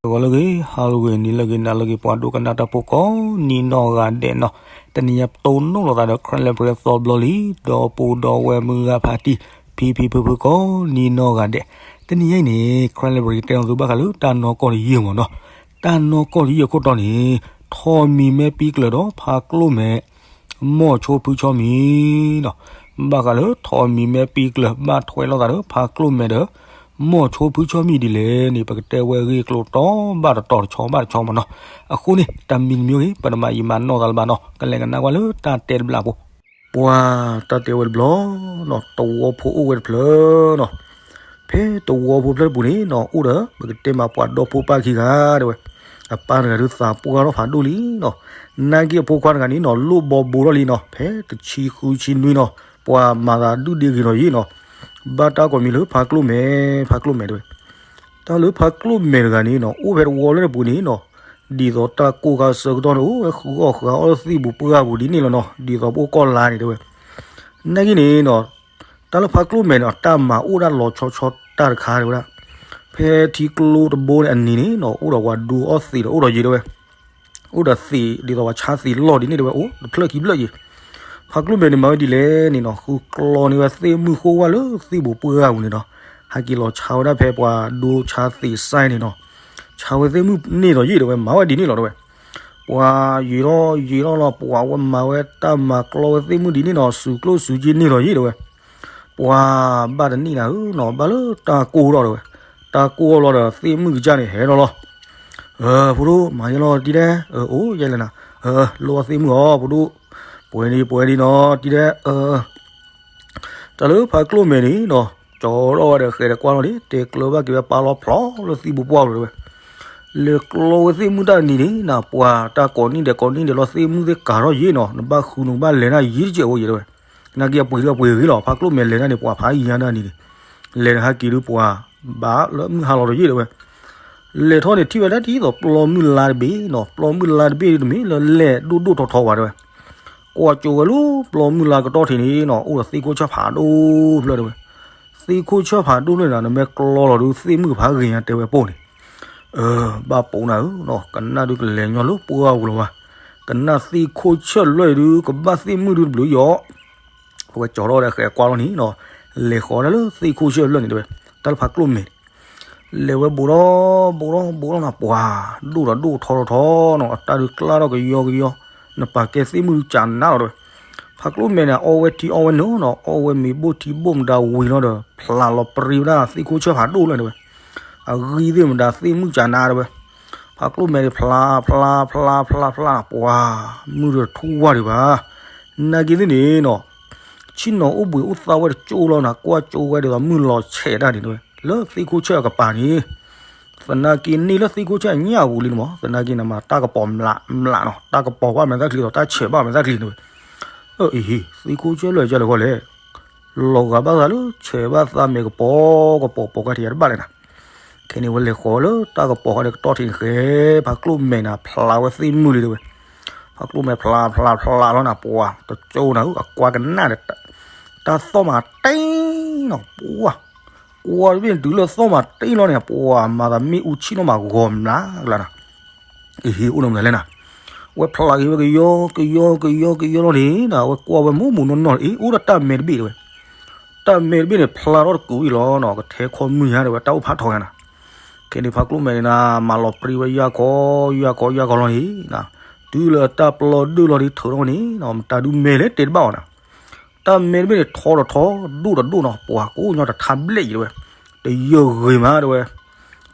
ဂီၤလၢအဂ့ၤ, ဟါလၢအဂ့ၤ, နံၤလၢအဂ့ၤ, နၤလၢအဂ့ၤ, ပှၤဒိကနၣ်တၢ်ဖိကိးနံၤနီၢ်ဂၤဒဲးနီၤ, တနံၤညါပတိၢ်နီၣ်လိာ်သးဒီး Karen Library အသီတဘျီလံ, ဒီပုၢ်ဒီဝဲၢ်မုၢ်ဂၤဖါတံၢ်, ဖံဖံဖုဖုကိးနံၤနီၢ်ဂၤဒဲး, တနံၤညါအံၤန့ၣ် Karen Library ကတဲလီၤသုဘၣ်ဃးလၢတၢ်နီၢ်ကီၢ်တယုၢ်မ့ၢ်နီၤ, တၢ်နီၢ်ကီၢ်တယုၢ်အခိၣ်တီန့ၣ်, ထိးမံၤမဲပံကျၢၤဒီးဖါကျိၣ်မဲာ် မီၢ်ဆိဖုဆီမံၤနီၤ, ဘၣ်ဃးလၢထိးမံၤမဲပံကျၢၤ ဘၣ်ထွဲလိာ်သးဒီးဖါကျိၣ်မဲာ်ဒီး မီၢ်ဆိဖုဆီမံၤဒ်လဲၣ်န့ၣ် ပကတဲဝဲအဂ့ၢ်အကျိၤတီဘၣ်တတီၤ တဆီဘၣ်တဆီမ့ၢ်နီၤ, အဃိန့ၣ် တၢ်မံၤတမံၤဂ့ၤ ပတမၤယံာ်မၤနီၢ်သးလၢၤဘၣ်နီၤ, ကလဲၤကနၣ်ကွၢ်လၢတၢ်တဲတဘျီဖိ, ပှၤတၢ်တဲဝဲတဘျီနီၤ, သဝီဖိအိၣ်ဝဲတဖျၢၣ်နီၤ, ဖဲသဝီဖိဖျၢၣ်တပူၤန့ၣ်နီၤ အိၣ်ဒီး ပကတဲမးပှၤဒီဖိပၢ်ခံဂၤတဲဝဲ, အပၢ်တဂၤဒုးသးပှၢ်ထီၣ်ဖးဒိၣ်လံနီၤ, နာ်က့အဖိခွါတဂၤန့ၣ်နီၤ လိၣ်ဘီဘိထီၣ်လံနီၤ, ဖဲတဆံဃုဆံနွံနီၤ, ပှၤမၤသးဒုၣ်ဒ့ဂ့ၤထီၣ်ယံာ်နီၤ, ဘၣ်တၢ်ကိးမံၤလၢဖါကျိၣ်မဲာ်, ဖါကျိၣ်မဲာ်တဲဝဲ, တၢ်လၢဖါကျိၣ်မဲာ်တဂၤန့ၣ်နီၤ အိၣ်ဖဲသဝီဖျၢၣ်တပူၤန့ၣ်နီၤ, ဒ်သိးတၢ်ကိၢ်ခါဆၢကတီၢ်န့ၣ် အိၣ်ဝဲဃုအီၣ်ဃုအီလၢသ့ၣ်ပူၤပှၢ်ပူၤဒ်န့ၣ်လီၤနီၤ, ဒ်သိးပအိၣ်ကီၢ်လါန့ၣ်တဲဝဲ, နာ်က့န့ၣ်နီၤ, တၢ်လၢဖါကျိၣ်မဲာ်န့ၣ် အတၢ်မၤအိၣ်ဒၣ်လီၤဆီဆီတၢ်တခါတဲဝဲဒၣ်, ဖဲထံကျိတဘိန့ၣ်အနံၤန့ၣ်နီၤ အိၣ်ဒီးပှၤဒိအီၣ်သံးဒီးအိၣ်ဒီးယံာ်တဲဝဲ, အိၣ်ဒီးသံးဒ်သိးပှၤဆါသံးလီၢ်ဒ်န့ၣ်တဲဝဲအိၣ်တဖျၢၣ်ခံဖျၢၣ်ယံာ်, ဖါကျိၣ်မဲာ်န့ၣ်မၤဝဲဒ်လဲၣ်န့ၣ်နီၤ ဃုကျီန့ၢ်ဝဲသ့ၣ်မုၢ်ဃိၣ်ဝါလၢသ့ၣ်ပူၤပှၢ်ပူၤန့ၣ်နီၤ, ဟဲက့ၤလီၤဆါဝဲဒၣ်ဖဲပှၤဒိဆါသံးစဲန့ၣ်နီၤ, ဆါဝဲသ့ၣ်မုၢ်န့ၢ်ဒီးယံာ်တဲဝဲ မၤဝဲဒ်န့ၣ်လီၤတဲဝဲ, ပှၤယံာ်ထီၣ်ယံာ်ထီၣ်လီၤ ပှၤဝဲမၤဝဲတၢ်မၤကျီဝဲသ့ၣ်မုၢ်ဒ်န့ၣ်နီၤ စူၤကျိၣ်စူၤက့န့ၢ်ဒီးယံာ်တဲဝဲ, ပှၤဘၣ်တနံၣ်နၤဧၢနီၤ ဘၣ်လၢတၢ်ကိၢ်ထီၣ်တဲဝဲ, တၢ်ကိၢ်ထီၣ်လီၤဒီးသ့ၣ်မုၢ်ကစၢ်န့ၣ်ဟဲထီၣ်လီၤ ဖိဒိၣ် မၤယဲလီၤတံၤဒဲး, အိၣ်ယဲလဲၣ်နၤ, လိၣ်အီၣ်သ့ၣ်မုၢ်အီၤ ဖိဒိၣ်, ပှဲၤဒံးပှဲၤဒံးနီၤ တံၤဒဲး, တၢ်လၢဖါကျိၣ်မဲာ်န့ၣ်နီၤ, ကၠီထီၣ်ဝဲဒီးဃဲၤဒီးကွၢ်လီၤန့ၣ် တဲကျၢၤဘၣ်က့ၤဝဲပၢ်လီၤဖျိလၢသံၣ်ပူၤပှၢ်ပူၤတဲဝဲ, လဲၤကျီဝဲသ့ၣ်မုၢ်တၢ်နံၤန့ၣ်နၤ ပှၤတၢ်ကိးနံၣ်ဒဲးကိးနံၣ်ဒဲးလီၤသ့ၣ်မုၢ်သ့ၣ်ကၤထီၣ်ယံာ်နီၤ နဘၣ်ဃုနကဘၣ်လဲၤတၢ်ယံာ်တကဲးအိၣ်ယံာ်တဲဝဲ, နာ်က့အပှ့ၤဒုးအပှ့ၤဂ့ၤလီၤ ဖါကျိၣ်မဲာ်လဲၤတၢ်န့ၣ် ပှၤဖးယံာ်ညါတၢ်နံၤန့ၣ်, လဲၤတဟဲက့ၤဒုးပှၤ ဘၣ်လၢမုၢ်ဟါလီၤဒီးယံာ်တဲဝဲ, လဲၤထီၣ်န့ၣ်ထံၣ်ဝဲဒၣ်ဒ်သိးပျီမုၢ်လါတဘ့ၣ်နီၤ ပျီမုၢ်လါတဘ့ၣ်ဒုးတမ့ၢ်လၢလဲၣ်ဒိၣ်ဒိၣ်ထီထီဘၣ်တဲဝဲ, ကွၢ်ကၠိဝဲလၢပျီမုၢ်လါကတီၢ်ထံးန့ၣ်နီၤ အိၣ်ဒီးသ့ၣ်ခိၣ်ဆၢၣ်ဖးဒိၣ်ဖျၢၣ်တဲဝဲ, သ့ၣ်ခိၣ်ဆၢၣ်ဖးဒိၣ်ဖျၢၣ်န့ၣ် နမ့ၢ်ကျီလီၤဒုးသ့ၣ်မုၢ်ကဖးဂ့ၤညါတဲဝဲပိၢ်န့ၣ်, ဘၣ်ပိာ်နၤဧၢနီၤ ကနၣ်ဒုးကလဲၤညီလၢပှၢ်ပူၤလီၤဝဲ, ကနၣ်သ့ၣ်ခိၣ်ဆၢၣ်လွဲၢ်ဒုးကဘၣ်သ့ၣ်မုၢ်ဒုးတဘျုးယီၤ အဝဲကၠီထီၣ်ဒီးဃဲၤကွၢ်လီၤန့ၣ်နီၤ, လဲၤဃီၤဒၣ်လၢသ့ၣ်ခိၣ်ဆၢၣ်လွဲၢ်န့ၣ်တဲဝဲ, တၢ်လၢဖါကျိၣ်မဲာ်န့ၣ်, လဲၤဝဲဘူးထီၣ်ဘူးထီၣ်ဘူးထီၣ်နၤ ပှၤဒိၣ်ဒီးဒိၣ်ထီထီထီနီၤ အတၢ်ဒုးကျါထီၣ်ကယီကယီ, နပာ်ကဲသ့ၣ်မုၢ်ဒုးကနါလီၤတဲဝဲ, ဖါကျိၣ်မဲာ်န့ၣ် အီဝဲထံအီဝဲနိနီၤ အီဝဲမ့ၤဘိၣ်ထံဘိၣ်မတၤဝံၤလီၤဒီး ဖျးလီၤပြံဝဲဒၣ်သ့ၣ်ခိၣ်ဆၢၣ်ဖးဒိၣ်လၢန့ၣ်တဲဝဲ, အဂံၢ်သ့ၣ်မတၤသ့ၣ်မုၢ်ကနါတဲဝဲ, ဖါကျိၣ်မဲာ်န့ၣ် ဖျးဖျးဖျးဖျးဖျးနၤ ပှၤ မုၢ်တထူၣ်ဝါဒံးဘၣ်, နာ်က့သ့ၣ်န့ၣ်နီၤ ဆ့ၣ်နီၤအိၣ်ဘှံးအိၣ်သါဝဲတကၠိလီၤနၤ ကွၢ်ကၠိဝဲဒ်သိးမုၢ်လီၤဆဲးတၢ်န့ၣ်တဲဝဲ လၢသ့ၣ်ခိၣ်ဆၢၣ်အကပၤန့ၣ်, သနာ်က့န့ၢ်လၢသ့ၣ်ခိၣ်ဆၢၣ်အညၣ်ပူၤလံန့ၣ်မး သနာ်က့နမၤတၢ်ကပီၤမျးမျးနီၤ တၢ်ကပီၤဘၣ်မဲာ်သၣ်ချံဒီး တၢ်ဆဲးဘၣ်မဲာ်သၣ်ချံဒီး တၢ်ဆဲးဘၣ်မဲာ်သၣ်ချံန့ၣ်တဲဝဲ, အအံၤ သ့ၣ်ခိၣ်ဆၢၣ်လွဲၢ်ကလဲၣ် လီၤဂာ်ဘၣ်သးလၢဆဲးဘၣ်သးမဲာ်ကပီၤကပီၤ ပှၤကါထံးယၤတဘၣ်လဲၣ်နၤ, ခဲန့ၣ်ဝဲလဲၤဃီၤလၢတၢ်ကပီၤဃီဒီးကတီၢ်ထံးန့ၣ်ဃဲ ဖါကျိၣ်မဲာ်နၤ ဖျးဝဲသ့ၣ်မုၢ်လံတဲဝဲ, ဖါကျိၣ်မဲာ်ဖျးဖျးဖျးလီၤနၤ ပှၤတကၠိနၤ အကွၢ်ကနၣ်ဒီး တၢ်သီၣ်မၤတ့ၢ်နီၤ ပှၤ ကွၢ်တဘ့ၣ်တုၤလၢသီၣ်မၤတ့ၢ်လီၤန့ၣ် ပှၤမၤသးမ့ၣ်အူဆံၣ်နီၣ်မးဂီၤမျးကလါနၤ, အဟ့ၣ်အိၣ်နီတမံၤလဲၣ်နၤ, ဝဲဖျးက့ၤဝဲကယီကယီကယီကယီလီၤန့ၣ်နၤ ဝဲကွၢ်ဝဲမိၢ်မိၢ်နီၢ်နီၢ် အ့ၣ် အိၣ်ဒီးတၢ်မဲာ်တဘ့ၣ်တဲဝဲ, တၢ်မဲာ်တဘ့ၣ်န့ၣ် ဖျးထီၣ်တကူးအံၤလီၤနီၤ ကထဲခီမုၢ်ညါတဲဝဲ တၢ်အိၣ်ဖးထီယါနၤ, ခဲန့ၣ်ဖါကျိၣ်မဲာ်န့ၣ်နၤ မၤလီၤပြံဝဲယၢ်ခီယၢ်ခီယၢ်ခီလီၤန့ၣ်နၤ, တုၤလၢတၢ်ပျီဒၢၣ်လီၤန့ၣ် ထုးထီၣ်န့ၣ်နီၤ မတၤဒုးမဲာ်လဲၣ်တဲတဘၣ်အီၤနၤ တၢ်မဲာ်တဘ့ၣ်န့ၣ် ထီထီထီ ဒိၣ်ဒီးဒိၣ်နီၤ ပှၤကိးညီတထါဘျဲၣ်အံၤတဲဝဲ, တယၢၢ်ဂ့ၤမးတဲဝဲ,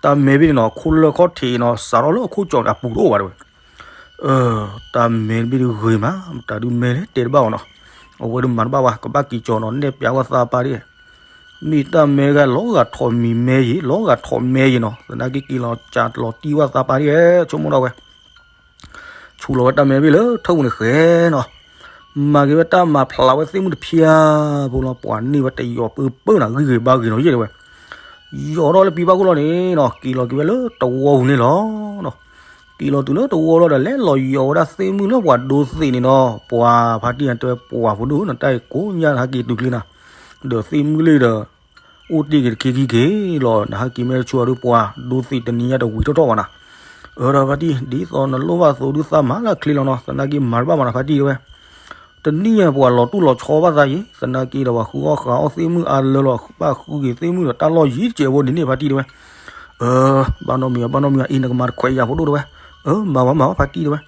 တၢ်မဲာ်တဘ့ၣ်န့ၣ်နီၤ ခိၣ်လၢၢ်ခီၣ်ထံးနီၤ စးထီၣ်လၢအခိၣ်ကၠီန့ၣ် အပူၤတအိၣ်ဘၣ်တဲဝဲ, တၢ်မဲာ်တဘ့ၣ်ဒုးဂ့ၤမး မတၤဒုးမဲာ်လဲၣ်တဲတဘၣ်အီၤနီၤ, အဝဲဒုးမၤတဘၣ်ဘၣ် ကဘၣ်က့ၤကၠီနီၤ နဲၣ်ပျးဝဲသးပၢ်ဒၣ်, မ့ၢ်တၢ်မဲာ်ဂၤလီၤဂာ်ထီၣ်မံၤမဲာ်ယံၤ လီၤဂာ်ထီၣ်မဲာ်ယံၤနီၤ သနာ်က့က့ၤလီၤကၠးလီၤတံၢ်ဝဲသးပၢ်ဒၣ် ဆိကမိၣ်ဒီးဝဲ ဆူးလီၤဝဲတၢ်မဲာ်တဘ့ၣ်လၢထၢၣ်ပူၤန့ၣ်ဃဲနီၤ, မၤက့ၤဝဲတၢ်မၤဖျးဝဲသ့ၣ်မုၢ်တဖၠါဖိလီၤ ပှၤန့ၢ်ဝဲတယီၤပၢပၢနၤ ဂံၢ်ဂ့ၤဘါဂ့ၤနီၤယဲၢ်တဲဝဲ, ယီၤထီၣ်လၢပံၤဘၣ်ခိၣ်လီၤန့ၣ်နီၤ က့ၤလီၤက့ၤဝဲလၢတဝီပူၤန့ၣ်လီၤနီၤ, က့ၤလီၤတုၤလၢတဝီလီၤဒီး လဲၤလီၤယီၤဝဲဒၣ်သ့ၣ်မုၢ်လၢပှၤဒိသံးန့ၣ်နီၤ ပှၤဖါတံၢ်တဲဝဲ ပှၤဖိဒိၣ်နတၢ်အံၤကိးညါဟဲက့ၤတုၤချ့နၤ, ဒီးသ့ၣ်မုၢ်လံဒီး အိၣ်တ့ၢ်က့ၤတခ့ခံက့ၤလီၤ. နဟဲက့ၤမ့ၢ်တဆူအီၤဒုး ပှၤဒိသံးတနံၤညါတဝံၤထီၣ်ထီၣ်ဘၣ်နၤ. အၢ ဒီးဖါတံၢ် ဒ်သိးနလိၣ်ဘၣ်သိးဒုးသးမၤလၢချ့လီၤနီၤ, သနာ်က့မၤတဘၣ်မးနၤ ဖါတံၢ်တဲဝဲ. တနံၣ်ညါပှၤလီၤတူၢ်လီၤဆီဘၣ်သးယံၤ, သနာ်က့ဒီးပှၤဃုအီၣ်ဃုအီၣ်သ့ၣ်မုၢ်အါလၢလီၤ, ဘၣ်ဃုက့ၤသ့ၣ်မုၢ်ဒီးတၢ်လီၢ်ယံၤတစဲးဖိဒ်န့ၣ် ဖါတံၢ်တဲဝဲ. အၢ ဘၣ်နီတမံၤဘၣ် ဘၣ်နီတမံၤဘၣ် အံၤ နကမၤတခွဲးယၤဖိဒိၣ်တဲဝဲ. အၢ မၤဝဲမၤဝဲ ဖါတံၢ်တဲဝဲ.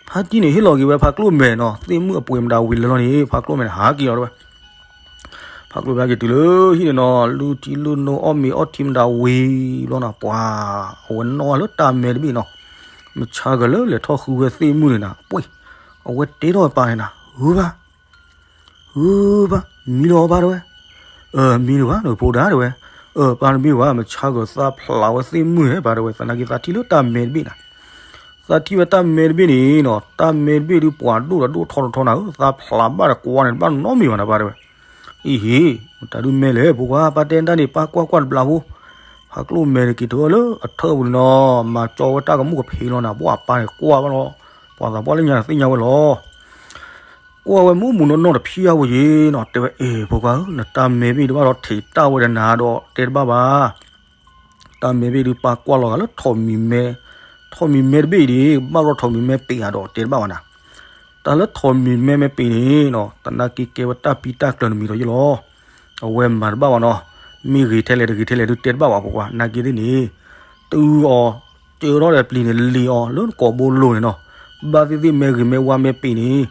ဖါတံၢ်န့ၣ်ဟ့ၣ်လီၤက့ၤဝဲဖါကျိၣ်မဲာ်နီၤ, သ့ၣ်မုၢ်အပှ့ၤမတၤဝံၤလၢာ်လီၤန့ၣ် ဖါကျိၣ်မဲာ်န့ၣ် ဟးက့ၤလီၤတဲဝဲ. ဖါကျိၣ်မဲာ်က့ၤတုၤလၢဟံၣ်န့ၣ်နီၤ, လုၢ်ထံလုၢ်နိအီၣ်မ့ၤအီၣ်ထံမတၤဝံၤဘျီနီၤ, ပှၤ အဝဲနီၣ်လၢတၢ်မဲတဘ့ၣ်နီၤ. မဆါကၢၤလၢလဲၤထီၣ်ဃုဝဲသ့ၣ်မုၢ်န့ၣ်နၤ, ပှ့ၢ် အဝဲတဲထီၣ်ပၢ်န့ၣ်နၤ, ဟုဘၣ် ဟုဘၣ် မံလီၤပၢ်တဲဝဲ. အၢ မံလီၤဘၣ် နဖိဒါတဲဝဲ. အၢ ပၢ်တမံလီၤဘၣ် မဆါကၢၤသးဖျးဝဲသ့ၣ်မုၢ်ဟဲပၢ်တဲဝဲ, သနာ်က့သးထံၣ်လၢတၢ်မဲတဘ့ၣ်နၤ. သးထံၣ်ဝဲတၢ်မဲတဘ့ၣ်န့ၣ်နီၤ, တၢ်မဲတဘ့ၣ်ဒုးပှၤဒိၣ်ဒီးဒိၣ်ထီထီထီနၤဧၢ, သးဖျးဘၣ်ဒီးကွၢ်န့ၣ် တဘၣ်နီတမံၤဘၣ်နၤပၢ်တဲဝဲ. အံၤဟ့ၣ် မတၤဒုးမဲလဲၣ် ဖိခွါ ပၢ်တဲတၢ်န့ၣ် ပၢ်ကွၢ်ကွၢ်တဘျီဖိ. ဖါကျိၣ်မဲာ်န့ၣ်က့ၤတုၤလၢအထၢၣ်ပူၤန့ၣ်နီၤ, မၤကၠီဝဲတၢ်ကမူၣ်ကဖံးလီၤနၤ, ပှၤပၢ်န့ၣ်ကွၢ်ဘၣ်လီၤ, ပှၤသးပှၢ်လၢညါန့ၣ်သ့ၣ်ညါဝဲလီၤ. ကွၢ်ဝဲမူးမူးနီၢ်နီၢ်တဖျၢၣ်ဝဲယံၤနီၤ, တဲဝဲ အ့ၣ် ဖိခွါဧၢ, နတၢ်မဲဘ့ၣ်ဒုးဘၣ်ဒီးထံးတၢ်ဝဲဒီးနၤဒီးတဲတဘၣ်ဘၣ်. တၢ်မဲဘ့ၣ်ဒုးပၢ်ကွၢ်လီၤဂာ်လၢထိးမံၤမဲ, ထိးမံၤမဲတဘ့ၣ်အံၤဒံး ဘၣ်ဒီးထိးမံၤမဲပ့ၤဧါဒီးတဲတဘၣ်ဘၣ်နၤ. တၢ်လၢထိးမံၤမဲမ့ၢ်ပ့ၤန့ၣ်နီၤ, သနာ်က့ကဲဝဲတၢ်ပံတၢ်ကျၢၤတမံၤဒီးယ့ၢ်လီၤ. အဝဲမၤတဘၣ်ဘၣ်နီၤ, မ့ၢ်ဂ့ၤထဲလဲၣ်တဂ့ၤထဲလဲၣ်ဒုးတဲတဘၣ်ဘၣ် ဖိခွါ, သနာ်က့သ့ၣ်န့ၣ် တုၤအီၤ ကၢထီၣ်ဒီးပျံၤန့ၣ် လံၤအီၤလၢကိာ်ဘိလိၤန့ၣ်နီၤ. ဘၣ်သ့ၣ်သ့ၣ်မဲဂ့ၤမဲဝါမဲပ့ၤန့ၣ်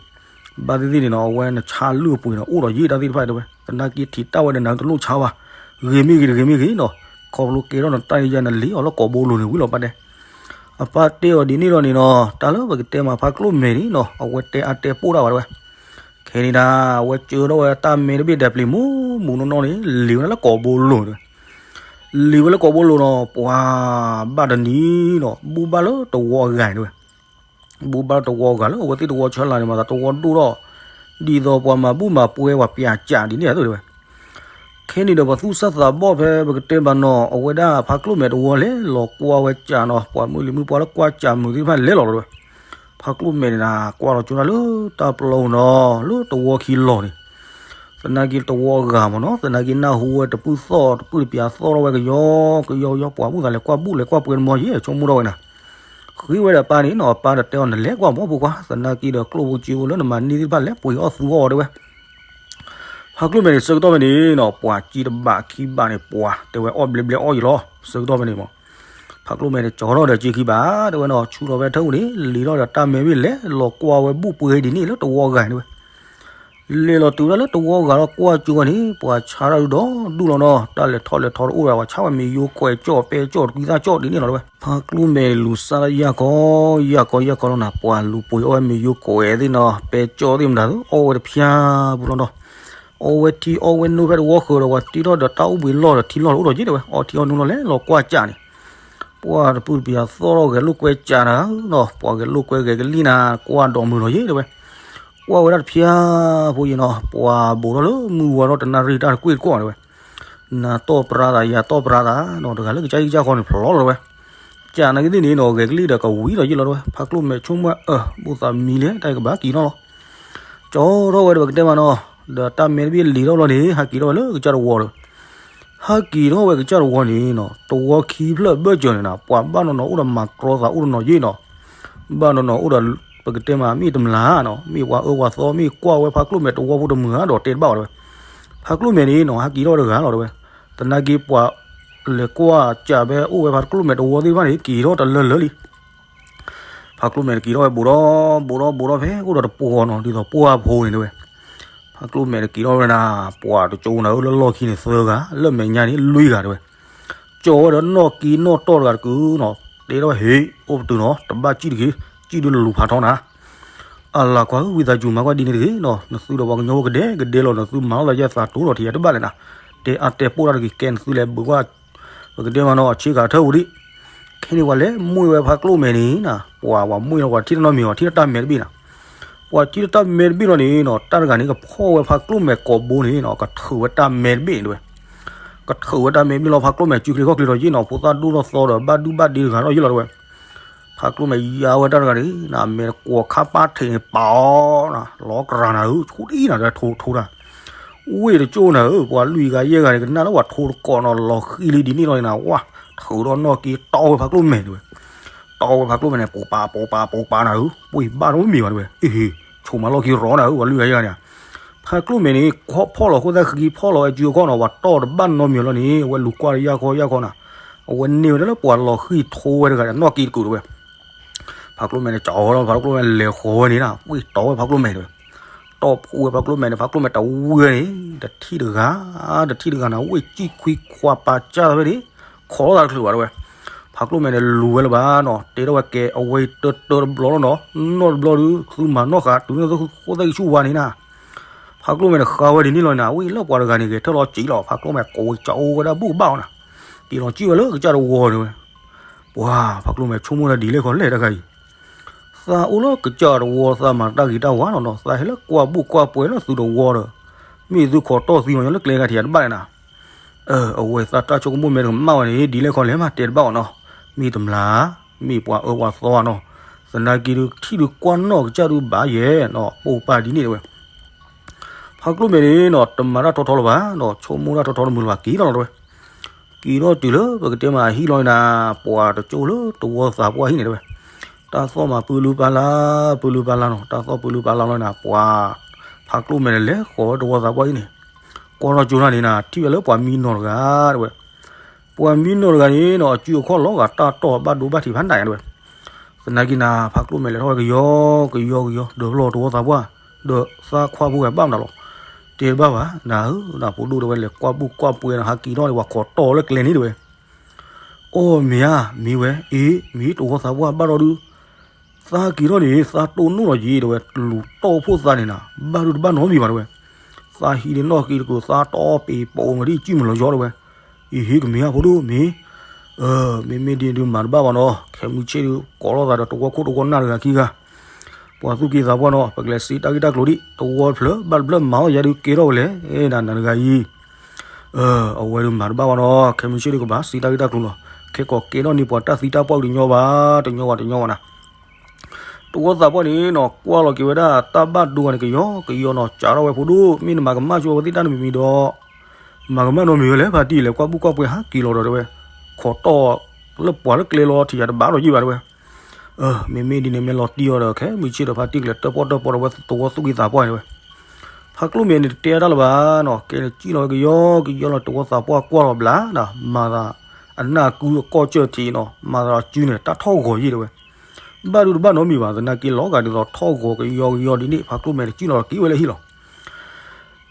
ဘၣ်သ့ၣ်သ့ၣ်န့ၣ်နီၤ အဝဲနဆါလုၢ်အပှ့ၤနီၤ အိၣ်ဒီးယ့ၢ်တၢ်သ့ၣ်တဖၣ်တဲဝဲ, သနာ်က့ထံးတၢ်ဝဲဒီးနၤတလိၣ်ဆါဘၣ်. ဂ့ၤမ့ၢ်ဂ့ၤတဂ့ၤမ့ၢ်ဂ့ၤနီၤ, ခီဖျိကဲထီၣ်နတၢ်ယါနလံၤအီၤလၢကိာ်ဘိလိၤန့ၣ်ဝံၤလီၤ ပၢ်တဲ. အပၢ်တဲအီၤဒ်န့ၣ်လီၤန့ၣ်နီၤ, တၢ်လၢပကတဲမးဖါကျိၣ်မဲာ်န့ၣ်နီၤ အဝဲတဲအါတဲပိၢ်တၢ်ဘၣ်တဲဝဲ. ခဲန့ၣ်ဒၣ် အဝဲကၢထီၣ်ဝဲတၢ်မဲတဘ့ၣ်ဒီးပျံၤမူးမူးနီၢ်နီၢ်န့ၣ် လံၤဝဲဒၣ်လၢကိာ်ဘိလိၤတဲဝဲ. လံၤဝဲလၢကိာ်ဘိလိၤနီၤ, ပှၤဘၣ်တနံၤနီၤ ဘူၣ်ဘၣ်လၢတဝီအဂၤန့ၣ်တဲဝဲ. ဘူၣ်ဘၣ်လၢတဝီအဂၤလၢအဝဲသ့ၣ်တဝီဆၢလာ်န့ၣ် မၤသးတဝီဒိၣ်ထီၣ် ဒ်သိးပှၤမၤဘူၣ်မၤပှဲၤပှၤပျးကးဒ်န့ၣ်အသိးတဲဝဲ. ခဲန့ၣ်ဒီးပှၤသူၣ်စၢ်သးဘီၣ်ဖဲပကတဲဘၣ်နီၤ အဝဲဒၣ်ဖါကျိၣ်မဲာ်တဝီလဲၤလီၤကွၢ်ဝဲကးနီၤ, ပှၤမုၢ်လံၤမုၢ်ပှၢ်လၢကွၢ်ကးမုာ်သ့ၣ်တဖၣ်လဲၤလီၤတဲဝဲ. ဖါကျိၣ်မဲာ်န့ၣ်နၤ ကွၢ်လီၤကၠိဒၣ်လၢတၢ်ပျီပူၤနီၤ လၢတဝီခံလီၤန့ၣ် သနာ်က့တဝီအဂၤမ့ၢ်နီၤ သနာ်က့နၢ်ဟူဝဲတပုၢ်သီၣ်တပုၢ်တပျးသီၣ်ထီၣ်ဝဲကယီကယီကယီ ပှၤဘူၣ်သးလဲၤကွၢ်ဘူၣ်လဲၤကွၢ်ပှဲၤတမီၤယဲၢ်ဆိကမိၣ်ထီၣ်ဝဲနၤ. ဃ့ဝဲဒီးပၢ်န့ၣ်နီၤ ပၢ်ဒီးတဲအီၤနလဲၤကွၢ်မ့ၢ်ဖိခွါ သနာ်က့ဒီးကျိၣ်ဖိကၠိဖိလၢနမၤန့ၢ်သ့ၣ်တဖၣ်လဲၤပှ့ၤအီၣ်သူအီၣ်တဲဝဲ. ဖါကျိၣ်မဲာ်န့ၣ်ဆၢကတီၢ်ဖဲန့ၣ်နီၤ ပှၤကံတဘးခံဘးန့ၣ် ပှၤတဲဝဲအီၣ်ဘျဲဘျဲအီၣ်ယံၤလီၤ ဆၢကတီၢ်ဖဲန့ၣ်မ့ၢ် ဖါကျိၣ်မဲာ်န့ၣ်ကၠီထီၣ်ဒီးက့ခံဘး တဲဝဲနီၤ ဆူထီၣ်ဖဲထၢၣ်ပူၤန့ၣ် လံၤထီၣ်ဒီးတၢ်မဲဘ့ၣ်လဲၤလီၤကွၢ်ဝဲဘူၣ်ပှဲၤဒ်န့ၣ်လၢတဝီဂၤန့ၣ်တဲဝဲ. လဲၤလီၤတုၤဒၣ်လၢတဝီဂၤဒီးကွၢ်ကၠိဝဲန့ၣ် ပှၤဆါတၢ်ဒုးဒီးဒူၣ်လီၤနီၤ တၢ်လဲၤထီၣ်လဲၤထီတအိၣ်ဒီး ပှၤဆါဝဲမ့ၤယိၤကွဲးကၠီၣ်ပဲကၠီၣ်တကွံသၣ်ကၠီၣ်ဒ်န့ၣ်လီၤတဲဝဲ. ဖါကျိၣ်မဲာ်လူၤစၢ်လၢယၢ်ကီယၢ်ကီယၢ်ကီလီၤနၤ ပှၤလူၤပှ့ၤအီၣ်ဝဲမ့ၤယိၤကွဲးသ့ၣ်နီၤ ပဲကၠီၣ်သ့ၣ်မတၤသ့ၣ် အီၣ်ဝဲတဖျါပူၤလီၤနီၤ. အီၣ်ဝဲထံအီၣ်ဝဲနိဖဲတဝီဃၢၤဒီး ပှၤတ့ထီၣ်ဒီးတၢ်အိၣ်ဘှံးလီၢ်ဒီးထံလီၢ်ဒီးအိၣ်ဒီးယ့ၢ်တဲဝဲ အီထံအီနိလီၤလဲၤလီၤကွၢ်ကးန့ၣ် ပှၤတပုၢ်တပျးသီၣ်ထီၣ်ဂဲၤလိာ်ကွဲကးနၤနီၤ ပှၤဂဲၤလိာ်ကွဲဂဲၤကလံၣ်နၤ ကွၢ်ဒီးမုာ်လီၤယ့ၢ်တဲဝဲ. ကွၢ်ဝဲဒၣ်တဖျါဖိယံၤနီၤ ပှၤဘူးထီၣ်လၢမုၢ်ဝါထီၣ်တနၣ်ရံၣ်တၢ်တကွ့ၢ်တကွီၢ်တဲဝဲ. နၤတီၢ်ပြါသး ယၤတီၢ်ပြါသးနီၤ တဂၤလၢကစၢ်ဟံၣ်ကစၢ်ဃီန့ၣ်ဖျီလီၤတဲဝဲ. ကးနာ်က့သ့ၣ်န့ၣ်နီၤ ဂဲၤကလံၣ်ဒီးကဝံၤဒီးယ့ၢ်လီၤတဲဝဲ. ဖါကျိၣ်မဲာ်ဆိကမိၣ်အၢ ဘူးသးမံလဲၣ် တၢ်ကဘၣ်က့ၤနီၣ်လီၤ. ကၠီထီၣ်ဝဲဒီးပကတဲမးနီၤ ဒီးတၢ်မဲတဘ့ၣ်လံၤထီၣ်ဘျီန့ၣ် ဟးက့ၤထီၣ်ဝဲလၢကစၢ်တဝီဒီး ဟဲက့ၤထီၣ်ဝဲကစၢ်တဝီန့ၣ်နီၤ တဝီခံဖျၢၣ်ဘၢၣ်စၢၤန့ၣ်နၤ ပှၤဘၣ်နီၢ်နီၢ်အိၣ်ဒီးမၤကြီသးအိၣ်တနီၤယ့ၢ်နီၤ. ဘၣ်နီၢ်နီၢ်အိၣ်ဒီး ပကတဲမးမ့ၢ်တမျၢ်နီၤ မ့ၢ်ပှၤအၢပှၤသီ မ့ၢ်ကွၢ်ဝဲဖါကျိၣ်မဲာ်တဝီဖိတမုာ်ဧါဒီးတဲတဘၣ်ဝဲတဲဝဲ. ဖါကျိၣ်မဲာ်န့ၣ်နီၤ ဟဲက့ၤထီၣ်ဝဲတဂၤလီၤတဲဝဲ. သနာ်က့ပှၤလဲၤကွၢ်စးဖဲအိၣ်ဝဲဖါကျိၣ်မဲာ်တဝီသ့ၣ်တဖၣ်န့ၣ် က့ၤထီၣ်တလၢလၢလံ ဖါကျိၣ်မဲာ်န့ၣ်က့ၤထီၣ်ဝဲဘူးဒီး ဘူးဒီးဘူးဒီးဖဲအိၣ်ဒီးတပှီၤနီၤ ဒ်သိးပှၢ်ဖိန့ၣ်တဲဝဲ. ဖါကျိၣ်မဲာ်န့ၣ်က့ၤထီၣ်ဝဲဒၣ် ပှၤတကၠိနၤဧၢ လၢလီၢ်ခံန့ၣ်သၢဂၤ လၢမဲာ်ညါန့ၣ်လွံၢ်ဂၤတဲဝဲ. ကၠီဝဲဒီးနီၢ်က့နီၢ်တီၢ်တဂၤတကုာ်နီၤ တဲထီၣ်ဝဲဟ့ၣ် အိၣ်ပတုာ်နီၤ တဘၣ်ကံၣ်တဂ့ၤ ကံၣ်ဒုးလူၤဖးထီနၤ အလၤကွၢ်ဧၢ ဝံသးစူၤမၤကွၢ်ဒ်န့ၣ်တဂ့ၤနီၤ နသုဒီးပှၤကညီဖိကဒဲကဒဲလီၤ နသုမၤလီၤလၢယဲၢ်သးတိၤလီၤထံးယဲၢ်တဘၣ်လဲၣ်နၤ တဲအါတဲပိၢ်တၢ်တဂ့ၤ ကဲနသုလဲၤဘုးကွၢ် ပကတဲမးနီၤ ဆ့ကၤထၢၣ်ပူၤဒံး ခဲန့ၣ်ပှၤလဲၤမွှေၣ်ဝဲဖါကျိၣ်မဲာ်န့ၣ်နၤ ပှၤပှၤမွှေၣ်လီၤ ပှၤထံၣ်တၢ်နီတမံၤဘၣ် ထံၣ်တၢ်မဲာ်တဘ့ၣ်နၤ ပှၤထံၣ်တၢ်မဲာ်တဘ့ၣ်လီၤန့ၣ်နီၤ တၢ်တဂၤန့ၣ် ကဖီၣ်ဝဲဖါကျိၣ်မဲာ်ကိာ်ဘိန့ၣ်နီၤ ကထုးဝဲတၢ်မဲာ်တဘ့ၣ်န့ၣ်တဲဝဲ ကထုးဝဲတၢ်မဲာ်တဘ့ၣ်လီၤ ဖါကျိၣ်မဲာ်စုချ့ခီၣ်ချ့ဒီးယ့ၢ်နီၤ ဖိသၣ်ဒိၣ်ထီၣ်သီဒီး ဘၣ်ဒုၣ်ဘၣ်ဒ့တဂၤထီၣ်ယ့ၢ်လီၤတဲဝဲ ဖါကျိၣ်မဲာ်ယါဝဲတၢ်တဂၤန့ၣ် နမဲာ်တကွီၤခါပၢ်ထံးန့ၣ်ပာ်အီၤနၤ လီၤကရၤနၤဧၢ ဆူဒ်နၤဒီးထိးထိးတၢ် အိၣ် ဝ့ၢ်တကၠိၢ်နၤဧၢ, ပှၤလွံၢ်ဂၤယဲၢ်ဂၤန့ၣ် ကနၣ်လၢပှၤထိတကိးနီၤ လီၤဃံၤလံဒ်န့ၣ်လီၤန့ၣ်နၤ, ဝါ, ထုးထီၣ်နီၣ်က့တီဝဲဖးကျိၣ်မဲာ်တဲဝဲ, တီဝဲဖးကျိၣ်မဲာ်န့ၣ် ပိာ်ပာ်ပိာ်ပာ်ပိာ်ပာ်နၤဧၢ, ပှ့ၤဘၣ်နီတမံၤဘၣ်တဲဝဲ, အ့ဟ့, ဆိမးလီၢ်ခံရီနၤဧၢ ပှၤလွံၢ်ဂၤယဲၢ်ဂၤန့ၣ်, ဖးကျိၣ်မဲာ်န့ၣ် ခီၣ်ဖီၣ်လီၤအဃိသတး ဃံဖီၣ်လီၤဝဲစုအခီၣ်နီၤ, ပှၤတီတဘၣ်နီတမံၤလီၤန့ၣ် အဝဲလူၤကွၢ်လၢယၢ်ခီယၢ်ခီနၤ, အဝဲန့ၢ်ဝဲဒၣ်လၢပှၤလီၤဃံၤထိဝဲတဂၤ နီၣ်က့တကုာ်တဲဝဲ ဖးကျိၣ်မဲာ်န့ၣ် ကၠီလီၤ ဖးကျိၣ်မဲာ်လဲၤဃီၤဝဲန့ၣ်နၤ, ပှ့ၤတီဝဲဖးကျိၣ်မဲာ်တဲဝဲ, တီဖှိဝဲဖးကျိၣ်မဲာ်န့ၣ် ဖးကျိၣ်မဲာ်တဝံၤန့ၣ် တထံၣ်တဂၤ, တထံၣ်တဂၤနၤ ဝ့ၢ်ကံၣ်ခွံခွါပာ်ကၢ်သးဖဲန့ၣ်, ခိးလိာ်သးတချုးဘၣ်တဲဝဲ, ဖးကျိၣ်မဲာ်န့ၣ်လူၤဝဲလၢၤဘၣ်နီၤ, တဲထီၣ်ဝဲကဲ အဝဲအံၤတၢတၢတဘျီလီၤနီၤ, နီၢ်တဘျီဒုး သုမၤနီၣ်ဃာ် တုၤနသုဃိသၣ်ဂံၢ်ဆူၣ်ဝါန့ၣ်နၤ, ဖးကျိၣ်မဲာ်န့ၣ်ဃါဝဲဒ်န့ၣ်လီၤနၤ, ဝံၤလၢပှၤတဂၤန့ၣ် ဂဲၤထၢၣ်လီၤစံာ်လီၤ ဖးကျိၣ်မဲာ်ကိးဝဲကၠီအိၣ်ဝဲဒၣ်ဘူၣ်ကဘၣ်အီၤနၤ, က့ၤလီၤစံၣ်ဝဲလၢကစၢ်တဝီတဲဝဲ, ပှၤဖးကျိၣ်မဲာ်ဆိကမိၣ်လၢဒ်လဲၣ်ခီလဲၣ်တခါအံၤ သးအိၣ်လၢကစၢ်တဝီ သးမၤတၢ်ဂ့ၤတၢ်ဝါလီၤနီၤ, သးဟဲလၢကွၢ်ဘူၣ်ကွၢ်ပှဲၤလၢသုတဝီဒီး, မ့ၢ်သုခိးတီၢ်သံမီၤညီလၢကျဲဂၤထံးယၤတဘၣ်န့ၣ်နၤ, အဝဲသးတၢ်ဆိကမိၣ်မ့ၢ်တကမၣ်ဝဲန့ၣ် ဒ်လဲၣ်ခီလဲၣ်မးတဲတဘၣ်အီၤနီၤ, မ့ၢ်တမျၢ်, မ့ၢ်ပှၤအၢပှၤသီနီၤ, သနာ်က့ဒုးထံၣ်ဒုးကွၢ်နီၣ်ကစၢ်ဒုးဘၣ်ယဲနီၤ, ပိာ်ပာ်ဒ်န့ၣ်တဲဝဲ ဖးကျိၣ်မဲာ်န့ၣ်နီၤ တမၤတၢ်ထီထီလၢၤဘၣ်နီၤ, ဆိကမိၣ်တၢ်ထီထီတမုာ်လၢၤဘၣ် က့ၤထီၣ်လီၤတဲဝဲ, က့ၤထီၣ်တုၤလၢပကတဲမးအဟံၣ်လီၤနၤ, ပှၤတကၠိၢ်လၢတဝီသးပှၢ်ဟံၣ်န့ၣ်တဲဝဲ, တၢ်သီၣ်မးပူၤလူၤပာ်လၢ်, ပူၤလူၤပာ်လၢ်နီၤ, တၢ်သီၣ်ပူၤလူၤပာ်လၢ်လီၤနၤ, ပှၤဖးကျိၣ်မဲာ်န့ၣ် လဲၤဃီၤဝဲတဝီသးပှၢ်ဟံၣ်န့ၣ်, ကွၢ်ထီၣ်ကၠိထီၣ်န့ၣ်နၤ ထံၣ်ဝဲလၢပှၤမံနီၤတဂၤတဲဝဲ, ပှၤမံနီၤတဂၤန့ၣ်နီၤ အစုအခီၣ်လီၤဂာ်တၢ်တီၢ်ဘၣ်ဒိဘၣ်ထံးဖးနးတဲဝဲ, သနာ်က့နၤ ဖးကျိၣ်မဲာ်လဲၤထီၣ်ဝဲကယီကယီကယီ ဒီးဘျီတဝီသးပှၢ်, ဒီးသးခွါဖိဂၤဘၣ်မနုၤလီၤ, တဲတဘၣ်ဘၣ်, နၤဧၢ နဖိဒိၣ်တဲဝဲ လဲၤကွၢ်ဘူၣ်ကွၢ်ပှဲၤနၤ ဟးက့ၤထီၣ်န့ၣ် ပှၤခိးတီၢ်လၢကျဲန့ၣ်တဲဝဲ, အိၣ်မ့ၢ်ဧါ, မ့ၢ်ဝဲ, အ့ မ့ၢ်တဝီသးပှၢ်ဘၣ်ဒီးဒုး သးက့ၤထီၣ်န့ၣ် သးတိၢ်နီၣ်လီၤယံၤတဲဝဲ, လူၤတီၢ်ဖိသးန့ၣ်နၤ ဘၣ်ဒုးတဘၣ်နီတမံၤဘၣ်တဲဝဲ, သးဟံးန့ၢ်နီၣ်က့ၤတကုာ် သးတီၢ်ပ့ၤပိာ်မၤဒ်စုၣ်မုၢ်လီၤယီတဲဝဲ, အ့ဟ့ ကမ့ၢ်ဧါဖိဒိၣ်မ့ၢ်, မ့မ့ၢ်ဒ်န့ၣ်ဒုးမၤတဘၣ်ဘၣ်နီၤ, ခဲမုၢ်ဆ့ၣ်ဒုးကိးလိာ်သးဒီးတဝီခိၣ်တဝီနၢ်တဂၤခံဂၤ ပှၤသူၣ်က့သးပှၢ်နီၤ ပကလဲၤစံးတၢ်ဂ့ၢ်တၢ်ကျိၤဒံး တဝီတဖျၢၣ်ဘၣ်တဖျၢၣ်မၤအီၣ်ယၤဒုးကဲထီၣ်ဝဲလဲၣ်, နၤနၤတဂၤအံၤ, အဝဲဒုးမၤတဘၣ်ဘၣ်နီၤ ခဲမုၢ်ဆ့ၣ်ဒုးကဘၣ်စံးတၢ်ဂ့ၢ်တၢ်ကျိၤလီၤ ခဲကိးကဲထီၣ်န့ၢ်ပှၤတၢ်သံတၢ်ပှၢ်တညီဘၣ် တညီဘၣ်တညီဘၣ်နၤ တဝီသးပှၢ်န့ၣ်နီၤ ကွၢ်လီၤက့ၤဝဲဒၣ်တၢ်ဘၣ်ဒိဂၤန့ၣ် ကယီကယီနီၤ စးထီၣ်ဝဲဖိဒိၣ် မ့ၢ်နမၤကမၣ်ဆိဝဲသ့ၣ်တၢ်တမံၤမံၤဒီး မၤကမၣ်နီတမံၤဝဲလဲၣ် ဖါတံၢ်လဲၤကွၢ်ဘူၣ်ကွၢ်ပှဲၤဟးက့ၤလီၤဒီးတဲဝဲ, ခိးတီၢ်လၢပှၤလၢကျဲလီၤထံးယၤတဘၣ်ဒီးယံာ်ဘၣ်တဲဝဲ, မ့မ့ၢ်ဒ်န့ၣ်မ့ၢ်လီၤတံၢ်အီၤဒီး ခဲမုၢ်ဆ့ၣ်ဒီးဖါတံၢ်ကလဲၤတၢၣ်ပီၣ်တၢၣ်ပီဒီးဝဲတဝီသူၣ်က့သးပှၢ်တဲဝဲ ဖးကျိၣ်မဲာ်န့ၣ်တတဲတၢ်လၢၤဘၣ်နီၤ ကဲန့ၣ်စံၣ်လီၤဝဲကယီကယီလီၤ တဝီသးပှၢ်ကွၢ်လီၤဘျးနီၤ မၤသးအနၢ်ကူအကီၢ်ကၢၢ်ထံးနီၤ မၤသးဒီးစုန့ၣ် တၢ်ထီၣ်ဂီၤယံာ်တဲဝဲ, ဘၣ်ဒုးတဘၣ်နီတမံၤဘၣ် သနာ်က့လီၤဂာ်ဒ်သိးထီၣ်ဂီၤကယီကယီဒ်န့ၣ် ဖးကျိၣ်မဲာ်န့ၣ်စံၣ်လီၤက့ၤဝဲလၢဟံၣ်လီၤ.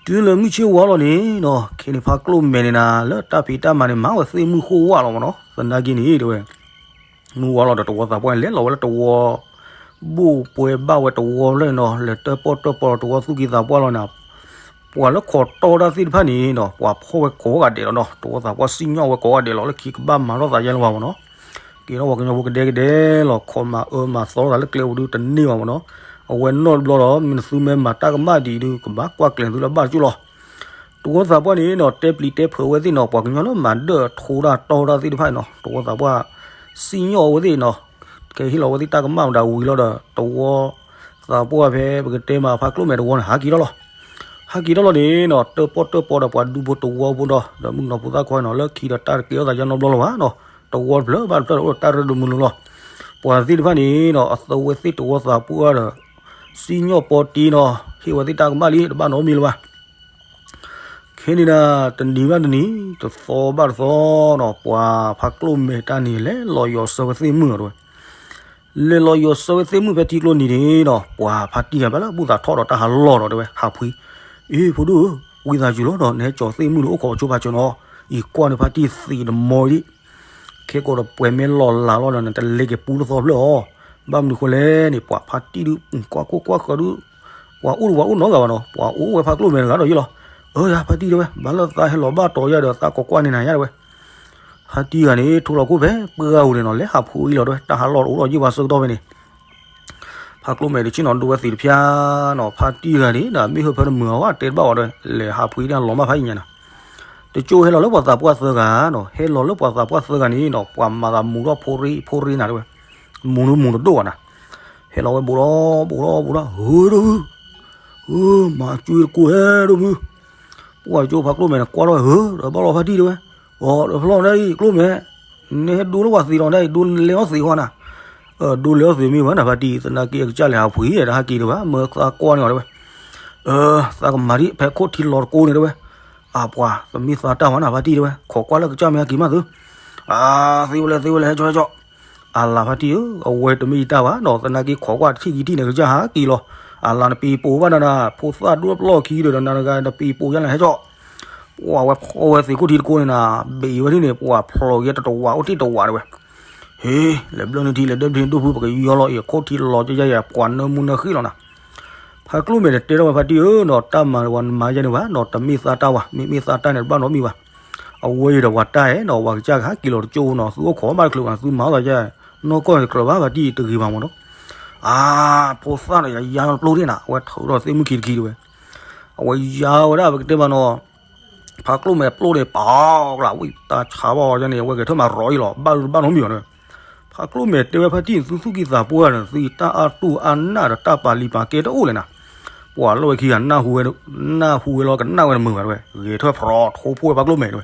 တုၤလၢမုၢ်ဆ့ၣ်ဝါလီၤန့ၣ်နီၤ ခဲန့ၣ်ဖးကျိၣ်မဲာ်န့ၣ်နၤ လၢတၢ်ဖံးတၢ်မၤန့ၣ် မၤဝဲသ့ၣ်မုၢ်ဃိၣ်ဝါလီၤမးနီၤ သနာ်က့န့ၣ်တဲဝဲ မုၢ်ဝါလီၤဒီးတဝီသးပှၢ်န့ၣ် လဲၤလီၤဝဲလၢတဝီ ဘိၣ်ပှဲၤဘၣ်ဝဲတဝီဖျၢၣ်န့ၣ်နီၤ လဲၤတၢၣ်ပီၣ်တၢၣ်ပီလီၤတဝီသူၣ်က့သးပှၢ်လီၤန့ၣ် ပှၤလၢခိးတီၢ်တၢ်သ့ၣ်တဖၣ်န့ၣ်နီၤ ပှၤဖီၣ်ဝဲကိးဂၤဒဲးလီၤနီၤ တဝီသးပှၢ်စံၣ်ညီၣ်ဝဲကိးဂၤဒဲးလီၤ လၢခံကဘၣ်မၤထီၣ်သးယါလၢၤဘၣ်မးနီၤ ကဲထီၣ်ပှၤကညီဖိကဒဲကဒဲလီၤ ခိးမၤအၢမၤသီသးလၢကျဲပူၤဒုးတန့ၢ်ဘၣ်မးနီၤ အဝဲနီၢ်တဘျီဒီး မ့ၢ်နသုမ့ၢ်မၤတၢ်ကမၣ်ဒံးဒုး ကဘၣ်ကွၢ်ကျဲၤသုလၢဘၣ်တကၠိၢ်လီၤ တဝီသးပှၢ်န့ၣ်နီၤ တဲပျံၤတဲဖုးဝဲသ့ၣ်နီၤ ပှၤကညီလၢမၤဒၢၣ်ထိတၢ်တီၢ်တၢ်သ့ၣ်တဖၣ်န့ၣ်နီၤ တဝီသးပှၢ် စံၣ်ညီၣ်ဝဲသ့ၣ်နီၤ ကဟ့ၣ်လီၤဝဲသ့ၣ်တၢ်ကမၣ်မတၤဝံၤလီၤဒီး တဝီသးပှၢ်ဖဲ ပကတဲမးဖးကျိၣ်မဲာ်တဝီန့ၣ် ဟးက့ၤထီၣ်လီၤ ဟးက့ၤထီၣ်လီၤန့ၣ်နီၤ တၢၣ်ပီၣ်တၢၣ်ပီဒီးပှၤဒူဖိတဝီဖိဒီး ဒီးမုၣ်ကနီၤဖိသၣ်ခွါနီၤ လၢခံဒီးတၢ်တကဲထီၣ်သးယါနီတဘျီလၢၤဘၣ်နီၤ တဝီတဖျၢၣ်ဘၣ်တဖျၢၣ်ဒီးအိၣ်ဒီးတၢ်ရ့ဒိၣ်မုာ်လိၤလီၤ ပှၤသ့ၣ်တဖၣ်န့ၣ်နီၤ အသဝဲသ့ၣ်တဝီသးပှၢ်ဒီး စံၣ်ညီၣ်ပီတ့နီၤ ဟ့ၣ်ဝဲသ့ၣ်တၢ်ကမၣ်လံ တဘၣ်နီတမံၤလၢၤဘၣ် ခဲန့ၣ်ဒၣ် တနံၤဘၣ်တနံၤ တသီဘၣ်တသီနီၤ ပှၤဖးကျိၣ်မဲာ်တၢ်န့ၣ် လဲၤလီၤယီၤဆၢဝဲသ့ၣ်မုၣ်လီၤတဲဝဲ လဲၤလီၤယီၤဆၢဝဲသ့ၣ်မုၣ်ဖဲထံကျိနံၤန့ၣ်နီၤ ပှၤဖါတံၢ်ဂၤဘၣ်လၢဘူၣ်သးထီၣ်ဒီးတၢ်ဟးလီၢ်ဒီးတဲဝဲ ဟးဖှံ, အ့ ဖိဒိၣ်ဧၢ, ဝံသးစူၤလီၤနီၤ နဟဲကၠီၤသ့ၣ်မုၣ်လၢအိၣ်ခိးဆိဖးစၢၤနီၤ, အံၤကွၢ်န့ၣ်ဖါတံၢ်သံးတမီၤအံၤဒံး, ခဲကိးဒီးပှဲၤမ့ၢ်လီၤလးလီၤဒီး နတလဲၤက့ၤပူတသီဖျၢၣ်အီၤ, ဘၣ်မနုၤဃိလဲၣ်န့ၣ် ပှၤဖါတံၢ်ဒုး ကွၢ်ခိၣ်ကွၢ်ဃၢၤဒုး ပှၤအိၣ်တဝၤအိၣ်နီတဂၤဘၣ်နီၤ, ပှၤအိၣ်ဝဲဖးကျိၣ်မဲာ်တဂၤဒီးယ့ၢ်လီၤ, အၢ ယၤဖါတံၢ်တဲဝဲ ဘၣ်လၢသးဟဲလီၤဘၣ်တီၤယၤဒီးသးကိးကွၢ်န့ၢ်နၤယၤတဲဝဲ ဖါတံၢ်ဂၤန့ၣ် ထိလီၤခိၣ်ဖဲပှၢ်ဂၤဧိၤန့ၣ်နီၤ လဲၤဟးဖှံအံၤလီၤတဲဝဲ တၢ်ဟးလီၢ်တအိၣ်ဒီးယ့ၢ်ဘၣ်ဆၢကတီၢ်ဖဲန့ၣ် ဖးကျိၣ်မဲာ်တဆ့ၣ်နီၤဒိဝဲသ့ၣ်တဖၠါနီၤ ဖါတံၢ်ဂၤန့ၣ်ဒီး မ့ၢ်ဟၢဖၢတမုာ်အီၤဝဲတဲတဘၣ်ဝဲဒီး လဲၤဟးဖှံဒၣ်လီၤမၢ်ဖးယံၤညါနီၤ, တကၠိၢ်ဟဲလီၤလၢပှၤသးပှၢ်သၢဂၤနီၤ ဟဲလီၤလၢပှၤသးပှၢ်သၢဂၤန့ၣ်နီၤ ပှၤမၤသးမူၤထီၣ်ဖိရ့ဖိရ့နၤတဲဝဲ, မူၤဒုမူၤတဒိၣ်ဘၣ်နၤ, ဟဲလီၤဝဲဘူးဒီးဘူးဒီးဘူးဒီး ဧၢ ဒိၣ်မုၢ် ဧၢ မၤကၠူတကိးဟဲဒိၣ်မုၢ်, ပှၢ်ကၠိဖါကျိၣ်မဲာ်န့ၣ်ကွၢ်ထီၣ်ဝဲဧၢ ဒီးဘၣ်လီၤဖါတံၢ်တဲဝဲ, အိ ဒီးဖျီၣ်ဒၣ်အံၤကျိၣ်မဲာ်, နဟဲဒိလၢပှၤသံးလီၤဒၣ်အံၤ ဒိလဲအီၣ်သံးဃီနၤ, ဒိလဲအီၣ်သံးမ့ၢ်ဝဲနၤဖါတံၢ် သနာ်က့အကစၢ်လဲၤဟးဖှံးဒီးဟဲက့ၤတဲဝဲ, မၢသးကွၢ်န့ၢ်အီၤတဲဝဲ, သးကမၤဒ်ဖဲခိၣ်ထံလီၤတကိးန့ၣ်တဲဝဲ, အပှၤ တမ့ၢ်သးတၢ်ဝဲနၤဖါတံၢ်တဲဝဲ ခိးကွၢ်လၢကစၢ်မ့ၢ်ဟဲက့ၤမးသု, သ့ဝဲလဲၣ် သ့ဝဲလဲၣ် ဟဲကၠီ ဟဲကၠီ, အလၤဖါတံၢ်ဧၢ အဝဲတမ့ၢ်ယတၢ်ဘၣ်ဒီး သနာ်က့ခိးကွၢ်တထံၣ်ခံထံၣ်န့ၣ် ကစၢ်ဟးက့ၤလီၤ, အလၤနပံၤပိာ်ဘၣ်နၤနၤ ဖိသၣ်ဒိၣ်တပျီၢ်ခံဒီး နၤတဂၤနပံၤပိာ်ယါနၤ ဟဲကၠီ, ပှၤဝဲဖီဝဲသ့းခိၣ်ထံတကိးန့ၣ်နၤ ဘ့ၣ်ဝဲဒ်န့ၣ် ပှၤဖျိးယဲတတဝးအိၣ်တ့ၢ်တဝးတဲဝဲ, ဟ့ လဲၤဘျၢနုၢ်ထံ လဲၤဒၢဖျ့ဒိၣ်ဖု ပကယီလီၤအံၤ ခိၣ်ထံလီၤကယါယၤ ပှၤနၢမူနၢဃ့ၣ်လီၤနၤ, ဖါကျိၣ်မဲာ်န့ၣ်တဲထီၣ်ဝဲဖါတံၢ်ဧၢနီၤ တၢ်မၤဝဲနမၤယဲန့ၣ်ဘၣ်နီၤ တမ့ၢ်သးတၢ်ဝဲ မ့မ့ၢ်သးတၢ်န့ၣ် တဘၣ်နီတမံၤဘၣ်, အဝဲအံၤဒီးပှၤတၢ်အဲၣ်နီၤ ပှၤကစၢ်ကဟးက့ၤလီၤတကၠိနီၤ သုအိၣ်ခိးဘၣ်တချုးဘၣ် သုမၤအီၣ်သးယဲ နီၢ်ကီၢ်န့ၣ်တကြၢးဘၣ် ဖါတံၢ်တဂ့ၤဘၣ်မးနီၤ, အါ ဖိသၣ်ဒီးယၤယါပျိၢ်ဒ့ၣ်နၤ အဝဲထုးထီၣ်သ့ၣ်မုၢ်ခံတခံတဲဝဲ, အဝဲယါဝဲဒၣ်ပကတဲမးနီၤ ဖါကျိၣ်မဲာ်ပျိၢ်ဒ့ၣ်ပာ်ကျါ ဝံၣ်တၢ်ဆါဘၣ်အီၤန့ၣ် အဝဲဂဲၤထၢၣ်မၤရီၤအံၤလီၤ ဘၣ်တဘၣ်နီတမံၤဘၣ်တဲဝဲ, ဖါကျိၣ်မဲာ်တဲဝဲဖါတံၢ် သုသူၣ်ကံၢ်သးပှၢ်န့ၣ် သုတၢ်အါတူၢ်အါနၢ်ဒီးတၢ်ပာ်လံၤပာ်ကဲတအိၣ်လဲၣ်နၤ, ပှၤလီၢ်ဝဲခံဂၤ နၢ်ဟူဝဲလီၤကနၣ်ဝဲတမုာ်ဘၣ်တဲဝဲ ဂဲၤထၢၣ်ဖြီးထိဖှိၣ်ဝဲဖါကျိၣ်မဲာ်တဲဝဲ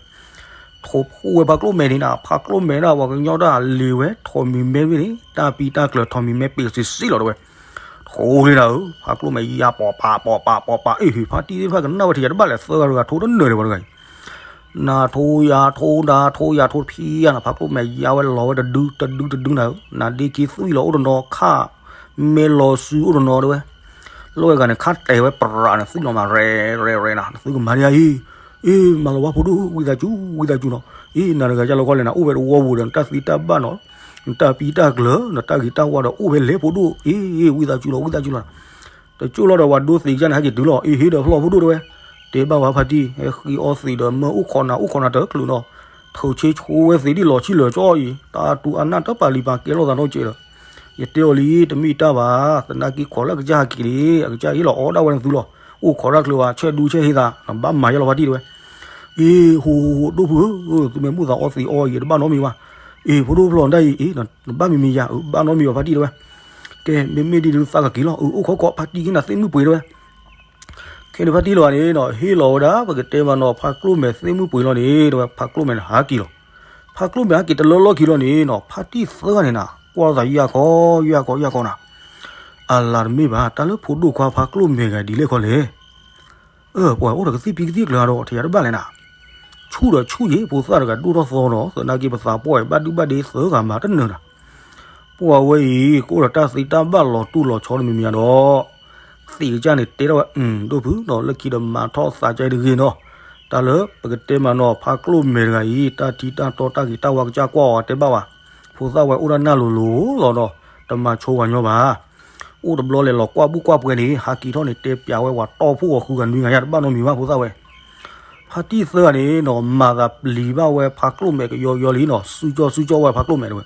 ထိဖှိၣ်ဝဲဖါကျိၣ်မဲာ်န့ၣ်နၤ ဖါကျိၣ်မဲာ်ဒၣ်ပှၤကညီတၢ်လ့ၤဝဲ ထိးမံၤမဲဝဲန့ၣ် တၢ်ပံတၢ်ကျၢၤထိးမံၤမဲပ့ၤစံးစံးလီၤတဲဝဲ, ထိလံနၤဧၢ ဖါကျိၣ်မဲာ်ယါပီၤပၤပီၤပၤပီၤပၤ အ့ၣ်ဟ့ၣ်ဖါတံၢ်သ့ၣ်တဖၣ်ကနၣ်ဝဲထံၣ်ယၤတဘၣ်လဲၣ် သၢဂၤတဂၤထိတနၢၤဒံးပှၤတဂၤအံၤ နၤထိယၤထိနၤထိယၤထိတဖံးယါနၤ ဖါကျိၣ်မဲာ်ယါဝဲလီၤဝဲတဒုတဒုတဒုနၤဧၢ နၤဒ့ခံသွံၣ်လီၤအိၣ်တနီၤ ခၣ် မဲလီၤစုအိၣ်တနီၤတဲဝဲ, လီၢ်ဝဲဂၤန့ၣ် ခၣ်တဲာ်ဝဲပြးန့ၣ် သွံၣ်လီၤမးရဲၣ်ရဲၣ်ရဲၣ်နၤ နသုကမၤဒ်အံၤ, အ့ၣ် မၤလီၤဝဲဖိဒိၣ် ဝံသးစူၤ ဝံသးစူၤနီၤ, အ့ၣ် နၤတဂၤယါလီၤခီလဲၣ်နၤ အိၣ်ဖဲတဝီပူၤဒီး နတၢ်သံတၢ်ဘၣ်နီၤ, နတၢ်ပံတၢ်ကျၢၤ နတၢ်ဂ့ၤတၢ်ဝါဒီးအိၣ်ဖဲလဲၣ်ဖိဒိၣ်, အ့ၣ် ဝံသးစူၤလီၤ ဝံသးစူၤလီၤ တကၠိၢ်လီၤဒီး ပှၤဒိသံးကစၢ်န့ၣ် ဟဲက့ၤတုၤလီၤ အ့ၣ် ဟ့ၣ်ဒီးဖျီၣ်ဖိဒိၣ်တဲဝဲ, တဲဘၣ်ဝဲဖါတံၢ် ဟဲဃ့အီသံးဒီး မၢအိၣ်ခိးနၤအိၣ်ခိးနၤတချုးနီၤ, ထုးဆ့ဆိဝဲသံးဒ်လီၤဆံၣ်လီၤကၠီအံၤ တၢ်တူၢ်အနၢ်တၢ်ပာ်လံၤပာ်ကဲလိာ်သးနီတကဲးဒီး, ယတဲအီၤလံ တမ့ၢ်တၢ်ဘၣ်, သနာ်က့ခိးလၢအကစၢ်ဟဲက့ၤလံ အကစၢ်ဟ့ၣ်လီၤအီၣ်ဒၣ်ဝဲနသုလီၤ, အိၣ်ခိးတၢ်ချုးဘၣ် ဆဲးဒူဆဲးဟ့သး နဘၣ်မၤယဲလီၤဖါတံၢ်တဲဝဲ, အ့ၣ် ဟိဟိဟိ ဒိၣ်ဖုဧၢ, သုမ့ၢ်ဘူၣ်သးအီသံးအီအံၤ တဘၣ်နီတမံၤဘၣ်, အ့ၣ် ဖိဒိၣ်ဖျီၣ်ဒၣ်အံၤ အ့ၣ် နဘၣ်မံၤမံၤယၤ အဘၣ်နီတမံၤဘၣ်ဖါတံၢ်တဲဝဲ, ကဲ မ့မ့ၢ်ဒ်န့ၣ်သးကက့ၤလီၤ အိၣ်ခိးခိးဖါတံၢ်က့ၤနၤသ့ၣ်မုၢ်ပှ့ၤတဲဝဲ ခဲန့ၣ်ဖါတံၢ်လီၤန့ၣ်နီၤ ဟ့ၣ်လီၤဝဲဒၣ် ပကတဲမးနီၤ ဖါကျိၣ်မဲာ်သ့ၣ်မုၢ်ပှ့ၤလီၤန့ၣ် တဲဝဲ ဖါကျိၣ်မဲာ်န့ၣ်ဟးက့ၤလီၤ, ဖါကျိၣ်မဲာ်ဟးက့ၤတလၢလီၢ်ခံလီၤန့ၣ်နီၤ ဖါတံၢ်သၢဂၤန့ၣ်နၤ ကွၢ်လိာ်သးယၢ်ခီ ယၢ်ခီ ယၢ်ခီနၤ, အလၤတမ့ၢ်ဘၣ် တၢ်လၢဖိဒိၣ်ခွါဖါကျိၣ်မဲာ်ဂၤဒ်လဲၣ်ခီလဲၣ် အၢ ပှၤအိၣ်ဒီးကသံၣ်ဖံးကသံၣ်ကျၢၤဒီး ထံၣ်ယၤတဘၣ်လဲၣ်နၤ, ဆူၣ်ဒီးဆူၣ်ယံၤ ဖိသၣ်တဂၤဒိၣ်ထီၣ်သီဒီး သနာ်က့ပသးပှၢ်အံၤ ဘၣ်ဒုဘၣ်ဒ့သၢဂၤမၤတနၢၤနၤ, ပှၤဝဲအံၤ ကအိၣ်ဒီးတၢ်သံတၢ်ဘၣ်လီၤတူၢ်လီၤဆီတမံၤမံၤဒီး သံးကစၢ်န့ၣ်တဲထီၣ်ဝဲ အၢ ဒိၣ်ဖုဒီး လၢခံဒီးမၤထီၣ်သးကါအံၤတဂ့ၤနီၤ, တၢ်လၢပကတဲမးနီၤ ဖါကျိၣ်မဲာ်တဂၤအံၤ တၢ်ထံတၢ်တီတၢ်ဂ့ၤတၢ်ဝါကစၢ်ကွၢ်အီၤတဲဘၣ်ဘၣ်, ဖိသၣ်ဝဲအိၣ်ဒၣ်နၢ်လိၤလိၤလီၤဒီး တမၤဆိဝၤညီဘၣ် အိၣ်တဘျီလဲၤလီၤကွၢ်ဘူၣ်ကွၢ်ပှဲၤန့ၣ် ဟးက့ၤထီၣ်န့ၣ် တဲပျးဝဲဝၤတီၢ်ဖှိၣ်အီၤဃုဂၤနွံဂၤယါ တဘၣ်နီတမံၤဘၣ်ဖိသၣ်ဝဲ, ဖါတံၢ်သၢဂၤန့ၣ်နီၤ မၤသးပျံၤဘၣ်ဝဲဖါကျိၣ်မဲာ်ကယီကယီလံနီၤ စုကၠီစုကၠီဝဲဖါကျိၣ်မဲာ်တဲဝဲ,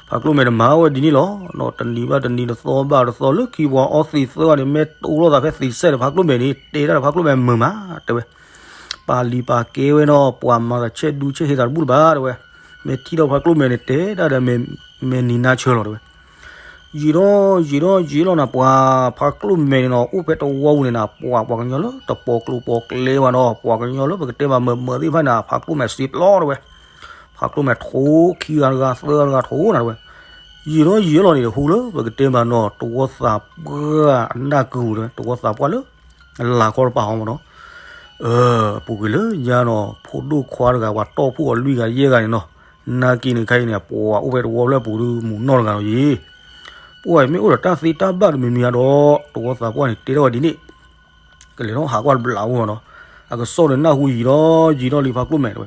ဖါကျိၣ်မဲာ်န့ၣ်မၤဝဲဒ်န့ၣ်လီၤ, တနံၤဘၣ်တနံၤတသီဘၣ်တသီလၢခံပှၤအီသံးသၢဂၤန့ၣ် မ့ၢ်တိၢ်လိာ်သးဖဲသံးစဲးဒီးဖါကျိၣ်မဲာ်န့ၣ် တဲတၢ်ဒီးဖါကျိၣ်မဲာ်မုာ်မးတဲဝဲ, ပာ်လံၤပာ်ကဲဝဲနီၤ ပှၤမၤသးဆဲးဒူဆဲးဟ့သးတဘူၣ်လၢၤဘၣ်တဲဝဲ, မ့ၢ်ထံၣ်ဒီးဖါကျိၣ်မဲာ်န့ၣ် တဲတၢ်ဒီး မဲာ်နံၤနါဆၢလီၤတဲဝဲ ယံာ်ဒီးယံာ်ဒီးယံာ်လီၤနၤ ပှၤဖါကျိၣ်မဲာ်န့ၣ်နီၤ အိၣ်ဖဲတဝီပူၤန့ၣ်နၤ ပှၤပှၤကညီလၢတပိာ်ကျိၤပိာ်ကျဲဘၣ်နီၤ ပှၤကညီလၢပကတဲမးမုာ်မုာ်သ့ၣ်တဖၣ်န့ၣ် ဖါကျိၣ်မဲာ်စံးပျီတဲဝဲ, ဖါကျိၣ်မဲာ်ထိခံဂၤတဂၤသၢဂၤတဂၤထိနၤတဲဝဲ, ယံာ်ဒီးယံာ်လီၤန့ၣ် ဟူလၢပကတဲမးနီၤ တဝီသးပှၢ်အနၢ်ကုၤတဲဝဲ တဝီသးပှၢ်လၢ အလၤကီတပၤဟီမးနီၤ ပူၤကွံာ်လၢညါနီၤ ဖိဒိၣ်ခွါတဂၤ ပှၤတီၢ်ဖှိၣ်အီၤလွံၢ်ဂၤယဲၢ်ဂၤန့ၣ်နီၤ, နာ်က့န့ၣ်ခါအံၤန့ၣ် ပှၤအိၣ်ဖဲတဝီဖျၢၣ်ပူၤဒုးမုၢ်နီၢ်တဂၤလီၤယံၤ, ပှၤမ့ၢ်အိၣ်ဒီးတၢ်သ့တၢ်ဘၣ်တမံၤမံၤဧါဒီး တဝီသးပှၢ်န့ၣ် တဲထီၣ်ဝဲဒ်န့ၣ်, ကလဲၤထီၣ်ဟးကွၢ်တဘျးအိၣ်မးနီၤ, အကစီၣ်န့ၣ်နၢ်ဟူယံာ်ဒီးယံာ်ဒီးလံဖါကျိၣ်မဲာ်တဲဝဲ,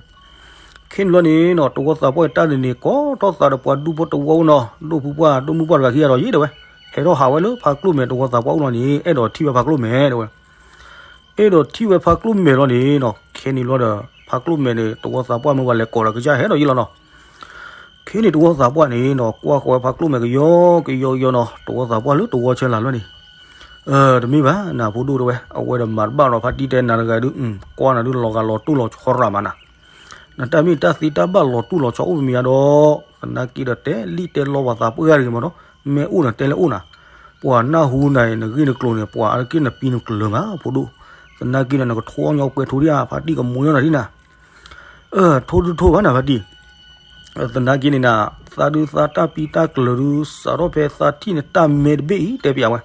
ခဲန့ၣ်ဘျီန့ၣ်နီၤ တဝီသးပှၢ်တၢ်န့ၣ်န့ၣ် ကိးထီၣ်သးဒီးပှၤဒူဖိတဝီအိၣ်နီၤ ဒိၣ်ဖုပှၢ် ဒိၣ်မုၢ်ပှၢ်တဂၤခံဂၤဒီးယံၤတဲဝဲ, ဟဲထီၣ်ဟးဝဲလၢဖါကျိၣ်မဲာ်တဝီသးပှၢ်အိၣ်လီၤန့ၣ် အဲၣ်ဒိးထံၣ်ဝဲဖါကျိၣ်မဲာ်တဲဝဲ အဲၣ်ဒိးထံၣ်ဝဲဖါကျိၣ်မဲာ်လီၤန့ၣ်နီၤ ခဲန့ၣ်လီၤဒီး ဖါကျိၣ်မဲာ်န့ၣ် တဝီသးပှၢ်မ့ၢ်ဝဲလဲၤကိးဒီးကစၢ်ဟဲဒီးယံၤလီၤနီၤ, ခဲန့ၣ်တဝီသးပှၢ်န့ၣ်နီၤ ကွၢ်ဃီၤဝဲဖါကျိၣ်မဲာ်ကယီကယီကယီနီၤ တဝီသးပှၢ်လၢတဝီဆဲလၤလီၤန့ၣ်, တမ့ၢ်ဘၣ် နဖိဒိၣ်တဲဝဲ အဝဲဒီးမၤတဘၣ်နီၤ ဖါတံၢ်တဲနၤတဂၤဒုး ကွၢ်နၤဒုးလီၤဂာ်လီၤတူၢ်လီၤဆီရၣ်မးနၤ နတၢ်မ့ၢ်တၢ်သ့တၢ်ဘၣ်လီၤတူၢ်လီၤဆီအိၣ်မ့ၢ်မ့ၢ်ဧါဒီး သနာ်က့ဒီးတဲလံၣ်တဲလီပှၤသးပှၢ်တဂ့ၤမးနီၤ, မ့ၢ်အိၣ်နၤတဲလၢအိၣ်နၤ, ပှၤနၢ်ဟူနၤအံၤ နဂ့ၢ်နကျိၤန့ၣ် ပှၤအါတက့ၢ်နပံနကျၢၤမး ဖိဒိၣ်, သနာ်က့ဒီး နကထိအီၣ်ညီပှဲၤထိဒံးဧါ, ဖါတံၢ်ကမိၢ်ညီနၤဒ်နၤ. အၢ ထိဒုးထိဘၣ်နၤဖါတံၢ်. သနာ်က့န့ၣ်နၤ, သးဒုးသးတၢ်ပံတၢ်ကျၢၤဒုး စးထီၣ်ဖဲသးထံၣ်နတၢ်မဲတဘ့ၣ်အံၤ တဲပျးဝဲ.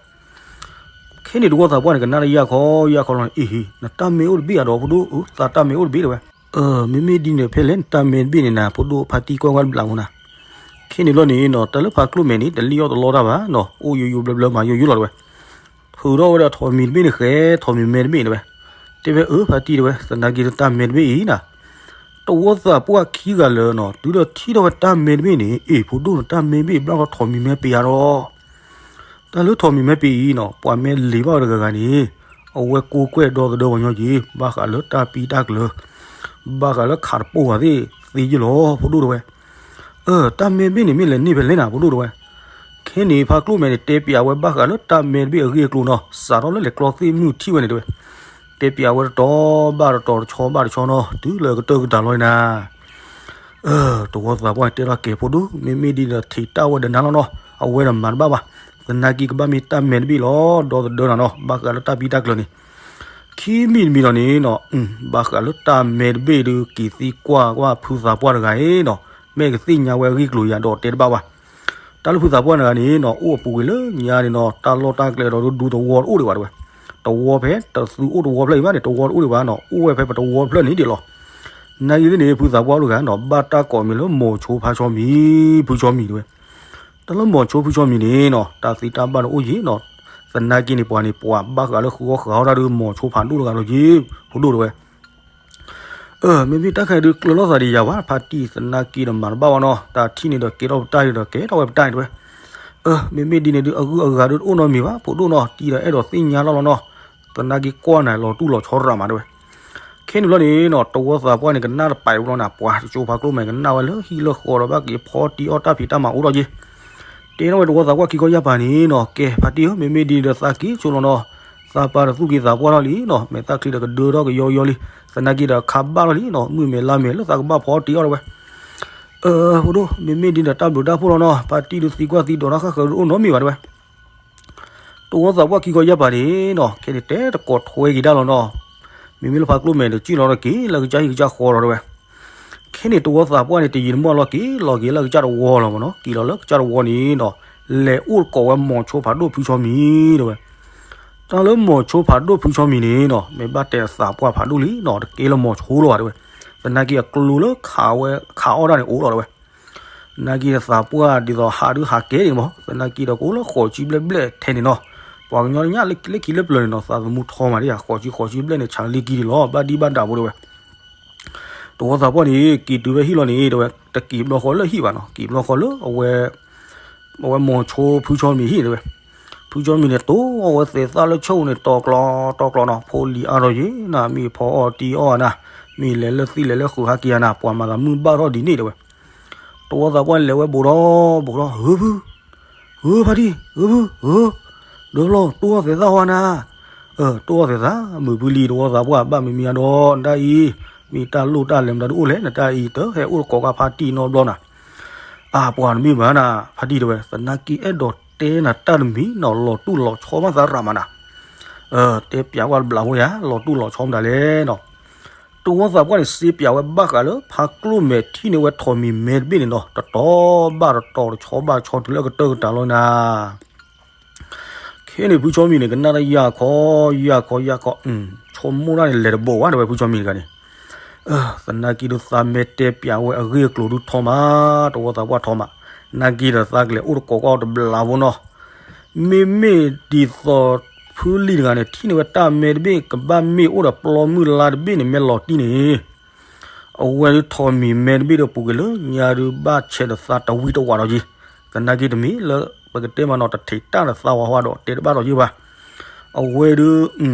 ခဲန့ၣ်တဝီသးပှၢ်န့ၣ် ကနၣ်တယၢ်ခီယၢ်ခီလီၤန့ၣ်, အ့ဟ့, နတၢ်မဲအိၣ်တဘ့ၣ်ဧါဒီး ဖိဒိၣ်ဧၢ, သးတၢ်မဲအိၣ်တဘ့ၣ်တဲဝဲ. အၢ မ့မ့ၢ်ဒ်န့ၣ် ဖဲလဲၣ် နတၢ်မဲတဘ့ၣ်န့ၣ်နၤ, ဖိဒိၣ်ဖါတံၢ်ကွၢ်ကွၢ်တဘျးဖိနၤ. ခဲန့ၣ်ဘျီန့ၣ်နီၤ, တၢ်လၢဖါကျိၣ်မဲာ်န့ၣ် တလံၣ်အီၣ်တလီတၢ်ဘၣ်နီၤ, အိၣ်ယိယိဘျၢဘျၢမၤယိယိလီၤတဲဝဲ. ထုးထီၣ်ဝဲဒၣ်ထိးမံၤတဘ့ၣ်န့ၣ်ဃဲ, ထိးမံၤမဲတဘ့ၣ်တဲဝဲ. တဲဝဲအၢ ဖါတံၢ်တဲဝဲ, သနာ်က့လၢတၢ်မဲတဘ့ၣ်အံၤနၤ. တဝီသးပှၢ်ခံဂၤလၢာ်နီၤ, တုၤဒီးထံၣ်ထီၣ်ဝဲတၢ်မဲတဘ့ၣ်န့ၣ်, အ့ ဖိဒိၣ်နတၢ်မဲတဘ့ၣ်ဘျီဒီးထိးမံၤမဲပ့ၤယၤဒီး တၢ်လၢထိးမံၤမဲပ့ၤအံၤနီၤ, ပှၤမ့ၢ်လ့ၤဘၣ်ဝဲတဂၤဂၤန့ၣ်, အဝဲကိးကွဲၢ်ဒီသဒၢပှၤညီက့ၤ, ဘၣ်ဃးလၢတၢ်ပံတၢ်ကျၢၤ, ဘၣ်ဃးလၢခးတပိၢ်ဃာ်သ့ၣ်သ့ယ့ၢ်လီၤ ဖိဒိၣ်တဲဝဲ. အၢ တၢ်မဲတဘ့ၣ်န့ၣ် မ့ၢ်လဲၤန့ၢ်ဖဲလဲၣ်နၤ ဖိဒိၣ်တဲဝဲ. ခဲန့ၣ်ဖါကျိၣ်မဲာ်န့ၣ် တဲပျးဝဲဘၣ်ဃးလၢတၢ်မဲတဘ့ၣ်အဂ့ၢ်အကျိၤနီၤ, စးထီၣ်လၢလဲၤကျီသ့ၣ်မုၢ်ထံၣ်ဝဲန့ၣ်တဲဝဲ. တဲပျးဝဲတတီၤဘၣ်တတီၤ တဆီဘၣ်တဆီနီၤ, တုၤလၢကတၢၢ်ကတၢၢ်လီၤနၤ. အၢ တဝီသးပှၢ်တဲထီၣ်ကဲ ဖိဒိၣ်, မ့မ့ၢ်ဒ်ဒီးထံးတၢ်ဝဲဒီးနၤလီၤနီၤ, အဝဲဒီးမၤတဘၣ်ဘၣ်. သနာ်က့ကဘၣ်မ့ၢ်တၢ်မဲတဘ့ၣ်လီၤ, ဒီသဒၢနၤနီၤ, ဘၣ်ဃးလၢတၢ်ပံတၢ်ကျၢၤန့ၣ်. ခံမံၤတမံၤလီၤန့ၣ်နီၤ, ဘၣ်ဃးလၢတၢ်မဲတဘ့ၣ်ဒီး က့ၤသံကွၢ်ကွၢ်ဖုသးပှၢ်တဂၤအံၤနီၤ, မ့ၢ်ကသ့ၣ်ညါဝဲအဂ့ၢ်ကျိၤယၤဒီးတဲတဘၣ်ဘၣ်. တၢ်လၢဖုသးပှၢ်တဂၤန့ၣ်နီၤ, အိၣ်အပူၤကွံာ်လၢညါန့ၣ်နီၤ, တၢ်လီၢ်တၢ်ကျဲဒီးဒူသဝီတအိၣ်ဒံးဘၣ်တဲဝဲ. တဝီဖဲတသူအိၣ်တဝီဖျၢၣ်အံၤဘၣ်န့ၣ်, တဝီတအိၣ်ဒံးဘၣ်နီၤ, အိၣ်ဝဲဖဲပတဝီဖျၢၣ်န့ၣ်ဒံးလီၤ. နာ်က့သ့ၣ်န့ၣ် ဖုသးပှၢ်အိၣ်တဂၤနီၤ, ဘၣ်တၢ်ကိးမံၤလၢမိၤဆိဖါဆီမံၤ, ဖုဆီမံၤတဲဝဲ. တၢ်လၢမိၤဆိဖုဆီမံၤန့ၣ်နီၤ, တၢ်သံတၢ်ဘၣ်န့ၣ်အိၣ်ယံၤနီၤ, သနာ်က့န့ၣ် ပှၤန့ၣ် ပှၤဘၣ်ဃးလၢဃုအီၣ်ဃုအီတၢ်ဒီးမိၤဆိဖးဒိၣ်တဂၤလီၤက့ၤ, ဖိဒိၣ်တဲဝဲ. အၢ မ့မ့ၢ်တၢ်ခဲအံၤဒုးကျၢၤလိာ်သးဒံးယၤဘၣ်, ဖါတံၢ်သနာ်က့ဒီးမၤတဘၣ်ဘၣ်နီၤ, တၢ်ထံၣ်န့ၣ်ဒီးကဲထီၣ်ပတၢ်ဒီးကဲထီၣ်ဝဲပတၢ်န့ၣ်တဲဝဲ. အၢ မ့မ့ၢ်ဒ်န့ၣ်ဒုး အဂုၤအဂၤဒုးတအိၣ်နီတမံၤဘၣ်, ဖိဒိၣ်နီၤ, တံၤဒီးအဲၣ်ဒိးသ့ၣ်ညါလီၤလီၤနီၤ, သနာ်က့ကွၢ်နၤလီၤတူၢ်လီၤဆီရးမးတဲဝဲ. ခဲန့ၣ်ဘျီန့ၣ်နီၤ, တဝီသးပှၢ်န့ၣ် ကနၣ်တပာ်အံၤဘျီန့ၣ်, ပှၤတကၠိဖါကျိၣ်မဲာ်ကနၣ်ဝဲလၢဟံၣ်လၢဃီဒီးဘၣ်က့ၤဖီတံၢ်အီၣ်တၢ်ဖံးတၢ်မၤအိၣ်ထီၣ်က့ၤ. တဲထီၣ်ဝဲတဝီသးပှၢ်ခံခီယၢ်ပၤန့ၣ်နီၤ, ကဲဖါတံၢ်ဧၢ, မ့မ့ၢ်ဒ်န့ၣ်ဒီးသးက့ၤဆိလီၤနီၤ, သးပၢ်ဒီးသူၣ်က့ၤသးပှၢ်ထီၣ်လံနီၤ, မဲာ်သၣ်ချံဒီးကဒၢထီၣ်ကယီကယီလံ, သနာ်က့ဒီးခါဘၣ်ထီၣ်လံနီၤ, မုၢ်မဲာ်လါမဲာ်လၢသးကဘၣ်ဖီတံၢ်အီၣ်တဲဝဲ. အၢ ဖိဒိၣ်, မ့မ့ၢ်ဒ်န့ၣ်ဒီးတၢ်ဘျုးတၢ်ဖှိၣ်လီၤနီၤ, ဖါတံၢ်ဒုးသံကွၢ်သံဒိးတၢ်ဃၣ်ဃၢၤဒုးတအိၣ်နီတမံၤဘၣ်တဲဝဲ. တဝီသးပှၢ်ခံခီယၢ်ပၤန့ၣ်နီၤ, ခဲန့ၣ်တဲတကိးထွဲက့ၤဒၣ်လီၤနီၤ, မ့မ့ၢ်လၢဖါကျိၣ်မဲာ်ဒီး ကံၣ်လီၤဒီးက့ၤလၢကစၢ်ဟံၣ်ကစၢ်ဃီလီၤတဲဝဲ. ခဲန့ၣ်တဝီသးပှၢ်န့ၣ် တယံာ်တမီၢ်လီၤက့ၤလီၤက့ၤလၢကစၢ်တဝီလီၤမးနီၤ, က့ၤလီၤလၢကစၢ်တဝီန့ၣ်နီၤ, လဲၤအိၣ်တကိးဝဲမိၤဆိဖးဒိၣ်ဖုဆီမံၤတဲဝဲ. တၢ်လၢမိၤဆိဖးဒိၣ်ဖုဆီမံၤန့ၣ်နီၤ, မ့ၢ်ဘၣ်တဲသးပှၢ်ဖးဒိၣ်လံနီၤ, တကဲလၢမိၤဆိလီၤဘၣ်တဲဝဲ. သနာ်က့အကျိၤလၢခးဝဲခးအီၣ်တၢ်န့ၣ်အိၣ်လီၤတဲဝဲ. သနာ်က့ဒီးသးပှၢ်ဒ်သိးဟးဒုးဟးကဲန့ၣ်မး, သနာ်က့ဒီးကအိၣ်လၢဃိးဆံဘျဲၣ်ဘျဲၣ်ထဲန့ၣ်နီၤ, ပှၤကညီလၢညါလၢခံလၢပျၢၤန့ၣ်နီၤ, သးသမူထီမးဒ်ဧါ, ဃိးဆံဃိးဆံဘျဲၣ်န့ၣ် ဆးလံကံဒ်လီၤ, ဘၣ်ဒံၣ်ဘၣ်ဒၣ်ဖိတဲဝဲ. တဝီသးပှၢ်န့ၣ် က့ၤတုၤဖဲဟံၣ်လီၤန့ၣ်တဲဝဲ, တက့ၤဘျီဃီလၢဟံၣ်ဘၣ်နီၤ, က့ၤဘျီဃီလၢအဝဲ အဝဲမိၤဆိဖုဆီမံၤဟံၣ်တဲဝဲ. ဖုဆီမံၤန့ၣ် တိၢ်အီၣ်ဝဲသဲးသၣ်လၢဆိၣ်န့ၣ် တီကျီတီကျီနီၤ, ဖိလံၤအါထီၣ်ယံၤနၤ, မ့ၢ်ဖီအီၣ်တံၢ်အီၣ်နၤ, မ့ၢ်လဲၤလၢသံၣ်လဲၤလၢဃုာ်ဟးက့ၤယၤနၤ, ပှၤမၤသးမုၢ်ဘၣ်ထီၣ်ဒ်န့ၣ်တဲဝဲ. တဝီသးပှၢ်န့ၣ် လဲၤဝဲဘူးထီၣ်ဘူးထီၣ်, ဧၢဖု, ဧၢဖါတံၢ်, ဧၢဖု, ဧၢ, ဒီဖျီ တိၢ်အီၣ်သဲးသၣ်ဝဲနၤ, အၢ တိၢ်အီၣ်သဲးသၣ်, မုၢ်ဖုလံၤတဝီသးပှၢ် ဘၣ်မံၤမံၤအါဒီးနတၢ်အံၤ, မ့ၢ်တၢ်လိၣ်တၢ်လဲၤမတၤဒုးအိၣ်လဲၣ် နတၢ်အံၤ တဟဲအိၣ်တကိးကါဖါတံၢ်နီတဘျီနၤ. အၢ ပှၤတမ့ၢ်ဘၣ်နၤ ဖါတံၢ်တဲဝဲ, သနာ်က့အဲၣ်ဒိးတဲနၤတၢ်တမံၤနီၤ, လီၤတူၢ်လီၤဆီမးသးရးမးနၤ. အၢ တဲပျးကွၢ်တဘျးဖိယၤ လီၤတူၢ်လီၤဆီမတၤလဲၣ်နီၤ. တဝီသးပှၢ်န့ၣ် စ့ပျးဝဲဘၣ်ဃးလၢ ဖါကျိၣ်မဲာ်ထံၣ်န့ၢ်ဝဲထိးမံၤမဲတဘ့ၣ်န့ၣ်နီၤ, တတီၤဘၣ်တတီၤ တဆီဘၣ်ဆီ တုၤလၢကတၢၢ်ကတၢၢ်လီၤနၤ. ခဲန့ၣ် ဖုဆီမံၤန့ၣ် ကနၣ်တၢ်ယၢ်ခီ ယၢ်ခီ ယၢ်ခီ, ဆိကမိၣ်တၢ်န့ၣ် လဲၤတဘိးဘၣ်တဲဝဲ ဖုဆီမံၤတဂၤန့ၣ်. သနာ်က့ဒီးသးမ့ၢ်တဲပျးဝဲအဂ့ၢ်အကျိၤဒုးထီမး, တဝီသးပှၢ်ထီမး, နာ်က့ဒီးသးကလဲၤအိၣ်တကိးကွၢ်အီၤတဘျးဖိနီၤ. မ့မ့ၢ်ဒ်သိးဖုလံၤတဂၤန့ၣ် ထံၣ်န့ၢ်ဝဲတၢ်မဲတဘ့ၣ် ကဘၣ်မ့ၢ်အိၣ်ဒီးပျီမုၢ်လါတဘ့ၣ်န့ၣ် မ့ၢ်လီၤတံၢ်န့ၣ် အဝဲဒုးထိးမံၤမဲတဘ့ၣ်ဒီးပူၤကွံာ်လၢညါဒုးဘၣ်ဆဲးဒီးသးတဝံတဝးဒီးက့ၤ, သနာ်က့တမ့ၢ်လၢပကတဲမးနီၤ တထံးတၢ်ဒီးသးဝးဟီဒီးတဲတဘၣ်ဒီးက့ၤဘၣ်. အဝဲဒုး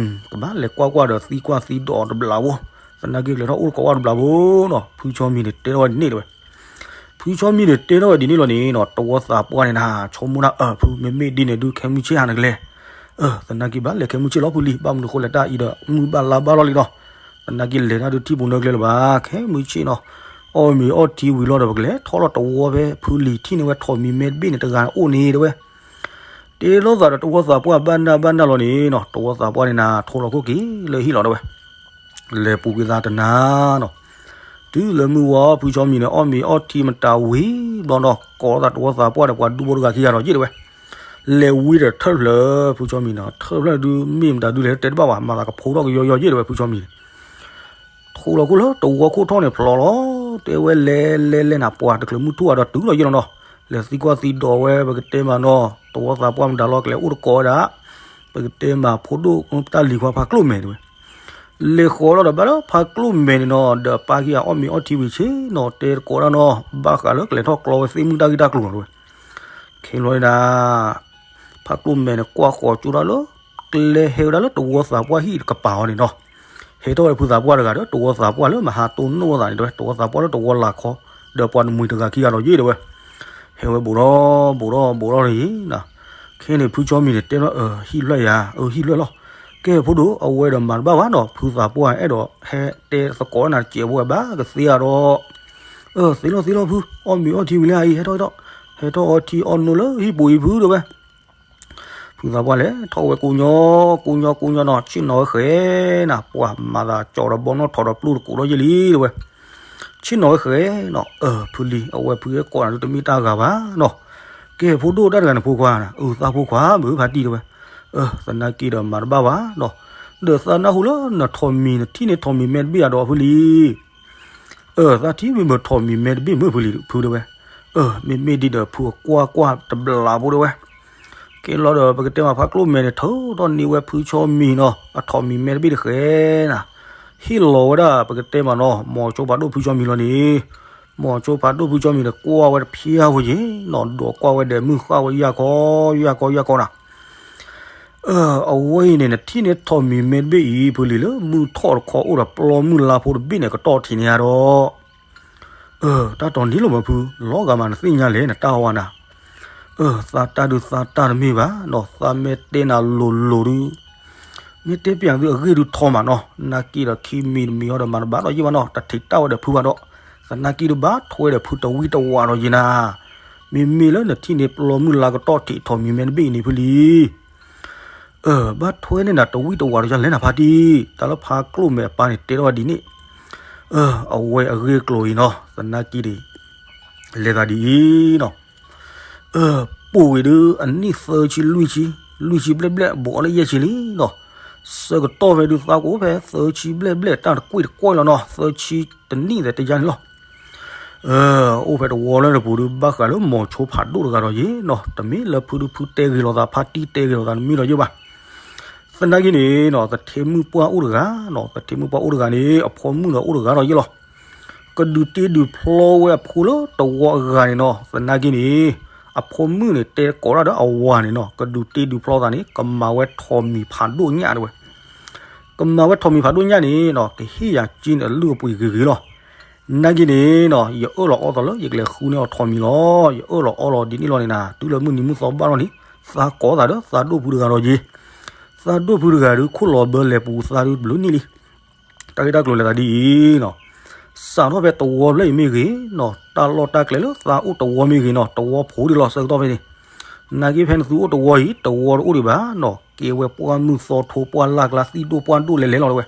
ကဘၣ်လဲၤကွၢ်ကွၢ်ဒီးသံကွၢ်သံဒိးတဘျးဖိ, သနာ်က့လဲၤထီၣ်အိၣ်တကိးကွၢ်တဘျးဖိနီၤ, ဖုဆီမံၤန့ၣ်တဲထီၣ်ဝဲဒ်န့ၣ်တဲဝဲ. ဖုဆီမံၤန့ၣ်တဲထီၣ်ဝဲဒ်န့ၣ်လီၤန့ၣ်နီၤ, တဝီသးပှၢ်န့ၣ်နၤ ဆိကမိၣ်တၢ်အၢ ဖု မ့မ့ၢ်ဒ်န့ၣ်ဒုးခဲမုၢ်ဆ့ၣ်ဟါနကလဲၤ အၢ သနာ်က့ဘၣ်လဲၤခဲမုၢ်ဆ့ၣ်လီၤဖုလံၤ, ဘၣ်မနုၤဃိလဲၣ် တၢ်အံၤဒီးမုၢ်ဘၣ်လါဘၣ်ထီၣ်လံနီၤ. သနာ်က့လဲၤတၢ်ဒုးထံၣ်ပူၤနၢကျဲလၢၤဘၣ် ခဲမုၢ်ဆ့ၣ်နီၤ, အီၣ်မ့ၤအီထံဝံၤလီၤဒီး ပကလဲၤထီၣ်လီၤတဝီဖဲဖုလံၤထံၣ်န့ၢ်ဝဲထိးမံၤမဲတဘ့ၣ်န့ၣ် တဂၤအိၣ်န့ၣ်တဲဝဲ. တဲ တ့လိာ်သးဒီးတဝီသးပှၢ်ဘၣ်နၢ်ဘၣ်နၢ်လီၤန့ၣ်နီၤ, တဝီသးပှၢ်န့ၣ်နၤ ထိလီၤခိၣ်က့ၤလၢဟံၣ်လီၤတဲဝဲ, လဲၤပူၤကွံာ်သးတနၤနီၤ. တုၤလၢမုၢ်ဝါ ဖုဆီမံၤန့ၣ် အီၣ်မ့ၤအီထံမတၤဝံၤဘျီနီၤ, ကိးသးတဝီသးပှၢ်ဒီးပှၤဒူဖိတဂၤခံဂၤဒီးယ့ၣ်တဲဝဲ, လဲၤဝံၤဒီးထၢၣ်ဖျၢၣ် ဖုဆီမံၤနီၤ, ထၢၣ်ဖျၢၣ်ဒုးမ့ၢ်မတၤဒုးလဲၤတဲတဘၣ်ဘၣ်, မၤသးကဖိထီၣ်ကယီယီယ့ၣ်တဲဝဲ ဖုဆီမံၤန့ၣ် ထိလီၤခိၣ်လၢတဝီခိၣ်ထီၣ်န့ၣ်ဖျိးလီၤ, တဲဝဲလဲၤလဲၤလဲၤနၤ ပှၤတချုးမုၢ်ထူၣ်ဘၣ်ဒီးတုၤလီၤယ့ၣ်လီၤနီၤ, လဲၤသံကွၢ်သံဒိးဝဲပကတဲမးနီၤ, တဝီသးပှၢ်မတၤလီၤကလဲၤအိၣ်တကိးဝဲဒၣ်, ပကတဲမးဖိဒိၣ်တၢ်လံၤခွါဖးကျိၣ်မဲာ်တဲဝဲ, လဲၤဃီၤလီၤဒီးဘၣ်လၢဖးကျိၣ်မဲာ်န့ၣ်နီၤ, ဒီးပၢ်ခံဂၤအီၣ်မ့ၤအီထံဝံၤဆ့နီၤ, တဲတကိးဒၣ်နီၤ, ဘၣ်ဃးလၢကလဲၤထီၣ်ကျီဝဲသ့ၣ်မုၢ်တၢ်ဂ့ၢ်တၢ်ကျိၤလီၤတဲဝဲ ခဲလီၤဒၣ် ဖးကျိၣ်မဲာ်န့ၣ် ကွၢ်ဃီၤကၠိဒၣ်လၢ ကျဲဟဲဝဲဒၣ်လၢတဝီသးပှၢ်ဟံၣ်တကပၤအီၤန့ၣ်နီၤ, ဟဲထီၣ်ဝဲဖုသးပှၢ်တဂၤဒီး တဝီသးပှၢ်လၢမဟါတိၢ်နီၣ်သးန့ၣ်တဲဝဲ, တဝီသးပှၢ်လၢတဝီလၤခီ, ဒီးပှၤတမှံၤတဂၤခံဂၤဒီးယ့ၣ်တဲဝဲ, ဟဲဝဲဘူးထီၣ်ဘူးထီၣ်ဘူးထီၣ်န့ၣ်, ခဲန့ၣ်ဖုဆီမံၤန့ၣ်တဲလီၤ, ဟံၣ်ဖျၢၣ်ယၤ, ဟံၣ်ဖျၢၣ်လီၤ, ကဲဖိဒိၣ် အဝဲဒီးမၤတဘၣ်ဘၣ်နီၤ, ဖုသးပှၢ်အဲၣ်ဒိးဟဲတဲသကိးနၤတစဲးဖိဘၣ်ကသ့ဧါဒီး သ့လီၤသ့လီၤဖု, အီၣ်မ့ၤအီထံဝံၤလံအံၤ ဟဲထီၣ်ဟဲထီၣ်, ဟဲထီၣ်အီထံအီနိလၢဟံၣ်ပူၤအံၤဖုတဲဝဲ, ဖုသးပှၢ်လဲၤထီၣ်ဝဲကိညီ, ကိညီကိညီနီၤ, ဆ့ၣ်နီၤဝဲဃဲနၤ, ပှၤမၤသးကၠီဒီးဘီနီၣ်ထိးဒီးပျိၢ်တကူးဒီးယ့ၣ်လံတဲဝဲ, ဆ့ၣ်နီၤဝဲဃဲနီၤ, အၢ ဖုလံၤ အဝဲဖုအဲၣ်ကိးနၤဒုးတမ့ၢ်တၢ်ဂၤဘၣ်နီၤ, ကဲဖိဒိၣ်တၢ်တဂၤန့ၣ်ဖိခွါ, အၢ သးဖိခွါမုၢ်ဖါတံၢ်တဲဝဲ, အၢ သနာ်က့ဒီးမၤတဘၣ်ဘၣ်နီၤ, ဒီးသးနၢ်ဟူလၢနထိးမံၤ နထံၣ်န့ၢ်ထိးမံၤမဲတဘ့ၣ်အဒီးဖုလံၤ အၢ သးထံၣ်မ့ၢ်မ့ၢ်ထိးမံၤမဲတဘ့ၣ်မုၢ်ဖုလံၤဖုတဲဝဲ, အၢ မ့မ့ၢ်ဒ်ဒီးဖုအကွၢ်ကွၢ်တဘျီဖိတဲဝဲ, ကဲလီၤဒီးပကတဲမးဖးကျိၣ်မဲာ်န့ၣ် ထုးထီၣ်န့ၢ်ဝဲဖုဆီမံၤနီၤ, အထိးမံၤမဲတဘ့ၣ်တဃဲနၤ, ဟ့ၣ်လီၤဝဲဒၣ်ပကတဲမးနီၤ, မိၤဆိဖးဒိၣ်ဖုဆီမံၤလီၤန့ၣ်, မိၤဆိဖးဒိၣ်ဖုဆီမံၤန့ၣ် ကွၢ်ဝဲတဖျါဝဲယ့ၣ်နီၤ, ဒီးကွၢ်ဝဲဒီးမုၢ်ဃၣ်ဝဲယၢ်ခီ, ယၢ်ခီယၢ်ခီနၤ အဝဲအံၤန့ၣ် နထံၣ်န့ၢ်ထိးမံၤမဲတဘ့ၣ်အံၤ ဖုလံၤလၢမုၢ်ထီၣ်တခီအိၣ်ဒီးပျီမုၢ်လါဖိတဘ့ၣ်န့ၣ် ကတီၢ်ထံးန့ၣ်ဧါဒီး, တၢ်တီၤနံၤလီၤမးဖု, လီၤဂာ်မးနသ့ၣ်ညါလဲၣ် နတၢ်ဟီဝါနၤ, သးတၢ်ဒုးသးတၢ်တမ့ၢ်ဘၣ်နီၤ, သးမ့ၢ်တဲနၤလိၤလိၤဒုး, မ့ၢ်တဲပျးသုအဂ့ၢ်ဒုးထီမးနီၤ, နာ်က့ဒီးခံမံၤတမံၤဟီဒီးမၤတဘၣ်ဒီးယ့ၣ်ဘၣ်နီၤ, တထံးတၢ်ဝဲဒီးဖုဘၣ်ဒီး, သနာ်က့ဒုးဘၣ်ထွဲဒီးဖုတဝံတဝးဒီးယ့ၣ်နၤ, မ့မ့ၢ်လၢနထံၣ်န့ၢ်ပျီမုၢ်လါကတီၢ်ထံးထိးမံၤမဲတဘ့ၣ်အံၤန့ၣ်ဖုလံၤ အၢ ဘၣ်ထွဲန့ၢ်နၤတဝံတဝးဒီးယလဲၣ်နၤဖါတံၢ်, တၢ်လၢဖးကျိၣ်မဲာ်အပၢ်န့ၣ် တဲထီၣ်ဝဲဒ်န့ၣ်, အဝဲအဂ့ၢ်ကျိၤအံၤနီၤ, သနာ်က့ဒံး, လဲၤသးဒ်အံၤနီၤ, ပိာ်ဝံၤဒုး အနံၣ်သၢဆံလွံၢ်ဆံ, လွံၢ်ဆံဘျဲၣ်ဘျဲၣ် ဘူးအီၤလၢယဲၢ်ဆံလံနီၤ, ဆၢကတီၢ်ဖဲဒုးသးကအိၣ်ဖဲသၢဆံဘျဲၣ်ဘျဲၣ် တၢ်တကွံာ်တကွီၢ်လီၤနီၤ, သၢဆံတနံၣ်သဲးတယါန့ၣ်လီၤ အိၣ်ဖဲတဝီလၢတပူၤဒုး ဘၣ်ဃးလၢမိၤဆိဖးဒိၣ်တဂၤဒီးယ့ၣ်နီၤ, တမ့ၢ်လၢဖုဒုးဖုတဲဂ့ၤလိာ်သး ဖါတံၢ်တဲဂ့ၤလိာ်သးတမ့ၢ်ဒီးယ့ၣ်ဘၣ်. သနာ်က့န့ၣ်နီၤ သထ့မုၣ်ပှၢ်အိၣ်တဂၤနီၤ, သထ့မုၣ်ပှၢ်အိၣ်တဂၤန့ၣ် အဖိမုၣ်ဒီးအိၣ်တဂၤဒီးယ့ၣ်လီၤ. ကဒုးတ့ဒုးဖျီဝဲအဖိလၢတဝီအဂၤန့ၣ်နီၤ, သနာ်က့န့ၣ် အဖိမုၣ်န့ၣ် တဲကိးဒၣ်ဒီးအဝၤန့ၣ်နီၤ, ကဒုးတ့ဒုးဖျီသးန့ၣ် ကမၤဝဲထိးမံၤဖးဒိၣ်ညၣ်တဲဝဲ ကမၤဝဲထိးမံၤဖးဒိၣ်ညၣ်န့ၣ်နီၤ, ကဟ့ၣ်ယၤက့န့ၣ် အလုၢ်အပှ့ၤဂ့ၤဂ့ၤလီၤ. နာ်က့န့ၣ်နီၤ ယအၢၣ်လီၤအီသးလၢ ယကလဲၤဃုန့ၢ်အီၤထိးမံၤလီၤ. ယအၢၣ်လီၤအီလီၤဒ်န့ၣ်လီၤန့ၣ်နၤ, တုၤလၢမုၢ်နံၤမုၢ်သီဘၣ်လီၤန့ၣ် သးကိးသးဒီးသးဒိၣ်ဖုတဂၤဒီးယ့ၣ်, သးဒိၣ်ဖုတဂၤဒုး ခိၣ်လီၤဘၢလဲၤပူၤသးဒုးဘျုးနံၣ်လံ. တၢ်ဂ့ၢ်တၢ်ကျိၤလဲၤသးဒ်အံၤနီၤ, စးထီၣ်ဖဲတဝီဖျၢၣ်အံၤမ့ၢ်ဂ့ၤနီၤ, တၢ်လီၢ်တၢ်ကျဲလၢသးအိၣ်တဝီမ့ၢ်ဂ့ၤနီၤ, တဝီဖိဒံးလီၤဆၢကတီၢ်ဖဲန့ၣ်. နာ်က့ဖဲနသုအိၣ်တဝီအံၤ တဝီတအိၣ်ဒံးဘၣ်နီၤ, ကဲဝဲပှၢ်မုၢ်သီထိ ပှၢ်လၢ်ကျါ သံၣ်ဒိၣ်ပှၢ်ဒိၣ်လဲၤလဲၤလီၤတဲဝဲ.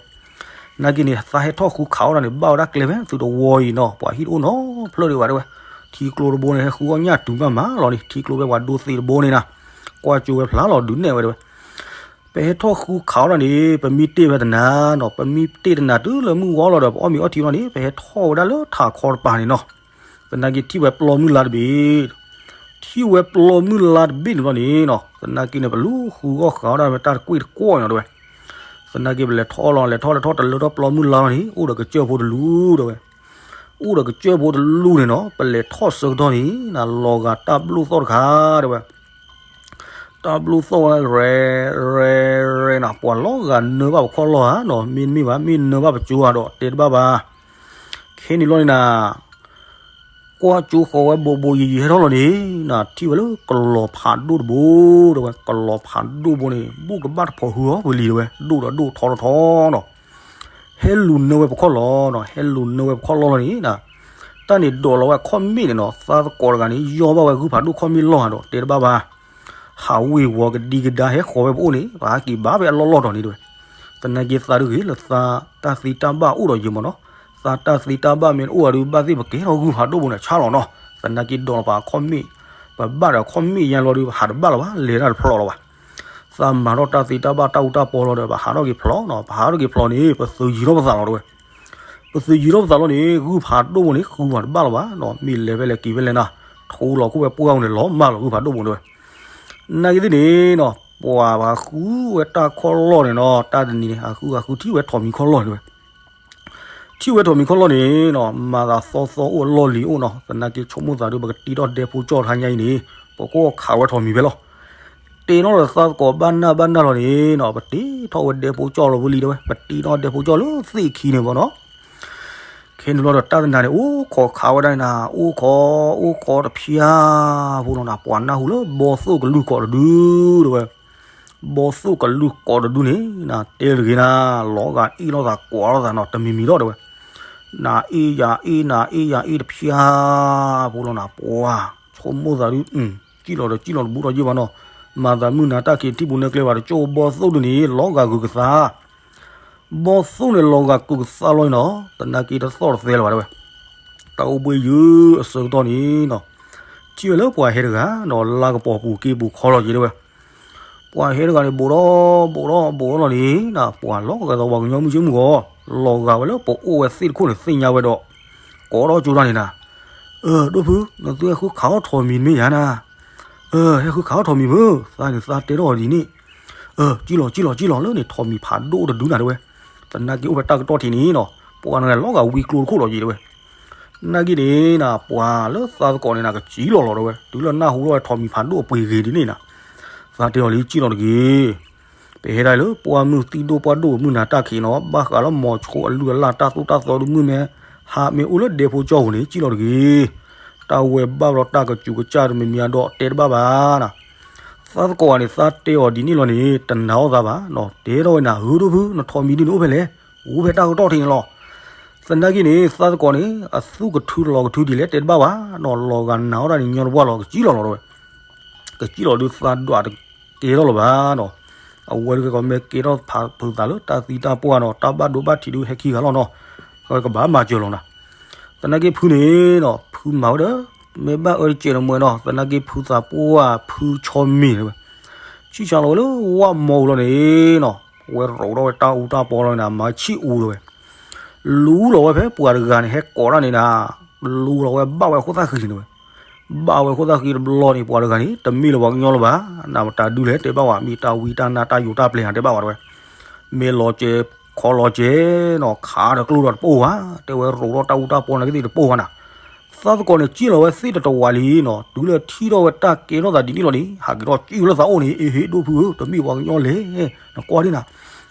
နာ်က့န့ၣ် သးဟဲထီၣ်ဃုခးအီၣ်တၢ်န့ၣ် ဘၣ်ဝဲဒၣ်ကျဲဖဲသုတဝီအံၤနီၤ, ပှၤဟံၣ်တအိၣ်နီတဖျၢၣ်ဒံးဘၣ်တဲဝဲ. ထံကျိတဘိန့ၣ် ဟဲဃုအီၣ်ညၣ်တုၤမးမးလီၤန့ၣ်, ထံကျိဖဲပှၤဒိသ့တဘိန့ၣ်နၤ, ကွၢ်ကၠိဝဲဖျါလီၤဒုးနဲၣ်ဝဲတဲဝဲ. ပဟဲထီၣ်ဃုခးအီၣ်တၢ်န့ၣ် ပမံတ့ၢ်ဝဲတနၤနီၤ, ပမံတ့ၢ်တနၤတုၤလၢမုၢ်ဂီၤလီၤဒီး ပအီၣ်မ့ၤအီထံလီၤန့ၣ် ပဟဲထီၣ်ဝဲဒၣ်လၢထးခီတပၤန့ၣ်နီၤ. သနာ်က့ထံၣ်ဝဲပျီမုၢ်လါတဘ့ၣ်, ထံၣ်ဝဲပျီမုၢ်လါတဘ့ၣ်န့ၣ်လီၤန့ၣ်နီၤ, သနာ်က့န့ၣ် ပလူၤဃုအီၣ်ဃးအီၣ်တၢ်ဝဲတၢ်တကွံာ်တကွီၢ်နီၤတဲဝဲ. သနာ်က့ပလဲၤထီၣ်လီၤ လဲၤထီၣ်လဲၤထီၣ်တလၢထီၣ်ပျီမုၢ်လါလီၤန့ၣ် အိၣ်ဒီးကစၢၢ်ဖိတလူၤတဲဝဲ. အိၣ်ဒီးကစၢၢ်ဖိတလူၤန့ၣ်နီၤ, ပလဲၤထီၣ်ဆၢကတီၢ်န့ၣ် လီၤဂာ်တၢ်ဘျုးသီၣ်တခါတဲဝဲ. တၢ်ဘျုးသီၣ်ဝဲ ရဲၣ် ရဲၣ် ရဲၣ်နီၤ, ပှၤလီၤဂာ်နၢဘၣ်ပခီၣ်လီၢ်ဧါနီၤ, မ့တမ့ၢ်ဘၣ် မ့ၢ်နၢဘၣ်ပကၠိဧါဒီး တဲတဘၣ်ဘၣ်. ခဲန့ၣ်လီၤန့ၣ်နၤ, ကွၢ်ကၠိဃီၤဝဲဘိးဘိးယံာ်ယံာ်ဟဲထီၣ်လီၤန့ၣ်နၤ, ထံၣ်ဝဲလၢကလီၤဖးဒိၣ်တဘိတဲဝဲ, ကလီၤဖးဒိၣ်ဘိန့ၣ် ဘူးကဘၣ်တဖိးဟုဧါ ပလံၤတဲဝဲ, ဒိၣ်ဒီးဒိၣ်ထီထီထီနီၤ. ဟဲလူၤနၢဝဲပခီၣ်လီၢ်နီၤ, ဟဲလူၤနၢဝဲပခီၣ်လီၢ်လီၤန့ၣ်နၤ, တၢ်န့ၣ်ဒိးလီၤဝဲအခီၣ်မ့ၣ်န့ၣ်နီၤ, သးသကိးတဂၤန့ၣ် ယီၢ်ဘၣ်ဝဲဂုၢ်ဖးဒိၣ်ခီၣ်မ့ၣ်လီၢ်ဧါဒီး တဲတဘၣ်ဘၣ်. ဟးဝ့ၤဝီၤကဒံကဒါဟဲဃီၤဝဲပအိၣ်န့ၣ် ပဟးက့ၤဘၣ်ဖဲအလီၢ်လီၢ်တီၤန့ၣ်တဲဝဲ. သနာ်က့သးဒုးဂ့ၤလၢသးတၢ်သ့တၢ်ဘၣ်အိၣ်ဒီးယံၤမးနီၤ. သးတၢ်သ့တၢ်ဘၣ်မ့ၢ်တအိၣ်ဘၣ်ဒီး ဘၣ်သ့ၣ်ပကဲထီၣ်ဂုၢ်ဖးဒိၣ်ဘိန့ၣ် ဆါလီၤနီၤ. သနာ်က့ဒီးလီၤပာ်အခီၣ်မ့ၣ်, ပဘၣ်ဒီးအခီၣ်မ့ၣ်ယါလီၤဒီး ပဟးတဘၣ်လီၤဘၣ်, လဲၤတၢ်တဖျီလီၤဘၣ်. သးမၤထီၣ်တၢ်သ့တၢ်ဘၣ်တၢ်အူတၢ်ပီလီၤဒီး ပဟးထီၣ်က့ၤဖျီနီၤ, ပဟးထီၣ်က့ၤဖျီန့ၣ် ပသုးယံၤထီၣ်ပသးလီၤတဲဝဲ. ပသုးယံၤထီၣ်ပသးလီၤန့ၣ် ဂုၢ်ဖးဒိၣ်ဘိန့ၣ် ဃုပှၤတဘၣ်လီၤဘၣ်နီၤ, မ့ၢ်လဲၤဖဲလဲၣ်က့ၤဖဲလဲၣ်နၤ, ထူလီၤခိၣ်ဝဲပှၢ်အိၣ်န့ၣ် လီၤမၢ်လီၤဂုၢ်ဖးဒိၣ်ဘိတဲဝဲ. နာ်က့သ့ၣ်န့ၣ်နီၤ, ပှၤပှၤဃုဝဲတၢ်ခီၣ်လီၢ်န့ၣ်နီၤ, တၢ်တနံၤန့ၣ် ဟးဃုဟးဃုထံၣ်ဝဲထိးမံၤခီၣ်လီၢ်တဲဝဲ. ထံၣ်ဝဲထိးမံၤခီၣ်လီၢ်န့ၣ်နီၤ, မၤသးသီသီအိၣ်အလီၢ်လံၤအိၣ်နီၤ, သနာ်က့ဆိကမိၣ်သးဒီး ပကတ့ထီၣ်ဒဲဖိကၠီၣ်တဟါညါအံၤန့ၣ် ပကအိၣ်ခးဝဲထိးမံၤဖဲလီၤ. တဲနီၣ်ဒီးသးသကိးဘၣ်နၢ်ဘၣ်နၢ်လီၤန့ၣ်နီၤ, ပတ့ထီၣ်ဝဲဒဲဖိကၠီၣ်လီၤဝံၤလံတဲဝဲ, ပတ့ထီၣ်ဒဲဖိကၠီၣ်လၢသ့ၣ်ခံန့ၣ်ဘၣ်နီၤ. ခဲန့ၣ်လီၤဒီးတၢ်တနၤန့ၣ် အိၣ်ခိးခးဝဲဒၣ်န့ၣ်နၤ, အိၣ်ခိး အိၣ်ခိးတဖျါဖိလီၤနၤ, ပှၤနၢ်ဟူလၢဘီသိၣ်ကလုၢ်ကိးတဒုတဲဝဲ. ဘီသိၣ်ကလုၢ်ကိးတဒုန့ၣ် နတဲတဂ့ၤနၤ, လီၤဂာ်အ့ၣ်လိာ်သးကွၢ်လိာ်သးနီၤ, တမံၤမံၤဒီးတဲဝဲ. နအ့ၣ်ယၤအ့ၣ် နအ့ၣ်ယၤအ့ၣ်တဖျါဖိလီၤနၤ, ပှၤဆိကမိၣ်သးဒုး ကံၣ်လီၤဒီးကံၣ်လီၤတဘူးထီၣ်ယ့ၢ်ဘၣ်နီၤ. မၤသးမုၢ်နၤတၢ်ခံးထံၣ်ပူၤနဲကျဲဘၣ်တကၠိၢ်, ဘီသိၣ်ဒုန့ၣ် လီၤဂာ်ဂုာ်ကသး ဘီသိၣ်န့ၣ်လီၤဂာ်ဂုာ်ကသးလီၤနီၤ, သနာ်က့တသီၣ်တသဲလၢၤဘၣ်တဲဝဲ. တၢ်အိၣ်ဘှံးယုာ်အဆၢကတီၢ်န့ၣ်နီၤ, ထံၣ်ဝဲလၢပှၤဟဲတဂၤနီၤ, လါကပီၤပူၤက့ပူၤခီလီၤက့ၤတဲဝဲ. ပှၤဟဲတဂၤန့ၣ် ဘူးထီၣ်ဘူးထီၣ်ဘူးထီၣ်လီၤန့ၣ်နၤ, ပှၤလီၤဂာ်သးပှၤကညီမုၢ်ဆ့မုၢ်ဂီၤ, လီၤဂာ်ဝဲလၢပအိၣ်ဝဲသ့ၣ်တခိၣ်န့ၣ်သ့ၣ်ညါဝဲဒီး ကိးထီၣ်ကၠိတၢ်န့ၣ်နၤ, အၢ ဒိၣ်ဖု, နသုဟဲဃုခးအီၣ်ထိးမံၤတမ့ၢ်ယၤနၤ, အၢ ဟဲဃုခးအီၣ်ထိးမံၤမ့ၢ်, သးန့ၣ်သးတဲထီၣ်အီၤဒ်န့ၣ်, အၢ ကံၣ်လီၤကံၣ်လီၤကံၣ်လီၤလၢန့ၣ် ထိးမံၤဖးဒိၣ်တဒုနၤတဲဝဲ. သနာ်က့အိၣ်ဖဲတၢ်ကတီၢ်ထံးန့ၣ်နီၤ, ပှၤန့ၣ်လီၤဂာ်ဝံကျိတခိၣ်လီၤက့ၤတဲဝဲ. နာ်က့န့ၣ်နၤ, ပှၤလၢသးသကိးန့ၣ်နၤ ကစံၣ်လီၤလီၤတဲဝဲ, တုၤလၢနၢ်ဟူထီၣ်ဝဲထိးမံၤဖးဒိၣ်အပှ့ၤဂ့ၤဒ်န့ၣ်နၤ, သးတဲအီၤလံ ကံၣ်လီၤတဂ့ၤ. ပဟဲဒၣ်လၢပှၢ်မုၢ်သံၣ်ဒိၣ်ပှၢ်ဒိၣ်မုၢ်နၤတၢ်ခံးနီၤ, ဘၣ်ဃးလၢမီၤဆိအလုၢ်အလၢ်တၢ်သိၣ်တၢ်သီဒုးမုၢ်မ့ၢ်, ဟးမ့ၢ်အိၣ်လၢဒဲဖိကၠီၢ်ပူၤန့ၣ် ကံၣ်လီၤတဂ့ၤ. တၢ်ဝဲဘၣ်ဘျီတၢ်ကစူၤကစၢ်တမံၤမံၤအဒီးတဲတဘၣ်ဘၣ်နၤ. သးသကိးန့ၣ် သးတဲအီၤဒ်န့ၣ်လီၤန့ၣ် တနာ်အီၤသးဘၣ်နီၤ, တဲထီၣ်ဝဲနၤ, အၢ ဒိၣ်ဖု နထိးမံၤဒုန့ၣ်အိၣ်ဖဲလဲၣ်, အိၣ်ဖဲတၢ်ကတီၢ်ထံးန့ၣ်လီၤ. သနာ်က့န့ၣ် သးသကိးန့ၣ် အသူၣ်ကထုလီၤကထုဒ်လဲၣ်တဲတဘၣ်ဘၣ်နီၤ, လီၤဂာ်နာ်အီၣ်တၢ်န့ၣ်ညီတပှၢ်လီၤ ကစံၣ်လီၤလီၤတဲဝဲ. ကစံၣ်လီၤဒုးသးဒွးတကဲထီၣ်လၢၤဘၣ်နီၤ. အဝဲဒုးကဲကီးမ့ၢ်ကဲထီၣ်ဖးဖုးသးလၢတၢ်သံတၢ်ပှၢ်နီၤ, တၢ်ဘၣ်ဒိဘၣ်ထံးဒုးဟဲခံဂၤလီၤနီၤ, အဝဲကဘၣ်မၤစၢၤလီၤနၤ. သနာ်က့ဖုန့ၣ်နီၤ ဖုမၤဝဲဒီး မ့ၢ်ဘၣ်အၢတစဲးတမှဲၤနီၤ, သနာ်က့ဖုသးပှၢ်ဖုဆီမံၤတဲဝဲ, ဆံၣ်ဆါလီၤဝဲလၢဝၣ်မီၤအူလီၤန့ၣ်နီၤ, ဝဲရိးထီၣ်ဝဲတၢ်အူတၢ်ပီလီၤန့ၣ်နၤ, မၤဆံၣ်အူလီၤဝဲ. လူလီၤဝဲဖဲပှၤတဂၤန့ၣ် ဟဲကိးတၢ်န့ၣ်နၤ, လူလီၤဝဲဘၣ်ဝဲခိၣ်သၣ်ဃံန့ၣ်ဝဲ. ဘၣ်ဝဲခိၣ်သၣ်ဃံတဘျီန့ၣ် ပှၤတဂၤန့ၣ် တမ့ၢ်လၢပှၤကညီလၢၤဘၣ်, နမတၤဒုလဲၣ်တဲဘၣ်ဝဲ, မ့ၢ်တၢ်ဝံတၢ်နါတၢ်ယိးတၢ်ပျဲၤဧါတဲဘၣ်ဝဲတဲဝဲ. မ့ၢ်လီၤစဲးခီလီၤစဲးနီၤ, ခးဒီးကျိဒီးတပိၢ်ဘၣ်, တဲဝဲရိးထီၣ်တၢ်အူတၢ်ပီန့ၣ်ကသ့ၣ်တပိၢ်ဘၣ်နၤ. သးသကိးန့ၣ် ကၠံၣ်လီၤဝဲသ့ၣ်တတဝးလံနီၤ, တုၤလၢထံၣ်ထီၣ်ဝဲတၢ်ကဲထီၣ်သးဒ်န့ၣ်လီၤန့ၣ် ဟးက့ၤထီၣ်ကၠံၣ်လၢသးအိၣ်န့ၣ်, အ့ဟ့ ဒိၣ်ဖုဧၢ, တမ့ၢ်ပှၤကညီလဲၣ်, နကွၢ်ဒ်နၤ,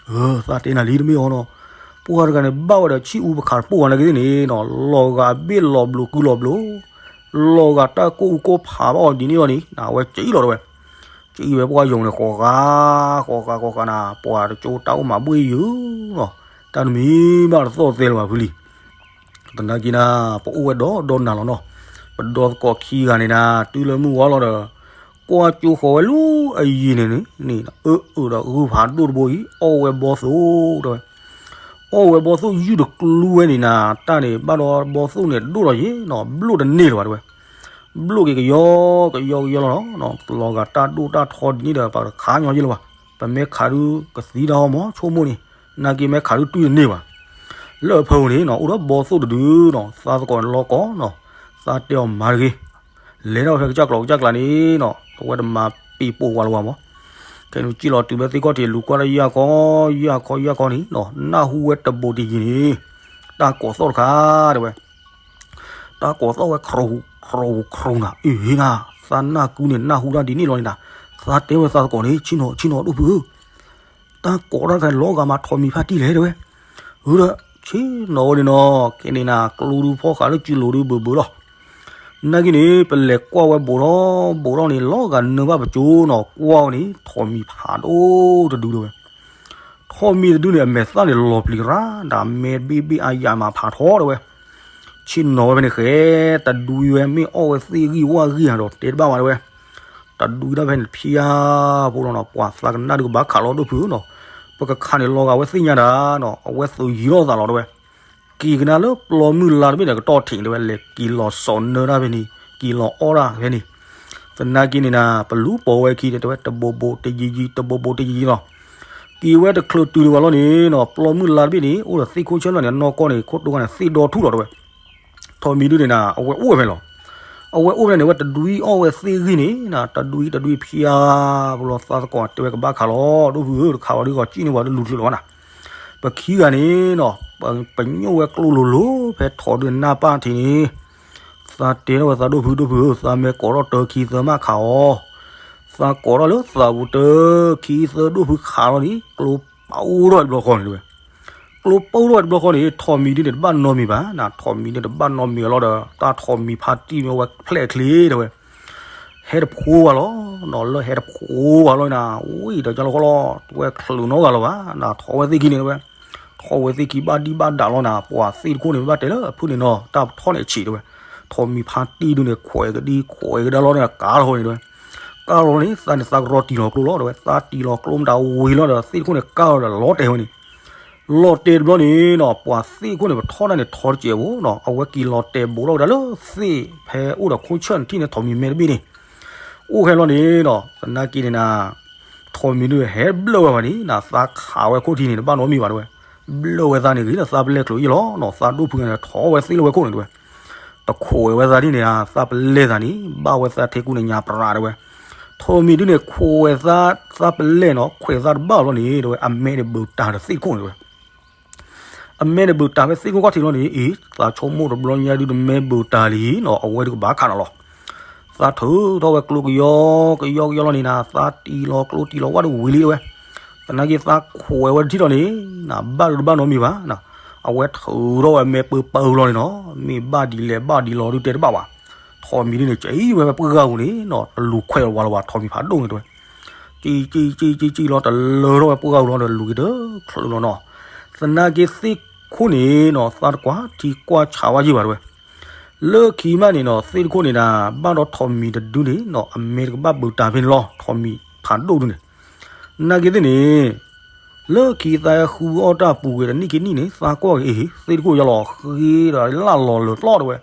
သးတဲနၤလံတမ့ၢ်အီၤနီၤ. ပှၤတဂၤန့ၣ် ဘၣ်ဝဲဒီးဆံၣ်အူပခးတပိၢ်ဘၣ်နာ်က့သ့ၣ်န့ၣ်နီၤ, လီၤဂာ်အဘ့ၣ်လီၤဘျိးကုလီၤဘျိး, လီၤဂာ်တၢ်ကိၢ်အူကိၢ်ဖးဘၣ်အီၤဒ်န့ၣ်လီၤန့ၣ် အဝဲကၠံၣ်လီၤတဲဝဲ. ကၠံၣ်ဝဲပှၢ်ယိာ်န့ၣ် ဃီၤဃာ် ဃီၤဃာ် ဃီၤဃာ်နၤ, ပှၤတကၠိတၢ်အိၣ်မၤဘှ့ၣ်ယုာ်နီၤ, တၢ်တမံၤဘၣ်တသီၣ်သဲလၢၤဘၣ်ဖုလံ. သနာ်က့နၤ ပအိၣ်ဝဲဒီဒီနၤလီၤနီၤ, ပဒီသကိးခံဂၤန့ၣ်နၤ တုၤလၢမုၢ်ဝါလီၤဒီး ကွၢ်ကၠိဃီၤဝဲလၢအယံၤန့ၣ်န့ၣ် အၢအၢဒီးဂုၢ်ဖးဒိၣ်တဘိအံၤ အီၣ်ဝဲဘီသိၣ်တဲဝဲ. အီၣ်ဝဲဘီသိၣ်ယုၢ်တကျူဝဲန့ၣ်နၤ, တၢ်န့ၣ်ဘၣ်ဒီးဘီသိၣ်န့ၣ်ဒိၣ်လီၤယဲနီၤ, ဘျိၣ်တန့ၢ်လၢၤဘၣ်တဲဝဲ. ဘျိၣ်က့ၤကယီကယီကယီလီၤနီၤ, လီၤဂာ်တၢ်ဒိၣ်တၢ်ထီဒ်န့ၣ်ဒီး ပှၤတခးညီယဲလၢၤဘၣ်. ပမ့ၢ်ခးဒုးကသံတၢ်အီၣ်မး ဆိကမိၣ်န့ၣ်, နာ်က့မ့ၢ်ခးဒုးတွံၢ်တန့ၢ်ဘၣ်. လၢအဖၢပူၤန့ၣ်နီၤ အိၣ်ဒီးဘီသိၣ်တဒုနီၤ, သးသကိးန့ၣ်လီၤကီးနီၤ, သးတဲအီၤမၤတဂ့ၤ. လဲၤထီၣ်ဖဲကစၢ်ကျိၤကစၢ်ကျါန့ၣ်နီၤ, အဝဲတမၤပ့ၤပိာ်ဝဲလၢၤဘၣ်မး. ခဲန့ၣ်ကၠံၣ်လီၤတုၤဖဲသ့ၣ်ခီၣ်ထံး လူၤကွၢ်တၢ်ယၢ်ခီ, ယၢ်ခီယၢ်ခီန့ၣ်နီၤ, နၢ်ဟူဝဲတဘူးတယံၤန့ၣ်, တၢ်ကိးသီၣ်တခါတဲဝဲ. တၢ်ကိးသီၣ်ဝဲ ခရူခရူခရူနၤ, အ့ၣ်နၤ, သးနၢ်ကုန့ၣ် နၢ်ဟူတၢ်ဒ်န့ၣ်လီၤန့ၣ်နၤ, သးတဲဝဲသးသကိးန့ၣ် ဆ့ၣ်နီၤ ဆ့ၣ်နီၤဒိၣ်ဖုဧၢ, တၢ်ကိးတၢ်တခါန့ၣ် လီၤဂာ်မၤထိးမံၤဖးတံၢ်လဲၣ်တဲဝဲ. အၢဒီး ဆ့ၣ်နီၤဝဲန့ၣ်နီၤ, ခဲန့ၣ်နၤ ကျိဒုဖီၣ်ဃာ်လၢစုလိၤဒုဘုးဘုးလီၤ. နာ်က့န့ၣ် ပလဲၤကွၢ်ဝဲဘူးထီၣ်ဘူးထီၣ်န့ၣ် လီၤဂာ်နၢဘၣ်ပကၠိနီၤ, ကွၢ်ဝဲန့ၣ် ထိးမံၤဖးဒိၣ်တဒုတဲဝဲ. ထိးမံၤတဒုန့ၣ် အမဲာ်သၣ်န့ၣ်လီၤပျံၤရၣ်, ဒီးမဲာ်ဘ့ၣ်ဘ့ၣ်အါယၤမးဖးထီတဲဝဲ. ဆ့ၣ်နီၤဝဲဖဲန့ၣ်ဃဲ, တဒုဝဲမ့ၢ်အီၣ်ဝဲသ့ၣ်ဂံၢ်ဝၣ်ဂံၢ်ဧါဒီးတဲတဘၣ်ဝဲတဲဝဲ. တဒွံတၢ်ဖဲန့ၣ်တဖျါဖိလီၤနီၤ, ပှၤသးကနၣ်ဒုးကဘၣ်ခးလီၤဒိၣ်ဖုဧၢနီၤ, ပကခးန့ၣ်လီၤဂာ်ဝဲသ့ၣ်ညါဒၣ်နီၤ, အဝဲသုးယံၤထီၣ်သးလီၤတဲဝဲ, က့ၤကဒါလၢပျီမုၢ်လါတဘ့ၣ်န့ၣ် ကတီၢ်ထံးတဲဝဲ, လဲၤက့ၤလီၤစီၤနၢတၢ်ဖဲန့ၣ်, က့ၤလီၤအီၣ်တၢ်ဖဲန့ၣ်, သနာ်က့န့ၣ်နၤ ပလူၤပိာ်ဝဲခံတဲဝဲ တဘိးဘိးတယံၤယံၤ တဘိးဘိးတယံၤယံၤလီၤ, က့ၤဝဲတချုးတုၤဒံးဘၣ်လီၤန့ၣ်နီၤ, ပျီမုၢ်လါတဘ့ၣ်န့ၣ် အိၣ်ဒီးသ့ၣ်ခိၣ်ဆၢလီၤန့ၣ် အနီၢ်ကီၢ်န့ၣ် ခိၣ်တိဂၤန့ၣ် သ့ၣ်ဒီထူၣ်လီၤတဲဝဲ ထိးမံၤဒုန့ၣ်နၤ အဝဲအိၣ်ဝဲဖဲလီၤ, အဝဲအိၣ်ဖဲန့ၣ် အဝဲတဒွံအီၣ်ဝဲသ့ၣ်ဂံၢ်န့ၣ်နၤ, တဒွံတဒွံဖျါဖိလီၤ, သးသကိးတဲဝဲကဘၣ်ခးလီၤဒိၣ်ဖုဧၢ, တခးဝဲဒုးဂီၤကံၣ်န့ၢ်ပှၤဒုးလူၤချုးလီၤဘၣ်နၤ, ပခံဂၤန့ၣ်နီၤ, ပညိၣ်ဝဲကျိလိၤလိၤ ဖဲထိးဒုးနၢ်ပၢၢ်ထံးန့ၣ်, သးတဲထီၣ်ဝဲသးဒိၣ်ဖုဒိၣ်ဖုဧၢ, သးမ့ၢ်ကိးထီၣ်တၢခံသၢမးခးအီၤ, သးကိးထီၣ်လၢသးပူၤတၢခံသၢဒိၣ်ဖုခးလီၤန့ၣ် ကျိပူထီၣ်ဝဲတဘျီဃီန့ၣ်တဲဝဲ ကျိပူထီၣ်ဝဲတဘျီဃီန့ၣ် ထိးမံၤဒုန့ၣ် တဘၣ်နီတမံၤဘၣ်နၤ, ထိးမံၤဒုန့ၣ် တဘၣ်နီတမံၤအလီၢ်ဒီး တၢ်ထိးမံၤဖါတံၢ်မ့ၢ်ဝဲဖျဲၣ်ချ့တဲဝဲ, ဟဲတဖိဝဲလီၤနီၤ, လၢဟဲတဖိဝဲလီၤနၤ, ဝံၤဒီးကၢလီၤဃီလီၤ, တဝဲချုးနီတဂၤလၢၤဘၣ်နၤ, ထိးဝဲသ့ၣ်ခံန့ၣ်တဲဝဲ, ထိးဝဲသ့ၣ်ခံဘၣ်ဒံးဘၣ်ဒၣ်လီၤနၤ, ပှၤသ့ၣ်တခိၣ်န့ၣ်ဘၣ်တဲလၢအဖုၣ်န့ၣ်နီၤ, တၢ်ထိးန့ၣ်အဆံးတဲဝဲ, ထိးမံၤဖါတံၢ်ဒုန့ၣ် ခွဲးကဒံခွဲးကဒါလီၤန့ၣ် ကါလီၤဃီန့ၣ်တဲဝဲ ကါလီၤန့ၣ် သးန့ၣ်သးကရီတံၢ်လီၤကျိလီၤတဲဝဲ, သးတံၢ်လီၤကျိမတၤဝံၤလီၤဒီး သ့ၣ်တခိၣ်န့ၣ် ကါလီၤဒီးလီၤတဲာ်ဝဲန့ၣ်, လီၤတဲာ်တဘျီန့ၣ်နီၤ, ပှၤသ့ၣ်တခိၣ်န့ၣ် ပထီၣ်တၢ်န့ၣ်ထီတစဲးဖိနီၤ, အဝဲက့ၤလီၤတဲာ်ဘူးထီၣ်ကဒါလၢသ့ၣ်ဖဲအိၣ်ဒီးခိၣ်ဆၢၣ်နထံၣ်န့ၣ် ထိးမံၤမဲတဘ့ၣ်န့ၣ်, အိၣ်ခဲလီၤန့ၣ်နီၤ, သနာ်က့န့ၣ်နၤ ထိးမံၤဒုန့ၣ် ဟဲဘျၢၣ်ဝဲဘၣ်န့ၣ်နၤ, သးခးဝဲခိၣ်ထံးန့ၣ် တဘၣ်နီတမံၤဘၣ်တဲဝဲ, ဘျၢၣ်ဝဲသးန့ၣ်ဂ့ၤဒီး သးပလဲၢ်ချုးယ့ၢ်လီၤနီၤ, သးဒိၣ်ဖုဂၤန့ၣ် ထိးဝဲသ့ၣ်လၢဝဲခိၣ်န့ၣ်တဲဝဲ, တခွဲးဝဲသးဒ်န့ၣ်ဧါ, သးပလဲၢ်သးန့ၣ် ဘၣ်ဝဲသးထဲကူန့ၣ်ညါပြးတဲဝဲ, ထိးမံၤဒုန့ၣ် ခွဲးဝဲသး သးပလဲၢ်နီၤ, ခွဲးသးတဘၣ်လီၤန့ၣ်တဲဝဲ, အမဲန့ၣ်ဘုးတၢ်ဒီးသ့ၣ်တခိၣ်န့ၣ်တဲဝဲ အမဲန့ၣ်ဘုးတၢ်ဖဲသ့ၣ်တခိၣ်ခီၣ်ထံးလီၤန့ၣ်, အ့ သးဆိကမိၣ်တဘျီညါဒုတမဲဘုးတၢ်လံနီၤ, အဝဲဒုကဘၣ်ခးနၤလီၤ. သးထုးထီၣ်ဝဲကျိကယီကယီကယီလီၤန့ၣ်နၤ, သးတံၢ်လီၤကျိတံၢ်လီၤဝၣ်ဒုဝံၤလံတဲဝဲ, သနာ်က့သးခွဲးဝဲတထံၣ်လီၤန့ၣ်နၤ, ဘၣ်ဒုတဘၣ်နီတမံၤဘၣ်နၤ, အဝဲထုးထီၣ်ဝဲမဲပၢပၢလီၤန့ၣ်နီၤ, မ့ၢ်ဘၣ်ဒ်လဲၣ်ဘၣ်ဒ်လီၤဒုတဲတဘၣ်ဘၣ်. ထိးမံၤဒုန့ၣ် ကံဝဲပှၢ်ဂၤပူၤန့ၣ်နီၤ, တလူၤခွဲးဝဲလၢၤဘၣ်, ထိးမံၤဖးဒိၣ်န့ၣ်တဲဝဲ ကံကံကံကံကံလီၤ, တလၢထီၣ်ဝဲပှၢ်ဂၤပူၤလီၤဒီး လူၤက့ၤတချုးလီၤနီၤ. သနာ်က့သ့ၣ်ခိၣ်န့ၣ်နီၤ, သးတကွၢ်ထံကွၢ်ဆးဝဲယံာ်ဘၣ်တဲဝဲ. လၢခံမးန့ၣ်နီၤ, သ့ၣ်တခိၣ်န့ၣ်ဒၣ် ဘၣ်ဒီးထိးမံၤတဒုန့ၣ်နီၤ, အမဲတကဘၣ်ဘုးတၢ်ဖဲန့ၣ်လီၤ, ထိးမံၤဖးဒိၣ်ဒုန့ၣ်. သနာ်က့သ့ၣ်န့ၣ် လၢခံသးဟဲဃုအီၣ်တၢ်ပူၤကွံာ်တနံၣ်ခံနံၣ်န့ၣ်, သးကွၢ်က့ၤအ့ၣ် သ့ၣ်တခိၣ်ယလီၤ, ဃ့ဒီးလၢ်လီၤလၢာ်လီၤတဲဝဲ.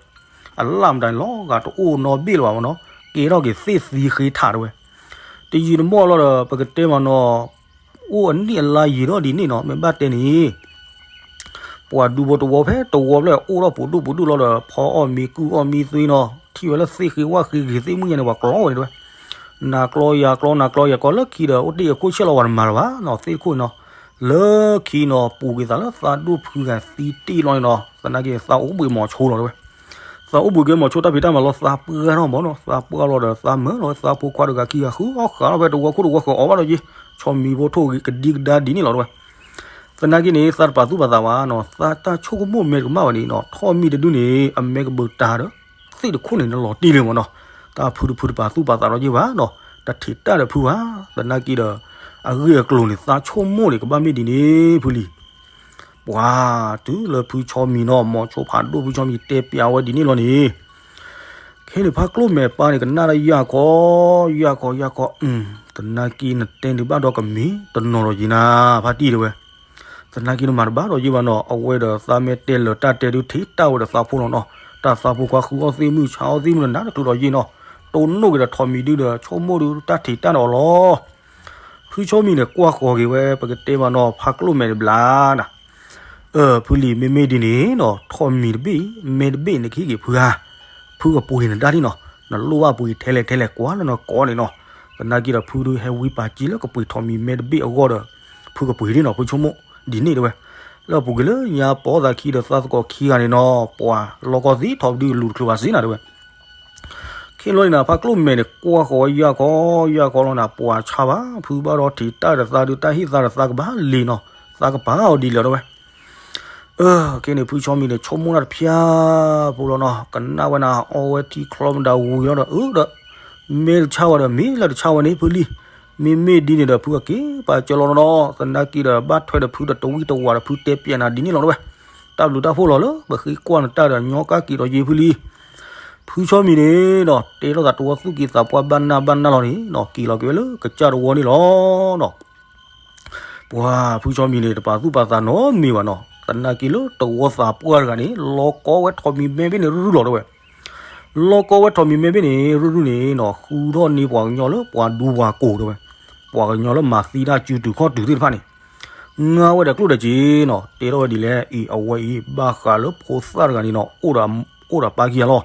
အလၢ်မတၤန့ၣ်လီၤဂာ်တအိၣ်နီတဘ့ၣ်လၢၤဘၣ်မနီၤ, ကဲထီၣ်က့ၤသ့ၣ်သံဃ့ထးတဲဝဲ. တယံာ်တမီၢ်လီၤဒီး ပကတဲမးနီၤ, အိၣ်အနံၣ်အလါယံာ်ထီၣ်ဒ်န့ၣ်နီၤ, မ့ၢ်ဘၣ်တဲန့ၣ် ပှၤဒူဖိတဝီဖဲတဝီဖျၢၣ် အိၣ်ထီၣ်ပူၤဒူၣ်ပူၤဒူၣ်လီၤဒီး ဖီအီၣ်မ့ၤကုၢ်အီၣ်မ့ၤသွံနီၤ, ထံၣ်ဝဲလၢသ့ၣ်ဃ့ဝၣ်ဃ့ဂ့ၤသ့ၣ်မုၣ်ညါန့ၣ် ပှၤကျီဝဲန့ၣ်တဲဝဲ. နၤကျီယၤကျီ နၤကျီယၤကျီ လၢခံဒီး အိၣ်တ့ၢ်အခိၣ်ဆဲးလီၤဝဲတမၤလၢၤဘၣ်နီၤ, သ့ၣ်တခိၣ်န့ၣ်နီၤ. လၢခံနီၤ ပူၤကွံာ်သးလၢသးဒိၣ်ဖုဂၤသံတ့ၢ်လီၤန့ၣ်နီၤ, သနာ်က့သးအိၣ်ဘှံးမီၤဆိလီၤတဲဝဲ. သးအိၣ်ဘှံးက့ၤမီၤဆိတၢ်ဖံးတၢ်မၤလီၤ, သးပှၢ်ထီၣ်မးနီၤ, သးပှၢ်လီၤဒီးသးမၢလီၤဝဲသးဖိခွါတဂၤခံဂၤဃုအီၣ်ဃာ်လီၤဖဲတဝီခိၣ်တဝီဃၢၤအီၣ်ဘၣ်ဒီးယ့ၢ်, ဆီမံၤဖိထိၣ်ဂ့ၤကဒံကဒါဒ်န့ၣ်လီၤတဲဝဲ. သနာ်က့န့ၣ် သးတပာ်သူၣ်ပာ်သးဘၣ်နီၤ, သးတၢ်ဆိကမိၣ်မဲာ်တကမၣ်ဘၣ်န့ၣ်နီၤ, ထိးမံၤတဒုန့ၣ် အမဲကဘုးတၢ်ဒီး သ့ၣ်တခိၣ်န့ၣ် နလီၤတံၢ်လံမးနီၤ. တၢ်ဖုတဖုတပာ်သူၣ်ပာ်သးဒီးယ့ၢ်ဘၣ်နီၤ, တထံးတၢ်ဒီးဖုဘၣ်. သနာ်က့ဒီး အဂ့ၢ်အကျိၤန့ၣ် သးဆိကမိၣ်န့ၣ် ကဘၣ်မ့ၢ်ဒ်န့ၣ်ဖုလံၤ. ပှၤတုၤလၢဖုဆီမံၤနီၤ, မီၤဆိဖးဒိၣ်ဖုဆီမံၤတဲပျးဝဲဒ်န့ၣ်လီၤန့ၣ် ခဲန့ၣ် ဖါကျိၣ်မဲာ်ပၢ်န့ၣ် ကနၣ်ဒီးယၢ်ခီ ယၢ်ခီ ယၢ်ခီ, သနာ်က့နတဲန့ၣ်ဘၣ်ဒီးကမ့ၢ်တနီၤဒီးယံၤနၤ ဖါတံၢ်တဲဝဲ. သနာ်က့နမၤတဘၣ်ဒီးယ့ၢ်ဘၣ်နီၤ, အဝဲဒီးသးမ့ၢ်တဲလၢာ်တၢ်တဲဒုးထံးတၢ်ဝဲဒီးသးဖိလီၤနီၤ. တၢ်သးဖိခွါဃုအီၣ်သ့ၣ်မုၣ်ဆါအီၣ်သ့ၣ်မုၣ်လၢနၤတချုးဒီးယ့ၢ်နီၤ. တိၢ်နီၣ်က့ၤဒီးထိးမံၤဒုဒီး ဆိကမိၣ်ဒုးတၢ်ထံးတၢ်န့ၣ်အီၤလီၤ. ဖုဆီမံၤန့ၣ် ကွၢ်ဃီၤက့ၤဝဲ ပကတဲမးနီၤ ဖါကျိၣ်မဲာ်တဘျါနၤ အၢ ဖုလံၤ မ့မ့ၢ်ဒ်န့ၣ်နီၤ ထိးမံၤတဘ့ၣ် မဲတဘ့ၣ်န့ၣ် ကဟံၣ်က့ၤဖုဧါ, ဖုကပှ့ၤနတၢ်ဒ်နီၤ, နလိၣ်ဘၣ်ပှ့ၤထဲလဲၣ်ထဲလဲၣ် ကွၢ်လၢနကိးန့ၣ်နီၤ. သနာ်က့ဒီး ဖုဒုးဟဲဝံပာ်ကံလၢကပှ့ၤထိးမံၤမဲတဘ့ၣ်အဂီၢ်ဒီး ဖုကပှ့ၤဒ်နီၤ ဖုဆိကမိၣ်ဒ်န့ၣ်တဲဝဲ. လၢအပူၤကွံာ်လၢညါပိာ်သးခံဒီးသးသကိးခံဂၤန့ၣ်နီၤ ပှၤလီၢ်ကီၢ်သံထိးဒုးလူၤတချုးဘၣ်စ့ၢ်နၤတဲဝဲ. ခဲလီၤန့ၣ်နၤ ဖါကျိၣ်မဲာ်န့ၣ် ကွၢ်ဃီၤယၢ်ခီ ယၢ်ခီလီၤနၤ ပှၤဆါဘၣ် ဖုဘၣ်ဒီးထံးတၢ်ဒီးသးဒုး တၢ်ဟ့ၣ်သးဒီးသးကဘၣ်လံနီၤ သးကပာ်အီၤဒ်လဲၣ်တဲဝဲ. အၢ ခဲန့ၣ် ဖုဆီမံၤန့ၣ် ဆိကမိၣ်တၢ်တဖၠၣ်ဖိလီၤနီၤ ကနၣ်ဝဲနၤ အီဝဲထံချီမတၤဝံၤလီၤဒီး အၢ ဒီး မ့ၢ်တဆါဝဲဒီး မ့ၢ်လၢတဆါဝဲန့ၣ် ဖုလံၤ မ့မ့ၢ်ဒ်န့ၣ်ဒီး ဖုကက့ၤပာ်စၢၤလီၤနီၤ သနာ်က့ဒီး ဘၣ်ထွဲဒီးဖုဒီးတဝံၣ်တဝးဒီး ဖုတဲပျဲနၤဒ်န့ၣ်လီၤတဲဝဲ. တၢ်ဘျုးတၢ်ဖှိၣ်လီၤလၢ ပဃ့ကွၢ်နတၢ်ဒီး ညီကၣ်က့ၤဒီးယ့ၢ်ဖုလံၤ ဖုဆီမံၤန့ၣ်နီၤ တဲထီၣ်သးတဝီသူၣ်က့သးပှၢ်ဘၣ်နၢ်ဘၣ်နၢ်လီၤန့ၣ်နီၤ က့ၤလီၤက့ၤဝဲလၢကစၢ်တဝီန့ၣ်လီၤနီၤ. ပှၤဖုဆီမံၤန့ၣ် တပာ်သူၣ်ပာ်သးနီတမံၤဘၣ်နီၤ သနာ်က့လၢတဝီသးပှၢ်တဂၤန့ၣ် လီၤကီဝဲထိးမံၤမဲဘ့ၣ်န့ၣ်ရုၢ်ရုၢ်လီၤတဲဝဲ. လီၤကီဝဲထိးမံၤမဲဘ့ၣ်န့ၣ် ရုၢ်ရုၢ်န့ၣ်နီၤ ဃုထီၣ်န့ၢ်ပှၤကညီလၢပှၤဒူပှၤကိးတဲဝဲ. ပှၤကညီလၢမၤသံတၢ်စုတုၤခီၣ်တုၤသ့ၣ်တဖၣ်န့ၣ် ငါဝဲဒီးကျိၣ်ဒီးစ့နီၤ တဲထီၣ်ဝဲဒ်လဲၣ်အံၤ အဝဲအံၤ ဘၣ်ဃးလၢဖိသၣ်တဂၤန့ၣ်နီၤ အိၣ်ဒီးပၢ်ခံဂၤလီၤ.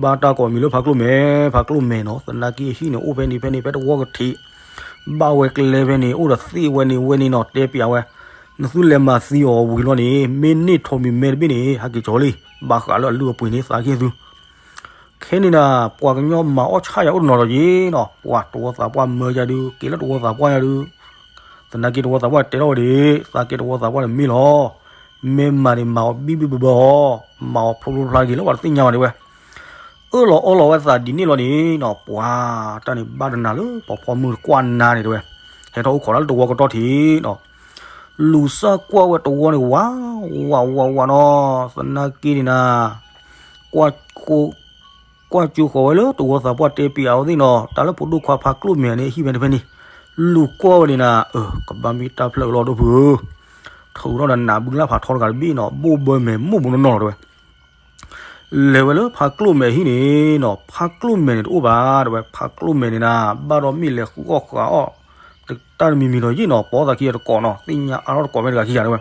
ဘၣ်တၢ်ကိးမံၤလၢဖါကျိၣ်မဲာ် ဖါကျိၣ်မဲာ်နီၤ သနာ်က့အဟံၣ်န့ၣ် အိၣ်ဖဲန့ၣ်ဖဲန့ၣ် ဖဲတဝီကထံး ဘၣ်ဝဲကျဲဖဲန့ၣ် အိၣ်ဒီးသ့ၣ်ဝဲန့ၣ်ဝဲန့ၣ်နီၤ တဲပျးဝဲ နသုလဲၤမၤသံအီၤဝံၤလီၤန့ၣ် မ့ၢ်န့ၢ်ထိးမံၤမဲတဘ့ၣ်န့ၣ် ဟးက့ၤကၠီၤလံ ဘၣ်ဃးလၢအလုၢ်အပှ့ၤန့ၣ်သးက့ၢ်သု ခဲန့ၣ်ဒၣ် ပှၤကညီမၤအီၣ်ဆၣ်ယၤအိၣ်တနီၤဒီးယ့နီၤ ပှၤတဝီသးပှၢ်မၢယၤဒုး က့ၤလၢတဝီသးပှၢ်ယၤဒုး သနာ်က့တဝီသးပှၢ်တဲထီၣ်ဝဲဒၣ် သးက့တဝီသးပှၢ်န့ၣ်မ့ၢ်လီၤ. မ့ၢ်မၤန့ၣ် မၤအီၤဘံၣ်ဘံၣ်ဘၢဘၢအီၤ မၤအီၤဖျိဖျိဖျါဂ့ၤလၢပှၤတသ့ၣ်ညါဘၣ်တဲဝဲ. အၢၣ်လီၤအီလီၤဝဲသးဒ်န့ၣ်လီၤန့ၣ်နီၤ ပှၤတၢ်န့ၣ်ဘၣ်တနၤလၢပှၤဖီမုၢ်တကွၢ်နၤန့ၣ်တဲဝဲ. ဟဲထီၣ်အိၣ်ခိးလၢတဝီကတီၢ်ထံးနီၤ လူၤစၢ်ကွၢ်ဝဲတဝီန့ၣ် ဝး ဝး ဝး ဝးနီၤ သနာ်က့န့ၣ်နၤ ကွၢ် ကွၢ်ကၠိဃီၤဝဲလၢတဝီသးပှၢ်တဲပျးအီၤသ့ၣ်နီၤ တၢ်လၢဖိဒိၣ်ခွါဖါကျိၣ်မဲာ်န့ၣ် ဟံၣ်ဖဲန့ၣ်ဖဲန့ၣ် လူၤကွၢ်ဝဲန့ၣ်နၤ အၢ ကဘၣ်မ့ၢ်တၢ်ဖျၢၣ်လီၤဒိၣ်ဖုဧၢ ထုးထီၣ်ဒီးနးဘုလၢ်ဖးထီတဂၤတဘ့ၣ်နီၤ ဘိၣ်ဘၢမဲာ်မိၢ်မိၢ်နီၢ်နီၢ်လီၤတဲဝဲ. လဲၤဝဲလၢဖါကျိၣ်မဲာ်ဟံၣ်န့ၣ်နီၤ ဖါကျိၣ်မဲာ်န့ၣ်တအိၣ်ဘၣ်တဲဝဲ ဖါကျိၣ်မဲာ်န့ၣ်နၤ ဘၣ်ဒီးမ့ၢ်လဲၤဃုအီၣ်ဃုအီၣ် တၢ်တမံၤမံၤဒီးယ့ၣ်နီၤ ပိာ်သးခံဂၤတကိးနီၤ သ့ၣ်ညါအါထီၣ်တကိးမဲာ်တဂၤခံဂၤတဲဝဲ.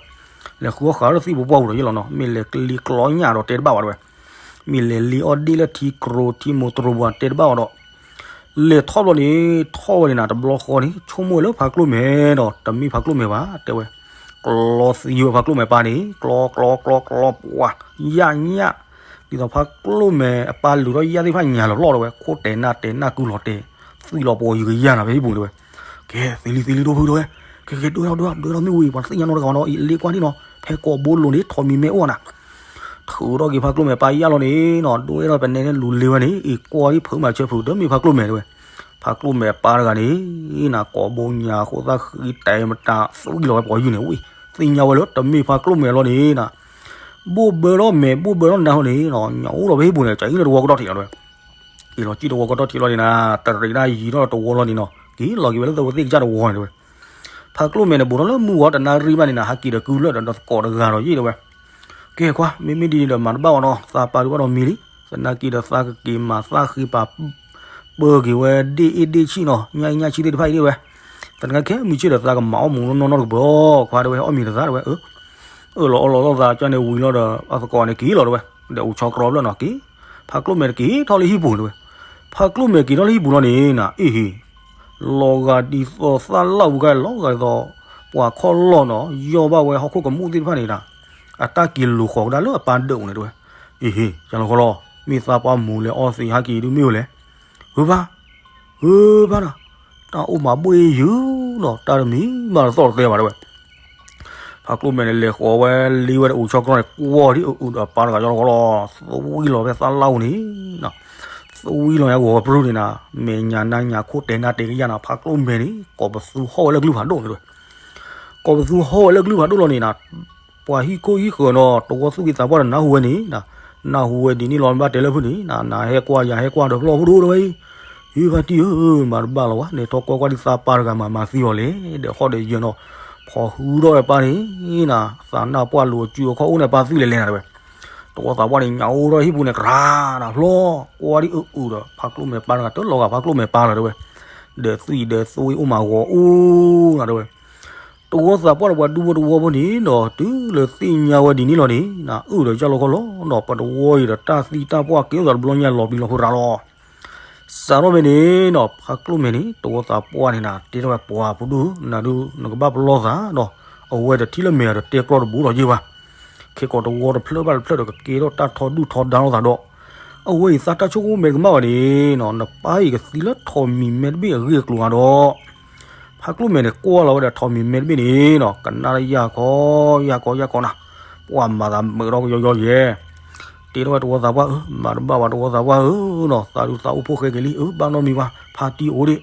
လဲၤဃုအီၣ်ဃုအီၣ်လၢသ့ၣ်ပပှၢ်ပူၤဒီးယ့ၣ်လီၤနီၤ မ့ၢ်လဲၤကလံၤကျီညၣ်ဒီးတဲတဘၣ်ဘၣ်တဲဝဲ. မ့ၢ်လဲၤလ့အီၣ်ဒ့ၣ်လၢထံကျိထံမိၢ်တရိးပူၤတဲတဘၣ်ဘၣ်ဒီး လဲၤထီၣ်ဘျီန့ၣ် ထီၣ်ဝဲန့ၣ်နၤ တဘျီဃီန့ၣ် ဆိကမိၣ်ဝဲလၢဖါကျိၣ်မဲာ်ဒီး တမ့ၢ်ဖါကျိၣ်မဲာ်ဘၣ်တဲဝဲ. ကျီသံဝဲဖါကျိၣ်မဲာ်ပၢ်န့ၣ် ကျီ ကျီ ကျီ ကျီ ပှၤ ယၣ် ညၣ် ဒ်သိးဖါကျိၣ်မဲာ်အပၢ်လုၢ်ထီၣ်ယၣ်သ့ၣ်တဖၣ်ညါလီၤလီၤတဲဝဲ ခိၣ်တဲာ်နၢ်တဲာ်နၢ်ကုလီၤတဲာ် သွံၣ်လီၤပှီၤယုာ်ကယၢ်နၤဖဲဟံၣ်ပူၤတဲဝဲ. ကဲ သ့လံသ့လံဒိၣ်ဖုတဲဝဲ. ကဲ ကဲ ဒွဲၣ်ထီၣ်ဒွဲၣ်ထီၣ်ဒွဲၣ်ထီၣ်မ့ၢ်ဝံၤ ပှၤတသ့ၣ်ညါနီတဂၤဘၣ်နီၤ အံၤလ့ကွၢ်ဒံနီၤ ဖဲကိးဘိလိၤန့ၣ် ထိးမံၤမဲအိၣ်နၤ ထုးထီၣ်က့ၤဖါကျိၣ်မဲာ်ပၢ်ယၣ်လီၤန့ၣ်နီၤ ဒွဲၣ်ထီၣ်ပနဲန့ၣ်လူၤလ့ဝဲန့ၣ် အံၤကွၢ်ဒံဖုမၤဆၢဖုတမ့ၢ်ဖါကျိၣ်မဲာ်တဲဝဲ. ဖါကျိၣ်မဲာ်ပၢ်တဂၤန့ၣ်နၤ ကိးဘိညါအဃိသတးဃံတဲာ်မတၤ သွံၣ်လီၤဝဲပှီၤယုၢ်န့ၣ်ဝံၤ သ့ၣ်ညါဝဲလၢတမ့ၢ်ဖါကျိၣ်မဲာ်လီၤန့ၣ်နၤ ဘိၣ်ဘၢထီၣ်မဲာ်ဘိၣ်ဘၢထီၣ်နါဟီန့ၣ်နီၤ ညၣ်အိၣ်လီၤဖဲဟံၣ်ပူၤန့ၣ် ကၠီလၢတဝီကတီၢ်ထံးလီၤတဲဝဲ. က့ၤလီၤစံၣ်တဝီကတီၢ်ထံးလီၤန့ၣ်နၤ တရံးဒၣ်ယံၤထီၣ်တဝီလီၤန့ၣ်နီၤ က့ၤလီၤက့ၤဝဲလၢသဝဲသ့ၣ်ကစၢ်တဝီန့ၣ်တဲဝဲ. ဖါကျိၣ်မဲာ်န့ၣ် ဘူးထီၣ်လၢမုၢ်ဂီၤတနၣ်ရံၣ်ဘၣ်န့ၣ်နၤ ဟးက့ၤဒီးကုလၢာ်ဒီးသကိးတဂၤဒီးယ့ၣ်တဲဝဲ. ကဲကွၢ် မ့မ့ၢ်ဒ်န့ၣ်ဒီးမၤတဘၣ်အီၤနီၤ သးပၢ်ဒုးဘၣ်ဒီးမံၤလံ သနာ်က့ဒီးသးကက့ၤမၤသၣ်ဃ့ပာ် ပၢက့ၤဝဲဒ့ၣ်အ့ၣ်ဒ့ၣ်ဆံၣ်နီၤ ညၣ်အ့ၣ်ညၣ်ဆံၣ်သ့ၣ်တဖၣ်အံၤတဲဝဲ. သနာ်က့ခဲမုၢ်ဆ့ၣ်ဒီးသးကမၤအီၣ်မူးနီၢ်နီၢ်တကပၤ ခွါတဲဝဲ အီၣ်မ့ၤတသးတဲဝဲ အၢ အၢၣ်လီၤအီလီၤလိာ်သးကၠီန့ၣ်ဝံၤလီၤဒီး အသကိးန့ၣ်က့ၤလီၤတဲဝဲ. ဒီးအိၣ်ဆီကြီဘျၢၣ်နီၤက့ၤ ဖါကျိၣ်မဲာ်တက့ၤထီၣ်လၢဟံၣ်ပူၤတဲဝဲ. ဖါကျိၣ်မဲာ်က့ၤထီၣ်လၢဟံၣ်ပူၤလီၤန့ၣ်နၤ အ့ၣ်ဟ့ၣ် လီၤဂာ်ဒ်သိးသၣ်လၣ်ဝံၤခါ လီၤဂာ်ဒ်သိး ပှၤခီၣ်လီၢ်နီၤ ယီၢ်ဘၣ်ဝဲဟီၣ်ခိၣ်ကမူၣ်သ့ၣ်တဖၣ်န့ၣ်နၤ အတၢ်က့ၤလိာ်ဃီၤကဒါလၢအပၢ်ဒၢးပူၤန့ၣ်တဲဝဲ. အ့ၣ်ဟ့ၣ် ယလီၤဃီလီၤ မ့ၢ်သးပှၢ်မူးလဲၤအီသံးဟဲက့ၤဒုးမ့ၢ်ဝဲလဲၣ်. ဂုၤဘၣ် ဂုၤဘၣ်နၤ တၢ်အိၣ်မးဘှ့ၣ်ယုာ်နီၤ တၢ်တမံၤမးတသီၣ်တသဲဘၣ်တဲဝဲ. ဖါကျိၣ်မဲာ်န့ၣ် လဲၤဃီၤဝဲလ့ဝဲဒီးအိၣ်ဆီကြီန့ၣ် ကွၢ်ဒ်အုးအုးဒီးပၢ်တဂၤယလီၤဃီလီၤ သွံၣ်လီၤဖဲသၣ်လၣ်ပူၤန့ၣ် သွံၣ်လီၤညါဂီၤဝဲပြူၢ်န့ၣ်နၤ မဲာ်ညါနါညါခိၣ်တဲာ်နါတဲာ်ကယၢ်နၤ ဖါကျိၣ်မဲာ်န့ၣ် ကိးပသူဟီၣ်ဝဲလၢကလုၢ်ဖးဒိၣ်န့ၣ်တဲဝဲ. ကိးပသူဟီၣ်ဝဲလၢကလုၢ်ဖးဒိၣ်လီၤန့ၣ်နၤ ပှၤဟံၣ်ခိၣ်ဟံၣ်ဃၢၤနီၤ တဝီသူၣ်က့သးပှၢ်ဒီးနၢ်ဟူဝဲန့ၣ် နၢ်ဟူဝဲဒ်န့ၣ်လီၤ နဘၣ်တဲလၢဖုန့ၣ် နဟဲကွၢ်ယၤဟဲကွၢ်ဒီးဖျီၣ်ဖိဒိၣ်တဲဝဲအံၤ ဟ့ၣ်ဖါတံၢ်ဧၢ မၤတဘၣ်လီၤဝဲ နဲထီၣ်ကွၢ်ကွၢ်ဒ်သးပၢ်တဂၤမၤမၤသံအီၤလဲၣ် ဒီးဃီၣ်ဒီးယၢၤနီၤ ဖီၣ်ဟုထီၣ်ဝဲပၢ်န့ၣ်နၤ သးနၢ်ပှၢ်လိာ်အစုအခီၣ်အိၣ်န့ၣ်ပၢ်သွံၣ်လဲၤလဲၤနၤတဲဝဲ. တဝီသးပှၢ်န့ၣ် ညၣ်အိၣ်ထီၣ်ဟံၣ်ပူၤန့ၣ် ကြၤနၤဖျီၣ် ကွၢ်ဒ်အုးအုးဒီး ဖါကျိၣ်မဲာ်ပၢ်တဂၤ တလီၤဂာ်ဖါကျိၣ်မဲာ်ပၢ်လီၤတဲဝဲ. ဒီးသွံၣ်ဒီးသွံၣ်အိၣ်မးဂီၤအိၣ်နၤတဲဝဲ. တဝီသးပှၢ်ဒီးပှၤဒူဖိတဝီဖိန့ၣ်နီၤ တုၤလၢသ့ၣ်ညါဝဲဒ်န့ၣ်လီၤန့ၣ် နအုၣ်ဒီးယၢ်လီၤခီလီၤနီၤ ပတဝီအံၤဒီးတၢ်သံတၢ်ပှၢ်ကဲထီၣ်သးတဘျီညါလီၤပျံၤလီၤဖုးရၤလီၤ. စးထီၣ်ဖဲန့ၣ်နီၤ ဖါကျိၣ်မဲာ်န့ၣ် တဝီသးပှၢ်န့ၣ်နၤ တဲထီၣ်ဝဲပှၤဖိဒိၣ် နၤဒုး နကဘၣ်ပလီၢ်သးဒီး အဝဲတထံၣ်လၢမဲာ်ဒီးတဲကျီတဘူးဒီးယ့ၢ်ဘၣ် ခဲကိးတဝီတဖျၢၣ်ဘၣ်တဖျၢၣ်ဒီးကကဲထီၣ်တၢ်ထီဒုၣ်ထီဒါလိာ်သးဒီး အဝဲအံၤသးတၢ်ဆိကမိၣ်မဲာ်တကမၣ်ဘၣ်န့ၣ်နီၤ နပၢ်အံၤကသံလၢထိးမံၤမဲတဘ့ၣ်အဂ့ၢ်အကျိၤဧါဒီး ဖါကျိၣ်မဲာ်န့ၣ် ကွၢ်လီၤဝဲဒီးထိးမံၤမဲတဘ့ၣ်န့ၣ်နီၤ ကနၣ်လၢယၢ်ကီ ယၢ်ကီယၢ်ကီနၤ ပှၤမၤသးမုာ်ထီၣ်ကယီယီယဲ တဲထီၣ်ဝဲတဝီသးပှၢ်ဧၢ မၤတဘၣ်ဘၣ်တဝီသးပှၢ်ဧၢနီၤ သးဒုးသးအိၣ်ဖှိၣ်ဃဲက့ၤလံ အၢ ဘၣ်နီတမံၤဘၣ် ဖါတံၢ်အိၣ်ဒံး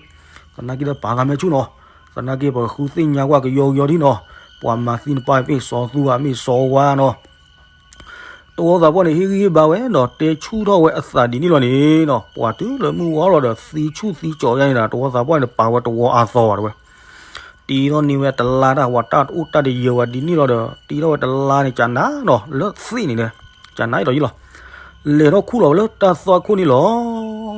သနာ်က့ဒီးပာ်ဂၤမဲာ်ဆူၣ်နီၤ သနာ်က့ပကဃုသ့ၣ်ညါကွၢ်ကယီကယီဒံးနီၤ ပှၤမၤသံနပၢ်မ့ၢ်စီၤသူဧါ မ့ၢ်စီၤဝါနီၤ တဝီသးပှၢ်န့ၣ် ဟ့ၣ်ဂံၢ်ဟ့ၣ်ဘါဝဲဒီး တဲဆူၣ်ထီၣ်ဝဲအသးဒ်န့ၣ်လီၤန့ၣ်နီၤ, ပှၤတုၤလၢမုၢ်ဝါလီၤဒီး သံဆူၣ်သံကၠီၤယါန့ၣ်ဒီး တဝီသးပှၢ်န့ၣ် ပာ်ဝဲတဝီအါသီဘၣ်တဲဝဲ, တ့ထီၣ်န့ၢ်ဝဲတလါတၢ် ပှၤတၢ်တအိၣ်တၢ်တယၢၤဝဲဒ်န့ၣ်လီၤဒီး တ့ထီၣ်ဝဲတလါန့ၣ် ကနၤနီၤ လၢသ့ၣ်န့ၣ်ဒီး ကနၤအံၤဒီးယံလီၤ, လဲၤထီၣ်ခူၣ်လီၤဝဲလၢတၢ်သွၣ်ခိၣ်န့ၣ်လီၤ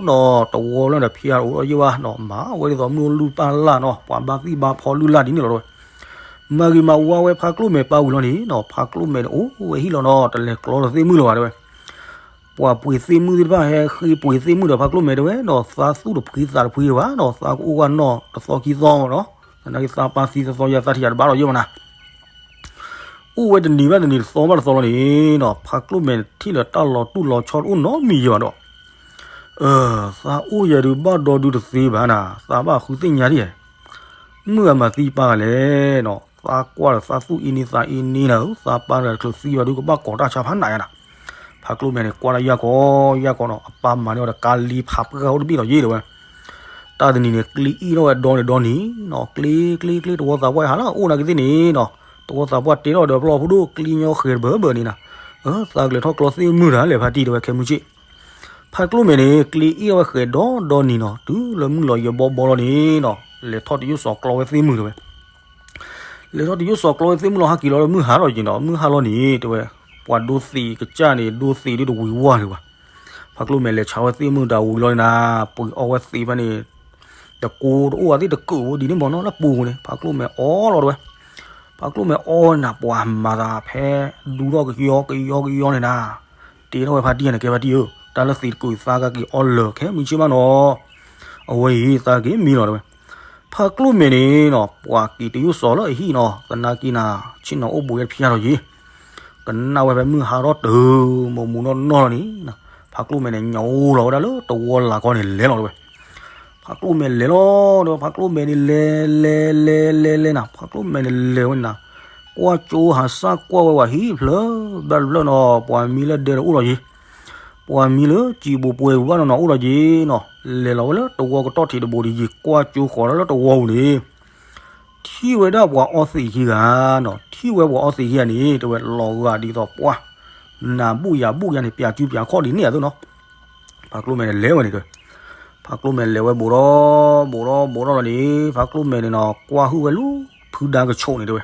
နီၤ, တဝီလၢဒီးဖျါတအိၣ်ဒီးယံဘၣ်နီၤ, မၤဝဲဒ်သိးမုၢ်အိၣ်လုၢ်ပၢ်လၢ်နီၤ, ပှၤဘၣ်သံၣ်ဘၣ်ဖီလုၢ်လၢ်ဒ်န့ၣ်လီၤတဲဝဲ မၤဂ့ၤမၤဝါဝဲဖါကျိၣ်မဲာ်ပၢ်ဝံၤလီၤန့ၣ်နီၤ, ဖါကျိၣ်မဲာ်န့ၣ်အိၣ်ဝဲဟံၣ်လီၤနီၤ, တလဲၤကျီလၢသ့ၣ်မုၣ်လၢၤဘၣ်တဲဝဲ, ပှၤပှ့ၤသ့ၣ်မုၣ်သ့ၣ်တဖၣ်ဟဲဃ့ပှ့ၤသ့ၣ်မုၣ်ဒီးဖါကျိၣ်မဲာ်တဲဝဲနီၤ, သးသူၣ်တဖှံသးတဖှံဘၣ်နီၤ, သးကအိၣ်ဝဲနီၤတသီခံသီနီၤ, သနာ်က့သးပၢ်သံသီယါသးထံၣ်ယါတဘၣ်လီၤယဲၢ်မနၤ အိၣ်ဝဲတနံၤဘၣ်တနံၤတသီဘၣ်တသီလီၤန့ၣ်နီၤ, ဖါကျိၣ်မဲာ်န့ၣ်ထံၣ်လၢတၢ်လီၤတူၢ်လီၤဆီတအိၣ်နီတမံၤယဲၢ်ဘၣ်ဒီး, သးအိၣ်ယဲၢ်ဒုးဘၣ်ဒီဒုးတသ့ဘၣ်နၤ, သးဘၣ်ဃုသ့ၣ်ညါဒ်ယဲၢ်, မုၢ်အမၤသံပၢ်ဂၤလဲၣ်နီၤ, သးကွၢ်ဒီးသးသူၣ်အ့န့သးအ့န့နၤဧၢ, သးပၢ်တဂၤတချုးသံဘၣ်ဒုးကဘၣ်ကိးတၢ်ဆါဖးနးယါနၤ, ဖါကျိၣ်မဲာ်န့ၣ်ကွၢ်ဒၣ်ယၢ်ကီယၢ်ကီနီၤ, အပၢ်မၤန့ၢ်အီၤဒီးကါလံဖးပှၢ်အိၣ်တဘ့ၣ်လီၤယဲၢ်တဲဝဲ တၢ်တနံၤန့ၣ် ကျ့အ့ၣ်ထီၣ်ဝဲဒီန့ၣ်ဒီနံၤနီၤ, ကျ့ကျ့ကျ့ တဝီသးပှၢ်ဟးလၢအအိၣ်နာ်က့သ့ၣ်န့ၣ်နီၤ, တဝီသးပှၢ်တဲထီၣ်ဒီးပျီဖိဒိၣ်ကျ့ညီဃဲၤတဘၢဘၢန့ၣ်နၤ, အၢ သးကလဲၤထီၣ်ကျီသ့ၣ်မုၢ်တၢ်လဲၤဖါတံၢ်တဲဝဲခဲမုၢ်ဆ့ၣ်, ဖါကျိၣ်မဲာ်န့ၣ် ကျ့အ့ၣ်ထီၣ်ဝဲဃဲၤဒီဒီနံၤနီၤ, တုၤလၢမုၢ်လီၤယဘီဘီလီၤန့ၣ်နီၤ, လဲၤထီၣ်တယိၣ်စီၤကျီဝဲသ့ၣ်မုၢ်တဲဝဲ လဲၤထီၣ်တယိၣ်စီၤကျီဝဲသ့ၣ်မုၢ်လီၤ ဟးက့ၤလီၤလၢမုၢ်ဟါလီၤယံၤနီၤ, မုၢ်ဟါလီၤန့ၣ်တဲဝဲ, ပှၤဒိသံးကစၢ်န့ၣ် ဒိသံးဒ်တဝံၤဝါန့ၣ်ဘၣ်, ဖါကျိၣ်မဲာ်လဲၤဆါဝဲသ့ၣ်မုၢ်တၢ်ဝံၤလီၤန့ၣ်နၤ, ပှ့ၤအီဝဲသံးဖဲန့ၣ်, တကိတအိၣ်အသ့ၣ်တကုးဝဲဒ်န့ၣ်မ့ၢ်နီၤ လၢပူၤန့ၣ် ဖါကျိၣ်မဲာ်အီလီၤတဲဝဲ, ဖါကျိၣ်မဲာ်အီဝဲနၤ ပှၤမၤသးဖဲဒူထီၣ်ကယီကယီကယီန့ၣ်နၤ, တဲထီၣ်ဝဲဖါတံၢ်န့ၣ် ကဲဖါတံၢ်ဧၢ, တၢ်လၢသံးတကုးသါကက့ၤအီလၢာ်ခဲမုၢ်ဆ့ၣ်မးနီၤ, အဝဲအံၤသးက့ၤမံလီၤတဲဝဲ ဖါကျိၣ်မဲာ်န့ၣ်နီၤ ပှၤက့ၤတယိၣ်စီၤလၢအဟံၣ်နီၤ, သနာ်က့နၤ ဆ့ၣ်နီၤအိၣ်ဘှံးဝဲတဖျါလီၤယံၤ, ကနၣ်ဝဲဖဲမုၢ်ဟါထီၣ်တုၤ မိၢ်မူနီၢ်နီၢ်လီၤန့ၣ်, ဖါကျိၣ်မဲာ်န့ၣ် ညိလီၤဝဲဒၣ်လၢတဝီလၢ်ခီန့ၣ် လဲၤလီၤတဲဝဲ, ဖါကျိၣ်မဲာ်လဲၤလီၤဒီး ဖါကျိၣ်မဲာ်န့ၣ် လဲၤ လဲၤ လဲၤ လဲၤလဲၤနၤ, ဖါကျိၣ်မဲာ်န့ၣ်လဲၤဝဲနၤ, ကွၢ်ကၠိဟးစၢ်ကွၢ်ဝဲဝဲဟံၣ်ဖျၢၣ်ဘၣ်တဖျၢၣ်နီၤ, ပှၤမံလၢဒဲဒီးအိၣ်လီၤယံၤ ပှၤမံလၢစံာ်ပူၤပှဲၤပူၤဘၣ်နီၤနီၤအိၣ်လီၤယံၤနီၤ, လဲၤလီၤဝဲလၢတဝီကတီၢ်ထံးတဘိဒီး ယံၤကွၢ်ကၠိဃီၤလၢတဝီပူၤန့ၣ်, ထံၣ်ဝဲဒၣ်ပှၤအီသံးခံဂၤနီၤ, ထံၣ်ဝဲပှၤအီသံးခံဂၤန့ၣ် တဲဝဲလီၤဂာ်ဒ်သိးပှၤ နၢ်ဘူၣ်ယၤဘူၣ်ယၤန့ၣ် ပျးစုပျးခီၣ်ဒ်န့ၣ်အသိးနီၤ, ဖါကျိၣ်မဲာ်န့ၣ်လဲၤဝဲန့ၣ်တဲဝဲ, ဖါကျိၣ်မဲာ်လဲၤဝဲဘူးဒီး ဘူးဒီး ဘူးဒီးလီၤန့ၣ် ဖါကျိၣ်မဲာ်န့ၣ်နီၤ ကွၢ်ဟုၣ်ဝဲလၢ ဖုဒါကဆိးန့ၣ်တဲဝဲ,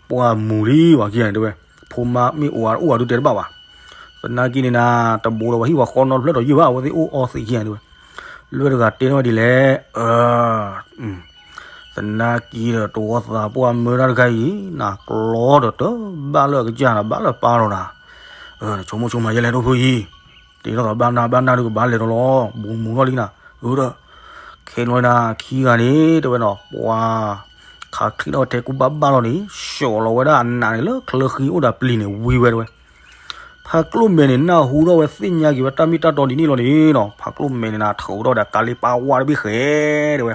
ပှၤမူၤလံပှၤခံဂၤန့ၣ်တဲဝဲ, ဖိမါမ့ၢ်အိၣ်အအိၣ်အဒုးတဲတဘၣ်ဘၣ်, သနာ်က့န့ၣ်နၤ တဘူးဒီးပှၤဟံၣ်ပှၤဃီနီတဖျၢၣ်ဒီးယံၤဘၣ် အဝဲသ့ၣ်အိၣ်အီသံးခံဂၤန့ၣ်တဲဝဲ, လၢတဂၤတဲထီၣ်ဝဲဒ်လဲၣ်, သနာ်က့ဒီးတဝီသးပှၢ်မၢတၢ်တခါအံၤ နၤကျီဒီးတဘၣ်လၢအကစၢ်နၤ ဘၣ်လၢပၢ်လီၤနၤ, နဆိကမိၣ်ဆိကမးယဲလဲၣ်ဒိၣ်ဖုအံၤ, တဲထီၣ်ဒီးဘၣ်နၢ်ဘၣ်နၢ်ဒုးကဘၣ်လဲၤဒီးလီၤ ဘူးမူၤထီၣ်လံနၤ, အၢဒီး ခဲနီၤနၤခံဂၤန့ၣ် တဲဝဲနီၤ ပှၤ ခးချံထီၣ်ဝဲထဲကူဘၣ်ဘၣ်လီၤန့ၣ် ဆှီးလီၤဝဲဒၣ်အနးန့ၣ်လၢချၢဃံအိၣ်ဒီးပျံၤန့ၣ် ဝံၤဝဲတဲဝဲ ဖါကျိၣ်မဲာ်န့ၣ် နၢ်ဟူထီၣ်ဝဲသ့ၣ်ညါက့ၤဝဲတၢ်မ့ၢ်တၢ်တီဒ်န့ၣ်လီၤန့ၣ်နီၤ, ဖါကျိၣ်မဲာ်န့ၣ်နၤ ထုးထီၣ်ဒီးကါလ့ပၢ်ဝါတဘ့ၣ်ဃဲ တဲဝဲ,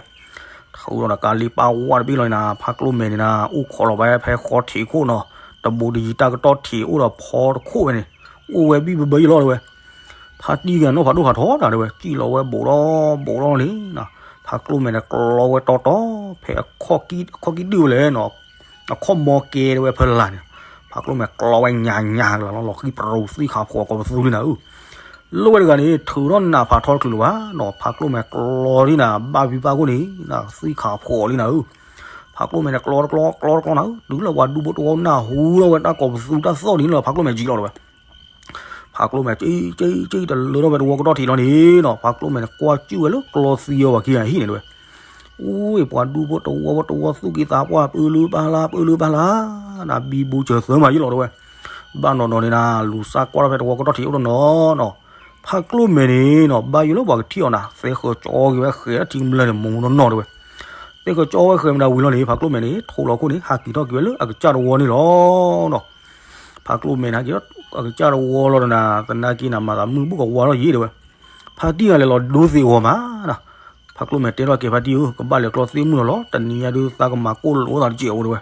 ထုးထီၣ်ဒီးကါလ့ပၢ်ဝါတဘ့ၣ်လီၤန့ၣ်နၤ, ဖါကျိၣ်မဲာ်န့ၣ်နၤ အိၣ်ခိးလီၤဝဲဖဲဃီထံးခိၣ်နီၤ, တဘူးတယံၤတၢ်ကတီၢ်ထံးအိၣ်ဒီးဖီတခိၣ်ဝဲန့ၣ်, အိၣ်ဝဲဘံၣ်ဘၢဘၢယံၤလီၤတဲဝဲ, ဖါတံၢ်ဂၤနီၢ်ဖးဒိၣ်ဖးထီတၢ်တဲဝဲ စံၣ်လီၤဝဲဘူးဒီးဘူးဒီးန့ၣ်, ဖါကျိၣ်မဲာ်န့ၣ် ကျီဝဲတီတီ ဖဲအခီၣ်ကံၣ်ဒုၣ်ဝဲလဲၣ်နီၤ, အခီၣ်မီကဲတဲဝဲဖဲလၢ်န့ၣ်, ဖါကျိၣ်မဲာ်ကျီဝဲညါညါလီၤ လီၤဃံပြူၤသံခးဖှီၣ်ကိးပသူလံနၤဧၢ, လၢဝဲတဂၤန့ၣ် ထုးထီၣ်နးဖးထီတချုးလၢၤဘၣ်နီၤ, ဖါကျိၣ်မဲာ်ကျီလံနၤ ဘၣ်ဖံးဘၣ်ခိၣ်န့ၣ် သံခးဖှီၣ်လံနၤဧၢ, ဖါကျိၣ်မဲာ်န့ၣ် ကျီတကျီ ကျီတကျီနၤဧၢ, တုၤလၢပှၤဒူဖိတဝီနၢ်ဟူထီၣ်ဝဲတၢ်ကိးပသူတၢ်သီၣ်ဒ်န့ၣ်လီၤ ဖါကျိၣ်မဲာ်ကံလီၤတဲဝဲ ဖါကျိၣ်မဲာ် ကံကံကံတလၢထီၣ်ဝဲတဝီကတီၢ်ထံးလီၤန့ၣ်နီၤ, ဖါကျိၣ်မဲာ်န့ၣ် ကွၢ်ကၠုၣ်ဝဲလၢကျီသံအီၤပှၤခံဂၤဟံၣ်န့ၣ်တဲဝဲ, အိၣ် ပှၤဒူဖိတဝီဖိတဝီသူၣ်က့သးပှၢ် ပၢလၢပၢ်လၢ ပၢလၢပၢ်လၢ, နဘံဘူစၢၤသၢမးယံၤလီၤတဲဝဲ, ဘၣ်နီၢ်နီၢ်န့ၣ်နၤ လူၤစၢ်ကွၢ်ထီၣ်ဖဲတဝီကတီၢ်ထံးအိၣ်တနီၤနီၤ, ဖါကျိၣ်မဲာ်န့ၣ်နီၤ ဘၣ်ယိၣ်လၢပှၤကထံၣ်အီၤနၤ သဲဃၢၤကၠီက့ၤဝဲဃဲၤထံကမျၢၢ်န့ၣ် မူၤနီၢ်နီၢ်တဲဝဲ, သဲဃၢၤကၠီဝဲဃဲၤမတၤဝံၤလီၤန့ၣ် ဖါကျိၣ်မဲာ်န့ၣ် ထိးလီၤခိၣ်န့ၣ် ဟးက့ၤထီၣ်က့ၤဝဲလၢအကစၢ်တဝီန့ၣ်လီၤနီၤ ဖါကျိၣ်မဲာ်န့ၣ် ဟဲက့ၤထီၣ်အကစၢ်တဝီလီၤနၤ သနာ်က့နၤ မၤသးမုၢ်ဘူၣ်ကဝါထီၣ်ယံၤတဲဝဲ, ဖါတံၢ်ဂၤလဲၤလီၤဒိသ့ၣ်ဂီၤမးနၤ, ဖါကျိၣ်မဲာ်တဲထီၣ်က့ၤဖါတံၢ်ဧၢ ကဘၣ်လဲၤကျီသ့ၣ်မုၢ်လီၤလီၤ တနံၤညါဒုးသးကမၤကိၢ်လိာ်သးတစဲးအိၣ်တဲဝဲ,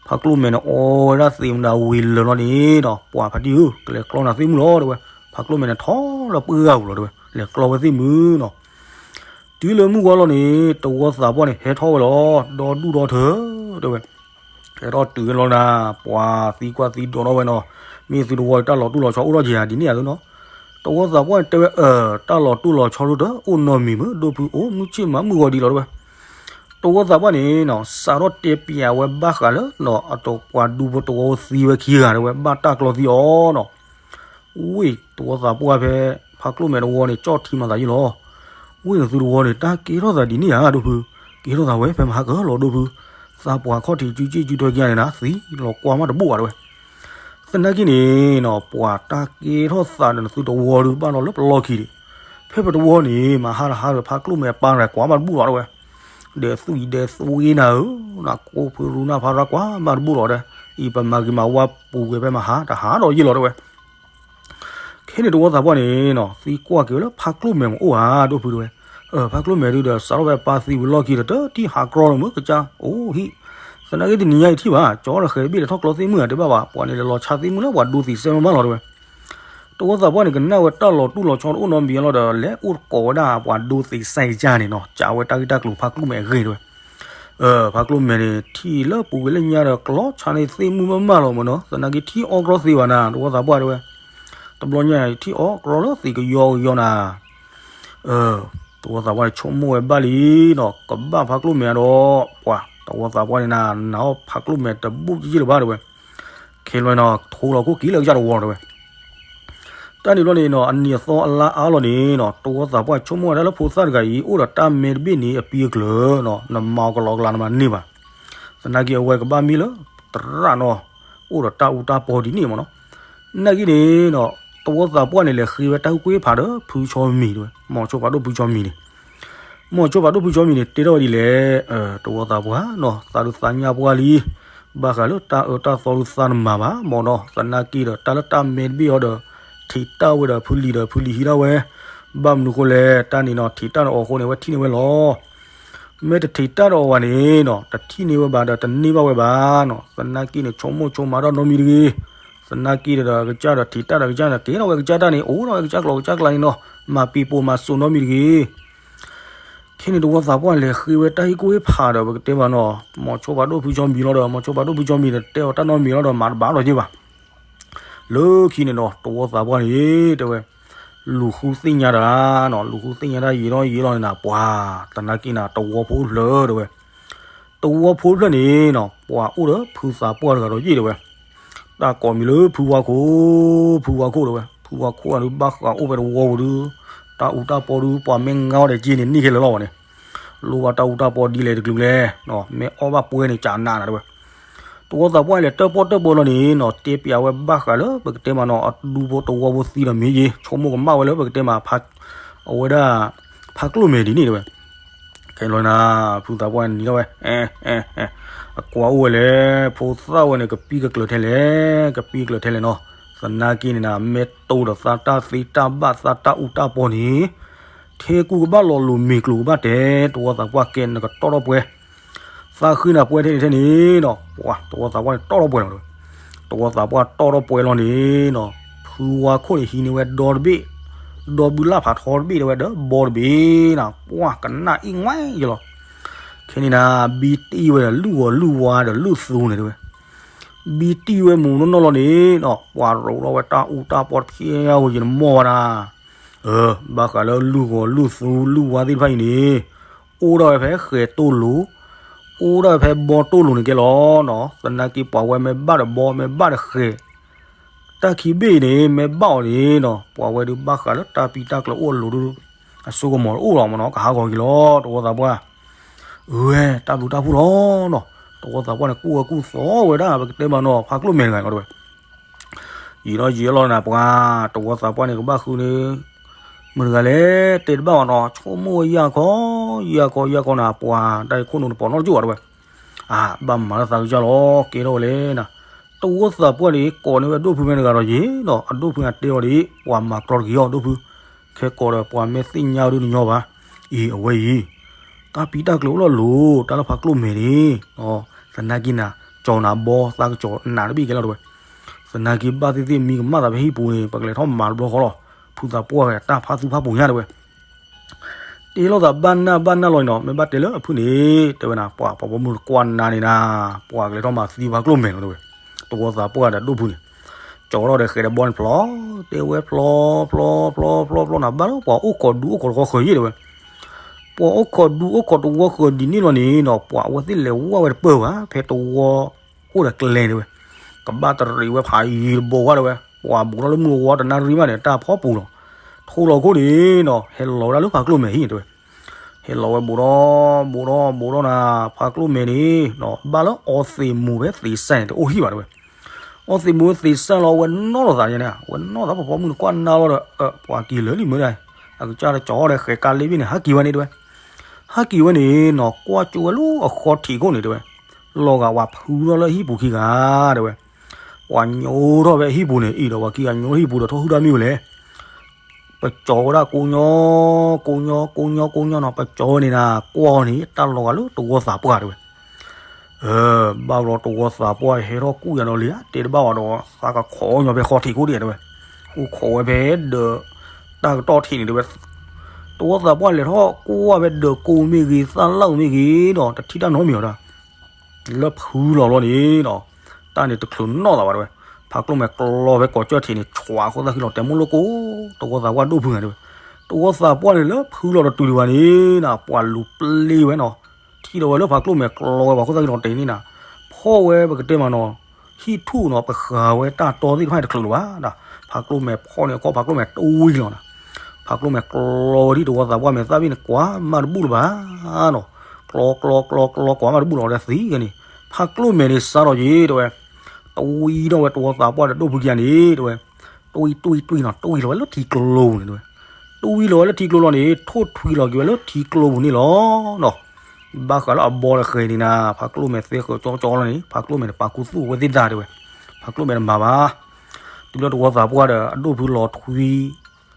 ဖါကျိၣ်မဲာ်န့ၣ် အီဝဲဒၣ်သ့ၣ်မတၤဝံၤလၢာ်လီၤန့ၣ်ဒီး ပှၤဖါတံၢ်ဧၢ ကလဲၤကျီနၤသ့ၣ်မုၢ်လီၤတဲဝဲ, ဖါကျိၣ်မဲာ်န့ၣ် ထီၣ်လၢပှၢ်ဂၤပူၤလီၤတဲဝဲ လဲၤကျီဝဲသ့ၣ်မုၢ်နီၤ တုၤလၢမုၢ်ဝါလီၤန့ၣ် တဝီသးပှၢ်န့ၣ် ဟဲထီၣ်ဝဲလီၤ ဒီဒူၣ်ဒီထၢတဲဝဲ, ဟဲထီၣ်တုၤဝဲလီၤနၤ ပှၤသံကွၢ်သံဒိးထီၣ်ဝဲနီၤ, မ့ၢ်သုတဝီတၢ်လီၤတိၢ်လီၤဆီအိၣ်ထီၣ်က့ၤဧါဒ်န့ၣ်ဧါသုနီၤ. တဝီသးပှၢ်န့ၣ်တဲဝဲ အၢ တၢ်လီၤတိၢ်လီၤဆီဒိၣ်တအိၣ်နီတမံၤမ့ၢ် ဒိၣ်ဖုအိၣ်မုၢ်ဆ့ၣ်မၤမုၢ်ဂီၤဒံးလီၤတဲဝဲ. တဝီသးပှၢ်န့ၣ်နီၤ စးထီၣ်တဲပျးဝဲဘၣ်ဃးလၢနီၤ အတပှၤဒူဖိတဝီသံဝဲခံဂၤတဲဝဲ ဘၣ်တၢ်ကျီသံအီၤနီၤ. ဝ့ၢ် တဝီသးပှၢ်ဖဲ ဖါကျိၣ်မဲာ်တဝီန့ၣ် ကၠီၣ်ထံမၤသးယ့ၣ်လီၤ. ဝ့ၢ်နသုတဝီန့ၣ် တၢ်ကဲထီၣ်သးဒ်န့ၣ်ဧါ ဒိၣ်ဖု, ကဲထီၣ်သးဝဲ ဖဲမဟါကလီၤဒိၣ်ဖု, သးပှၢ်ခီၣ်ထံးစုစ့ၣ်စုထွဲက့ၤန့ၣ်နၤ သံလီၤကွၢ်မးတဘိၣ်ဘၣ်တဲဝဲ. သနာ်က့န့ၣ်နီၤ ပှၤတၢ်ကဲထီၣ်သးဒီးနသုတဝီဒုးဘၣ်ဒီးလၢပလီၢ်ခံဒံး, ဖဲပတဝီန့ၣ် မဟါတဟါဒီး ဖါကျိၣ်မဲာ်အပၢ်တဂၤကွၢ်မးတဘိၣ်လီၤတဲဝဲ. ဒီးသွံၣ်ဒီးသွ့နၤဧၢ, နကိၣ်ဖုရူနၢ်ဖးရၣ်ကွၢ်မးတဘိၣ်လီၤဒီး, အံၤပမၤဂ့ၤမၤဝါပူၤကွံာ်ဖဲမဟါတဟါဒီးယ့ၣ်လီၤတဲဝဲ. ခဲန့ၣ်တဝီသးပှၢ်န့ၣ်နီၤ သံကွၢ်က့ၤဝဲလၢဖါကျိၣ်မဲာ်မ့ၢ်အိၣ်ဧါ ဒိၣ်ဖုတဲဝဲ. ဖါကျိၣ်မဲာ်ဒုးဒီး စးထီၣ်ဖဲပၢ်သံဝံၤလီၢ်ခံဒီး တထံၣ်ဟးကြီလၢၤမ့ၢ်ကစၢ်အိၣ်ဟံၣ်, သနာ်က့တနံၤညါအံၤထံၣ်ဘၣ် ကၠီတဃဲၤတဘ့ၣ်ဒီးထီၣ်ကျီသ့ၣ်မုၢ်ဧါတဲဘၣ်ဘၣ် ပှၤန့ၣ်လဲၤလီၤဆါသ့ၣ်မုၢ်လၢပှၤဒိသ့စဲမးလီၤတဲဝဲ. တဝီသးပှၢ်န့ၣ် ကနၣ်ဝဲတၢ်လီၤတိၢ်လီၤဆီတအိၣ်နီတမံၤလီၤဒီး လဲၤအိၣ်တကိးဝဲဒၣ်ပှၤဒိသ့စဲကစၢ်န့ၣ်နီၤ ကးဝဲတၢ်ဂ့ၢ်တၢ်ကျိၤဖါကျိၣ်မဲာ်အဂ့ၢ်တဲဝဲ. ဖါကျိၣ်မဲာ်န့ၣ် ထံၣ်လၢပူၤကွံာ်လၢညါဒီး ကျီဆါန့ၢ်သ့ၣ်မုၢ်မးမးလီၤမ့ၢ်နီၤ သနာ်က့ထံၣ်အီၣ်ကြီသ့ဘၣ်နၤ တဝီသးပှၢ်တဲဝဲ. တဘျီညါအံၤ ထံၣ်အီၣ်ကြီလၢသ့ၣ်ကယီကယီနၤ တဝီသးပှၢ်န့ၣ် ဆိကမိၣ်ဝဲဘၣ်လံနီၤ ကဘၣ်ဖါကျိၣ်မဲာ်ဒီး ပှၤတဝီသးပှၢ်န့ၣ်နၤ နာ်အီၣ်ဖါကျိၣ်မဲာ်တဘူၣ်ကယံၢ်လၢၤဘၣ်တဲဝဲ. ခဲလၢာ်နီၤ ထိလီၤခိၣ်က့ၤလၢကစၢ်တဝီတဲဝဲ. တၢ်န့ၣ်ဘျီန့ၣ်နီၤ အနံၤအသီအလါအါလီၤန့ၣ်နီၤ တဝီသးပှၢ်ဆိကမိၣ်ဝဲဒၣ်လၢဖိသၣ်တဂၤအံၤ အိၣ်ဒီးတၢ်မဲတဘ့ၣ်န့ၣ် အပံအကျၢၤနီၤ နမၤအီၤကလီကလီနမၤန့ၢ်ဘၣ်. သနာ်က့အဝဲကဘၣ်မ့ၢ်လၢ သရၣ်နီၤ အိၣ်ဒီးတၢ်အူတၢ်ပီဒ်န့ၣ်မ့ၢ်နီၤ. နာ်က့န့ၣ်နီၤ တဝီသးပှၢ်န့ၣ် လဲၤဃ့ဝဲတၢ်ဟူးကွံာ်ဖးဒီး ဖုဆီမံၤတဲဝဲ မီၤဆိဖးဒိၣ်ဖုဆီမံၤန့ၣ် မီၤဆိဖးဒိၣ်ဖုဆီမံၤန့ၣ် တဲထီၣ်ဝဲဒ်လဲၣ်, တဝီသးပှၢ်နီၤ သးဒုးသးညါပှၢ်လံ, ဘၣ်ဃးလၢတၢ်အၢတၢ်သီဒုးသးနမၤဘၣ်မ့ၢ်နီၤ, သနာ်က့ဒီး တၢ်လၢတၢ်မဲတဘ့ၣ်အီၤဒီး ထံးတၢ်ဝဲဒီးဖုလံၤဒီး ဖုလံၤဟံးထီၣ်ဝဲ, ဘၣ်မနုၤဃိလဲၣ် တၢ်န့ၣ်နီၤ ထံးတၢ်ဒီးအီၤအဃိန့ၣ် အဝဲထံၣ်န့ၢ်ဝဲလီၤ. မ့ၢ်တထံးတၢ်ဒီးအီၤဘၣ်န့ၣ်နီၤ တထံၣ်န့ၢ်ဝဲဘၣ်ဒီး တန့ၢ်ဘၣ်ဝဲဘၣ်နီၤ, သနာ်က့န့ၣ် ဆိကမိၣ်ဆိကမးထီၣ်နီတမံၤတဂ့ၤ, သနာ်က့ဒီး ကစၢ်ဒီးထံးတၢ်ဒီးကစၢ်န့ၣ် ကဲထီၣ်ဝဲကစၢ်တၢ်န့ၣ် အိၣ်ထီၣ်ဝဲကစၢ်ကျိၤကစၢ်ကျဲန့ၣ်နီၤ, မၤပံၤပိာ်မၤစိးနီတမံၤတဂ့ၤ. ခဲန့ၣ်တဝီသးပှၢ်လဲၤဃ့ဝဲတၢ်ဟ့ၣ်ကူၣ်ဟ့ၣ်ဖးဒီး ပကတဲမးနီၤ, မီၤဆိဖးဒိၣ်ဖုဆီမံၤလီၤဒီး မီၤဆိဖးဒိၣ်ဖုဆီမံၤဒီး တဲအီၤတၢ်နီတမံၤလီၤဒီး မၤတဘၣ်ဒီးယ့ၢ်ဘၣ်. လၢခံန့ၣ်နီၤ တဝီသးပှၢ်န့ၣ် တဲဝဲ လူၤဃုသ့ၣ်ညါတၢ်နီၤ, လူၤဃုသ့ၣ်ညါတၢ်ယံာ်နီၤယံာ်လီၤန့ၣ်နၤ ပှၤ သနာ်က့နၤ တဝီဖိတဖျၢၣ်တဲဝဲ, တဝီဖိတဖျၢၣ်န့ၣ်နီၤ ပှၤအိၣ်ဒီးဖုသးပှၢ်တဂၤဒီးယ့ၢ်တဲဝဲ, တၢ်ကိးမံၤလၢဖုဝါခိၣ်, ဖုဝါခိၣ်တဲဝဲ, ဖုဝါခိၣ်အဒုးဘၣ်ဃးအိၣ်ဖဲတဝီပူၤဒုး, တၢ်အူတၢ်ပီဒုး ပှၤမ့ၢ်ငါအီၤဒီးက့န့ၣ် န့ၢ်ခဲလၢာ်လီၤဝဲန့ၣ်, လိၣ်ဘၣ်တၢ်အူတၢ်ပီဒ်လဲၣ်တကလုာ်လဲၣ်, မ့ၢ်အီၣ်ဘၣ်ပှဲၤန့ၣ် ကနးနၤတဲဝဲ. တဝီသးပှၢ်လဲၤတၢၣ်ပီၣ်တၢၣ်ပီလီၤန့ၣ်နီၤ တဲပျးဝဲဘၣ်ဃးလၢပကတဲမးနီၤ အဒူဖိတဝီဖိသံဒီးမ့ၢ်ယ့ၢ် ဆိကမိၣ်ကမၣ်ဝဲလၢပကတဲမး အဝဲဒၣ် ဖးကျိၣ်မဲာ်ဒ်န့ၣ်တဲဝဲ. ခဲလီၤနၤ ဖုသးပှၢ်န့ၣ်နံၤထီၣ်ဝဲ, အကွၢ်အိၣ်ဝဲလဲၣ်, ဖိသၣ်ဝဲန့ၣ် ကပံၢ်ကကျၢၤထဲလဲၣ်, ကပံၢ်ကကျၢၤထဲလဲၣ်နီၤ, သနာ်က့န့ၣ်နၤ မ့ၢ်တိၢ်ဒီးသးတၢ်သ့တၢ်ဘၣ်သးတၢ်အူတၢ်ပီန့ၣ် ထဲကူကဘၣ်လီၤလိၤမ့ၤကျိၤကဘၣ်တဲ, တဝီသးပှၢ်ကဲနကတီၢ်ထီၣ်ပှဲၤ, သးဃ့နၤပှဲၤထဲန့ၣ်ထဲန့ၣ်နီၤ, ပှၤတဝီသးပှၢ်န့ၣ်တီၢ်ထီၣ်ပှဲၤလီၤ, တဝီသးပှၢ်တီၢ်ထီၣ်ပှဲၤလီၤန့ၣ်နီၤ, ဖုဝါခိၣ်န့ၣ်ဟံးန့ၢ်ဝဲဒီတဘ့ၣ်, ဒီဘုလၢ်ဖးထီတဘ့ၣ်တဲဝဲဒီးဘီတဘ့ၣ်နၤ, ပှၤကနၣ်အံၣ်ငွဲယလီၤ. ခဲန့ၣ်နၤ ဘံတံၢ်ဝဲဒီးလုၢ်ဂီၤလုၢ်ဝါဒီးလုၢ်သူန့ၣ်တဲဝဲ ဘံတံၢ်ဝဲမူးနီၢ်နီၢ်လီၤန့ၣ်နီၤ, ပှၤရိးထီၣ်ဝဲတၢ်အူတၢ်ပီတဖျဲဝဲယနမီၢ်ဝဲဒၣ်, ဘၣ်ဃးလၢလုၢ်ဂီၤလုၢ်သူလုၢ်ဝါသ့ၣ်တဖၣ်အံၤန့ၣ်, အိၣ်ဒၣ်ဝဲဖဲဃဲၤတိၢ်လိၤ, အိၣ်ဒၣ်ဝဲဖဲဘီတိၢ်လိၤန့ၣ်ကဲလီၤနီၤ, သနာ်က့ပှၤဝဲမ့ၢ်ဘၣ်ဒီးဘီမ့ၢ်ဘၣ်ဒီးဃဲၤ, တၢ်ခံဘ့ၣ်အံၤန့ၣ် မ့ၢ်ဘၣ်အီၤန့ၣ်နီၤ, ပှၤဝဲဒုးဘၣ်ဃးလၢတၢ်ပံးတၢ်ကျၢၤအိၣ်အလိၤဒုး, အစိကမီၤတအိၣ်လီၤမ့ၢ်နီၤ, ကဟးဂီၤက့ၤလီၤ တဝီသးပှၢ် ဝဲတၢ်ဘျုးတၢ်ဖှိၣ်လီၤနီၤ, တဝီသးပှၢ်န့ၣ် ကူၣ်ဝဲကူၣ်သီဝဲဒၣ် ပကတဲမးနီၤ ဖးကျိၣ်မဲာ်တဂၤလီၤတဲဝဲ, ယံာ်လီၤယံာ်လီၤနၤပှၤ, တဝီသးပှၢ်န့ၣ် ကဘၣ်ဃုန့ၣ်, မတၤတဂၤလဲၣ် တဲတဘၣ်ဘၣ်နီၤ, ဆိကမိၣ်ဝဲယၢ်ခီ, ယၢ်ခီယၢ်ခီနၤပှၤ, တၢ်အံၤခိၣ်နူာ်တပိာ်နီတကၠိၣ်ဘၣ်တဲဝဲ, အၢ ဘၣ်မၤလၢသးကစၢ်လီၤ ကဲထီၣ်ဝဲလဲၣ်နၤ, တဝီသးပှၢ်န့ၣ် ကိးန့ၢ်ဝဲဒိၣ်ဖုမ့ၢ်တဂၤဒီးယ့ၢ်နီၤ, အဒိၣ်ဖုအတဲအီၤဒ် ပှၤမၤကြီတဂ့ၤအီၤဒိၣ်ဖု, ခဲကိးဒီးပှၤမ့ၢ်သ့ၣ်ညါဒုးနညီဘၣ်, အံၤအဝဲအံၤ, တၢ်ပံးတၢ်ကျၢၤအိၣ်လီၤလိၤ တၢ်လၢဖးကျိၣ်မဲာ်န့ၣ်, သနာ်က့နၤ, ကၠီၤနၤဘီ သးကၠီၤနးတဘ့ၣ်ကဲလီၤတဲဝဲ, သနာ်က့ဘၣ်သ့ၣ်သ့ၣ်မံကမၣ်သးဖဲဟံၣ်ပူၤန့ၣ် ပကလဲၤထီၣ်မၤတဘျီဃီလီၤ, ဖုသးပှၢ်ဝဲတၢ်ဖးသူဖးပိၤညါတဲဝဲ တဲလိာ်သးဘၣ်နၢ်ဘၣ်နၢ်လီၤန့ၣ်နီၤ, မ့ၢ်ဘၣ်တဲလၢအဖုန့ၣ် တဲဝဲနၤ ပှၤပှၤပိာ်မုၣ်တကွၢ်နၤန့ၣ်နၤ, ပှၤကလဲၤထီၣ်မၤသံဖးကျိၣ်မဲာ်လီၤတဲဝဲ, တဝီသးပှၢ်ဒီးဒိၣ်ဖုန့ၣ်, ကၠီထီၣ်ဒီးဃဲးဒီးဘီန့ၣ်ဖျီ, တဲဝဲဖျီ ဖျီ ဖျီ ဖျီ ဖျီနၤ ဘၣ်လၢပှၤအိၣ်ခိးဒူအိၣ်ခိးတဝီဃၢၤယဲၢ်တဲဝဲ, ပှၤအိၣ်ခိးဒူအိၣ်ခိးတဝီဃၢၤဒ်န့ၣ်လီၤန့ၣ်နီၤ ပှၤအဝဲသ့ၣ်လဲၤဝဲဝဲတပၢၢ်ဘၣ် ဖဲတဝီအိၣ်ဒီးကျဲတဲဝဲ, ကဘၣ်တရံးဝဲဖးယံၤတဘိဝဲတဲဝဲ, ပှၤဘူးထီၣ်လၢမုၢ်ဝီတနၣ်ရံၣ်မးန့ၣ် တၢ်ဖီပူၤလီၤ, ထိလီၤခိၣ်န့ၣ်နီၤ ဟဲလီၤဝဲဒၣ်လၢဖးကျိၣ်မဲာ်ဟံၣ်တဲဝဲ ဟဲလီၤဝဲဘူးဒီး ဘူးဒီး ဘူးဒီးနၤ ဖးကျိၣ်မဲာ်န့ၣ်နီၤ ဘၣ်လၢအီသံးမူၤဖဲသံးစဲန့ၣ် တအိၣ်ဟံၣ်ဘၣ်တဲဝဲ, အီသံးမူၤသံးစဲလီၤ အဝဲနီၢ်လိာ်သးန့ၣ် အဝဲနီၢ်သးဖီဖီမုၢ်နကွၢ်နၢ်လီၤဒီး ပှၤက့ၤလၢာ်လံမ့ၢ်ဒၣ်, အကစၢ်တကၠီဒီးဃဲးကါလ့ဘ့ၣ်န့ၣ် ဟးက့ၤဝဲန့ၣ်တဲဝဲ, ဟးက့ၤဝဲန့ၣ်နီၤ ကွၢ်ကၠိဝဲလၢအဃီထံးခိၣ်န့ၣ်တဲဝဲ, လီၤဂာ်ဝဲဖုထီၣ်လၢဟံၣ်ပူၤခံဂၤတဲဝဲ, ပှၤညိထီၣ်ဖဲဟံၣ်ပူၤန့ၣ် အံၤဒီးပှၤခံဂၤညိထီၣ်ဟံၣ်ပူၤဒီးထီၣ်ဟုၣ်တၢ်မ့ၢ်ဝဲလဲၣ် ပကၠီဝဲဒၣ်ကိးညီ ကိးညီ ကိးညီ ကိးညီနီၤ ပကၠီဝဲန့ၣ်နၤ ကွၢ်အီၤန့ၣ် တၢ်လီၤဂာ်လၢတဝီသးပှၢ်တဲဝဲ, ဘၣ်ဘျီတဝီသးပှၢ်ဟဲထီၣ်ကူၣ်ယၤဒီးလံ တဲတဘၣ်ဝဲဒီး သးကခိးညီဖဲဃီထံးခိၣ်ဒံးတဲဝဲ, အိၣ်ခိးဝဲဖဲဒီး တၢ်ကတီၢ်ထံးန့ၣ်တဲဝဲ, တဝီသးပှၢ်လဲၤထီၣ်ကွၢ်ဝဲဒီးကိးမ့ၢ်ဂ့ၤ သၣ်လၣ်မ့ၢ်ဂ့ၤဒီး တထံၣ်တၢ်နီတမံၤအီၤဒၣ် လၢဖုလီၤဘျီန့ၣ်နီၤ, တၢ်န့ၣ်တချုးနီၣ်သးဘၣ်တဲဝဲ, ဖးကျိၣ်မဲာ်ကျီဖဲကိးကၠီၢ်ထံးန့ၣ် ဆွးခိၣ်သၣ်ဃံလီၤတဲမိၢ်လိၣ်ကိး တဝီသးပှၢ်ဒိၣ်ဖုဂၤတဲဝဲ, တဝီသးပှၢ်န့ၣ်လၢဖုလီၤတတုၤဒံးဘၣ်န့ၣ်နၤ ပှၤလူၤပျ့ဝဲနီၤ, ထံၣ်ဒီးဝဲလၢဖးကျိၣ်မဲာ်ကျီဝဲပှၤခိၣ်သၣ်ဃံလီၤတဲန့ၣ်နၤ, ဖီၣ်ဝဲပကတဲမးနီၤ, ဟံၣ်ထူၣ်နီၤ ပဃၤဝဲတၢ်တီသ့ၣ်တဖၣ်န့ၣ်တချုးလၢၤဘၣ်, ဖးကျိၣ်မဲာ်ဖီၣ်န့ၢ်အခီၣ် ဖးကျိၣ်မဲာ်တဝံၤလီၤနၤ ဖးကျိၣ်မဲာ်ကျီဝဲဒ်တဝီသးပှၢ်မဲာ်သၣ်ဘ့ၣ်န့ၣ် ကွၢ်မးတဘူၣ်လၢၤဘၣ်နီၤ, ကျီ ကျီ ကျီ ကျီ ကွၢ်မးတဘူၣ်လီၤဒီးသံကန့ၣ်, ဖးကျိၣ်မဲာ်န့ၣ်စးထီၣ်က့ၤတဲဝဲ, တဝံၤထီၣ်ဝဲတဝီသးပှၢ်ဒီးဒိၣ်ဖုကယၤန့ၣ်တဲဝဲ, တဝံၤ တဝံၤ တဝံၤနီၤ တဝံၤလီၤဝဲလၢထံကျိပူၤန့ၣ်တဲဝဲ, တဝံၤလီၤဝဲလၢထံကျိလီၤန့ၣ် ထိၣ်ထွံလီၤက့ၤဝဲလၢထံကျိပူၤန့ၣ်လီၤနီၤ, ဘၣ်ဃးလၢအဘီတဃဲၤန့ၣ်နၤ ဖးကျိၣ်မဲာ်သ့ဃၢၤကၠီကၠီလီၤန့ၣ် ဖးကျိၣ်မဲာ်န့ၣ်ပာ်ခူသူၣ်ဝဲသ့ၣ်တၢ်တဲဝဲ, ဖးကျိၣ်မဲာ်တမၤဘၣ် တုၤလၢတဝီသးပှၢ်ဒီးအဒိၣ်ဖုလီၤထွံ,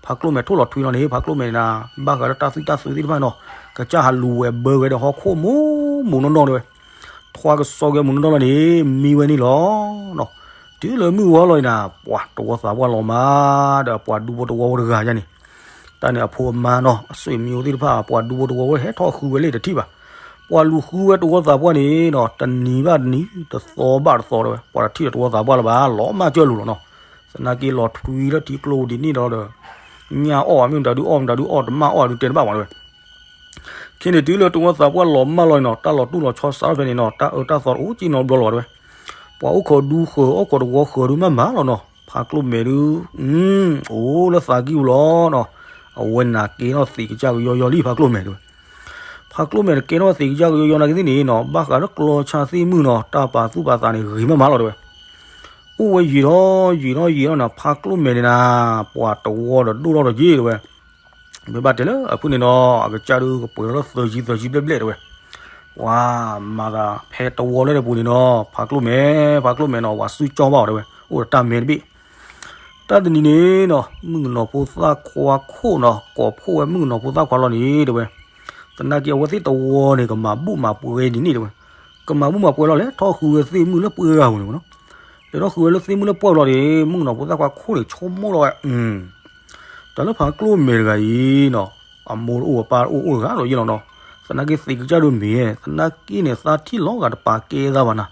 ဖးကျိၣ်မဲာ်ထိၣ်လီၤထွံလီၤန့ၣ် ဖးကျိၣ်မဲာ်နၤ, ဘၣ်ဃးလၢတၢ်သွံၣ်တၢ်သုးသ့ၣ်တဖၣ်နီၤ, ကစၢ်ဟးလူၤဝဲဘၢဝဲဒီးဟီၣ်ခိၣ်မူးမူးနီၢ်နီၢ်တဲဝဲ, ထွါကစီက့ၤမူးနီၢ်နီၢ်လီၤန့ၣ် မံဝဲန့ၣ်လီၤနီၤ, တုၤလၢမုၢ်ဝီလီၤန့ၣ်နၤ ပှၤတဝီသးပှၢ်လီၤမး, ဒီးပှၤဒူဖိတဝီဖိတဂၤယါန့ၣ်, တၢ်န့ၣ်အဖိအမါနီၤ အဆွေမျိုးသ့ၣ်တဖၣ် ပှၤဒူဖိတဝီဖိဟဲထီၣ်ဃုဝဲလၢတထံၣ်ဘၣ်, ပှၤလူၤဃုဝဲတဝီသးပှၢ်န့ၣ်နီၤ တနံၤဘၣ်တနံၤ တသီဘၣ်တသီတဲဝဲ ပှၤတထံၣ်ဒီးတဝီသးပှၢ်လၢၤဘၣ် လီၤမၢ်ကၢၢ်လူၤလီၤနီၤ, သနာ်က့လီၤထွံလၢထံကျိဒ်န့ၣ်ဒီး, ညၣ်အီၣ်မ့ၢ်မတၤဒုးအီၣ်မတၤဒုးအီၣ်တမၢ်အီၣ်ဒုးတဲတဘၣ်မးတဲဝဲ, ခဲန့ၣ်တုၤလၢတဝီသးပှၢ်လီၤမၢ်လီၤန့ၣ်နီၤ တၢ်လီၤတူၢ်လီၤဆီစးထီၣ်ဖဲန့ၣ်နီၤ တၢ်အၢတၢ်သီတအိၣ်ကံနီတဘျီလၢၤဘၣ်တဲဝဲ, ပှၤအိၣ်ခိးဒူဃၢၤအိၣ်ခိးတဝီဃၢၤဒုးမးမးလီၤနီၤ ဖးကျိၣ်မဲာ်ဒုး, အိၣ်လၢသးကံၢ်ပူၤလီၤနီၤ, အဝဲန့ၣ်ကဲထီၣ်သံးကစၢ်ကယီယီလံ ဖးကျိၣ်မဲာ်တဲဝဲ, ဖးကျိၣ်မဲာ်တကဲထီၣ်သံးကစၢ်ကယီယီနာ်က့သ့ၣ်န့ၣ်နီၤ ဘၣ်ဃးလၢကျီဆါသ့ၣ်မုၢ်နီၤ တၢ်ပာ်သူၣ်ပာ်သးန့ၣ်ဂ့ၤမးမးလီၤတဲဝဲ, အိၣ်ဝဲယံာ်ထီၣ်ယံာ်ထီၣ်ယံာ်ထီၣ်နီၤ ဖးကျိၣ်မဲာ်န့ၣ်နၤ, ပှၤတဝီဒီးဒိၣ်ထီၣ်ဒီးက့တဲဝဲ, မ့ၢ်ဘၣ်တဲလၢအဖုၣ်န့ၣ်နီၤ အကစၢ်ဒုးကပှဲၤထီၣ်လၢသၢဆံသၢဆံဘျဲၣ်ဘျဲၣ်တဲဝဲ, ပှၤမၤသးဖဲတဝီလၢတပူၤန့ၣ်နီၤ ဖးကျိၣ်မဲာ် ဖးကျိၣ်မဲာ်နီၤ ပှၤစုကၠီဘၣ်အီၤတဲဝဲ အိၣ်ဒီးတၢ်မဲတဘ့ၣ် တၢ်တနံၤန့ၣ်နီၤ မုၣ်ကနီၤဖိသၣ်ခွါခိၣ်နီၤ ကိးဖှိၣ်ဝဲမုၣ်ကနီၤဖိသၣ်ခွါလီၤန့ၣ်တဲဝဲ, သနာ်က့အဝဲသ့ၣ်တဝီန့ၣ် ကမၤဘူၣ်မၤပှဲၤဒ်န့ၣ်တဲဝဲ, ကမၤဘူၣ်မၤပှဲၤလီၤလဲၤထီၣ်ဃုဝဲသ့ၣ်မုၣ်လၢပှဲၤဂၤပူၤန့ၣ်မ့ၢ်နီၤ, လဲၤထီၣ်ဃုဝဲလၢသ့ၣ်မုၣ်လၢပှဲၤလီၤန့ၣ် မုၣ်ကနီၤဖိသၣ်ခွါခိၣ်န့ၣ် ဆိကမိၣ်လီၤဝဲ တၢ်လၢဖးကျိၣ်မဲာ်တဂၤအံၤနီၤ, အမိၢ်တအိၣ်အပၢ်တအိၣ်အိၣ်တဂၤလီၤယဲလီၤနီၤ, သနာ်က့သံးကစၢ်ဒုးမ့ၢ် သနာ်က့န့ၣ် သးထံၣ်လီၤဂာ်တပာ်ကဲသးဘၣ်နၤ,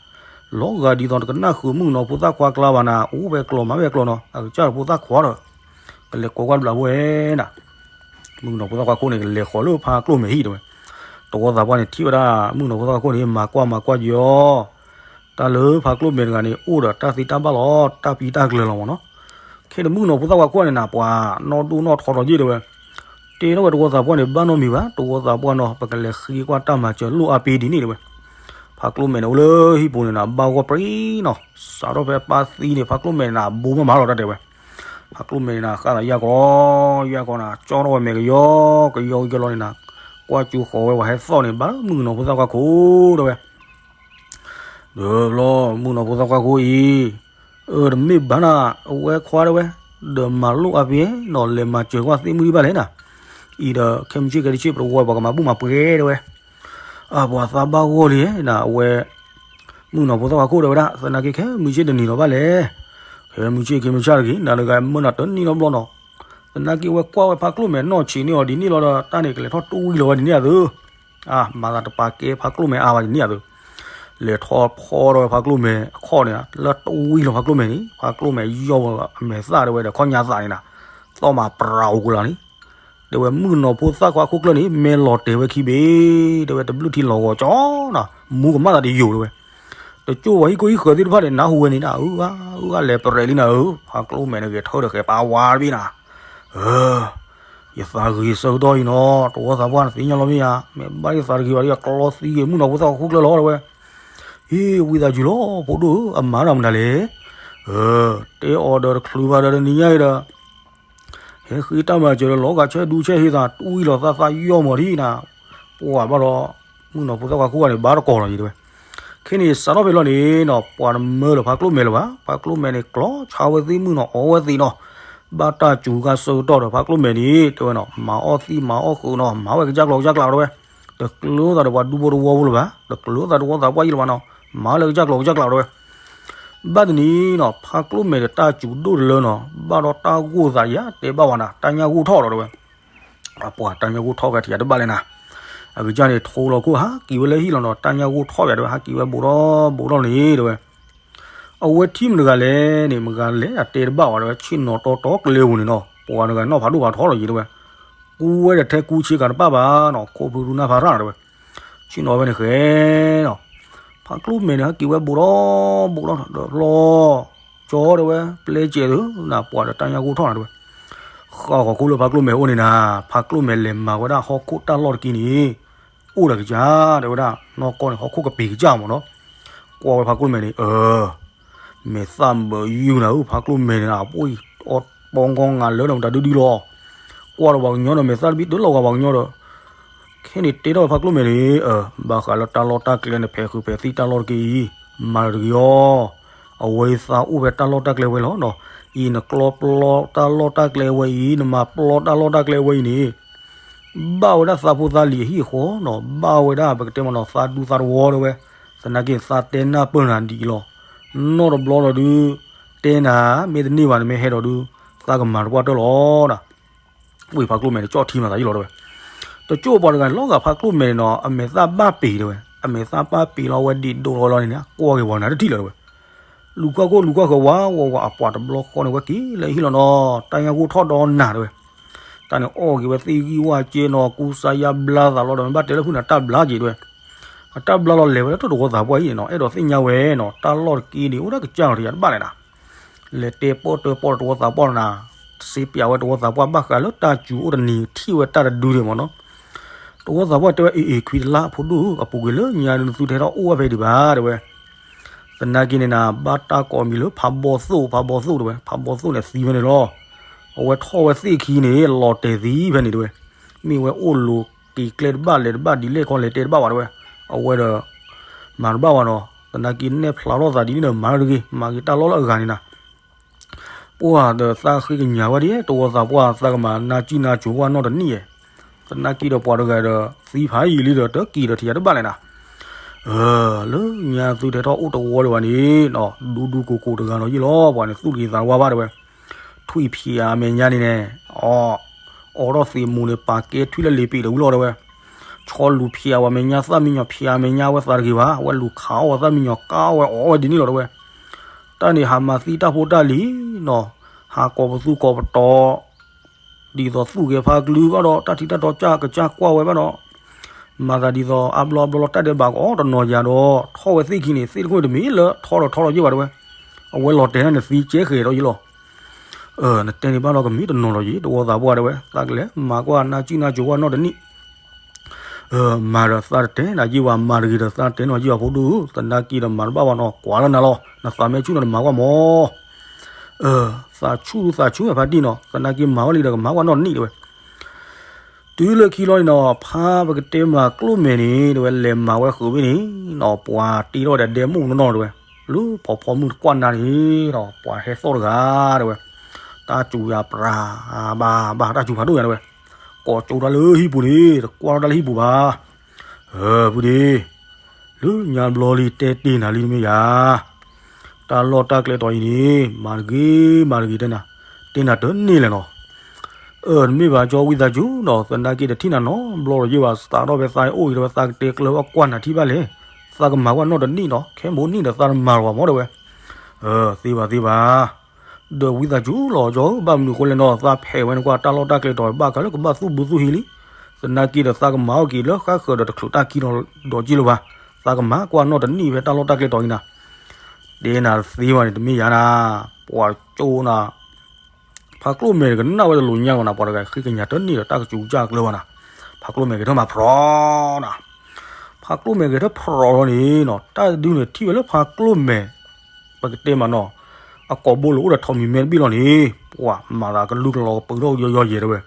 လီၤဂာ်ဒ်သိးတကနၣ်ဃုာ်မုၣ်ကနီၤဖိသၣ်ခွါကျါဘၣ်နၤ အိၣ်ဝဲကျီမၤဝဲကျီနီၤ အကစၢ်ဖိသၣ်ခွါဒီး ကလဲၤကိးကွၢ်တဘျီဝဲနၤ မုၣ်ကနီၤဖိသၣ်ခွါခိၣ်န့ၣ် ကလဲၤဃီၤလၢဖးကျိၣ်မဲာ်ဟံၣ်တဲဝဲ, တဝီသးပှၢ်န့ၣ် ထံၣ်ဝဲဒၣ် မုၣ်ကနီၤဖိသၣ်ခွါခိၣ်န့ၣ် မၤကွၢ်မၤကွၢ်က့ၤအီၤ, တၢ်လၢဖးကျိၣ်မဲာ်တဂၤန့ၣ် အိၣ်ဒီးတၢ်သ့တၢ်ဘၣ်လီၤ တၢ်ပံတၢ်ကျၢၤလီၤမ့ၢ်နီၤ, ခဲန့ၣ်မုၣ်ကနီၤဖိသၣ်ခွါခိၣ်န့ၣ်နၤ ပှၤနီၢ်ဒိၣ်နီၢ်ထီထီယ့ၣ်တဲဝဲ, တဲထီၣ်ဝဲတဝီသးပှၢ်န့ၣ် ဘၣ်နီတမံၤဘၣ် တဝီသးပှၢ်နီၤ ပကလဲၤဃ့ကွၢ်တၢ်မၤစၢၤလိၣ်အါပ့ၤဒ်န့ၣ်တဲဝဲ, ဖးကျိၣ်မဲာ်န့ၣ် အိၣ်လၢဟံၣ်ပူၤန့ၣ်နၤ ဘၣ်ဂီၢ်ပြံနီၤ, စးထီၣ်ဖဲပၢ်သံန့ၣ် ဖးကျိၣ်မဲာ်န့ၣ်နၤ ဘိမးမးလီၤတၢ်တဲဝဲ, ဖးကျိၣ်မဲာ်န့ၣ်နၤ ဃၣ်သးယၢ်ကီ ယၢ်ကီနၤ ကၠီထီၣ်ဝဲမဲာ်ကယီကယီကယီလီၤန့ၣ်နၤ, ကွၢ်စူၤဃီၤဝဲပှၤဟဲသီၣ်န့ၣ် ဘၣ်လၢမုၣ်ကနီၤဖိသၣ်ခွါခိၣ်တဲဝဲ ဒီးဘျီ မုၣ်ကနီၤဖိသၣ်ခွါခိၣ်အံၤ, အၢ တမ့ၢ်ဘၣ်နၤ အဝဲခွါတဲဝဲ, ဒီးမၤလိၣ်အါပ့ၤနီၤ လဲၤမၤစၢၤကွၢ်သ့ၣ်မုၣ်ဒံးဘၣ်လဲၣ်နၤ, အံၤဒီးခဲမုၢ်ဆ့ၣ်ခဲတဆ့ၣ် ပတဝီပှၤကမၤဘူၣ်မၤပှဲၤတဲဝဲ, အပှၤသးဘၣ်ဂီၢ်လံနၤ အဝဲ မုၣ်ကနီၤဖိသၣ်ခွါခိၣ်တဲဝဲဒၣ် သနာ်က့ခဲမုၢ်ဆ့ၣ်တနံၤလီၤဘၣ်လဲၣ်, ခဲမုၢ်ဆ့ၣ်ခဲမုၢ်ဆ့ၣ်တဂ့ၤ နၤတဂၤမၢနၤတနံၤလီၤဘျီနီၤ, သနာ်က့ဝဲကွၢ်ဝဲဖးကျိၣ်မဲာ်နီၢ်ဆံးန့ၢ်အီၤဒ်န့ၣ်လီၤဒီး တၢ်န့ၣ်ကလဲၤထီၣ်တူၢ်ဝံၤလီၤဝဲဒ်န့ၣ်အသိး အါ မၤသးတပာ်ကဲဖးကျိၣ်မဲာ်အါဘၣ်ဒ်န့ၣ်အသိး, လဲၤထီၣ်ဖီထီၣ်ဝဲဖါကျိၣ်မဲအခီၣ်န့ၣ် လၢတဝံၣ်လီၤဖါကျိၣ်မဲန့ၣ် ဖါကျိၣ်မဲယီၢ်ဝဲအမဲာ်သၣ်တဲဝဲဒီး ခီၣ်ညါသးန့ၣ်နီၤ, သီၣ်မးပြးအိၣ်ကိးလီၤန့ၣ်, တဲဝဲမုၣ်ကနီၤဖိသၣ်ခွါခိၣ်ကျၢၢ်န့ၣ် မ့ၢ်လီၤတဲာ်ဝဲခံဘ့ၣ်, တဲဝဲတဘျုးထံလီၤဂီၤကၠီနီၤ, မူကမၣ်သးတယိာ်တဲဝဲ, တကၠိၢ်ဝဲဟံၣ်ကိၢ်ဟံၣ်ဃၢၤသ့ၣ်တဖၣ်န့ၣ် နၢ်ဟူဝဲန့ၣ်နီၤ, အၢ အၢ လဲၤပရဲးလံနၤဧၢ, ဖါကျိၣ်မဲန့ၣ်ဂဲၤထၢၣ်ဒီးဃဲၤပာ်ဝါတဘ့ၣ်နီၤ, အၢ ယသးဂ့ၤဆၢကတီၢ်အံၤနီၤ, တဝီသးပှၢ်နသ့ၣ်ညါလီၤမ့ၢ်ယါ, မ့ၢ်ဘၣ်ယသးတဂ့ၤဘၣ်ဒီး ယကျီသံဂ့ၤမုၣ်နီၤဖိသၣ်ခွါခိၣ်ကျၢၢ်လီၤတဲဝဲ, ဟ့ၣ် ဝံသးစူၤလီၤ ဖိဒိၣ်ဧၢ, အမၤတၢ်မနုၤလဲၣ်, အၢ တဲအီၤဒီးတချုးဘၣ်ဒီးတနံၤညါအံၤဒီး ဟဲဃ့တၢ်မၤစၢၤဒီး လီၤဂာ်ဆဲးဒူဆဲးဟ့သး တဝံၣ်လီၤသးသးယီၢ်မီၤထံၣ်နၤ, ပှၤဘၣ်ဒီး မုၣ်နီၤဖိသၣ်ခွါခိၣ်ဂၤန့ၣ် ဘၣ်တကိးလီၤယံၤတဲဝဲ, ခဲန့ၣ်စးထီၣ်ဖဲလီၤန့ၣ်နီၤ ပှၤတမၢလၢၤဖါကျိၣ်မဲလၢၤဘၣ်, ဖါကျိၣ်မဲန့ၣ် ကျီဆါဝဲသ့ၣ်မုၣ်နီၤ အီဝဲသ့ၣ်နီၤ, ဘၣ်တၢ်စူၤခါဆၢကတီၢ်ဒီး ဖါကျိၣ်မဲန့ၣ် တဲဝဲနီၤ မၤအီၣ်သံမၤအီၣ်ဃုာ်နီၤ မၤဝဲကစၢ်ကျီၤကစၢ်ကျးတဲဝဲ, တကျၢၤသးဒီးပှၤဒူဖိတဝီဖိလၢၤဘၣ်, တကျၢၤသးတဝီသးပှၢ်ယံၤလၢၤဘၣ်နီၤ, မၤလၢကစၢ်ကျီၤကစၢ်ကျးတဲဝဲ, ဘၣ်တနံၤနီၤ ဖါကျိၣ်မဲဒီးတၢ်စူၤဒိၣ်တလၢနီၤ ဘၣ်ဒီးတၢ်ဂိၢ်သးယါတဲဘၣ်ဝဲနၤ တၢ်ညၣ်ဂိၢ်ထီၣ်လီၤတဲဝဲ, အပှၤတၢ်ညၣ်ဂိၢ်ထီၣ်ကထံၣ်ယါတဘၣ်လဲၣ်နၤ, အကစၢ်န့ၣ် ထိလီၤခိၣ်ဟးက့ၤဝဲလၢဟံၣ်လီၤနီၤ တၢ်ညၣ်ဂိၢ်ထီၣ်ယါတဲဝဲ ဟးက့ၤဝဲဘူးထီၣ်ဘူးထီၣ်န့ၣ်တဲဝဲ, အဝဲထံၣ်မတဂၤလဲၣ်န့ၣ် မတဂၤလဲၣ်အတဲတဘၣ်ဝဲတဲဝဲ ဆ့ၣ်နီၤတီတီကျဲပူၤန့ၣ်နီၤ ပှၤတဂၤနီၣ်ဖးဒိၣ်ဖးထီလီၤယံၤတဲဝဲ, ကူဝဲဒီးထဲကူဆ့ကၤတဘၣ်ဘၣ်နီၤ ခိၣ်ဖုရူနၢ်ဖးရၣ်တဲဝဲ, ဆ့ၣ်နီၤဝဲန့ၣ်ဃဲနီၤ, ဖါကျိၣ်မဲန့ၣ် ဟဲက့ၤဝဲဘူးထီၣ်ဘူးထီၣ်ဒီးလီၤ ကၠီတဲဝဲ ပျဲစဲးသုနၤ ပှၤဒီးတၢ်ညၣ်ဂိၢ်ထီၣ်နၤတဲဝဲ, ဃၣ်ဃီၤခိၣ်လၢဖါကျိၣ်မဲအိၣ်န့ၣ်နၤ, ဖါကျိၣ်မဲလဲၤမၤဝဲဒၣ်ဟီၣ်ခိၣ်တၢ်လီၢ်တက့ၢ်န့ၣ်, အိၣ်ဒီးကစၢ်တဲဝဲဒၣ် နီၢ်ကီၢ်န့ၣ် ဟီၣ်ခိၣ်ကပ့ၤကစၢ်မ့ၢ်နီၤ, ကွၢ်ဝဲဖါကျိၣ်မဲန့ၣ် အၢ မဲာ်သၣ်ဘၢယုၢ်နၤဧၢ ဖါကျိၣ်မဲန့ၣ်နၤ အပှ့ၤအီၣ်ပီကီငါလၢဒီးမတၤဒုဒုလီၤ, ကွၢ်ဒီးပှၤကညီဒီးမဲာ်သၣ်တဘံၣ်တလီၤဂာ်ပှၤကညီဒီး ခဲန့ၣ်တဲထီၣ်ဖါကျိၣ်မဲန့ၣ် အၢ ဘၣ်ဃးလၢတၢ်လီၢ်တၢ်ကျဲန့ၣ် ဖဲးဃုာ်ဖဲးသံတၢ်လီၢ်တက့ၢ်အံၤ မၤတဂ့ၤအီၤ, အဝဲသးအိၣ်ဖဲတၢ်လီၢ်တၢ်ကျဲဝဲလီၤနီၤ, အံၤနကျီပျီတၢ်လီၢ်တၢ်ကျဲဝဲအံၤ နမၤပျီတၢ်လီၢ်တၢ်ကျဲဝဲအံၤန့ၣ် ဘၣ်ဝဲဒၣ်သးဖိသးလံၤအဟံၣ်အဃီနီၤ, ဘၣ်ဝဲဒၣ်ပကတဲမ့ၢ်နီၤ သးဒူသးတဝီတဲဝဲ, သနာ်က့သးတဲနၢ်ပၢၢ်နၤဒ်အံၤလီၤ, နီၢ်တဘျီလီၤဒုး တဲနၤ မ့ၢ်တန့ၢ်ဘၣ်န့ၣ်မ့ၢ်ဟဲဒီးဒုး သးကမၤတပှၢ်တၢၢ်လီၤနီၤ, ဝံၤဖါကျိၣ်မဲန့ၣ် ကၠီၣ်ထံမၤသးယံာ်လီၤတဲဝဲ, တကၠိၢ်ပှၤတဂၤလီၤဂာ်ဖါကျိၣ်မဲန့ၣ်နီၤ အမဲာ်သၣ်ဘၣ်ပ့ၤတဲဝဲ, အမဲာ်သၣ်ဘၣ်ပ့ၤလီၤဝဲဒံးဒိးလီၤလီၤန့ၣ် ကွၢ်က့ၤဝဲနၤတထံၣ်လၢၤတဲဝဲ လူၤကွၢ်ခိၣ်လူၤကွၢ်ဃၢၤဝါဝါဝါ အပှၤတဘျီဃီန့ၣ် ဝဲက့ၤလၢဟံၣ်လီၤနီၤ တၢ်ညၣ်ဂိၢ်ထီၣ်ဒီးနၤတဲဝဲ, တၢ်န့ၣ်အီၣ်က့ၤဝဲသ့ၣ်ဂံၢ်ဝၣ် ကဲနီၤ ကူစါယါဘျါသးလီၤဒီး မ့ၢ်ဘၣ်တဲလၢဖုန့ၣ် တၢ်ဘျါက့ၤတဲဝဲ, အတၢ်ဘျါလီၤလဲၤဝဲလၢတၢ်တဝီသးပှၢ်အံၤန့ၣ်နီၤ အဲၣ်ဒိးသ့ၣ်ညါဝဲနီၤ တၢ်လီၢ်တက့ၢ်န့ၣ် အိၣ်ဒၣ်ကစၢ်လီၤတယၤတဘၣ်လဲၣ်နၤ လဲၤတဲပီၣ်တၢပီၣ်တဝီသးပှၢ်လီၤနၤ, စ့ပၠးဝဲတဝီသးပှၢ်ဘၣ်ဃးလၢတၢ်စူၤအိၣ်တနံၤထံၣ်ဝဲတၢ်တဒုဒံးမ့ၢ်နီၤ, တဝီသးပှၢ်တဲဝဲအ့ၣ်အ့ၣ်ခွံတလါအဖိဒိၣ် အပူၤကွံာ်လၢညါဒုးနသုထဲထီၣ်အိၣ်ဝဲဖဲဒံးဘၣ်တဲဝဲ, သနာ်က့န့ၣ်နၤ ဘၣ်တၢ်ကိးမံၤလၢဖးဘီသိၣ် ဖးဘီသိၣ်န့ၣ်သံဖဲန့ၣ်လီၤ, အဝဲထီၣ်ဝဲသ့ၣ်ခံန့ၣ် လီၤတဲာ်သံဖဲန့ၣ်တဲဝဲ, မ့ၢ်ဝဲအိၣ်လိၤက့ၤကျဲတဘၣ်လဲၤတဘၣ်ဒ်လဲၣ်ခီလဲၤတဲတဘၣ်ဘၣ်တဲဝဲ, အဝဲဒီး မၤတဘၣ်ဘၣ်နီၤ, သနာ်က့နဲၣ်ဖျါထီၣ်သးဒ်န့ၣ်ဒီးမၤတဂ့ၤ မၤက့ၤတၢ်လီၢ်လၢအဂၤန့ၣ်နၤ, ပှၤဒီးသးဃ့ကညးဝဲဒ် တဝီသးပှၢ်သးကမၤနါစံၣ်နါစိၤပှၢ်နီၢ်တနံၣ်ယဲၢ်, သနာ်က့ဒီးပှၤတဂၤဒီးသံဖးယံာ်လံဒီးတက့ၤဒီးထံၣ်ယၤတဘၣ်လဲၣ်နၤ, လၢညါသုထဲထီၣ်အိၣ်တဝီဒံးဘၣ်န့ၣ် ဒူဒူကိၢ်ကိၢ်တဂၤလီၤယံၤလီၤ ပှၤန့ၣ်သူၣ်တဂ့ၤသးတဝါဘၣ်တဲဝဲ, ထွံၣ်ဖျးအမဲာ်ညါန့ၣ်န့ၣ် အီၣ် အီထီၣ်သ့ၣ်မူၤန့ၣ် ပာ်ကဲထွံၣ်လၢလ့ၤပ့ၤတဝံၤလီၤတဲဝဲ, ဆီလူၤဖျးဝဲမဲာ်ညါ သၣ်မံညီၤဖျးမဲာ်ညါဝဲသးတဂ့ၤဘၣ် အဝဲလူၤခးအီၣ်ဝဲသၣ်မံညီၤ ကးအီၣ်ဝဲအီၣ်ဝဲဒ်န့ၣ်လီၤတဲဝဲ, တၢ်န့ၣ်ဟးမၤသံတၢ်ဖိတၢ်လံၤနီၤ, ဟးကိးပသူကိးပတီၤ ဒ်သိးသူၣ်ဂဲၤဖးကလုာ်ဘၣ်ဒီး တၢ်ထံတၢ်တီကစၢ်ကစၢ်ကွၢ်ဝဲဘၣ်ဒီး မၤသးဒ်သိးအါဘျီအါဘျီလီၤ တၢ်ဒဲးဘးကအီၣ်တနီၤယၤဒီး ထီၣ်ဝဲသ့ၣ်ခံန့ၣ် သ့ၣ်တခိၣ်တမံၤလၢထီထီၣ်ထီထီၣ်ယ့ၢ်ဘၣ်တဲဝဲ, အဝဲလီၤတဲာ်န့ၣ်သံကဲဃဲၤဒီးယ့ၢ်လီၤ, နတဲန့ၣ်ဘၣ်ဒီးကမ့ၢ်တနီၤလီၤယ့ၢ် တဝီသးပှၢ်တဲဝဲ သးကလဲၤမၤကွၢ်နါစံၣ်နါစိၤကွၢ်နီၢ်တနံၣ် မၤဒီးသးတတဲနၤယ့ၢ်ဘၣ် မၤတဂ့ၤဒီးသးတဲနီၤယ့ၢ်ဘၣ်ဖိဒိၣ်ဧၢ သနာ်က့ဒီးမၤတဘၣ်ဘၣ်နီၤ ကွၢ်လၢနၤလီၤ နသးမ့ၢ်ဆူၣ်နီၤနမၤကွၢ်မီၤ သးဆူၣ်ဒုးသးဆူၣ်ဖါတံၢ်နီၤ သနာ်က့မၤဝဲလံဒီးကမၤကွၢ်နီၢ်တနံၣ်တဲဝဲ, တုၤလၢခံလီၤန့ၣ်နီၤ ဖါပကတဲမၤကျိၣ်မဲာ်န့ၣ် တဲဝဲလဲၤမၤဝဲဃုာ်ဝဲန့ၣ်နီၤ ပှၤတ့ထီၣ်ဝဲဒီးဒဲမုၣ်နီၢ်နီၢ်တဲဝဲ, လၢဖီဖီမုၢ်တကွၢ်နၤန့ၣ်နီၤ ပှၤဟဲသီၣ်တဂၤတဲဝဲ, တၢ်စူၤယၤပြၤ ဘၣ်ဘၣ်တၢ်စူၤဖးဒိၣ်ယၤတဲဝဲ, ကိးကၠိတၢ်လၢဟံၣ်ပူၤန့ၣ် တကွၢ်ထီၣ်တၢ်လၢဟံၣ်ပူၤဘၣ်, ပုၢ်ဒ့ လၢညါဘျီလံတဲတ့ၢ်နၤလံတမ့ၢ်ယၤ, တၢ်လီၢ်တၢ်ကျဲတီၤအံၤန့ၣ် မၤတဂ့ၤ မၤတဂ့ၤတဲနၤ, တဲနၤတန့ၢ်လဲၣ်နီၤ, အၢ တမ့ၢ်ဘၣ်ကၠီဝံသးစူၤနီၤ သနာ်က့တထံၣ်နၤနီတဘျီလီၤယ့ၢ်ဘၣ် သးထီၣ်ဖဲသးအိၣ်အံၤဒီးသးကတဲကျၢၤဝဲကွၢ်နၤထံၣ်ဘၣ်လဲၣ်, သးကမၤကွၢ်နီၢ်တနံၣ်နီၤ, ခဲမိၣ်နံၣ်ဒီးသးတမၤလၢၤဘၣ်မၢ် တဲဝဲ. သ့ဘၣ်သ့ဘၣ်, ဒီးဝံသးစူၤလီၤကၠီဧၢ, ဘၣ်မနုၤဃိလဲၣ်နီၤ, သးဖဲးဝဲန့ၣ်ကွၢ်တၢ်လီၢ်တၢ်ကျဲတီၤ ဘၣ်ဃးလၢကဘၣ်သူၣ်ဘုသူၣ်ဟံးလံ. သနာ်က့ဒီးသးကမၤအီၣ်က့ၤလၢဃၣ်ဃၢၤဒီးတချုးတၢ်ခံဒီးက့လၢၤဘၣ်, သးကမၤကွၢ်နီၢ်တနံၣ်ဖဲတၢ်လီၢ်တၢ်ကျဲတီၤအံၤနၤ. တဲနၤတသ့ဘၣ်န့ၣ် တမ့ၢ်ယၤနၤ, ပှၤကၠိနၤ ဖးကျိၣ်မဲာ်ကနၣ်ဝဲတလိၤညါလီၤနၤ, ပှၤတဂၤဃ့ကညးတန့ၢ်ဒီးတၢ်ကစူၤကစၢ်ကျၢၤဘၣ်နၤ. ဖးကျိၣ်မဲာ်ဂဲၤထၢၣ်မၤဖြီနၤ, ဖးကျိၣ်မဲာ်ဂဲၤထၢၣ်ဖြီလီၤန့ၣ်နီၤ, တၢ်ဒုးန့ၣ်ထံၣ်ဝဲလၢဖးကျိၣ်မဲာ် ပကတဲမးနီၤ, အကိာ်ဘိလီၤအိၣ်ဒီးထိးမံၤမဲတဘ့ၣ်လီၤန့ၣ်, ပှၤမၤသးကလုၢ်ကလီၤကပၢၤထီၣ်ယီၤယီၤယဲၤ တဲဝဲ.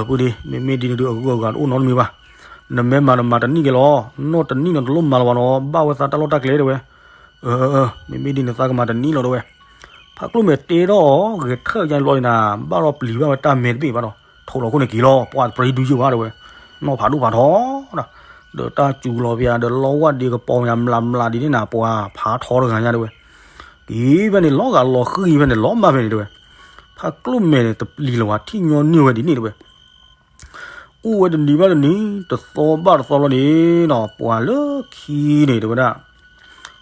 ပုၢ်ဒ့, မ့မ့ၢ်ဒ်န့ၣ်ဒုးအဂုၤအဂၤတအိၣ်နီတမံၤဘၣ်. နမ့ၢ်မၤနမၤတနံၣ်က့ၤလီၤ, နီၢ်တနံၣ်နီၤတလိၣ်မၤလၢၤဘၣ်နီၤ, ဘၣ်ဝဲသးတၢ်လီၢ်တၢ်ကျဲ တဲဝဲ. မ့မ့ၢ်ဒ်န့ၣ်သးကမၤတနံၣ်လီၤ တဲဝဲ. ဖးကျိၣ်မဲာ်တဲထီၣ်အီၤ ဂဲၤထၢၣ်ကဘျီအံၤနၤ, ဘၣ်ဒီးပျံၤဘၣ်ဝဲတၢ်မဲတဘ့ၣ်ဘၣ်ဒီး ထိးလီၤခိၣ်န့ၣ်က့ၤလီၤ, ပှၤတပြံဒုယုၢ်ဘၣ် တဲဝဲ. နီၢ်ဖးဒိၣ်ဖးထီဒီး ဒီးတၢ်စူၤလီၤဖဲယၤဒီးလီဝၢ်ဒ့ကပီၤယၤမျးမျးဒ်န့ၣ်နၤ, ပှၤဖးထီတဂၤညါ တဲဝဲ. က့ၤဖဲန့ၣ်လီၤဂာ်လီၤဃံဖဲန့ၣ်လီၤမၢ်ဖဲန့ၣ် တဲဝဲ. ဖးကျိၣ်မဲာ်န့ၣ် တပျံၤလၢၤဘၣ်, ထံၣ်ညီနုၢ်ဝဲဒ်န့ၣ် တဲဝဲ. အိၣ်ဝဲတနံၤဘၣ်တနံၤ, တသီဘၣ်တသီလီၤန့ၣ်နီၤ, ပှၤလၢခံန့ၣ် တဲဝဲဒၣ်,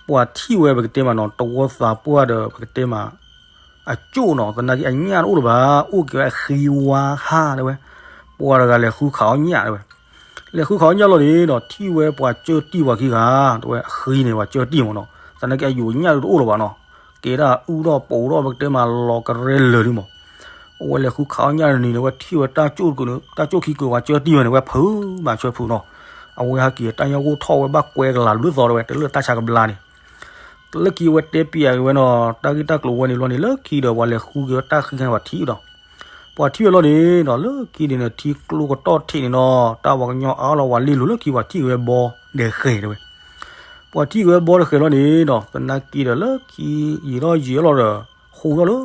ပှၤထံၣ်ဝဲပကတဲမးနီၤ, တဝီသးပှၢ်ဒီး ပကတဲမး အကၠိၣ်နီၤ, သနာ်က့အညၣ်တအိၣ်လၢၤဘၣ်, အိၣ်က့ၤဝဲအဃံဝါဟၣ် တဲဝဲ. ပှၤတဂၤလဲၤဃုခးအီၣ်ညၣ် တဲဝဲ. လဲၤဃုခးအီၣ်ညၣ်လီၤန့ၣ်နီၤ, ထံၣ်ဝဲပှၤကၢတံၢ်ပှၤခံဂၤ တဲဝဲ, အဃံန့ၣ် ပှၤကၢတံၢ်မးနီၤ, သနာ်က့အယိာ်ညၣ်ဒုးတအိၣ်လၢၤဘၣ်နီၤ, ကဲဒၣ်အူထီၣ်ပိာ်ထီၣ် ပကတဲမးလီၤကရဲလၢာ်လံမး. အဝဲလဲၤဃုခးအီၣ်ညၣ်တနံၤန့ၣ် အဝဲထံၣ်ဝဲတၢ်ကၠိၣ်, တၢ်ကၠိၣ်ခံကုာ်ပှၤကၢတံၢ်ဝဲန့ၣ် ဝဲဖုးမၤဆၢဖုးနီၤ, အဝဲဟဲက့ၤတၢ်ညၣ်ဂိၢ်ထီၣ်ဝဲဘၣ်ကွဲကလးဘျုးသီ တဲဝဲ, တလၢတၢ်ဆါကဘျါန့ၣ် လၢခံအဝဲတဲပျးက့ၤဝဲနီၤ, တၢ်ဂ့ၢ်တၢ်ကျိၤဝဲန့ၣ်လီၤန့ၣ်, လၢခံဒီးပှၤလဲၤဃုက့ၤဝဲတၢ်ဃံခါန့ၣ် ပှၤထံၣ်ဒီး, ပှၤထံၣ်ဝဲလီၤန့ၣ်နီၤ, လၢခံန့ၣ်န့ၣ် ထံကျိကတီၢ်ထံးန့ၣ်နီၤ, တၢ်ပှၤကညီအါလီၤ ပှၤလ့ၢ်လိၤလၢခံ ပှၤထံၣ်က့ၤဝဲဘီဒဲးဃဲၤ တဲဝဲ. ပှၤထံၣ်က့ၤဝဲဘီဒဲးဃဲၤလီၤန့ၣ်နီၤ, သနာ်က့ဒီးလၢခံယံာ်ထီၣ်ယံာ်လီၤဒီး ဟူထီၣ်လၢ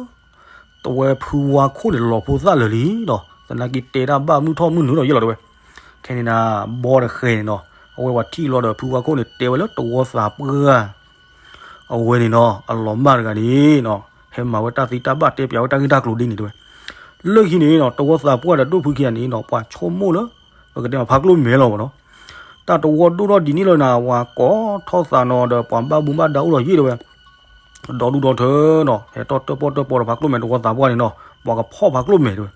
တဝဲဖုဝါခိၣ်န့ၣ် လီၤဖိသၣ်လၢာ်လံနီၤ, သနာ်က့တဲတၢ်ဘၣ်မုၢ်ထီၣ်မုၢ်နုာ်ဒီးယဲၢ်လီၤ တဲဝဲ. ခဲန့ၣ်နၤ ဘီဒဲးဃဲၤန့ၣ်နီၤ, အဝဲပှၤထံၣ်လီၤဒီးဖုဝါခိၣ်န့ၣ် တဲဝဲလၢတဝီသးပှၢ် အဝဲန့ၣ်နီၤ, အလီၤမၢ်တဂၤန့ၣ်နီၤ, ဟဲမၤဝဲတၢ်သ့တၢ်ဘၣ် တဲပျးဝဲတၢ်ဂ့ၢ်တၢ်ကျိၤဒ်န့ၣ် တဲဝဲ. လၢခံန့ၣ်နီၤ, တဝီသးပှၢ်ဒီးဒိၣ်ဖုခံဂၤန့ၣ်နီၤ, ပှၤဆိကမိၣ်လၢ ပကတဲမးဖးကျိၣ်မဲာ်လီၤမးနီၤ, တၢ်တဝီဒိၣ်ထီၣ်ဒ်န့ၣ်လီၤနၤ, ပှၤကိးထီၣ်သးနီၤဒီး ပှၤဘၣ်မူဘၣ်ဒါအိၣ်ဒီးယဲၢ် တဲဝဲ. ဒီဒူၣ်ဒီထၢနီၤ, ဟဲထီၣ်တၢၣ်ပီၣ်တၢၣ်ပီဒီးဖးကျိၣ်မဲာ်တဝီသးပှၢ်န့ၣ်နီၤ, ပှၤကဖီၣ်ဖးကျိၣ်မဲာ် တဲဝဲ.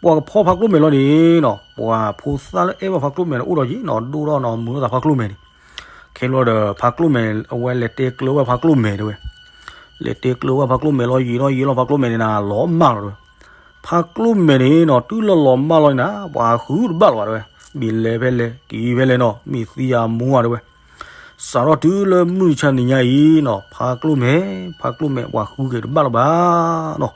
ပှၤကဖီၣ်ဖးကျိၣ်မဲာ်လီၤန့ၣ်နီၤ, ပှၤဖိသၣ်လၢအဲၣ်ဘၣ်ဖးကျိၣ်မဲာ်န့ၣ် အိၣ်ဒီးယဲၢ်နီၤ, ဒိၣ်ထီၣ်နီၤ မုာ်ထီၣ်သးဖးကျိၣ်မဲာ်န့ၣ်. ခဲလီၤဒီး ဖးကျိၣ်မဲာ် အဝဲလဲၤတဲကျၢၤဝဲဖးကျိၣ်မဲာ် တဲဝဲ. လဲၤတဲကျၢၤဝဲဖးကျိၣ်မဲာ်လီၤ, ယံာ်ထီၣ်ယံာ်လီၤ ဖးကျိၣ်မဲာ်န့ၣ်နၤ လီၤမၢ်လီၤ တဲဝဲ. ဖးကျိၣ်မဲာ်န့ၣ်နီၤ, တုၤလၢလီၤမၢ်လီၤန့ၣ်နၤ, ပှၤဃုတဘၣ်လၢၤဘၣ် တဲဝဲ. မ့ၢ်လဲၤဖဲလဲၣ် က့ၤဖဲလဲၣ်နီၤ, မ့ၢ်သံအမူဧါ တဲဝဲ. စးထီၣ်တုၤလၢမုၢ်ဆါနံၤညါအံၤနီၤ, ဖးကျိၣ်မဲာ်, ဖးကျိၣ်မဲာ် ပှၤဃုက့ၤတဘၣ်လၢၤဘၣ်နီၤ.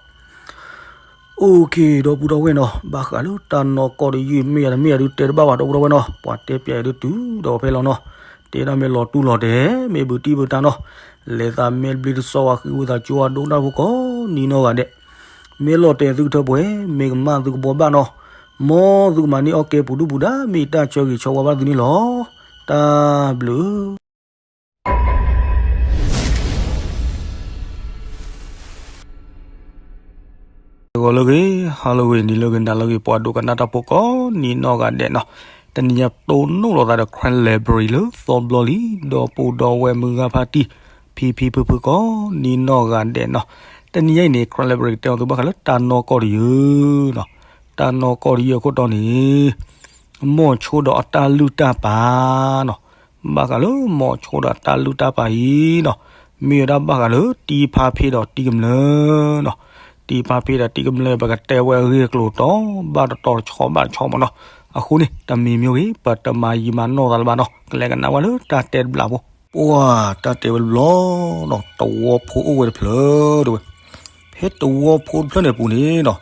အိၣ်ခ့ ဒီပုၢ်ဒီဝဲၢ်နီၤ, ဘၣ်ဃးလၢတၢ်နီၢ်ကီၢ်တယုၢ် မ့ၢ်ယၤတမ့ၢ်ယၤဒုးတဲတဘၣ်ဘၣ် ဒီပုၢ်ဒီဝဲၢ်နီၤ, ပှၤတဲပျးအံၤဒုးတုၤဒီးဖဲလီၤနီၤ. တဲဒၣ်မ့ၢ်လီၤတူၢ်လီၤတဲာ် မ့ၢ်ဘုးတံၢ်ဘုးတၢ်နီၤ, လဲၤသးမဲာ်ဘျ့တစီဝါဃံဝံသးစူၤ အဒိကနၣ်ဖိကိးနံၤနီၢ်ဂၤဒဲး, မ့ၢ်လီၤတဲာ်သုကထၢပှဲၤ, မ့ၢ်ကမၣ်သုကဘှီဘၣ်နီၤ, မ်သုကမၤန့ၢ်အီၣ်ကဲပူၤဒူၣ်ပူၤဒါ မ့ၢ်တၢ်ဆၢဂ့ၤဆၢဝါဘၣ်သုန့ၣ်လီၤ. တၢ်ဘျုး ဂီၤလၢအဂ့ၤ, ဟါလၢအဂ့ၤ, နံၤလၢအဂ့ၤ, နၤလၢအဂ့ၤ, ပှၤဒိကနၣ်တၢ်ဖိကိးနံၤနီၢ်ဂၤဒဲးနီၤ, တနံၤညါတိၢ်နီၣ်လိာ်သးဒီး Karen Library လၢသီဘျီလံ, ဒီပုၢ်ဒီဝဲၢ်မုၢ်ဂၤဖါတံၢ်, ဖံဖံဖုဖုကိးနံၤနီၢ်ဂၤဒဲးနီၤ, တနံၤညါအံၤန့ၣ် Karen Library ကတဲအီၤသုဘၣ်ဃးလၢတၢ်နီၢ်ကီၢ်တယုၢ်နီၤ, တၢ်နီၢ်ကီၢ်တယုၢ်အခိၣ်တီန့ၣ် မိၤဆိဒီးအတၢ်လုၢ်တၢ်ပာ်နီၤ, ဘၣ်ဃးလၢမိၤဆိဒီးတၢ်လုၢ်တၢ်ပာ်အံၤနီၤ, မ့ၢ်ဝဲဒၣ်ဘၣ်ဃးလၢတံဖါဖ့ဒီးတံကမျၢၢ်နီၤ, တံဖါဖ့ဒီးတံကမျၢၢ် ပကတဲဝဲအဂ့ၢ်အကျိၤတီဘၣ်တတီတဆီဘၣ်တဆီမးနီၤ, အဃိန့ၣ် တမံၤမံၤဂ့ၤ ပတမၤယံာ်မၤနီၢ်သးလၢၤဘၣ်နီၤ, ကလဲၤကနၣ်ဝဲလၢတၢ်တဲတဘျီဖိ ပှၤတၢ်တဲဝဲတဘျီနီၤ, တဝီဖိအိၣ်ဝဲတဖျၢၣ် တဲဝဲ, ဖဲတဝီဖိတဖျၢၣ်န့ၣ်အပူၤန့ၣ်နီၤ,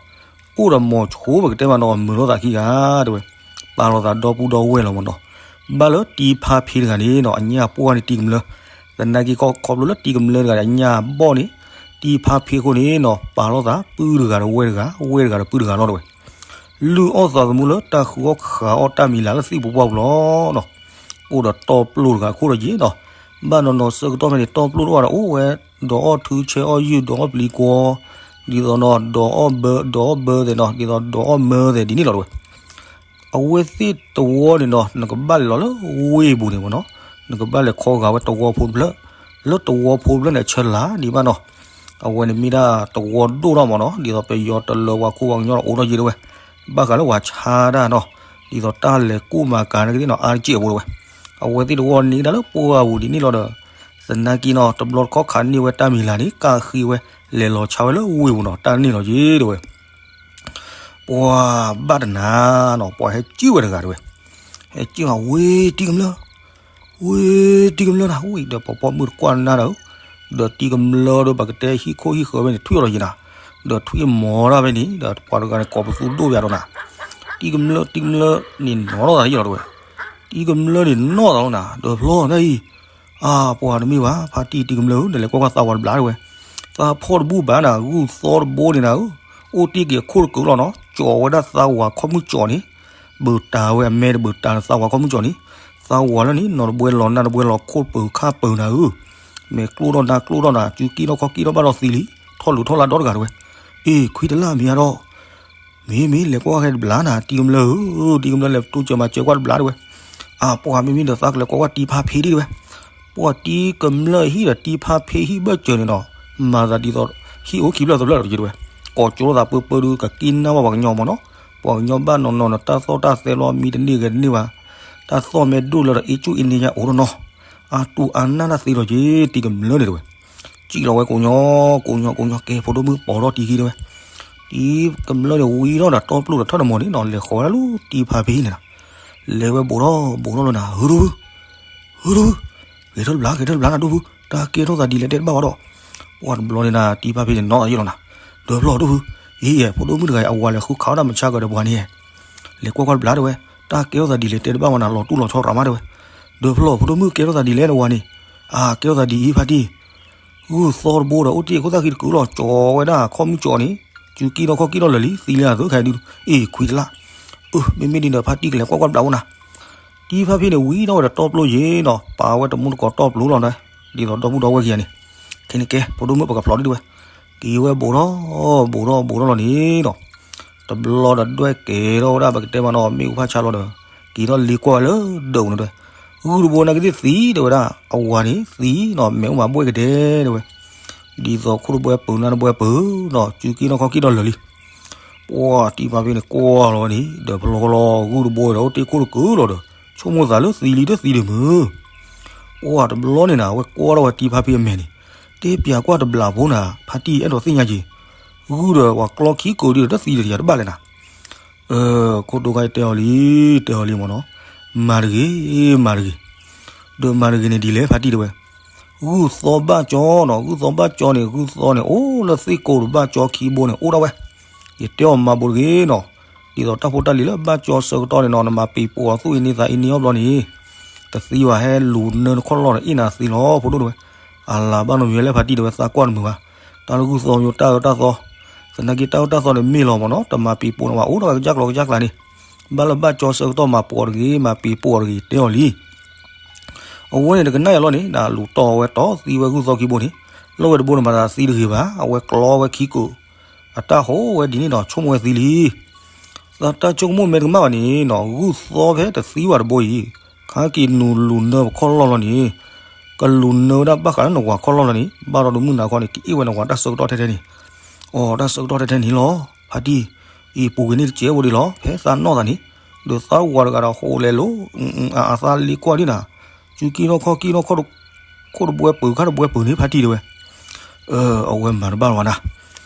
အိၣ်ဒီးမိၤဆိပကတဲမးနီၤ မုာ်လိာ်သးခံဂၤ တဲဝဲ, ပာ်လီၤသးဒီပုၢ်ဒီဝဲၢ်လီၤမးနီၤ, ဘၣ်လၢတံဖါဖ့တဂၤန့ၣ်နီၤ အညၣ်ပှၢ်န့ၣ်တံကမျၢၢ်, သနာ်က့ခီဖျိလၢတံကမျၢၢ်တဂၤန့ၣ် အညၣ်ဘီၣ်န့ၣ်, တံဖါဖ့အဃိန့ၣ်နီၤ ပာ်လီၤသးပုၢ်တဂၤဒီးဝဲၢ်တဂၤ, ဝဲၢ်တဂၤဒီးပုၢ်တဂၤလီၤ တဲဝဲ. လုၢ်အီၣ်သးသမူလၢတၢ်ဃုအီၣ်ဃုအီၣ်တၢ်မံၤလၢ်လၢသ့ၣ်ပူၤပှၢ်ပူၤလီၤနီၤ, အိၣ်ဒီးတီပျိၢ်တဂၤအခိၣ်ဒီးယံာ်နီၤ, ဘၣ်နီၤနီၤဆၢကတီၢ်ဖဲန့ၣ် တီပျိၢ်တအိၣ်ဒီးအိၣ်ဝဲ, ဒီးအီၣ်ထုဆဲအီၣ်ယုၢ် ဒီးအီၣ်ပျံၤကွီၤ, ဒ်သိးနီၤ ဒီးအီၣ်ဘၢ, ဒီးအီၣ်ဘၢသဲးနီၤ, ဒ်သိးဒီးအီၣ်မၢသဲးဒ်န့ၣ်လီၤ တဲဝဲ. အဝဲသ့ၣ်တဝီန့ၣ်နီၤ နကဘၣ်လဲၤလီၤလၢဝ့ၢ်ပူၤန့ၣ်မးနီၤ, နကဘၣ်လဲၤခီဂာ်ဝဲတဝီဖိတဖျၢၣ်, လၢတဝီဖိတဖျၢၣ်န့ၣ် အဆၢလၢ်ဒံးဘၣ်နီၤ. အဝဲန့ၣ်မ့ၢ်ဒၣ်တဝီဒိၣ်ထီၣ်မးနီၤ, ဒ်သိးပယီၤတလၢပှၤခိၣ်ပှၤကညီအိၣ်ထီၣ်ယံၤတဝဲ, ဘၣ်ဃးလၢပှၤဆါတၢ်နီၤ, ဒ်သိးတၢ်လဲၤကူၣ်မၤကၤန့ၣ်ကသ့ၣ်နီၤ အါတက့ၢ်အပူၤတဝဲ, အဝဲသ့ၣ်တဝီန့ၣ်ဒၣ်လၢပှၢ်ပူၤဒ်န့ၣ်လီၤဒီး သနာ်က့နီၤ တဘျီတခီၣ်ခးန့ၢ်ဝဲတၢ်မံၤလၢ်န့ၣ် ကၣ်ဃံဝဲ လဲၤလီၤဆါဝဲလၢဝ့ၢ်ပူၤနီၤ တၢ်န့ၣ်လီၤက့ၤတဝဲ. ပှၤဘၣ်တနၤနီၤ ပှၤဟဲကံၣ်ဝဲတဂၤတဝဲ, ဟဲကံၣ်ဝဲ ဝ့ၢ်တံၤကမျၢၢ်, ဝ့ၢ်တံၤကမျၢၢ်နၤ ဝံၤဒီးပှၤပိာ်မုၣ်တကွၢ်နၤဒီး, ဒီးတံၤကမျၢၢ်ဒီးပကတဲဟံၣ်ခိၣ်ဟံၣ်ဃၢၤဝဲန့ၣ် ထွံၣ်အီၤလီၤယံၤနၤ, ဒီးထွံၣ်မီၤတၢ်ဖဲန့ၣ် ဒီးပှၤတဂၤန့ၣ် ကိးပသူဒိၣ်ယၤဒီးနၤ, တံၤကမျၢၢ် တံၤကမျၢၢ်န့ၣ်နီၢ်ထီၣ်သးယံၤလီၤတဝဲ, တံၤကမျၢၢ်န့ၣ်နီၢ်သးလီၤနၤ ဒီးဖျီနၤအံၤ အါ ပှၤတမ့ၢ်ဘၣ် ဖါတံၢ်တံၤကမျၢၢ်ဧၢ နလဲၤကွၢ်ကွၢ်သးဝးတဘျါတဝဲ, သးဖှီၣ်တဘူၣ်ဘၣ်နၤ ဂုၢ်သီတဘိန့ၣ်နၤဧၢ, အိၣ်တ့ၢ်က့ၤအခိၣ်တကုာ်လီၤနီၤ ကၠီၤဝဲဒၣ်သးဝးခီၣ်မုၢ်ကၠီၤန့ၣ်, ဘုးတၢ်ဝဲအမဲတဘုးတၢ်လၢသးဝးခီၣ်မုၢ်ကၠီၤန့ၣ်, သးဝးလၢန့ၣ် နီၢ်တဘှဲလီၤနၢ်တဘှဲလီၤခိၣ်ပၢၤခၣ်ပၢၤနၤဧၢ, မဲာ်ကျိၣ်ထီၣ်နၢ်ကျိၣ်ထီၣ်နၤ စုကံၣ်ထီၣ်ခီၣ်ကံၣ်ထီၣ်ဘၣ်ဒီးသံလံ, ထီၣ်လုၢ်ထီၣ်လါဒီတဂၤတဝဲ, အ့ ခွံတလၢ်မ့ၢ်အါဒီး မ့ၢ်မ့ၢ်လဲၤကွၢ်ကွၢ်ခဲတဘျါနၤ တံၤကမျၢၢ်ဧၢ, တံၤကမျၢၢ်လဲၤတိစၢၤမၤစၢၤကွၢ်တဘျါတဝဲ, အါ ပှၤမ့မ့ၢ်ဒီးသးကလဲၤကွၢ်ကွၢ်တံၤဖါဖ့ဒံးတဝဲ, ပှၤတံၤကမျၢၢ်ဟံၣ်ဒီးတံၤဖါဖ့ဟံၣ်ဘၢၣ်စၢၤန့ၣ်ဒီး, မၤသးဒ်သိး ဟံၣ်အိၣ်ခံဖျၢၣ်သဖျၢၣ်လီၤတက့ၢ်တဝဲ, ကိးကၠိလိာ်သးပၢပၢဒုးကက့ၤနၢ်ဘၣ်ပှၤကညီမ့ၢ်နီၤ, ပှၤကညီဘၣ်နီၢ်နီၢ်န့ၣ် တၢ်သီၣ်တၢ်သဲလီၤမံတန့ၢ်ဂဲၤတန့ၢ်ဘၣ်, တၢ်သီၣ်မဲဒိၣ်လၢဒီးအ့ၣ်ကူၣ်အ့ၣ်န့ၢ်ညါအိၣ်ဒီးနီၤ, အါတူၢ်အါနၢ်တၢ်သ့လီၤက့ၤ တံၤကမျၢၢ်န့ၣ်တဝဲ စံၣ်လီၤဝဲကိးညီ, ကိးညီကိးညီ ကဲ ဖိဒိၣ်မုၣ်ပိာ်ထီၣ်တံၤခံတဝဲ, တံၤကမျၢၢ်န့ၣ်ဝံထီၣ်ဒီးတီပျိၢ်ဒီးထီၣ်နမီၤန့ၣ်နီၤ လဲၤဃီၤဝဲဒၣ်လၢတံၤဖါဖ့န့ၣ်နီၤ, လဲၤဝဲဘူးထီၣ်ဘူးထီၣ်လီၤနၤ ဟုဒိၣ်ဟု, ဟုဒိၣ်ဟု, ဂဲၤထၢၣ်တဘျါ ဂဲၤထၢၣ်တဘျါနၤဒိၣ်ဟု, တၢ်ကဲထီၣ်သးဒ်လဲၣ်တဲတဘၣ်ဝဲဒီး, ပှၤတဘျီန့ၣ်နၤ တံၤဖါဖ့န့ၣ်နီၤသးယံာ်လီၤနၤ, ဒၢဖျီၣ်ဒိၣ်ဟု, အံၤ ဖိဒိၣ်မုၣ်တဂၤအံၤ အဝၤလဲၤဃုခးအီၣ်တၢ်မုၢ်ဆါကဒီးပှၤန့ၣ် လဲၤကွၢ်ကွၢ်တဘျါတဝဲ, တၢ်ကဲထီၣ်သးဒ်လဲၣ်တဲတဘၣ်ဝဲနၤ လီၤတူၢ်လီၤဆီရးမးတဝဲ, ဒၢဖျီၣ် ဖိဒိၣ်မုၣ်ကဲထီၣ်သးဒ်လဲၣ်နဝၤန့ၣ်, အါ ကဲထီၣ်သးဒ်အံၤဖါတံၢ် ဂုၢ်သီတဘိဒီး အိၣ်တ့ၢ်ခိၣ်သၣ်ဃံတကုာ်လီၤ ကၠီၤဝဲဒၣ်ခီၣ်မုၢ်ကၠီၤန့ၣ်, စုကံၣ်ထီၣ်ခီၣ်ကံၣ်ထီၣ်လၢာ်လံ သံလၢအသၢခါဒုး, အ့ၣ် ခွံတလၢ်, အၢ မ့မ့ၢ်ဒ်န့ၣ်ဒီး ဖါတံၢ်ကလဲၤကွၢ်ကွၢ်တဘျါအိၣ်နၤ, တံၤဖါဖ့န့ၣ် ဝံထီၣ်ဝဲဒီးတီပျိၢ်ယ့ၤနီၤ ပာ်ဝဲတမူတကိးတီပျိၢ်လီၤနၤ, ဒ်သိးဒီပုၢ်ဒီဝဲၢ်ခံဂၤန့ၣ်, ခဲန့ၣ်ကဲ ဖိဒိၣ်မုၣ်ပကဖျိးဒံးတဝဲ, က့ၤဝဲဘူးထီၣ် ဘူးထီၣ်ဘူးထီၣ်လီၤန့ၣ်နီၤ တဘျီဒီးဒွဲၣ်ကဲထီၣ်ဝဲဒၣ် ပကတဲမးနီၤ မ့ၣ်အူဖးဆါလီၤဒီး က့ၤထီၣ်လ့ကွၢ်ဝဲလၢဒၢးပူၤန့ၣ်တဲ, ဂုၢ်တဘိန့ၣ်ကသ့ၣ်သံတဲဝဲဒၣ် အဝၤန့ၣ်သံနီၤ မဲာ်အိၣ်မးဘှဲၣ်ကဒဲတဲဝဲ, ဒ်သိးခိၣ်တဘှဲပူၤနၢ်တဘှဲပူၤနီၤ စုက့နီၢ်ခီၣ်က့ၣ်နီၢ်လၢာ်လံ. ပှၤတံၤဖါဖ့န့ၣ်ကွၢ်လီၤဝဲန့ၣ် ဒၢးဖျီလီၤ ဂုၢ်တဘိဒီးအိၣ်တ့ၢ်ခိၣ်တကုာ်လီၤဒီး ဆိကမိၣ်သးလၢသံလံတသံဒံးမုၢ် ပှၤတဘျီန့ၣ်နၤ အဝဲကွၢ်ထီၣ်ဝဲတံၤဖါဖ့အမဲာ်န့ၣ်, တဲပၠးကွၢ်တဘျးဖိနၤ ဖါတံၢ်အဲၣ်ဒိးသ့ၣ်ညါက့ၤ, ဂုၢ်ဒီးပှၤကျီခံကိးဒံးဒီးတသံဒီးယၤတဘၣ်လဲၣ်နၤ. အၢ ခိၣ်ဒိၣ်ခါအံၤတဲအီၤလံ တဲအီၤလံမ့ၢ်နီၤ, မၤတဂ့ၤ မၤတဂ့ၤ, ဒီးမၤတဂ့ၤန့ၣ်ဒ်လဲၣ်ဖါတံၢ်တဲဝဲ, ဂုၢ်သီဘၣ်ကၠီနီၤ ဂုၢ်သီဘၣ်ကၠီန့ၣ် ဂုၢ်သီန့ၣ် အိၣ်လၢသ့ၣ်ကိးဒီးဘၣ်ကၠီခံဘိန့ၣ် အိၣ်ဒၣ်ဝဲ, ယတဲအီၤမၤဘိးတဂ့ၤနီၤ, ဒ်သိးတၢ်ဖိတၢ်လံၤလၢဘၣ်ကၠီဆၢကတီၢ်န့ၣ်နီၤ နမၤပ့ၤပိာ်အီၤသူၣ်အ့န့သးအ့န့အီၣ်ဘျီန့ၣ် တသံဘၣ်ဟဲလူၤနၢနခီၣ်လီၢ်ဒီးအ့ၣ်နၤသ့လီၤ ဖိဒိၣ်တဲဝဲ, အလၤဘၣ်နီတမံၤဝဲလၢဖါတံၢ်တဲဝဲ သးကွၢ်တမုာ်ဘၣ်, တၢ်လၢဂုၢ်သီမ့ၢ်တၢ်အၢတၢ်သီ, သနာ်က့တၢ်အၢတၢ်သီန့ၣ်မ့ၢ်လီၤမ့ၢ်နီၤ တမၤပ့ၤပိာ်န့ၣ်ဘၣ် အိၣ်ဒၣ်ဝဲကစၢ်ကျီကစၢ်ကျါန့ၣ်, ဘၣ်လၢဘၣ်ကၠီဆၢကတီၢ်မၤပိာ်အီၤတဂ့ၤ မၤပ့ၤပိာ်အီၤတဂ့ၤ တဲအီၤလံ. အဝဲန့ၣ်တကနၣ်ယၤလီၤန့ၣ် နလူၤတီၢ်ဝဲတီၢ်သံဝဲဂုၢ်သီခံဘိန့ၣ်, လီၢ်ဝဲတဘိန့ၣ်မၤသးသံတဂ့ၤဘၣ် အဝဲကျီဝဲခံကိး, အတၢ်ဟိဝဲဒ်န့ၣ်ဒီးဆိကမိၣ်ဝဲသံလံ. သးတၢ်ဆိကမိၣ်မဲာ်တကမၣ်ဘၣ်န့ၣ်နီၤ ဂုၢ်သီဖဲတသံဘၣ်တဘိအံၤ, ခါက့ၤနုာ်လူၤနၢပခီၣ်လီၢ်လီၤန့ၣ်, ကလူၤနၢဝဲဒၣ်ဘၣ်ဃးလၢနဝၤခီၣ်လီၢ်လီၤန့ၣ် ဘၣ်ဒီးဒိမုၣ်နၤခီန့ၣ် ကအ့ၣ်ဝဲနဝၤတၢ်ဆၢကတီၢ်ထဲထဲန့ၣ်, အိ တၢ်ဆၢကတီၢ်ထဲထဲန့ၣ်လီၤ ဖါတံၢ်, အံၤပူၤကွံာ်န့ၣ်တစဲးဖိဒံးလီၤ ဖဲသးနီၢ်သးန့ၣ်, ဒီးသးဝၤတဂၤဒီးဟိလဲၤလိၤ, အသးလ့ကွၢ်ဒံးနၤ, စုက့နီၢ်ခီၣ်က့နီၢ်ခီၣ် ခိၣ်တဘှဲပူၤခါတဘှဲပူၤန့ၣ် ဖါတံၢ်တဲဝဲ, အဝဲမၤတဘၣ်လီၤဝဲဒၣ်,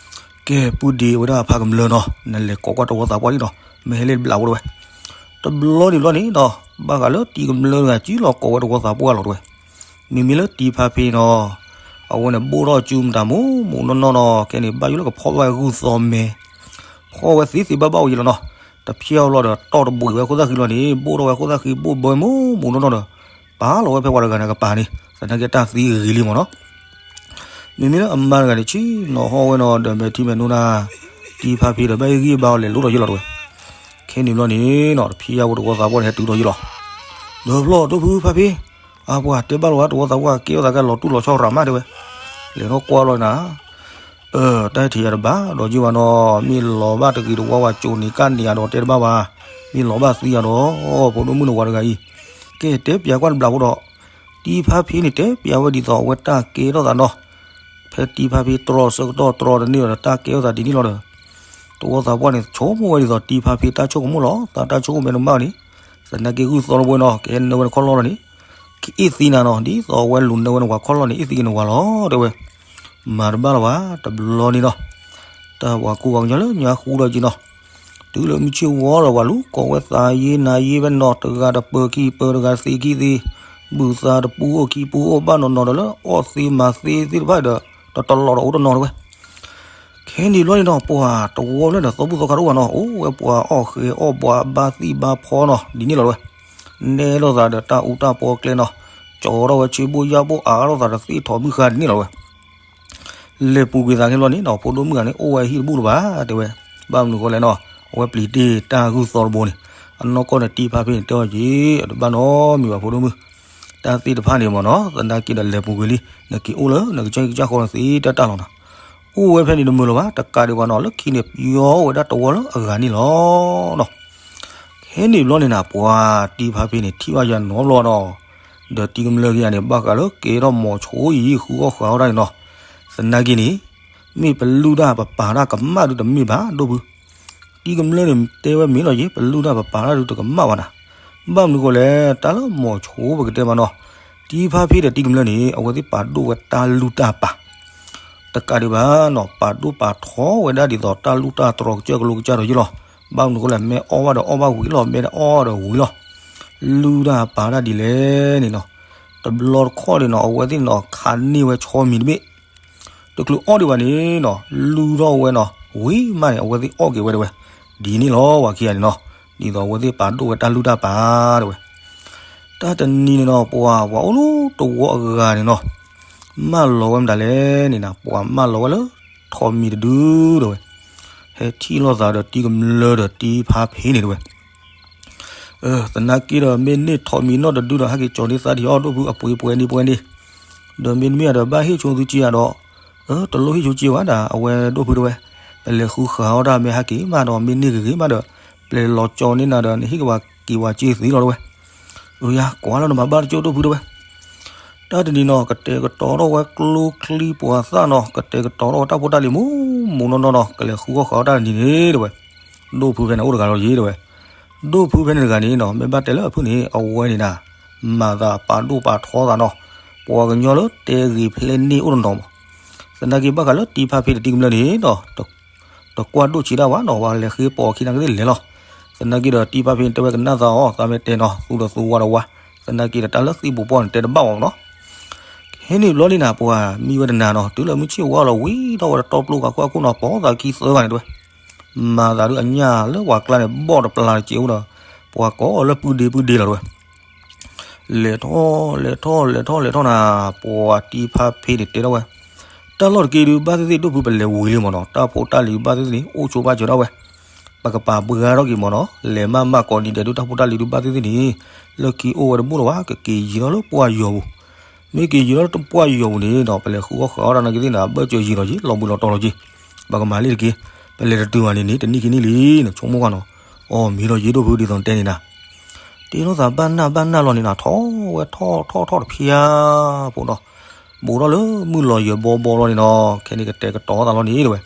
ကဲ ပုၢ်ဒ့ဝဲဒၣ်ဖါကမျၢၢ်နီၤ နလဲၤကိးကွၢ်တဝီသးပှၢ်ဒံးနီၤ မ့ၢ်ဟဲလၢတဘျးဖိတဲဝဲ, တဘျီဒံးဘျီန့ၣ်ဒီး ဘၣ်ဃးလၢတံၤကမျၢၢ်တဂၤ ကံၣ်လီၤကိးဝဲတဝီသးပှၢ်လီၤတဲဝဲ, မ့မ့ၢ်လၢတံၤဖါဖ့နီၤ, အဝဲန့ၣ်ဘိၣ်ထီၣ်စုမတၤမူး မူးနီၢ်နီၢ်နီၤ ခဲန့ၣ် ဘၣ်ယိၣ်လၢကဖီၣ်ဘၣ်ဂုၢ်သီမဲ ဖီၣ်ဝဲသ့သ့ဘၣ်ဘၣ်အိၣ်ယံၤလီၤနီၤ, တဖျဲၣ်အီၤလီၤဒီး တီၢ်တဘှံးဝဲခိၣ်သၣ်ဃံလီၤန့ၣ် ဘိၣ်ထီၣ်ဝဲခိၣ်သၣ်ဃံဘိၣ်ဘၢမူးမူးနီၢ်နီၢ်ဒီး ပာ်လီၤဝဲဖဲပှၤတဂၤန့ၣ်ကပၤန့ၣ် သနာ်က့တၢ်သံဂ့ၤလံမ့ၢ်နီၤ, မ့မ့ၢ်လၢအမါတဂၤန့ၣ် ဆ့ၣ်နီၤဟီၣ်ဝဲနီၤ ဒီးမဲာ်ထံမဲာ်နိနၤ, တံၤဖါဖ့ဒီးဘၣ်ဟ့ၣ်ဂံၢ်ဘါအီၤလဲၤလိၤထီၣ်ယံၤလီၤတဲဝဲ, ခဲန့ၣ်ဘျီန့ၣ်နီၤ တဖျဲၣ်အီၤဖိတဝီသးပှၢ်န့ၣ် ဟဲတုၤထီၣ်ယံၤလီၤ, ဒီးဖျီၣ်ဒိၣ်ဖုဖါဖ့, အပှၤတဲဘၣ်လီၤဝဲတဝီသးပှၢ်ကဲထီၣ်သးကဲလီၤတူၢ်လီၤဆီရးမးတဲဝဲ, လဲၤထီၣ်ကွၢ်လီၤနၤ တၢ်ဟဲထံၣ်ယၤတဘၣ်ဒီးယုၢ်ဘၣ်နီၤ, မ့ၢ်လီၤဘၣ်တဂ့ၤတဝါဝဲကိးန့ၣ်ကၣ်န့ၣ်ယၤဒီးတဲတဘၣ်ဘၣ်, မ့ၢ်လီၤဘၣ်သံယၤဒီး ဖိဒိၣ်မုၣ်နဝၤတဂၤအံၤ, ကဲတဲပၠးကွၢ်တဘျးဖိဒီး, တံၤဖါဖ့န့ၣ် တဲပျးဝဲဒ်သိးအဝဲတၢ်ကဲထီၣ်သးနီၤ, ဖဲတံၤဖါဖ့တြီဆၢကတီၢ်တြီတန့ၢ်ဒီး တၢ်ကဲထီၣ်သးဒ်န့ၣ်လီၤဒီး သဝီသးပှၢ်န့ၣ် ဆိကမိၣ်ဝဲဒ်သိးတံၤဖါဖ့တၢ်ဆိကမိၣ်လီၤ. သးတၢ်ဆိကမိၣ်မ့ၢ်တမၣ်န့ၣ် သနာ်က့ဂုၢ်သီတဘိနီၤ ကဟဲနၢဝဲနခီၣ်လီၢ်လီၤန့ၣ် ကအ့ၣ်သံနၤနီၤ, ဒ်သိးအဝဲလူၤနၢဝဲနဝၤခီၣ်လီၢ်န့ၣ် အ့ၣ်သံက့ၤနဝၤလီၤ တဲဝဲ. မၤတဘၣ်လၢၤဘၣ် တဘျီန့ၣ်နီၤ, တၢ်ပှၤကူပှၤကညီလၢညါဃူဒီးက့ၤနီၤ, တုၤလၢမုၢ်ဆ့ၣ်ဝီလီၤ ပှၤလူၤကိးဝဲသးယ့နၤယ့ဝဲနီၤ, တဂၤတပၢၤခံပၢၤ တဂၤသံခံသံ, ဘုၣ်သးတပူၤအိၣ်ခံပူၤအိၣ် ဘၣ်နီၤနီၤဒီးလၢအီၣ်သ့မၤသ့သ့ၣ်တဖၣ်ဒီး တတလီၤဒီးအိၣ်တနီၤတဝဲ. ခဲန့ၣ်ဘျီန့ၣ်နီၤ ပှၤတဝီလၢဒီးသီဘူၣ်သီခါတအိၣ်ဘၣ်နီၤ, အိၣ်ဝဲပှၤအီၣ်ဃဲအီၣ်ပှၤဘါသံၣ်ဘါဖီနီၤ ဒ်န့ၣ်လီၤတဝဲ. နဲလိာ်သးဒီးတၢ်အူတၢ်ပီကျဲနီၤ, ကၠီထီၣ်ဝဲဆ့ဘိၣ်ယၣ်ဘိၣ်အါထီၣ်သးဒီးသ့ၣ်ထီၣ်မုၢ်ဃါဒ်န့ၣ်လီၤတဝဲ. လဲၤပူၤကွံာ်သးခဲဘျီန့ၣ်နီၤ ဖိဒိၣ်မုၣ်ဂၤန့ၣ် အိၣ်ဝဲဟံၣ်တဘူၣ်လၢၤဘၣ် တဲဝဲ. ဘၣ်မနုၤဃိလဲၣ်နီၤ အဝဲပျံၤတ့ၢ်တၢ်ဂုၢ်သီတဘိန့ၣ်, အနီၢ်ကီၢ်န့ၣ် တံၤဖါဖ့န့ၣ် တဲအီၤက့ၤ အတဘၣ်နီတမံၤဘၣ်ဖိဒိၣ်မုၣ်, တၢ်သ့ၣ်တဖၣ်န့ၣ်မ့ၢ်နီၤ သနာ်က့ဒီးလဲၤပူၤကွံာ်လံ နက့ၤအိၣ်လၢနကစၢ်ကစၢ်ဃီန့ၣ်သ့တၢ်တၢ်လီၤနီၤ. အိၣ်ဝဲဖဲန့ၣ်တမုာ်လၢၤဘၣ် တကးဒံးဘၣ်နီၤ လၢခံန့ၣ် ပယီၤအိၣ်ဝဲဒၣ်တဝီလၢအဂၤန့ၣ်လီၤနီၤ. ခဲန့ၣ်ဘျီန့ၣ်နၤ ပှၤတံၤဖါဖ့န့ၣ် ထံၣ်ဘၣ်ယၤနီတဘျီနီၤ, ဒီးတံၤကမျၢၢ်ခံဂၤန့ၣ် ဘၣ်ဃးလၢကဲထီၣ်မိၤဆိအံၤ ဃုအီၣ်ဃုအီတၢ်န့ၣ်နီၤ, သနာ်က့န့ၣ် မ့ၢ်ပလုၢ်တၢ်ပပာ်တၢ်ကမၣ်ဒုးတမ့ၢ်ဘၣ် ဒိၣ်ဖု, တံၤကမျၢၢ်န့ၣ် တဲဝဲမ့ၢ်လီၤယ့ ပလုၢ်တၢ်ပပာ်တၢ်ဒုးတကမၣ်ဘၣ်နၤ. ဘၣ်မနုၤဃိလဲၣ် တၢ်လၢမိၤဆိပကတဲမးနီၤ, တံၤဖါဖ့ဒီးတံၤကမျၢၢ်န့ၣ် အဝဲသ့ၣ်ပာ်ဒိၣ်ဝဲတၢ်လုၢ်တၢ်ပာ် တကးဒံးဘၣ်နီၤ ပာ်ဒိၣ်ပာ်ထီဝဲဒၣ်ဒ်သိးတၢ်လူၢ်တၢ်တြီၤကစၢၢ်ကလိကစၢ်ဒီးယ့လီၤ. ဘၣ်မနုၤဃိလဲၣ် မ့ၢ်အီၣ်ဘၣ်ဒီးအီၣ်ဘၣ်ဝံၤလီၤ မ့ၢ်တအီၣ်ဒီးဝံၤလီၤ. လုၢ်တၢ်ပာ်တၢ်ဒ်လဲၣ်န့ၣ်နီၤ, တဘျီတခီၣ်န့ၣ်နီၤ အဝဲသ့ၣ်န့ၣ်နီၤ ခးန့ၢ်ဝဲဆီမံၤတဘ့ၣ် တချုးအီၣ်ဒံးဘၣ်န့ၣ်နီၤ လုၢ်ထီၣ်ဝဲနီၤ ဝံၤမးန့ၣ် အဝဲသ့ၣ်အီၣ်က့ၤဝဲတဲဝဲ. ဒ်န့ၣ်လီၤ ပှၤခံဂၤန့ၣ်နီၤ, ဒ်သိးအဝဲသ့ၣ်ပာ်ဒိၣ်ဝဲတၢ်လုၢ်တၢ်ပာ်တဲဝဲ. တၢ်တနံၤန့ၣ်နီၤ ပှၤပှၤအိၣ်လၢတဝီအဂၤန့ၣ်နီၤ, မၢလီၤဝဲမတၤလဲၣ်န့ၣ်နၤ ပှၤမၢလီၤဝဲလၢ ထိးမံၤတဒုတဲဝဲ. ဟဲထံၣ်လိာ်သးဒီးတံၤကမျၢၢ်ဒီးတံၤဖါဖ့န့ၣ်တဲဝဲ. သနာ်က့ဒီး မ့ၢ်န့ၢ်ထိးမံၤနီၢ်တဒုဒီး ဟဲက့ၤကၠီၤန့ၢ်သးဒံးအီၣ်ဒိၣ်ဖုအပှ့ၤပှဲၤန့ၣ်ပှဲၤန့ၣ်, ဒီးမ့တမ့ၢ်ဒီး ဘၣ်ဟ့ၣ်ဆိသုက့ဧါဒီး, တလိၣ်ဟ့ၣ်ဆိက့ဝဲဒၣ် အဝဲဒိၣ်ဖုတဲဝဲ. ပလဲၤဃုဃာ်အီၣ်တၢ်မ့ၢ်ဟဲက့ၤမးဒီး မ့ၢ်န့ၢ်ဂ့ၤဂ့ၤမးဒီး ပလဲၤလီၤကၠီၤန့ၢ်နၤဒီး နဟ့ၣ်က့ၤဝဲက့ၤဝဲက့ၤသ့လီၤတဲဝဲ. အၢယၤ ကွၢ်လၢနမၤဘၣ်တကၠိဒိၣ်ဖုတဲဝဲ. တၢ်တနံၤနီၤ ကတဲာ်ကတီၤထီၣ်ဝဲကျိချံပှၤသၣ်နီၤ ကတဲာ်ကတီၤထီၣ်ဝဲတၢ်ဖိတၢ်လံၤမူးမူးနီၢ်နီၢ်နီၤ ကလဲၤဃုအီၣ်ဃာ်အီၣ်တၢ်တနံၤန့ၣ်တဲဝဲ. ဒိၣ်ဖုဖဲန့ၣ်အိၣ်တဂၤလီၤယ့တဲဝဲ. ဒိၣ်ဖုဖဲန့ၣ်တဂၤန့ၣ်နီၤ မ့ၢ်ဘၣ်တဲလၢအဖုၣ်န့ၣ် အဝဲန့ၣ်နၤ မၤသးပာ်ဒိၣ်ပာ်ထီသးနီၤ, ပှၤကညီလၢတဲဂ့ၤဖျဲၣ်န့ၢ်အိၣ်တနီၤမး. သနာ်က့ဘၣ်ဃးလၢတံၤဖါဖ့ဒီးတံၤကမျၢၢ်န့ၣ်နီၤ တကွၢ်ဒိၣ်ဆံးဒၣ်ဝဲနီၤ ပှၤလဲၤဃ့ပိာ်ခံနၤကသ့ၣ်လဲၤလီၤ. သနာ်က့ဒီးတံၤဖါဖ့န့ၣ်တဲဝဲကနၣ်သးအီၤ သးမ့ၢ်တဲနီၤ သူဒီးသူဝါဒီးဝါ, သနာ်က့ဒီးတၢ်လၢသံပူၤပှီၢ်န့ၣ်တဲတဘၣ်အီၤနီၤ. ခဲန့ၣ်ဘျီန့ၣ်နၤ ပှၤမံဝဲတနၤနီၤ တုၤလၢမုၢ်ဆ့ၣ်ဝါလီၤဝံၤထီၣ်ဝဲဒီးတီပျိကးခိၣ်အခိၣ်နီၤ ပိာ်သးခံသၢဂၤန့ၣ်တဲဝဲ. မၤသးဒုးအညၣ်လၢပှၤကျါန့ၣ် ဘီၣ်တပျၢ်တစဲးအိၣ်ဒီး ပှၤကိးလၢပုၢ်ဒ့ပုၢ်ဒ့လီၤတဲဝဲ. လဲၤထီၣ်လဲၤထီၣ်လဲၤထီၣ်လဲၤထီၣ်နၤ ပှၤတံၤဖါဖ့န့ၣ်တဲထီၣ်ဝဲ, တၢ်လီၢ်တက့ၢ်ဒုးဘၣ်သ့ၣ်သ့ၣ်ဒိၣ်ဖုပလဲၤဝံၤလံမးနီၤ တၢ်ဖိတၢ်လံၤဘၣ်သ့ၣ်သ့ၣ်န့ၣ် အိၣ်ဆိဘၣ်စၢၤထီၣ်ဝဲ, ပကပာ်ဘှါထီၣ်က့ၤမးနီၤ လဲၤမးမးကိးနံၤဒဲးဒုးတၢ်ဖိတၢ်လံၤဒုးဘၣ်သ့ၣ်သ့ၣ်န့ၣ် လၢခံအိၣ်ဝဲတဘူၣ်လၢၤဘၣ် ကက့ၤယံၤထီၣ်လၢပှၢ်ယီၤပူၤ, မ့ၢ်က့ၤယံၤထီၣ်လၢပှၢ်ယီၤပူၤန့ၣ်နီၤ ပလဲၤဃုအီၣ်ဃာ်အီၣ်တၢ်နာ်က့သ့ၣ်န့ၣ် အဘၢၣ်စၢၤယံၤလီၤက့ၤ လီၤဘှံးလီၤတီၤလီၤက့ၤ, ပကမၤလံတက့ၢ်, ပလဲၤတတုၤဘၣ်န့ၣ်န့ၣ် တနံၣ်ခံနံၣ်လံန့ၣ် ဆိကမိၣ်ကွၢ်နီၤ, အီၣ်မ့ၤဒီးယ့ဒိၣ်ဖုဒ်သိးတဲန့ၣ်နၤ တ့ထီၣ်သးဘၣ်နၢ်ဘၣ်နၢ်လီၤန့ၣ်နၤ ထီၣ်ဝဲထီၣ်ထီၣ်ထီၣ်တဖျါဖိနီၤ, ဘူးထီၣ်လၢမုၢ်လီၤယၢၤဘီဘီလီၤန့ၣ်နီၤ ခဲန့ၣ်ကတဲာ်ကတီၤသးလီၤန့ၣ်တဲဝဲ,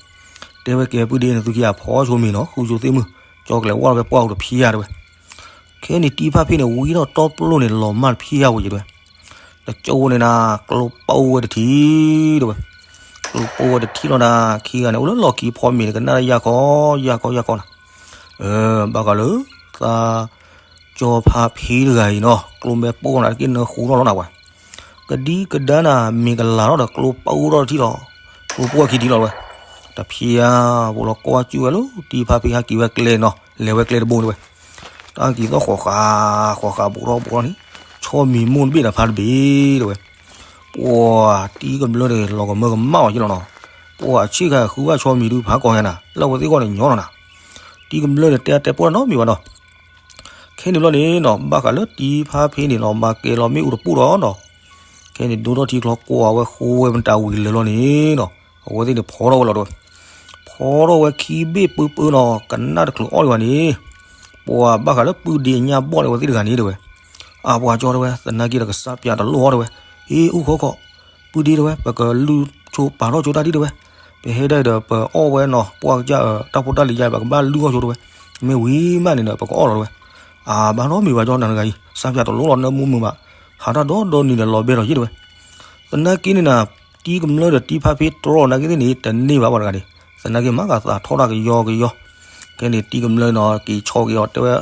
တဲဝဲကဲပုၢ်ဒ့န့ၣ် သုခံဂၤဖီဆိမ့ၤနီၤ ဃုဆိသ့ၣ်မုၢ် ကၠီကလဲၤဝါလီၤဖဲပှၢ်ပူၤတဖျါတဲဝဲ, ခဲန့ၣ်တံၤဖါဖ့န့ၣ် ဝံထီၣ်တီပျိန့ၣ် လီၤမၢ်တဖျါဝဲယတဲဝဲ, တကၠိန့ၣ်နၤ ကျိပိဝဲတထံၣ်တဲဝဲ, ကျိပိဝဲတထံၣ်လီၤနၤ ခံဂၤန့ၣ် အိၣ်လၢလီၢ်ခံဖီမ့ၤန့ၣ် ကနၣ်တၢ်ယၢ်ခီ ယၢ်ခီ ယၢ်ခီနၤ ဘၣ်ဃးလၢ သး ကၠီဖါဖံတဂၤအံၤနီၤ ကျိမဲာ်ပိၢ်နၤတက့ၢ်နၢဃူထီၣ်လီၤနၤဝဲ, ကဒံကဒါနၤ မ့ၤကလၤထီၣ်ဒီးကျိပိထီၣ်တထံၣ်ဒီး ကျိပိခံထံၣ်လီၤဝဲ, တဖျါဖိလီၤကွၢ်ကၠူၣ်ဝဲလၢ တံၤဖါဖံဟးက့ၤဝဲကျဲနီၤ လဲၤဝဲကျဲတဘိတဲဝဲ, တၢ်က့ၤသီၣ်ဃီၤဃာ် ဃီၤဃာ်ဘူးထီၣ်ဘူးထီၣ်န့ၣ် ဆီမံၤမိၢ်တဘ့ၣ်နၤဖါတဘ့ၣ်တဲဝဲ, ပှၤတံၤကမျၢၢ်န့ၣ် လီၤကမၢကမၣ်အီၤယ့လီၤနီၤ, ပှၤဆ့ၣ်ဃာ်ဃုဘၣ်ဆီမံၤဒုးဖးကီၢ်ညါနၤ လၢအဝဲသ့ၣ်ဂီၢ်န့ၣ်ညီလီၤနၤ, တံၤကမျၢၢ်န့ၣ်တဲအါတဲပှၢ်နီတမံၤဘၣ်နီၤ, ခဲန့ၣ်ဘျီန့ၣ်နီၤ ဘၣ်ဃးလၢတံၤဖါဖံန့ၣ်နီၤ မၤကဲၤလီၤမ့ၣ်အူတပူၤဒီးနီၤ, ခဲန့ၣ်ဒိထီၣ်ထံချီကွၢ်ဝဲဃိဝဲမတၤဝံၤလၢာ်လီၤန့ၣ်နီၤ, အဝဲသ့ၣ်န့ၣ်ဖီထီၣ်ဝဲလီၤတဲဝဲ, ဖီထီၣ်ဝဲခံဘ့ၣ်ပၢပၢနီၤ ကနၣ်တချုးအီၣ်ဒံးဘၣ်န့ၣ်, ပှၤဘၣ်ဃးလၢပုၢ်ဒ့ညၣ်ဘီၣ်န့ၣ် အဝဲသ့ၣ်တဂၤန့ၣ်တဲဝဲ, အပှၤကၠီတဲဝဲ သနာ်က့ဒီးကစၢ်ပၠးတလိၣ်အီၣ်တဲဝဲ, ဟ့ၣ်အူခီခီ, ပုၢ်ဒ့တဲဝဲ ပကလုၢ်ဆိပာ်ထီၣ်ဆိတၢ်ဒံးတဲဝဲ, ပဟဲဒၣ်အံၤဒီးပအီၣ်ဝဲနီၤ ပှၢ်ကစၢ် တၢ်ဖိတၢ်လံၤယါ ပကဘၣ်လုၢ်အီၣ်ဆိတဲဝဲ, မ့ၢ်ဝံၤမးန့ၣ်ဒီး ပကအီၣ်လီၤတဲဝဲ, အဘၣ်နီတမံၤဘၣ်ကၠီနၤတဂၤအံၤ ကစၢ်ပၠးတလိၣ်လီၤနၢမူမုာ်ဘၣ်, ဟးထီၣ်ဒီဒီနံၤဒီးလီၤဘဲလီၤယ့ၢ်တဲဝဲ, သနာ်က့န့ၣ်နၤ, တံၤကမျၢၢ်ဒီးတံၤဖါဖ့တြီနာ်က့သ့ၣ်န့ၣ် တန့ၢ်ဘၣ်ပှၤတဂၤန့ၣ်, သနာ်က့မၤသးသးထီၣ်တၢ်ကယီကယီ, ခဲန့ၣ်တံၤကမျၢၢ်နီၤ က့ၤဆီက့ၤအီၤတဲဝဲ,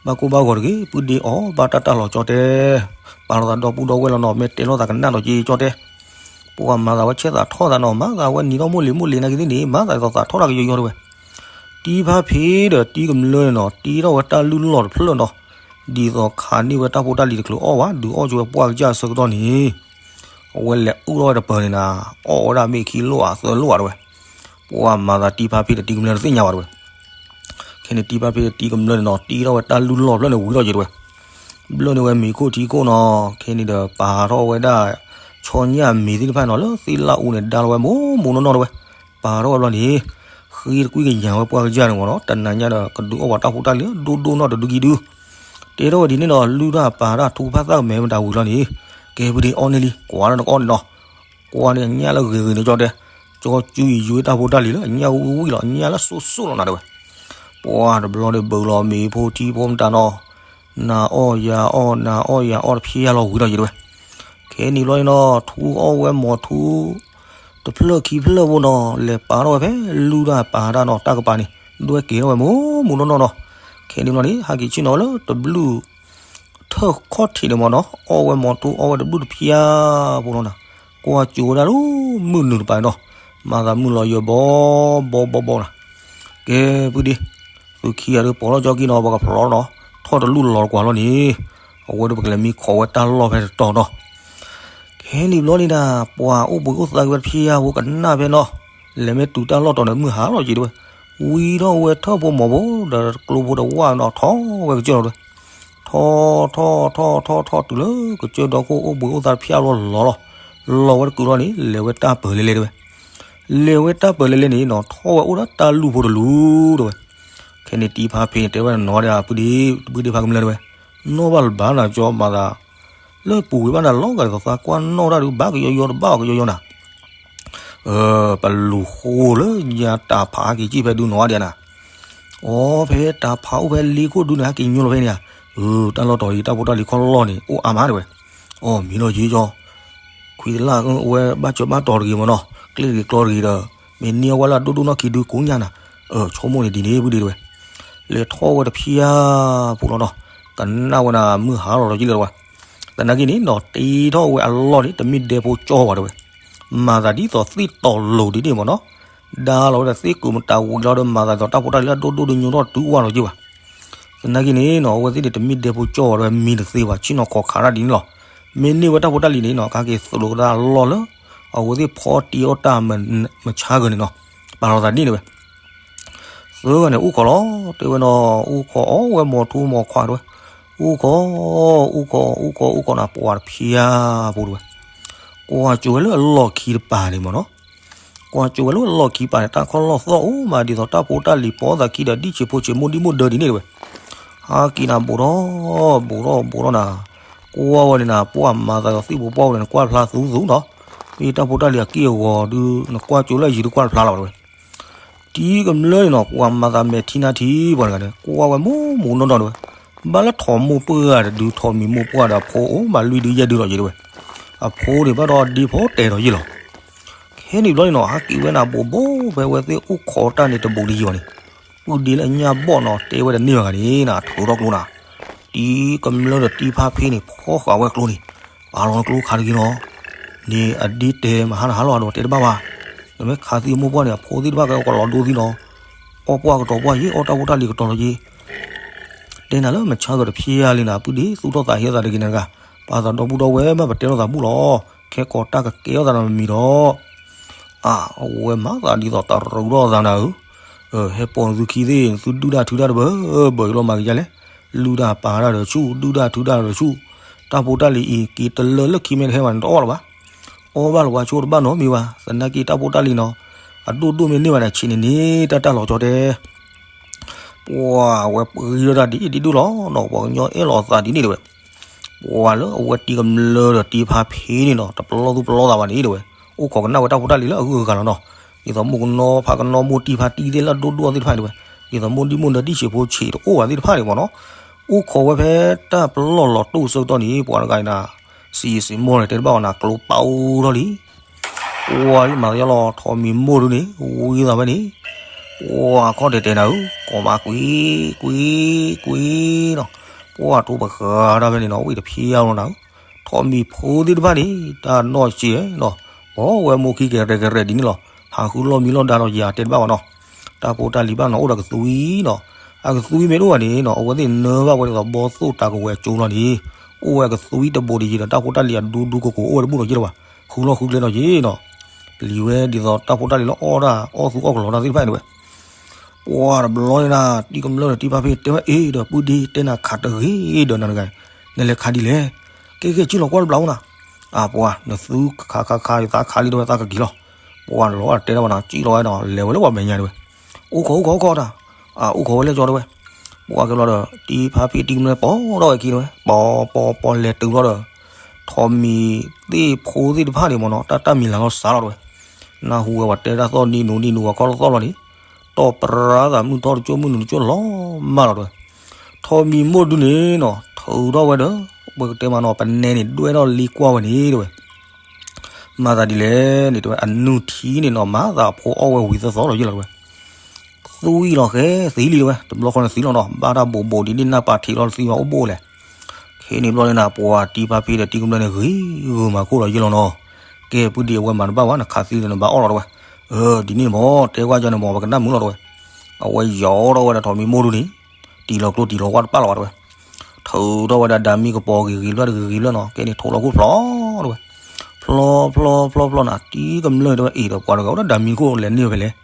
ဘၣ်ကိၢ်ဘၣ်ဂီၤတဂ့ၤ ပုၢ်ဒ့အီၤဘၣ်တၢ်တၢ်လီၤကၠီတဲ ပာ်လီၤသးဒီပုၢ်ဒီဝဲၢ်လီၤနီၤ မ့ၢ်တဲလိာ်သးကနၣ်ဒီးက့ကၠီတဲ, ပှၤမၤသးဝဲဆဲးသးထီၣ်သးနီၤ မၤသးဝဲနံၤထီၣ်မိၢ်လံၤမိၢ်လံၤနာ်က့သ့ၣ်န့ၣ် မၤသးသးထီၣ်တၢ်ကယီယီတဲဝဲ, တံၤဖါဖ့ဒီးတံၤကမျၢၢ်န့ၣ်နီၤ တ့ထီၣ်ဝဲတၢ်လုၢ်လီၢ်တဖျၢၣ်နီၤ, ဒ်သိးခးန့ၢ်ဝဲတၢ်ဖိတၢ်လံၤတချုးအီၣ်ဘၣ် ဒုးအီၣ်ကၠိဝဲပှၢ်ကစၢ်အဆၢကတီၢ်န့ၣ်, အဝဲလဲၤအုၣ်ထီၣ်ဝဲတပၢၤန့ၣ်နၤ, အီၣ်ဝဲဒၣ်မ့ၢ်ခံလိၣ်ဧါသၢလိၣ်ဧါတဲဝဲ, ပှၤမၤသးတံၤဖါဖ့ဒီးတံၤကမျၢၢ်တသ့ၣ်ညါဘၣ်တဲဝဲ ခဲန့ၣ်တံၤဖါဖ့ဒီးတံၤကမျၢၢ်န့ၣ်နီၤ တ့ထီၣ်ဝဲတၢ်လုၢ်လီၢ်ဖျၢၣ်န့ၣ်ဝံၤထီၣ်က့ၤတဲဝဲ, ဘျၢၣ်န့ၢ်ဝဲမ့ၤခိၣ်ထံခိၣ်နီၤ ခဲန့ၣ်ဒီးပာ်ထီၣ်ဝဲဒၣ် ဆီညၣ်မ့ၤသ့ၣ်တဖၣ်နီၤ လၢသ့ၣ်လၣ်အူန့ၣ် ဒါလီၤဝဲမိၢ်မိၢ်နီၢ်နီၢ်တဲဝဲ, ပာ်ထီၣ်ဝဲဘျီန့ၣ်, ဃ့တကွံကညးဝဲပှၢ်ကစၢ်န့ၣ်မ့ၢ်နီၤ တနၤညါဒီးကဒုးအီၣ်ပှၤတၢ်ဖိတၢ်လံၤဒိၣ်ဒိၣ်နီၢ်တဒုကံဒု, တဲထီၣ်ဝဲဒ်န့ၣ်ဒီး လုၢ်တၢ်ပာ်တၢ်ထူကဖၣ်သၣ်ကမဲာ်မတၤဝံၤလီၤန့ၣ်, ကဲပုၢ်ဒ့အီၣ်န့ၢ်လံ ကွၢ်လၢနကအီၣ်န့ၣ်နီၤ ကွၢ်န့ၣ်အညၣ်လၢဂ့ၤဂ့ၤန့ၣ်ကၠီတဲ, ကၠီကၠူအံၤယွ့တၢ်ဖိတၢ်လံၤလၢအညၣ်ဝံၣ်ဝံၣ်လီၤ အညၣ်လၢစိၣ်စိၣ်လီၤနၤတဲဝဲ, ပှၤတဘျီဒီးဘုးလီၤမ့ၤဖိထံဖိမတၤနီၤ, နၤအီၣ်ယၤအီၣ် နၤအီၣ်ယၤအီၣ်တဖျါလီၤဝံၤလီၤယ့ၢ်တဲဝဲ, ခဲန့ၣ်ဘျီန့ၣ်နီၤ ထူအီၣ်ဝဲမီၤထူ တဖျၢၣ်ခံဖျၢၣ်ဖိနီၤ လဲၤပာ်ထီၣ်ဝဲဖဲလုၢ်တၢ်ပာ်တၢ်နီၤ တၢ်ကပၤန့ၣ် ဒွဲၣ်က့ၤထီၣ်ဝဲမိၢ်မိၢ်နီၢ်နီၢ်နီၤ, ခဲန့ၣ်ဘျီန့ၣ် ဟဲက့ၤဆ့ၣ်နီၤဝဲလၢတဘျုး ထၢၣ်ခီၣ်ထံးန့ၣ်မ့ၢ်နီၤ အီၣ်ဝဲမီၤထူအီၣ်ဝဲတဘျုးတဖျါဖိလီၤနၤ, ကွၢ်ကၠိဝဲဒၣ်လၢမုၢ်နုာ်တပၤနီၤ, မၤသးမုၢ်လီၤယၢၤဘီဘီဘီဘီနီၤ, ကဲပုၢ်ဒ့, သုခံဂၤဒီးပိာ်ထီၣ်ကၠီက့နီၤ ပှၤကဖျိးလီၤနီၤ, ထီၣ်တလူၢ်လီၤတကွၢ်လီၤန့ၣ်, အဝဲဒီးပကလဲၤမံခိးဝဲတၢ်လီၢ်ဖဲတတီၤနီၤ ခဲန့ၣ်ဘျီန့ၣ်ဒၣ် ပှၤအိၣ်ဘှံးအိၣ်သါက့ၤဝဲတဖျါဖိကနၣ်ဖဲနီၤ, လဲၤမ့ၢ်တုၤတၢ်လီၢ်တီၤန့ၣ် မုၢ်ဟါလီၤက့ၤတဲဝဲ, ဝံထီၣ်ဝဲထၢၣ်ဖိမီၤဖိ ဒီးကျိဖိတဝၢ်နီၤ ထီၣ်ဝဲကစၢၢ်လီၤတဲဝဲ, ထီၣ်ထီၣ်ထီၣ်ထီၣ်ထီၣ်တုၤလၢကစၢၢ်ဒီခိၣ်အိၣ်ဘှံးအိၣ်သါတဖျါလီၤလီၤလီၤ, လီၤဝဲတကုာ်လီၤန့ၣ် လဲၤဝဲတၢ်ပၢၤလဲၤလဲၤတဲဝဲ, လဲၤဝဲတၢ်ပၢၤလဲၤလဲၤန့ၣ်နီၤ ထီၣ်ဝဲအိၣ်ဒီးတၢ်လူၢ်ဖိတလူၢ်တဲဝဲ, ခဲန့ၣ်တံၤဖါဖ့န့ၣ် တဲဝဲနီၤဒၣ် ပုၢ်ဒ့ ပုၢ်ဒ့ဖါကမျၢၢ်တဲဝဲ, နီၢ်ဘၣ်လၢၤဘၣ်နၤကၠီမၤသး, လၢပူၤဝံၤဘၣ်နၤလီၤဂာ်ဒ်သိးသးကွၢ်နီၣ်တၢ်ဒုး ဘၣ်ကယီယီတဘၣ်အီၤကယီယီနၤ, ပလူၤဃိလၢညါတၢ်ဖးက့ၤကံၣ်ဖဲဒုနီၤဒၣ်နၤ, အိ ဖဲတၢ်ဖးအိၣ်ဖဲလ့ခိၣ်ဒုန့ၣ် ဟဲက့ၤညိလီၤဖဲန့ၣ်ဧါ, တၢ်လီၢ်တီၤအံၤ တၢ်ဖိတၢ်လံၤခီၣ်လီၢ်န့ၣ် အိၣ်အါမးတဲဝဲ, အိ မံၤလီၤယ့ၢ်ကၠီ ခွံသလၣ်အဝဲဘၣ်စၢၤဘၣ်တီၤတဂ့ၤမ့ၢ်နီၤ, ကျ့ၣ်တဂ့ၤကျီတဂ့ၤဒီး မ့ၢ်န့ၢ်အီၣ်ဝဲလၢအဒိၣ်ဒိၣ်နီၢ်ခံဒုကိးညါနၤ, ဆိကမိၣ်န့ၣ်ဒ်န့ၣ်ပုၢ်ဒ့တဲဝဲ, လဲၤထီၣ်ဝဲတဖျါဖိလီၤနီၤ, ကနၣ်ဝဲဒၣ်မုၢ်ဟါလီၤလီၤယ့ၢ်လၢၤဝဲ, သနာ်က့န့ၣ်နီၤ တ့ထီၣ်ဝဲအလီၢ်န့ၣ် တမ့ၢ်ဒဲဖိကၠီဘၣ်တဲဝဲ, မၤသးဒ်သိးသ့ၣ်တီၤလိၤဒ်န့ၣ်မ့ၢ်နီၤ, ဒါလီၤဝဲဒၣ်သ့ၣ်ကုာ်မတၤဝံၤလီၤဒီး မၤသးဒ်သိးတၢ်ဖိတၢ်လံၤလၢအဒိၣ်ဒိၣ်ဒုးညိထီၣ်တုၤဝဲလီၤယ့ၢ်ဘၣ် သနာ်က့န့ၣ်နီၤ အဝဲသ့ၣ်န့ၣ် တမ့ၢ်ဒဲဖိကၠီဘၣ်ဒီး မံတသ့ဘၣ် ဆ့ၣ်နီၤခီးခးတၢ်ဒ်န့ၣ်လီၤ. မ့ၢ်န့ၢ်ဝဲတၢ်ဖိတၢ်လံၤန့ၣ်နီၤ ကဟဲက့ၤသိးလိာ်ကဒါအလီၢ်လၢ အဝဲသ့ၣ်ဖီတံၢ်အီၣ်တၢ်မဆါဂၤန့ၣ်နီၤ ပာ်လီၤသးဒ်န့ၣ်ဝဲ သၢဂၤန့ၣ် အိၣ်ခိးလီၤ တဲဝဲနီၤ အိၣ်ခိးအီၣ်ဝဲမိၤထူမိၤခွါတဲဝဲ အိၣ်ခိး အိၣ်ခိး အိၣ်ခိး အိၣ်ခိးနၤ ပှၤတဖျါဖိတဲဝဲ ကွၢ်ကၠိဝဲလၢအလီၢ်ခံတပၤန့ၣ်မ့ၢ်နီၤ ကွၢ်ကၠိဝဲလၢအလီၢ်ခံပၤန့ၣ် တၢ်ခီၣ်လီၢ်သီၣ်အိၣ်မး ဒ်သိးတၢ်ဖိတၢ်လံၤပိာ်သးခံဒီး ဒ်ဆံးဖိဆံးမိၢ်ဒံၣ်မိၢ်ဒၢဒ်န့ၣ်တဲဝဲ. ဟးက့ၤနၤ ဘူးထီၣ် ဘူးထီၣ် ဘူးထီၣ်နၤ, ကွၢ်ဝဲန့ၣ်နၤ ပှၢ်မၤသးဒီးသ့ၣ်ဖိပှၢ်ဝဲန့ၣ် နကွၢ်တဖျါသူသူနီၤ, မ့ၢ်တၢ်ဖိတၢ်လံၤအက့ၢ်အဂီၤဒုး နကွၢ်ကၠိလၢအယံၤဒုးကွၢ်တဖျါလီၤဝဲတဲဝဲ. တံၤကမျၢၢ်န့ၣ်နီၤ ပှၤမၤသးမဲာ်ထံနါထံပှၤတဂၤန့ၣ် ကွၢ်ဝဲမိၢ်မိၢ်နီၢ်နီၢ်တဲဝဲ, ဘၣ်လၢထိးမိၢ်ပှၢ်တဒု ထိးမံၤမိၢ်ပှၢ်ဒီးအဖိအိၣ်မးလွံၢ်ဒုယဲၢ်ဒုလီၤယဲၢ်တဲဝဲ, အဖိန့ၣ်ဘၣ်ဒီးဒ့ဖိတဲာ်ဒီးယဲၢ်လီၤ. ခဲန့ၣ်ဘျီန့ၣ်နီၤ ဟးက့ၤဝဲနၤ ဘူးဘူးဖဲဝဲသ့ၣ်အိၣ်ခိးတၢ်န့ၣ်တဘူးတယံၤဘၣ်န့ၣ်, ပုၢ်ဒ့လၢညၣ်ဘီၣ်နီၤ တဲဝဲတန့ၢ်ဘၣ်ဂၤန့ၣ်နၤ ထုးထီၣ်ကျိနၤ, တံၤကမျၢၢ်ဒီးတံၤဖါဖ့န့ၣ် ဖီၣ်ဃာ်ဝဲကျိန့ၣ်, ပာ်လီၤကျိခးတဂ့ၤနီၤ, န့ၣ်အဒ့တဲမဟါနဟါလီၤ အဒိးတဲတဘၣ်ဘၣ်, နမ့ၢ်ခးသံမိၢ်ပှၢ်န့ၣ် အဖိသ့ၣ်တဖၣ်ကဲကလီၤဒိသံနီၤ, အီၣ်ပှၢ်ကတီၤပှၢ်ယ့ၢ် အီၣ်တၢ်ဖိတၢ်လံၤကတီၤလီၤယ့ၢ် တဲနၤလၢမဆါကီၤတဖျါလံနၤ ပုၢ်ဒ့သူၣ်ထီၣ်သးဟ့သးတဂ့ၤနၤတဂၤ, ပာ်သးဒီပုၢ်ဒီဝဲၢ်မး ပတဲထီၣ်သးဘူၣ်လီၤ, ခဲကိးတၢ်ကကဲထီၣ်သးဒီးမမံၤဒီး, အဝဲမၤသးဒ်သိးတရူးထီၣ်သးနၤဧၢ, ဟဲပိာ်နသုခံသ့ၣ် နသုဒုၣ်တၢ်ထုတၢ်တဘၢဘၢအံၤလီၤမၤကယါလဲၣ်, လုၢ်တၢ်ပာ်တၢ်ဒီးဆူၣ် ဒုၣ်တၢ်ထုတၢ်ဒီးဆူၣ်, တၢ်ဖိတၢ်လံၤအံၤ က့ၤတလၢလၢခံမ့ၢ်တဟဲဘၣ်န့ၣ် တအီၣ်လၢၤဘၣ် အီၣ်ဘၣ်လၢၤဝဲ ဆိတဘၣ်နီတမံၤဘၣ်, သနာ်က့တၢ်ဖိတၢ်လံၤနီၤ, အဒိၣ်ဒိၣ်မ့ၢ်န့ၢ်ဘၣ်န့ၣ် ဆံးန့ၣ်န့ၣ် တၢ်တၢ်လီၤကၠီတဲ, ပှၤဝဲပှ့ၤထီၣ်တၢ်ဒ်အံၤဒ်ဒူၣ်လီၤနီၤ, ပှၤကညီအဲၣ်လီၤအသးဒ်န့ၣ်တဲဝဲ, ပှၤလၢအဝဲတံၤကမျၢၢ်ဒီးတံၤဖါဖံန့ၣ်နီၤ တပလီၢ်သူၣ်ပလီၢ်သးဘၣ်န့ၣ်တဲဝဲ, အိၣ်ခိးကနၣ်ဝဲတၢ်ဖိတၢ်လံၤလၢအဂုၤအဂၤလီၤနီၤ. ဒ်သိးမိၢ်ကနီဖးကနီမိၢ်တံၤဖါတံၤသ့ၣ်လၢအဒိၣ်ဒိၣ်သ့ၣ်တဖၣ်န့ၣ်တဲဝဲ, ဒ်သိးမိၢ်ဒံၣ်မိၢ်နၢၤတံၢ်ဆံးဖိဆံးတအိၣ်ဘၣ်သ့ၣ်တဖၣ်န့ၣ်မ့ၢ်နီၤ, အိၣ်ခိးဝဲဖဲတၢ်ပလီၢ်လီၤတိၢ်ဆၢကတီၢ်န့ၣ် ပှၤတဂၤအံၤနၤ စံးယံာ်စံးမီၢ်န့ၣ် တဲတဘၣ်ဝဲနၤ ကျိပာ်အိၣ်ထီၣ်လံ ပှၤလၢမၤသးယီလီၤ ထိးမံၤမိၢ်ဒုန့ၣ် ဝံသးဝဲန့ၣ်, ပှၤခီၣ်တဲာ်တဲာ်နၤဧၢ, ကိးမးကွံ, ကွံ, ကွံနီၤ, ပှၤတိၢ်ပဃါတၢ်ဖဲန့ၣ်နီၤ ဝံတဖျါလီၤနၤဧၢ, ထိးမံၤဖိသ့ၣ်တဖၣ်န့ၣ် တၢ်နီၢ်က့နီၤ, ပှၤဝဲမိၢ်ခံကရဲၤကရဲၤဒ်န့ၣ်လီၤ, ဟးဃုလီၢ်မံလီၢ်ဒါဒီးယၤတဲတဘၣ်ဝဲနီၤ, တၢ်ဖိတၢ်လံၤဘၣ်နီၤအိၣ်ဒီးကသွံနီၤ, အကသွံမ့ၢ်တအိၣ်ဘၣ်န့ၣ်နီၤ အဝဲသ့ၣ်နၢဘၣ်ဝဲဒ်သိးဘီသိၣ်တၢ်ကဝဲၤကၠိလီၤန့ၣ်, အိၣ်ဝဲအကသွံတဘိးတယံၤဒီးတၢ်ဖိတၢ်လံၤအဒူဒူကိးကိးအိၣ်ဝဲတဘူၣ်ဒီးယ့ၢ်လီၤဘၣ်, ဃုလီၢ်ဃုကျဲဒီးယ့ၢ်နီၤ, ပျံၤဝဲဒ်သိးတၢ်ဖိတၢ်လံၤလၢအီၣ်တၢ်အီၣ်သူအီၣ်ကလီတၢ်သ့ၣ်တဖၣ်န့ၣ်ဝဲ, ပှၤတဘျီန့ၣ်နၤ တံၤကမျၢၢ်ဒီးတံၤဖါဖံတဲဝဲအ့ၣ်ဒီးပုၢ်ဒ့တဲနၤခးတဂ့ၤဒီးနၤတဂၤ, နလဲၤခးဒ်လဲၣ်, ကဲကဲက့ၤလီၤကွၢ်တဘျီအိၣ်နၤ, အပှၤနသုခးခးခးယသးခးလံတဲဝဲသးကက့ၤလီၤ, ပှၤလီၤအတဲဒၣ်ဝဲနၤ က့ၤလီၤဝဲဒီးလဲၤဝဲလၢပှၤမဲာ်ညါတဲဝဲ, အိၣ်ခိးအိၣ်ခိးအိၣ်ခိးတၢ်, အအိၣ်ခိးဝဲလဲၣ်ကၠီတဲဝဲ, ပှၤက့ၤလီၤဒီး တံၤဖါဖံတံၤကမျၢၢ်ပိာ်ထီၣ်ဝဲခံတဲဝဲ ပီၤပီၤပီၤလဲၤတုၤလီၤဒီး ထိးမံၤသ့ၣ်ဖိသ့ၣ်တဖၣ်န့ၣ်မ့ၢ်နီၤ တၢ်တၢ်မံၤလၤလီၤစးလီၤတဲဝဲ, နၢ်ဟူဝဲပှၤတဲတၢ်သီၣ်နံၤနူၤနံၤနူၤဝဲခီၣ်လီၢ်သီၣ်လီၤန့ၣ်, တီၢ်ပြါသးမုၢ်ထီၣ်တကၠိၢ်မုၢ်နုာ်တကၠိၢ်လီၤမၢ်လီၤတဲဝဲ, ထိးမံၤမိၢ်ဒုန့ၣ်နီၤ ထုးထီၣ်ဝဲဒီး ပကတဲမးနီၤ ပနဲန့ၣ်ဒွဲၣ်ထီၣ်လံကွၢ်ဝဲန့ၣ်တဲဝဲ မၤသးဒ်လဲၣ်န့ၣ်တဲဝဲ အနုၢ်ထံန့ၣ်နီၤ မၤသးအဖိအီၣ်ဝဲဝံၤသီသီလီၤယ့ၢ်လီၤတဲဝဲ, သွံၣ်လီၤဃဲသံလံတဲဝဲ တဘျီဃီန့ၣ်သံလီၤနီၤ ဘၣ်တၢ်ဘိးဘိးဒ်န့ၣ်နၢ်ပာ်ထံးလီၤတသံဘၣ်အိၣ်ဘိၣ်လဲၣ်, ခဲန့ၣ်ဘျီန့ၣ်နၤ ပှၤတံၤဖါဖံဒီးတံၤကမျၢၢ်န့ၣ် ဂ့ၤဂုာ်မၤခိၣ်လီၤယ့ၢ်လီၤနီၤ, ကဲပုၢ်ဒ့အဝဲမၤတဘၣ်ဝဲ နခးသံလၢနဘၣ်အီၣ်လီၤတဲဝဲ, အၢ ဒ်န့ၣ်မ့ၢ် တဲကွၢ်ကၢန့ၣ်မ့ၢ် ပကနၣ်မုာ်လီၤတဲဝဲ, အဝဲယီၤထီၣ်ဝဲဒၣ်ထိးမံၤမိၢ်ဒုန့ၣ်, တံၤလီၤကျိတံၤလီၤဝါတပာ်လီၤဘၣ်တဲဝဲ ထုးထီၣ်ဝဲဒၣ်ဒၤမံကပီၤဂ့ၤဂ့ၤဘျၢၣ်တဂ့ၤဂ့ၤဘျၢၣ်နီၤ ကဲန့ၣ်ထိးလီၤခိၣ်ဖျီတဲဝဲ, ဖျီဖျီဖျီဖျီနၤ တံၤကမျၢၢ်တဲဝဲအ့ၣ်ဒီးပှၤတဂၤအိၣ်ဒီးဒၤမံခိၣ်လဲၤန့ၢ်ဝဲဖဲလဲၣ်,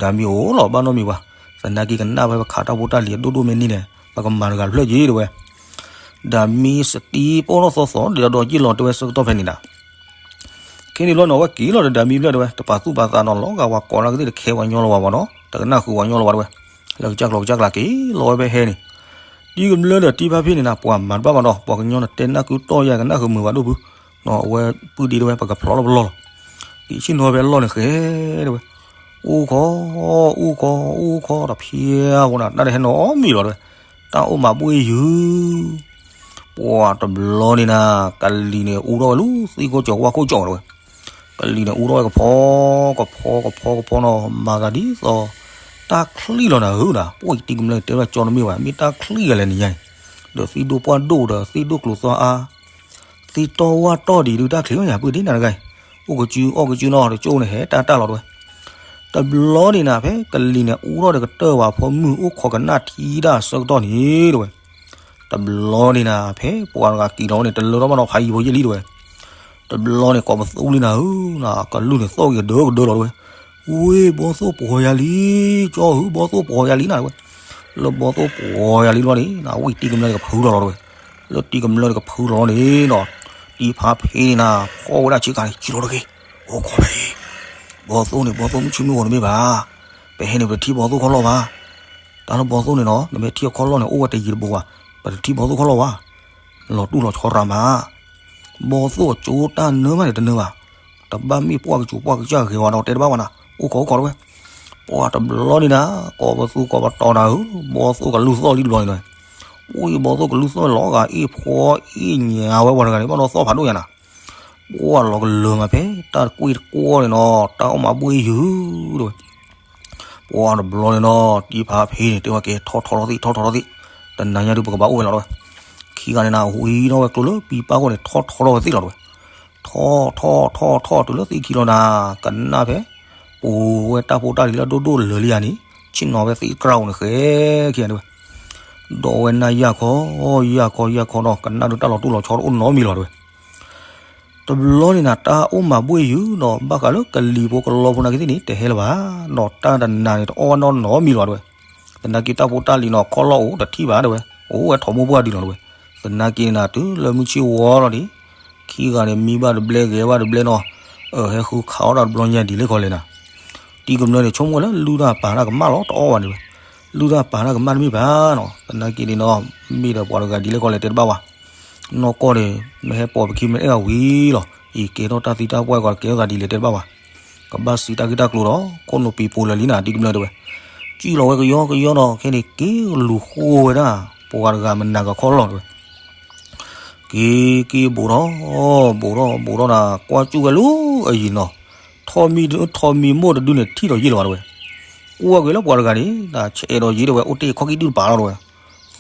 ဒၤမံအိၣ်လီၤဘၣ်နီတမံၤဘၣ်, သနာ်က့ကနၣ်ဖဲပခးတၢ်ဖိတၢ်လံၤအဒိၣ်ဒိၣ်မ့ၢ်န့ၣ်န့ၣ် ပကမၤတဂၤတဖျၢၣ်က့ၤတဲဝဲ, ဒၤမံစတံပိၢ်ထီၣ်သီသီဒီးဒီးယ့ၢ်လီၤတဲဝဲဆၢကတီၢ်ဖဲန့ၣ်နၤ ခဲန့ၣ်ဘျီန့ၣ် အဝဲက့ၤလီၤဒီးဒၤမံဘျၢၣ်တဲဝဲ တပာ်သူၣ်ပာ်သးနီၤ လီၤဂာ်ဝဲကိးလၢကသ့ၣ်တခဲပှၤညီလီၤဝဲမ့ၢ်နီၤ တကနၣ်ဃုာ်ပှၤညီလီၤဝဲတဲဝဲ, လၢကစၢ်ကျိၤကစၢ်ကျါက့ၤလီၤဝဲဖဲဟဲန့ၣ်, တံၤကမျၢၢ်ဒီးတံၤဖါဖံန့ၣ်နၤ ပှၤမၤတဘၣ်မးဒီး ပှၤကညီနတဲနၢ်ကုတီၢ်ယၤကနၣ်ဃုာ်မုာ်ဘၣ်ဒိၣ်ဖု, အဝဲပုၢ်ဒ့တဲဝဲ ပကဖျီလီၤပလီၢ်လီၤ, က့ၤဆ့ၣ်နီၤဖဲလီၢ်န့ၣ်ဃဲတဲဝဲ, အိၣ်ခိး အိၣ်ခိး အိၣ်ခိးဒီးဖျဲးဖိနၤ တၢ်တဟဲနီတမံၤလီၤတဲဝဲ, တၢ်အိၣ်မးဘှ့ၣ်ယုၤ ပှၤတဘျီန့ၣ်နၤ ကလံၤန့ၣ်အူထီၣ်ဝဲလၢသံခိၣ်ကၠီၤဝၣ်ခိၣ်ကၠီၤတဲဝဲ, ကလံၤန့ၣ်အူထီၣ်ဝဲကဖီ ကဖီ ကဖီ ကဖီနီၤ မၤသးဒ်သိး တၢ်ချံၣ်လီၤနၤဧၢနၤ ပှၤတံၤကမျၢၢ်တဲဝဲကၠီတမ့ၢ်ဘၣ် မ့ၢ်တၢ်ချံၣ်ဂၤလဲၣ်နံၤညါအံၤ, ဒီးသံၣ်ဒိၣ်ပှၢ်ဒိၣ်ဒီးသံၣ်ဒိၣ်ကျိၤသွါအါ သံတီဝၢ်တီၢ်ဒံးဒုးတၢ်ချံၣ်ဝဲယၤပုၢ်ဒ့နၤတဂၤအံၤ, အိၣ်ကစု အီၣ်ကစုနီၤ တကၠိန့ၣ်ဟဲတၢ်တၢ်လီၤတဲဝဲ, တဘျီန့ၣ်နၤ ဖဲကလံၤန့ၣ်အူထီၣ်ဒီးကတၢၢ်ဝဲဖိမုၣ်အိၣ်ခိးကနၣ်ထံတၢ်ဆၢကတီၢ်န့ၣ်တဲဝဲ, တဘျီန့ၣ်နၤ ဖဲပှၤတဂၤက့ၤလီၤန့ၣ် တလၢထီၣ်ဘၣ်နီၤဖးယံၤဖိယံာ်လံတဲဝဲ, တဘျီန့ၣ် ကိးပသူလံနၤဧၢ, နကလုၢ်န့ၣ်သီၣ်ဂ့ၤကဒၢကဒၢလီၤတဲဝဲ, ဝ့ၢ်ဘီသိၣ်ပှီၤယၤလံ, ကၠီဧၢ ဘီသိၣ်ပှီၤယၤလံနၤတဲဝဲ, လၢဘီသိၣ်ပှီၤယၤလံလီၤန့ၣ် နဝံၣ်တံၤကမျၢၢ်န့ၣ်ကဖုထီၣ်လီၤတဲဝဲ, လၢတံၤကမျၢၢ်န့ၣ်ကဖုထီၣ်လီၤန့ၣ်နီၤ, တံၤဖါဖံန့ၣ်နၤ ဖီၣ်ဝဲဒၣ်ဆ့ကၤန့ၣ် က့ၤလီၤတဂ့ၤ, အိၣ်ခိးဖဲအံၤ, ဘီသိၣ်န့ၣ် ဘီသိၣ်မုၢ်ဆ့ၣ်မုၢ်ဂီၤတမ့ၢ်ဘၣ်, ပဟဲန့ၣ်ပတထံၣ်ဘီသိၣ်ခီၣ်လီၢ်ဘၣ် တၢ်လၢဘီသိၣ်န့ၣ်နီၤ နမ့ၢ်ထံၣ်အခီၣ်လီၢ်န့ၣ် အိၣ်ဝဲတယံၤတဘူးဘၣ်, ပတထံၣ်ဘီသိၣ်ခီၣ်လီၢ်ဘၣ်, လီၤတူၢ်လီၤဆီရၤမး, ဘီသိၣ်အကၠိတၢ်နၢမးန့ၣ်တနၢဘၣ်, တဘၣ်မ့ၢ်ပှၢ်ကစူၤပှၢ်ကစၢ်ဂ့ၤဝဲဒီးတဲတဘၣ်ဝဲနၤ, အိၣ်ခိးအိၣ်ခိးတဲဝဲ, ပှၤတဘျီန့ၣ်နၤ ကိးပသူကိးပတီၤနၤဧၢ, ဘီသိၣ်ကလုၢ်သီၣ်လံတဘျီန့ၣ်, ဝံၣ်ဘီသိၣ်ကလုၢ်သီၣ်လီၤဂာ်အ့ၣ်ဖှီအ့ၣ်ညါဝဲပှၤတဂၤန့ၣ် ဘၣ်ဒီးသီၣ်ဖးဒိၣ်ညါနၤ ပှၤလီၤကလၢာ်မးဖဲတၢ်ကွ့ၢ်တကွီၢ်န့ၣ်နီၤ တၢ်အိၣ်မးဘှ့ၣ်ယုၤတဲဝဲ, ပှၤတဘျီန့ၣ်နီၤ တံၤဖါဖံန့ၣ် တဲဝဲကဲ ထီၣ်ထီထီၣ်သ့ၣ် ထီၣ်ထီထီၣ်သ့ၣ်, တနၤညါဒုးပကဘၣ်အိၣ်ဝဲလီၤတဲဝဲ, ခံဂၤန့ၣ်နၤ ဝံၤထီၣ်ဝဲကျိလၢပံပာ်ဃိန့ၣ် ထီၣ်ထီထီၣ်ဝဲသ့ၣ်လီၤတဲဝဲ, ထီၣ်ထီၣ်ထီၣ်ထီၣ် တုၤလၢသ့ၣ်ခံလီၤနၤ ကနၣ်ဖဲ ပူၤဝဲတၢ်ဖိတၢ်လံၤလၢဒိၣ်ဒိၣ်လၢာ်လံယၤန့ၣ် ဆ့ၣ်နီၤဝဲသ့ၣ်ကြၢးအိၣ်န့ၣ်ဃဲခံဂၤတဲဝဲ ဒီးဝဲနၢ်ယၢ်ခီ ယၢ်ခီ ယၢ်ခီနီၤ ကနၣ်ဒုးတၢ်လီၤတိၢ်လီၤဆီတအိၣ်နီတမံၤလီၤတဲဝဲ, တဘျီန့ၣ်နၤ တၢ်အိၣ်မးဘှ့ၣ်ယုၤနီၤ ဘၣ်ဃးလၢကလံၤဖိကလီဖိနာ်က့သ့ၣ်န့ၣ် တဟဲလၢၤဘၣ်နီၤ တၢ်တနၤန့ၣ် တအီၣ်ဘၣ်နီတမံၤလီၤတဲဝဲ, သနာ်က့တၢ်ဖိတၢ်လံၤနီၤ ခီၣ်လီၢ်အိၣ်တထံၣ်ဘၣ်တဲဝဲ, အိၣ်ဝဲထီၣ်မိၢ်ပှၢ်ဒုးလီၤတဲဝဲ, သနာ်က့န့ၣ်နၤ တုၤလၢမုၢ်ဆ့ၣ်ဝီလီၤန့ၣ် ခံဂၤန့ၣ် မံဘၣ်တဘျဲဂဲၤဘၣ်တဘျဲနီၤ, ဟဲဃုခးအီၣ်တၢ်တဘျီညါဒ်လဲၣ်ခီလဲၣ်နၤ, တံၤကမျၢၢ်န့ၣ် ဆိကမိၣ်လၢလုၢ်တၢ်ပာ်တၢ်ကမၣ်လီၤ တအီၣ်ဘၣ်တဲဝဲ, လုၢ်တၢ်ပာ်တၢ်ကမၣ်တမ့ၢ်ဘၣ်နီၤ, သနာ်က့န့ၣ်နီၤ မ့ၢ်ဒီးပှၤတဂၤဒ်လဲၣ်ခီလဲၣ်တဲတဘၣ်ဝဲ, နီၢ်ကီၢ်န့ၣ် မ့ၢ်ဟဲပိာ်ပခံမ့ၢ်အဲၣ်ဂၤဝံၤလီၤ. အံၤကဲထီၣ်တၢ်သံတၢ်ပှၢ်ကီး ကဲထီၣ်သးဒ်လဲၣ်တဲတဘၣ်ဘၣ်. ကဘၣ်စံးတၢ်ဂ့ၢ်တၢ်ကျိၤဒီး ခိၣ်နူာ်ပံၤပိာ်လၢာ်လံနၤ တံၤကမျၢၢ်တဲဝဲ. စံၣ်လီၤဝဲကယီကယီနီၤ ခဲန့ၣ်က့ၤလူၤဃိဝဲဒၣ် ပှၤတဂၤမနၤကခီၣ်လီၤတဲဝဲ. က့ၤက့ၤဘူးထီၣ် ဘူးထီၣ်ဘူးထီၣ်နၤ ကွၢ်စူၣ်ဝဲလၢအယံၤနီၤ. ထီၣ်မံ ထီၣ်မံမိၢ်တဒုန့ၣ် ထံၣ်ဒီးယ့ၢ်လီၤဘၣ်တဲဝဲ. ကွၢ်က့ၤလၢပှၤတဂၤန့ၣ် တၢ်ဆဲးဒီးယ့ၢ်တဲဝဲ အိၣ်တ့ၢ်ခီၣ်ကံၣ်ဒုၣ်တပၤလီၤတဲဝဲ.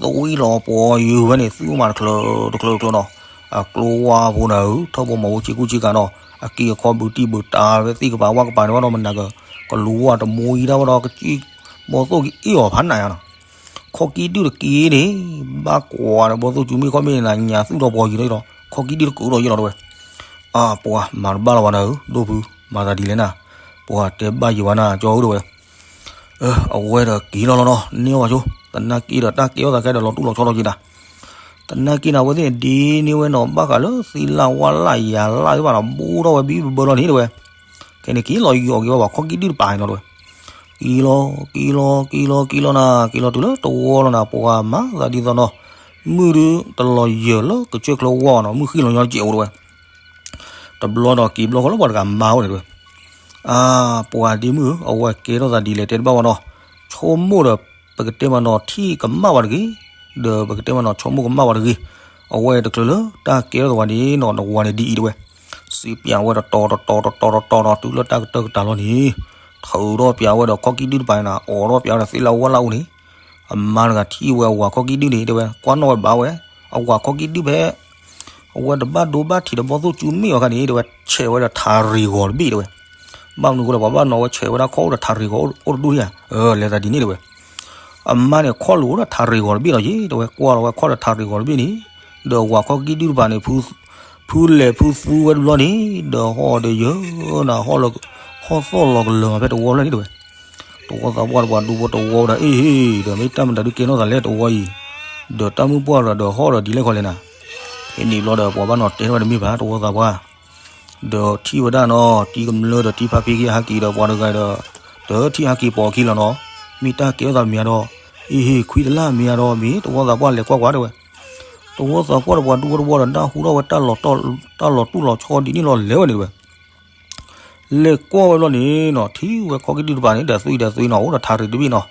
သဝံလီၤပှီၤယုၤဝဲန့ၣ် သူၣ်မးတချုးတချုးတချုးနီၤ. အကျိဝါဖိနၤဧၢ ထၢၣ်ဖိမီၤဖိဆ့ကူဆ့ကၤနီၤ အက့အခီဘုတံၢ်ဘုတၢ်ဝဲသ့ၣ်ကပၤဝၣ်ကပၤန့ၣ်ဘၣ်ဒီး မနၤက ကလူၤဝါတမူအံၤဒၣ်ဝဲဒီး ကစံၣ်ဘီသိၣ်က့ၤအ့ၣ်အီၤဖးနးယါနီၤ. ခီၣ်ကံၣ်ဒုၣ်တက့ၢ်န့ၣ် ဘၣ်ကွၢ်ဒီးဘီသိၣ်ကူမ့ၢ်ခီၣ်မ့ၢ်န့ၣ် ညါသူၣ်ဒီးပှီၤယုၤဒီး ခီၣ်ကံၣ်ဒုၣ်တကုးဒီးယ့ၢ်လီၤတဲဝဲ. အပှၤမၤတဘၣ်လီၤဘၣ်နၤဧၢ ဒိၣ်ဖု မၤသးဒ်လဲၣ်နၤ. ပှၤတဲဘၣ်ယံၤဘၣ်နၤ ကၠီဧၢတဲဝဲ. အဝဲဒီးက့ၤလီၤလီၤနီၤ န့ၢ်အီၣ်ဘၣ်ဆိ သနာ်က့ဒီးတၢ်ကဲထီၣ်သးခဲဒီးလီၤတူၢ်လီၤဆီထီၣ်က့ၤနၤ. သနာ်က့န့ၣ်အဝဲသ့ၣ်န့ၣ်ဒ့န့ၢ်ဝဲနီၤ ဘၣ်ဃးလၢသံလၢ်ဝါလၢ်ယၤလၢ်သ့ၣ်တဖၣ်နီၤ ဘူးထီၣ်ဝဲဘံဘၢလီၤန့ၣ်တဲဝဲ. ခဲန့ၣ်က့ၤလီၤယီၤက့ၤဝဲပှၤခီၣ်ကံၣ်ဒုၣ်တပၤန့ၣ်လီၤတဲဝဲ. က့ၤလီၤ က့ၤလီၤ က့ၤလီၤ က့ၤလီၤနၤ က့ၤလီၤတုၤလၢတဝီလီၤနၤ ပှၤမၤသးဒ်သိးနီၤ မုၢ်ဒုးတလီၤယၢၤလၢကစၢၢ်ချၢဝါနီၤ မုၢ်ဃံလီၤညီတကဲးအိၣ်တဲဝဲ. တဘျီဒီးက့ၤဘျီဃီလၢပှၤတဂၤမါအိၣ်န့ၣ်တဲဝဲ. အါ ပှၤဒ့မုၣ်ဧၢ အဝဲကဲထီၣ်သးဒ်လဲၣ်တဲတဘၣ်ဝဲနီၤ. ဆိကမိၣ်ဒီး ပကတဲမးနီၤထံၣ်ကမၣ်ဝဲတဂ့ၤ, ဒီးပကတဲမးနီၤဆိကမိၣ်ကမၣ်ဝဲတဂ့ၤ. အဝဲတချုးလၢတၢ်ကဲထီၣ်သးဝဲန့ၣ်နီၤ နဝၤန့ၣ်ဒ်အံၤတဲဝဲ. စံးပၠးဝဲတတီၤတတီၤတတီၤတတီၤနီၤ တုၤလၢတၢ်ကတၢၢ်ကတၢၢ်လီၤန့ၣ် ထုးထီၣ်ပၠးဝဲဒီးခီၣ်ကံၣ်ဒုၣ်တပၤန့ၣ် အိးထီၣ်ပၠးဝဲဒီးသ့ၣ်လၢဝါလၢအအိၣ်န့ၣ် အမါတဂၤထံၣ်ဝဲအဝၤခီၣ်ကံၣ်ဒုၣ်န့ၣ်တဲဝဲ ကွၢ်နီၣ်ဝဲဘၣ်ဝဲ အဝၤခီၣ်ကံၣ်ဒုၣ်ဖဲ အဝဲတဘၣ်ဒိဘၣ်ထံးဒီးဘီၣ်သိၣ်ကူမ့ၢ်အီၤခါန့ၣ်တဲဝဲ ဆဲးဝဲဒီးထးရံးဂီၤတဘ့ၣ်တဲဝဲ. ဘၣ်မနုၤအဃိလဲၣ် ပှၤဘၣ်နီၤဝဲဆဲးဝဲဒၣ်ခီၣ်အိၣ်ဒီးထးရံးဂီၤအိၣ်တဒူၣ်ဧါ. လဲၤသးဒ်န့ၣ်တဲဝဲ. အမါန့ၣ်ခီၣ်လိာ်အိၣ်ဒီးထးရံးဂီၤတဘ့ၣ်လီၤယ့ၢ်တဲဝဲ ကွၢ်လီၤဝဲခီၣ်ဒီးထးရံးဂီၤတဘ့ၣ်န့ၣ် ဒီးအဝၤခီၣ်ကံၣ်ဒုၣ်တပၤန့ၣ် ဖုလဲၤဖုသူဝဲတဘျီန့ၣ် ဒီးဟီၣ်ဒီးယၢၤနၤ ဟီၣ်သီၣ်လီၤကလၢာ်မးဖဲတဝီဖျၢၣ်န့ၣ်တဲဝဲ. တဝီသးပှၢ်ဒီးပှၤဒူဖိတဝီဝဲဒီး အ့ၣ် ဒီးမ့ၢ်တၢ်မတၤဒုးကဲထီၣ်သးလဲၣ်တဝီအံၤ, ဒီးတၢ်မုၢ်ပှၢ်ဒီးဟီၣ်ဒီးဒ်လဲၣ်ခီလဲၣ်နၤ. ဖဲန့ၣ်ဘျီဒီးပှၤဘၣ်နီၤတဲထီၣ်ဝဲတမ့ၢ်ဘၣ် တဝီသးပှၢ်, ဒီးထံၣ်ဝဲဒၣ်နီၤ တံၤကမျၢၢ်ဒီးတံၤဖါဖံခံဟးက့ၤဒီးပှၤတဂၤဒီး တထံၣ်ဟးက့ၤပိာ်အခံလီၤနီၤ. မ့ၢ်တၢ်ကဲထီၣ်သးမ့ၢ်ဧါဒီး အ့ၣ် ခွံတလၢ်မ့ၢ်ဧါဒီးမ့ၢ် တဝီသးပှၢ်လဲၤကွၢ်ကွၢ်တဲဝဲ. တဝီသးပှၢ်ဒီးပှၤဒူဖိတဝီဒီး နၢ်ဟူထီၣ်ဝဲတၢ်လီၤတူၢ်လီၤဆီဒ်န့ၣ်လီၤလဲၤဝဲန့ၣ်တဲဝဲ. လဲၤကွၢ်ဝဲဘျီန့ၣ်နီၤ ထံၣ်ဝဲခီၣ်ကံၣ်ဒုၣ်တပၤန့ၣ် ဒီးသွံၣ်ဒီးသွံၣ်နီၤ အိၣ်ဒီးထးရံးတဘ့ၣ်နီၤ,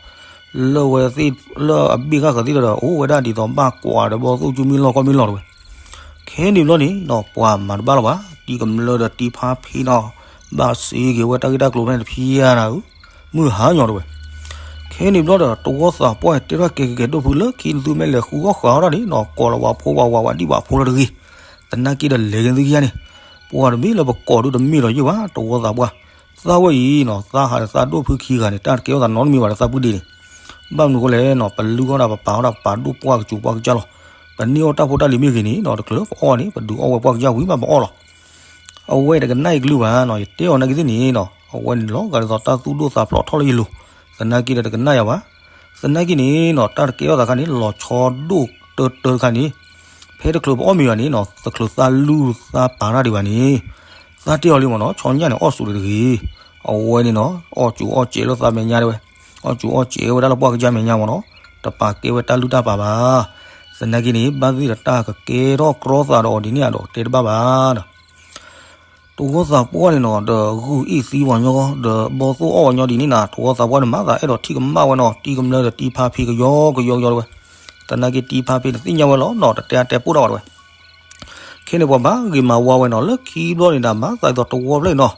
လၢဝဲသ့ၣ်လၢအဘ့ၣ်ဃၣ်ဃၢၤသ့ၣ်ဒီး အိၣ်ဝဲဒၣ်ဒ်သိးဘၣ်ကွၢ်ဒီးဘီၣ်သိၣ်ကၠူမ့ၢ်လီၢ်ခီမ့ၢ်လီၢ်တဲဝဲ. ခဲန့ၣ်ဘျီန့ၣ်နီၤ ပှၤမၤတဘၣ်လီၤဘၣ် တံၤကမျၢၢ်ဒီးတံၤဖါဖံနီၤ ဘၣ်စံးက့ၤဝဲတၢ်ဂ့ၢ်တၢ်ကျိၤဖဲန့ၣ်တဖံးဧါနၤဧၢ, မုၢ်ဟါညီတဲဝဲ. ခဲန့ၣ်ဘျီဒီး တဝီသးပှၢ်တဲထီၣ်ကဲကဲကဲဒိၣ်ဖုလၢခံနသူမ့ၢ်လဲၤဃုအီၣ်ဃုအီထီၣ်န့ၣ်နီၤ ကိးလီၤဝဲဖိဝဲဝဲဒံးဘၣ်ဖိလီၤတဂ့ၤ, သနာ်က့ဒီးလဲၤက့ၤသုခံဂၤန့ၣ်, ပှၤတမ့ၢ်လၢပကိးဒုတမ့ၢ်လီၤယ့ၢ်ဘၣ် တဝီသးပှၢ်, သးဝဲအံၤနီၤ သးဟးဒီးသးဒိၣ်ဖုခံဂၤန့ၣ် တၢ်တကဲထီၣ်သးနီတမံၤဘၣ်ဒီးသးပုၢ်ဒ့န့ၣ်, ဘၣ်မနုၤအဃိလဲၣ်နီၤ ပလုၢ်အီၣ်ဒၣ်ပပာ်အီၣ်ဒၣ်ပပာ်ဒိၣ်ပှၢ်ကစူၤပှၢ်ကစၢ်လီၤ, ပန့ၢ်အီၣ်တၢ်ဖိတၢ်လံၤမ့ၢ်ဂ့ၤန့ၣ်နီၤ တချုးလၢပအီၣ်န့ၣ် ပဒုးအီၣ်ဝဲပှၢ်ကစၢ်ဝံၤမးပအီၣ်လီၤ. အဝဲတကနၣ်အံၤကလုၢ်ဘၣ်နီၤ ယတဲအီၤနာ်က့သ့ၣ်န့ၣ်နီၤ အဝဲန့ၣ်လီၤဂာ်ဒ်သိးတၢ်သူၣ်ဒိၣ်သးဖျိးထီၣ်လၢယလိၤ, သနာ်က့ဒီးတကနၣ်ယၤဘၣ်. သနာ်က့န့ၣ်နီၤ တၢ်တကဲထီၣ်သးခါန့ၣ် လီၤဆီဒိၣ်တၢတၢတခါန့ၣ် ဖဲတချုးပအီၣ်မ့ၤဘၣ်န့ၣ်နီၤ တချုးသးလုၢ်သးပာ်တၢ်ဒံးဘၣ်န့ၣ် သးတဲအီၤလံမ့ၢ်နီၤ ဆီညၣ်န့ၣ် အီၣ်စူးတဂ့ၤ, အဝဲန့ၣ်နီၤ အီၣ်စူးအီၣ်စဲးလၢသးမဲာ်ညါတဲဝဲ, အီၣ်စူးအီၣ်စဲးဝဲဒၣ်လၢပှၢ်ကစၢ်မဲာ်ညါမ့ၢ်နီၤ, တပာ်ကဲဝဲတၢ်လုၢ်တၢ်ပာ်ဘၣ်. သနာ်က့န့ၣ် ဘၣ်သ့ၣ်ဒီးတၢ်ကကဲထီၣ်ကြီသးဒီးအီၤဒ်န့ၣ်အဒိးတဲတဘၣ်ဘၣ်နီၤ တဝီသးပှၢ်န့ၣ်နီၤ ဒီးဂုၢ်အံၣ်သံဝဲညီ ဒီးဘီၣ်သိၣ်အီၣ်ဝဲညီဒ်န့ၣ်နီၤ တဝီသးပှၢ်န့ၣ်မၤသးအဲၣ်ဒိးထံၣ်ကမၣ်ဝဲနီၤ တံၤကမျၢၢ်ဒီးတံၤဖါဖံကယီကယီကယီတဲဝဲ. သနာ်က့တံၤဖါဖံန့ၣ်သ့ၣ်ညါဝဲလီၤနီၤ တတဲအါတဲပိၢ်တၢ်ဘၣ်တဲဝဲ. ခဲန့ၣ်ပှၤဘၣ်ဂ့ၤမၤဝါဝဲနီၤ လၢခံဘျီန့ၣ်ဒီးမၤသးဒ်သိးတဝီဖျၢၣ်နီၤ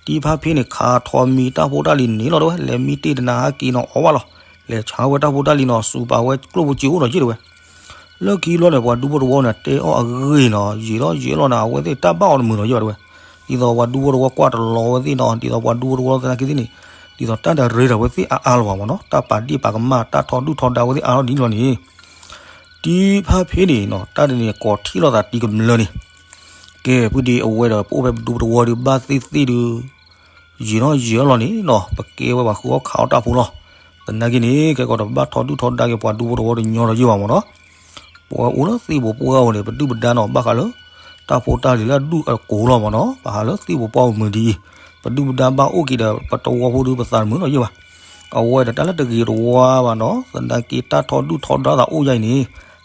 တံၤဖါဖံန့ၣ် ခးထီၣ်မံၤတၢ်ဖိတၢ်လံၤန့ၣ်လီၤတဲဝဲ လဲၤမံတ့ၢ်တနၤဟးက့ၤနီၤအီၣ်ဘၣ်လီၤ, လဲၤဆါဝဲတၢ်ဖိတၢ်လံၤနီၤ စူးပာ်ဝဲကျိၣ်ဖိစ့အိၣ်ဒီးယ့ၢ်တဲဝဲ. လၢခံဘျီန့ၣ် ပှၤဒူဖိတဝီန့ၣ် တဲအီၤအဂ့ၢ်နီၤ ယံာ်လီၤယံာ်လီၤနၤ အဝဲသ့ၣ်တၢ်ဘၣ်အီၤတမုာ်ဒီးယ့ၢ်ဘၣ်တဲဝဲ. ဒ်သိးပှၤဒူဖိတဝီကွၢ်တလီၤဝဲသ့ၣ်နီၤ ဒ်သိးပှၤဒူဖိတဝီသနာ်က့သ့ၣ်န့ၣ် ဒ်သိးတၢ်တရ့ဒီးဝဲသ့ၣ်အါအါလီၤဘၣ်မ့ၢ်နီၤ တၢ်ပာ်ဒ့ၣ်ပာ်ကမၣ် တၢ်ထီဒုၣ်ထီဒါဝဲသ့ၣ်အါထီၣ်ဒ်န့ၣ်လီၤန့ၣ် တံၤဖါဖံန့ၣ်နီၤ တၢ်တန့ၣ်ကိးထံၣ်လိာ်သးတံၤကမျၢၢ်န့ၣ် ကဲ ဖုဒ့ အဝဲဒီးပအိၣ်ဖဲပဒူပတဝီဒီးဘၣ်သ့ၣ်သ့ၣ်ဒီး ယံာ်ထီၣ်ယံာ်ထီၣ်လီၤန့ၣ်နီၤ ပကဲဝဲပှၤဃုအီၣ်ခးအီၣ်တၢ်ဖိလီၤ. သနာ်က့န့ၣ် ကဲကီးဒီးပဘၣ်ထီဒုၣ်ထီဒါက့ၤပှၤဒူဖိတဝီတညီဒီးယ့ၢ်ဘၣ်မ့ၢ်နီၤ ပဝဲအိၣ်လၢသ့ၣ်ပူၤပှၢ်ပူၤန့ၣ် ပဒုၣ်ပဒါနီၤ ဘၣ်ဃးလၢ တၢ်ဖိတၢ်လံၤလၢအဒူၣ်အကိၤလီၤမ့ၢ်နီၤ ပဟးလၢသ့ၣ်ပူၤပှၢ်ပူၤမုၢ်ဒ်အံၤ ပဒုၣ်ပဒါဘၣ်အိၣ်က့ၤဒီး ပတဝီဖိဒီးပသးတမုာ်ဒီးယ့ၢ်ဘၣ်. အဝဲဒီးတၢ်လၢတဂ့ၤတဝါဘၣ်နီၤ သနာ်က့တၢ်ထီဒုၣ်ထီဒါသးအိၣ်ယါအံၤန့ၣ်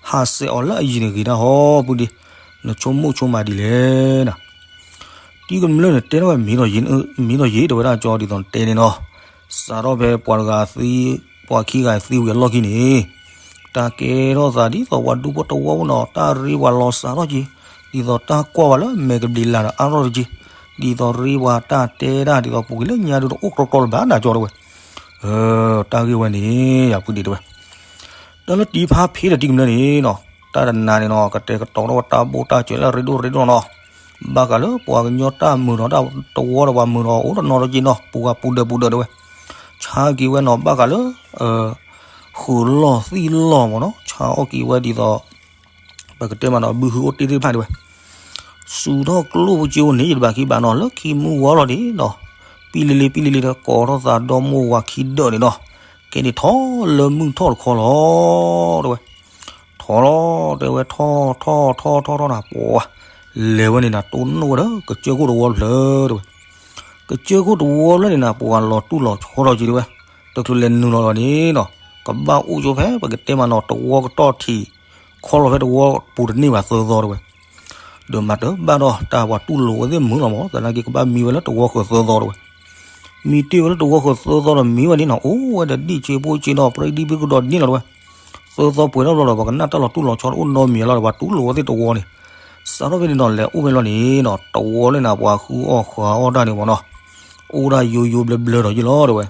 ဟးဆှဲးအီၤလၢအယံၤန့ၣ်ဂ့ၤဒၣ်ဟီ ဖုဒ့ နဆိကမိၣ်ဆိကမးဒ်လဲၣ်နၤ. တံၤကမျၢၢ်န့ၣ်တဲထီၣ်ဝဲ မ့ၢ်ဒီးယံၤ တဲဝဲဒၣ်ကၠီ ဒ်သိးနတဲန့ၣ်နီၤ, စးထီၣ်ဖဲပှၤတဂၤသံ, ပှၤခံဂၤသံဝံၤအလီၢ်ခံန့ၣ်, တၢ်ကဲထီၣ်သးဒ်သိးပှၤဒူဖိတဝီဖိနီၤ, တၢ်ရ့ပှၤလီၤစးထီၣ်က့ၤ, ဒ်သိးတၢ်ကွၢ်ဝဲလၢမဲာ်ကဘျံးလၤဒီးအါထီၣ်တက့ၢ်, ဒ်သိးရ့ပှၤတၢ်တဲတၢ် ဒ်သိးပူၤကွံာ်လၢညါဒုးတအိၣ်ကြီကြီလၢၤဘၣ်နၤကၠီတဲဝဲ. တၢ်ဂ့ၢ်ဝဲန့ၣ် ယၤဖုဒံးတဲဝဲ တၢ်လၢတံၤဖါဖ့ဒီးတံၤကမျၢၢ်န့ၣ်နီၤ, တၢ်တနၤန့ၣ်နီၤ ကတဲာ်ကတီၤထီၣ်ဝဲတၢ်ဘိၣ်တၢ်စၢၤလၢအရ့ဒိၣ်ရ့ဒိၣ်နီၤ, ဘၣ်ဃးလၢပှၤကညီတၢ်မုာ်ဒီးတၢ်တဝီဒီးပှၤမုာ်ဒီးအိၣ်တနီၤတက့ၢ်နီၤ, ပူၤဂၤပူၤဒၢးပူၤဒၢးတဲဝဲ, ဆါက့ၤဝဲနီၤ ဘၣ်ဃးလၢ ဃုာ်လီၢ်သံလီၢ်မ့ၢ်နီၤ, ဆါအီၣ်က့ၤဝဲဒ်သိး ပကတဲမးနီၤ ဘုဟုအိၣ်တ့ၢ်သ့ၣ်တဖၣ်တဲဝဲ စူၤထီၣ်ကျိၣ်ဖိက့အိၣ်န့ၣ် ယတဘၣ်ခံဘၣ်နီၤ, လၢခံမုၢ်ဂီၤလီၤန့ၣ်နီၤ, ပံလံလံပံလံလံဒီးကိးထီၣ်သးဒီမိၢ်ဝၤခံဒၢးန့ၣ်နီၤ, ကဲန့ၣ်ထီၣ်လၢမုၢ်ထီၣ်တခီလီၤ တဲဝဲ, ထီၣ်လီၤ တဲဝဲ ထီၣ်ထီၣ်ထီၣ်ထီၣ်ထီၣ်ထီၣ်နၤ ပှၤ လဲၤဝဲန့ၣ်နၤ တိၢ်နီၣ်ဝဲဒီး ကစၢၢ်ခိၣ်တဝီဖျၢၣ်တဲဝဲ, ကစၢၢ်ခိၣ်တဝီဖျၢၣ်န့ၣ်နၤ ပှၤလီၤတူၢ်လီၤဆီထီၣ်က့ၤတဲဝဲ, တချုးလဲၤနုာ်လီၤလီၤန့ၣ်နီၤ, ကဘၣ်အိၣ်ကၠိဖဲ ပကတဲမးနီၤ တဝီကတီၢ်ထံး ခီလီၤဖဲတဝီပူၤတန့ၢ်ဘၣ်သၢသီတဲဝဲ, ဒီးမၤတဘၣ်ဒီးတၢ်ပှၤတူၢ်လိာ်ဝဲသ့ၣ်မုာ်လီၤမး, သနာ်က့ကဘၣ်မံဝဲလၢတဝီဃၢၤသၢသီတဲဝဲ, မံတ့ၢ်ဝဲလၢတဝီဃၢၤသၢသီဒီးမံဝဲန့ၣ်နီၤ, အိၣ်ဝဲဒီးဒံၣ်ဆ့ဖိဆ့ဒီး ပြံဒံပြံကဒီးန့ၣ်လီၤတဲဝဲ, သၢသီပှဲၤထီၣ်ဘျီဒီး ပှၤကနၣ်တၢ်လီၤတူၢ်လီၤဆီတအိၣ်နီတမံၤလီၤဒီး ပှၤတူၢ်လိာ်ဝဲသ့ၣ်တဝီန့ၣ်, စးထီၣ်ဖဲန့ၣ်နီၤ လဲၤအိၣ်ဖဲလီၤန့ၣ်နီၤ တဝီလၢနၤ ပှၤဃုအီၣ်ဃုအီၣ်တၢ်န့ၣ်မးနီၤ, အိၣ်ဒၣ်ယိယိဘျၢဘျၢဒီးယ့ၢ်လီၤတဲဝဲ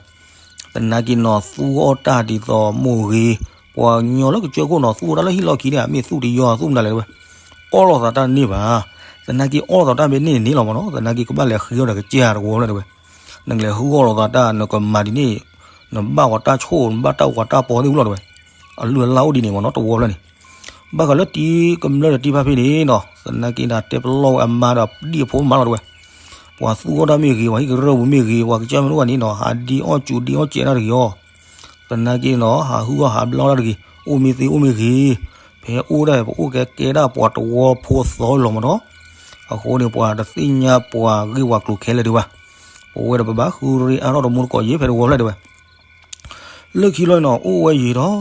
သနာ်က့နီၤ သူၣ်အီၣ်တၢ်ဒ်သိးမိၢ်ဂ့ၤ, ပှၤကညီလၢကစၢၢ်ခိၣ်နီၤ သူၣ်အီၣ်တၢ်လၢဟံၣ်လီၢ်ခံန့ၣ် မ့ၢ်သူၣ်တယီသူၣ်မနုၤလဲၣ်တဲဝဲ, အီၣ်လိာ်သးတၢ်န့ၢ်ဘၣ်, သနာ်က့အီၣ်လိာ်သးတၢ်မ့ၢ်န့ၢ်န့ၣ်လီၤမးနီၤ, သနာ်က့ကဘၣ်လဲၤဃ့အီၣ်ဒီးကစၢ်တဝီဖျၢၣ်တဲဝဲ, နကလဲၤဃုအီၣ်လိာ်သးတၢ် နကမၤဒ်န့ၣ်, နဘၣ်ပှၤတၢ်ဆိၣ် နဘၣ်တၢ်ပှၤတၢ်ပီသ့ၣ်ဝံၤလီၤတဲဝဲ, အလုၢ်အလၢ်အိၣ်ဒ်န့ၣ်မးနီၤ တဝီဖျၢၣ်န့ၣ် ဘၣ်ဃးလၢတံၤကမျၢၢ်ဒီးတံၤဖါဖ့န့ၣ်နီၤ သနာ်က့နၤ တဲပလီၢ်ဝဲအမါဒီးဒံၣ်အဖိမးလီၤတဲဝဲ, ပှၤသူၣ်အီၣ်တၢ်မ့ၢ်ဂ့ၤ ပှၤဟံၣ်ကရၢၢ်ပူၤမ့ၢ်ဂ့ၤ ပှၤကစၢ်မ့ၢ်တအိၣ်ဘၣ်န့ၣ်နီၤ ဟးဒံအီၣ်စူၤဒံအီၣ်စဲးတၢ်တဂ့ၤအီၤ, သနာ်က့နီၤ ဟးဟုၣ်အီၣ်ဟးဘျါတၢ်တဂ့ၤ, အိၣ်မ့ၢ်သ့အိၣ်မ့ၢ်ဂ့ၤ, ဖဲအိၣ်ဒၣ်ပအိၣ်ကဲကဲဒၣ်ပှၤတဝီဖိအသီလီၤမးနီၤ, အဃိန့ၣ် ပှၤတသ့ၣ်ညါပှၤဂ့ၢ်ဝၤကျိၤခဲလၢာ်ဒံးဘၣ်, ပဝဲဒီးပဘၣ်ဃုရ့အါထီၣ်တမူတကိးယ့ၢ်ဖဲတဝီဖျၢၣ်တဲဝဲ လၢခံလီၤနီၤ အိၣ်ဝဲယံာ်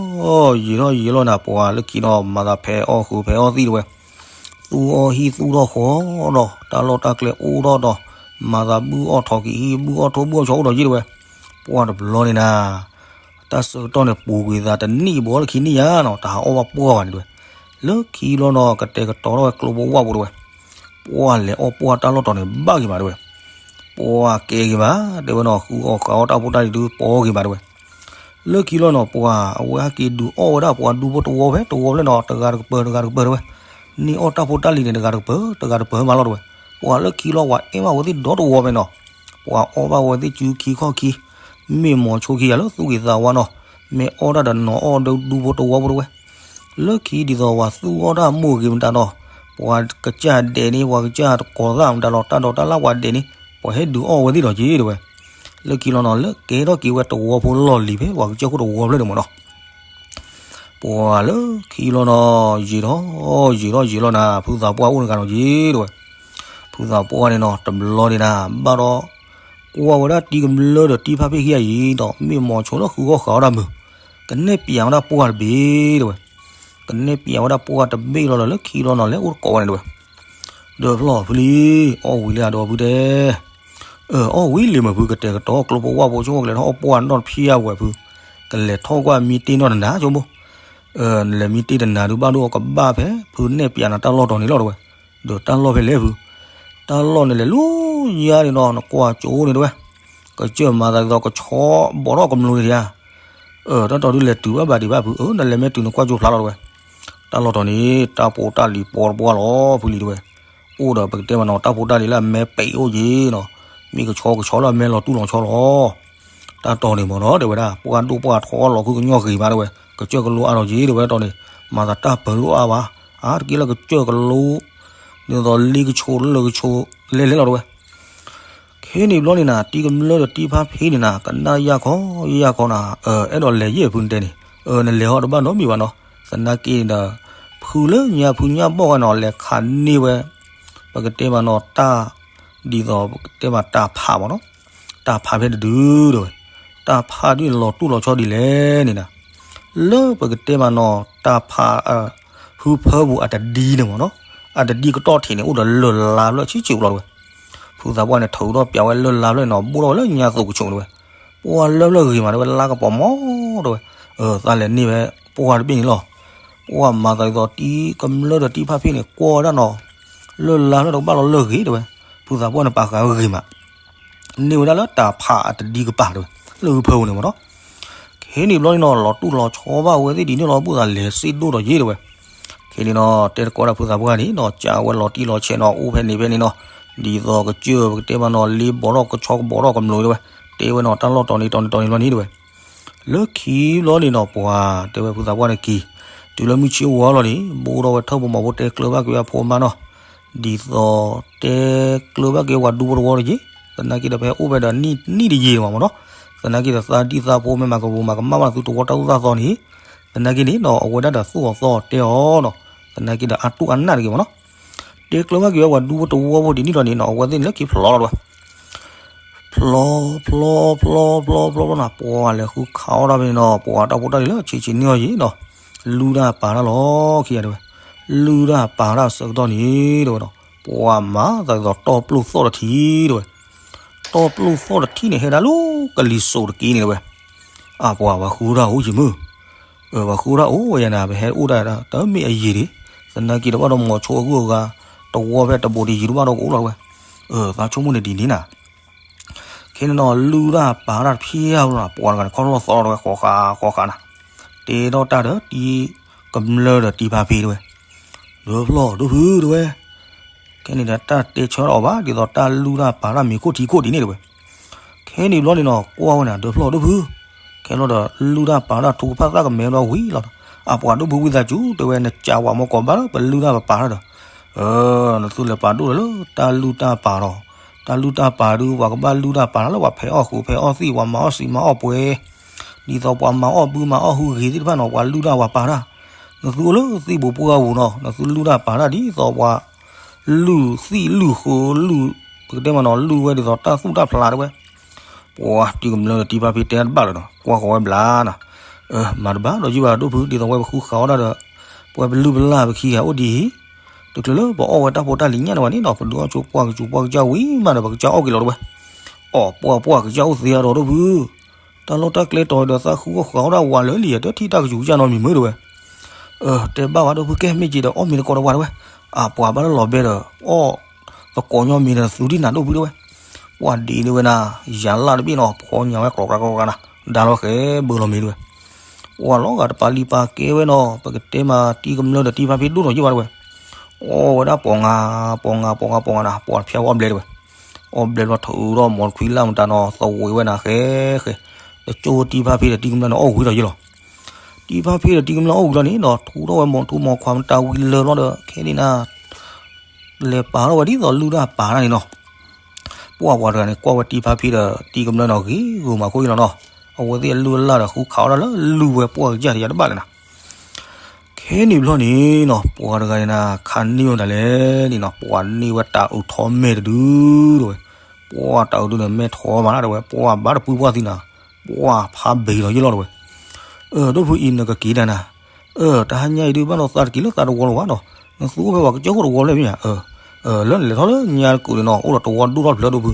ထီၣ် ယံာ်ထီၣ်ယံာ်လီၤနၤ ပှၤလၢခံနီၤ မၤသးဖဲအီၣ်ဃုာ်ဖဲအီၣ်သံၣ်တဲဝဲ, သူၣ်အီၣ်ဟံၣ်သူၣ်ထီၣ်ဃီဒီး တၢ်လီၢ်တၢ်ကျဲအိၣ်ထီၣ်ဒီး မၤသးဘုၣ်အီၣ်ထိးက့ၤဟံၣ် ဘုၣ်အီၣ်ထိၣ်ဘုၣ်အီၣ်ဆီအိၣ်ဒီးယ့ၢ်တဲဝဲ, ပှၤတဘျီန့ၣ်နၤ တၢ်ဆၢကတီၢ်န့ၣ် ပူၤကွံာ်သးတနံၣ်ဘီလၢခံနံၣ်ယါနီၤ တဟးအီၣ်ဘၣ်ပှၢ်ဘၣ်န့ၣ်တဲဝဲ, လၢခံလီၤနီၤ ကတဲာ်ကတီၤထီၣ်ဝဲကျိဖိဝၣ်ဖိတဲဝဲ, ပှၢ်လဲၤအီၣ်ပှၢ်တၢ်လီၢ်တီၤန့ၣ် ဘၣ်က့ၤမးတဲဝဲ ပှၤကဲက့ၤဘၣ် တဲဝဲနီၤ ဃုအီၣ်ဃုအီၣ်တၢ်ဖိတၢ်လံၤဒုးပီက့ၤဘၣ်တဲဝဲ, လၢခံလီၤနီၤ ပှၤအဝဲဟဲက့ၤဒုးအီၣ်ဝဲဒၣ်ပှၤဒူဖိတဝီဖဲတဝီဖျၢၣ်နီၤ တဂၤတကပၤ တဂၤတကပၤတဲဝဲ, န့ၢ်အီၣ်တၢ်ဖိတၢ်လံၤန့ၣ် တဂၤတကပၤ တဂၤတကပၤမးလီၤတဲဝဲ, ပှၤလၢခံလီၤ ပှၤအဲၣ်ဘၣ်ဝဲသ့ၣ်ဒီတဝီဖဲနီၤ, ပှၤအီၣ်ဘၣ်ဝဲသ့ၣ်စုခံခီၣ်ခံ, မ့ၢ်မိၤဆိခံဂၤလၢသူၣ်ဂ့ၤသးဝါနီၤ, မ့ၢ်အီၣ်တၢ်ဒီးနီၤအီၣ်ဒူဖိတဝီဖိတဲဝဲ လၢခံဒ်သိးပှၤသူၣ်အီၣ်တၢ်မိၢ်ဂ့ၤမတၤဒီး, ပှၤကစၢ်ဒဲးန့ၣ် ပှၤကစၢ်တကိးသၣ်မတၤဒီး တၢ်ဒိးတၢ်လၣ်ပှၤဒဲးန့ၣ် ပှၤဟဲဒုးအီၣ်ဝဲသ့ၣ်ဒီးက့ၤတဲဝဲ, လၢခံလီၤနီၤ လၢကဲထီၣ်က့ၤဝဲတဝီဖိလီၢ်လံၤဖဲ ပှၤကစၢၢ်ခိၣ်တဝီဖျၢၣ်န့ၣ်မးနီၤ, ပှၤလၢခံလီၤနီၤ ယံာ်ထီၣ် ယံာ်ထီၣ်ယံာ်လီၤနၤ ဖုသးပှၢ်အိၣ်တဂၤနီၤက့ၤတဲဝဲ, ဖုသးပှၢ်န့ၣ်နီၤ တဘျီန့ၣ်နၤ ဘၣ်ဒီး ကွၢ်ဝဲဒၣ်တံၤကမျၢၢ်ဒီးတံၤဖါဖ့ခံဂၤအံၤဒီး မ့ၢ်မိၤဆိလၢဃုဂီၢ်ဃာ်အီၣ်တၢ်မုာ်, ကနဲၣ်ပၠးဝဲဒၣ်ပှၢ်တဘ့ၣ်တဲဝဲ, ကနဲၣ်ပၠးဝဲဒၣ်ပှၢ်တဘ့ၣ်လီၤဒီး လၢခံလီၤနီၤ လဲၤအိၣ်တကိးဝဲန့ၣ်တဲဝဲ, ဒီးဖျီၣ်ဖုလံ, အီၣ်ဝံၤလံဧါဒီးဖုတဲ, အီၣ်ဝံၤလံမ့ၢ်ဖု ကတဲာ်ကတီၤကျိဖိဝၣ်ဖိဆိကမိၣ် ကလဲၤထီၣ်အီၣ်ပှၢ်နီတဖျၢၣ်ဝဲဖု, ကလဲၤထီၣ်ကွၢ်မံတ့ၢ်နီၢ်တနၤဆိကမိၣ်, နလဲၤမံတ့ၢ်တနၤဒုးဘၣ်ဒိၣ်အီၤကဘၣ်ဖဲ ဖုနဲၣ်ပၠးနၤတၢ်လီၢ်တီၤန့ၣ်လီၤတဲဝဲ, ဒီးတၢ်လီၢ်ဖဲလဲၣ်ဖု, တၢ်လီၢ်န့ၣ်လဲၤလၢညါန့ၣ်နီၤ နကွၢ်ကၠိန့ၣ်တဲဝဲ, ကစၢၢ်မၤသးဒ်သိးကဆီဘီးထီၣ်ကမျူၤန့ၣ်ဧါ တၢ်တီၤဒုးလဲၤတုၤဘၣ်ဘၣ်ဒံးဘၣ်ဖုဧၢ နလဲၤမ့ၢ်တုၤနကွၢ်ကၠိဖျါလီၤတဲဝဲ, တၢ်လီၢ်တီၤန့ၣ် တၢ်ဖိတၢ်လံၤပီတပှၢ်လီၤဖုလံတဲဝဲ, အိၣ်ဒီးပကတဲမးနီၤ တၢ်ဖိတၢ်လံၤလၢအမဲပံးအိၣ်က့ၤနီၤ, မ့ၢ်ကဆီကဆီလၢအမဲလီၤတူၢ်လီၤဆီလီၤ, တၢ်တီၤန့ၣ်မးနီၤတဲဝဲဒၣ် ပှၢ်ဒိၣ်ပှၢ်ထီလီၤခုကညီဂ့ၤမးတဲဝဲ, ကစၢၢ်ကလိအါထီၣ်က့ၤတဲဝဲတီၤန့ၣ်, မၤသးတၢ်ပၢၤလိအါဘၣ်, အါတက့ၢ်လၢကစၢၢ်ကလိ ဒ်သိးလ့ကဆိးလၢကဆိးလဲၤလဲၤလီၤတဲဝဲ ခဲန့ၣ်ဘျီန့ၣ်နၤ တံၤကမျၢၢ်ဒီးတံၤဖါဖ့န့ၣ်နၤ ကနၣ်ယၢ်ခီယၢ်ခီနၤ, အဲၣ်ဒိးလဲၤယဲၢ်ဖုနတဲန့ၣ်, နလဲၤဟီတဘၣ်နီတမံၤဘၣ်နီၤ, သနာ်က့ဒီး ဖုလၢညါဖုညၣ်ဘီၣ်ဝဲနီၤ လဲၤခးန့ၢ်ဝဲ, ပကတဲမးနီၤ တၢ် ဒ်သိးပကတဲမးတၢ်ဖးမးနီၤ, တၢ်ဖးဖဲတဒုတဲဝဲ, တၢ်ဖးဒ်န့ၣ်လီၤတူၢ်လီၤဆီဒ်လဲၣ်န့ၣ်နၤ, လၢပကတဲမးနီၤ တၢ်ဖး ဟုဖၢပူၤအတဒံန့ၣ်မးနီၤ, အတဒံကတီၢ်ထံးန့ၣ် အိၣ်ဒီးလၢၢ်လါဖျၢၣ်ဆံးဆံးဘျီတဲဝဲ. ဖုသးပှၢ်န့ၣ် ထုးထီၣ်ပျးဝဲလၢၢ်လါဖျၢၣ်န့ၣ်နီၤ ဘိၣ်ထီၣ်ဝဲလၢညါသိးကဆိးတဲဝဲ. ပှၢ်လၢဖျၢၣ်ဂ့ၤမးတဲဝဲ လါကပီၤမီၤတဲဝဲ. အသးလဲၤန့ၢ်ဝဲ ပှၢ်တဘ့ၣ်န့ၣ်လီၤ. ပှၢ်မၤသးဒ်သိး တံၤကမျၢၢ်ဒီးတံၤဖါဖ့န့ၣ် ကွၢ်ဝဲဒၣ်နီၤ, လၢၢ်လါဖျၢၣ်တကဘၣ်လီၤလၢၢ်ဂ့ၤတဲဝဲ. ဖုသးပှၢ်န့ၣ် ပာ်ဃာ်ဝဲဂ့ၤမး န့ၢ်ဝဲဒၣ်လၢတၢ်ဖးအတဒံကပၤတဲဝဲ, လၢဖၢပူၤန့ၣ်မ့ၢ်နီၤ. ခဲန့ၣ်ဘျီန့ၣ်နီၤ လီၤတူၢ်လီၤဆီဘၣ်ဝဲသ့ၣ်ဒ်န့ၣ်လီၤ ဘူၣ်သးလဲၤစ့ဒိၣ်ဒီးယ့ၢ်တဲဝဲ. ခဲန့ၣ်နီၤ တဲတကိးဒၣ်ဖုသးပှၢ်န့ၣ်နီၤ ကးဝဲလီၤတံၢ်လီၤဆဲးနီၤ အိၣ်ဖဲန့ၣ်ဖဲန့ၣ်နီၤ, ဒ်သိးကစၢၢ်ပကတဲမးနီၤ လ့ဘီထီၣ်ကဆီကဘီထီၣ်ကမျိာ်တဲဝဲ, တဲဝဲနီၤ တၢ်လီၢ်တီၤန့ၣ်တီၤန့ၣ်တီၤန့ၣ်ဘျီန့ၣ်တဲဝဲ. လၢခံဘျီန့ၣ်နီၤ ပှၤတဲဝဲဖုသးပှၢ်န့ၣ်က့ၤ, တုၤလၢမုၢ်ဆ့ၣ်ဝါလီၤန့ၣ် ဘိၣ်ထီၣ်ဝဲထၢၣ်ဖိမီၤဖိတဲကျၢၤဘၣ်က့ၤဝဲအဖိအမါနီၤ, ဒ်သိးတဲကျၢၤဘၣ်က့ၤဝဲဒူဖိတဝီတယ့ၢ်, သနာ်က့ဒီးဖဲအိၣ်ဖဲဒီးနံၣ်တယ့ၢ်မးမ့ၢ်နီၤ, သနာ်က့ဒီးသးဒံၣ်သးဖိမ့ၢ်မၤကပူၤမၤကမၣ်ဘၣ်သုတဝီတၢ်သိၣ်တၢ်သီန့ၣ်, သနာ်က့န့ၣ်နီၤ အဝဲဒၣ်ဒီးသူၣ်အီၤသီအီၤတဲအီၤနီၤ, သနာ်က့ဒီးအါတူၢ်အနၢ်တဂ့ၤမ့ၢ်နီၤ. တဲကျၢၤဘၣ်က့ၤဝဲပှၤဒူဖိတဝီဖိဒ်န့ၣ်ဒီးန့ၣ်နီၤ အဝဲသ့ၣ်န့ၣ်လၢခံဖျိးလီၤတဲဝဲ. ဖျိး ဖျိး ဖျိး ဖျိး ဖျိး ဖျိးနီၤ ပှၤလဲၤဃုခးအီၣ်တၢ်ဖဲန့ၣ်နီၤ ပှၤတၢ်ဖိတၢ်လံၤလၢဆံးဆံးန့ၢ်အီၤယံၤနီၤ, လုၢ်တၢ်ပာ်တၢ်လီၤခံဂၤတဲဝဲ, လုၢ်တၢ်ပာ်တၢ်ဆၢကတီၢ်န့ၣ်တဲဝဲဒီး ပှၤမၤသးဒ်သိးတီၢ်ပျိၢ်သီၣ်တထံတဲဝဲ, တီၢ်ပျိၢ်သီၣ်တထံန့ၣ် ဟဲဒၣ်လၢကလံၤစိးတက့ၢ်န့ၣ်တဲဝဲ, အပှၤပှၤဃုတၢ်အိၣ်ယံၤမုၢ် ပှၤဃုတၢ်အိၣ်ဝဲယၤန့ၣ် ပဟဲအိၣ်တၢ်တမ့ၢ်အယံၤဒံး, သနာ်က့ဒီးဘၣ်ဒီးမီၤဆိအဂုၤအဂၤ, တဝီဖဲတဘိးတယံၤတဘၣ်ဒီးကအိၣ်လီၤတဲဝဲ, သးဆိကမိၣ်န့ၣ်ဒ်န့ၣ်နၤ ခဲန့ၣ်နီၤ လုၢ်တၢ်ပာ်တၢ်တဖျၢၣ်လီၤ ပှၤတဂၤန့ၣ် ခီၣ်လီၢ်သီလီၤတဲဝဲ ဃီဃးဃီဃးနၤ, တဲထီၣ်တၢ်ဒီးတံၤကမျၢၢ်ဒီးတံၤဖါဖ့တဲဝဲ, ဒၢဖျီၣ်ဒိၣ်ဖုတဲဝဲ, ခဲန့ၣ်ဒီးတၢ်တဲဆၢထီၣ်အီၤဘၣ် ဒ်သိးတၢ်လုၢ်တၢ်ပာ်တၢ်မံၤခိၣ်ထံခိၣ်ဒ်န့ၣ်တဲဝဲ, ခဲန့ၣ်ဘျီန့ၣ်နီၤ ကွၢ်ဝဲန့ၣ် ဒၢဖျီၣ်ဒိၣ်ဖု, ခဲလီၤဒီးလုၢ်တၢ်ပာ်တၢ်ထူကဖၣ်သၣ်ကမဲဒီးဝံၤလီၤ, အပှၤဒိၣ်ဖုဝံသးစူၤတဲဝဲ နကးပှၤမီၢ်ကိးဘၣ်လၢပလုၢ်တၢ်ပပာ်တၢ်ဒီး နသုလဲၤပာ်ဒိၣ်ဒီးလၢတၢ်လုၢ်တၢ်ပာ်ဒီး, တၢ်လုၢ်တၢ်ပာ်ဒုး ပှၤကဘၣ်လုၢ်တၢ်ပာ်တၢ်လၢပှၤဖဲးအီၣ်ဃုာ်ဖဲးအီၣ်သံၣ် ပှၤမၤအီၣ်စံာ်မၤအီၣ်ပှဲၤ, ဒ်သိးပှၤမၤအီၣ်ဘုမၤအီၣ်ဟုဂ့ၤသ့ၣ်တဖၣ်နီၤ ပှၤလုၢ်တၢ်ပှၤပာ်တၢ်, နသုအိၣ်လၢသံၣ်ဘိးပှၢ်ပူၤနီၤ နသုလုၢ်တၢ်ပာ်တၢ်ဒ်သိးပှၤ လုၢ်သံၣ်လုၢ်ဃုာ်လုၢ်, ပကတဲမးနီၤ လုၢ်ဝဲဒ်သိးတၢ်သူၣ်တၢ်ဖျးတဲဝဲ, ပှၤတံၤကမျၢၢ်ဒီးတံၤဖါဖ့တဲတဘၣ်လၢၤနီၤ ကွၢ်ဃီၤဝဲဘျါနၤ, မၤတဘၣ်ဒီးယုၢ်ဘၣ်ဒိၣ်ဖု ဒ်သိးဝဲပဃုဃာ်အီၣ်တၢ်ဒီး ပဝဲပလုၢ်ပလၢ်ပခံဂၤအိၣ်ဒ်အံၤ, တချုးလၢပအီၣ်ဝဲတၢ်ဖိတၢ်လံၤညၣ်န့ၣ်ဘၣ်န့ၣ်နီၤ ပဒုးအီၣ်ဆိပှၢ်ကစူၤပှၢ်ကစၢ်ဝံၤမးဒီး ပကစၢ်အီၣ်က့ၤလီၤတဲဝဲ, အီၣ်ပှၢ်ပှၢ်ကစၢ်အိၣ်သ့အါဒီးဒိၣ်ဖု, တၢ်လီၢ်တၢ်ကျဲတီၤဒီးသးဃုအီၣ်ဃုာ်အီၣ်ဒၣ်ဝးလၢာ်လံ တထံၣ်တၢ်ကစူၤကစၢ်နီတမံၤမုာ်တဲဝဲ, တဲဘၣ်ဝဲဒိၣ်ဖု ကဲမ့ၢ်က့ၤဒီးအီၣ်မ့ၤသကိးတဝးတဲဝဲ, အပှၤဘၣ်လၢလီၤဘဲဒီး အီၣ်သကိးညီမ့ၤဒီးသူဒ်နၤဒိၣ်ဖုတဲဝဲ, ပှၤဒ်န့ၣ်ဝဲနၤ, ယၤလၢ်တဘ့ၣ်နီၤ ဖီညါဝဲကျိးကျါကျိးကျါနၤ, ဒါလီၤဃဲဘၢလီၤမ့ၤတဲဝဲ, ပှၤလီၤဂာ်တပာ်လံၤပာ်ကဲဝဲနီၤ ပကတဲမးတံၤကမျၢၢ်ဒီးတံၤဖါဖ့ဒိၣ်ထီၣ်ယုၢ်ဘၣ်တဲဝဲ, အီၣ်ဝဲဒၣ်ပီၤငါ, ပီၤငါ ပီၤငါ ပီၤငါနၤ ပှၤတဖျါဝဲအီၣ်ဘျဲတဲဝဲ, အီၣ်ဘျဲဘျီထုးထီၣ်မီၤတခွံလၢ်မတၤနီၤ သဝံးဝဲနၤဃဲဃဲ, တကၠိတံၤဖါဖ့ဒီးတံၤကမျၢၢ်န့ၣ်အီၣ်ဝံၤဒီးယုၢ်လီၤ တံၤဖါဖ့ဒီးတံၤကမျၢၢ်အီၣ်ဝံၤလီၤန့ၣ်နီၤ ထူထီၣ်ဝဲမီၤထူမီၤခွါမတၤဝံၤလၢာ်လီၤဒီး ခဲန့ၣ်နၤ လဲၤပာ်ထီၣ်ဝဲဒ်သိးလုၢ်တၢ်ပာ်တၢ်န့ၣ်နီၤ, ပှၤပှၤတဂၤန့ၣ် ကွၢ်ဝဲတံၤဖါဖ့ဒီးတံၤကမျၢၢ်နီၤ ဂ့ၤဂုာ်မးခိၣ်ယုၢ်လီၤနီၤ, အဝဲသ့ၣ်အလုၢ်အလၢ်ဒီးဃုခးအီၣ်တၢ်လၢလုၢ်ဝဲပှၢ်ကစၢ်တယၤတဘၣ်လၢၤနၤ ခဲန့ၣ်ဘျီန့ၣ်နီၤ ပှၤတဂၤန့ၣ်နၤ ခးန့ၢ်ဝဲဒၣ်လဲၣ်န့ၣ်နီၤ ပှၤန့ၢ်ဝဲတၢ်အုးထီမဲာ်တဒုတဲဝဲ, ပှၤတၢ်အုးဒုန့ၣ်မဲာ်ထီမးနၤတဲဝဲ ပှၤဘၣ်တပုၢ်ပှၢ်သံနၤ, ပှၤဖးဘ့ၤလီၤယုၢ်လီၤတဲဝဲ, ဒိၣ်ဖုအံၤနကက့ၤတၢ်နၤ, တဟါညါအံၤဒုးဘၣ်နီၤသးတက့ၤလၢသးတဝီလၢၤဘၣ်နီၤ, နသူအိၣ်ဖဲပှၤကစၢၢ်ခိၣ်တဝီလၢမ့ၢ်ဧါ, လၢနလဲၤထီၣ်လၢညါတကုာ်န့ၣ်နီၤ အိၣ်ဒီးတဝီဒိၣ်ထီၣ်တဖျၢၣ်ဒိၣ်ဖု,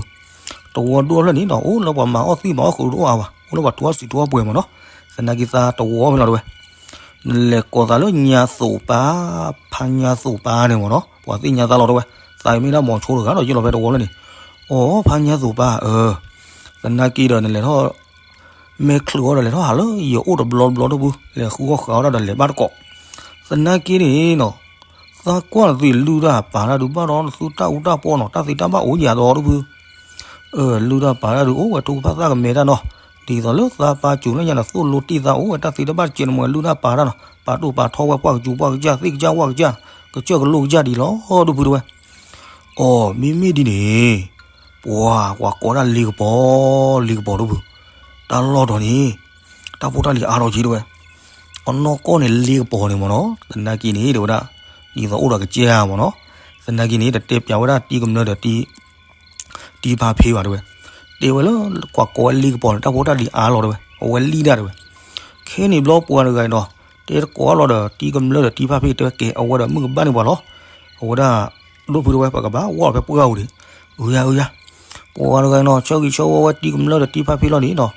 တဝီဒိၣ်ထီၣ်ဖျၢၣ်န့ၣ်နီၤ အိၣ်လၢပှၤမၤအီၣ်သံၣ်မၤအီၣ်ဃုာ်တအိၣ်အါဘၣ် အိၣ်လၢပှၤထူအီၣ်စံာ်ထူအီၣ်ပှဲၤမးနီၤ, သနာ်က့သးတဝီဖဲလီၤတဲဝဲ နလဲၤကိးသးလၢညါသိးပၢ်, ဖါညါသိးပၢ်န့ၣ်မ့ၢ်နီၤ ပှၤသ့ၣ်ညါသးလီၤတဲဝဲ, သးမ့ၢ်ဒၣ်မီၤဆိတဂၤဒီးယုၢ်လီၤဖဲတဝီလၢန့ၣ်, အိၣ်ဖါညါသိးပၢ်ဧၢ, သနာ်က့ဒီးနလဲၤထီၣ် မဲာ်ချၢအီၤဒီးလဲၤထီၣ်ဟးလၢယအိၣ်တဘျီဘျီဒိၣ်ဖု လဲၤဃုအီၣ်ဃုာ်အီၣ်တၢ်ဒီးလဲၤဘၣ်တကိး, သနာ်က့န့ၣ်နီၤ သးကွၢ်နသုလုၢ်တၢ်ပာ်တၢ်ဒုးဘၣ်ဒီးနသုတၢ်အူတၢ်ပီနီၤ တၢ်သ့တၢ်ဘၣ်အိၣ်ယၤဒီးဒိၣ်ဖု လုၢ်တၢ်ပာ်တၢ်ဒုးအိၣ်ဝဲထူကဖၣ်သၣ်ကမဲတၢ်နီၤ, ဒ်သိးလၢသးပၢ်စူၤလၢညါန့ၣ် သိၣ်လိတ့ၢ်သးအိၣ်ဝဲတၢ်သ့တၢ်ဘၣ်တကဲန့ၣ်မ့ၢ်ဝဲလုၢ်တၢ်ပာ်တၢ်နီၤ ပာ်တိၢ်ပာ်ထီဝဲပှၢ်ကစူၤပှၢ်ကစၢ်သ့ၣ်ကစၢ်ဝၣ်ကစၢ် ကစၢၢ်ကလိကစၢ်ဒ်လီၤဒိၣ်ဖုတဲဝဲ, အိ မ့မ့ၢ်ဒ်န့ၣ် ပှၤ ပှၤကိးဒၣ်လ့ကပီၤ လ့ကပီၤဒိၣ်ဖု တၢ်လီၢ်တီၤန့ၣ် တၢ်ဖိတၢ်လံၤအါထီၣ်က့ၤတဲဝဲ, အနီၢ်ကီၢ်န့ၣ်လ့ကပီၤန့ၣ်မ့ၢ်နီၤ သနာ်က့န့ၣ် တဲဝဲဒၣ် ဒ်သိးအိၣ်ဒီးကစၢ်မ့ၢ်နီၤ သနာ်က့န့ၣ် တတဲပျးဝဲဒၣ်တံၤကမျၢၢ်ဒီးတံၤ တံၤဖါဖ့ဘၣ်တဲဝဲ, တဲဝဲလၢ ကွၢ်ကိးဝဲလ့ကပီၤန့ၣ် တၢ်ဖိတၢ်လံၤအါလီၤတဲဝဲ အဝဲလံၣ်ဒၣ်တဲဝဲ, ခဲန့ၣ်ဘျီပှၤတဂၤအံၤဒီး တဲတကိးလီၤဒီးတံၤကမျၢၢ်ဒီးတံၤဖါဖ့တဲဝဲ ကဲအဝဲဒီးမုၣ်ကဘၣ်န့ၢ်ပှၤလီၤ, အ ဝဲဒၣ် ဒိၣ်ဖုတဲဝဲ ပကဘၣ်ဝီၣ်လီၤဖဲပှၢ်ပူၤဒံး, အုယၤအုယၤ, ပှၤတဂၤနီၤ ဆၢဂ့ၤဆၢဝါဝဲတံၤကမျၢၢ်ဒီးတံၤဖါဖံလီၤန့ၣ်နီၤ,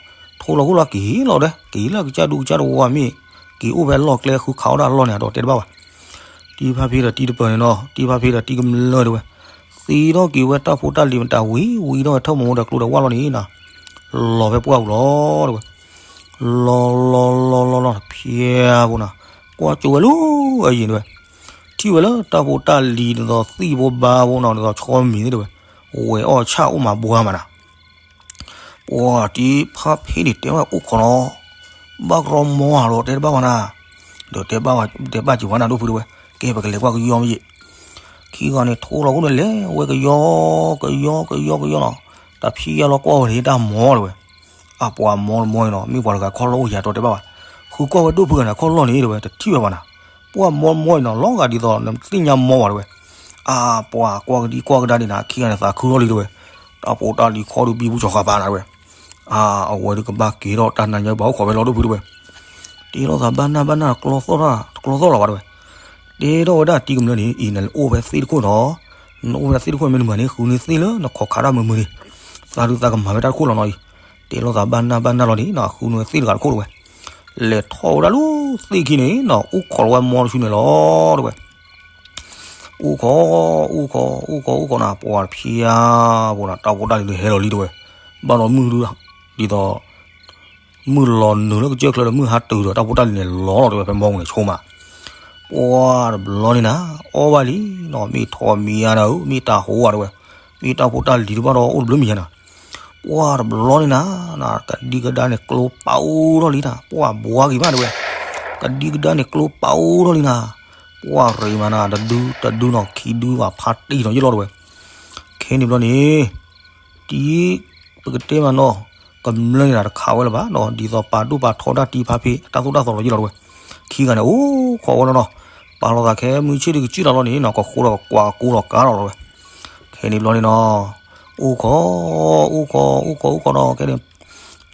ထိလီၤခိၣ်လီၤက့ၤလီၤဒီး က့ၤလၢကစၢ်ဒူကစၢ်တဝါမ့ၢ် က့ၤအိၣ်ဖဲအလီၢ်ကျဲဃုခးအီၣ်ဒၣ်အလီၢ်န့ၣ် အဒိးတဲတဘၣ်ဘၣ်. တံၤဖါဖံဒီးတံၤတပၢၤန့ၣ်နီၤ တံၤဖါဖံဒီးတံၤကမျၢၢ်တဲဝဲ သံထီၣ်က့ၤဝဲတၢ်ဖိတၢ်လံၤမတၤဝံၤဝံၤထီၣ်ဝဲ ထၢၣ်မူဒီးကျိဒီးဝၣ်လီၤန့ၣ်နီၤ, လီၤဖဲပှၢ်ပူၤလီၤတဲဝဲ, လီၤလီၤလီၤလီၤလီၤဖဲပှၢ်ပူၤနီၤ, ကွၢ်ကၠိဝဲလၢအယံၤတဲဝဲ, ထံၣ်ဝဲလၢတၢ်ဖိတၢ်လံၤဒ်သိးသံၣ်ဖိဘါဖိနီၤ ဒ်သိးဆီမံၤသ့ၣ်တဲဝဲ, ဝဲအီၣ်ဆၣ်အိၣ်မးဘှါမးနၤ ပှၤတံၤဖါဖံန့ၣ်တဲဝဲအိၣ်ခိးနီၤ, ဘၣ်ကရီမီဧါဒီးတဲတဘၣ်ဘၣ်နၤ, ဒီးတဲဘၣ်စၢၤဝဲနၤဒိၣ်ဖုတဲဝဲ, ကဲပကလဲၤကွၢ်ကယီမ့ၢ်ယ့ၣ်, ခံဂၤန့ၣ်ထိလီၤခိၣ်န့ၣ်လဲၤဝဲကယီ ကယီကယီကယီနီၤ, တၢ်ဖံးယါလီၤကွၢ်ဝဲန့ၣ်တၢ်မီတဲဝဲ, အပှၤမီတမီအံၤနီၤ မ့ၢ်ပှၤတဂၤခီၣ်လီၢ်အိၣ်ယၤတီတဲဘၣ်ဘၣ်, ဃုကွၢ်ဝဲဒိၣ်ဖုဂၤန့ၣ် ခီၣ်လီၢ်န့ၣ်တဲဝဲ တထံၣ်ဝဲဘၣ်နၤ, ပှၤမီတမီအံၤနီၤ လီၤဂာ်ဒ်သိးနသ့ၣ်ညါမီဘၣ်တဲဝဲ, အပှၤကွၢ်ကဒံကွၢ်ကဒါန့ၣ်နၤ ခံဂၤန့ၣ်သးခုထီၣ်လံတဲဝဲ, တၢ်ဖိတၢ်လံၤခီဒုးဘံဘူစီၤဃာ်ပာ်နၤတဲဝဲ, အဝဲဒုးကဘၣ်က့ၤထီၣ်တၢ်နါညါဘၣ်အိၣ်ခိးဖဲလီၤဒိၣ်ဖုတဲဝဲ, တဲထီၣ်သးဘၣ်နၢ်ဘၣ်နၢ်တကျီသီၣ်တကျီသီၣ်လီၤဘၣ်တဲဝဲ, တဲထီၣ်ဝဲဒၣ်တံၤကမျၢၢ်န့ၣ် အံၤနအိၣ်ဖဲသ့ၣ်တခိၣ်နီၤ, နအိၣ်ဝဲဒၣ်သ့ၣ်တခိၣ်မ့ၢ်နမၤန့ၣ် ဃုန့ၢ်သ့ၣ်လၢနခိးခးတၢ်မုာ်မုာ်န့ၣ်, သးဒုးသးကမၤဝဲတၢ်တခိၣ်လီၤနီၤအံၤ, တဲထီၣ်သးဘၣ်နၢ်ဘၣ်နၢ်လီၤန့ၣ်နီၤ ဃုန့ၢ်သ့ၣ်တဂၤတခိၣ်တဲဝဲ, လဲၤထီၣ်ဝဲဒၣ်လၢသ့ၣ်ခံန့ၣ်နီၤ အိၣ်ခိးလီၤဝဲမီတဆူန့ၣ်လီၤတဲဝဲ အိၣ်ခိး အိၣ်ခိး အိၣ်ခိး အိၣ်ခိးနၤ ပှၤတဖျါဖိနၤ တၢ်ဖိတၢ်လံၤဒုးဟဲလီၤလံတဲဝဲ, ဘၣ်ဒီးမုၢ်ဒုး ဒ်သိး မုၢ်လီၤနုာ်လၢကစၢၢ်ချၢဒီး မုၢ်ဟါတုၤဒီး တၢ်ဖိတၢ်လံၤန့ၣ်လီၤလီၤတဲဝဲ ဖဲမီပူၤန့ၣ်ဆိမး, ပှၤတဘျီန့ၣ်နၤ အီၣ်ဘၣ်လံနီၤ မ့ၢ်ထိးမံၤယါဒီး မ့ၢ်တၢ်ဟိဝဲတဲဝဲ, မ့ၢ်တၢ်ဖိတၢ်လံၤတဘၣ်ဒီးအိၣ်တဘျုးမံၤယါနၤ ပှၢ်တဘျီန့ၣ်နၤ, ကဒံကဒါန့ၣ်ကျိပာ်အိၣ်ထီၣ်လံနၤ, ပှၢ်ဘှါက့ၤမးတဲဝဲ, ကဒံကဒါန့ၣ်ကျိပာ်အိၣ်ထီၣ်လံနၤ, ပှၢ်ရ့မးနၤ တဒုတဒုနီၤ ခံဒုဘၣ်ဖးတံၢ်နီၤယ့ၣ်လီၤတဲဝဲ, ခဲန့ၣ်ဘျီန့ၣ်, တံၤ ပကတဲမးနီၤ, ကမျၢၢ်န့ၣ်နၤတခးဝဲလၢၤဘၣ်နီၤ ဒ်သိးပာ်ဒိၣ်ပာ်ထီတၢ်တံၤဖါဖံ တၢ်သိၣ်တၢ်သီလီၤယ့ၣ်လီၤတဲဝဲ, ခံဂၤန့ၣ်အိၣ်ခိးဝဲလီၤနီၤ, ပာ်လီၤသးခဲမုၢ်ဆ့ၣ်ဒုးကစံၣ်လီၤလီၤန့ၣ်နီၤ ကဃိဒီးကကွၢ်ကကိးလီၤကါလီၤတဲဝဲ, ခဲန့ၣ်ဘျီန့ၣ်နီၤ, အိၣ်ခိး, အိၣ်ခိး အိၣ်ခိး အိၣ်ခိးနီၤ ခဲန့ၣ်,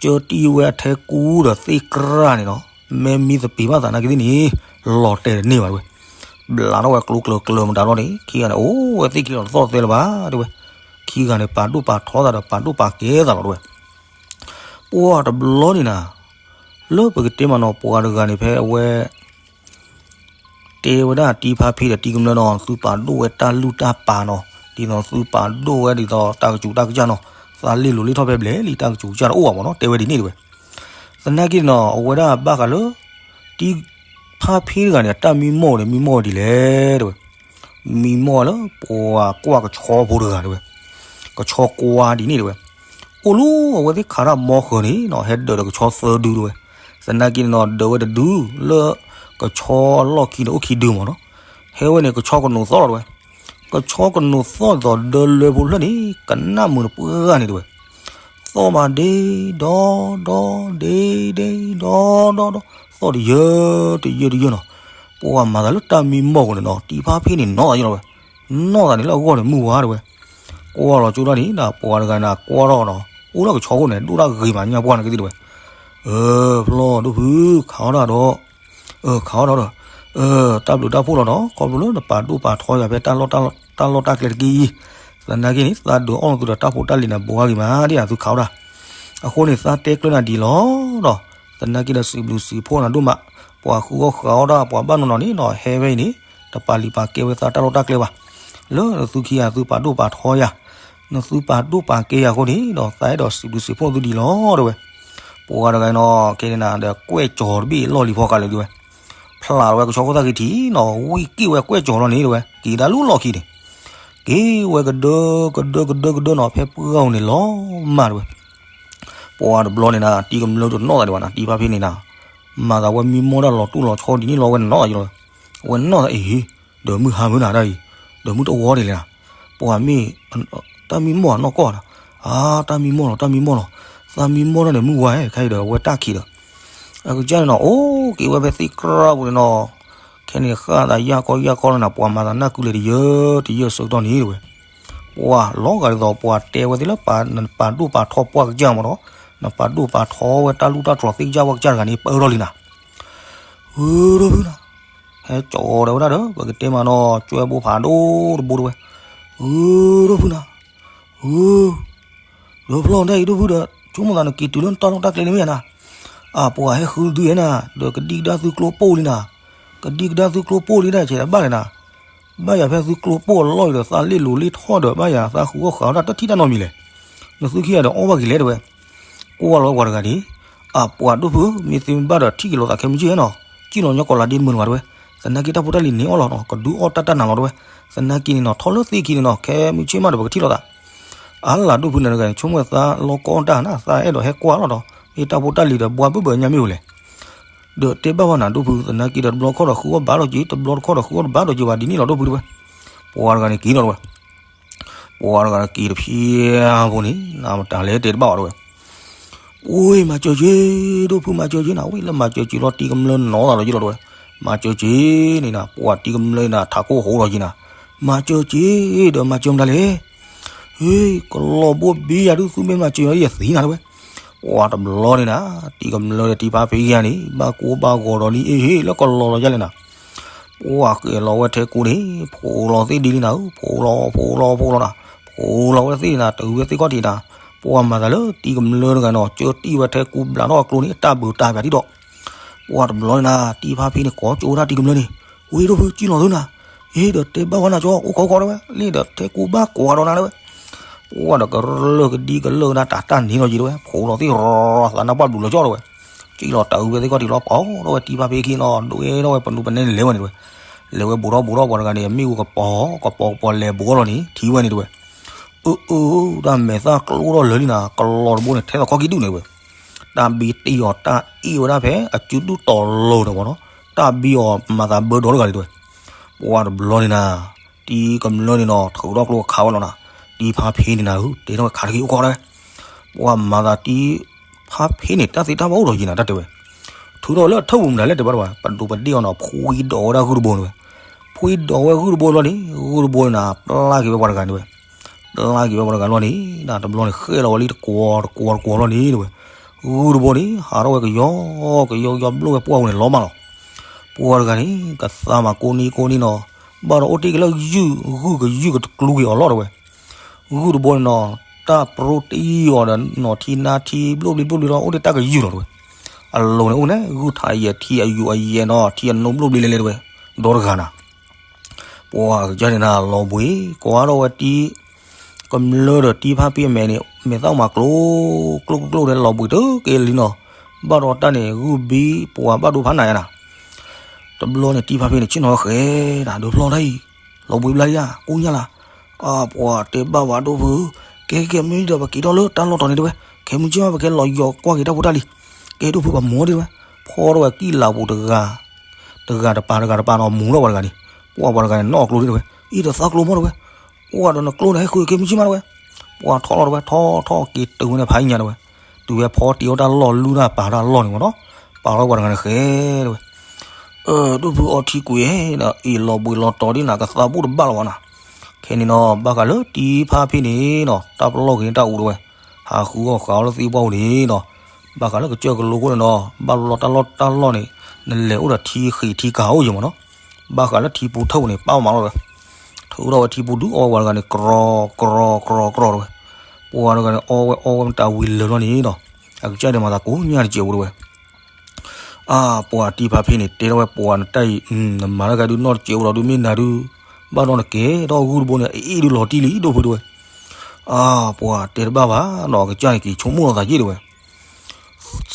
ကၢတံၢ်ဝဲအထဲကူဒီးသ့ၣ်ကြၢ်န့ၣ်နီၤ, မ့ၢ်မံသပ့ၤဘၣ်သးနာ်က့သ့ၣ်န့ၣ်, လီၤတဲာ်တန့ၢ်ဘၣ်တဲဝဲ, ဘျးထီၣ်ဝဲကျိကျၢၤကျၢၤမတၤလီၤန့ၣ် ခံဂၤန့ၣ် အိၣ်ဝဲသ့ၣ်ခံလီၤတသီၣ်တသဲလၢၤဘၣ်တဲဝဲ, ခံဂၤန့ၣ် ပာ်ဒိၣ်ပာ်ထီသးဒီးပာ်ဒိၣ်ပာ်ကဲသးလီၤတဲဝဲ, ပှၢ်တဘျီန့ၣ်နၤ, လၢပကတဲမးနီၤ ပှၤတဂၤန့ၣ်ဖဲအဝဲ တဲဝဲဒၣ်တံၤဖါဖံဒီးတံၤကမျၢၢ်နီၤ သုပာ်ဒိၣ်ဝဲတၢ်လုၢ်တၢ်ပာ်နီၤ ဒ်သိးသုပာ်ဒိၣ်ဝဲဒ်သိးတၢ်ကစူၤတၢ်ကစၢ်နီၤ သးလ့ၣ်လိၤလ့ၣ်ထီၣ်ဖဲဘျဲၣ်လံ တၢ်ကစူၤကစၢ်တအိၣ်ဘၣ်မးနီၤ တဲဝဲဒ်န့ၣ်တဲဝဲ, သနာ်က့န့ၣ်နီၤ အဝဲဒၣ်ဘၣ်ဃးလၢ တံၤဖါဖံတဂၤန့ၣ် အတၢ်မံမီၢ်န့ၣ် မံမီၢ်ဝဲဒ်လဲၣ်တဲဝဲ, မံမီၢ်လၢပှၤကွၢ်ကဆီဖိတဂၤတဲဝဲ, ကဆီကွၢ်ဒ်န့ၣ်တဲဝဲ, အိၣ်လၢအဝဲသ့ၣ်ခးတၢ်မီဃၢၤန့ၣ်နီၤ ဟဲဒၢးဒီးကဆီသၢဒုတဲဝဲ, သနာ်က့န့ၣ်နီၤ ဒၢးဝဲတဒုလၢ ကဆီအလီၢ်ခံန့ၣ်အိၣ်ခံဒုမးနီၤ, ဟဲဝဲန့ၣ် ကဆီကနိးသီၣ်လီၤတဲဝဲ, ကဆီကနိးသီၣ်ဒ်သိးဒၢလွဲဖိဖျၢၣ်န့ၣ် ကနၣ်မုာ်တပှၢ်ဂၤန့ၣ်တဲဝဲ, သီၣ်မးဒ့ဒီဒီ ဒ့ဒ့ဒီဒီဒီ သီၣ်တယၢတယၢတယၢနီၤ, ပှၤမၤသးလၢတၢ်မံမီၢ်အဃိန့ၣ်နီၤ တံၤဖါဖံန့ၣ်နီၣ်သးယလီၤဝဲ, နီၣ်သးန့ၣ်လၢအဂီၢ်န့ၣ်မုၢ်ဝါတဲဝဲ, ကွၢ်လီၤကၠိတၢ်န့ၣ် ဒၣ်ပှၤတဂၤန့ၣ်ကွၢ်ထီၣ်နီၤ အိၣ်လၢကဆီခိၣ်န့ၣ် ဒိၣ်တၢ်ဂ့ၤမးညါပှၢ်န့ၣ်ကသ့ၣ်တဲဝဲ, အၢ ဖျီၣ်ဒိၣ်ဖု ခးအီၣ်တၢ်ဒီး ခးအီၣ်ဒီး တၢ်ဘျုးတၢ်ဖှိၣ်လီၤနီၤ ခီဖျိလၢနပာ်ဒိၣ်ပာ်ထီယၤဖဲတၢ်လီၢ်တၢ်ကျဲတက့ၢ်အံၤ, သနာ်က့န့ၣ် သးဒုးအီၣ်နသုဒီးတၢ်ဖိတၢ်လံၤန့ၣ် ဘှါဂ့ၤမးဒ်နၤသုခးအီၣ်တၢ်, အဃိန့ၣ် သးတဲကျၢၤနၤဒ်လီၤဒီး သနာ်က့ဒီးစံးဘျုးစံးဖှိၣ်နၤဒိၣ်မး, ပှၤဃုအီၣ်ဃးအီၣ်တၢ်ပှၤဘၣ်နီၢ်နီၢ်န့ၣ်နီၤ ဟဲဝဲအံၤန့ၣ် တပာ်လုၢ်ပာ်ကဲဝဲသးတၢ်လီၢ်တၢ်ကျဲဘၣ်, လၢနသုခံဂၤသုပာ်ဒိၣ်ပာ်ထီယၤ, နသုပာ်ဒိၣ်ပာ်ကဲယၤအဃိန့ၣ်ဒီး သးအဲၣ်ဒိးစံးဘျုးစံးဖှိၣ်သုဒ်လီၤတဲဝဲ, ပှၤတဂၤအံၤနီၤ ခဲန့ၣ်နၤဒီး ကွဲၢ်ကၠီၤတဘ့ၣ်လီၢ်လံၤဖီကးလၢၤတဲဝဲ, ဖျးလီၤဝဲကဆီခိၣ်သၣ်ခံထံးနီၤ ဝံၣ်က့ၣ်ဝဲကွဲၢ်ကၠီၤလီၤန့ၣ်တဲဝဲ က့ၤဒၣ်လၢလီၢ်ခံန့ၣ်, က့ၤဝဲကဒၢ ကဒၢ ကဒၢ ကဒၢနီၤ ဖဲပှၢ်အူၤန့ၣ်လီၤမၢ်တဲဝဲ, ပှၤတဘျီန့ၣ်နၤ တံၤကမျၢၢ်တနီၣ်သးဒံးဘၣ်နၤ တံၤဖါဖံန့ၣ်နၤ, မၤသးဝဲမံမီၢ်တၢ်လီၤတူၢ်လီၤဆီဒ်န့ၣ်လီၤ ဝဲနီၣ်သးယလီၤ, ဝဲနီၣ်သးအံၤ, ဒီးမုၢ်ဟါမုၢ်နၤတၢ်အံၤ, ဒီးမုၢ်တဝီဒံးလဲၣ်နၤ, ပှၤမ့ၢ် တၢ်မံမီၢ်အနီၢ်ကီၢ်နၤ, အါ တၢ်မံမီၢ်လီၤ တၢ်မံမီၢ်လီၤ, သးမံမီၢ်တၢ်န့ၣ် မုၢ်ဝါခါအံၤဒီး အဝဲတၢ်ခံးဒီး အကစၢ်န့ၣ်နီၤ အိၣ်က့ၤဝဲဖဲသ့ၣ်ကြၢးပူၤန့ၣ်နီၤ, ခဲန့ၣ်ဃၣ်သးယၢ်ကီယၢ်ကီလီၤနၤ ပှၤမၤသးနၢ်ကုလဲၤတယၢတယၢအဆၢကတီၢ်န့ၣ်တဲဝဲ, ပှၤလီၤဂာ်ဒ်သိးပှၤတဲဝဲသ့ၣ်လၢ နပာ်ဒိၣ်ပာ်ထီပှၢ်ကစၢ်မးနီၤ, နပာ်ဒိၣ်ပာ်ထီဝဲတၢ်လူၢ်တၢ်တြီၤသ့ၣ်ကစၢ်ပှၢ်ကစၢ်တဂၤန့ၣ် ပၢၢ်ထီၣ်လံနၤ, ဧၢ ဒီဖုနၤ ဟဲကၠီဒီးဝဲဒၣ်ဒီး ပကတဲမးနီၤ ကၠွဲဘိဖးဒိၣ်တဘိတဝဲ, ဧၢ ဒိၣ်ဖုနၤ, ဧၢ ဒီးဖျီတၢ်အံၤဒိၣ်ဖုဒီး ဆိကမိၣ်သးနက့ၤတုၤလၢနတၢ်လီၢ်တၢ်ကျဲန့ၣ်မ့ၢ်ဧါနၤ, အပှၤဟဲဃုသုဧါနၤ, ဒီးကဒံကဒါသုကျိပိၢ်လံနၤ, ကဒံကဒါသုကျိပိၢ်လံနၤ ဆဲးတဘၣ်လဲၣ်နၤ, ဘၣ်ယၤဖဲသုကျိပိၢ်အလီၢ်အံၤဒီး သးလ့ၣ်လိၤလ့ၣ်ထီၣ်ဒီး ဘၣ်ယၤသးဃုအီၣ်ဃုအီတၢ်တထံၣ်တၢ်နီတမံၤလဲၣ်, နသုခံဂၤဒီးအီၣ်ဘၣ်က့ၤလဲၣ်တဝဲ, ကွၢ်လီၤဝဲပှၤတဂၤန့ၣ်, အပှၤဒိၣ်ဖု မ့ၢ်သ့မ့ၢ်ဘၣ်ဒီးထံၣ်က့ၤလိာ်သးခဲမုၢ်ဆ့ၣ်နီၤ, ကံၣ်လီၤညီကိးလါဒ့မုာ်နဝဲတဝဲ, သနာ်က့တၢ်ဖိတၢ်လံၤန့ၣ်အီၣ်လီၤနီၤ ကဒုးအီၣ်တၢ်တၢ်နးလီၤတဝဲ, သနာ်က့န့ၣ်နီၤ ထီၣ်လၢသ့ၣ်ခံန့ၣ်နီၤ ခဲမုၢ်ဆ့ၣ်မးဒီးပကထံၣ်လိာ်သး အါလၢဒိၣ်ဖုနၤတဂၤန့ၣ် ဆိကမိၣ်သးလီၤကီတၢ်နၤ သးအဲၣ်ဒိးဟဲကွၢ်လီၤဒီး မ့ၢ်တၢ်ဖိတၢ်လံၤဒီးဘှါဘၢၣ်ဘၢၣ်ညါမ့ၢ်ဧိၤလဲၣ်, ဒီးတဲဘၣ်ဝဲနၤဒိၣ်ဖု သနာ်က့ဒီးတဘျီတခီၣ်ဒီးဃုအီၣ်ဘၣ်ဒီးက့ၤ တဘျီတခီၣ်ဒီးဃုအီၣ်တဘၣ်ဒီးက့ၤဘၣ်ဒ်န့ၣ်လီၤဒိၣ်ဖုတဝဲ, ပှၤတဂၤန့ၣ်က့ၤလီၤတဝဲ ပှၤတဂၤန့ၣ်က့ၤတဖျၢၣ်ဖိန့ၣ် နမတၤလဲၣ်တဲတဘၣ်ဝဲတဝဲ ဝ့ၢ်မၤစၢၤက့ၤ, ဒိၣ်ဖုမၤစၢၤက့ၤနၤ ဝ့ၢ်လၢမၤစၢၤက့ၤလီၤတံၤကမျၢၢ်နီၤသးလီၤက့ၤလီၤတဝဲ, မၤစၢၤက့ၤန့ၣ်နၤ ပှၤတံၤကမျၢၢ်နၤ ထးခိၣ်ဟိးလီၤက့ၤနၤ, မၤစၢၤက့ၤဒီးမၤစၢၤမတၤလဲၣ်, ဟ့ၣ် ကလီၤဘိဘ့ယၤဒုး သုမ့ၢ်မၤစၢၤယၤဒ်ယသံနၤတဝဲ, ပှၤတဘျီန့ၣ်နၤ တံၤကမျၢၢ်ဒီးတံၤဖါဖံယၤန့ၣ် ဘၣ်ကိၢ်ဘၣ်ဂီၤဒီးလံ အ့ၣ်ဟ့ၣ်လၢကလီၤလီၤယၤလဲၣ်နၤ ပှၤဃဲၤလီၤဝဲထဲကူန့ၣ် ဖိးလီၤသ့ၣ်ဒ်လံနၤဧၢ, ဖိးလီၤ ဖိးလီၤ ဖိးလီၤနၤ, ဖိးလီၤဝဲသ့ၣ်နၤ တဂုၤဝဲသ့ၣ်ခီၣ်ထံးနၤ, ပှၤမၤသးလၢတံၤကမျၢၢ်တဂၤနီၤ ကၢတံၢ်ဝဲထဲကူဘျးထီၣ်အကျိန့ၣ် တၢ်ဘုးတၢ်ပၠးဒ်ဒီး, ပှၤတဘျီန့ၣ်နၤ တံၤဖါဖံန့ၣ် ကိးကၠိဝဲဒၣ်တံၤကမျၢၢ်န့ၣ်, ဝ့ၢ်ဒိၣ်ဖုကံၣ်လီၤသုနၤ, အ့ၣ်ဒီးတဲဘၣ်ဝဲနၤကၠီ အိၣ်ခိးခိးတဝဲ လ့ၣ်ဒီးထဲကူဘၣ်ကွၢ်ဒီးနၤတဝဲ ပှၤဒီးကရၢၢ်ကဒံကလၢၢ်ကဒါတၢ်တၢ်န့ၣ်လီၤက့ၤတဝဲ ဖိးလီၤသ့ၣ်ရီၤသးနၢ်ပှၢ်ဘျုးလီၤကၠီတဝဲ, ကံၣ်လီၤတၢ်အုးဝဲသ့ၣ်ခီၣ်ထံးလီၤ ပီၤထီၣ်ဝဲတံၤဖါဖံခံလီၤ ဒွဲထီၣ်ဝဲပနူပနဲန့ၣ်လဲၤဝဲန့ၣ်တဝဲ, လဲၤဝဲဘူးထီၣ်ဘူးထီၣ်ပှၤတဂၤန့ၣ် အမ့ၣ်အူကပီၤ ကပီၤကပီၤလဲၤဘူးအီၤလီၤန့ၣ် ထံၣ်ဝဲန့ၣ်တဝဲ, အၢ အၢ တၢ်မဲာ်သၣ်ကျိထီၣ်လၢာ်လံနၤ ကလီၤတဘိန့ၣ် ထဲသိးခီကံၣ်ဒုၣ်န့ၣ်ဝဲ, တၢ်ဘံတ့ၢ်အီၤတၢ်အ့ၣ်ဝဲဒၣ်ဖဲအစုဒုၣ်တီၤလိၤန့ၣ်မ့ၢ်နီၤ, တၢ်ဘံအီၤမၤသးဘၢဒီတဂၤန့ၣ်တဝဲ ပှၤတဘျီန့ၣ်နၤ, တံၤကမျၢၢ်န့ၣ်နီၤ ထုးထီၣ်ကျိအခးဝဲလီၤနၤ, တံၤဖါဖံန့ၣ်နၤဧၢ တဲထီၣ်ဝဲခးတဂ့ၤအိၣ်ခိးတဝဲ, ပှၤမၤသးတံၤဖါဖံန့ၣ် တၢ်သ့တၢ်ဘၣ်အိၣ်ဒီးယံၤနၤ တၢ်တဲဝဲ, ထုးထီၣ်ဝဲလၢအထၢၣ်ပူၤမတၤလဲၣ်တဲဘၣ်တဝဲ ပဒိးပဒ့ၣ်အီၤနီၤ ဖှံဒီးဝဲဒၣ်ဂုၢ်တဘိန့ၣ်ဝဲ, ဖှံဒီးဝဲဂုၢ်တဘိလီၤန့ၣ် ဂုၢ်တဘိန့ၣ်နၤ ပျၢ်က့ၤဝဲပှၤတဂၤန့ၣ်ဝဲ, ပျၢ်က့ၤဝဲပှၤတဂၤလီၤန့ၣ် တဘျီန့ၣ် ဃဲလီၤဝဲလံတကွီၤတကွီၤတကွီၤလီၤန့ၣ်တဝဲ, ဂုၢ်တဘိန့ၣ် ဟးထီၣ်ဝဲကယီကယီကယီဘျိၣ်ဝဲပှၢ်ပူၤန့ၣ် လီၤမးလီၤ ပှၤတဂၤန့ၣ် ကသါမးကိးနံၤကိးနံၤနီၤ, ဘၣ်ဒီးအိၣ်တ့ၢ်က့ၤလၢယုၢ် ဂုၢ်ကယုၢ်ကတကျူက့ၤအီၤလီၤတဝဲ, ဂုၢ်တဘိန့ၣ်နီၤ တၢ်ပြိတ့ၢ်အီၤဒီးနီၤ ထံနါထံဘျိၣ်ဘျ့ဘျိၣ်ဘျ့ဒီး အိၣ်တ့ၢ်တၢ်ကယုၢ်လီၤတဝဲ, အလိၤန့ၣ်အိၣ်န့ၣ် ဂုၢ်ထးယဲၢ်ထံအယိာ်အယဲၢ်နီၤ ထံအနိဘျိၣ်ဘျ့လဲၤလဲၤတဝဲ, ဒီတဂၤနၤ ပှၤကစၢ်န့ၣ်နၤ လီၤဘှံး ကွၢ်ထီၣ်ဝဲတံၤကမျၢၢ်ဒီးတံၤဖါဖံအမဲာ်န့ၣ် မဲာ်သၣ်မၤကျိၤကျိၤကျိၤဒီး လီၤဘှံးတက့ၢ်လံနီၤ, ဘၣ်ဒီးတၢ်န့ၣ် ဂုၢ်ဘံပှၤဘၣ်ဒိဖးနးယါနၤ, တဘျီန့ၣ် တံၤဖါဖံန့ၣ် ဆ့ၣ်နီၤဃဲၤနၤ ဒုးဖျီတၢ်အံၤ, လီၤဘှံးဘျါလံဧါ ကိညၢ်လၢ အပှၤတဲဘၣ်ဝဲဒိၣ်ဖု, ကဲကဲမ့ၢ်ဒီးပက့ၤထီၣ်လၢတၢ်လီၢ်တီၤန့ၣ်တဝဲ, ခဲမုၢ်ဆ့ၣ်မး ပကဲလီၤယီၤကွၢ်က့ၤတၢ်ဖိတၢ်လံၤ, ကဲဒိၣ်ဖုပမူဒ်တဝဲ, ဖီထီၣ်ဝဲကံၣ်လၤပူၤတဂၤ တဂၤတပၤတဂၤတပၤနီၤ မူထီၣ်ပှၤတဂၤန့ၣ်, ပှၤပှၤတဂၤန့ၣ် နီၣ်အကျိဒ်တဝဲ, အံၤဒီးသးကျိမီၢ်တဝဲ, ပှၤဒီးနကျိန့ၣ် ဟဲဃုာ်က့ၤမုၢ်ဆ့ၣ်မးတဝဲ, ပှၤထီၣ်လီၤတဝဲ ထီၣ်ထီၣ်က့ၤတုၤဝဲန့ၣ်ဖးအံၤညါတဝဲ, တုၤဝဲဖီတ့ၢ်အီၣ်တၢ်လီၢ် လုၢ်တၢ်ပာ်တၢ်လီၢ်န့ၣ်မ့ၢ်နီၤ, ပာ်ထီၣ်ပှၤတဂၤန့ၣ်ဃဲၤတဝဲ ဒိၣ်ဖုအီထံကွံာ်ဒီး အ့ၣ်လီၤဘှံးလီၤတီၤဒ်နၤ ကသးဘူၣ်တဘၣ်လီၤဝဲနၤ, ခဲန့ၣ်နီၤ ဘၣ်ဃးလၢတံၤဖါဖံန့ၣ်နီၤ တၢ်ပလီၢ်က့ၤန့ၣ်တၢ်အူတဝဲ, ဟးဃုအီၣ်ဃုအီလၢသ့ၣ်ပှၢ်ပူၤန့ၣ်နီၤ, ဘၣ်ဃးလၢကစၢၢ်ကလိခိၣ်န့ၣ်နီၤ ဘၣ်လီၤတၢ်လီၢ်တၢ်လီၢ်န့ၣ် နလဲၤအိၣ်ဒီးထံဃံးထံကၤအိၣ်ယံၤမ့ၢ်နီၤ, ဘၣ်ဃးလၢထံပူၤထၢပူၤန့ၣ် ပာ်အီၣ်မးလီၤဝဲ, ထုးထီၣ်ဝဲထံပူၤဒုးအီၣ်ဝဲပှၤတဂၤန့ၣ် ကြီကြီကြီတဝဲ, ပှၤတဂၤန့ၣ် အီဝဲအီဝဲမတၤဝံၤလၢာ်လီၤန့ၣ်နီၤ, အကစၢ်ဒၣ်မၤသးကိးညၣ်တစဲးဖိတဝဲ အါ ပှၤတံၤဖါဖံန့ၣ် တဲထီၣ်ဝဲပှၤနတၢ်အံၤ နမၤတၢ်ဂၤဒုးနီၢ်တစဲးဖိဒီးဒုးမ့ၢ်နၤဒုး ဘၣ်ဒီးနကဲထီၣ်ဂုၢ်တဘိန့ၣ် အအ့ၣ်ဒုးလီၤတံၢ်လံဒိၣ်ဖုတဝဲ, အါ ပှၤတဲတဘၣ်ဘၣ်နီၤ ကစၢ်န့ၣ်က့ၤဆိကမိၣ်လီၤသးယ့ၣ်တဝဲ,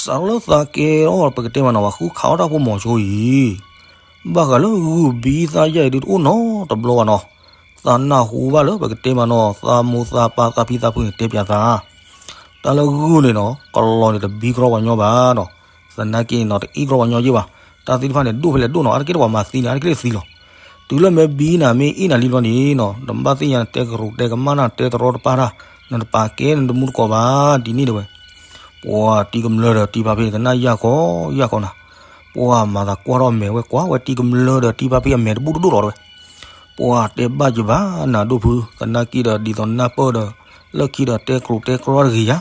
စးလၢသးကဲထီၣ်ပကတဲမးနီၤ ပှၤဃုခးအီၣ်တၢ်ဖိမီၤဆိအံၤ ဘၣ်ဃးလၢဂုၢ်ဘံသးယဲၢ်အံၤဒုးတအိၣ်နီတဘျီဘၣ်နီၤ, သးနၢ်ဟူဘၣ်လၢပကတဲမးနီၤ သးမိၢ်သးပၢ်သးဖံသးဖုန့ၣ် တဲပၠးသး တၢ်လၢဂုၢ်န့ၣ်နီၤ ကလီၤန့ၣ်တဘံကြီပှၤညီဘၣ်နီၤ, သနာ်က့န့ၣ်နီၤ တအ့ၣ်ကြီပှၤညီယ့ၣ်ဘၣ်, တၢ်သ့ၣ်တဖၣ်န့ၣ် ဒိၣ်ဖဲလဲၣ်ဒိၣ်နီၤ အါတက့ၢ်တပှၤမၤသံန့ၣ် အါတက့ၢ်တသံလီၤ, တုၤလၢမ့ၢ်ဘံနၤမ့ၢ်အ့ၣ်နၤလံဘျီန့ၣ်နီၤ နဘၣ်သ့ၣ်ညါနတဲကရူးတဲကမၣ်နၤ တဲတရီတပါတၢ် နတပာ်ကဲနတမူတကိးဘၣ် ဒ်န့ၣ်တဝဲ ပှၤတံၤကမျၢၢ်ဒီးတံၤဖါဖံန့ၣ် ကနၣ်ယၢ်ကီယၢ်ကီနၤ, ပှၤမၤသးကွၢ်ထီၣ်အမဲာ်ဝဲ ကွၢ်ဝဲတံၤကမျၢၢ်ဒီးတံၤဖါဖံအမဲာ်တဘူၣ်တဒိၣ်လီၤတဝဲ, ပှၤတဲဘၣ်ယဘၣ်နၤဒိၣ်ဖု သနာ်က့ဒီးဒ်သိးနၢ်ပၢၢ်ဒီး လၢခံဒီးတဲကျိၤတဲကြီတဂ့ၤယၤ,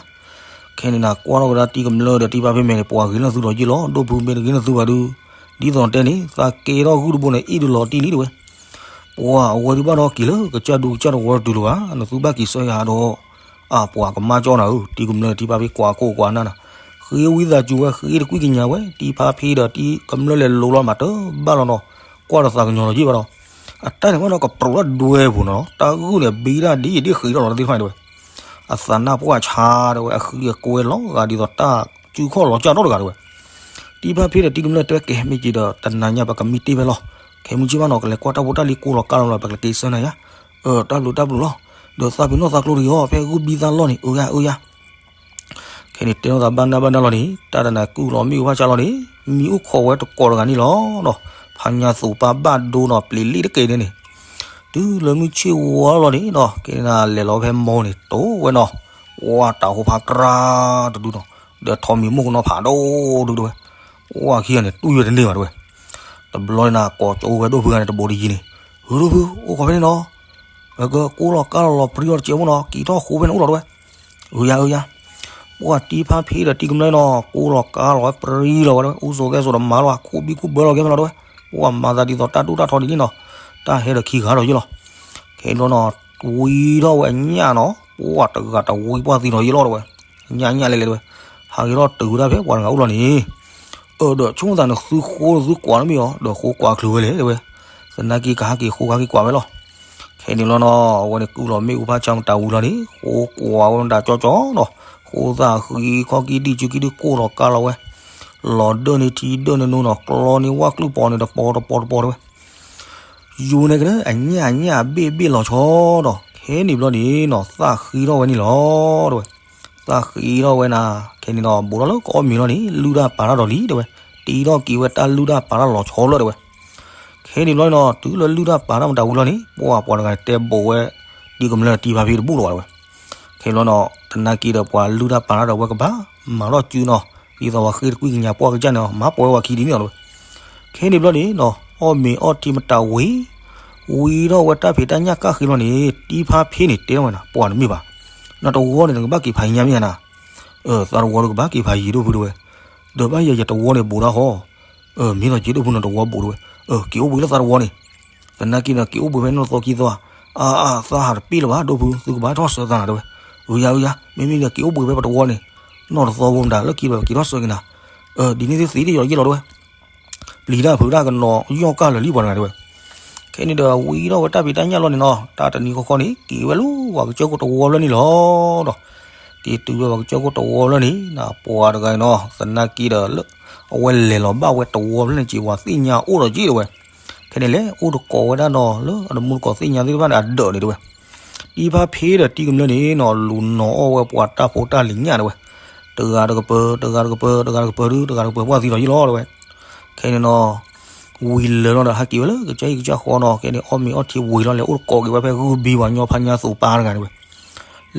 ခဲန့ၣ်နၤကွၢ်ထီၣ်ကဒါတံၤကမျၢၢ်ဒီးတံၤဖါဖံမဲာ်န့ၣ် ပှၤဂ့ၤလၢသုဒီးယ့ၣ်လီၤ ဒိၣ်ဖုမ့ၢ်တဂ့ၤလၢသုဘၣ်ဒုး, ဒ်သိးတဲန့ၣ် သးကဲထီၣ်ဂုၢ်တဘိန့ၣ် အ့ၣ်ဒုးလီၤတံၢ်လံတဲဝဲ. ပှၤအဝဲဒုးဘၣ်ဒီးက့ၤလၢကစၢ်ဒူကစၢ်တဝီတတုၤလၢၤဘၣ်, နသုဘၣ်က့ၤဆၢယၤဒီး အပှၤကမၣ်ကၠီနၤဧၢ, တံၤကမျၢၢ်တံၤဖါဖ့ကွၢ်ကိၢ်ကွၢ်နၢ်နၤ, ဃ့ဝံသးစူၤဝဲ ဃ့တကွံၢ်ကညးဝဲ, တံၤဖါဖ့ဒီးတံၤကမျၢၢ်လဲၤလိၤလီၤမးတဘၣ်လီၤနီၤ, ကွၢ်ဒီးသးကညီၤလီၤယ့ၣ်ဘၣ်ဒီး, အတၢ်န့ၣ်ဘၣ်ဒီး ကပြိးတၢ်ဒွဲပူၤနီၤနီၤ, တၢ်ဂုၢ်န့ၣ် ဘံဒၣ်ဒ်ယဒ်ဃံးထီၣ်လီၤသ့ၣ်တဖၣ်န့ၣ်တဲဝဲ, အသးနၢ်ပှၢ်ဆါတဲဝဲ, အဃံအကွဲလီၤဂာ်ဒ်သိးတၢ်စုခီၣ်လီၤကၢ်ထီၣ်တဂၤတဲဝဲ. တံၤဖါဖ့ဒီးတံၤကမျၢၢ်တဲဝဲ ကဲမ့ၢ်က့ၤဒီး တနၤညါပကမံတ့ၢ်ဖဲလီၤ, ခဲမုၢ်ဆ့ၣ်ဘၣ်နီၤ ကလဲၤကွၢ်တၢ်ဖိတၢ်လံၤကိၢ်လီၤကၢ်လီၤလီၤ ပကလဲၤက့ၤဆၢနၤယါ, အၢ တၢ်ဘျုးတၢ်ဘျုးလီၤ, ဒီးသးပ့ၤနီၣ်သးကျိတဂ့ၤအီၤ ဖဲဂုၢ်ဘံသၣ်လီၢ်န့ၣ် အၢယါအၢယါ ခဲန့ၣ်တဲနီၢ်သးဘၣ်နၢ်ဘၣ်နၢ်လီၤန့ၣ် တၢ်တနၤကုၢ်လီၤမ့ၣ်အူဖးဆါလီၤန့ၣ် မံအိၣ်ခိးဝဲတကိးတဂၤန့ၣ်လီၤနီၤ, ဖါညါသူးပၢ်ဘၣ်ဒိနီၤ ပျံၤလံတက့ၢ်န့ၣ်န့ၣ်, တုၤလၢမုၢ်ဆ့ၣ်ဝါလီၤန့ၣ်နီၤ ခဲန့ၣ်နၤလဲၤလီၤဖဲမိၢ်န့ၣ် တိဝဲနီၤ, ဝါတၢ်ဟိဖးကြၢတဒုနီၤ, ဒီးထိးမံၤမိၢ်ကနီၤဖးဒိၣ်ဒုတဲဝဲ, ဝါခံဂၤန့ၣ် တူၢ်ယွဲတန့ၢ်ဘၣ်တဲဝဲ, တဘျီန့ၣ်နၤ ကိးကၠိဝဲဒိၣ်ဖုဂၤန့ၣ် တဘိးတယံၤန့ၣ်, ဟုဒိၣ်ဖု အိၣ်ခိးဖဲန့ၣ်နီၤ ပကကိၢ်လီၤကၢ်လီၤလီၤပြံလီၤတစဲးဖိနီၤ က့ၤထီၣ်ဃိဖဲန့ၣ်အိၣ်လီၤတဲဝဲ, အၢယါအၢယါ, ပှၤတံၤဖါဖ့ဒီးတံၤကမျၢၢ်နီၤ ကိၢ်လီၤကၢ်လီၤဝဲပြံလီၤဝဲတဲဝဲ အူစိသဲစိၤဒီးမၤလီၤ အခိၣ်ဘံၣ်ခိၣ်ဘၢလီၤကဲဖဲလီၤတဲဝဲ, ပှၤမၤသးဒ်သိးတၢ်ဒိၣ်တၢ်ထီဒ်န့ၣ်နီၤ, တၢ်ဟဲဒီးခံဂၤဒီးယ့ၣ်လီၤ, ခဲအံၤလီၤနီၤ, ဝံထီၣ်ဝဲအညၣ်နီၤ ပှၤတဂၤတဝံပှၢ်သံဒီးယ့ၣ်လီၤတဲဝဲ, ညၣ်ညၣ်လဲၤလဲၤတဲဝဲ, ဟးက့ၤထီၣ်တုၤဝဲဒၣ်ဖဲပှၤတဂၤအိၣ်လီၤန့ၣ် အၢဒီးဆိကမိၣ်သးန့ၣ်သုဃိသုကွၢ်တမ့ၢ်အီၤ ဒီးဃိကွၢ်ချုးဝဲလဲၣ်တဲဝဲ, သနာ်က့ကဟးက့ၤဃိကဟးက့ၤကွၢ်ဝဲလီၤ, ခဲန့ၣ်လီၤနီၤ အဝဲန့ၣ်ကုၢ်လီၤမ့ၣ်အူဖးဆါမတၤဝံၤလီၤန့ၣ် ဃိကွၢ်ဝဲမတၤကၠီကၠီနီၤ, ဃိသၣ်ဃံခီကံဒံၣ်စုကံဒံၣ်ကိၢ်လီၤကၢ်လီၤဝဲ, လီၤဒၢၣ်န့ၢ်ထံဒၢၣ်န့ၢ်နိနီၤ ကျီန့ၢ်ဝၣ်ကျုၢ်ပီၤန့ၣ်တပီၤတပီၤတပီၤတဲဝဲ ယူၤန့ၣ်က့ၤ အညၣ်အညၣ်အဘ့ၣ်ဘ့ၣ်လီၤဆီဒီး ခဲန့ၣ်ဘျီန့ၣ်နီၤ သၣ်ဃံထီၣ်ဝဲန့ၣ်လီၤတဲဝဲ, သၣ်ဃံထီၣ်ဝဲနၤ ခဲန့ၣ်ဒီး ဘူးထီၣ်လၢကအီၣ်မ့ၤလီၤန့ၣ် လုၢ်တၢ်ပာ်တၢ်ဒီးလံတဲဝဲ, တ့ထီၣ်က့ၤဝဲတၢ်လုၢ်တၢ်ပာ်တၢ်လီၤဆီလၢတဲဝဲ, ခဲန့ၣ်ဘျီနီၤ တုၤလၢလုၢ်တၢ်ပာ်တၢ်မတၤဝံၤလီၤန့ၣ် ပှၤပှၤတဂၤန့ၣ် တဲဘူးဝဲ တံၤကမျၢၢ်တံၤဖါဖ့တဘူၣ်လီၤဘၣ်တဲဝဲ, ခဲန့ၣ်ဘျီနီၤ သနာ်က့ဒီးပှၤလုၢ်တၢ်ပာ်တၢ်ဒီးဝဲကဘၣ် မၤထီၣ်စုနီၤ, ဒ်သိးပှၤဃ့တကွံၢ်ကညးပှၢ်ကစၢ်န့ၣ် မၤပှဲၤဝဲပှၤခံဒ်န့ၣ်လီၤတဲဝဲ ခဲန့ၣ်ဘျီန့ၣ်နီၤ အီၣ်မ့ၤအီထံမတၤဝံၤ ဝံထီၣ်ဝဲတၢ်ဖံးတၢ်ညၣ်ကၣ်ဃ့လီၤန့ၣ် တံၤဖါဖ့န့ၣ်တဲထီၣ်ဝဲနၤ ပှၤတမ့ၢ်ဘၣ်, နတဝီန့ၣ် နကဘၣ်က့ၤဖးယံၤညါမ့ၢ်ဧါနၤ, သးတဝီဒီးကဘၣ်က့ၤဖးယံၤဒိၣ်ဖုတဲဝဲ, ဒီးဘၣ်ယဲယတဝီန့ၣ်ဘူးဒၣ်ဃီ, မ့ၢ်လီၤက့ၤဒိၣ်ဖုနတဝီဘူးတဲဝဲ, က့ၤအိၣ်ဘှံးလၢသးတဝီန့ၣ်, သနာ်က့ဒီးက့ၤအိၣ်ဘှံးဖဲနီၢ်သီခံသီ, အါအါသးဟးတပ့ၢ်လၢၤဘၣ်ဒိၣ်ဖု သုကဘၣ်ထီၣ်ဆၢသးနၤတဲဝဲ, အၢယါအၢယါ မ့မ့ၢ်ဒီးက့ၤအိၣ်ဘှံးဖဲပတဝီန့ၣ်, နီၢ်တသီဖိမတၤလၢက့ၤဒီးက့ၤထီၣ်ဆၢက့ၤနၤ, ဒ်န့ၣ်သ့ၣ်သ့ၣ်ယီၤယ့ၣ်လီၤတဲဝဲ ပျံၤတၢ်ဖုးတၢ်ကနီၤယီၣ်ကၢ်လၢာ်လံပှၤတဂၤတဲဝဲ, ခဲန့ၣ်ဒီးဝံထီၣ်ဝဲတၢ်ဖံးတၢ်ညၣ်လီၤန့ၣ်နီၤ တၢ်တနံၤဃီဃီန့ၣ် က့ၤဝဲလၢပှၤကစၢၢ်ခိၣ်တဝီဖျၢၣ်န့ၣ်လီၤဒီး, က့ၤတုၤဝဲပှၤကစၢၢ်ခိၣ်တဝီဖျၢၣ်န့ၣ် နပှၤတဂၤအံၤနီၤ သနာ်က့ဒီးလၢ အဝဲလဲၤလီၤဘၣ်ဝဲတဝီဖျၢၣ်န့ၣ်က့ၤ ပှၤသ့ၣ်ညါအိၣ်ဒီးက့ၤတဲဝဲ, ခဲန့ၣ်လဲၤအိၣ်တကိးဝဲဒၣ်နီၤ လၢအတမူတကိးသ့ၣ်ညါသ့ၣ်တဖၣ်န့ၣ် အဒၢးန့ၣ်တဲဝဲ တံၤဖါဖ့ဒီးတံၤကမျၢၢ်န့ၣ်နီၤ လူၤနီၤအီၣ်ဝဲပှၤတၢ်ဖိတၢ်လံၤညၣ်တဲဝဲ, တဂၤတကပၤ တဂၤတကပၤ တဂၤတကပၤဒု တဂၤတကပၤပှၢ်သံဒီးယ့ၣ်လီၤတဲဝဲ, ခဲန့ၣ်နီၤ ဝံၤလၢာ်လီၤဒီးဟဲက့ၤဝဲလၢကစၢ်ဟံၣ်ကစၢ်ဃီနီၤ ခဲန့ၣ် အီၣ်မ့ၤအီထံဝံၤလီၤ လဲၤအိၣ်တကိးက့ၤဝဲဖဲဂုၢ်ဘံပှၤညီဖါညါသူးပၢ်တဂၤန့ၣ်ဝဲ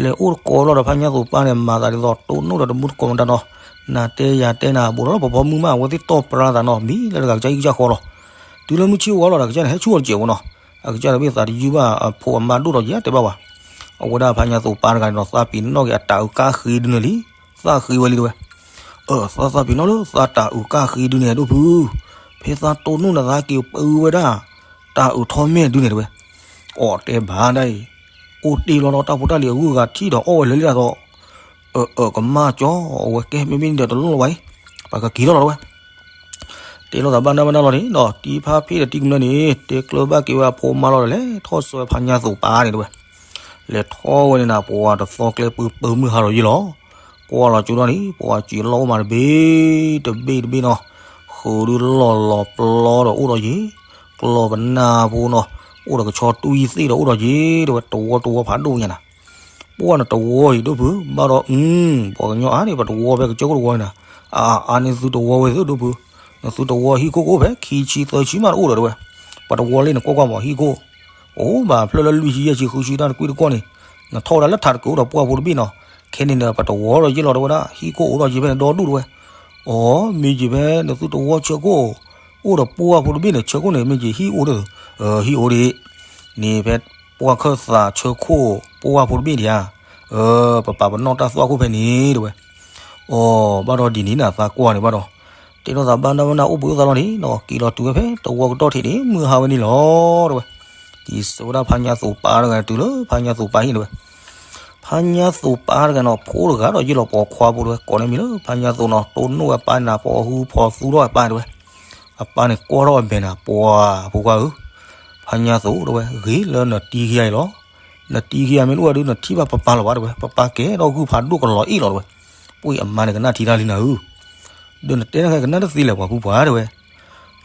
လဲၤအိၣ်တကိးလီၤဒီးဖါညါသူးပၢ်န့ၣ် မၤသးဒ်သိးတိၢ်နီၣ်ဒီးတမူတကိးမတၤနီၤ, နၤတဲယၤတဲနၤ ဘူးဒီးလၢပဖီမုၢ်မး အဝဲသ့ၣ်တီၢ်ပြါသးနီၤ မံၤလၢတဂၤကစၢ်ဟံၣ်ကစၢ်ဃီလီၤ, တုၤလၢမုၢ်ဆ့ၣ်ဝါလီၤဒီး ကစၢ်န့ၣ် ဟဲဆူၣ်အီၤတစဲးဖိနီၤ, အကစၢ်ဒီးမ့ၢ်သးတယုၢ်ဘၣ်အဖိအမါဒိၣ်ဒီးယဲတဲဘၣ်ဝဲ, အဝဲဒၣ်ဖါညါသူးပၢ်တဂၤန့ၣ်ဒီး သးပ့ၤနီၣ်က့ၤအတၢ်အုးကၣ်ဃ့ဒုန့ၣ်လံ, သးဃ့ဝဲလံတဲဝဲ, အၢ သးသးပ့ၤနီၣ်လၢသးတၢ်အုးကၣ်ဃ့ဒုန့ၣ် ဒိၣ်ဖု ဖဲသးတိၢ်နီၣ်န့ၣ် သးက့ၤပၢဝဲဒၣ် တၢ်အုးထီၣ်မဲာ်ဒုန့ၣ်တဲဝဲ, အိၣ်တဲဘၣ်ဒၣ်အံၤ, အိၣ်တ့ၢ်လီၤဒီးတၢ်ဖိတၢ်လံၤအဂုၤအဂၤထံၣ်ဒီးအီၣ်ဝဲလၢာ်လံဒ်သိး, အၢ အၢ ကမၣ်ကၠီ အဝဲကဲမ့မ့ၢ်ဒီးတလိၣ်လီၤဘၣ်အံၤ, ပှၤကက့ၤထီၣ်လီၤတဲဝဲ တဲလိာ်သးဘၣ်နၢ်ဘၣ်နၢ်လီၤန့ၣ်ဒီး တံၤဖါဖ့ဒီးတံၤကမျၢၢ်န့ၣ် တဲကျၢၤဘၣ်က့ၤဝဲအဖိအမါလီၤဒီး လဲၤထီၣ်ဆှၢဖါညါသူးပၢ်န့ၣ်တဲဝဲ, လဲၤထီၣ်ဝဲန့ၣ်နၤ ပှၤတသီကျဲပူၤပၢမုၢ်ဟါလီၤယ့ၣ်လီၤ, ကွၢ်လီၤကၠိဒီးန့ၣ် ပှၤစံးလီၤအိၣ်မးတဘ့ၣ်တဘ့ၣ်တဘ့ၣ်နီၤ, ဃုာ်ဒုလီၢ်လီၤပျီဒီးအိၣ်ဒီးယ့ၣ်, ကျီၢ်ပနၢ်ဖိနီၤ, အိၣ်ဒီးကဆီတူၢ်ယံၤသ့ၣ်ဒီးအိၣ်ဒီးယ့ၣ်တဲဝဲ, တဝီတဝီဖးဒိၣ်ညါနၤ ပှၢ်နတဝီအံၤဒိၣ်ဖု ဘၣ်ဒီး ပှၤကညီအါန့ၣ် ပတဝီဖဲကစၢၢ်ခိၣ်တဝီန့ၣ်နၤ, အအါန့ၣ်သုတဝီဝဲသုဒိၣ်ဖု, နသုတဝီဟံၣ်ခိၣ်ကိၣ်ဖဲခံဆံသၢဆံမးတအိၣ်ဒီးတဲဝဲ, ပတဝီလၢနကွၢ်ကွၢ်မးဟံၣ်ခိၣ်, အိၣ်ဘၣ်ဖျၢၣ်လၢလွံၢ်ဆံယဲၢ်ဆံဃုဆံတၢ်တကွံတကွီၢ်န့ၣ်, နထီၣ်ဝဲဒၣ်လၢထးတကုးအိၣ်ဒီးပှၢ်ဖိတဘ့ၣ်နီၤ, ခဲန့ၣ်ဒီး ပတဝီဒီးယ့ၣ်လီၤတဲဝဲဒၣ် ဟံၣ်ခိၣ်အိၣ်ဒီးယ့ၣ်ဖဲန့ၣ်ဒီဒူၣ်တဲဝဲ, အိ မ့ၢ်က့ၤဖဲနသုတဝီဆၢခိၣ် အိၣ်ဒီးပှၢ်ဖိတဘ့ၣ်န့ၣ် ဆၢခိၣ်န့ၣ် မ့ၢ်က့ၤဟံၣ်အိၣ်ဒီး, ဟံၣ်အိၣ်ဒံး, န့ၣ်ဖဲပှၢ်ခၢၣ်သးဆၢခိၣ်ပှၢ်ဖိတဘ့ၣ်ဒံးဧါ, ပပာ်ပနီၣ်တၢ်သွၣ်ခိၣ်ဖဲန့ၣ်တဲဝဲ, အိ ဘၣ်ဒီးဒ်န့ၣ်နၤသးကွၢ်န့ၣ်ဘၣ်ဒီး, တဲထီၣ်သးဘၣ်နၢ်ဘၣ်နၢ်အိၣ်ဘှံးအိၣ်သါလီၤန့ၣ်ဒီး က့ၤလီၤတုၤဝဲဖဲသဝီကတီၢ်ထံးန့ၣ် မုၢ်ဟါဝဲန့ၣ်လီၤ တဲဝဲ. က့ၤဆှၢဝဲဒၣ်ဖါညါသိးပၢ်တဂၤတုၤလၢဖါညါသိးပၢ်ဟံၣ် တဲဝဲ. ဖါညါသိးပၢ်တဂၤနီၤ ဖိတဂၤဒီးယ့ၢ်လီၤပိာ်ခွါဖိ တဲဝဲ, ကိးန့ၢ်မံၤလၢဖါညါသိးနီၤ တိၢ်နီၣ်ဝဲအပၢ်န့ၣ် ဖိအဟူဖိသူထီၣ်ဝဲအပၢ် တဲဝဲ. အပၢ်န့ၣ်ကွၢ်ထီၣ်ဝဲမဲာ်န့ၣ် ပှၤဖိခွါဧၢ, ဖါညါသိး တဲဝဲ, ဂ့ၤလၢနတံၤခံဂၤအံၤလီၤ. နတံၤခံဂၤမ့ၢ်တအိၣ်ဝဲဒီး နထံၣ်ဘၣ်ပၢ်ပၢ်လီၤဘၣ် တဲဝဲ, ပၢ်ပၢ်ကဲထီၣ်ဂုၢ်ဖးဒိၣ်ကလီၤအ့ၣ်လီၤ တဲဝဲ. ပှၤအမါန့ၣ်ကနၣ်ထံတၢ်လံနၤဧၢ, ဒီးနတဲတၢ်ကနၣ်တသ့လဲၣ် ပှၤဖိခွါ တဲဝဲ.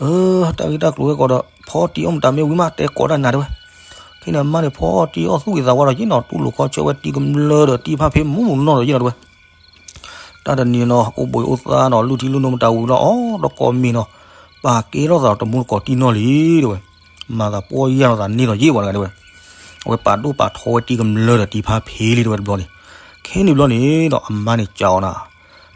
အၢ တၢ်ဂ့ၢ်တၢ်ကျိၤဝဲကီးဒီး ဖီတံၢ်အီၣ်မတၤမ့ၢ်ဝံၤမး တဲကိးတၢ်နၤ တဲဝဲ. ခဲန့ၣ်အမါန့ၣ် ဖီတံၢ်အီၣ်သူၣ်ဂ့ၤသးဝါဒီးက့ၤနီၤ တူၢ်လိာ်ခီဆၢဝဲတံၤကမျၢၢ်ဒီးတံၤဖါဖ့မူမူနီၢ်ဒီးက့ၤနီၤ တဲဝဲ. တၢ်တနံၤနီၤ အိၣ်ဘှံးအိၣ်သါနီၤ လုၢ်ထံလုၢ်နိမတၤဝံၤလီၤ အီၣ်တကီၢ်မ့ၤနီၤ, ပၢ်ကဲထီၣ်သးတမူတကိးတံၢ်နီၢ်လံ တဲဝဲ. မၤသးပှီၢ်ယၢ်လီၤသးန့ၢ်လီၤယ့ၢ်ဝဲ တဲဝဲ. အဝဲပာ်ဒိၣ်ပာ်ထီဝဲတံၤကမျၢၢ်ဒီးတံၤဖါဖ့လံ တဲဝဲတဘျီန့ၣ်. ခဲန့ၣ်ဘျီန့ၣ်ဒီး အမါန့ၣ်ကးအီၤနၤ,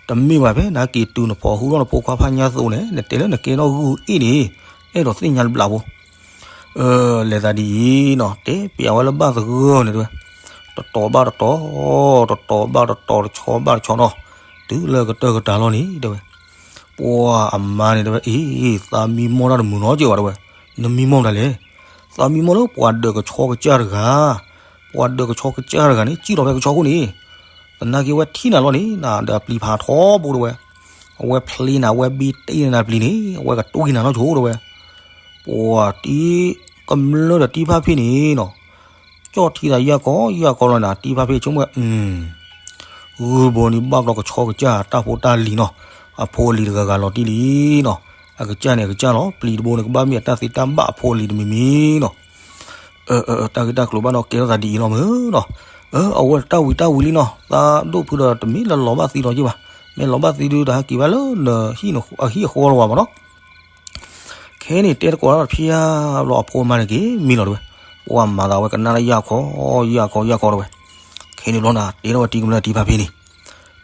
တမ့ၢ်ဘၣ်ဖဲနက့ၤတုၤ နဖိဟူထီၣ်နဖိခွါဖါညါသိးန့ၣ် နတဲလၢနကဲထီၣ်ဂုၢ်အ့ၣ်န့ၣ် အဲၣ်ဒိးသ့ၣ်ညါတဘျီဖိ လဲၤသးဒ်အံၤနီၤ တဲပျးဝဲလၢဘၣ်သဂၢၢ်န့ၣ် တဲဝဲ. တတီၤဘၣ်တတီၤ, တတီၤဘၣ်တတီၤ တဆီဘၣ်တဆီနီၤ, တုၤလၢကတၢၢ်ကတၢၢ်လီၤန့ၣ် တဲဝဲ. ပှၤအမါန့ၣ် တဲဝဲ, အ့ သးမံမီၢ်တၢ်တမုာ်နီတစဲးဘၣ် တဲဝဲ. နမံမီၢ်မတၤလဲၣ်. သးမံမီၢ်လၢပှၤဒၢးကဆီကစၢ်တဂၤ, ပှၤဒၢးကဆီကစၢ်တဂၤန့ၣ် စံၣ်လီၤဖဲကဆီခိၣ်န့ၣ်, သနာ်က့ဝဲထံၣ်နၤလီၤန့ၣ် နဒီးအပျံၤဖးထီဘိ တဲဝဲ. အဝဲဖျ့နၤ အဝဲဘံတ့ၢ်နၤပျံၤန့ၣ် အဝဲကတွံၢ်နၤနီၢ်ဆိ တဲဝဲ. ပှၤတံၤကမျၢၢ်ဒီးတံၤဖါဖ့န့ၣ်နီၤ, ကၠီၣ်ထံသးယၢ်ကီယၢ်ကီလီၤနၤ တံၤဖါဖ့ဆိကမိၣ်ဝဲ, ဂုၢ်ဘိန့ၣ်ဘၣ်ကျီကဆီကစၢ်တၢ်ဖိတၢ်လံၤနီၤ, အဖိအလံၤတဂၤဂၤလီၤတံၢ်လံနီၤ, အကစၢ်န့ၣ်အကစၢ်လီၤ ပျံၤတဘိန့ၣ် ကဘၣ်မ့ၢ်အတၢ်သ့တၢ်ဘၣ်အဖိအလံၤတမံၤမံၤနီၤ. တၢ်ဂ့ၢ်တၢ်ကျိၤဘၣ်ဒီးကဲထီၣ်သးဒ်အံၤလီၤမ့ၢ်နီၤ. အဝဲတၢ်ဝံၤတၢ်ဝံၤလံနီၤ, သးဒိၣ်ဖုဒီးတမ့ၢ်လၢလီၤဘၣ်သံဒီးယ့ၢ်ဘၣ်, မ့ၢ်လီၤဘၣ်သံဒုးတဟဲက့ၤဘၣ်လၢနဟံၣ်အဃီလီၤဘၣ်မ့ၢ်နီၤ. ခဲန့ၣ်တဲတကိးတၢ်တဖျါဘျီ အဖိအမါန့ၣ်က့ၤမံလီၤ တဲဝဲ. ပှၤမၤသးဝဲကနၣ်လၢယၢ်ခီ ယၢ်ခီ ယၢ်ခီ တဲဝဲ. ခဲန့ၣ်ဘျီနၤ တဲထီၣ်ဝဲတံၤကမျၢၢ်တံၤဖါဖ့န့ၣ်,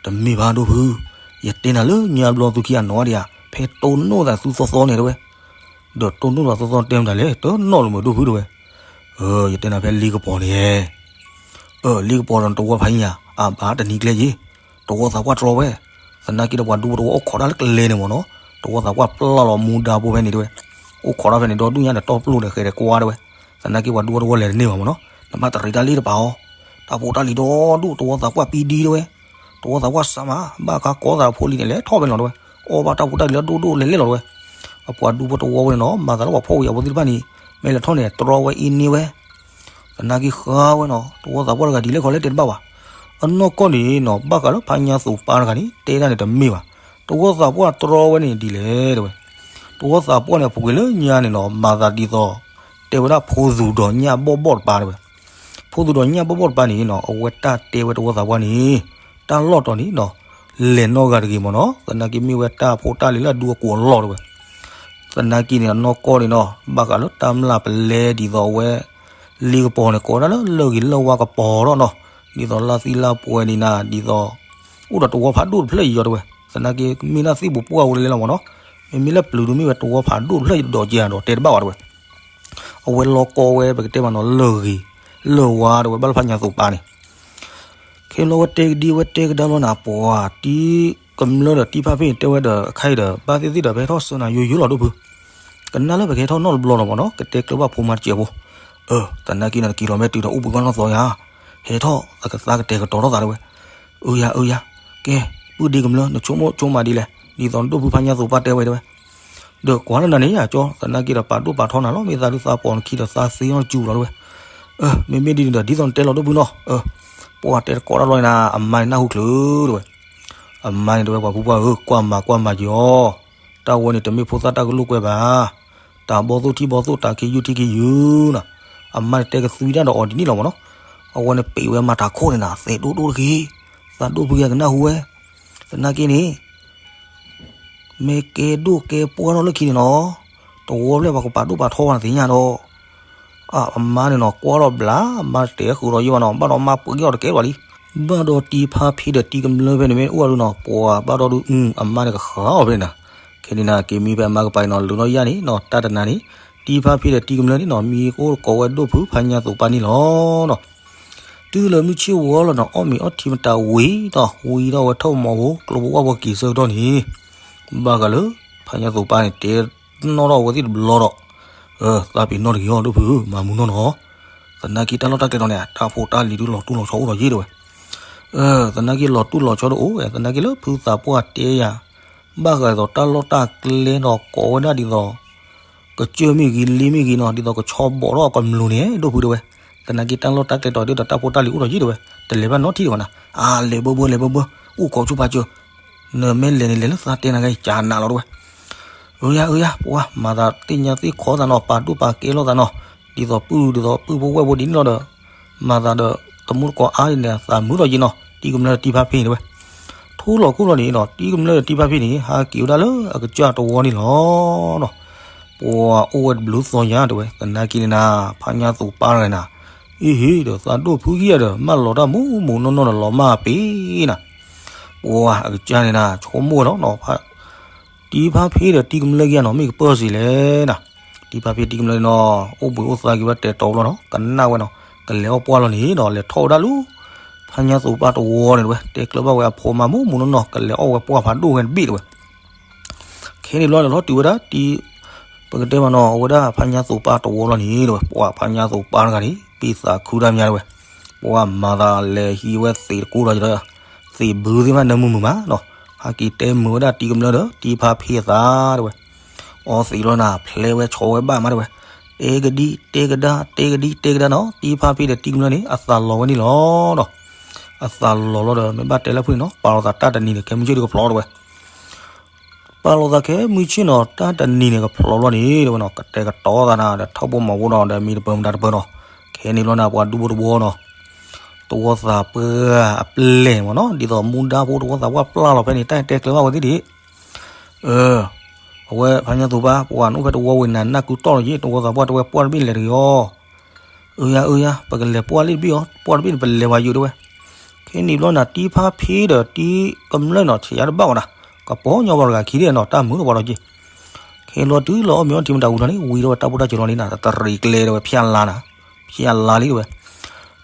တမ့ၢ်ဘၣ်ဒိၣ်ဖု, ယတဲနၤလၢညါဘျီသုခံဂၤနီၤဒံးဧါ, ဖဲတိၢ်နီၣ်သးသုသီသီန့ၣ် တဲဝဲ. ဒီးတိၢ်နီၣ်သးသီသီတဲမတၤလဲၣ်, တနီၣ်လၢၤမုာ်ဒိၣ်ဖု တဲဝဲ. ယတဲနၤဖဲလ့ကပီၤန့ၣ် လ့ကပီၤဒီးတဝီဖးညါ အဘၣ်တနံၤကျဲယ့ၢ်, တဝီသးပှၢ်တြီဝဲ, သနာ်က့ဒီးပှၤဒူဖိတဝီအိၣ်ခိးတၢ်လၢကျဲန့ၣ်မ့ၢ်နီၤ, တဝီသးပှၢ်ပျၢ်လီၤမူဒါဖိဖဲန့ၣ် တဲဝဲ, အိၣ်ခိးတၢ်ဖဲန့ၣ် ဒီဒူၣ်ညါဒီးတီပျိၢ်ဒီးဃဲၤဒီးကွါ တဲဝဲ, သနာ်က့ပှၤဒူဖိတဝီလဲၤတန့ၢ်ဘၣ်မ့ၢ်နီၤ, နဘၣ်တရံးတၢ်လံတပၤအီၤ, တၢ်ဖိတၢ်လံၤဒီဒူၣ် တဝီသးပှၢ်ပံဒံ တဲဝဲ, တဝီသးပှၢ်စးမး ဘၣ်ခါကိးသးဖိလံၤန့ၣ် လဲၤထီၣ်ဖဲန့ၣ်လီၤ တဲဝဲ, အီၣ်ဘၣ်တၢ်ဖိတၢ်လံၤလၢဒိၣ်ဒိၣ်လဲၤလဲၣ်လီၤ တဲဝဲ, အပှၤဒူဖိတဝီဝဲန့ၣ်နီၤ မၤသးလၢပှၤဖှီၣ်ဝဲအဖိသ့ၣ်တဖၣ်န့ၣ်, မ့ၢ်လဲၤထီၣ်န့ၣ် တြီဝဲအ့န့ၢ်ဝဲ သနာ်က့ဃါဝဲနီၤ တဝီသးပှၢ်တဂၤဒ်လဲၣ်ခီလဲၣ်တဲတဘၣ်ဘၣ်. အနီၢ်ကီၢ်န့ၣ်နီၤ ဘၣ်ဃးလၢဖါညါသိးပၢ်တဂၤန့ၣ် တဲဒၣ်န့ၣ်တမ့ၢ်ဘၣ်. တဝီသးပှၢ်တြီဝဲန့ၣ်ဒ်လဲၣ်တဲဝဲ, တဝီသးပှၢ်န့ၣ် အပူၤကွံာ်လၢညါန့ၣ်နီၤ မၤသးဒ်သိး တဲဝဲဒၣ်ဖိသူၣ်ဒီးညၣ်ဘီၣ်ဘီၣ်တပၤတဲဝဲ. ဖိသူၣ်ဒီးညၣ်ဘီၣ်ဘီၣ်တပၤန့ၣ်နီၤ အဝဲတၢ်တဲဝဲတဝီသးပှၢ်န့ၣ် တၢ်လီၢ်တီၤန့ၣ်နီၤ လဲၤနီၢ်ဂၤတဂ့ၤမ့ၢ်နီၤ သနာ်က့မ့ၢ်ဝဲတၢ်ဖိတၢ်လံၤလၢအဒူအကွီၢ်လီၢ်တဲဝဲ. သနာ်က့န့ၣ် အနီၢ်ကီၢ်န့ၣ်နီၤ ဘၣ်ဃးလၢတၢ်မျၢ်ပလဲဒ်သိးအဝဲ လ့ကပီၤန့ၣ် ကိးဒၣ်လၢလၢၢ်ဂ့ၤလၢၢ်ဝါကပီၤထီၣ်နီၤ, ဒ်သိးလၢသံလၢပှဲၤန့ၣ်နၤ ဒ်သိး အိၣ်ဒီးတဝီဖးဒိၣ်တဖျၢၣ်အံၤယီၤတဲဝဲ. သနာ်က့မ့ၢ်ဒၣ်သ့ၣ်ပူၤပှၢ်ဝဲလဲၣ်လီၤမ့ၢ်နီၤ, မ့မ့ၢ်လၢပျုၤဒုးမ့ၢ်ဝဲတဝီဖးဒိၣ်တဖျၢၣ်အံၤဒီးကဲဒီးတဲတဘၣ်ဝဲတဲဝဲ. အဝဲလီၤကီဝဲပကတဲမ့ၢ်နီၤ လၢၢ်ဂ့ၤ လၢၢ်ဝါတဲဝဲ ဘၣ်လၢဖါညါသိးပၢ်န့ၣ် ခဲလီၤဝဲတဲကဒံဝဲတဲကဒါလီၤနၤ ပှၤတံၤကမျၢၢ်ဒီးတံၤဖါဖ့ၣ်တဲဝဲဒီး အခါအံၤဒီး ဘၣ်သ့ၣ်သ့ၣ်ဒီး ပဟဲထီၣ်ဆှၢနၤယိယိလီၤဒိၣ်ဖု, ကနၣ်လၢပကဟဲထီၣ်နီတဘျီလီၤမ့ၢ်နီၤ ကတဲကျၢၤဘၣ်ဖိမါတစဲးဖိ, အၢ သနာ်က့နၤ နက့ၤလီၤမ့ၢ်တုၤဒီးအိၣ်ဘှံးဘၣ်နီၢ်သီယါ, ဟဲထီၣ် သကသါကတဲာ်ကတီၤထီၣ်သးတဲဝဲ, အၢယါ အၢယါ, ကဲ ပုၢ်ဒ့ကမျၢၢ် နဆိကမိၣ်ဆိကမးဒ်လဲၣ် ဒ်သိးနဒိၣ်ဖုဖါညါသိးပၢ်တဲဝဲတဲဝဲ ဒီးကွၢ်လၢနၤန့ၣ် အကၠီ သနာ်က့ဒီးပာ်ဒိၣ်ပာ်ထီနၤလီၤ မ့ၢ်သးဒုးသးပိာ်နခံဒီးသးသ့အီၤနကၠူလီၤတဲဝဲ, အၢ မ့မ့ၢ်ဒ်န့ၣ်ဒီး ဒ်သိးနတဲလီၤဒိၣ်ဖုနီၤ, ပှၤတဲတကိးတၢ်လီၤနၤ အမါန့ၣ်နၢ်ဟူချုးတဲဝဲ, အမါန့ၣ်တဲဝဲ ပှၤဖိပှၢ်ဧၢ ကွၢ်မၤကွၢ်မၤက့ၤအီၤ, တၢ်ဝဲန့ၣ်တမ့ၢ်ဖိသၣ်တၢ်ကလိာ်ကွဲဘၣ်, တၢ်ဘီၣ်သိၣ်ထံဘီၣ်သိၣ် တၢ်ခ့ယုၢ်ထံခ့ယုၢ်နီၤ, အမါန့ၣ်တဲကသွံတၢ်ဒီးအီၤဒ်န့ၣ်လီၤမ့ၢ်နီၤ, အဝဲန့ၣ်ပံးဝဲမၤတၢ်ခိၣ်န့ၣ်နၤ သဲးဒိၣ်ဒိၣ်တဂ့ၤ, သးဒိၣ်ဖုယကနၢ်ဟူဝဲ, သနာ်က့န့ၣ် မ့ၢ်ကဲဒိၣ်ကဲပှၢ်ထီၣ်လၢခံန့ၣ်နီၤ, တဝီဖျၢၣ်ပှၤကပာ်ဒိၣ်ပာ်ထီဝဲနသ့ၣ်ညါဒီး, အမါန့ၣ်နီၤ ကွၢ်ထီၣ်ဘျး မါတတဲဃုာ်ဒီးယိၣ်ဘၣ်နီၤ ဘၣ်ဒီးမါပှ့ၤအီၤတကဲဘၣ်လံ, ဘၣ်ဒီးတံၤဖါဖ့ဒီးတံၤကမျၢၢ်ဖဲန့ၣ်မ့ၢ်အိၣ်အဒုနီၤ ပှၤဘၣ်ဒီးဒု အမါန့ၣ်ကဃၢၤအီၤဖဲန့ၣ်နၤ, ခဲန့ၣ်နၤ က့ၤမံဖဲအမါကပၤအံၤနီၤ လူၤနီၢ်ယၢ်န့ၣ်နီၤ တၢ်တနၤန့ၣ် တံၤဖါဖ့ဒီးတံၤကမျၢၢ်န့ၣ်နီၤ မံကိၢ်တကိးဝဲဒိၣ်ဖုဖါညါသိးပၢ်န့ၣ်လီၤနီၤ. တုၤလၢမုၢ်ဆ့ၣ်ဝီလီၤနီၤ အီၣ်မ့ၤအီထံမတၤဝံၤဒီး ဝံၤဒီးဝဲထီၣ်မီၤဖိ ကျိဖိဝၣ်ဖိက့ၤဆၢကတီၢ်န့ၣ် ဘၣ်ဃးလၢ ဖါညါသိးပၢ်န့ၣ် တဲနီၣ်ထီၣ်အဝဲသ့ၣ်တဘျီဒီး, သးပ့ၤနီၣ်တဂ့ၤအီၤ ဒိၣ်ဖုဧၢ, မၤမုာ်နီၢ်နီၢ်, သနာ်က့တၢ်လီၢ်တၢ်ကျဲဒီးန့ၣ် တၢ်ဖိတၢ်လံၤဒုးလီၤတူၢ်လီၤဆီအိၣ်ဒီးယ့ၢ်တဲဝဲ, သနာ်က့လီၤတူၢ်လီၤဆီတအိၣ်ဝဲ, သနာ်က့လၢဖုသးပှၢ်တဲယၤ ဘၣ်ဃးဒီးတၢ်လီၢ်တၢ်ကျဲဒီးကိးဝဲဒၣ်ဒ်သိး ကစၢၢ်မ့ၢ်ဂ့ၤ လ့မ့ၢ်ဂ့ၤနီၤ, ဒ်သိးကဆီဘီးထီၣ်အကမျူးန့ၣ် ဒိၣ်ဖုတဲဝဲ, သနာ်က့တၢ်လီၢ်တၢ်ကျဲဒီးဒ်သိးတၢ်ဖိတၢ်လံၤအိၣ်ဒီးယ့ၢ်တဲဝဲ, တလဲၤဘၣ်နီတထံၣ်ဒံးဘၣ်နၤ, အါ လဲၤဘၢဘၢ လဲၤဘၢဘၢ, အိၣ်ခိးဆူၣ်ဖးစၢၤ, နမ့ၢ်လဲၤန့ၣ် လဲၤလၢသးတဲနၤဂ့ၤ ကနးလီၤတဲဝဲ အၢယါ အၢယါ ပှၤမၤသးသ့ၣ်ညါသ့ၣ်ခီသးနီၤ, ပာ်ဒိၣ်ပာ်ကဲလိာ်သးနီၤ, ဒ်သိးပုၢ်ဒ်သိးပုၢ်ဖိဝဲၢ်ဖိဒ်န့ၣ်လီၤဒီး, မၤသးဒီး တမူတကိးအါဒ်န့ၣ် အသးမုာ်ထီၣ်ယ့ၢ်နီၤ, တံၤကမျၢၢ်ဒီးတံၤဖါဖ့န့ၣ်တဲဝဲ, ထူလီၤခိၣ်လီၤန့ၣ်နီၤ, တံၤကမျၢၢ်ဒီးတံၤဖါဖ့န့ၣ် ဟးက့ၤဝဲဒၣ်လၢအကစၢ်တဝီန့ၣ်လီၤနီၤ, ပှၤအိၣ်ဝဲတဘျုးသီညါတဲဝဲ, သနာ်က့န့ၣ်နၤ ဖါညါသိးပၢ်တဂၤန့ၣ်, အံၤဟ့ၣ်ဒီးသးဒိၣ်ဖုကံယၤဒီး မၢလီၤတၢ်မူးမူးနီၢ်နီၢ်ဒီးလီၤမၢ်ပ့ၤနၤ, ပှၤအကစၢ်န့ၣ်နၤ ဆိကမိၣ်ဝဲလီၤနီၤ, တံၤဖါဖ့ဒီးတံၤကမျၢၢ်ကံယၤနီၤ မ့ၢ်ကပၢၢ်စ့ၢ်လဲၣ်နၤ, တံၤဖါဖ့တံၤကမျၢၢ်နီၤ အိၣ်ဘှံးအိၣ်သါက့ၤဝဲတဲာ်တီၤဘျီနီၤ, ကနၣ်ဝဲနီၤ, ကလဲၤအီၣ်ပှၢ်လီၤန့ၣ်နီၤ, လဲၤထီၣ်ဝဲဒၣ်လၢ ဖါညါသိးပၢ်တဝီန့ၣ်တဲဝဲ, တဲကျၢၤဘၣ်ဝဲအဖိမါမူးမူးနီၢ်နီၢ် ကလဲၤအီၣ်ဝဲပှၢ်ဖးဒိၣ်ဝဲတဘ့ၣ်တဲဝဲ ခဲန့ၣ်ဘျီန့ၣ်လီၤတုၤဝဲဒၣ်တံၤ, ပကတဲမးနီၤ အဝဲဒၣ်ဖါညါသိးပၢ်တဝီလီၤန့ၣ်တဲဝဲ, ပှၤဖါညါသိးပၢ်တဂၤန့ၣ် ပ့ၢ်သးခုတၢ်မါတဲဝဲ, ပှၤမၤသးလဲၤဟံးဝဲသ့းတကိးဒီး သ့းဘုသ့ၣ်မးနၢမုာ်မုာ်မးနီၤ, ဟဲက့ၤတဲမုာ်ဝဲဒၣ်တံၤကမျၢၢ်ဒီးတံၤဖါဖ့အသးတဲဝဲ, အီသ့းလီၤနၤ ဖျဲဝဲဆီဝဲဘၣ်မးတဲဝဲ, တဲကဒံ တဲကဒါ တဲကဒံ တဲကဒါနီၤ, တံၤဖါဖ့ဒီးတံၤကမျၢၢ်န့ၣ် အသးလီၤဝဲန့ၣ်လီၤနီၤ, အသးလီၤလီၤဒီး မ့ၢ်ဘၣ်တဲလၢဖုန့ၣ်နီၤ ပာ်လီၤသးတၢ်တနံၤန့ၣ် ခဲမုၢ်ဆ့ၣ်ဒုးကဖျိးတဲဝဲ ပာ်လီၤသးခဲမုၢ်ဆ့ၣ်နီၤ တၢ်တနံၤန့ၣ်ကဖျိးလီၤန့ၣ်တဲဝဲနီၤ, ကတဲာ်ကတီၤသးနၤဒီး ထီဘိမီၤဘိဒီးမံၤတပၢၤမတၤတပၢၤနီၤ, ခဲန့ၣ်ဘျီန့ၣ် ပှၤဒူဖိတဝီနီၤ, တဝီသးပှၢ်အပျဲၢ်မးနီၤ, ဒ်သိးမူဒါဖိတဝီသးပှၢ်ပျၢ်လီၤဖဲန့ၣ် တၢ်တဲကျၢၤဘၣ်ဝဲသ့ၣ်ဒံး, အဝဲဖါညါသိးပၢ် ပှၤနအိၣ်ဖဲတဝီဝဲနၤ နၢ်ကုတီၢ်လီၤယ့ၣ် တဝီသးပှၢ်တဲဝဲ ပှၢ်တဘ့ၣ်လဲၤတဂ့ၤအီၤ အၢယါ အၢယါ ပကလဲၤပှၢ်လံတဘ့ၣ်အီၤ ပှၢ်တဘ့ၣ်န့ၣ် ပလဲၤဝဲယိာ်တဲဝဲ, ခဲန့ၣ်ဘျီနၤ တံၤဖါဖ့ဒီးတံၤကမျၢၢ်နီၤ ဆံးယါတဘၣ်ဝဲဒၣ်, ကပီၤညီပှၤတဂၤခံဒၣ်နီၤ တၢ်မုာ်ထီၣ်ပှၤဒီးက့ၤ, ခဲန့ၣ်ဘျီတုၤလီၤအီၣ်မ့ၤအီထံမတၤဝံၤလီၤန့ၣ် ဝံၤထီၣ်ဝဲတၢ်ဖိတၢ်စၢၤလီၤန့ၣ်နၤ တရံးကျဲတဲဝဲ ဖျါလါနၤ, ဖျါလါလံတဲဝဲ,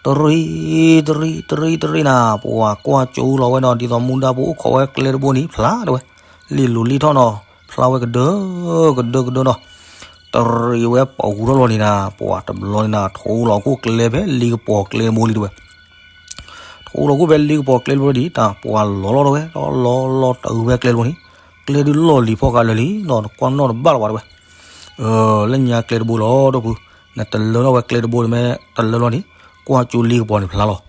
တရံး တရံး တရံး တရံးနၤ ပှၤကွၢ်ကၠိလီၤဝဲနီၤ ဒ်သိးမူဒါဖိအိၣ်ခိးဝဲကျဲတဘိန့ၣ် ဖျါတဲဝဲ, လံၣ်လူၤလံၣ်ထီၣ်နီၤ ဖျါဝဲကဒၢ ကဒၢ ကဒၢနီၤ, တရံးဝဲပှၤဝံၤထီၣ်လီၤန့ၣ်နၤ ပှၤတဘျီန့ၣ်နၤ ထိလီၤခိၣ်ကျဲဖဲလ့ကပီၤကျဲတဘိလံတဲဝဲ ထိလီၤခိၣ်ဖဲလ့ကပီၤကျဲတဘိဒ်တၢ် ပှၤလီၤလီၤတဲဝဲ လီၤလီၤလီၤတအုးဖဲကျဲတဘိန့ၣ်, ကျဲဒုးလီၢ်လံၤဖီဃာ်လၢာ်လံနီၤ နကွၢ်နီၣ်တဘၣ်လၢၤဘၣ်တဲဝဲ, လၢညါကျဲတဘိလီၤ ဒိၣ်ဖု, နတလၢထီၣ်ဝဲကျဲတဘိန့ၣ်မ့ၢ်တလၢလီၤန့ၣ်, ကွၢ်ကၠိလ့ကပီၤန့ၣ်ဖျါလီၤ,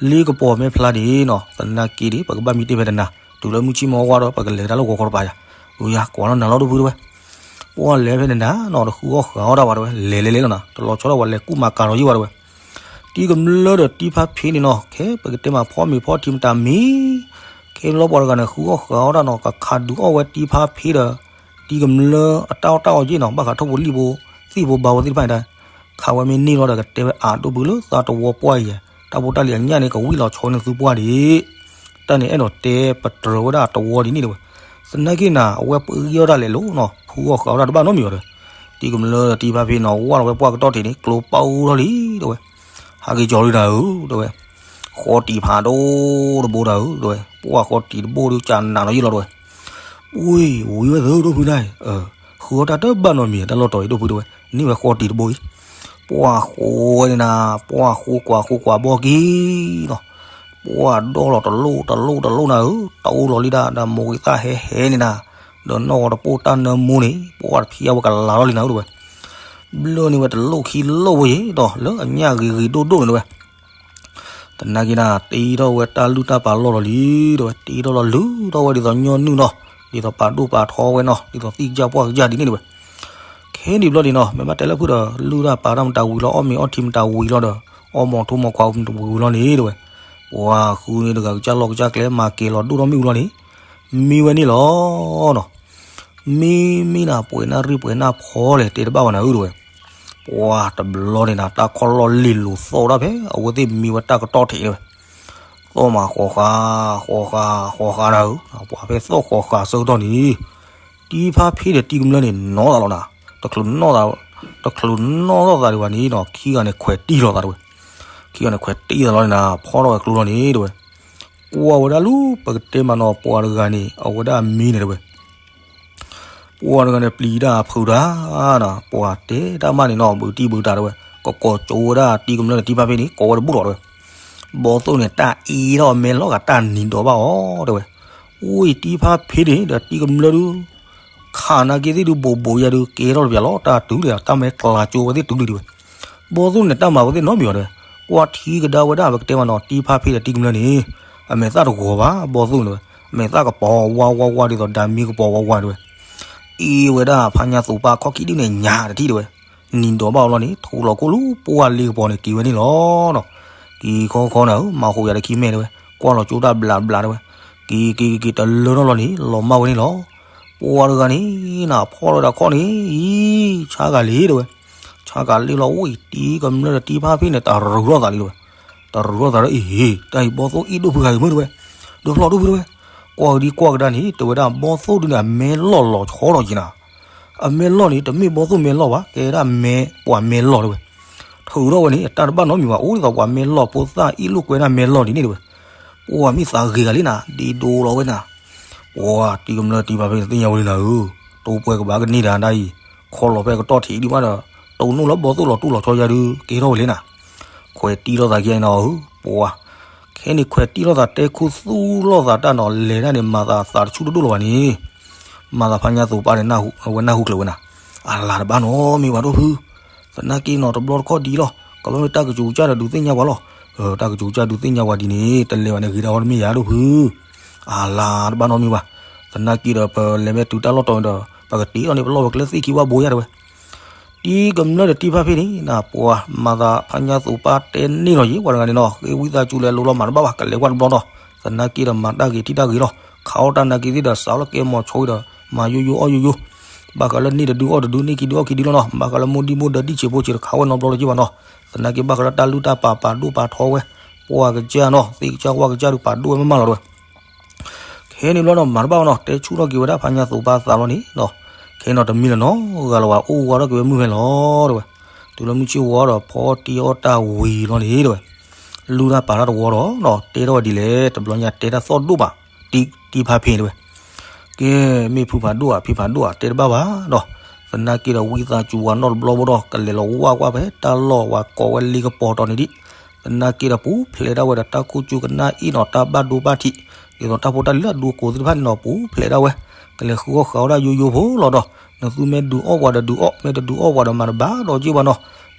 လ့ကပီၤမ့ၢ်ဖျါဒ်နီၤ သနာ်က့ဒ် ပကဘၣ်မံတ့ၢ်ဖဲတနၤ, တုၤလၢမုၢ်ဆ့ၣ်မီၤဝါဒီး ပကလဲၤတၢ်လၢဂီၤခီတပၤယၤ, အၢယါ ကွၢ်လီၤနၤလီၤ ဒိၣ်ဖုတဲဝဲ ပှၤလဲၤဖဲန့ၣ်နၤနီၤ တဃုအီၣ်ဃုအီတၢ်ဘၣ်တဲဝဲ လဲၤလဲၤလဲၤလီၤနၤ တလီၤဆီဒၣ်ဝဲလဲၤကူၣ်မၤကၤလီၤယံၤဘၣ်တဲဝဲ, တံၤကမျၢၢ်ဒီးတံၤဖါဖ့န့ၣ်နီၤ ခဲပကတဲမးဖီမ့ၤဖီထံမတၤမံၤ, ခဲလီၤပှၤတဂၤန့ၣ် ဃုအီၣ်ဃုအီတၢ်နီၤ ကခးဒုးအီၣ်ဝဲတံၤဖါဖ့ဒီး တံၤကမျၢၢ်အတၢ်အီၣ်တၢ်အီယ့ၣ်နီၤ ဘၣ်ဃးထိၣ်ဖိလံၣ်ဖိ သံၣ်ဖိဘါဖိသ့ၣ်တဖၣ်န့ၣ်တၢ်, ခးဝဲမ့ၢ်န့ၢ်လီၤဒီး ကတဲဝဲအါဒိၣ်ဖုလၢသးတဝီပှၢ်အံၤ, တၢ်ဖိတၢ်လံၤအညၣ်န့ၣ် ကဝံၣ်လီၤဆီန့ၢ်သုပှၢ်ဒံး, တၢ်န့ၣ်အဲၣ်ဒိးတဲပတြၢၤဝဲဒၣ်တဝီဒ်န့ၣ်တဲဝဲ, သနာ်က့နၤ အဝဲပှ့ၤအီၣ်တၢ်လဲၤလိၤနီၤ ဖုအီၣ်ဃုအီတၢ်တဘၣ်နီတမံၤဘၣ်တဲဝဲ, တံၤကမျၢၢ်တံၤဖါဖ့နီၤ ဝၢ်လီၤဝဲပှၢ်ကတီၢ်ထံးန့ၣ် ကျိပာ်အူထီၣ်လံတဲဝဲ, ဟးက့ၤကၠီၤလံနၤဧၢတဲဝဲ, ဃီတံၤဖးဒိၣ်တဘိနၤဧၢတဲဝဲ, ပှၢ်ဃီတံၤတဘိဒီးကနးလီၤယံၤလီၤတဲဝဲ ဝံၤဝံၤဝဲသၢဒိၣ်ဖုနၤ, ဃုအီၣ်တၢ်တဘၣ်နီတမံၤ တၢ်လီၢ်တီၤအံၤဒိၣ်ဖုတဲဝဲ, န့ၢ်ဝဲဃီတံၤတဘိအံၤ, ပှၢ်ဃိဝဲန့ၣ်နၤ, ပှၢ်ဃိကွၢ်ဃိကွၢ်ဘီက့ၤနီၤ, ပှၢ်ဒီလီၤတလိၣ်တလိၣ်တလိၣ်နၤဧၢ, တအိၣ်လီၤလံဒၣ် ဒီးမိၢ်ဂ့ၤသၣ်ဟဲဟဲန့ၣ်နၤ, ဒီးနီၢ်ဂီၤတပိၢ်တၢ်နၢမူန့ၣ် ပှၢ်တဖံးအဝဲကလၤလီၤလံနၤဧၢတဲဝဲ, ဘျၢန့ၢ်ဝဲတလိၣ်ခံလိၣ်ဖိယံၤဒီး လၢအညၣ်ဂ့ၤဂ့ၤဒိၣ်ဒိၣ်န့ၣ်တဲဝဲ သနာ်က့နၤ တ့ထီၣ်ဝဲတၢ်လုၢ်တၢ်ပာ်လီၢ်လီၤလံတဲဝဲ, တ့ထီၣ်လီၤလုၢ်ထီၣ်ဝဲဒ်သိးညီနုၢ်နီၤ, ဒ်သိးပာ်ဒိၣ်ပာ်ထီဝဲနီၤ, ဒ်သိးသံကစၢ်ပှၢ်ကစၢ်ဒ်န့ၣ်တဲဝဲ, ခဲန့ၣ်ဘျီဒ်နီၤ မ့ၢ်ဘၣ်တဲလၢဖုဒီး လုၢ်တၢ်ပာ်တၢ်မတၤဝံၤလီၤ အီၣ်မ့ၤအီထံမတၤဝံၤလီၤဒီး အီၣ်မီၤထိမီၤခွါဝံၤလီၤန့ၣ်တဲဝဲ, ပှၤဃုန့ၣ်တဂၤကစၢ်လီၢ်ကစၢ်ကျဲမၤက့ၤလီၤဒိၣ်ထီၣ်မ့ၣ်အူလီၤန့ၣ်, မံဝဲန့ၣ်လီၤနီၤ မံမံနၤ ပှဲၤနၢ်ရံၣ်ပှဲၤနၢ်ဖီလဲၣ် တဲတဘၣ်ဝဲနၤဧၢတဲဝဲ, ပှၤတဘျီန့ၣ်နၤ တၢ်ခီၣ်လီၢ်လ့ၤလိၤသီၣ်ဒၣ်ဖဲ အဝဲသ့ၣ်မံဝဲတၢ်ကတီၢ်ထံးတဲဝဲ, သီၣ်မးဃီဃာ ဃီဃာ ဃီဃာနၤဧၢ, ပှၤဖဲသီၣ်ဃီဃာဆၢကတီၢ်န့ၣ် တံၤဖါဖ့ဒီးတံၤကမျၢၢ်န့ၣ် နီၢ်သးလီၤနၤ, တချုးနီၢ်သး တချုးနီၢ်သးဒံးဘၣ်န့ၣ်နီၤ ခံဂၤန့ၣ်ခွဲးတံၢ်လိာ်သးတဲဝဲ, ခံဂၤန့ၣ်ခွဲးတံၢ်သးလီၤန့ၣ်နၤ ဖီၣ်ထီၣ်ဝဲကျိလီၤန့ၣ်တဲဝဲ, ကွၢ်ဝဲဒၣ်လၢပကတဲမးနီၤ ပှၤတဂၤန့ၣ် အဝဲဒၣ်အမံၤန့ၣ်တဲဝဲ, ပ ပှၤတဂၤန့ၣ်ပျံၤတၢ်ဖုးတၢ်နီၤ, ပှၤတဲတၢ်မးန့ၣ်နီၤ ဘုးတံၢ်ဘုးတၢ်တဲဝဲ, ကကိးကၠိဝဲဒၣ်တံၤကမျၢၢ်န့ၣ် တံၤဖါဖ့န့ၣ် ကိးဝဲတဘူၣ်လီၤတဲဝဲ. ဘီသိၣ်န့ၣ် တၢ်အ့ထီၣ်အမဲလီၢ်ဂၤ တၢ်နံၤဒီးဘၣ်အီၤတဲဝဲ. အိၣ်အံၤတံၤဖါဖ့န့ၣ်ဒီးတံၤကမျၢၢ်ဒုး ခးနာ်က့သ့ၣ်ဒုး ဘိးဘိးယၤဒုး ကဲထီၣ်တပျးလီၤ တၢ်တုၤလံ တၢ်မဲကျးကၠိဝဲသ့ၣ်တုၤလံတဲဝဲ. ဘီသိၣ်န့ၣ် တၢ်မၤဝဲသ့ၣ်နီတမံၤဘၣ်တဲဝဲ. ကွၢ်ထံကဒါဝဲဒၣ် ပကတဲမးနီၤ တံၤဖါဖ့ဒီးတံၤကမျၢၢ်န့ၣ် အမဲာ်သၣ်တဂီၤဘၣ် ဘီသိၣ်န့ၣ်တဲဝဲ. အမဲာ်သၣ်ကပီၤဝါဝါဝါ ဒ်သိးဒၤမ့ကပီၤဝါဝါတဲဝဲ. အ့ၣ်ဝဲဒၣ်ဖါညါသူးပၢ်ခီၣ်ခံဒုးန့ၣ် ညါတထံၣ်တဲဝဲ. နံၤဒီးဘၣ်အီၤလီၤန့ၣ် ထူးလီၤကိၢ်လူၤပှၢ်လ့ကပီၤန့ၣ် က့ၤဝဲန့ၣ်လီၤနီၤ. က့ၤခီခီနၤဧၢ မၤဟူးယၤတခံမဲာ်တဲဝဲ. ကွၢ်လီၤကၠိတၢ်ဘျးဘျးတဲဝဲ. က့ၤက့ၤက့ၤက့ၤ တလၢထီၣ်လီၤန့ၣ် လီၤမၢ်ဝဲန့ၣ်လီၤ. ပှၤတဂၤန့ၣ် နဖီၣ်လီၤဝဲဒၣ်ခီၣ်န့ၣ် အံၤ ဆါဂၤလံတဲဝဲ. ဆါဂၤလံလီၤ အိၣ်အံၤ တံၤကမျၢၢ်ဒီးတံၤဖါဖ့န့ၣ် တရူးထီၣ်သးလံတဲဝဲ. တရူးထီၣ်သးဒီးအံၤ တၢ်အံၤဘီသိၣ်အ့ၣ်ဒိၣ်ဖုဂၤအံၤမုၢ်တဲဝဲ. ဒိၣ်ဖျီၣ်ဒိၣ်ဖုတဲဝဲ. ကွၢ်ကဒံကွၢ်ကဒါန့ၣ် တဲဝဲဒၣ် ဘီသိၣ်ဒုးန့ၣ် အမဲလီၢ်လီၤဆီထီၣ်က့ၤနၤ အမဲလီၢ်န့ၣ် တမ့ၢ်ဘီသိၣ်မဲလီၢ်ဘၣ် ကဲဒၣ်မဲ ပှၤမဲလီၢ်တဲဝဲ. ထုးထီၣ်ဝဲန့ၣ် တၢ်တဘၣ်နီတမံၤဘၣ် အိၣ်ဒ်သိးပှၤမဲလီၢ်ဖိသၣ်အ့ၣ်လိာ်ကွဲဒၣ်မဲလီၢ်ဒ်န့ၣ်တဲဝဲ. ပှၤမ့ၢ်သးဂ့ၤဂၤလံနၤ ဒ့ဒိလီၤဝဲနၤ. ပှၤတံၤကမျၢၢ်တံၤဖါဖ့န့ၣ် သ့ၣ်ညါဝဲလံနၤဧၢ, တိပှဲၤကဘၣ်ကန့ၢ်တၢ်ဒ်အံၤ, ခီလီၤဖဲကတီၢ်ထံးဒံးမးဒီး တိၢ်နီၣ်လၢဘီသိၣ်လီၤတူၢ်လီၤဆီယါဒုး ကဲထီၣ်ဝဲလံနၤ. ခွဲးတံၢ်ထီၣ်သးကဲနီၤဧၢ, ပှၤ ခဲန့ၣ်ခွဲးတံၢ်ထီၣ်သးတဲခူသူၣ်လိာ်သးတၢ်နီၤ လဲၤဒၣ်န့ၣ် မၤသးသးတဆူၣ်တဒိၣ်လီၤဘၣ်န့ၣ် မၤသးဖါညါသူးပၢ်န့ၣ် အဝဲနၢ်ဟူကျၢၤဝဲနၤ, အလၤတဘၣ်နီတမံၤဘၣ်ဒိၣ်ဖု, သနာ်က့နီၤ တဘျီတခီၣ်ဒ်အံၤလီၤ, ကဘၣ်မ့ၢ်တၢ်ကစူၤကစၢ်ဒီးဒုးသ့ၣ်ညါပှၤလီၤ, တၢ်ကစူၤကစၢ်ဒုးသ့ၣ်ညါပှၤဒ်န့ၣ် တလဲၤဘၣ်န့ၣ်ဂ့ၤတၢ်အီၣ်တမ့ၢ်ယၤဒိၣ်ဖု, အလၤတဘၣ်နီတမံၤဘၣ်, သနာ်က့ဒီးပလဲၤမ့ၢ်တုၤတၢ်လီၢ်တီၤန့ၣ်ဒီး ပကတ့အီၤန့ၣ် ပလီၢ်ပကျဲသ့ၣ်ခံဝၣ်ဘိယါတဲဝဲ တံၤကမျၢၢ်ဒီးတံၤဖါဖ့န့ၣ် ပှၤမၤသးဖါညါသူးပၢ်တဲန့ၣ်လီၤယံၤ ပှၤတဂၤန့ၣ်နီၤ ဃ့ဝံသးစူၤလဲၤလိၤလီၤမၤတဘၣ်ဘၣ် ကလဲၤကွၢ်တဘျီဒီး သနာ်က့ဒီးမၤတၢ်ဂ့ၤထံၣ်တၢ်ဂ့ၤလီၤ, ခးအီၣ်တၢ်နာ်က့သ့ၣ်ဒီးစးလီၤကဲမီၤဆိဒီး မၤယိယိအီၣ်ယိယိ, ဘၣ်ဃးလၢန့ၢ်တဒုအီၣ်တဒု န့ၢ်ခံဒုအီၣ်ခံဒုလီၤနီၤ, ဘၣ်ဃးလၢမိၢ်ဒံမိၢ်ဒၢဒံၣ်ဆံးဖိဆံးတခးဝဲနီတဘျီလၢၤက့ဘၣ်နီၤ, သနာ်က့ဘၣ်ဃးလၢတၢ်လုၢ်တၢ်ပာ်ပာ်ဒိၣ်ပာ်ထီဝဲ, ပှၤကစၢ်နီၤ သ့ၣ်ကစၢ်ဝၣ်ကစၢ်ဒုးပာ်ဒိၣ်ဝဲမးမးလီၤတဲဝဲ ခဲန့ၣ်ဘျီဒီး မၤတဘၣ်ဘၣ်နီၤ တဲဆူၣ်ထီၣ်က့ၤဝဲဒၣ်ဖါညါသူးပၢ်သးလီၤန့ၣ်နီၤ, ခဲနီၤတမံလၢၤနီတဂၤလၢၤဘၣ် အိၣ်ဝးထီၣ်က့ၤဝဲမုၢ်ဖဲလီၤတဲဝဲ, တုၤလၢမုၢ်ဆ့ၣ်ဝါဒီး ဖီတံၢ်အီၣ်တၢ်ဝံၤလီၤန့ၣ်တဲဝဲ, လုၢ်တၢ်ပာ်တၢ်တဝီဒီးနီၤ တဲထီၣ်ဝဲဒ်လဲၣ် တဘျီညါတဲတၢ်သီၣ်ဒိၣ်ဘၣ်, တံၤဖါဖ့တဲဝဲ ကဲ မ့ၢ်ဖုဖးဒိၣ်ဧါ ဖံဖးဒိၣ်ဧါ တဲတဘၣ်ဘၣ်ဒီး, သနာ်က့ဒီးဝံသးစူၤဝဲနီတဘျီဘၣ်ဒီး ကလဲၤလီၤဝၢ်ကွၢ်ဖဲတၢ်လီၢ်ဝဲကိးဝဲလ့ကပီၤတီၤန့ၣ်ဒံး, သနာ်က့ဒီးပူၤဖျဲးဒၣ်ဝဲဒီးတၢ်ခိၣ်ကၠူကနၣ်အ့ၣ်နီၤ တၢ်ဘၣ်ဒိဘၣ်ထံး, ဒ်သိးတၢ်ဖိတၢ်လံၤလၢအဒိကိးသ့ၣ်တဖၣ်န့ၣ်နီၤ ပူၤဖျဲးဒၣ်ဝဲ, ကလဲၤဃုအီၣ်ဃုအီဒၣ်ယိယိဖိလီၤဒီး, နသုမ့ၢ်ဒုးအီၣ်ပှၤဒီးဒုးအီၣ် မ့ၢ်တဒုးအီၣ်ပှၤဒီးမၤတဘၣ်ဒီးက့ဘၣ်နီၤ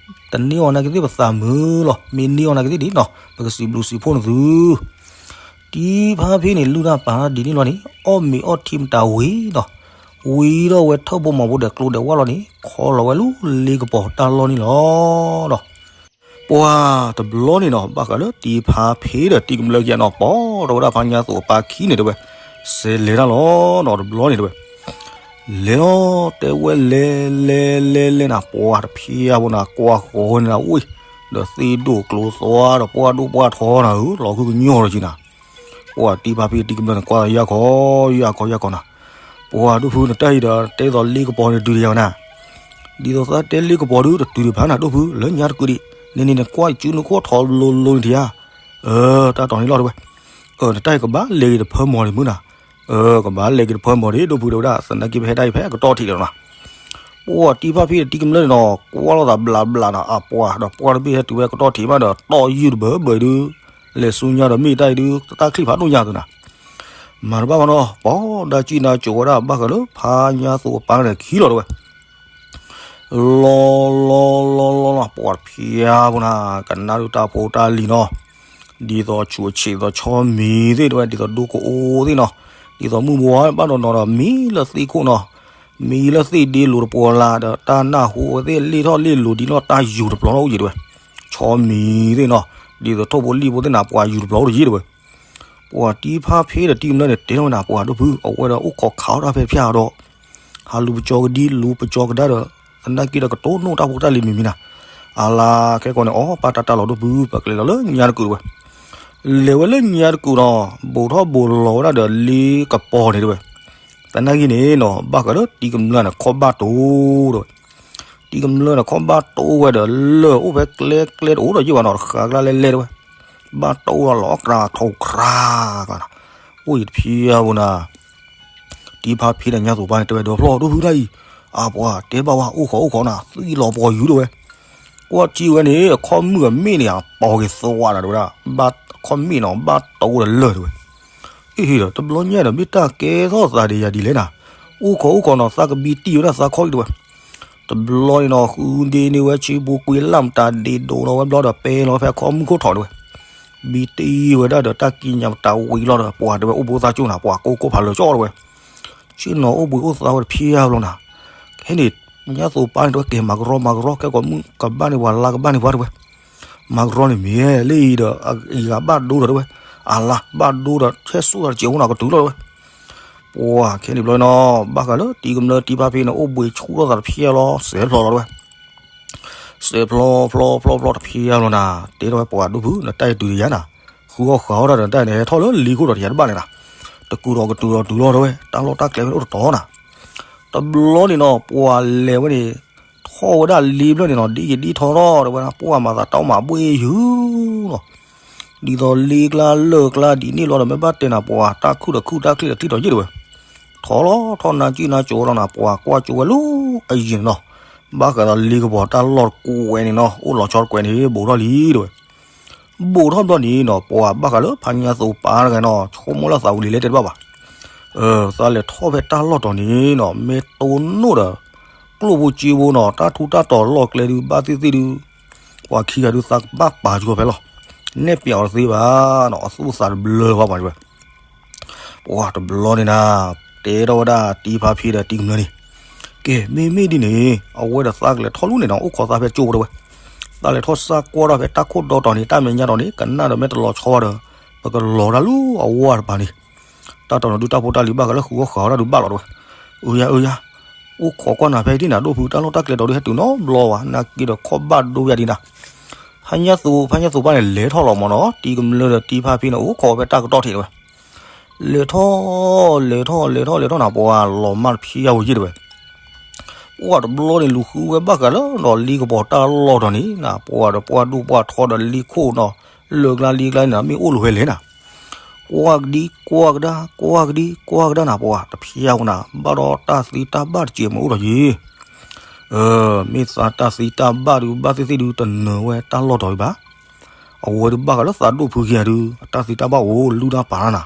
တန့ၢ်အီၤနာ်က့သ့ၣ်ပသးမုာ်လီၤ မ့ၢ်န့ၢ်အီၤနာ်က့သ့ၣ်ဒ်နီၤ ပကစံးဘျုးစံးဖှိၣ်နသု, တံၤဖါဖ့န့ၣ် လုၢ်တၢ်ပာ်တၢ်ဒ်န့ၣ်လီၤန့ၣ် အီၣ်မ့ၤအီထံမတၤဝံၤဒီး, ဝံၤဒီးဝဲထၢၣ်ဘိမီၤဘိဒီးကျိဒီးဝၣ်လီၤန့ၣ် ခီလီၤဝဲလၢလ့ကပီၤတၢ်လီၢ်န့ၣ်လီၤဒီး ပှၤတဘျီန့ၣ်နီၤ ဘၣ်ဃးလၢတံၤဖါဖ့ဒီးတံၤကမျၢၢ်ခံဂၤနီၤ ပိာ်ထီၣ်ဝဲဒၣ်ဖါညါသူးအပၢ်ခံန့ၣ်တဲဝဲ, စဲးလဲၤတၢ်လီၤနီၤ တဘျီန့ၣ်တဲဝဲ လဲၤလီၤ တဲဝဲလဲၤလဲၤလဲၤလဲၤနၤ ပှၤတဖျါဖိနၤ ကွၢ်ဃီန့ၣ်နၤ အိၣ် ဒီးသ့ၣ်ဒိၣ်ကျိသွါဒီးပှၢ်ဒိၣ်ပှၢ်ထီနၤဧၢ လီၤဃုကညီၢ်လီၤက့နၤ, ပှၤတံၤဖါဖ့တံၤကမျၢၢ်န့ၣ် ကွၢ်ယၢ်ခီ ယၢ်ခီယၢ်ခီနၤ, ပှၤဒိၣ်ဖုနတၢ်အံၤဒီး တဲသိးလ့ကပီၤန့ၣ်တုၤတယၤဝဲနၤ, ဒ်သိးသးတဲလ့ကပီၤဒုး တတုၤတဖၣ်နၤဒိၣ်ဖု လၢညါတကုာ်ဒံး န့ၣ်န့ၣ်နကွၢ်စုနခိၣ်ထီလိၤလိၤန့ၣ်ထံဧါ, အၢ တၢ်တီၤန့ၣ်လီၤတဲဝဲ, အၢ နတၢ်အံၤကဘၣ်လဲၤက့ၤတဖၢမီၤဒံးမုၢ်နၤ, အၢ ကဘၣ်လဲၤက့ၤတဖၢမီၤဒံး ဒိၣ်ဖုတဲဝဲဒၣ် သနာ်က့ပဟဲဒၣ်အံၤဖဲကတီၢ်ထံးလီၤနၤ, ပှၤတံၤဖါဖ့တံၤကမျၢၢ်န့ၣ်နီၤ ကွၢ်လိာ်သးဘျးဘျးနၤ အပှၤဒီးပှၢ်တဘ့ၣ်ဟဲတုၤဝဲကတီၢ်ထံးမးဒီး တီၢ်ယုၢ်တဘၢဘၢအံၤဒုး, လဲၤဆူညါဒီးမ့ၢ်တၢ်အံၤဒုး တၢ်ချံၣ်ဖးဒိၣ်ညါသုနၤ, မၤတဘၣ်ဘၣ်နီၤ ပှၤဒါကံၣ်နၤကိးဝဲဒၣ် ဘၣ်ဃးလၢဖါညါသူးအပၢ်န့ၣ်ခံလီၤတဲဝဲ လီၤလီၤလီၤလီၤလီၤ ပှၤတဖျါဖိနၤ ကနၣ်ဒုးတၢ်ဖိတၢ်လံၤနီၤ, ဒ်သိးဆူးအဆံးသိးဆီမံၤသ့ၣ်တဲဝဲ ဒ်သိးဒိကအိသ့ၣ်နီၤ, ဒ်သိးမုၢ်ဘှီဘၣ်ဒီးနီၤဒီး မံလၢသ့ၣ်ခိၣ်နီၤ, မံလၢသ့ၣ်ဒ့လိၤတပှီၤလၢ်ဒီး တၢ်နၢ်ဟူဝဲသ့ၣ် လ့ၣ်ထီၣ်လ့ၣ်လိၤဒ်နီၣ်တၢ်ယူၤတပျီၤနီၣ်အိၣ်ယံၤတဲဝဲ, ဆီမံၤသ့ၣ်နီၤ, ဒ်သိးထိၣ်ဖိလံၣ်ဖိသ့ၣ်နၤ ပှၤယူၤတပျီၤအိၣ်တယံၤတဲဝဲ ပှၤတံၤဖါဖ့ဒီးတံၤကမျၢၢ်န့ၣ် တဲထီၣ်ဝဲနၤ ပှၤဒိၣ်ဖု အဝဲဒီးအိၣ်ခိးခးအီၣ်တၢ်ဖဲဖျါဒီး ဟးလူၤပကၠီကဒံ လူၤပကၠီကဒါဒီး သနာ်က့ဒီးကတိၢ်နီၣ်တၢ်ဖိတၢ်လံၤမံၤမံၤနၤ, အလါခဲကိာ်န့ၣ် အီၣ်ပၢ်တၢ်တၢ်လီၤဒိၣ်ဖု ပကလဲၤလီၤလၢညါတကုာ်တဲဝဲ, လဲၤဝဲလၢညါတကုာ်နီၤ ဘူးထီၣ်ဘူးလီၤဝဲဒၣ်ဒီးလ့ကပီၤန့ၣ်တဲဝဲ, သနာ်က့န့ၣ်နီၤ ဘၣ်ဃးဒီးတံၤကမျၢၢ်န့ၣ် ခီၣ်ဘၣ်တိတဲဝဲ တံၤကမျၢၢ်န့ၣ် ခီၣ်ဘၣ်တိဝဲဒီး လၢၢ်အိၣ်ဖဲကျဲကျဲတအိၣ်ဒီးယ့ၢ်ဘၣ်နီၤ တဃာ်ကျါလဲၤလဲၤတဲဝဲ, ဘၣ်တိလီၤလီၤအီၣ်ကြၤထီၣ်ကြၤကျါနီၤ, အိၣ်ယံၤတဖျါဖိနၤ, တံၤဖါဖံဒီးညါသိးပၢ်န့ၣ် တဲဝဲ ဒီးဖျီၣ်ဒိၣ်ဖုတၢ်အံၤ, အပှၤတဲဘၣ်ဝဲ အိၣ်ခိးအိၣ်ခိးနၤ သံလီၤပှီၤယူၤတဲဝဲ, ကွၢ်ထံၣ်ဝဲန့ၣ် အခီၣ်မုၣ်အမ့ၢ်န့ၣ် အပီၤက့ၤသွးနၤတဲဝဲဒၣ်, ဘၣ်ခီၣ်မ့ၣ်နီၤ ဘၣ်တိဒီးလၢၢ်တဲဝဲ, အ့ၣ်ဒီး တဘျီညါဒီး မ့ၢ်တၢ်ကဲထီၣ်သးဒီးယၤဒ်လဲၣ်နၤ, အိၣ်ခိးအိၣ်ခိးနီၤ သးကဘံတံၢ်ဝဲဒၣ်သးခီၣ်အံၤတဲဝဲ, တဘျီန့ၣ်နီၤ ဃုဒ့န့ၢ်ဝဲဆံပူၤကွံာ်လၢ်မတၤဒ့ဒိးလီၤဝဲဘျီဒီး ပဲလီၤဖဲခီၣ်မုၣ်ခိၣ်ထီၣ်တဲဝဲ, ဘံတံၢ်ဝဲဒၣ်ဒီးတၢ်ကံးညာ်မတၤဝံၤလီၤဒီး ပှၤတဲဝဲ အိၣ်ဘှံးသးစူၤနၤ ပှၤကိးကိးဖးလၢာ်ကၠီတဲဝဲ, ဆ့ၣ်နီၤအိၣ်ဘှံးအိၣ်သါဝဲတဖျၢၣ်ဘျီနၤ, ခဲန့ၣ် ညါသိးပၢ်န့ၣ်တဲဝဲ ကဲမၤကရီမၤကရီ ကဲကိးမုၣ်ကဘၣ်န့ၢ်ပှၤလါကဘၣ်န့ၢ်ပှၤတဲဝဲ, မၤကရီန့ၣ်မ့ၢ်လၢအံၤဒီး အံၤဂၤဘၣ်ဒိဒီးတဲဝဲ, အလါဘၣ်ဒိဒီး ထဲဆိၣ်သးတစဲးအိၣ်နၤကတုၤလီၤတဲဝဲ, ပှၤခဲန့ၣ်ဘျီနီၤ ဘၣ်ဃးလၢတံၤကမျၢၢ်တံၤဖါဖံန့ၣ် အိၣ်ဘှံးဆူၣ်ထီၣ်သးတဖျၢၣ်လီၤ စဲးဖျိးလီၤတဲဝဲ စဲးဖျိးဖျိးဖျိးဖျိးတဖျၢၣ်လီၤနၤ, တဲထီၣ်ဝဲပှၤဒိၣ်ဖု နတၢ်အံၤတုၤတယၤနၤ, ဃုအီၣ်ဃုအီၣ်တၢ်ဒီးတၢ်န့ၣ် ဟဲထီၣ်လၢလံခိၣ်ဒီးတယၤတဘၣ်န့ၣ်နၤ, တကူးဒီးကတုၤဒီးတုၤလီၤတဲဝဲ တၢ်လီၢ်တၢ်ကျဲဝဲန့ၣ်အိၣ်တတီၤနၤ, တဘျီန့ၣ်နီၤ ပှၤလဲၤဝဲန့ၣ် ထီၣ်ဝဲဒၣ်လံဖျၢၣ်န့ၣ်နီၤ ဒ်ယဒ်ထီထီၣ်တဲဝဲဒၣ် ပှၤမၤသးတၢ်အိၣ်မးဘှ့ၣ်ယုၤနီၤ ဒ်သိးလံကျါလၢၢ်ကျါဒ်န့ၣ်လီၤဒီး မ့ၢ်ဘၣ်တဲနၤ ပှၤတၢ်ခုၣ်ဒီးခုၣ်တၢ်ချံဒီးချံဒီးယ့ၢ်တဲဝဲ, ထီၣ်လီၤထီၣ်နါကၠံၣ်နါကၠိလီၤနၤ ပှၤကွၢ်ကၠိဝဲလၢအယံၤန့ၣ်နီၤ, ဘၣ်ဃးဒီးလံကပီၤတၢ်လီၢ်တကွဲးန့ၣ်နီၤ အိၣ်လီၤဆီတကွဲးန့ၣ် ဘူးထီၣ်လံတဲဝဲ, ဘူးထီၣ်ဘျီန့ၣ်နီၤ ပှၤဘၣ်ဃးလၢဖါညါသိးပၢ်တဂၤနီၤ ဆိကမိၣ်လၢသးဝံၤလံလဲၣ်တဲတဘၣ်ဘၣ်, သးလဲၤထီၣ်ဖဲတၢ်လီၢ်တီၤန့ၣ်နီၤ မ့ၢ်တိၢ်နီၣ်ဒီး ကျိၣ်ဖိစ့ဖိနီၤ တၢ်ထူးတၢ်တီၤလီၢ်ကျဲဒုး ဘၣ်သ့ၣ်သ့ၣ်ဒုး ပှၤခံဂၤဒုးသးကဘၣ်ပာ်ကၠိဖဲလီၤ, နဲၣ်ပျးအီၤတသ့ဘၣ်နီၤ အသူၣ်အသးတဘျၢဘၣ်ပှၤတဲဝဲ, ပှၤတဘျီန့ၣ်နၤ တဲထီၣ်ဝဲဒၣ်တံၤဖါဖံဒီးတံၤကမျၢၢ်န့ၣ်, ကဲ မ့မ့ၢ်ဒ်န့ၣ် အဝဲဒီးသးကလဲၤထီၣ်လူန့ၣ်နီၤ အိၣ်ခိးသးဖဲကၠိတဲဝဲ, သးလဲၤထီၣ်စၢ်ကွၢ်ထီၣ်ဖဲတၢ်ခိၣ်ဒီတီၤန့ၣ် တၢ်မဲာ်ညါတီၤန့ၣ် ကနၣ်ဒီးမ့ၢ်တလီၤဆီဘၣ်ဒီး ပကလီၤတၢ်လူအဝဲတပၤန့ၣ်, တၢ်တီၤန့ၣ်ဒုးတၢ်ဖိတၢ်လံၤဘၣ်ဃးလၢ ဃုအီၣ်ဃုအီၣ်တၢ်ဒုးဘၣ်လီၤတဲဝဲ, အၢယၤအၢယၤ အိၣ်ခိးကွၢ်နၤဖဲဒ်နၤဒိၣ်ဖု တၢ်လီၢ်တၢ်ကျဲတီၤဒုးဟဲတုၤနီတဘျီဘၣ် နာ်က့ဒီးခီၣ်ဘၣ်ဒိယၤဒ်နၤ, ဖါညါသိး ဖါညါသိးပၢ်န့ၣ် လဲၤထီၣ်လီၤမးနီၤ တံၤကမျၢၢ်ဒီးတံၤဖါဖံန့ၣ် အိၣ်ခိးဖဲတၢ်ကတီၢ်ထံးတဲဝဲ, လဲၤထီၣ် လဲၤထီၣ် လဲၤထီၣ် လဲၤထီၣ်နၤ ပှၤလီၤမၢ်တဖျၢၣ်ယဲၢ်တဲဝဲ, ပှၤတဘျီန့ၣ် လူၤဃုဝဲဘၣ်ဃးလၢနီၤ လံကပီၤတၢ်လီၢ်တီၤန့ၣ်နၤ ပှၤဒီးပှၤဒိၣ်ပှၤထီဒီးလံခိၣ်နီၤ လၢၢ်ကျါလံကျါန့ၣ် မ့ၢ်အိၣ်လီၤဝဲလဲၣ်နၤ ကွၢ်ကဒံကွၢ်ကဒါ ကွၢ်ကဒံကွၢ်ကဒါနၤ ပှၤတဖျၢၣ်ဝဲနၤ ဘၣ်ဒီးတၢ်သံတၢ်ဘၣ်တစဲးမ့ၢ်အိၣ်ထီၣ်ယံၤ, မ့ၢ်သးတၢ်သံတၢ်ဘၣ်ဒုး ဘၣ်သ့ၣ်သ့ၣ်ဒုး တနၢၤဝဲတၢ်လီၢ်တီၤအံၤဘၣ်. အဝဲဒုးဘၣ်ဃးလၢသးဒိၣ်ဖုခံဂၤဒုး အတၢ်သံတၢ်ဘၣ်အိၣ် လုၢ်တၢ်ပာ်တၢ်နၤ,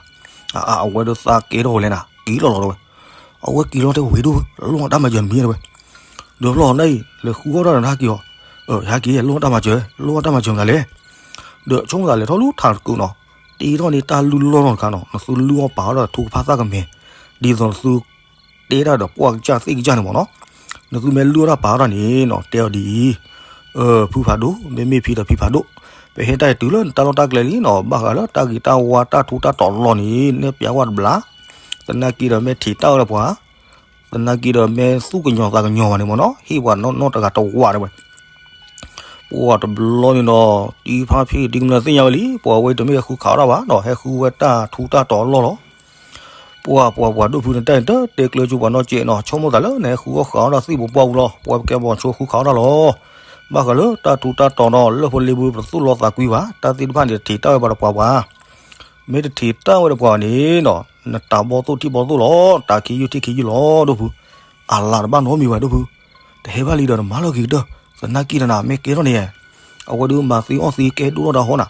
အဝဲဒုးသးကဲထီၣ်ဝဲလဲၣ်နၤ က့ၤလီၤလီၤတဲဝဲ. အဝဲက့ၤလီၤတဲဝဲဒိၣ် လီၢ်တၢ်မၤစၢၤမံၤတဲဝဲ, ဒီးဖျီၣ်နၤအံၤ လဲၤဃုအီၣ်တၢ်ဒီးတၢ်က့ၤအီၤ, ဟဲက့ၤ လီၢ်တၢ်မၤစၢၤ လီၢ်တၢ်မၤစၢၤမတၤလဲၣ်, ဒီးဆိကမိၣ်သးလဲၤထီၣ်လူထးတကုာ်နီၤ, တ့ထီၣ်န့ၢ်တၢ်လုၢ်လီၢ်နီတခါနီၤ, နသုလုၢ်အီၣ်ပာ်အီၣ်ဒီးထိကဖၣ်သၣ်ကမဲာ်, ဒ်သိးနသု တဲတၢ်ဒီးပှၢ်ကစၢ်သ့ၣ်ကစၢ်န့ၣ်မ့ၢ်နီၤ, နသုမ့ၢ်လုၢ်အီၣ်တၢ်ပာ်အီၣ်တၢ်န့ၣ်နီၤ တဲအီၤဒ်အံၤ, ဖုဖးဒိၣ် မ့မ့ၢ်ဖံဒီးဖံဖးဒိၣ်, ပဟဲတၢ်အံၤတုၤလၢနတၢ်လီၢ်တၢ်ကျဲလံနီၤ, ဘၣ်ဃးလၢတၢ်ဂ့ၤတၢ်ဝါတၢ်ထူးတၢ်တီၤလီၢ်န့ၣ် နဲၣ်ပျးဝဲတဘျီ, သနာ်က့ဒီးမ့ၢ်ထံးတၢ်ဝဲဒီးပှၤ သနာ်က့ဒီးမ့ၢ်သူၣ်ကညီၤသးကညီၤဘၣ်န့ၣ်မ့ၢ်နီၤ, ဟ့ၣ်ပှၤနီၢ်နီၢ်တဂၤတဝးတဲဝဲ. ပှၤတဘျီန့ၣ်ဒီး တံၤဖါဖံတံၤကမျၢၢ်သ့ၣ်ညါဝဲလံ, ပှၤဝဲတမ့ၢ်ဟဲဃုခးအီၣ်တၢ်ဘၣ်နီၤ, ဟဲဃုဝဲတၢ်ထူးတၢ်တီၤအလီၢ်လီၤ. ပှၤပှၤပှၤဒိၣ်ဖုန့ၣ် တၢ်အံၤတတဲကျၢၤကၠူပှၤနီတစဲးနီၤ, ဆိကမိၣ်သးလၢနဟဲဃုအီၣ်ဃုအီၣ်တၢ်သ့ၣ်ပူၤပှၢ်ပူၤလီၤ, ပှၤပကဲပှၤဆိဃုခးအီၣ်တၢ်လီၤ. ဘၣ်ဃးလၢတၢ်ထူးတၢ်တီၤနီၤ လၢဖိလ့ဖိပတသူၣ်လီသးကွံဘၣ်, တၢ်သ့ၣ်တဖၣ်န့ၣ်တထံးတၢ်ဝဲဘၣ်ဒီးပှၤပှၤ မ့ၢ်တထံးတၢ်ဝဲဒီးပှၤန့ၣ်နီၤ, နတၢ်ဘီသိၣ်ထံၣ်ဘီသိၣ်လီၤ, တၢ်ခံယုၢ်ထံၣ်ခံယုၢ်လီၤ, ဒိၣ်ဖု, အလါတဘၣ်နီတမံၤဘၣ်ဒိၣ်ဖု, တဟဲဘၣ်လံဒီးနမၤလီၤက့ၤကတၢၢ်, သနာ်က့ဒီးနၤ မ့ၢ်ကဲထီၣ်န့ၣ်, အဝဲဒုးမၤသံအီၣ်သံကဲဒိၣ်ထီၣ်တၢ်ဟီနၤ,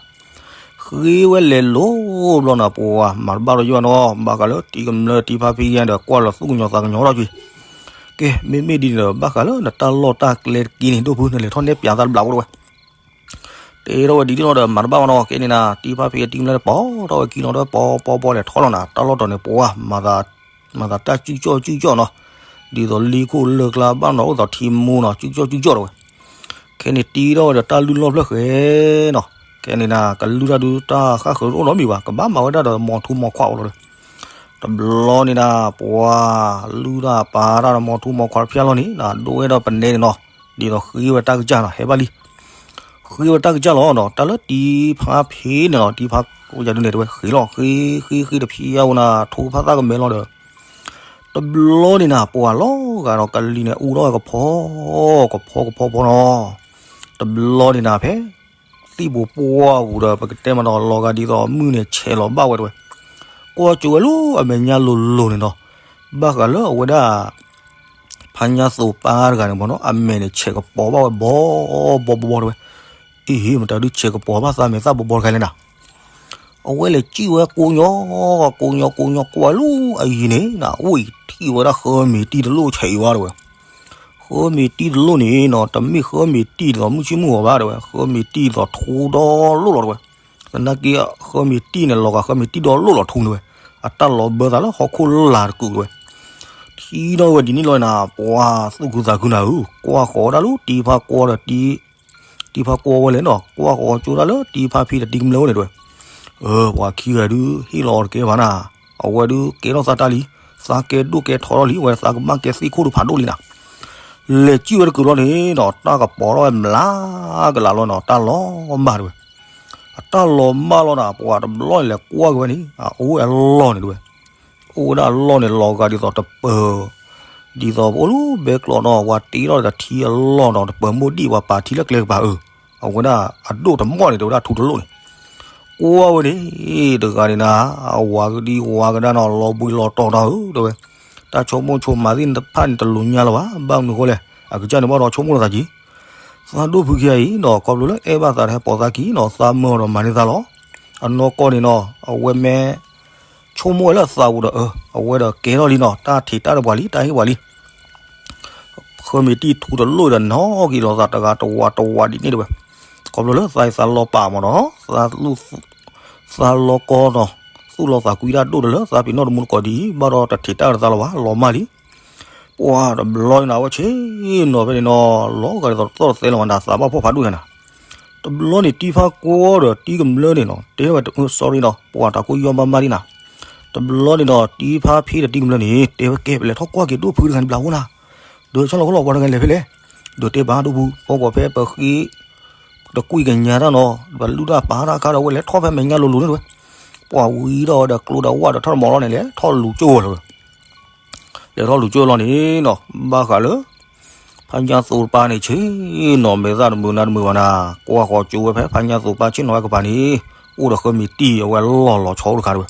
ဃ့ဝဲလဲၤလိၤဘျီနၤ, ပှၤမၤတဘၣ်ဒီးယွၤနီၤ, ဘၣ်ဃးလၢတံၤကမျၢၢ်တံၤဖါဖံယဲဒီး ကွၢ်လီၤသူၣ်ကညီၤသးကညီၤထီၣ်က့ၤ, ကဲ မ့မ့ၢ်ဒ်န့ၣ်ဒီး ဘၣ်ဃးလၢနတၢ်လီၢ်တၢ်ကျဲတက့ၢ်န့ၣ် ဒိၣ်ဖု နလဲၤထီၣ်နဲၣ်ပျးသးတဘျီဖိတဲဝဲ တဲထီၣ်ဝဲဒ်န့ၣ်လီၤဒီး မၤတဘၣ်ဘၣ်နီၤ, ကဲန့ၣ်နၤ တံၤဖါဖံတံၤကမျၢၢ်ဒီး ပိာ်ထီၣ်ဝဲကံလီၤဒီး ပိာ်ပိာ်ပိာ်လဲၤထီၣ်လီၤနၤ, တၢ်လီၢ်တီၤန့ၣ် ပှၤ မၤသးတၢ်စုကၠီၣ်စုကၠီၣ်နီၤ, ဒ်သိးလံခိၣ်လၢၢ်ကျါဘၣ်နီၤ အိၣ်သိးထံမူနီၤ စုကၠီၣ်စုကၠီၣ်တဲဝဲ. ခဲန့ၣ်တံၤထီၣ်ဝဲဒီးတၢ်လုၢ်လီၢ်ဖျၢၣ်ဃဲနီၤ, ခဲန့ၣ်နၤ ကလုၢ်တၢ်ဒုးတၢ်ဃၣ်ဃၢၤတအိၣ်နီတမံၤဘၣ်, ကဘၣ်မၤဝဲဒၣ်ဒီးမီၤထူမီၤခွါအိၣ်လီၤဒီး တဘျီန့ၣ်နၤ ပှၤလုၢ်တၢ်ပာ်တၢ်ဒီးမီၤထူမီၤခွါတဖျၢၣ်လီၤန့ၣ်နၤ ဒိးဝဲဒီးပနဲန့ၣ်နီၤ, ဒ်သိးဃ့ဝဲတၢ်ကစၢ်နီၤ ဟဲဘၣ်လံ, ဃ့ဝဲတၢ်ကစၢ်လီၤနီၤ, တၢ်လၢတံၤဖါဖံန့ၣ်နီၤ တံၤဖါယၤဒုးန့ၣ်တဲဝဲ ဃ့လီၤ ဃ့ဃ့ဃ့တဖျၢၣ်ဝဲနၤ ထိကဖၣ်သၣ်ကမဲာ်လီၤဒီး တဘျီန့ၣ်နၤ ပှၤလီၤဂာ်ဒီးကလံၤန့ၣ် အူထီၣ်ဝဲကဖီ ကဖီကဖီဖီနီၤ, တဘျီန့ၣ်နၤ ဖဲ သံၣ်ပူၤပှၢ်ပူၤဒီး ပကတဲမးနီၤ လီၤဂာ်ဒ်သိးမုၢ်န့ၣ်ဆဲးလီၤဘၣ်ဝဲတဲဝဲ, ကွၢ်ကၠိဝဲလၢအမဲာ်ညါလိၤလိၤန့ၣ်နီၤ, ဘၣ်ဃးလၢအဝဲဒၣ် ဖါညါသိးပၢ်တဂၤန့ၣ်မ့ၢ်နီၤ အမဲာ်န့ၣ်ဆဲးကပီၤဘၣ်ဝဲဘီဘီဘီဘီတဲဝဲ, အ့ မတၤဒုးဆဲးကပီၤဘၣ်သးမဲာ်သၣ်ဘီဘီတခါလဲၣ်နၤ. အဝဲလဲၤစံၣ်ဝဲကိးညီ, ကိးညီကိးညီကွၢ်လၢအယံၤန့ၣ် အိၣ်အံၤထံၣ်ဝဲဒၣ်ဃၢမ့ၤတံၢ်တလိၣ်ဆဲးအံၤဝဲတဲဝဲ, ဃၢမ့ၤတံၢ်တလိၣ်န့ၣ်နီၤ တမ့ၢ်ဃၢမ့ၤတံၢ်ဒ်သိးမုၢ်ဆ့ၣ်မုၢ်ဂီၤဘၣ်တဲဝဲ, ဃၢမ့ၤတံၢ်ဒ်သိးထူဒီလိၣ်လီၤတဲဝဲ. သနာ်က့ ဃၢမ့ၤတံၢ်န့ၣ် လီၤဂာ်ဃၢမ့ၤတံၢ်ဒီလိၣ်လီၤထူန့ၣ်ဝဲ, အတၢ်လီၤဘၢသးလၢဟီၣ်ခိၣ်လၢ်တကုာ်တဲဝဲ. ထံၣ်ထီၣ်ဝဲဒ်န့ၣ်လီၤနၤ ပှၤသူၣ်ခုသးခုနၤဧၢ, ကွၢ်ဃီၤဝဲဒၣ်လၢတံၤဖါကွီဒီး တံၤဖါကွီဝဲလဲၣ်နီၤ ကွၢ်ဃီၤကၠိဒၣ်လၢတံၤဖါဖံဒီးတံၤကမျၢၢ်အိၣ်န့ၣ်တဲဝဲ. ပှၤခံဂၤဒုးဟ့ၣ်လီၤအီၤတကဲဘၣ်နၤ, အဝဲဒုးကဲထီၣ်သးတၢ်လံ, သးကဲဒိၣ်ကဲထီထီၣ်လံ, အဝဲသးကဘၣ်ကဲသ့ၣ်ခိၣ်တဖးဒိၣ်လံနၤ. လဲၤစံၣ်ဝဲတကုာ်လီၤန့ၣ်နီၤ တၢ်ကပီၤထီၣ်ဝဲမျးကလးလီၤနီၤ တၢ်လီၤမၢ်တဲဝဲ. အတၢ်လီၤမၢ်လီၤနၤ ပှၤတဘျီန့ၣ်လဲၤကွၢ်က့ၤဝဲန့ၣ် အအိၣ်ဝဲအလီၢ်န့ၣ်တဲဝဲ. အိၣ်ဝဲဒၣ်အလီၢ်န့ၣ် လီၤဂာ်ဒ်သိးတပၢၤ, ဒ်သိးပအိၣ်လၢဘဲကျိးနီၤ ပှၤတ့ထီၣ်တထံအလီၢ်နီၤ တပၢၤမိၢ်ဒံၣ်ပှၤပာ်ထံလၢကျဲကပၤအၢ, အဝဲဒၣ်အဒိၣ်တမီၢ်န့ၣ် တဲဝဲဒၣ်ထူတလိၣ်န့ၣ်. ကွၢ်ဝဲန့ၣ် တဂၤန့ၣ်နၤ အဝၤကဒံဝၤကဒါနီၤ လီၤဘှံးလီၤတီၤနၤဧၢ တဲဝဲ. တၢ်ဆိကမိၣ်ဆိကမးသ့ၣ်တဖၣ်န့ၣ် တလိၤညါလၢၤဘၣ်, ဘၣ်မနုၤဃိလဲၣ် အကစၢ်န့ၣ်ဘၣ်ဒီးဆိကမိၣ်လီၤသးက့ၤ, သးဒိၣ်ဖုခံဂၤအံၤနီၤ ခီဖျိလၢအဲၣ်ဘၣ်သးဒီးဟဲပိာ်သးခံနီၤ သးမၢအီၤဒီးမၤန့ၢ်သးလီၤ. အနီၢ်ကီၢ်န့ၣ်နီၤ အဝဲမ့ၢ် ဆိကမိၣ်ဝဲလၢအသးပူၤဒီး အၢ အဝဲဒီးကဲထီၣ်လံနီၤ တၢ်ထံးတၢ်ဒီးပှၤလံ တၢ်ဟ့ၣ်ပှၤလံ. ဃၢမ့ၤတံၢ်ထူတလိၣ်ဒီးနီၣ်က့ၤလီၤသးတဂၤတဝးတဝးဒ်န့ၣ်တဲဝဲ. ခီဖျိလၢသးအံၤသးလီၤပာ်မးနီၤ သးလီၤကီနီၤ သူၣ်လီၤသးကွံတၢ်ဒိၣ်ဒီးလၢသးပ့ၤနီၣ်တမူတကိးဒ်အံၤ ဘၣ်ဒီးတထံးတၢ်ဒီးသးလၢၤဘၣ် လီၤမၢ်လံ. ပှၤတဘျီန့ၣ်နၤ အဝဲဆ့ၣ်နီၤဖဲန့ၣ်နီၤ လီၤဂာ်ဒ်သိးတသီၣ်တသဲလၢၤဘၣ်နၤ သးဘၣ်ဖှီၣ်ဖးဒိၣ်ညါနၤ. တဘျီန့ၣ်တံၤဖါကွီဒီးတံၤကမျၢၢ်န့ၣ်နီၤ တဲဝဲ sorry နီၤ ပှၤတၢ်ကိၢ်ယီၢ်မးမးဒ်နၤ. တဘျီန့ၣ်ဒီး တံၤဖါဖံဒီးတံၤကမျၢၢ်န့ၣ် တဲဝဲကဲ ပလဲၤထီၣ်ကွၢ်က့ၤဒိၣ်ဖုတဂၤန့ၣ်ဘျးအိၣ်နၤ. ဒီးဆီလီၤခိၣ်လီၤပှၤတဂၤန့ၣ်လဲၤဖဲလဲၣ်. ဒီးတဲဘၣ်ဒိၣ်ဖု ဖီကွီၤဖဲပဃ့ တကွံာ်ကညးတၢ်နီၤ ပလူၢ်တၢ်ပာ်တၢ်အခါဒီး အဝဲလဲၤထီၣ်ဖဲမဲာ်ညါလိၤလိၤန့ၣ်တဲဝဲ. ပှၤဝံထီၣ်ဝဲဒီးကျိဒီးဝၣ်ဒီးထီၣ်တမီၤလီၤန့ၣ် လဲၤထီၣ်လူၤကၠိဝဲလီၤဝဲ. လဲၤထီၣ်လူၤကၠိလီၤန့ၣ်နီၤ ဘၣ်ဃးလၢ ဖါညါသိးတပၢ်န့ၣ် ဆ့ၣ်နီၤမဲာ်သၣ်တမုာ်နါတမုာ်ဘၣ်နၤ ကွၢ်ဃီၤကၠိဝဲဖဲဖါညါသိးတပၢ်ဆ့ၣ်နီၤဝဲကပၤန့ၣ် အိၣ်ဒီးဃၢမ့ၤတံၢ်အဝဲလီၢ်လီၤဆီအိၣ်တခါတဲဝဲ.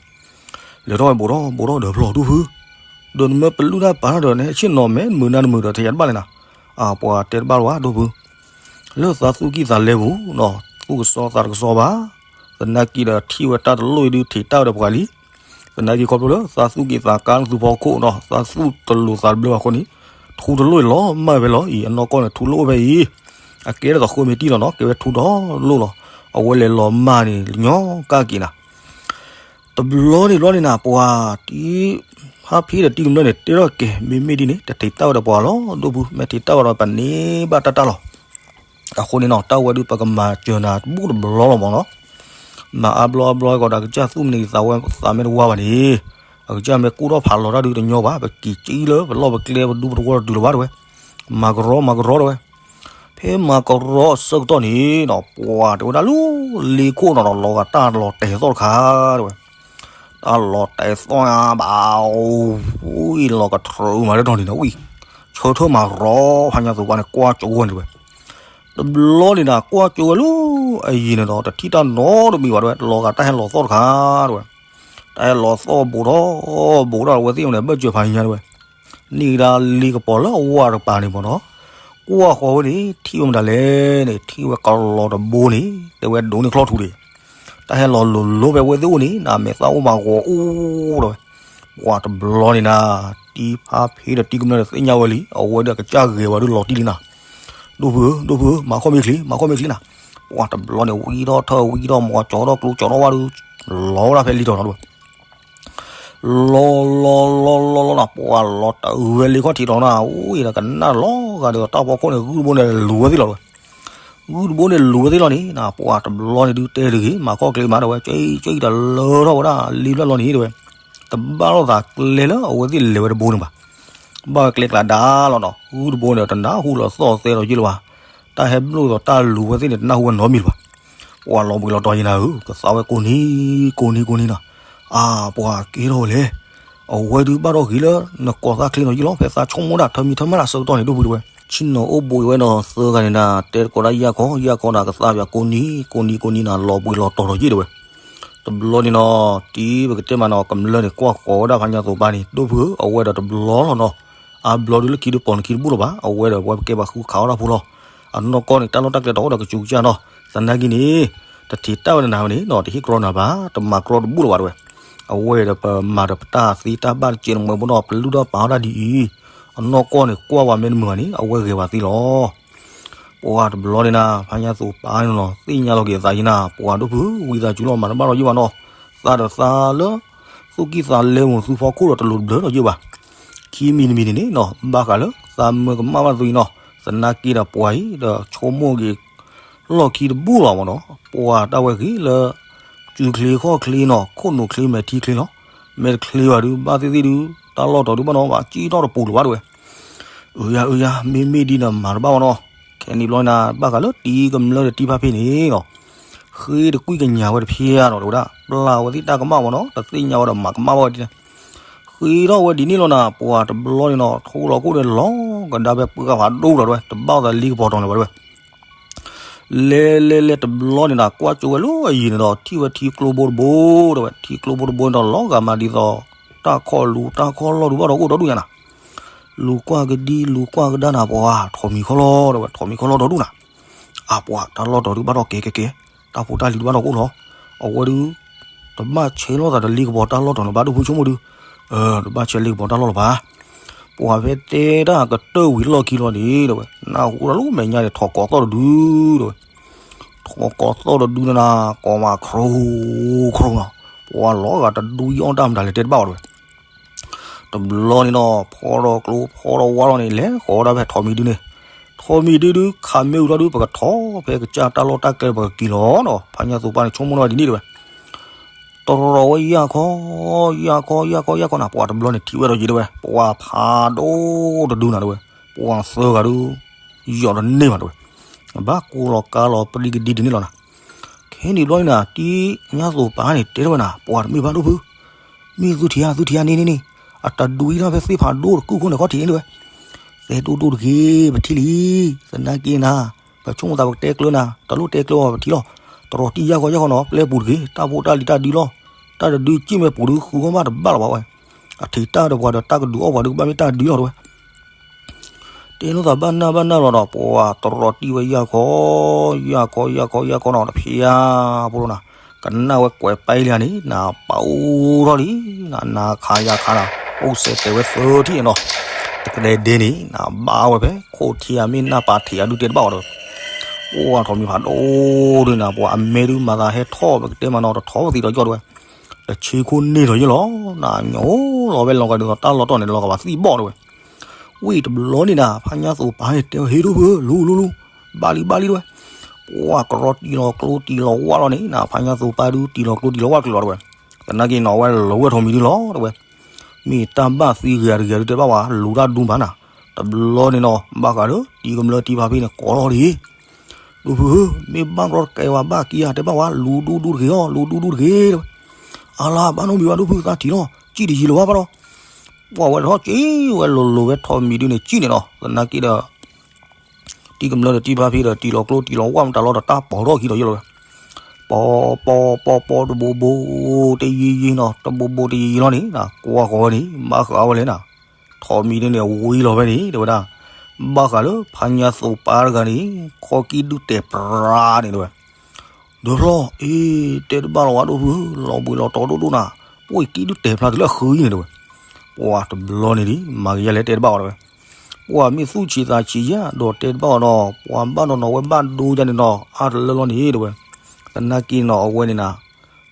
လဲၤထီၣ်ဝဲဘူးထီၣ်ဘူးထီၣ်ဒီးဖျီၣ်ဒိၣ်ဖု ဒီးနမ့ၢ်ပလူၢ်တၢ်ပာ်တၢ်ဒီး နဟဲဆ့ၣ်နီၤမဲာ်တမုာ်နါတမုာ်ဒီး ထဲယတဘၣ်လဲၣ်နၤ. အပှၤတဲတဘၣ်လၢၤဘၣ်ဒိၣ်ဖု လၢသးသူၣ်ကံၢ်သးလဲပူၤနီၤ သူၣ်ကစီသးတကစီဘၣ်. သနာ်က့ဒီးထံၣ်ဝဲတၢ်တလိၣ်အံၤဒုးထံးတၢ်ဝဲဒီးပှၤလံ. သနာ်က့ခီဖျိလၢသးသူၣ်ကံၢ်သးကါလၢသုဖီခိၣ်နီၤ သးသူၣ်တလိၤသးတဘျၢဘၣ်အဃိန့ၣ် ထူတလိၣ်အံၤလီၤမၢ်ဖဲလီၤအံၤ အနီၢ်ကီၢ်န့ၣ်ထူလိၣ်ဖဲအံၤ အကဲဒ်သိးဃၢမ့ၤတံၢ်လီၤနီၤ ကဲဝဲထူဒီလိၣ်လီၤ. အဝဲလဲၤလီၤမၢ်န့ၣ် လညီကၣ်က့ၤနၤ တဘျီန့ၣ်ဘျီန့ၣ်နၤ ပှၤတံၤ ဖါဖံဒီးတံၤကမျၢၢ်န့ၣ် တဲထီၣ်ကဲ မ့မ့ၢ်ဒ်န့ၣ် တထံးတၢ်ဝဲဒီးပှၤလီၤ ဒိၣ်ဖု မ့ၢ်ထံးတၢ်ဝဲဒီးပန့ၢ်ဘၣ်တၢ်တၢ်လီၤ. အဃိန့ၣ်နီၤ တၢ်ဝဲဒုးပကမၤစၢၤနၤတဘူၣ်တဘျီလီၤမးနီၤ. မၤအါဘျီအါဘျီကီးဒီး အကစၢ်သူၣ်မနုၤသးဝဲသးမ့ၢ်တဝါဘၣ်န့ၣ် အကစၢ်မ့ၢ်ကူၣ်ထီၣ်ဖးလီၤတၢ်ဒုးတညီဘၣ် ပက့ၤကံလၢပလီၢ်ပကျဲပဒူပတဝီတတုၤလၢၤဘၣ်တဲဝဲ. မၤကရီမၤကရီတဲဝဲ. ဖဲမၤကရီအဆၢကတီၢ်န့ၣ်နီၤ ပှၤတဲဝဲဒၣ်လၢ လ့ခိၣ်နီၤဒီး လီၤဂာ်တၢ်လီၤတဲာ်သီၣ်တခါတဲဝဲ. တၢ်လီၤတဲာ်သီၣ်ညါဘၣ် ဝံၤလီၤကထြၢမၤတၢ်တီၤန့ၣ်နီၤ ဝံၤ ဆၢထၢၣ်မၤရီ ဖါညါသိးပၢ်န့ၣ် ကွၢ်ကၠိဝဲန့ၣ်တဲဝဲ. တဘျီန့ၣ်နၤ ကွၢ်ကၠိဝဲလၢအယံၤန့ၣ်ဒီး တထံၣ်တၢ်နီတမံၤဘၣ်တဲဝဲ လီၤဂာ်တၢ်ဟဲလီၤသီၣ်တခါတဲဝဲ. တၢ်ဟဲလီၤသီၣ်ဘူးထီၣ်ဘူးထီၣ် အဝဲသ့ၣ်အံၤန့ၣ် ဘၢၣ်စၢၤဖးညါတဲဝဲ. န့ၢ်ကဒါလ့ကပီၤလၢအဝၢ်တကပၤန့ၣ်မးနီၤ ကွၢ်ဃီၤဝဲန့ၣ် ထံၣ်ဝဲမတၤလဲၣ်န့ၣ် ထံၣ်ဝဲကလီၤတဘိန့ၣ် တဲဝဲဒိးန့ၢ်ချီၣ်ထူဒီး တၢ်ဟဲလီၤလိၤလိၤဖဲအဝဲသ့ၣ်အိၣ်န့ၣ် နမဲာ်သၣ်အိၣ်မၤဂီၤအိၣ်တဲဝဲ. ပှၤတဘျီန့ၣ်နၤ တံၤဖါဖံဒီးတံၤကမျၢၢ်န့ၣ် သ့ၣ်ညါဝဲလံ အဝဲဒီးအကစၢ်ဂဲၤဝဲဒုးလီၤတံၢ်လံနၤ. ဒိၣ်ဖုဧၢ ဒိၣ်ဖုဧၢ မၤခီၣ်မ့ၢ်ချံ မၤခီၣ်မ့ၢ်ချံနၤ. ပှၤတဘျီန့ၣ် ဝံထီၣ်ထၢၣ်ဝံထီၣ်မီၤ ကၠီထီၣ်ကျိကၠီထီၣ်ဝၣ်ဒုး လီၤဝဲဒၣ်ဖဲလံၤတီၤနီၤတဲဝဲ. လီၤလီၤလီၤလီၤလီၤလီၤ ပှၤလီၤတၢ်ဝဲလ့ခီၣ်ထံးတီၤနၤ အိၣ်အံၤဒီးကနၣ်လီၤဂာ်ဒ်သိးတၢ်ဖီခိၣ်န့ၣ် ဂုၢ်တဘိန့ၣ် လူၤဝဲသ့ၣ်လီၤတဲဝဲ. ဂုၢ်တဘိန့ၣ်လူၤဝဲသ့ၣ်လီၤန့ၣ် ပှၤတဘျီန့ၣ်ဒုးတဲတဂ့ၤ မၤခီၣ်ချ့မးတဲဝဲ ကၠီအံၤကၠီအံၤတလၢထီၣ်ဝဲဒၣ်လံဘျၣ်လီၤန့ၣ်တဲဝဲ. တဘၣ်လိာ်သးကျဲလၢအဝဲသ့ၣ်လဲၤဝဲတဘိန့ၣ်ဘၣ်. ဘၣ်ကျဲကျါဒါလီၤနီၤ ဂုၢ်တဘိန့ၣ် တနၢ်ဟူလၢသီၣ်သဲဒီးယ့ၢ်လၢၤဘၣ်. တၢ်ဟဲဘျိၣ်ဒီးတၢ်လူၤဝဲသ့ၣ်န့ၣ် တနၢ်ဟူဝဲနီတမံၤလၢၤဘၣ်. ပှၤလီၤဘှံးလီၤတီၤယံၤနၤဧၢ ကသးဝဲကိးနံၤကိးနံၤကိးနံၤနီၤ. အါ ပှၤကဲထီၣ်ဝဲလဲၣ်. အဝဲဒုးဘၣ်ထီၣ်ဂ့ၤလၢ နကိးသၣ်ချ့နီၤယ့ၢ်လီၤ ဖဲသးဆိကမိၣ်ဒၣ်ထၢမံၤထၢမးလၢအဆၢကတီၢ်န့ၣ် ဒိၣ်ဖုတဲဝဲ. ဆ့ၣ်နီၤအိၣ်ဘူးဝဲနီၤ သၢဂၤန့ၣ်နၤ တဲတကိးဒၣ်ယၢ်ခီ ယၢ်ခီနၤ ကသးပၠးကိးနံၤကိးနံၤကိးနံၤနၤ လီၤဘှံးလီၤတီၤဒီးယ့ၢ်တဲဝဲ. တဘျီန့ၣ်နီၤ တံၤပကတဲမးနီၤ ကမျၢၢ်န့ၣ် ကွၢ်ဃီၤဝဲဒၣ်ဖါညါသိးပၢ်န့ၣ် ဒိၣ်ဖုဧၢ အဝဲဒီးတဘျီလီၤနီၤ. အါဘျီဒုးလၢခံဒုးပိာ်နခံတဘူၣ်လီၤဘၣ် အဝဲဒီးပဝဲပကဲပှၤဃုခးအီၣ်တၢ်ဖိလီၤ. အနီၢ်ကီၢ်န့ၣ် တၢ်လီၢ်တၢ်ကျဲတအိၣ်ဒီးကစူးကစၢ်နီၤ. သနာ်က့န့ၣ် တထံးတၢ်ဝဲနၤဝဲန့ၣ်နီၤ တဟ့ၣ်ကြီနၤဘၣ် တမၤကြီတဘူၣ်လီၤဘၣ်တဲဝဲ. အဝဲဒီးပမၤဒီးပတၢ်သ့တၢ်ဘၣ်တစဲးတမှဲၤဖိနီၤ ပလုၢ်ထီၣ်ပာ်ထီၣ်တၢ်ဒ်အံၤ အနီၢ်ကီၢ်န့ၣ် ကွၢ်ဝဲမ့ၢ်တမုာ်ဘၣ်န့ၣ် အဝဲဂဲၤဝဲသ့လီၤ. ပှၤတဘျီန့ၣ်နၤ ဖါညါသိးပၢ်န့ၣ်နီၤ သ့ၣ်ညါလီၤက့ၤအသးယံၤနၤ ပှၤဒိၣ်ဖု ဝံသးစူၤလီၤမၤတဘၣ်လီၤယံၤဘၣ်နီၤ. သးဒီးသးလၢ သူၣ်ကံၢ်သးလဲမ့ၢ်သူဖီခိၣ်ဒီးတလိၤတဘျၢလီၤယံၤဘၣ်. ခံမံၤတမံၤန့ၣ်န့ၣ်နီၤ ဘၣ်ဃးလၢသးမၢကမၣ်ဘၣ်သုအံၤနီၤ သနာ်က့ဒီးပှၤအံၤဒီးဆိကမိၣ်က့ၤ လီၢ်ခံတဘူၣ်လီၤမ့ၢ်နီၤ ပှၤတၢ်ဝဲဂ့ၤလၢ စုချ့ခီၣ်ချ့နီၤ ခိၣ်နူာ်ချ့မဲာ်ထံချ့လီၤ. မဲာ်တချ့ဘၣ်ဒုး ဘၣ်သ့ၣ်သ့ၣ်ဒုး တၢ်လီၢ်တီၤဒုးဘၣ်နီၤ ဘၣ်စံၣ်ထီၣ်တပူၤလၢၤဘၣ်တဲဝဲ. အၢယါအၢယါ မ့မ့ၢ်ဒ်န့ၣ်မၤတဘၣ်ဘၣ်နီၤ. ခဲန့ၣ်ဘျီန့ၣ် ဘၣ်ဃးလၢတံၤကမျၢၢ်ဒီးတံၤဖါဖဲန့ၣ်နီၤ ဃ့တကွံၢ်ကညးဝဲတဖျဲနီၤတဲဝဲဒၣ် ပျၢ်ဝဲသ့ၣ်တၢ်ကမၣ်မ့ၢ်နီၤ တသ့ၣ်ညါဝဲဒီးမၤကမၣ်ဘၣ်ဝဲဒ်န့ၣ် ဃ့ထီၣ်ဝဲဒ်န့ၣ်လီၤနၤ ပှၤတဘျီန့ၣ်နီၤ ထိၣ်လီၤခိၣ်န့ၣ်လီၤကဒါဖဲပှၢ်ဖးဒိၣ်ဒီးတဲဝဲ တဘၣ်သးလံကပီၤတီၤန့ၣ်ဘၣ်တဲဝဲ. လဲၤလဲၤလဲၤတဘျီန့ၣ်နၤ ကွၢ်ကၠိဝဲလၢအယံၤန့ၣ်ဒီး ထံၣ်ဝဲထံကျိဘိတဘိတဲဝဲ ထံကျိဘိတဘိန့ၣ်ဒီး လီၤဂာ်မးဒ်သိး တၢ်ခီၣ်လူၤတၢ်ခီၣ်လီၢ်ဒုးဘၣ်ဒီးကအိၣ်ဒီဒူၣ်ညါနၤ လူၤကွၢ်ကဒံလူၤကွၢ်ကဒါနၤ ပှၤထိးမံၤခီလီၤတဲဝဲ ထိးမံၤခီလီၤဒီဒူၣ်နၤ. အပှၤတၢ်လီၢ်တီၤဒုးဘၣ်ဒီးကဲကဲကဲ တၢ်ဖိတၢ်လံၤဒုးဘၣ်ဒီးကအိၣ်လီၤ. အဝဲဒုး တဘၣ်ဆဲးလီၤသးဒီးလံကပီၤတၢ်လီၢ်တီၤန့ၣ်ဘၣ်ဒိၣ်ဖုဆိကမိၣ်ဒုး တဘၣ်ဆဲးလံကပီၤတၢ်လီၢ်လီၤဘၣ်. ပှၤဖဲတဲတၢ်ကတၢၢ်ဝံၤလီၢ်ခံလီၤန့ၣ်တဲဝဲ နၢ်ဟူဒီးလၢမဲာ်ညါန့ၣ် ထိးကိးသီၣ်တဒုတဲဝဲ ထိးကိးသီၣ်တဒုန့ၣ်နၤ ကိးမးခရိခရိနီၤ ပှၤလီၤဂာ်တဒူအီၣ်တၢ်မတၤလဲၣ်တဲတဘၣ်အီၤတဲဝဲ. တဘျီန့ၣ်နီၤ ဖီထီၣ်ကျိဖီထီၣ်ဝါလီၤန့ၣ် လဲၤဃီၤဒၣ်ဖဲထိးမံၤဒုန့ၣ် ထိးမံၤဒုဒုး ခးမ့ၢ်ဝံၤထီၣ်ဒုး ပကထီၣ်ဖဲကစၢ်တၢ်လီၢ်တၢ်ကျဲပကက့ၤလီၤနီၤ ဖါညါသိးပၢ်န့ၣ်ဆိကမိၣ်နီၤဒ်န့ၣ်တဲဝဲ တရီၤဝဲယၢ်ခီ ယၢ်ခီ ယၢ်ခီ ယၢ်ခီနၤ ပှၤတဘျီန့ၣ်ထံၣ်ဝဲဒီးယံၤတဲဝဲ ပှၤဖးဒိၣ်တဒုနၤတဲဝဲ ပှၤသၢဂၤဒုး ယီၤတန့ၢ်ဘၣ်တဲဝဲ ဘၣ်ကိးလီၤကါလီၤပြံကဒံဒ်န့ၣ်လီၤနၤ. ခဲန့ၣ်ဘျီန့ၣ်နၤ တံၤညါသိးပၢ်န့ၣ်တဲထီၣ်ဝဲနၤ ပှၤတမ့ၢ်ဘၣ်ဒိၣ်ဖု မ့ၢ်သုထံၣ်ဧါ သုထံၣ်ဧါန့ၣ်န့ၣ်န့ၣ် အတဒုအံၤထီၣ်ဖဲသ့ၣ်ဖးဒိၣ်တကုၢ်ခိၣ်န့ၣ်ခီၣ်ထံးန့ၣ်တဲဝဲ သဲဒိၣ်ဒိၣ်တဂ့ၤ ပထံၣ်လံ သနာ်က့နၤ ပဆိကမိၣ်သးပကတဲကျၢနၤ တလိၣ်တဲကျၢအီၤပထံၣ်လီၤ တရီၤတံၢ်ယၢ်ခီယၢ်ခီနီၤ ပျဲပူၤတဂ့ၤ တၢ်ဖိတၢ်လံၤတၢ်ဒုလီၤ တၢ်တဒုစံၣ်မဲာ်ပူၤဒုးဃုဂီၢ်မးတဘၣ်လီၤဘၣ်ဝဲ အထံးတၢ်ဒီးပှၤဒီးတၢ်ကဒုးအီၣ်ပှၤဒုးကဘၣ်မ့ၢ်တၢ်ဒုလီၤတဲဝဲ တဲလိာ်သးဘၣ်နၢ်ဘၣ်နၢ်လီၤဒီး ပှၤတရီၤတံၢ်ဝဲယၢ်ခီ ယၢ်ခီ ယၢ်ခီ ယၢ်ခီနီၤ တဖျါဖိလီၤနၤ ကနၣ်ဝဲကွဲးပာ်လံန့ၣ် နပာ်အိၣ်ထီၣ်လံ နနၤခါယၤခါနၤ အိၣ်စဲးတဲာ်ဝဲသၢထံၣ်နီၤ တကဒဲဒဲန့ၣ် နဘၣ်ဝဲဖဲ ခိၣ်ထံအမ့ၢ်နၢ်ပာ်ထံးအဒုးတဲတဘၣ်အီၤဒီး အိၣ်ဝဲထိးမံၤဖးဒိၣ်ဒုးနၤ ပှၤအမဲဒုးမၤသးဟဲထီၣ်ပကတဲမးနီၤ တထီၣ်ပသံးဒီးယီၣ်တဲဝဲ တဆ့ခိၣ်န့ၢ်ထီၣ်ယဲၢ်လီၤ နညိလီၤဝဲလီၤဂာ်ဒ်သိးတၢ်လီၢ်တီၢ်န့ၣ် လီၤဂာ်ဘၣ်သံၣ်ဘီၣ်တဲဝဲ ဝံၤတဘျီန့ၣ်နၤ ဖါညါသိးပၢ်န့ၣ်တဲဝဲ ဟ့ၣ်ဒိၣ်ဖု လူၤလူၤလူၤ ဘၣ်လံဘၣ်လံတဲဝဲ ပှၤကရီတံၢ်လီၤကျိတံၢ်လီၤဝၣ်လီၤန့ၣ် နဖါညါသိးပၢ်ဒုးတံၢ်လီၤကျိတံၢ်လီၤဝၣ်ကျၢၤလီၤတဲဝဲ သနာ်က့နီၤ အဝဲလီၤဝဲထိးမံၤဒုးလီၤတဲဝဲ မ့ၢ်တၢ်ဘၣ်သံဂ့ၤတဂ့ၤဒုးတဲဘၣ်ဝဲ လူၤတၢ်ဒူဘၣ်နၤ တဘျီန့ၣ်နီၤ ဘၣ်ဃးဒီးတံၤကမျၢၢ်တံၤဖါဖဲန့ၣ် ကိးလီၤဒ် ဒိၣ်ဖုဧၢ မ့ၢ်ဘၣ်ကြီတကဲဝဲဘၣ်ကံဧါ တဲဘၣ်ဝဲ လူၤဒူဒူတဂ့ၤအီၤ လူၤဒူဒူတဂ့ၤတဲဝဲ အလါဘၣ်နီတမံၤဘၣ်ဒိၣ်ဖုသးထံၣ်လီၤ စံၣ်တယံာ်လၢၤဘၣ်ဘၣ်ဒီး ပှၤဝဲတထီၣ်စံၣ်ဝဲလိၤလိၤဝဲထိးမံၤဒုးန့ၣ် စံၣ်န့ၣ်နီၤ သနာ်က့ဒီး တံၤကမျၢၢ်ဒီးတံၤဖါဖဲဒီး တံၢ်လီၤကျိတံၢ်လီၤဝၣ်မတၤလီၤဒီး တၢ်ပီၤထီၣ်ခံဒီးယဲၢ်လီၤဝဲ ပီၤပီၤပီၤပီၤတဘိဘိ တယံာ်ယံာ်နီၤ တဘိဘိတယံာ်ယံာ်လီၤန့ၣ် ကွၢ်ဃီၤဝဲန့ၣ် ဘၣ်ဃးဝဲလဲၣ်နၤ ထိးမံၤဒုန့ၣ် ဝံၤလီၤဝဲန့ၣ် တဲဝဲဒၣ် ဘၣ်ဃးလၢဖါညါသိးပၢ်တဂၤန့ၣ် ခီၣ်ကံၣ်ဒုၣ်တဲာ်ပြါန့ၣ်တဲဝဲ ဒၢဖျီၣ် အ့ တဲတဘၣ်လီၤဝဲဒိၣ်ဖု လီၤဘှံးလီၤတီၤဒိၣ်ဒိၣ်နၤ ပှၤကံၣ်ဒုၣ်တဲာ်ဖျါတုၤလၢအဃုအံၤန့ၣ်တဲဝဲ ပှၤတဘျီန့ၣ်ဒ် မၤကယဲလဲၣ်တဲတဘၣ်အီၤတဲဝဲ ပှၤမ့ၢ်သူၣ်ဆံးသးဆံးယါ ဒီးတဲတဘၣ်အီၤဒီး ပှၤဘၣ်နီၢ်နီၢ်ဝဲဘၣ်ဒိယါန့ၣ်နီၤ အါတလၢလီၤန့ၣ်တဲဝဲ သနာ်က့နီၤ အဝဲန့ၣ်နၤ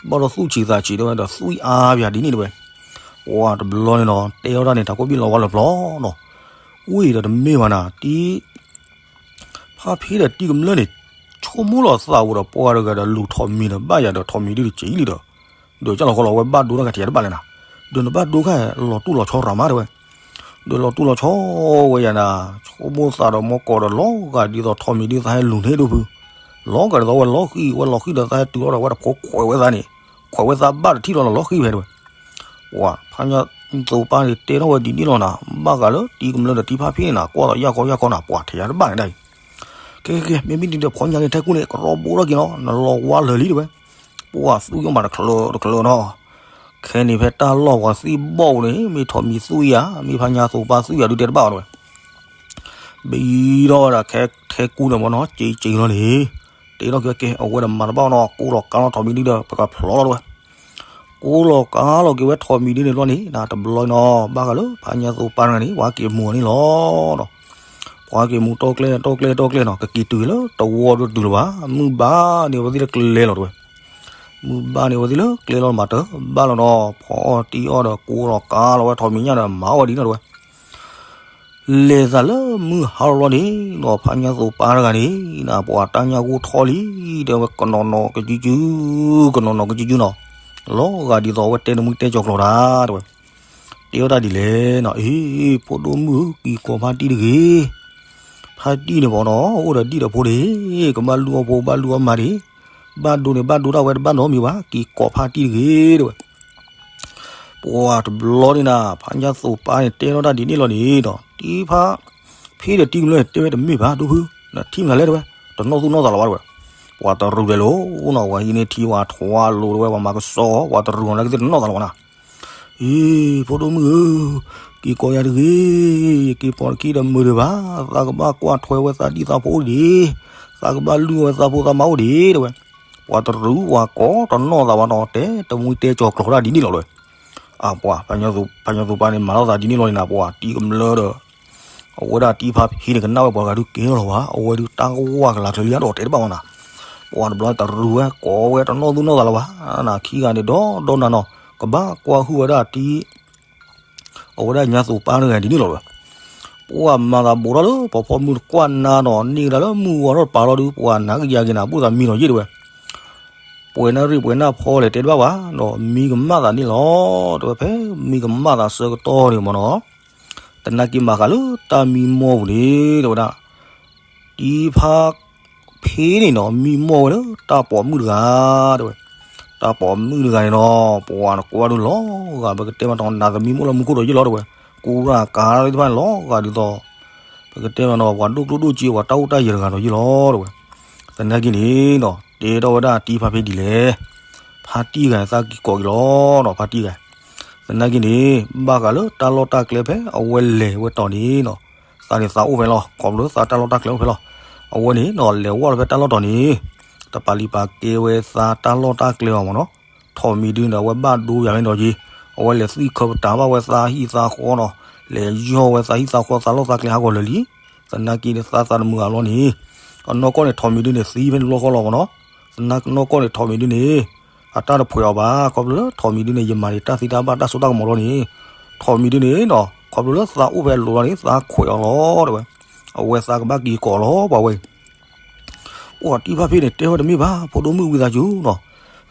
ဘၣ်ဒီးသူၣ်ဆံးသးဆံးတဲဝဲဒီး သွံၣ်အါပၠးဒ်န့ၣ်တဲဝဲ ပှၤတဘျီန့ၣ်နီၤ တဲအီၣ်တၢ်န့ၣ် တၢ်ကိၣ်ဘံၣ်လီၤဝါလီၤပျီနီၤ ဝံၤဒီးတမ့ၢ်ဘၣ်နၤ တံၤ ဖါဖံဒီးတံၤကမျၢၢ်န့ၣ် ဆိကမိၣ်လီၤသးဝဲဒီး ပှၤတဂၤဒီးလူၤထိးမံၤဒီး ဘၣ်ယၤဒီးထိးမံၤဒုတက့ၢ်လံဒီး ဒီးကၢ်လီၤဃီလီၤဝဲဘၣ်ဒိတၢ်ကထံၣ်တဘၣ်လဲၣ်နၤ ဒီးနဘၣ်ဒိခါ လီၤတူၢ်လီၤဆီရၤမးတဲဝဲ ဒီးလီၤတူၢ်လီၤဆီဝဲယၤနၤ ဆိကမိၣ်သးဒီးမီၢ်ကီးဒီးလီၤဂာ်ဒ်သိး ထိးမံၤဒုသးဟဲလူၤန့ၢ်ဒိၣ်ဖု လီၤဂာ်ဒ်သိးဝဲလီၤဃံၤ ဝဲလီၤဃံၤဒီးသးဟဲတုၤလီၤဒီး ဝဲတဖိခွဲးဝဲသးန့ၣ် ခွဲးဝဲသးဘၣ်တထံၣ်လီၤလီၤဃံၤဖဲတဲဝဲ ပှၤဖါညါသိးပၢ်န့ၣ် တဲထီၣ်ဝဲဒ်န့ၣ်လီၤနၤ ဘၣ်ဃးလၢတံၤကမျၢၢ်ဒီးတံၤဖါဖံန့ၣ်နၤ ကွၢ်သိးယၢ်ခီယၢ်ခီနၤ ပှၤထဲယၤတဘၣ်န့ၣ်ဒၣ်အံၤ ကဲကဲကဲ မ့မ့ၢ်ဒ်ဒီးဖီညါက့ၤထဲကူၣ်န့ၣ် ကရီဘိထီၣ်က့ၤနီၤ နလီၤဝါလၢာ်လံတဲဝဲ ပှၢ်သူၣ်ယိၣ်မးတချုးတချုးနီၤ, ခဲန့ၣ်ဖဲတၢ်လီၢ်ပှၤသံၣ်ဘီၣ်ပူၤန့ၣ် မ့ၢ်ထိးမံၤသူၣ်ယၤ မ့ၢ်ဖါညါသိးပၢ်သူၣ်ယၤဒုးတဲတဘၣ်အီၤတဝဲ, ဘံဒီးဝဲဒၣ်ခဲ ထဲကူန့ၣ်မ့ၢ်နီၤ စ့စ့လီၤန့ၣ်, တဲထီၣ်က့ၤဝဲကဲ အဝဲဒၣ်မၤတဘၣ်နီၤ ကိးလီၤကါလီၤထိးမံၤဒုဒီး ပကဖျီလီၤတဝဲ, ကိးလီၤကါလီၤက့ၤဝဲထိးမံၤဒုန့ၣ်လီၤန့ၣ် တဘျီနီၤ ဘၣ်ဃးလၢဖါညါသိးပၢ်တဂၤန့ၣ် ပှၤက့ၤမူၤအီၤန့ၣ်လီၤနီၤ, ပှၤက့ၤမူၤတီၢ်ကျဲတီၢ်ကျဲတီၢ်ကျဲနီၤ ကက့ၤတုၤလၢတဝီဒိၣ်တုၤလၢၤဘၣ် မုၢ်ဘၣ်န့ၣ်ဝဲသ့ၣ်လၢကျဲလီၤတဝဲ, မုၢ်ဘၣ်န့ၣ်ဝဲသ့ၣ်လၢကျဲလီၤမးတဘၣ်လီၤနီၤ ဖီအီၣ်တံၢ်အီၣ်ဒီးကိးလီၤကါလီၤဝဲထိးမံၤညၣ်ဒီးမၤအီၣ်ဝဲဒ်နီၤတဝဲ လဲၤသးလၢမုၢ်ဟါလီၤလီၤန့ၣ်နီၤ ဖါညါသိးပၢ်တဂၤန့ၣ် ပှၤတၢ်ညၣ်ဂိၢ်ထီၣ်လံ တဲဝဲကနီၤနီၤကစုကစု ကနီၤနီၤကစုကစုနီၤ, လီၤဂာ်ဒ်သိးအဝဲတဲတမှံတဲကၠီၤကျိၤတၢ်တဝဲ, တဲဝဲဒၣ်ဒ်လဲၣ်နီၤ အ့ ဖိဒိၣ်မုၣ်ဧၢ က့ၤကိးဖါတံၢ်တဂ့ၤ, ဖါတံၢ်န့ၣ်ဘၣ်နီၤ အိၣ်ဒီးဒံၣ်ဒီးဖိတဂ့ၤ ကဘၣ်လုၢ်အီၣ်ဖိဘၣ်လုၢ်အီၣ်မါတဂ့ၤ, ဘၣ်ဒိန့ၣ်ဘၣ်ဒိတၢ်ဝဲတဘၣ်နီတမံၤဘၣ် က့ၤကိးဖါတံၢ်တဂ့ၤတဝဲ ပှၤတဘျီန့ၣ်နၤ ဖါညါသိးပၢ်န့ၣ်တဲထီၣ်တၢ်ဒ်န့ၣ်လီၤန့ၣ်ဒီး တံၤဖါ ဖံဒီးတံၤကမျၢၢ်န့ၣ် တဲဝဲတမ့ၢ်ဘၣ် ဒိၣ်ဖု နထံၣ်မနုၤလဲၣ်တဲဝဲ တနီၣ်သူၣ်နီၣ်သးလီၤဘၣ်တဲဝဲ, ပှၤတရူးလဲၤလိၤနီၤ ပှၤဟံးန့ၢ်ထံပှၤထွါလိၤတဲဝဲ ပှၤမၤကစီၣ် ပှၤတရူးနီၤ လၢကသ့ၣ်တနီၣ်သးလီၤဘၣ်နၤ, အံၤ ဖိဒိၣ်မုၣ်ဧၢ, က့ၤကိးယၤတဂ့ၤ, ယက့ၤပိာ်ခံဒီးမုာ်ဒံးဘၣ်, သးကဘၣ်ကွၢ်ထွဲဝဲသးဒံၣ်သးဖိအိၣ်ဒံး, သးကဘၣ်လုၢ်ဝဲသးဖိသးမါအိၣ်ဒံးတဲဝဲ, ပှၤတရူးပှၤကိးတနီၣ်သးဘၣ်နီၤ တဲတမှံတဲကၠီၤကျိၤတၢ်ဒ်န့ၣ်လီၤတဲဝဲ, အပှၤ ဖါညါသိးပၢ်န့ၣ် မၤထီၣ်သးဒ်န့ၣ်လီၤန့ၣ်နၤ ပှၤတံၤကမျၢၢ်ဒီး အဝဲဒၣ်တံၤဖါဖံန့ၣ် ကနၣ်ဝဲပှၤဂၤဒုးကဲထီၣ်လီၤဘၣ်, အဝဲဒုးတၢ်ကဝၢ်ကလၤချၢလံ အဒိးတဲတဘၣ်မးနၤ, ပှၤတဘျီတရူးဝဲကိးဝဲတနီၣ်သူၣ်နီၣ်သးလီၤဘၣ်, နခံဂၤန့ၣ်ဒီဒီနၤနီၤ ကဘၣ်ကွၢ်ဟုၣ်ဝဲဒၣ်တံၤ အဝဲဒၣ်ညါသိးပၢ်တဂၤဒ်န့ၣ်လီၤဝဲ, ပှၤမၤသးဘူးထီၣ်လၢပှၤဖီမုၢ်တကွၢ်နၤနီၤ န့ၢ်ကဒါလၢမုၢ်ဝါထီၣ်တပၤလီၤဒုး ပှၤနၤကယၤက့ၤနၤ ဘူၣ်သးမံနီၤယ့ၣ်တဲဝဲ ပှဲၤနၣ်ရံၣ်ပှဲၤနၣ်ဖီလဲၣ်တဲတဘၣ်ဘၣ်နီၤ မံကမၣ်သးန့ၣ်လီၤ တဲဝဲ ဖဲမံကမၣ်သးဆၢကတီၢ်န့ၣ်မ့ၢ်နီၤ သနာ်က့မၤဃးလၢတၢ်မံမီၢ်ပူၤန့ၣ် တဲဝဲဒၣ် တံၤဖါဖံန့ၣ်နီၤ မံမီၢ်ဝဲလၢတၢ်ပိာ်မုၣ်တဂၤ တဲဝဲ တၢ်ပိာ်မုၣ်တဂၤန့ၣ်နီၤ ပှၤနကွၢ်ဒုးလီၤဂာ် ပကတဲမးနီၤ နၤသမံမီၢ်လၢမူခိၣ်ဒီးယ့ၣ်လီၤ တဲဝဲ ကူရၤကၤသ့ၣ်တဖၣ်န့ၣ်လီၤဂာ်ဒ်သိး ပကတဲမးနီၤ ပှၤဒိၣ်ကျိၣ်ဒိၣ်စ့ ပှၤတၢ်အိၣ်တၢ်ယၢၤတဂၤဒီးယ့ၣ်လီၤ တဲဝဲ သနာ်က့န့ၣ်နီၤ တဲထီၣ်ဝဲဒၣ်တံၤဖါဖံဒ်လဲၣ် ဖါတံၢ်ဂၤသးက့ၤကိးက့ၤလီၤနီၤ ဖါတံၢ်ဂၤ သနာ်က့န့ၣ် ဘၣ်ဃးလၢတၢ်လီၢ်တၢ်ကျဲဖဲအဝဲလဲၤဝဲတီၤန့ၣ်နီၤ သးန့ၣ်သးအိၣ်ဖဲလီၤ ခီဖျိလၢသးတၢ်လီၢ်တၢ်ကျဲအိၣ်ဖဲလီၤ အဝဲန့ၣ်နီၤ လဲၤဝဲလီၤဖဲတၢ်လီၢ်တီၤန့ၣ် တပာ်လံၤပာ်ကဲဝဲသးတၢ်လီၢ်တၢ်ကျဲအီၤမ့ၢ်နီၤ ထိးမံၤဒုန့ၣ် အဝဲဘၣ်ဒိယၤန့ၣ်ဒီးက့ အဝဲလဲၤသွံၣ်ခၢပတာ်ဘၣ်ဝဲသးဟံၣ်သးဃီနီၤ လဲၤယီၢ်ဝဲသးဟံၣ်သးဃီသးလီၢ်သးကျဲဟးဂီၤလၢာ်လံ သနာ်က့န့ၣ် သးသးတမုာ်အလီၢ်န့ၣ် အနီၢ်ကီၢ်န့ၣ် ထိးမံၤဒုန့ၣ် သံဖဲန့ၣ်လီၢ်ဃီလီၤမ့ၢ်နီၤ သနာ်က့နီၢ်ကီၢ်န့ၣ် ထိးမံၤဒုန့ၣ် အတၢ်တဖှဲးအီၤဘၣ် ခီဖျိလၢထိးမံၤဒုန့ၣ် ယမၤန့ၣ် တၢ်သံတၢ်ဘၣ်တၢ်စိတၢ်ကမီၤလီၤန့ၣ် ထိးမံၤဒုန့ၣ်နီၤ ခီဖျိလၢသးအိၣ်ဖဲအလိၤလီၤန့ၣ် သးခွဲးအီၤလီၤတဲဝဲ အဝဲသးကဘၣ်က့ၤကိးလီၤပှၤဝဲအံၤ ပှၤတံၤဖါဖံန့ၣ် တဲဝဲတမ့ၢ်ဘၣ် ဖိဒိၣ်မုၣ်ဝံသးစူၤနီၤ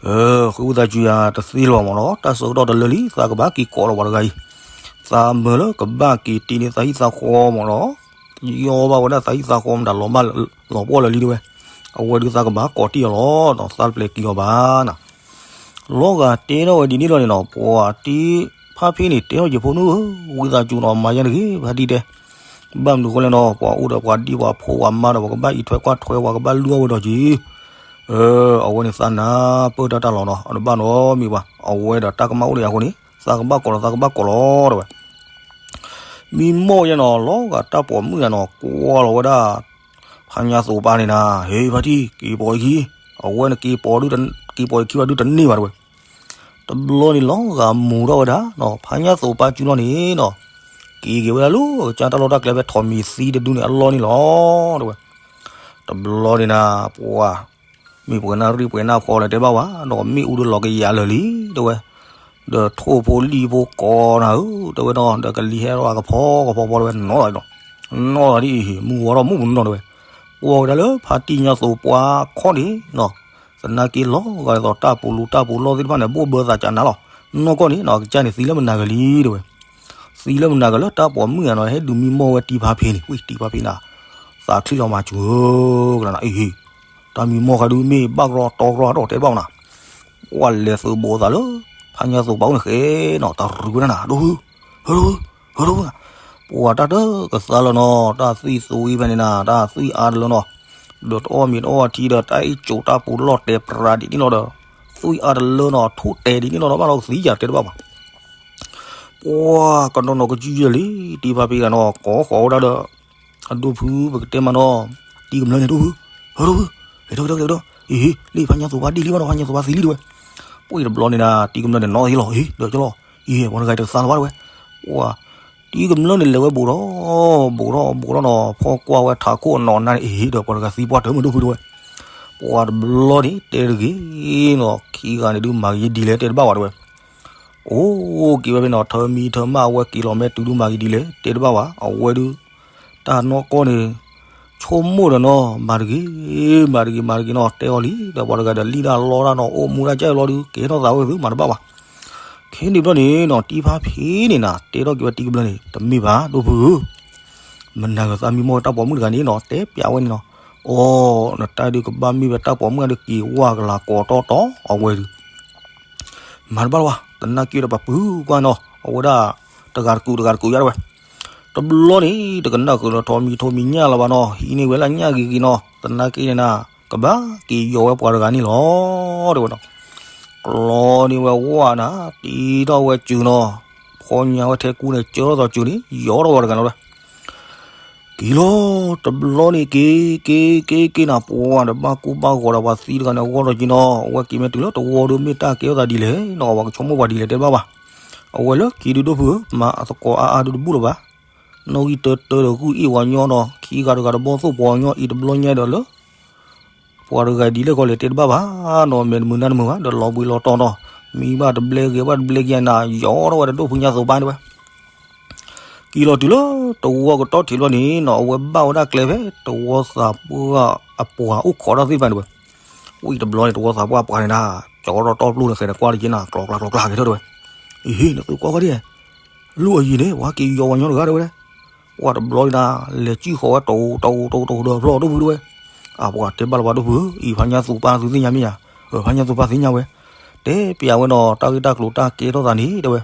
ဃုဝံသးစူၤယၤတသ့လၢၤဘၣ်မ့ၢ်နီၤ တၢ်ဆၢကတီၢ်တလၢလံ သးကဘၣ်က့ၤကိးလီၤပှၤတဂၤအံၤ သးမၢလၢကဘၣ်က့ၤတ့န့ၢ်သးဟံၣ်သးဃီမ့ၢ်နီၤ ယီၢ်ဘၣ်ဝဲဒၣ်သးဟံၣ်သးဃီမတၤလီၤဘၣ်လီၤပှီၢ်လၢာ်လံတဲဝဲ အဝဲဒုးသးကဘၣ်ကိးတ့ၢ်အီၤလီၤနီၤ သးတပျဲၤက့ၤအီၤဘၣ်နၤ လီၤဂာ်တဲထီၣ်ဝဲဒ်န့ၣ်လီၤန့ၣ်နီၤ ပှၤတံၤဖါဖံန့ၣ် တဲထီၣ်ယဖိနုၣ်ဧၢ ဝံသးစူၤနီၤ မၤယါတဂ့ၤ ဖါတံၢ်တဲ ဘၣ်မနုၤဃိလဲၣ်နီၤ ပှၤအိၣ်ဒီးပှၤဒံၣ်ပှၤဖိပှၤမါဒီး ပှၤကဘၣ်အံးထွဲကွၢ်ထွဲ ပှၤကဘၣ်လုၢ်အီၣ်ဝဲဒီးက့ၤ အဝဲန့ၣ်သးနၢ်ပၢၢ်တၢ်တၢ်လီၤနီၤ အတဘၣ်နီတမံၤဘၣ် အဝဲဒီးတၢ်ကမၣ်အိၣ်ဒီးယၤအဃိန့ၣ် သးကဘၣ်ကိးလီၤ သးကဘၣ်ကိးလီၤတဲဝဲ မံမီၢ်ယဲနီၤ လီၤဂာ်တၢ်ပိာ်မုၣ်ယဲနီၤ ကွၢ်လီၤဝဲဒၣ် ဖါညါသိးပၢ်န့ၣ်နၤ ဟ့ၣ်ဖါတံၢ် က့ၤပိာ်အခံ အဝဲန့ၣ်က့ၤပိာ်ဒု က့ၤပိာ်အခံဘၣ်ဒုတန့ၢ်ဘၣ်တဲဝဲ တဘျီန့ၣ်လီၤဂာ်မူၤထီၣ်ဝဲဒၣ်နီၤ ဖါညါသိးပၢ်စုလီၤန့ၣ်နီၤ က့ၤက့ၤဝဲဒၣ်လၢကစၢ်တၢ်လီၢ်တၢ်ကျဲဖဲထိးမံၤသံတဒုန့ၣ်အလီၢ်န့ၣ်လီၤ တဲဝဲ တဘျီန့ၣ်နၤ ပှၤ မ့ၢ်ပှဲၤနၣ်ရံၣ်ပှဲၤနၣ်ဖီလဲၣ်တဲဘၣ်ဝဲ ဒီးမ့ၣ်အူဒုးလီၤကယၤလၢာ်လံ တဲဝဲ ဒီးထိၣ်ဖိလံၣ်ဖိကိးနၤဧၢ တဲဝဲနီၤ ဒီးကလံၤဟဲထီၣ်ကဖီကဖီဖီတဲဝဲနီၤလီၤ နီၢ်သးဒ်အံၤ မုၢ်ဝါထီၣ်မုၢ်ပူၤနီၤတဲဝဲ ကွၢ်ကဒါလၢဖါတံၢ်ညါသိးပှၢ်ခီၣ်န့ၣ်နီၤ သနာ်က့လီၤဂာ်ဒ်သိးတၢ်ပူၤလူၤတၢ်ပူၤလီၢ်သ့ၣ်တဖၣ်န့ၣ် ဘိၣ်ဘၢသးကနၤလီၤ နီၢ်ကီၢ်န့ၣ်နီၤ ကစၢ်န့ၣ်သံလၢမနၤဂၤလံတဲဝဲ သံလၢမနၤဂၤလၢတၢ်ပိာ်မုၣ်ဂၤနီၤ ဟဲဒုးမံမီၢ်ဝဲတံၤဖါဖံန့ၣ် ဝံၣ်တံၤဖါဖံနၤ သးချံလီၤမၤစၢၤဧၢ ကနၤအံၤ တၢ်မံမီၢ်ဃးဒုးမ့ၢ်ဘၣ်ကရီတီကရီဒီးတဲဘၣ်နၤ ပှၤလဲၤသုးဘိးသးလၢ ဖါညါသိးပၢ်အိၣ်န့ၣ်ဃဲနီၤ တရူးဝဲဒၣ်နၤ ဒိၣ်ဖု ဟၢဒိၣ်ဖု ဟၢဒိၣ်ဖု ပှၤတၢ်တကသါလၢနီၤ တၢ်သွံၣ်သူအံၤဖဲန့ၣ်နၤ တၢ်သွံၣ်အါတလၢနီၤ ဒီးတအီၣ်မ့ၤတအီၣ်ထံဒီးတၢ်အ့ၣ်ကိးတၢ်ပူၤလီၢ်တဲာ်ပြးဒ်န့ၣ်လီၤဒီး သွံၣ်အါတလၢနီၤ ထိၣ်တဲာ်ဒ်န့ၣ်နီၤ ဘၣ်လီၤကသံယၤတဲတဘၣ်ဘၣ်. ပှၤကနီၤနီၤကစံၣ်ယဲၢ်လံ တံၤဖါဖံဂၤနီၤ ကိးဃီၤဝဲဒၣ်ဒီး အဒိၣ်ဖုပကတဲမးနီၤ တံၤကမျၢၢ်န့ၣ် ဒိၣ်ဖု ဟဲဒိၣ်ဖု ဟဲဒိၣ်ဖု ဟဲဒိၣ်ဖု အ့ လံ ဖါညါသိးပှၣ်ဒံၣ်လံဘၣ်နီၤ ဖါညါသိးပှၣ်သံလံတဲဝဲ. ပှၤတဘျီန့ၣ်ဒီး တံၤကမျၢၢ်န့ၣ်နီၤသံလီၤ အ့ ဒီးကလီၤ အ့ ပှၤတဂၤတသါလီၤဘၣ်တဲဝဲ. ပှၤ တံၤကမျၢၢ်န့ၣ်လဲၤဝဲဘူးထီၣ် ဘူးထီၣ်ဘူးထီၣ်နီၤ ဖီၣ်ကွၢ်ဝဲထးခိၣ်အနီၢ်နါန့ၣ် အ့ ဒီးပှၤတဂၤသံပှၢ်တၢ်မုာ်ဒိၣ်ဖုတဲဝဲ. ပှၤတဘျီန့ၣ်တဲတဂ့ၤနီၤ ခံဂၤန့ၣ်ဒုးမၤဂ့ၤဒ်လဲၣ်တဲတဘၣ်ဘၣ်တဲဝဲ. အိၣ်က့ၤဝဲဖဲနီၤ ထၢမံထၢမၣ်အဝဲက့ၤလီၤမဲာ်တုၤဒုးမၤဂ့ၤဒ်လဲၣ်တဲတဘၣ်ဘၣ် အဝဲဒုး တၢ်နီၢ်ကီၢ်န့ၣ် ဆိကမိၣ်ဒီးနီၤ မၤတဂ့ၤ မၤတဂ့ၤ မၤတဂ့ၤနီၤ တဲအီၤလံ ဒီးပှၤတဂၤဒီးလံၣ်တၢ်လီတၢ်နီၤ အိၣ်မူတၢ်ကၢ်လီၤဒုး ကဲထီၣ်သးဝဲသုမၤတဘၣ်ဘၣ်. ခဲန့ၣ်ဘျီန့ၣ်နီၤ တံၤဖါဖံန့ၣ်နီၤ တဲထီၣ်က့ၤဝဲတံၤကမျၢၢ်န့ၣ် တမ့ၢ်ဘၣ် ဒိၣ်ဖုဧၢ မနၤဂၤသးမံမီၢ်ဝဲတၢ်ပိာ်မုၣ်တဂၤန့ၣ်နီၤ တဲပျးဝဲန့ၣ်နီၤ. အိ နတၢ်ဒုးကဘၣ်မ့ၢ်ဝဲတၢ်ပိာ်မုၣ်အဒုးက့ၤဝၢ်ကလၤကိးတီတီ အဝဲဒုး မၤတဘၣ်လၢၤဘၣ် သနာ်က့ဒီးပပုၢ်ကွၢ်နီၤ အဝဲဒၣ် တဂၤတကူာ်တဂၤတကူာ်ယါတဲဝဲ. တဘျီန့ၣ် တကနၣ်ဃုာ်ဒီးထီမံၤထိမံၤညၣ်လၢၤဘၣ်နီၤ ဟံးန့ၢ်ဝဲလၢညၣ်ဂ့ၤဂ့ၤနီၤ သနာ်က့န့ၣ်နၤ ကဘၣ်က့ၤယီၤဝဲပှၤတဂၤန့ၣ်လီၤ တဲဝဲနီၤ. ကျီန့ၢ်ဝဲဝၣ်နၤ တ့ထီၣ်ဝဲစုၤနီၤ ဖီညါဝဲထဲကူန့ၣ် ကၢထီၣ်သီစုၤန့ၣ် ယီၤထီၣ်ဝဲတဂၤန့ၣ်လီၤတဲဝဲ. က့ၤလီၤ တဘျီန့ၣ်က့ၤ က့ၤ က့ၤ က့ၤနၤ ပှၤဒီးဘၣ်ကူဘၣ်ဂီၤဒီးပှၤသံတဂၤန့ၣ် အဂီၢ်ဒီးက့ၤနီၤ အဝဲက့ၤမ့ၢ်တုၤလၢတဝီဒုး မ့ၢ်တၢ်ကဲထီၣ်သးဒ်လဲၣ်နီၤ ပှၤကဆိကမိၣ်ပှၤဒ်လဲၣ်တဲတဘၣ်ဘၣ်. အဝဲလၢခံဒုးဒိၣ်ဖုဧၢ မၤအသကိးအါအါဒုးတဘူၣ်လၢၤဘၣ်. နီၣ်ဂံၢ်တၢတၢဒီးဂုၢ်အ့ၣ်ပှၤညီဒီး ခံဂၤတဂၤတဘီသိၣ်ပှၤညီအံၤတဘျီညါဒီးလၢ ပှၤတဂၤဒ်လဲၣ်ကီးလဲၣ်တဲတဘၣ်ဘၣ်နီၤ မဲာ်တမုာ်နါတမုာ်ဘၣ် ဒီးလီၤဘှံးလီၤတီၤနီၤ မံဘၣ်တဘျဲဂ့ၤဘၣ်တဘျဲဂ့ၤနၤ ယီၤထီၣ်ဝဲဒီးဒိၣ်ဖုညါသိးပၢ်တဲဝဲ. က့ၤလီၤတုၤလၢတဝီကတီၢ်ထံးဘျီန့ၣ်နီၤ အဝဲဘၣ်ဝဲဒၣ်ကျဲဖဲတဝီသးပှၢ်အပှၤအိၣ်ခိးတၢ်သ့ၣ်တဖၣ်န့ၣ်ဝဲ. ဝံၤတဘျီန့ၣ် တဝီသးပှၢ်အပှၤန့ၣ်ဒၣ် ကၠီထီၣ်တီပျိၢ်န့ၣ် ဃဲၤဒီးကွၢ်လၢက့ၤနၤ ကျီကျါကျီကျါက့ၤထီၣ်တဲဝဲ. အ့ နသုကွၢ်ကွၢ်ဒ် လီၢ်အယံၤန့ၣ် ပှၤက့ၤယီၤဝဲညီတဂၤတဲဝဲ. ပှၤတဘျီန့ၣ်ဒၣ် လဲၤစံၣ်ဃီၤဝဲတိၤတိၤတိၤတိၤဒီးဖျီၣ်ဒိၣ်ဖုတဲဝဲ. အပှၤတဲဘၣ်လၢပှၤဒိၣ်ဖုဧၢ အံၤဖါညါသိးပၢ်သုသ့ၣ်ညါမ့ၢ်ဧါ. ဖါညါသိးပၢ်သ့ၣ်ညါဝဲ တဲပျးဝဲနီၤ တၢ်ဂ့ၢ်တၢ်ကျိၤတၢ်ကဲထီၣ်သးန့ၣ်တဲဝဲ.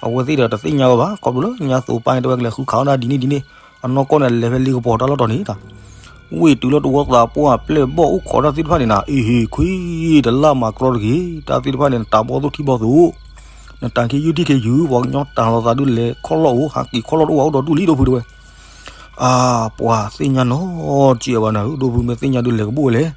အဝဲသ့ၣ်ဒီးတသ့ၣ်ညါဝဲဘၣ် ခီဖျိလၢညါသိးပၢ်န့ၣ်တဲဝဲ ကလဲၤဃုခးအီၣ်ဒၣ်ဒ်န့ၣ်ဒ်န့ၣ် အနီၢ်ကီၢ်န့ၣ် လဲၤဖဲလ့ကပီၤတၢ်လီၢ်တီၤန့ၣ်တၢ်. ဝံၤတုၤလၢတဝီသးပှၢ်ပျဲၢ်ဘီၣ်အိၣ်ခိးတၢ်သ့ၣ်တဖၣ်န့ၣ်နၤ အ့ဟ့ၣ်ခွံ တလၢ်မၤကြီတဂ့ၤ တၢ်သ့ၣ်တဖၣ်န့ၣ် နတၢ်ဘီၣ်သိၣ်ထံဘီၣ်သိၣ် နတၢ်ခ့ယုၢ်ထံခ့ယုၢ် ပှၤကညီတၢ်လီၤသးဒုးလဲၤခီၣ်လီၢ်အိၣ် ဟးက့ၤခီၣ်လီၢ်တအိၣ်ဘၣ်အိၣ်ဒီးဒူၣ်လံဒိၣ်ဖုတဲဝဲ. အါ ပှၤသ့ၣ်ညါနီတစဲးဘၣ်နၤဧၢ ဒိၣ်ဖုမ့ၢ်သ့ၣ်ညါဒုးလဲၤကဘိၣ်ဝဲလဲၣ်.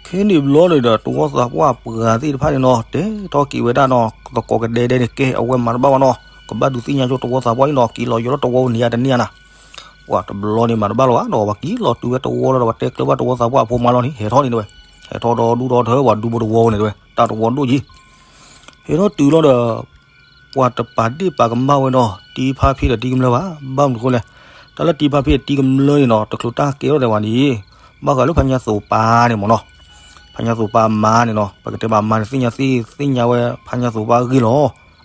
ခဲန့ၣ်ဘျီန့ၣ်ဒီး တဝီသးပှၢ်ပှၤသ့ၣ်တဖၣ်န့ၣ်နီၤ တဲထီၣ်က့ၤဝဲဒၣ်နီၤ သကိးကဒဲဒဲန့ၣ် ကဲအဝဲမၤတဘၣ်ဘၣ်နီၤ ကဘၣ်ဒုးသ့ၣ်ညါဆိတဝီသးပှၢ်အံၤနီၤ က့ၤလီၤယိၤလၢတဝီန့ၣ်ယါတန့ၢ်ဧါနၤ. ပှၤတဘျီန့ၣ်မၤတဘၣ်လၢၤဘၣ်နီၤ ပှၤက့ၤလီၤတုၤဝဲတဝီလီၤဒီး ပှၤတဲကျၢၤဘၣ်တဝီသးပှၢ်အဖိမါလီၤန့ၣ် ဟဲထီၣ်န့ၣ်တဲဝဲ. ဟဲထီၣ်ဒီးဒူၣ်ဒီးထၢပှၤဒူဖိတဝီန့ၣ်တဲဝဲ တၢ်တဝီဒိၣ်က့ၤ ဟဲထီၣ်တုၤလီၤဒီး ပှၤတပာ်ဒ့ၣ်ပာ်ကမၣ်ဝဲနီၤ တံၤဖါဖံဒီးတံၤကမျၢၢ်ဘၣ် ဘၣ်မနုၤဃိလဲၣ်. တၢ်လၢတံၤဖါဖံဒီးတံၤကမျၢၢ်န့ၣ်နီၤ တချုးတၢ်ကဲထီၣ်သးဘၣ်န့ၣ် ဘၣ်ဃးလၢဖါညါသိးပၢ်န့ၣ်မ့ၢ်နီၤ ဖါညါသိးပၢ်အမါန့ၣ်နီၤ ပကတဲဘၣ်အမါန့ၣ် သ့ၣ်ညါသ့ၣ်သ့ၣ်ညါဝဲဖါညါသိးပၢ်အဂ့ၢ်လီၤ.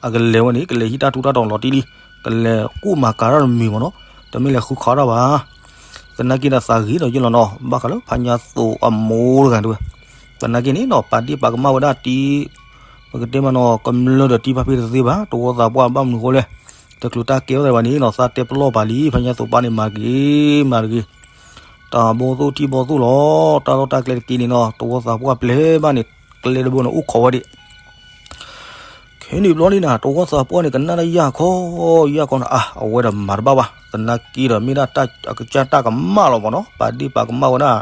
အကလဲၤဝဲန့ၣ် ကလဲၤဟံးတၢ်ထူးတၢ်တီၤလီၤတံၢ်လံ ကလဲၤကူၣ်မၤကၤတၢ်တမံၤမ့ၢ်နီၤ တမ့ၢ်လဲၤဃုခးတၢ်ဘၣ် သနာ်က့ဒီးသးဂ့ၤဒီးယ့ၢ်လီၤနီၤ ဘၣ်ဃးလၢဖါညါသိးအမိၢ်တဂၤတဲဝဲ. သနာ်က့န့ၣ်နီၤ ပာ်ဒ့ၣ်ပာ်ကမၣ်ဝဲဒၣ်တံၤ ပကတဲမ့ၢ်နီၤ ကမျၢၢ်ဒီးတံၤဖါဖံတသ့ဘၣ် တဝီသးပှၢ်ဘၣ်မနုၤဃိလဲၣ်. တချုးတၢ်ကဲထီၣ်သးဘၣ်န့ၣ်နီၤ သးတဲပလီၢ်ပာ်လံ ဖါညါသိးပၢ်န့ၣ် မၤတဂ့ၤ မၤတဂ့ၤ တၢ်ဘီသိၣ်ထံဘီသိၣ်လီၤ တၢ်လီၢ်တၢ်ကျဲတက့ၢ်န့ၣ်နီၤ တဝီသးပှၢ်ပျဲဘၣ်န့ၣ် ကျဲတဘိန့ၣ် အိၣ်ခိးဝဲဒၣ် ခဲန့ၣ်ဘျီန့ၣ်နၤ တဝီသးပှၢ်န့ၣ် ကနၣ်ဒၣ်ယၢ်ခီ ယၢ်ခီနၤ အါ အဝဲဒီးမၤတဘၣ်ဘၣ် သနာ်က့ဒီးမ့ၢ်ဒၣ်တၢ်အကစၢ်တၢ်ကမၣ်လီၤမ့ၢ်နီၤ ပာ်ဒ့ၣ်ပာ်ကမၣ်ဝဲဒၣ်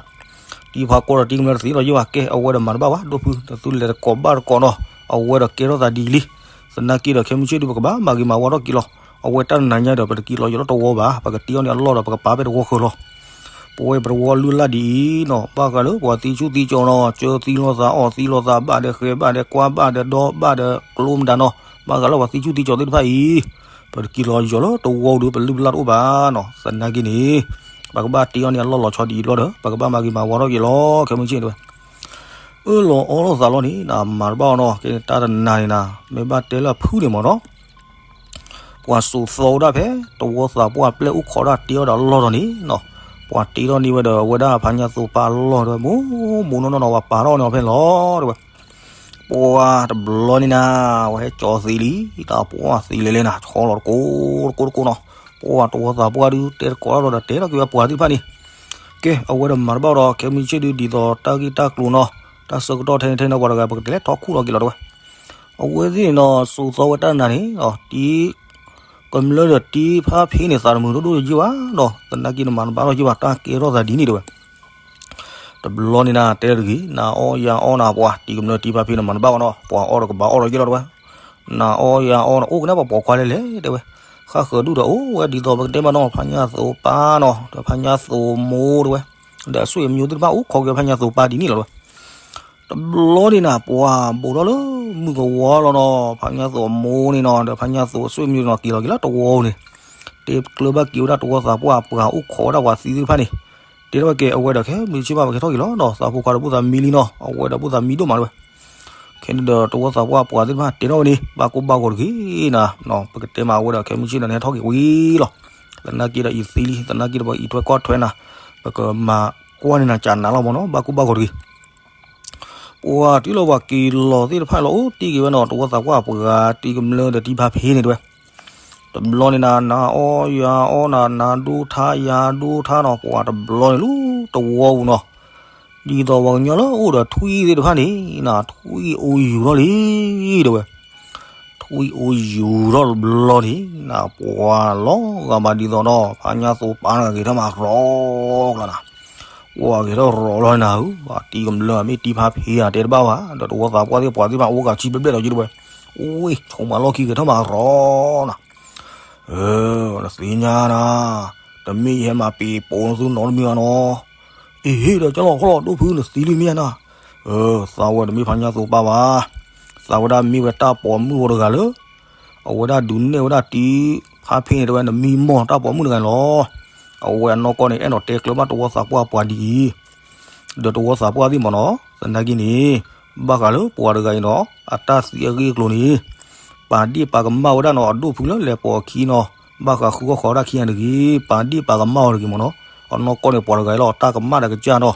တံၤဖါကီၢ်ဒီးတံၤကမျၢၢ်တသ့လီၤယ့ၢ်ဘၣ် ကဲ အဝဲဒီးမၤတဘၣ်ဘၣ် ဒိၣ်ဖု နသုလဲၤတကိးဘၣ်တကိးနီၤ အဝဲဒီးကဲထီၣ်သးဒ်လံ သနာ်က့ဒီးခဲမုၢ်ဆ့ၣ်ဒုး ပကဘၣ်မၤဂ့ၤမၤဝါထီၣ်က့ၤလီၤ အဝဲတၢ်တနၤညါဒီး ပတက့ၤလီၤယိၤလၢတဝီဘၣ် ပကတ့အီၤန့ၣ်အလီၢ်ဒီး ပကပာ်ဖဲတဝီဃၢၤလီၤ ပဝဲပတဝီလုၢ်လၢ်ဒ်အံၤနီၤ ဘၣ်ဃးလၢပှၤသံဆူၣ်သံကၠီနီၤ ကၢသံလိာ်သး အီၣ်သံလိာ်သး ဘၣ်ဒီးဃဲၤ ဘၣ်ဒီးကွၢ် ဘၣ်ဒီးဒီ ဘၣ်ဒီးကျိမတၤနီၤ ဘၣ်ဃးလၢပှၤသံဆူၣ်သံကၠီသ့ၣ်တဖၣ်အံၤ ပတက့ၤလီၤယိၤလၢတဝီဒုး ပလုၢ်ပလၢ်တအိၣ်ဘၣ်နီၤ သနာ်က့န့ၣ် ပကဘၣ်တ့အီၤန့ၣ်အလီၢ်လီၤဆီဒ်အံၤဘျီဒီး ပကဘၣ်မၤဂ့ၤမၤဝါထီၣ်က့ၤလီၤ ခဲမုၢ်ဆ့ၣ်တဲဝဲ အၢၣ်လီၤအီလီၤသးလီၤန့ၣ် နမၤတဘၣ်အီၤနီၤ ကဲန့ၣ်တၢ်တနၤန့ၣ်နၤ မ့ၢ်ဘၣ်တဲလၢအဖုန့ၣ်မ့ၢ်နီၤ ပှၤစိာ်သီဝဲဒၣ်ဖဲ တဝီသးပှၢ်ပျဲၢ်အိၣ်ခိးဒၣ်တ့အီၤဒီးအလီၢ်ဒီးန့ၣ်နီၤ ပှၤတ့ထီၣ်န့ၢ်ဝဲဒီး အဝဲဒၣ်ဖါညါသိးပၢ်အလီၢ်ဒီး မူမူနီၢ်နီၢ်နီၤ ပှၤပာ်ထီၣ်န့ၢ်အီၤဖဲလီၤတဲဝဲ ပှၤတဘျီန့ၣ်နၤ ဝဲဟဲကၠီသံလံ တၢ်ပှၢ်သံလဲၣ်လဲၣ်နၤ ဆီလီၤတကိးတကိးတကိးနီၤ ပှၤတဝီသးပှၢ်ဒုး တဲတကိးတၢ်ဒီး တဲထီၣ်က့ၤဝဲပှၤသ့ၣ်တဖၣ်န့ၣ် ကဲ အဝဲဒီးမၤတဘၣ်ဒီး ခဲမုၢ်ဆ့ၣ်ဒုး ဒ်သိးတၢ်ဂ့ၢ်တၢ်ကျိၤနီၤ တၢ်ဆၢကတီၢ်ထဲန့ၣ်ထဲန့ၣ် ပှၤတဂၤ ပကတဲလဲၤထီၣ်ခူၣ်လီၤက့ၤလီၤတဲဝဲ. အဝဲသ့ၣ်န့ၣ်ဒီး စိာ်သီဝဲတၢ်နၤန့ၣ်ဒီး တံၤကမျၢၢ်ဒီးတံၤဖါဖ့န့ၣ် သးတမုာ်ဒိၣ်ဒိၣ်ယံာ်ဘၣ်ဒီး သနာ်က့န့ၣ် မၤတဘၣ်လီၤယံာ်ဘၣ် တၢ်ကဲထီၣ်သးဒ်န့ၣ်တဲဝဲ. တဘျီန့ၣ်နၤ တဲတဂ့ၤ, နၤအီၣ်ယၤအီၣ်နၤ ပှၤတံၤကမျၢၢ်တံၤဖါဖ့န့ၣ် မၤတဘၣ်ဘၣ်နီၤ, ပှၤအီၣ်ဒီးကဘၣ်အီၣ်ဒီးယ့ၢ်လီၤတဲဝဲ. နၤအီၣ်ယၤအီၣ်နၤ အိၣ်ကနၣ်ပှၤပိာ်ခွါလဲၣ်လဲၣ်တဲဝဲ. ဃၣ်ဃၢၤဒူၣ်ဒီးအိၣ်ဝဲဒ်သိးပကတဲမးနီၤ ဖါညၣ်သိးပၢ်နီၤ ဒီးဖါညၣ်သိးမိၢ်တဲဝဲ, ဒီးအဆွေမျိုးသ့ၣ်တဖၣ်အိၣ်ခိးက့ၤဖါညၣ်သိးပၢ်ဒ်န့ၣ်လီၤတဲဝဲ. တဘျီန့ၣ်နၤ ပှၤဘူးထီၣ်လၢမုၢ်ကဝီၤလီၤနီၤ, ဖါညၣ်သိးအမိၢ်န့ၣ်နီၤ ဒီးဖါညၣ်သိးအဆွေမျိုးနီၤ က့ၤလီၤက့ၤလၢတဝီပူၤန့ၣ်, တဲကျၢၤဘၣ်က့ၤဝဲဒၣ်တဝီသးပှၢ်အပှၤအိၣ်ခိးဝဲဒၣ်ပှၤသံသ့ၣ်တဖၣ်န့ၣ်, တဲထီၣ်ဝဲက့ၤ အဝဲဒီးခဲမုၢ်ဆ့ၣ်မး ပကဟဲထီၣ်က့ၤလီၤနီၤ, သးဖိခွါဒီးဖိသးမံလံနီၤ အဝဲဒီးဖိသးမံဒိၣ်မးတဲဝဲ. ခဲန့ၣ်ဒီးတဝီသးပှၢ်အပှၤသ့ၣ်တဖၣ်တဲထီၣ်ဝဲန့ၣ် ဘၣ်ကိၢ်ဘၣ်ဂီၤတဂ့ၤနၤ, ပကတဲမး အဝဲဒီးခဲမုၢ်ဆ့ၣ်ဒီးနဟဲထီၣ်က့ၤဝံၤလီၤ. သနာ်က့ဒီးအံၤသံလံ သနာ်က့ဒီးပှၤအံးထွဲကွၢ်ထွဲနၤ, ပကမၤကွၢ်န့ၢ်နၤကနၤလီၤမးနီၤ ဘၣ်ကိၢ်ဘၣ်ဂီၤတဂ့ၤ. ပှၤတုၤလီၤပှၤက့ၤလီၤသ့ၣ်တဖၣ်လီၤ အိၣ်တ့ၢ်က့ၤဝဲနီၤ တဝီသးပှၢ်အပှၤတံၤကမျၢၢ်ဒီးတံၤဖါဖ့န့ၣ်တဲဝဲ. တဘျီန့ၣ်နၤ နၤအီၣ်ယၤအီၣ်နၤ နၤဒိထါယၤဒိထါနီၤ ပှၤတဘျီန့ၣ်လၢတဝီပူၤနီၤ, ဒ်သိးပှၤကညီလၢအိၣ်ဒီးထွံၣ်သ့ၣ်တဖၣ်န့ၣ် နၤထွံၣ်အိၣ်ယူၤထီၣ်လံတဲဝဲ. ထွံၣ်အိၣ်ယူၤထီၣ်တဘျီန့ၣ် နၤပှၤလီၤဂာ်မးဒ်သိးနီၤ ဖါညၣ်သိးပၢ်န့ၣ်ဂဲၤထီၣ်မးရီၤကျါနၤ, ပှၤဂဲၤထီၣ်ရီၤလီၤနၤဧၢ, တံၤကမျၢၢ်မ့ၢ်တံၤဖါဖ့ဧါ တဲတဘၣ်ဘၣ်, ဒီးတဝီသးပှၢ်သ့ၣ်ပှၤသ့ၣ်တဖၣ်အိၣ်ကးဆံဘျဲၣ်ဘျဲၣ်ဒီးယတဲဝဲ, အိၣ် ဆိးမးလီၢ်ခံဂဲၤထီၣ်မးရီၤနၤ နသ့ၣ်ညါနၤ, တမ့ၢ်ယဟဲမၤပ့ၤပိာ်နသူနီတမံၤဘၣ်နီၤ, အ့ဟ့ၣ်ဒီးကၠီလီၤခီလီၤဒိၣ်ဖုနသံလံမ့ၢ်ဧါနၤ, သးဝဲတမ့ၢ်ဖါညၣ်သိးပၢ်ဘၣ်, သးဝဲဒၣ်မ့ၢ်ဝဲတၢ်ပိာ်မုၣ်ဖိတဂၤလၢ အဝဲဒၣ်ဒုးနဲၣ်ဝဲဒၣ်တံၤဖါဖ့န့ၣ်တဲဝဲ နမံမီၢ်တၢ်ပိာ်မုၣ်တဂၤန့ၣ်လီၤ, အဝဲအနီၢ်ကီၢ်န့ၣ် အဲၣ်ဒိးတဲကျၢၤဘၣ်တဝီသးပှၢ်ပှၤဒ်အံၤ ဒီးတဝီသးပှၢ်သ့ၣ်မးနီၤ, သနာ်က့န့ၣ် ဘၣ်ဃးလၢပှၤတဂၤအံၤနီၤ အတၢ်သံအဂ့ၢ်အကျိၤန့ၣ် ပာ်ဒ့ၣ်ပာ်ကမၣ်ဝဲဒၣ်နီၤ အဒိၣ်ဖုလၢလဲၤပိာ်အခံနီၤ, ဘၣ်ဃးဃုအီၣ်ဃီဒၣ်ခံဂၤတဂ့ၤ, ပာ်ဒ့ၣ်ပာ်ကမၣ်အီၤတဂ့ၤမးနီၤ, အနီၢ်ကီၢ်န့ၣ်ပှၤတဂၤအံၤလီၤ တၢ်ကမၣ်ဒီးကစၢ်နီၤ,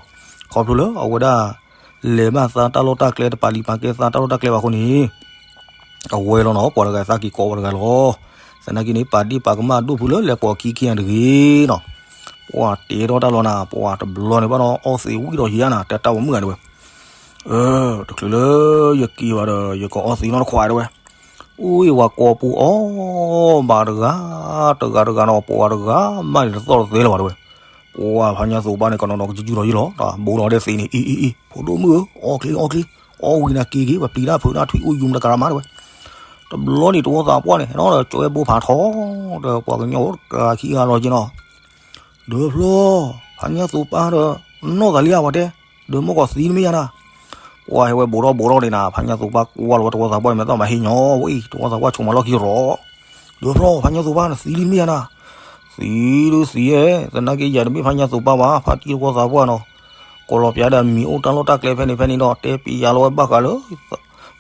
ခီဖျိလၢအဝဲဒၣ် လဲၤဘၣ်သးတၢ်လီၢ်တၢ်ကျဲ တပာ်လံာ်ပာ်ကဲသးတၢ်လီၢ်တၢ်ကျဲဘၣ်အဃိန့ၣ် အဝဲလီၤနီၤ ပှၤတဂၤအသးက့ၤကိးပှၤတဂၤလီၤ, သနာ်က့န့ၣ် ပာ်ဒ့ၣ်ပာ်ကမၣ်အဒိၣ်ဖုလၢလဲၤပိာ်အခံခံဂၤတဂ့ၤနီၤ, ပှၤတဲထီၣ်တၢ်လီၤနၤ ပှၤတဘျီန့ၣ်ဘၣ်နီၤ အီသံးဝံၣ်ဒီးယၤနၤ တဲတၢ်ပိာ်မုၣ်ဂၤတဲဝဲ, တချုးလၢယက့ၤဘၣ်ဒီး ယကအီသံးနီတခွးတဲဝဲ, အူအ့ၣ်ဝၤကိးပူၤအီၣ်ဘၣ်တဂၤ တဂၤတဂၤနီၤ ပှၤတဂၤမးန့ၣ်တသီၣ်တသဲလၢၤဘၣ်တဲဝဲ, ပှၤဖါညါသိးပၢ်န့ၣ် ကနီၤနီၤကစုၤကစုၤဒီးယ့ၢ်လီၤ ဘိးလီၤဒဲးသ့န့ၣ် အံၤအံၤအံၤ ဖိဒိၣ်မုၣ်ဧၢ အီချ့အီချ့ အီဝံၤနၤက့ၤက့ၤ ပပျံၤတၢ်ဖုးတၢ်ထွံၣ်အိၣ်ယူၤမတကရၤမးတဲဝဲ, တဘျီန့ၣ်တဝီသးပှၢ်န့ၣ် ဟဲနီၤဒီးကၠီဝဲဘိဖးထီ ဒီးပှၤကညီအိၣ်တဂၤခံဂၤလီၤက့ၤနီၤ ဒီးဖျီ ဖါညါသိးပၢ်ဒီး နီၢ်သးလံဧါပှၤတဲ, ဒီးမ့ၢ်ကီးသံတမ့ၢ်ယါနၤ, ပှၤဟဲဝဲဘူးထီၣ်ဘူးထီၣ်ဒံးနၤ ဖါညါသိးပၢ်ကွၢ်လီၤဝဲတဝီသးပှၢ်န့ၣ် မ့ၢ်သီၣ်မၤဟ့ၣ်ညီဝဲအံၤ တဝီသးပှၢ်ဆိးမးလီၢ်ခံရီၤ, ဒီးဖျီ ဖါညါသိးပၢ်နသံလံတမ့ၢ်ယါနၤ, သံဒုးသံဧါ, သနာ်က့ယၤတမ့ၢ်ဖါညါသိးပၢ်ဘၣ် ဖါတံၢ်တဝီသးပှၢ်နီၤ, ကိးလီၤပျးဒၣ်မံၤအိၣ်တၢ်လီၢ်တၢ်ကျဲဖဲန့ၣ်ဖဲန့ၣ်ဒီး တဲပျးလီၤဝဲဘၣ်ဃးလၢ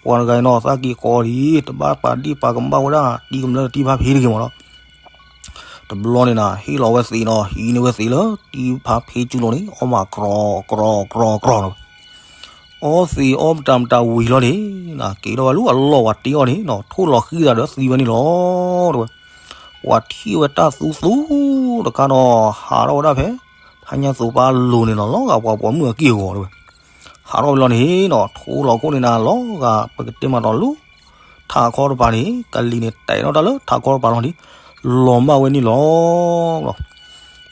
ပှၤတဂၤအံၤနီၤ သးက့ၤကိးလံ တဘၣ်ပာ်ဒ့ၣ်ပာ်ကမၣ်ဝဲဒၣ် တံၤကမျၢၢ်တံၤဖါဖ့တဂ့ၤမးနီၤ တဘျီန့ၣ်နၤ ဟ့ၣ်လီၤဝဲသ့းနီၤ ဟံးန့ၢ်ဝဲသ့းလၢ တံၤဖါဖ့ကၠူလိၤန့ၣ် အီၣ်မးကြီကြီကြီန့ၣ်ဝဲ, အီသ့းအီမတၤမတၤဝံၤလီၤန့ၣ် က့ၤထီၣ်ဝဲလၢအလီၢ်ဝဲတ့အီၤန့ၣ်နီၤ ထိၣ်လီၤဃံသးဒီးသံဝဲန့ၣ်လီၤ တဲဝဲ, ပှၤထံၣ်ဝဲတၢ်သူသူတခါနီၤ ဟးထီၣ်ဝဲဒၣ်ဖဲ ဖါညါသိးပၢ်လိၤန့ၣ်နီၤ လီၤဂာ်ပှၤပိာ်မုၣ်အက့ၢ်အဂီၤတဲဝဲ, ဟးထီၣ်ဝဲလီၤန့ၣ်နီၤ ထိၣ်လီၤခိၣ်န့ၣ်နၤ လီၤဂာ်ပကတဲမးဒီးလၢ ထးခီတပၤန့ၣ် ကလံၤန့ၣ် တဲာ်ထီၣ်တၢ်လၢထးခီတပၤလီၤန့ၣ် လီၤမၢ်ဝဲန့ၣ်လီၤ.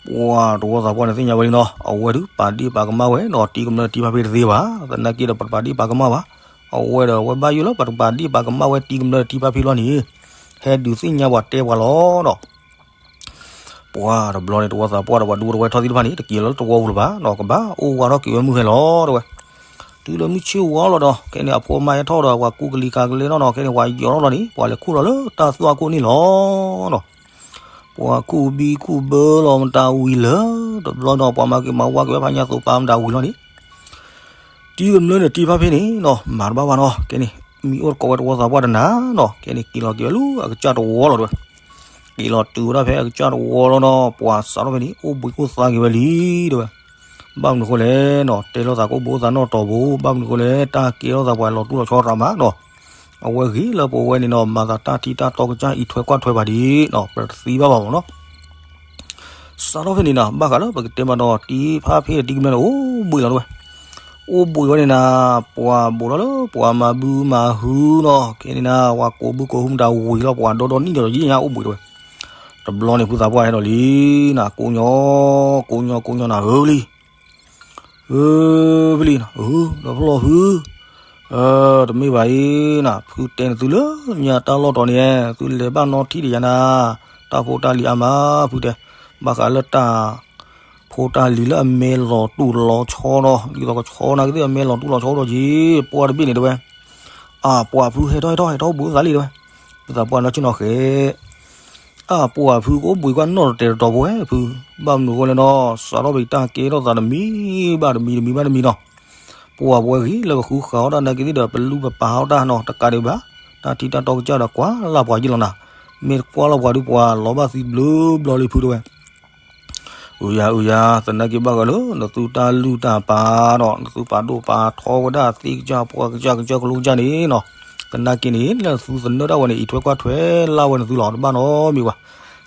ပှၤတဝီသးပှၢ်န့ၣ်သ့ၣ်ညါဝဲလံနီၤ အဝဲဒုးပာ်ဒ့ၣ်ပာ်ကမၣ်ဝဲနီၤ တံၤကမျၢၢ်တံၤဖါဖ့တသ့ဘၣ် သနာ်က့ဒီးပတပာ်ဒ့ၣ်ပာ်ကမၣ်ဘၣ်. အဝဲဒီးအဝဲဘၣ်ယိၣ်လၢပတပာ်ဒ့ၣ်ပာ်ကမၣ်ဝဲတံၤကမျၢၢ်တံၤဖါဖ့လီၤန့ၣ် ဟဲဒုးသ့ၣ်ညါပှၤတဲပှၤလီၤနီၤ ပှၤတဘျီန့ၣ် တဝီသးပှၢ်ဒီးပှၤဒူတဝဲထီၣ်သ့ၣ်တဖၣ်န့ၣ် တက့ၤလီၤလၢတဝီပူၤလၢၤဘၣ်နီၤ ကဘၣ်အိၣ်ဝးထီၣ်က့ၤဝဲမုၢ်ဟဲလီၤတဲဝဲ. တုၤလၢမုၢ်ဆ့ၣ်ဝါလီၤဒီး ခဲန့ၣ် အဖိအမါဟဲထီၣ်ဒီး ပှၤကူကလံၤကၤကလဲနီၤနီၤ ခဲန့ၣ် ပှၤယီၤထီၣ်လီၤန့ၣ် ပှၤလဲၤခူၣ်လီၤလၢတၢ်သွၣ်ခိၣ်န့ၣ်လီၤနီၤ. ပှၤကူဘံကူဘၢလီၤမတၤဝံၤလၢ တဘျီဒီး ပှၤမၤက့ၤမၤဝါက့ၤဝဲဖါညါသိးပၢ်မတၤဝံၤလီၤန့ၣ် တံၤကမျၢၢ်န့ၣ် တံၤဖါဖ့န့ၣ်နီၤ မၤတဘၣ်ဘၣ်နီၤ ခဲန့ၣ် မံၤအိၣ်တကိးဝဲတဝီသးပှၢ်တနၤနီၤ ခဲန့ၣ် က့ၤလီၤက့ၤဝဲလၢအကစၢ်တဝီလီၤတဲဝဲ. က့ၤလီၤတုၤဝဲဒၣ်ဖဲအကစၢ်တဝီလီၤနီၤ ပှၤစးထီၣ်ဖဲန့ၣ် အိၣ်ဘှံးအိၣ်သါက့ၤဝဲလံတဲဝဲ. ဘၣ်မနုၤဃိလဲၣ်နီၤ တဲလိာ်သးကအိၣ်ဘှံးအိၣ်သါနီၢ်တီၢ်ဘိ ဘၣ်မနုၤဃိလဲၣ် တၢ်ကဲထီၣ်သးပှၤလီၤတူၢ်လီၤဆီရၤမးနီၤ အဝဲဂ့ၤလၢပဝဲန့ၣ်နီၤ မၤသးတၢ်ထံတၢ်တီကစၢ်အံးထွဲကွၢ်ထွဲပှၤဒံးနီၤ ပတသံဘၣ်ဘၣ်မးနီၤ စးထီၣ်ဖဲန့ၣ်နီၤ ဘၣ်ဃးလၢပကတဲမးနီၤ တံၤဖါဖ့တံၤကမျၢၢ်န့ၣ် အိၣ်ဘှံးလီၤတဲဝဲ. အိၣ်ဘှံးဝဲန့ၣ်နၤ, ပှၤဘိးထီၣ်လၢပှၤမၤဘုမၤဟုနီၤ, ခဲန့ၣ်နၤ ပှၤကိးဘုကိးဟုမတၤဝံၤလီၤ, ပှၤဒီဒီနံၣ်ဒီးယံာ်ညါအိၣ်ဘှံးတဝဲ. တဘျီန့ၣ်ဖုသးပှၢ်ဟဲဒီးလံနၤ, ကိးညီ, ကိးညီကိးညီနၤ, ဧၢဖလံ, ဧၢဖလံနၤ, ဧၢ, ဒီးဖျီၣ်ဖု, တမ့ၢ်ဘၣ်အံၤနၤ, ဖုတဲနၤသုလၢညါတၢ်လီၢ်တီၤန့ၣ်, သုလဲၤဘၣ်နီထံၣ်ဒီးယၤနၤ, တၢ်ဖိတၢ်လံၤအါမး, ဖုတဲ, ဘၣ်ဃးလၢတၢ် ဖိတၢ်လံၤလၢအမဲာ်လီၤတူၢ်လီၤဆီနီၤ, ဒ်သိးကဆီနၤကသ့ၣ်အမဲာ်လီၤတူၢ်လီၤဆီဒီးက့ၤ, ပှၢ်တဘ့ၣ်န့ၣ်တဝဲ. အပှၢ်ဖုဟဲထီၣ်ဟဲထီၣ်ဟဲထီၣ်အိၣ်ဘှံးသးလံတဝဲ. ဖုသးပှၢ်နီၢ်ဆ့ၣ်နီၤဃဲ, အပှၢ်ဖုကအိၣ်ဘှံးကွၢ်နီၣ်တတဲာ်တတီၤဖိဝဲဖု, ဘၣ်မနုၤအဃိလဲၣ်နီၤ, စးထီၣ်ပတၢ်ကဲထီၣ်သးတမံၤဘၣ်တမံၤတမံၤဘၣ်တမံၤနီၤ. ပှၢ်ပဝဲဂ့ၤလၢပဃုဃာ်အီၣ်တၢ်နာ်က့သ့ၣ်ဒီး ပလူပပာ်အီၣ်တၢ်နီၤ, တကးဒံးဘၣ်, တၢ်ထံတၢ်တီကစၢ်ဒီးကွၢ်လၢ်ပှၤယ့ၢ်လီၤနၤ, မ့ၢ်တကွၢ်လၢ်ပှၤဒုးပှၤလီၤဘၣ်သံဘျုးဘျီလံဖုတဝဲ. အုယၤအုယၤ, သနာ်က့ဘၣ်ဃးလၢ နသုတၢ်လုၢ်တၢ်ပာ်နီၤ, နသုပာ်ဒိၣ်ပာ်ထီဝဲဒၣ်သ့ၣ်ကစၢ်ပှၢ်ကစၢ်ကစၢ်ကလိကစၢ်န့ၣ်နီၤ, သနာ်က့န့ၣ် လၢနသုသနၢၣ်ဒၣ်ဝဲန့ၣ် အံးထွဲကွၢ်ထွဲလၢ်ဝဲနသုလီၤ, တဘၣ်နီတမံၤဘၣ်.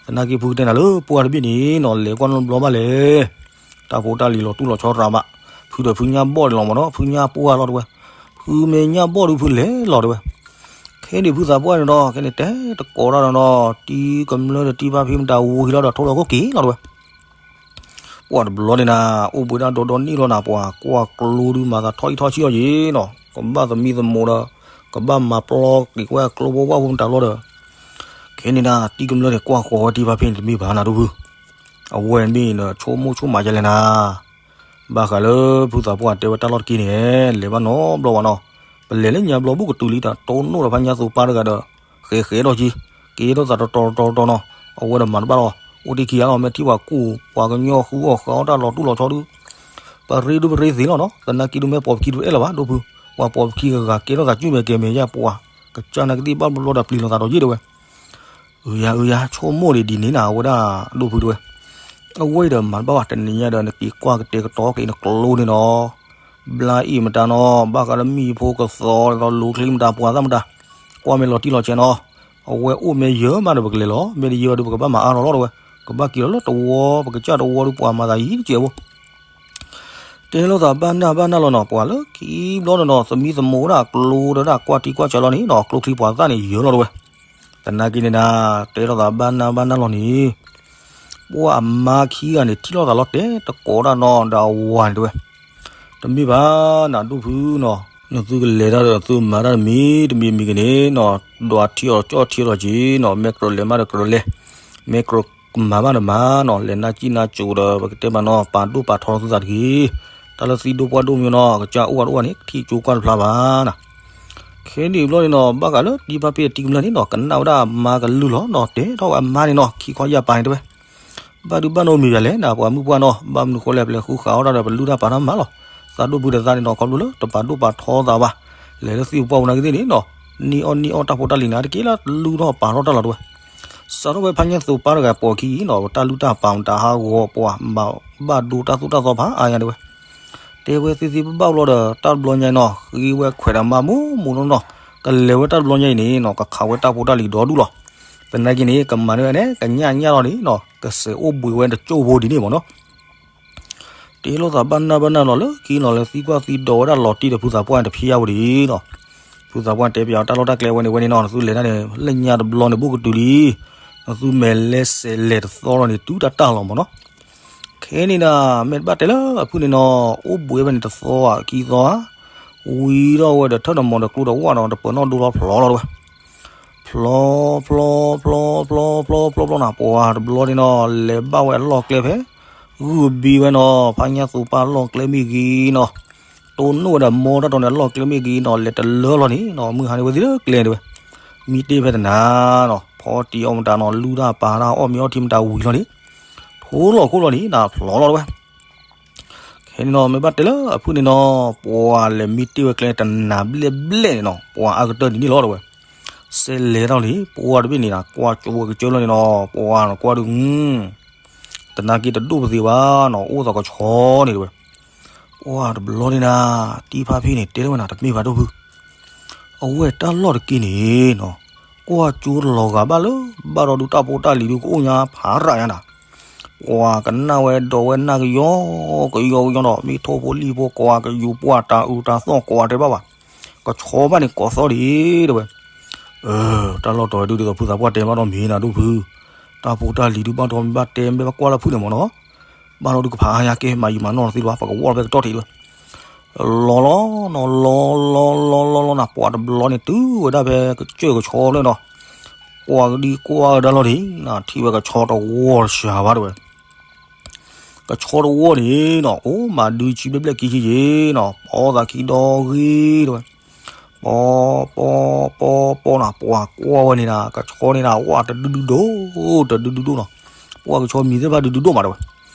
သနာ်က့ဖုကတဲနၤလၢပှၢ်တဘ့ၣ်န့ၣ်နီၤ, လဲၤကွၢ်နီတဘျီဘၣ်လဲၣ်. တၢ်ဖိတၢ်လံၤလီၤတူၢ်လီၤဆီရၤဘၣ်, ဖုဒီးဖုညါဘီၣ်ဒံးလီၤမးနီၤ, ဖုညါပှၢ်လီၤတဝဲ, ဖုမ့ၢ်ညါဘီၣ်ဒုးဖုလဲၤလီၤတဝဲ. ခဲန့ၣ်ဖုသးပှၢ်န့ၣ်ဒီး ခဲန့ၣ်တဲတကိးတၢ်ဒီးနီၤ, တံၤကမျၢၢ်ဒီးတံၤဖါဖံမတၤဝံၤလီၤဒီး ထိၣ်လီၤခိၣ်က့ၤလီၤတဝဲ. ပှၢ်တဘျီန့ၣ်နၤ, အိၣ်ဘှံးဒၣ်ဒီဒီနံၣ်လီၤနၤ, ပှၤကွၢ်ကျိဒုးမၤသးထီၣ်အံၣ်ထီၣ်ဆံၣ်လီၤက့ၤနီၤ, ကဘၣ်သမံသမိးဒီး ကဘၣ်မၤပျီက့ၤကွၢ်ကျိဖိဝၣ်ဖိမတၤလီၤဒီး, ခဲန့ၣ်နၤ တံၤကမျၢၢ်န့ၣ် ကွၢ်ဃီၤဝဲတံၤဖါဖံန့ၣ်တမ့ၢ်ဘၣ်နၤဒိၣ်ဖု, အဝဲမ့ၢ်နဆိကမိၣ်ဆိကမးဒ်လဲၣ်နၤ. ဘၣ်ဃးလၢဖုသးပှၢ်တဲဝဲတၢ်လီၢ်တက့ၢ်န့ၣ်, လဲၤဘၣ်နီတဘျီဘၣ်နီၤ, ပလဲၤလၢညါဘျီဘူၣ်ကတုၤလံဒီး တိၢ်နီၣ်ဒီးဖါညါသိးပၢ်တဂၤဒီး ဃဲးဃဲးဒီးက့ၤ, က့ၤထီၣ်သးတီတီတီတီနီၤ, အဝဲဒီးမၤတဘၣ်လီၤ, အိၣ်တ့ၢ်ခံဂၤလီၤ, မ့ၢ်ထံၣ်ပှၤကူၣ်ပှၤကညီဃုအီၣ်ဃုအီတၢ်လီၤတူၢ်လီၤဆီဒုး ပရ့ဒိၣ်ပရ့သ့လီၤနီၤ, သနာ်က့ဒုးမ့ၢ်ပိာ်ပခံတအဲၣ်လၢၤဘၣ်ဒိၣ်ဖု, ပှၤပိာ်ပခံဂၤဂၤကဲထီၣ်သးကုၢ်မဲာ်ကဲမဲာ်ယါပှၤ, ကစၢ်နာ်က့သ့ၣ်ဘၣ်ဘျီဒီးပျံၤလိာ်သးဒီးယ့ၢ်တဝဲ. အုယၤအုယၤ, ဆိကမိၣ်ဒံးဒ်န့ၣ်နၤ အဝဲဒၣ်ဒိၣ်ဖုတဝဲ. အဝဲအံၤဒီးမၤတဘၣ်ဘၣ်, တနံၤညါဒီးနက့ၤကွၢ်ကတဲာ်ကတီၤက့ၤနကျိန့ၣ်နီၤ, ဘျါအံၤမတၤနီၤ, ဘၣ်ဃးလၢမံၤဖိကသီဒီးလိၤချ့မတၤပှၤသၣ်မတၤ, ကွၢ်မ့ၢ်လီၤတံၢ်လီၤဆဲးနီၤ, အဝဲအိၣ်မ့ၢ်ယၢၤမးဒီးပကလဲၤလီၤ, မ့ၢ်တယၢၤဘၣ်ဒီးပကဘၣ်မၤအါထီၣ်လီၤတဝဲ, ကဘၣ်က့ၤလီၤလၢတဝီ ပကစၢ်တဝီဒီးပှၤမၤသးယံၤတစဲးဖိ တဲလိာ်သးဘၣ်နၢ်ဘၣ်နၢ်လီၤနီၤ, ပှၤလၢခံဘျီန့ၣ်နီၤ သမံသမိးဝဲဒၣ်ကျိဒီးဒၣ်ကွၢ်ထံကွၢ်ဆးလီၤန့ၣ်နီၤ, ကျိချံပှၤသၣ်န့ၣ်ယၢၤလီၤတဝဲ. သနာ်က့န့ၣ်နၤ တဲလိာ်သးဘၣ်နၢ်ဘၣ်နၢ်လီၤန့ၣ်, ပှၤအမါခံဂၤန့ၣ် ထံၣ်လိာ်သးလီၤတဲာ်တကိးတၢ်နီၤ ဒီးအဝၤန့ၣ်တဝဲ. တမ့ၢ်ဘၣ်နၤဒိၣ်ဖုနီၤ, နသုကလဲၤတၢ်ဒီးသုမၤတၢ်တမံၤတမံၤမံၤက့ၤန့ၣ်နီၤ, ဒွးထံအီၤကၠီၣ်ထံအီၤလီၤက့ၤနီၤ, မ့ၢ်ကြၢးလဲၤမးဒီးကြၢးလဲၤ, မ့ၢ်ကြၢး ကမၤဘၣ်ဒီးမၤနီၤ, လဲၤနၢ်စံၣ်နၢ်စိၤဒီး ပကတဲမးနီၤ ပာ်ဒိၣ်ပာ်ထီသုသးတဂ့ၤ. တၢ်လၢသံဒိၣ်ပှၢ်ဒိၣ်မ့ၢ်နီၤ ကစၢ်အိၣ်ဝဲတအိၣ်ဝဲန့ၣ် ထံၣ်ကၠိကွၢ်တဖျါဘၣ်နၤ. ခဲန့ၣ်ဘျီန့ၣ်နီၤ ဘၣ်ဃးလၢတံၤဖါဖံဒီးတံၤကမျၢၢ်န့ၣ်နီၤ ကနၣ်ဝဲဒၣ်အမါကလုၢ်လီၤနီၤ, တဲထီၣ်ဝဲအမါန့ၣ်နီၤ ခံခီယၢ်ပၤန့ၣ်တဲဝဲ ဘၣ်ဒုးဘၣ်နီတမံၤယၤလဲၣ်နၤ ပှၤမုၣ်ပှၢ်နီၤ, ဘၣ်မနုၤဃိလဲၣ် ပလဲၤဃုဃာ်အီၣ်တၢ်ဒီး ပလုၢ်တၢ်ပာ်တၢ်မးလီၤ. သးဒိၣ်ဖုဒီးသးန့ၣ်နီၤ ခီဖျိလၢတပာ်ဒိၣ်ပာ်ထီသးဘၣ်, လဲၤလၢသံၣ်ပှၢ်ပူၤနာ်က့သ့ၣ်န့ၣ်နီၤ, နံၣ်အီၣ်နံၣ်အီၣ်တၢ်ဖိတၢ်လံၤနာ်တက့ၢ်လၢလုၢ်ထီၣ်ပာ်ထီၣ်တၢ်လီၤတဲဝဲ. စးထီၣ်ဝဲဖါညါသိးပၢ်တဂၤပိာ်ခံအံၤနီၤ တၢ်လုၢ်တၢ်ပာ်မတၤဟးဂီၤပှၤ ဘၣ်ဒိတၢ်သိၣ်တၢ်သီဖးအါညါတဲဝဲ. တဲဝဲသ့သ့ဘၣ်ဘၣ်ဘျီဒီး တၢ်တဘျီညါအံၤနီၤ ဃ့ဝဲခွဲးဒီးမါမူးမူးနီၢ်နီၢ်, ကလဲၤဝဲတၢ်တဘျီညါအံၤန့ၣ်နီၤ ကခးဝဲတၢ်ဖိတၢ်လံၤဒီဒူၣ်လီၤ. သနာ်က့န့ၣ် ကမၤန့ၢ်ဝဲန့ၣ် ကညၣ်ညၣ်လီၤန့ၣ်နီၤ ကစဲးအိၣ်ဘှံးဝဲတကၠိၢ်ဖိဒ်န့ၣ်မ့ၢ်နီၤ. တ့လိာ်သးဘၣ်နၢ်ဘၣ်နၢ်လီၤလၢခံနီၤ လဲၤသံကွၢ်သံဒိးဝဲဒၣ်လီၤတံၢ်ဒီးဖုသးပှၢ်တဖံးယါဝဲဒၣ်နီၤ. ဖုသးပှၢ်တဲပၠးတၢ်လီၢ်တၢ်ကျဲဝဲန့ၣ်ဝဲန့ၣ်နီၤ နသုလဲၤတၢ်န့ၣ် လၢညါတဘျီန့ၣ် ဘူးကတုၤလံ, နသုမဲာ်လဲၤစဲးလဲၤတသီလီၤန့ၣ် တုၤတၢ်တၢ်လီၤမ့ၢ်နီၤ. ခဲန့ၣ်ဒၣ် မ့ၢ်တဘၣ်တဲလၢအဖုၣ်န့ၣ်နီၤ အိၣ်ဘှံးဝဲန့ၣ်တသီဧါ ခံသီဧါ, ဝံၤထီၣ်ဝဲဒီးထၢၣ်တမီၤဒီးကျိဒီးဝၣ်ဒီး တပၢၤနီၣ်ဒိလီၤဖျိလီၤတဝဲ. ဖျိ ဖျိ ဖျိ ဖျိ ဖျိ ဖျိ ဖျိ ဖျိ ဖျိ ဖျိနီၤ ပှၤတဘျီန့ၣ်နီၤ လဲၤဘၣ်ဝဲအလီၢ်ကျဲဖဲ ဂုၢ်ဘံဝဲနီၤ ဖါညါသူပၢ်လီၢ်ကျဲမ့ၢ်ဂ့ၤနီၤ, တိၢ်နီၣ်ဝဲဒီးမိၢ်တၢ်တီၤန့ၣ် အလီၢ်ကျဲမ့ၢ်ဂ့ၤနီၤ လဲၤတလၢလီၤန့ၣ်နီၤ မုၢ်ဟါန့ၣ်ဝဲသ့ၣ်လၢကျဲတဝဲ, မံတ့ၢ်ဖဲတနၤနီၤ ဖီတံၢ်အီၣ်မတၤနီၤ လုၢ်တၢ်ပာ်တၢ်အီၣ်မ့ၤအီထံမတၤဝံၤလီၤန့ၣ် ထိလီၤခိၣ်လီၤန့ၣ် နဖျိလီၤတဝဲ. ခဲန့ၣ်နီၤ မ့ၢ်ဘၣ်တဲလၢအဖုၣ်န့ၣ်နီၤ ပှၤလဲၤမံတ့ၢ်ဝဲကျဲတနၤဘျဲၣ်ဘျဲၣ်န့ၣ်နီၤ ပှၤအါကတၢၢ်ဒ်န့ၣ်လီၤတဝဲ. စဲးလဲၤထီၣ်န့ၣ် ပှၤတဘ့ၣ်န့ၣ် ကွၢ်ကၠိဝဲကစၢၢ်လီၤန့ၣ်နီၤ ပှၤကွၢ်ဒုး တနာ်က့တဒိၣ်ပသ့ဘၣ်နီၤ အိၣ်သးကဆီန့ၣ်တဝဲ. ပှၤတဘျီန့ၣ်နၤ တံၤဖါဖံန့ၣ် တဲထီၣ်ဝဲနၤ တမ့ၢ်ဘၣ်ဒိၣ်ဖု အဝဲတၢ်လီၢ်တက့ၢ်န့ၣ်နီၤ ကွၢ်ကၠိလီၤဂာ်ဘၣ်လၢ ဘၣ်ဒီးဒုးတၢ်ဖိတၢ်လံၤဒုးကအိၣ်ညါဖးရၣ်ညါနၤ. ကွၢ်ကနၣ်ဝဲဒီးဝဲနၢ်ကယီကယီကယီဒီး မ့ၢ်ထိၣ်ဖိလံၣ်ဖိကွၢ် ကယူၤပှၢ်တၢ်အုးတၢ်သီၣ်ကွၢ်တဲဘၣ်ဘၣ်. ကဆီဘၣ်န့ၣ်ကိးသီၣ်ဒံးတဲဝဲ. တၢ်လီၢ်တီၤဒုးဒ်သိးဖုသးပှၢ်တဲဘၣ်ဒီးမ့ၢ်နၤဒိၣ်ဖု, တၢ်ဖိတၢ်လံၤဒုးဘၣ်ဒီးမ့ၢ်ဘၣ်တဲမ့ၢ်ဘၣ်ကွၢ်လၢဖုန့ၣ်မ့ၢ်နီၤ, ဘၣ်ဒီးဒုးကဖးဟါညါကဲ မၤယံာ်မၤနီၢ်သ့ၣ်တဘၣ် ပကဝီၢ်လီၤဖဲကတီၢ်ထံးတဲဝဲ. လီၤလီၤနီၤ လီၤလီၤလီၤလီၤလီၤနၤ ပှၤတဘျီန့ၣ်တုၤဝဲဒၣ်ဖဲကစၢၢ်ကဆီလၢနီၤ, ကွၢ်ကဒံကွၢ်ကဒါလီၤဒံးနၤ ထံၣ်ဝဲကဆီတဝီၢ်တစှၤဘၣ်တဲဝဲ. ကဆီတဝီၢ်န့ၣ်နီၤ အိၣ်မးဒုဆံဘျဲၣ်ဘျဲၣ်ခံဆံယ့ၤနီၤ ပီသးခံဒီဂ့ၤတဲဝဲ. ပီ ပီ ပီ ပီနၤ ပှၤကွၢ်ဝဲန့ၣ်နၤ ကဆီန့ၣ်နၤ ဝၢ်တဒုဒုဒိၣ် တဒုဒုဒိၣ်နီၤ, ပှၤကဆီမံၤသ့ၣ်တဖၣ်ဒုဒုဒိၣ်မးတဲဝဲ.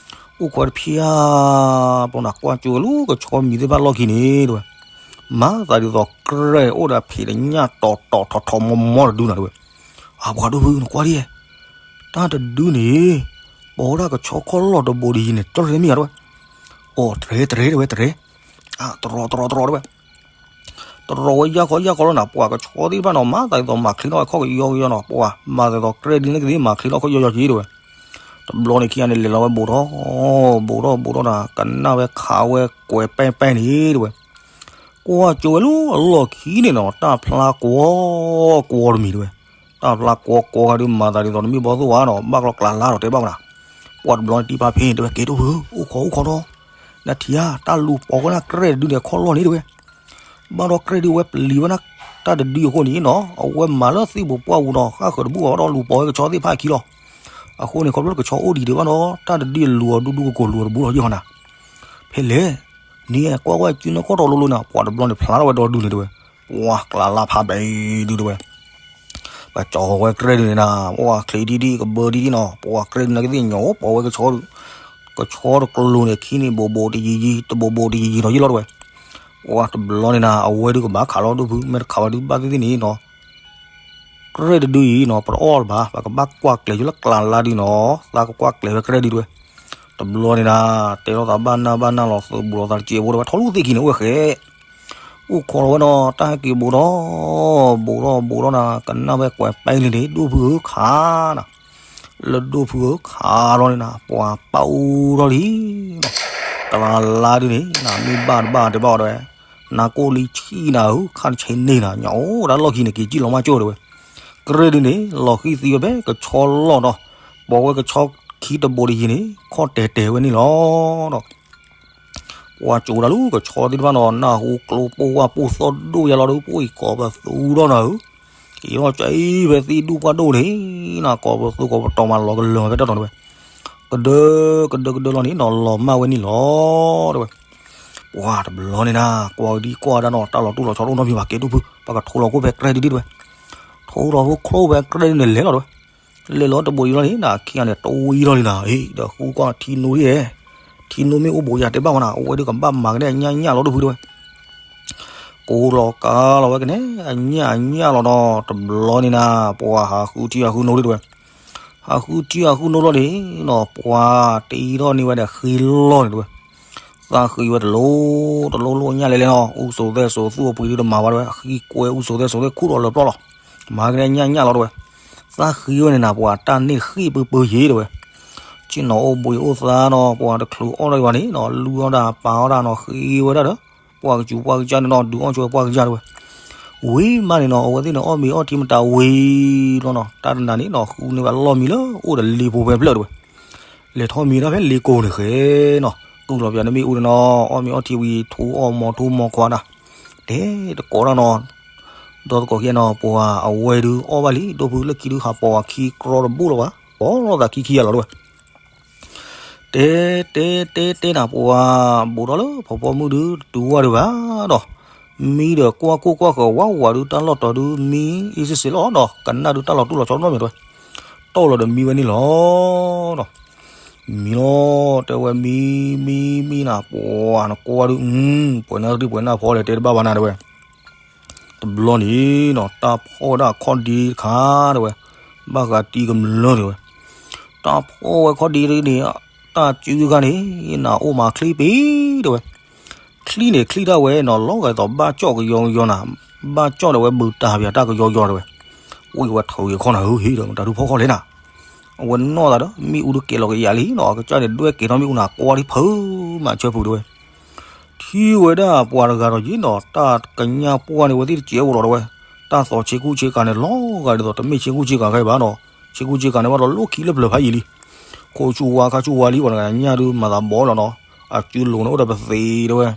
အိၣ်ခွဲးတဖျၢၣ် ပီနၤ ကွၢ်ကၠိဝဲလၢကဆီမံၤသ့ၣ်တဖၣ်လီၢ်ခံန့ၣ်တဲဝဲ, မၤသးဒ်သိးကြဲၢ်အိၣ်ဒီးဖံးတညၣ်တီၤတီၤထီထီမီမီတဒုနၤတဲဝဲ. အပှၤဒိၣ်ဖုနကွၢ်ဒ်ယဲ တၢ်တဒုန့ၣ် ပိာ်ဝဲဒၣ်ကဆီခီၣ်လီၢ်တဘိးတယံၤန့ၣ် တြဲၤမ့ၢ်ဧါတဲဝဲ. အိၣ်တြဲၤတြဲၤတဲဝဲတြဲၤ, တရီတရီတရီတဲဝဲ. တရီဝဲယၢ်ခီယၢ်ခီလီၤနၤ ပှၤကဆီသ့ၣ်တဖၣ်နီၤ မၤသးဒ်သိးမၤချ့ထီၣ်အခီၣ်ကယီကယီနီၤ ပှၤမၤသးဒ်သိးကြဲၢ်ဒ်န့ၣ်ကသ့မၤချ့ထီၣ်ခီၣ်ကယီကယီက့တဲဝဲ. တဘျီန့ၣ်ခံဂၤန့ၣ်လဲၤလီၤဝဲဘူးထီၣ် ဘူးထီၣ်ဘူးထီၣ်နၤ ကနၣ်ဝဲခးဝဲကွဲးပဲၢ်ပဲၢ်န့ၣ်တဲဝဲ. ကွၢ်ကၠိဝဲလၢအလီၢ်ခံန့ၣ်နီၤ တၢ်ဖျါကွီကွီတမံၤတဲဝဲ. တၢ်ဖျါကွီကွီဂၤဒုးမၤသးဒ်သိးတမ့ၢ်ဘီၣ်သိၣ်ဝါနီၤ ဘၣ်ကျီကျးလါဒီးတဲဘၣ်ဝဲနၤ. ပှၤတဘျီန့ၣ်တံၢ်ဖါဖဲန့ၣ်တဲဝဲ ကဲဒိၣ်ဖု အိၣ်ခိးအိၣ်ခိးဒီး နထံၣ်ဧါ တၢ်လူၤပိာ်ဝဲဒၣ်ကြဲၢ်တဒုန့ၣ်ခီၣ်လီၢ်န့ၣ်တဲဝဲ. ဘၣ်ဒီးကြဲၢ်ဒုးအဝဲပျံၤဝဲဒၣ်တၢ်တဒုအဃိန့ၣ်နီၤ အဝဲမၤလၢသ့ၣ်ပူၤပှၢ်ပူၤနီၤ ဃၣ်ဃၢၤတဘူၣ်ဘၣ်ဒီးလူၤပိာ်ဝဲကဆီသ့ၣ်တဖၣ်အခံလီၤ. အဃိန့ၣ် ခီဖျိလၢကဆီအိၣ်ဒံးဒံးဘၣ်ဒီး တၢ်တဒုအလူၤအီၤဒူဒူကကိးလူၤအီၤတဘူၣ်လီၤယဲၢ်ဃီနၤ. ဖဲလဲၣ် နံၤကွၢ်ဝဲစုန့ၣ်ကီၢ်ထီၣ်လိၤလိၤနၤ ပှၤတဘျီန့ၣ်ဖျါထီၣ်ဝဲဒီဒုန့ၣ်တဲဝဲ. ပှၤကျးလါဖးဘဲဒုတဲဝဲ. ပှၤကၠီၤဝဲကြဲၢ်ဒုန့ၣ်နၤ ပှၤချံးဒံဒံကဘၢဒံဒံနီၤ ပှၤကြဲၢ်ဒုန့ၣ်ကသ့ၣ်ညါအိၣ်ပိာ်ဝဲကဆီ ကဆီတကျိၤန့ၣ်ခံန့ၣ် ဘူးဘူးတယံၤယံၤ တဘူးဘူးတယံၤယံၤနီၤယ့ၢ်လီၤတဲဝဲ. ပှၤတဘျီန့ၣ်နၤ အဝဲဒုကဘၣ်ခးလီၤဒိၣ်ဖု မ့ၢ်တခးဝဲဒုဘၣ်သ့ၣ်သ့ၣ်န့ၣ်နီၤ ကြဲၢ်တဒုအံၤနီၤ ပတအီၣ်လၢၤဘၣ် ပကဘၣ်ကွၢ်ကျဲၤယိၤလၢကျးလါဒုနီၤ သးကကွၢ်ကျဲၤဝဲကြဲၢ်ဒုတဲဝဲ. တဘျီန့ၣ်နၤ တဲထီၣ်သးဘၣ်နၢ်ဘၣ်နၢ်လီၤ သုးဘူးလီၤသးတစဲးဖိတဲဝဲ ထီၣ်လူၢ်သ့ၣ်ခံန့ၣ်အိၣ်ဝဲဃဲ အိၣ်ခိးလီၤဝဲနီၤ တၢ်ဟဲက့ၤဘူးထီၣ် ဘူးထီၣ်ဘူးထီၣ်နၤ ကနၣ်ဝဲကွဲးပဲၢ်လံန့ၣ် ဒိၣ်ဖုဧၢခးနၤ လၢဒိၣ်ဖုဧၢခးလီၤန့ၣ်နၤ ပှၤပာ်အူထီၣ်လံ ကျးလါဒုန့ၣ် နမ့ၢ်ဘၣ်တဘၣ်တဲဘၣ်အီၤတဲဝဲ နၤကိၢ်လံဆံၣ်နၤဧၢ ခါတဆံးန့ၢ်နၤ ညၣ်အိၣ်ဒၣ်လီၢ်ခံန့ၣ် က့ၤစံၣ်လီၤမၢ်ကၠိၣ်တဲဝဲ. ကြဲၢ်ဒုန့ၣ် လီၤဃံၤသံဝဲဖဲကဆီလီၢ်ဒီး ပိာ်ဝဲကဆီခံတဘိးတယံၤန့ၣ် ခီၣ်တဲာ်တဲာ်ဝဲန့ၣ်လီၤဒီး ပှၤကၠိဒၣ်လၢကဆီသ့ၣ်တဖၣ်နီၤ နၢ်ဟူကျိပိၢ်ဝၢ်ပိၢ်သီၣ်ဒိၣ်ယါလီၤဒီး ပှၤအံၤကိးပသူထီၣ်နၤဧၢ က့ၤထီၣ်ကၠီအံၤဖဲသံဒူၣ်ပှၢ်ဒိၣ်န့ၣ် နၤကိးပသူကိးပတီၤမးလီၤကလၢာ်ဖဲတၢ်တီၤန့ၣ်ဝဲ ကဒၢကဒၢကဒၢလီၤန့ၣ်နီၤ လီၤမၢ်ဝဲန့ၣ်လီၤတဲဝဲ. ပှၤတဘျီန့ၣ်နၤ ကွၢ်ဒံကွၢ်ဒၣ်နီၤ တၢ်လီၤတူၢ်လီၤဆီတအိၣ်နီတမံၤဘၣ် ကဲဒိၣ်ဖု ပကထိလီၤခိၣ်ဖဲကြဲၢ်ဒုဒုတဲဝဲ. ထိလီၤခိၣ်ဖဲကြဲၢ်ဒုန့ၣ်လဲၤလီၤတဲဝဲ. လဲၤလီၤတဘိးယံၤလီၤန့ၣ် နၤခံဂၤန့ၣ် တဝံၤလီၤန့ၣ်နၤ ဒီးဃုကွၢ်ထံနိယဲၢ် ထံနိမ့ၢ်အိၣ်ဘူးယၤတဲဘၣ်ဝဲနၤ အဝဲဒုကဘၣ်မၤကန့ၢ်အညၣ်ညၣ်လီၤဒိၣ်ဖုတဲဝဲ. ကိးလီၤကါလီၤဝဲကန့ၢ်အညၣ်အညၣ်လီၤဒီး တဘျီန့ၣ်နၤ ပှၤဟးဃုထံဟးဃုနိဒုတဲဝဲ. ဟးဃုထံဟးဃုနိလီၤန့ၣ်နီၤ ပှၤတ့ထီၣ်န့ၢ်ဝဲဒီးဃ့လီၢ်န့ၣ်တဲဝဲ. သးဃ့ဝဲတလိၣ် တလိၣ်လိၣ်ညၣ်လဲၤလဲၤနီၤ အူစိၤသဲစိၤသူၣ်အပှ့ၤဒုတမၤဘၣ်တဲဝဲ အဃံကွဲအူစိၤသဲစိၤသဲခူၣ်ဒီးလၢပျီၢ်လီၤ. မၤကန့ၢ်ညၣ်ညၣ်လီၤတဲဝဲ. သးဃ့ဝဲန့ၣ်နၤ ပှၤတၢ်န့ၢ်ဃ့ၢ်ပၢပၢယ့ၤတဲဝဲ. ဆ့ၣ်နီၤအိၣ်ဘှံးအိၣ်သါနီၤ ပှၤတချုးအီၣ်တၢ်ဘၣ်န့ၣ်နီၤ လူအီၣ်တၢ်ပာ်အီၣ်တၢ်နီၤ ဃ့ဝဲဒၣ်ဒီး ပှၤကစူၤပှၤကစၢ်န့ၣ်နီၤ ဒုးအီၣ်ဆိဝဲပှၤကစၢ်တဲဝဲ. ဝံၤမးန့ၣ်နီၤ အဝဲသ့ၣ်န့ၣ် အီၣ်မ့ၤအီထံမတၤဝံၤလီၤနီၤ တၢ်တနၤန့ၣ်နီၤ ဃုန့ၢ်ဘၣ်လီၢ်မံလၢအိၣ်ဒီးလ့ဖိဖဲဖျၢၣ်တဲဝဲ. လဲၤထီၣ်မံတၢ်ဖဲလ့ကိန့ၣ်ဃဲနီၤ ကုၢ်လီၤပျၢၤန့ၣ်မ့ၢ်အိၣ်န့ၣ်နီၤ အီၣ်မ့ၤအီထံဝံၤ ထူအီၣ်မီၤထူမီၤခွါတၢ် တဲတကိးတၢ်နီၤ ဒီသကိးခံနီၤ ပှၤအဝဲဒုးအီၣ်ဘၣ်လံ ဒိၣ်ဖုလၢခံဒုးဟးပိာ်အခံကြီတဘူၣ်လၢၤဘၣ် ပိာ်လိာ်သးခံခံဂၤလီၤတဲဝဲ. တဲတဲတဲတဲနၤ ပှၤဘူးထီၣ်လၢဖီဖီမုၢ်ဒုးတတုၤဝဲဒံးဘၣ်ဒီး မံဒီးကွၢ်ကိၢ်ကွၢ်ဃၢၤဝးဝးဒုးတၢ်လီၢ်တီၤဒုးမံအံၤစ့ၢ်စ့ၢ်လီၤဒီး ကနၣ်ဒုးတၢ်လီၤတူၢ်လီၤဆီနီတမံၤတဲဝဲ. တီၢ်လီၤဒီးမံဝဲန့ၣ်လီၤဒီး မံလီၤတဲဝဲ မံမံမံနၤ ပှၤနကွၢ်ဒုး ပှဲၤနၢ်ရံၣ်ပှဲၤနၢ်ဖီလဲၣ်တဲတဘၣ်ဘၣ်နၤတဲဝဲ. တဘျီန့ၣ်နီၤ တၢ်ဖီၣ်ဝဲဒၣ်ခီၣ်ဒ့တခါတဲဝဲ, ဘၣ်ဃးတံၤကမျၢၢ်တဲဝဲ, တၢ်ဖီၣ်ဝဲခီၣ်ဒ့န့ၣ် တၢ်စုခါန့ၣ် နအိၣ်မးချံပ့ၤတဲဝဲ, ချံန့ၣ်ချံဒၣ်ဝဲနီၤ လီၤဂာ်သိးဘၣ်ကၠီၣ်ကယီကယီနၤ, ဘၣ်ကၠီၣ်ဒီးဝဲဘုးတၢ်ပၠးတၢ်ကယီကယီတဲဝဲ, ဝံၣ်ဝဲထုးဂ့ၤခီနၤဧၢ ဟ့ၣ်ဒီးမတၤဒုးဖီၣ်ခီၣ်လဲၣ်နၤ, အဝဲနီၢ်သးဒီး မ့ၣ်အူဒုးကဲၤလီၤကယၤလံနီၤ, အကစၢ်န့ၣ်ဒွဲၣ်ကဲၤထီၣ်မ့ၣ်အူန့ၣ် ကွၢ်လံဖုးမးဆၢဖုးတဲဝဲ. ထံၣ်ဝဲဒၣ်ပှၤတဂၤဒီးက့ၤနီၤ, တၢ်ကညၣ်ပှၢ်န့ၣ်ဝဲသ့ၣ်တစဲးအိၣ်လီၤတဲဝဲ. တၢ်သီၣ်ဆ့ကူဆ့ကၤန့ၣ် လီၤဂာ်ဒ်သိး တမ့ၢ်ဆ့ကူဆ့ကၤခဲအံၤဘၣ်နီၤ, ဆ့ကူဆ့ကၤန့ၣ်ဘၣ်ဒီး လီၢ်ခံလၢပျၢၤဖးယံာ်လံ. ခိးဆူဝါခါဆူဝါလံ ပှၤတဂၤညၣ်ဒုးမၤသးဘီလီၤနီၤ, အစုလိၤန့ၣ်အိၣ်ဒီးပသ့တဲဝဲ,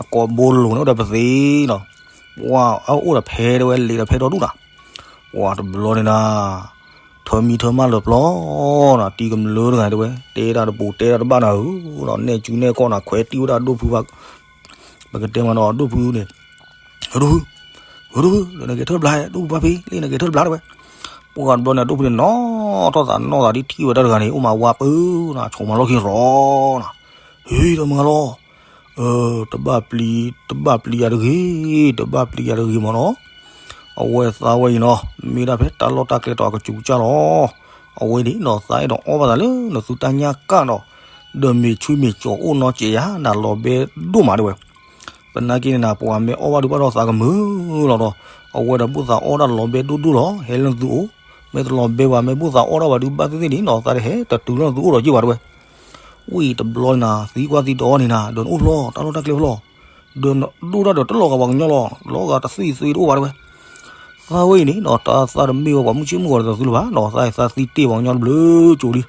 အကိာ်ဘိလိၤန့ၣ်အိၣ်ဒီးပသ့နီၤ, ပှၤအအိၣ်ဒီးဖဲတဲဝဲ လံာ်ဒီးဖဲဒီဒူၣ်နီၤ. ပှၤတဘျီန့ၣ်နၤ ထၢမံထၢမၢ်လၢပျီနီၤ, တံၤကမျၢၢ်တဂၤတဲဝဲ, တဲတၢ်တပူၤတဲတၢ်တဘၣ်နၤဧၢနီၤ, နဲၣ်စုနဲၣ်ခီၣ်နၤ ခွဲးတံၢ်ဝဲဒၣ်ဒိၣ်ဖုဘၣ်, ပကတဲမးနီၤ ဒိၣ်ဖုန့ၣ်, ဒိၣ်ဖု, ဒိၣ်ဖု လၢနကဲထၢၣ်တဘျါ, ဒိၣ်ဖုဖါဖံ လၢနကဲထၢၣ်တဘျါတဲဝဲ. ပှၤတဘျီန့ၣ် ဒိၣ်ဖုန့ၣ် နီၢ်ထီၣ်သးနီၢ်သးဒ်ထံၣ်ဝဲတၢ်တဂၤန့ၣ် အိၣ်မးဝါပၢနီၤ, ဆိးမၤလီၢ်ခံရီနီၤ, ဟ့ၣ်ဒီးမုၢ်ဂၤလီၤ တဘၣ်ပျံၤ, တဘၣ်ပျံၤယၤတဂ့ၤ, တဘၣ်ပျံၤယၤတဂ့ၤမးနီၤ. အဝဲသးဝဲအံၤနီၤ မ့ၢ်ဒၣ်ဖဲတၢ်လီၢ်တၢ်ကျဲတီၤအကစူၤကစၢ်လီၤ. အဝဲန့ၣ်နီၤ သးအဲၣ်ဒိးအီၣ်ဘၣ်သးလၢနသုတၢ်ညၣ်ကၣ်ဒီး, ဒီးမ့ၤဆူမ့ၤကၠီၤအိၣ်နီၢ်ကဲးယၤ နလီၤဘဲဒိၣ်မးတဲဝဲ. သနာ်က့န့ၣ်နၤ ပှၤမ့ၢ်အီၣ်ဘၣ်ဒုးဘၣ်ဒီးသးကမုာ်လီၤဒီး, အဝဲဒီးဘၣ်သးအီၣ်ဒၣ်လီၤဘဲဒိၣ်ဒိၣ်လီၤ, ဟဲလၢနသုအိၣ်, မ့ၢ်တလီၤဘဲဘၣ် မ့ၢ်ဘၣ်သးအီၣ်ဒၣ်ဝဲဒုးဘၣ်သ့ၣ်သ့ၣ်န့ၣ်နီၤ သးတဟဲတတုၤလၢနသုအိၣ်ဒီးက့ၤဘၣ်တဲဝဲ. ဝံၤတဘျီန့ၣ်နၤ သံကွၢ်သံဒိးန့ၣ်နၤ ဒီးနအိၣ်ဖျီ တၢ်လီၢ်တၢ်ကျဲဖျီ, ဒီးနဒိၣ်တၢ်ဒီးတလီၤဂာ်ပှၤကညီလီၤ, လီၤဂာ်တသွံၣ်သွံၣ်တအိၣ်ဘၣ်တဲဝဲ. သးဝဲအံၤန့ၣ်နီၤ တၢ်သးတမ့ၢ်ဝဲပှၤမုၢ်ဆ့ၣ်မုၢ်ဂီၤဒီးသုလၢၤဘၣ်နီၤ, သးသံတ့ၢ်ပှၤကညီတဘျုးကၠိလံ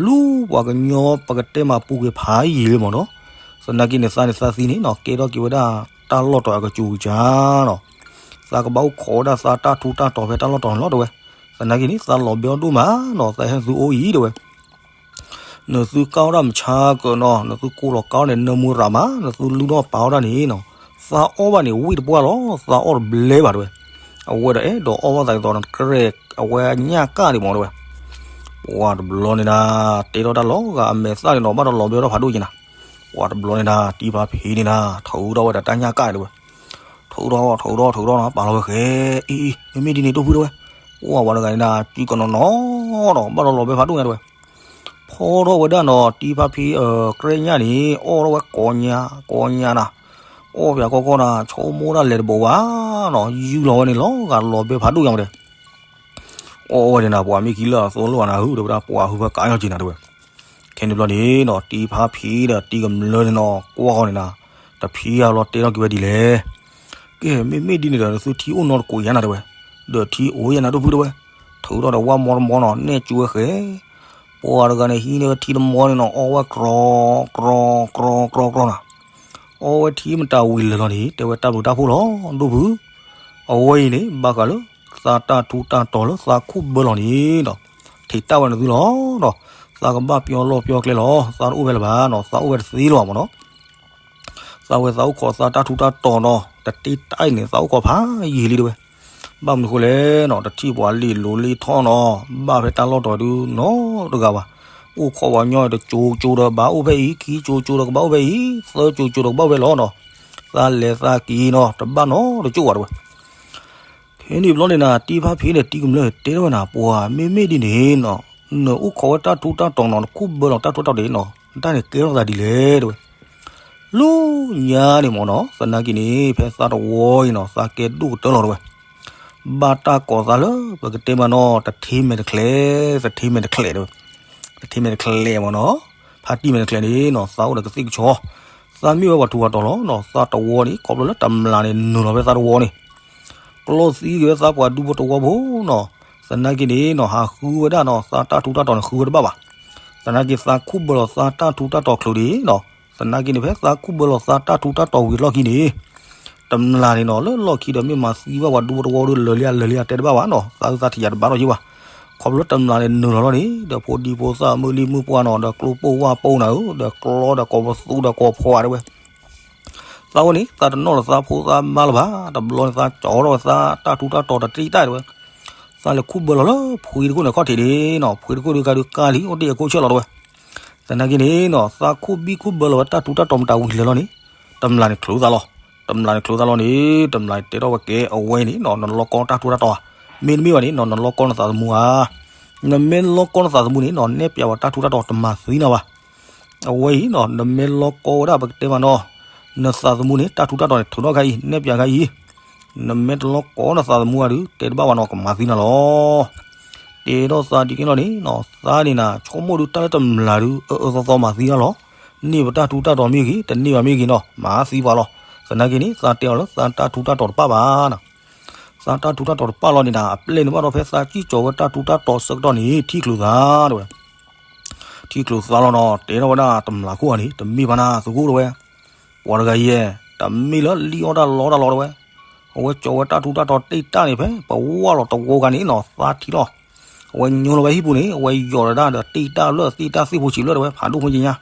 လူၤပှၤကညီပကတဲမးပူၤကွံာ်ဖးယံာ်လံမးနီၤ. သနာ်က့န့ၣ် သးန့ၣ်သးသံန့ၣ်နီၤ ကဲထီၣ်က့ၤဝဲဒၣ်တၢ်လီၢ်တီၤအကစူၤကစၢ်နီၤ. သးကဘၣ်အိၣ်ခိးဝဲဒၣ်သးတၢ်ထူးတၢ်တီၤဖဲတၢ်လီၢ်တီၤန့ၣ်လီၤတဲဝဲ. သနာ်က့န့ၣ် သးလီၤဘဲအီၣ်ဒိၣ်မးနီၤ, သးဟဲသုအိၣ်အံၤတဲဝဲ. နသုကၢ်ဝဲဒၣ်မဆါကၢနီၤ, နသုကိးလီၤကၢ်န့ၣ် နၢမူရၤမး, နသုလူၢ်ထီၣ်ပာ်ဝဲဒၣ်န့ၣ်နီၤ, သးအီၣ်ဘၣ်န့ၣ် ဝံၣ်တပှၢ်လီၤ, သးအီၣ်တဘျဲဘၣ်တဲဝဲ. အဝဲဒီးအဲၣ်ဒိးအီၣ်ဘၣ်သးဒ်သိး နကြဲးအဝဲညၣ်ကၣ်ဒံးမးတဲဝဲ. ပှၤတဘျီန့ၣ်နၤ တဲထီၣ်တၢ်လီၤဂာ်အမဲာ်သၣ်န့ၣ်နီၤ ဘၣ်ဒီးလီၤဘဲထီၣ်ဖးဒိၣ်က့ၤနၤ. ပှၤတဘျီန့ၣ်နၤ တံၤဖါဖံန့ၣ်နၤ ထုးထီၣ်ဝဲဒၣ်တၢ်ညၣ်ကၣ်တဲဝဲ. ထုးထီၣ် ထုးထီၣ် ထုးထီၣ်နီၤ ပာ်လီၤဝဲဃဲ, အံၤ အံၤ မ့မ့ၢ်ဒ်န့ၣ် ဒိၣ်ဖုတဲဝဲ. ပှၤဝဲတဂၤန့ၣ်နၤ စုကနီၤနီၤနီၤ ဘၣ်ဒီးလီၤဘဲဖးဒိၣ်ညါတဲဝဲ. ဖီထီၣ်ဝဲဒၣ်နီၤ တံၤဖါဖံ ကြဲးညၣ်န့ၣ် အီၣ်ထီၣ်ဝဲကိးညါ ကိးညါနၤ, အီၣ်ပၠးကီကီနၤ ဆိကမိၣ်ဒၣ်လဲၤတဘိးဘၣ်နီၤ ယူၢ်လီၤဝဲန့ၣ်လီၤဂာ်လီၤဘဲဖးဒိၣ်ညါမးတဲ. အီၣ်ဝဲန့ၣ်နၤ ပှၤမ့ၢ်ခံလၢအသိလီၤနၤဟု ဒီးဝဲဒၣ်ပှၤဟုဖၢကါညီက့ၤနၤတဲဝဲ. ခဲန့ၣ်ဘျီန့ၣ်နီၤ တံၤဖါဖံဒီးတံၤကမျၢၢ်န့ၣ်နီၤ ကွၢ်ဃီန့ၣ်နၤ တဖံအဘျီတဲထီၣ်က့ၤဝဲဒ်လဲၣ်. ကဲ မ့မ့ၢ်ဒ်န့ၣ်ဒီး နသုထံအိၣ်နီတကိးယါနၤတဲဝဲ, ဒီးထံအိၣ်ယါနၤဒိၣ်ဖုတဲဝဲ. ထုးထီၣ်ဒီးဝၣ်မီတမီနီၤ နဲၣ်စူဝဲဃဲ ပှၤတဂၤန့ၣ် ဟံးန့ၢ်ဝဲထံတမီန့ၣ်နီၤ အီၣ်ဝဲကြီ ကြီ ကြီ ကြီ ကြီနၤ. အီၣ်ဝဲထံမတၤဝံၤလၢာ်လီၤန့ၣ် တဲဝဲတၢ်ဘျုးတၢ်ဖှိၣ်လီၤ ဒိၣ်ဖု. အဝဲအံၤန့ၣ် ဘၣ်ဃးလၢ သးတၢ်ထူးတၢ်တီၤလၢသးခိၣ်ဘၢလီၤန့ၣ်ဒီး ထံၣ်တၢ်ဝဲနသုလီၤဒီး သးကဘၣ်ပျီလီၢ်ပျီကျဲလီၤ သးတအိၣ်ဖဲလၢၤဘၣ်နီၤ သးအိၣ်ဖဲတသ့လၢၤဘၣ်မးနီၤ. သးဝဲသးအိၣ်ခိးသးတၢ်ထူးတၢ်တီၤနီၤ တတ့တၢ်အံၤန့ၣ် သးအိၣ်ခိးဖးယံာ်လံတဲဝဲ. ဘၣ်မနုၤဃိလဲၣ်နီၤ တထံၣ်ပှၤလ့ၣ်လိၤလ့ၣ်ထီၣ်နီၤ ဘၣ်ဖဲတၢ်လီၢ်တီၤဒုနီတဂၤဘၣ်. အိၣ်ခိးပှၤကညီတကၠိကၠိဒီးဘၣ်အိၣ်ဖဲအံၤ ခံကၠိကၠိဒီးကဘၣ်အိၣ်ဖဲအံၤ သၢကၠိကၠိဒီးကဘၣ်အိၣ်ဖဲလီၤနီၤ. သးလဲၤသးက့ၤနီၤ တဘၣ်နီတကၠိဘၣ်တဲဝဲ. ခဲန့ၣ်ဘျီန့ၣ်နၤ တံၤဖါဖံန့ၣ် တံၤကမျၢၢ်တဲထီၣ်ဝဲနၤ ပှၤမ့မ့ၢ်ဒ်န့ၣ်နီၤ နအိၣ်ခိးဝဲတၢ်ထူးတၢ်တီၤနီၤ နခိၣ်ဘၢလီၤတၢ်ထူးတၢ်တီၤဒ်နီၤ တၢ်န့ၣ်ကဲထီၣ်သးဒ်လဲၣ်တဲဝဲ. လၢညါန့ၣ်မးနီၤ သနာ်က့န့ၣ် ဖဲသးတဝီအံၤနီၤ သးကဲဒိၣ်ကတၢၢ်လီၤတဲဝဲ. ဘၣ်တၢ်ကိးသးလၢ ပကတဲမးနီၤ တထ့မဲာ်တချဲး တထ့မဲာ်တချဲးတဲဝဲ. တထ့မဲာ်တချဲးမးနီၤ ဖါတံၢ်မဲာ်တချဲးန့ၣ်နီၤ သးအိၣ်ဒီးကသံၣ်ကဆီ သးမ့ၢ်ဝဲပှၤထူးပှၤတီၤလီၤနီၤ သးတဝီန့ၣ် ခီဖျိလၢတမျာ်န့ၣ် နုာ်လီၤဖဲသးတဝီန့ၣ် ကျီသံက့ၤဝဲသးပှၤဒူဖိတဝီဖိနီၤ. သနာ်က့န့ၣ်နီၤ ဟးဃုဝဲဒၣ်နီၤ သးတၢ်ထူးတၢ်တီၤန့ၣ် ဃုဝဲတဘၣ်ဘၣ်. သနာ်က့သးခိၣ်ဘၢလီၤသးတၢ်ထူးတၢ်တီၤချုးဒံးနီၤ. သနာ်က့န့ၣ် ဖဲသးခိၣ်ဘၢလီၤသးတၢ်ထူးတၢ်တီၤဝံၤလီၢ်ခံန့ၣ် တမျာ်န့ၣ်နီၤ လၢလီၢ်ခံဒီးမ့ၢ်မၤသံဘၣ်ပှၤဒူဖိတဝီဒီး လၢာ်လံဧါလၢာ်လံဧါတဲတဘၣ်ဘၣ်နီၤ. သးအုးသးထံၣ်ယၤတဘၣ်ထီၣ်ယံဘၣ်. ခီဖျိလၢတမျာ်န့ၣ်နုာ်လီၤလီၤန့ၣ် ဒီးဖိဒံဖိသၣ်မုၢ်လံၢ်မုၢ်ပှၢ်နီၤ ဒီးကျိပိၢ်ဝၣ်ပိၢ်နၤဧၢ ဒီးကျီဒီးကိးပသူဒီးကိးဖီဧါတဲဝဲ. သးဝဲန့ၣ် သးတနီၣ်လၢသးဖိသးမါလၢၤဘၣ်. တဘျီန့ၣ် သးကၠီထီၣ်ဝဲသးတၢ်ထူးတၢ်တီၤတတံၢ်တၢ်တဲဝဲ. သးလဲၤခိၣ်ဘၢလီၤလၢဖှံတခိၣ်န့ၣ်ခီၣ်ထံးဒံးနီၤ, ဖှံတခိၣ်ဒုးကါဒုးကၢ်လံ အိၣ်တ့ၢ်အခိၣ်ဆၢၣ်လီၤတဲဝဲ. သနာ်က့န့ၣ်နီၤ သးခိၣ်ဘံၣ်ခိၣ်ဘၢလီၤဝဲတၢ်ထူးတၢ်တီၤမတၤဝံၤလၢာ်လီၤန့ၣ် တမျာ်န့ၣ်ချုးသးလီၤ. တမျာ်န့ၣ်ချုးသးလီၤန့ၣ် တမျာ်န့ၣ်တဲထီၣ်ဝဲကဲအဝဲအံၤန့ၣ်နီၤ နလီကီတၢ်ထူးတၢ်တီၤဧါ. မ့တမ့ၢ်ဘၣ်န့ၣ်နီၤ နလီကီနသးသမူဧါ. နမ့ၢ်လီကီနသးသမူန့ၣ်နီၤ နဲၣ်ပၠးဝဲတၢ်ထူးတၢ်တီၤတမၤသံနၤဘၣ်. အဝဲအံၤနီၤ နမ့ၢ်လီကီဝဲဒၣ်ပကတဲမးနီၤ နသးသမူန့ၣ် တၢ်ထူးတၢ်တီၤန့ၣ် ထုးထီၣ်ခါအံၤ နဲၣ်ပၠးခါအံၤ. နမ့ၢ်တလီကီနသးသမူဧါဒုး တဲတဘၣ်ဘၣ်နီၤ ကမၤသံနၤလီၤ. တဲထီၣ်သးဒ်န့ၣ်လီၤန့ၣ်နီၤ, သးန့ၣ်နၤ ဆိကမိၣ်ဒုးတၢ်လၢတမျၢ်ဒုး အၢအၢသီသီမၤသံတၢ်လီၤ. န့ၢ်ပတၢ်ထူးတၢ်တီၤမ့ၢ်ဂ့ၤ တန့ၢ်ဘၣ်မ့ၢ်ဂ့ၤနီၤ မၤသံပှၤလီၤ. သနာ်က့န့ၣ် သးတဲအီၤလၢသးတၢ်ထူးတၢ်တီၤတပၣ်ဘၣ်နီၤ. သးတၢ်ထူးတၢ်တီၤတပၣ်လီၤန့ၣ်နၤ အပျဲၢ်န့ၣ်ဘၣ်ဒီးဖဲသးစံၣ်ကၠီၤဝဲတၢ်ထူးတၢ်တီၤဆၢကတီၢ်န့ၣ် ထံၣ်ချုးသးတဲဝဲ ထံၣ်ချုးသးလီၤနီၤ တဲထီၣ်ဝဲဒၣ်တမျၢ်ခိၣ်အံၤန့ၣ် တမ့ၢ်ဘၣ်နၤသုးခိၣ်တဲဝဲ, ပှၤတဂၤအံၤ တမ့ၢ်လၢလံၣ်အီၣ်တၢ်လီတၢ်လီတဲဝဲ, အဝဲကၠီၤဝဲတၢ်ထူးတၢ်တီၤတ့ၢ်တၢ်န့ၣ် ဖဲပဝၢ်လီၤတဝီဂၤန့ၣ်နီၤ သးထံၣ်လီၤ. အဝဲညိလီၤဝဲဟံၣ်ပူၤန့ၣ် အဝဲယီၤလီၤဒၣ်ဒီးတ့ၢ်တၢ်လၢသ့ၣ်တၢ်သ့ၣ်ဖိဆံးလၢတဲဝဲ ဖးဒိၣ်ဖိညါညါ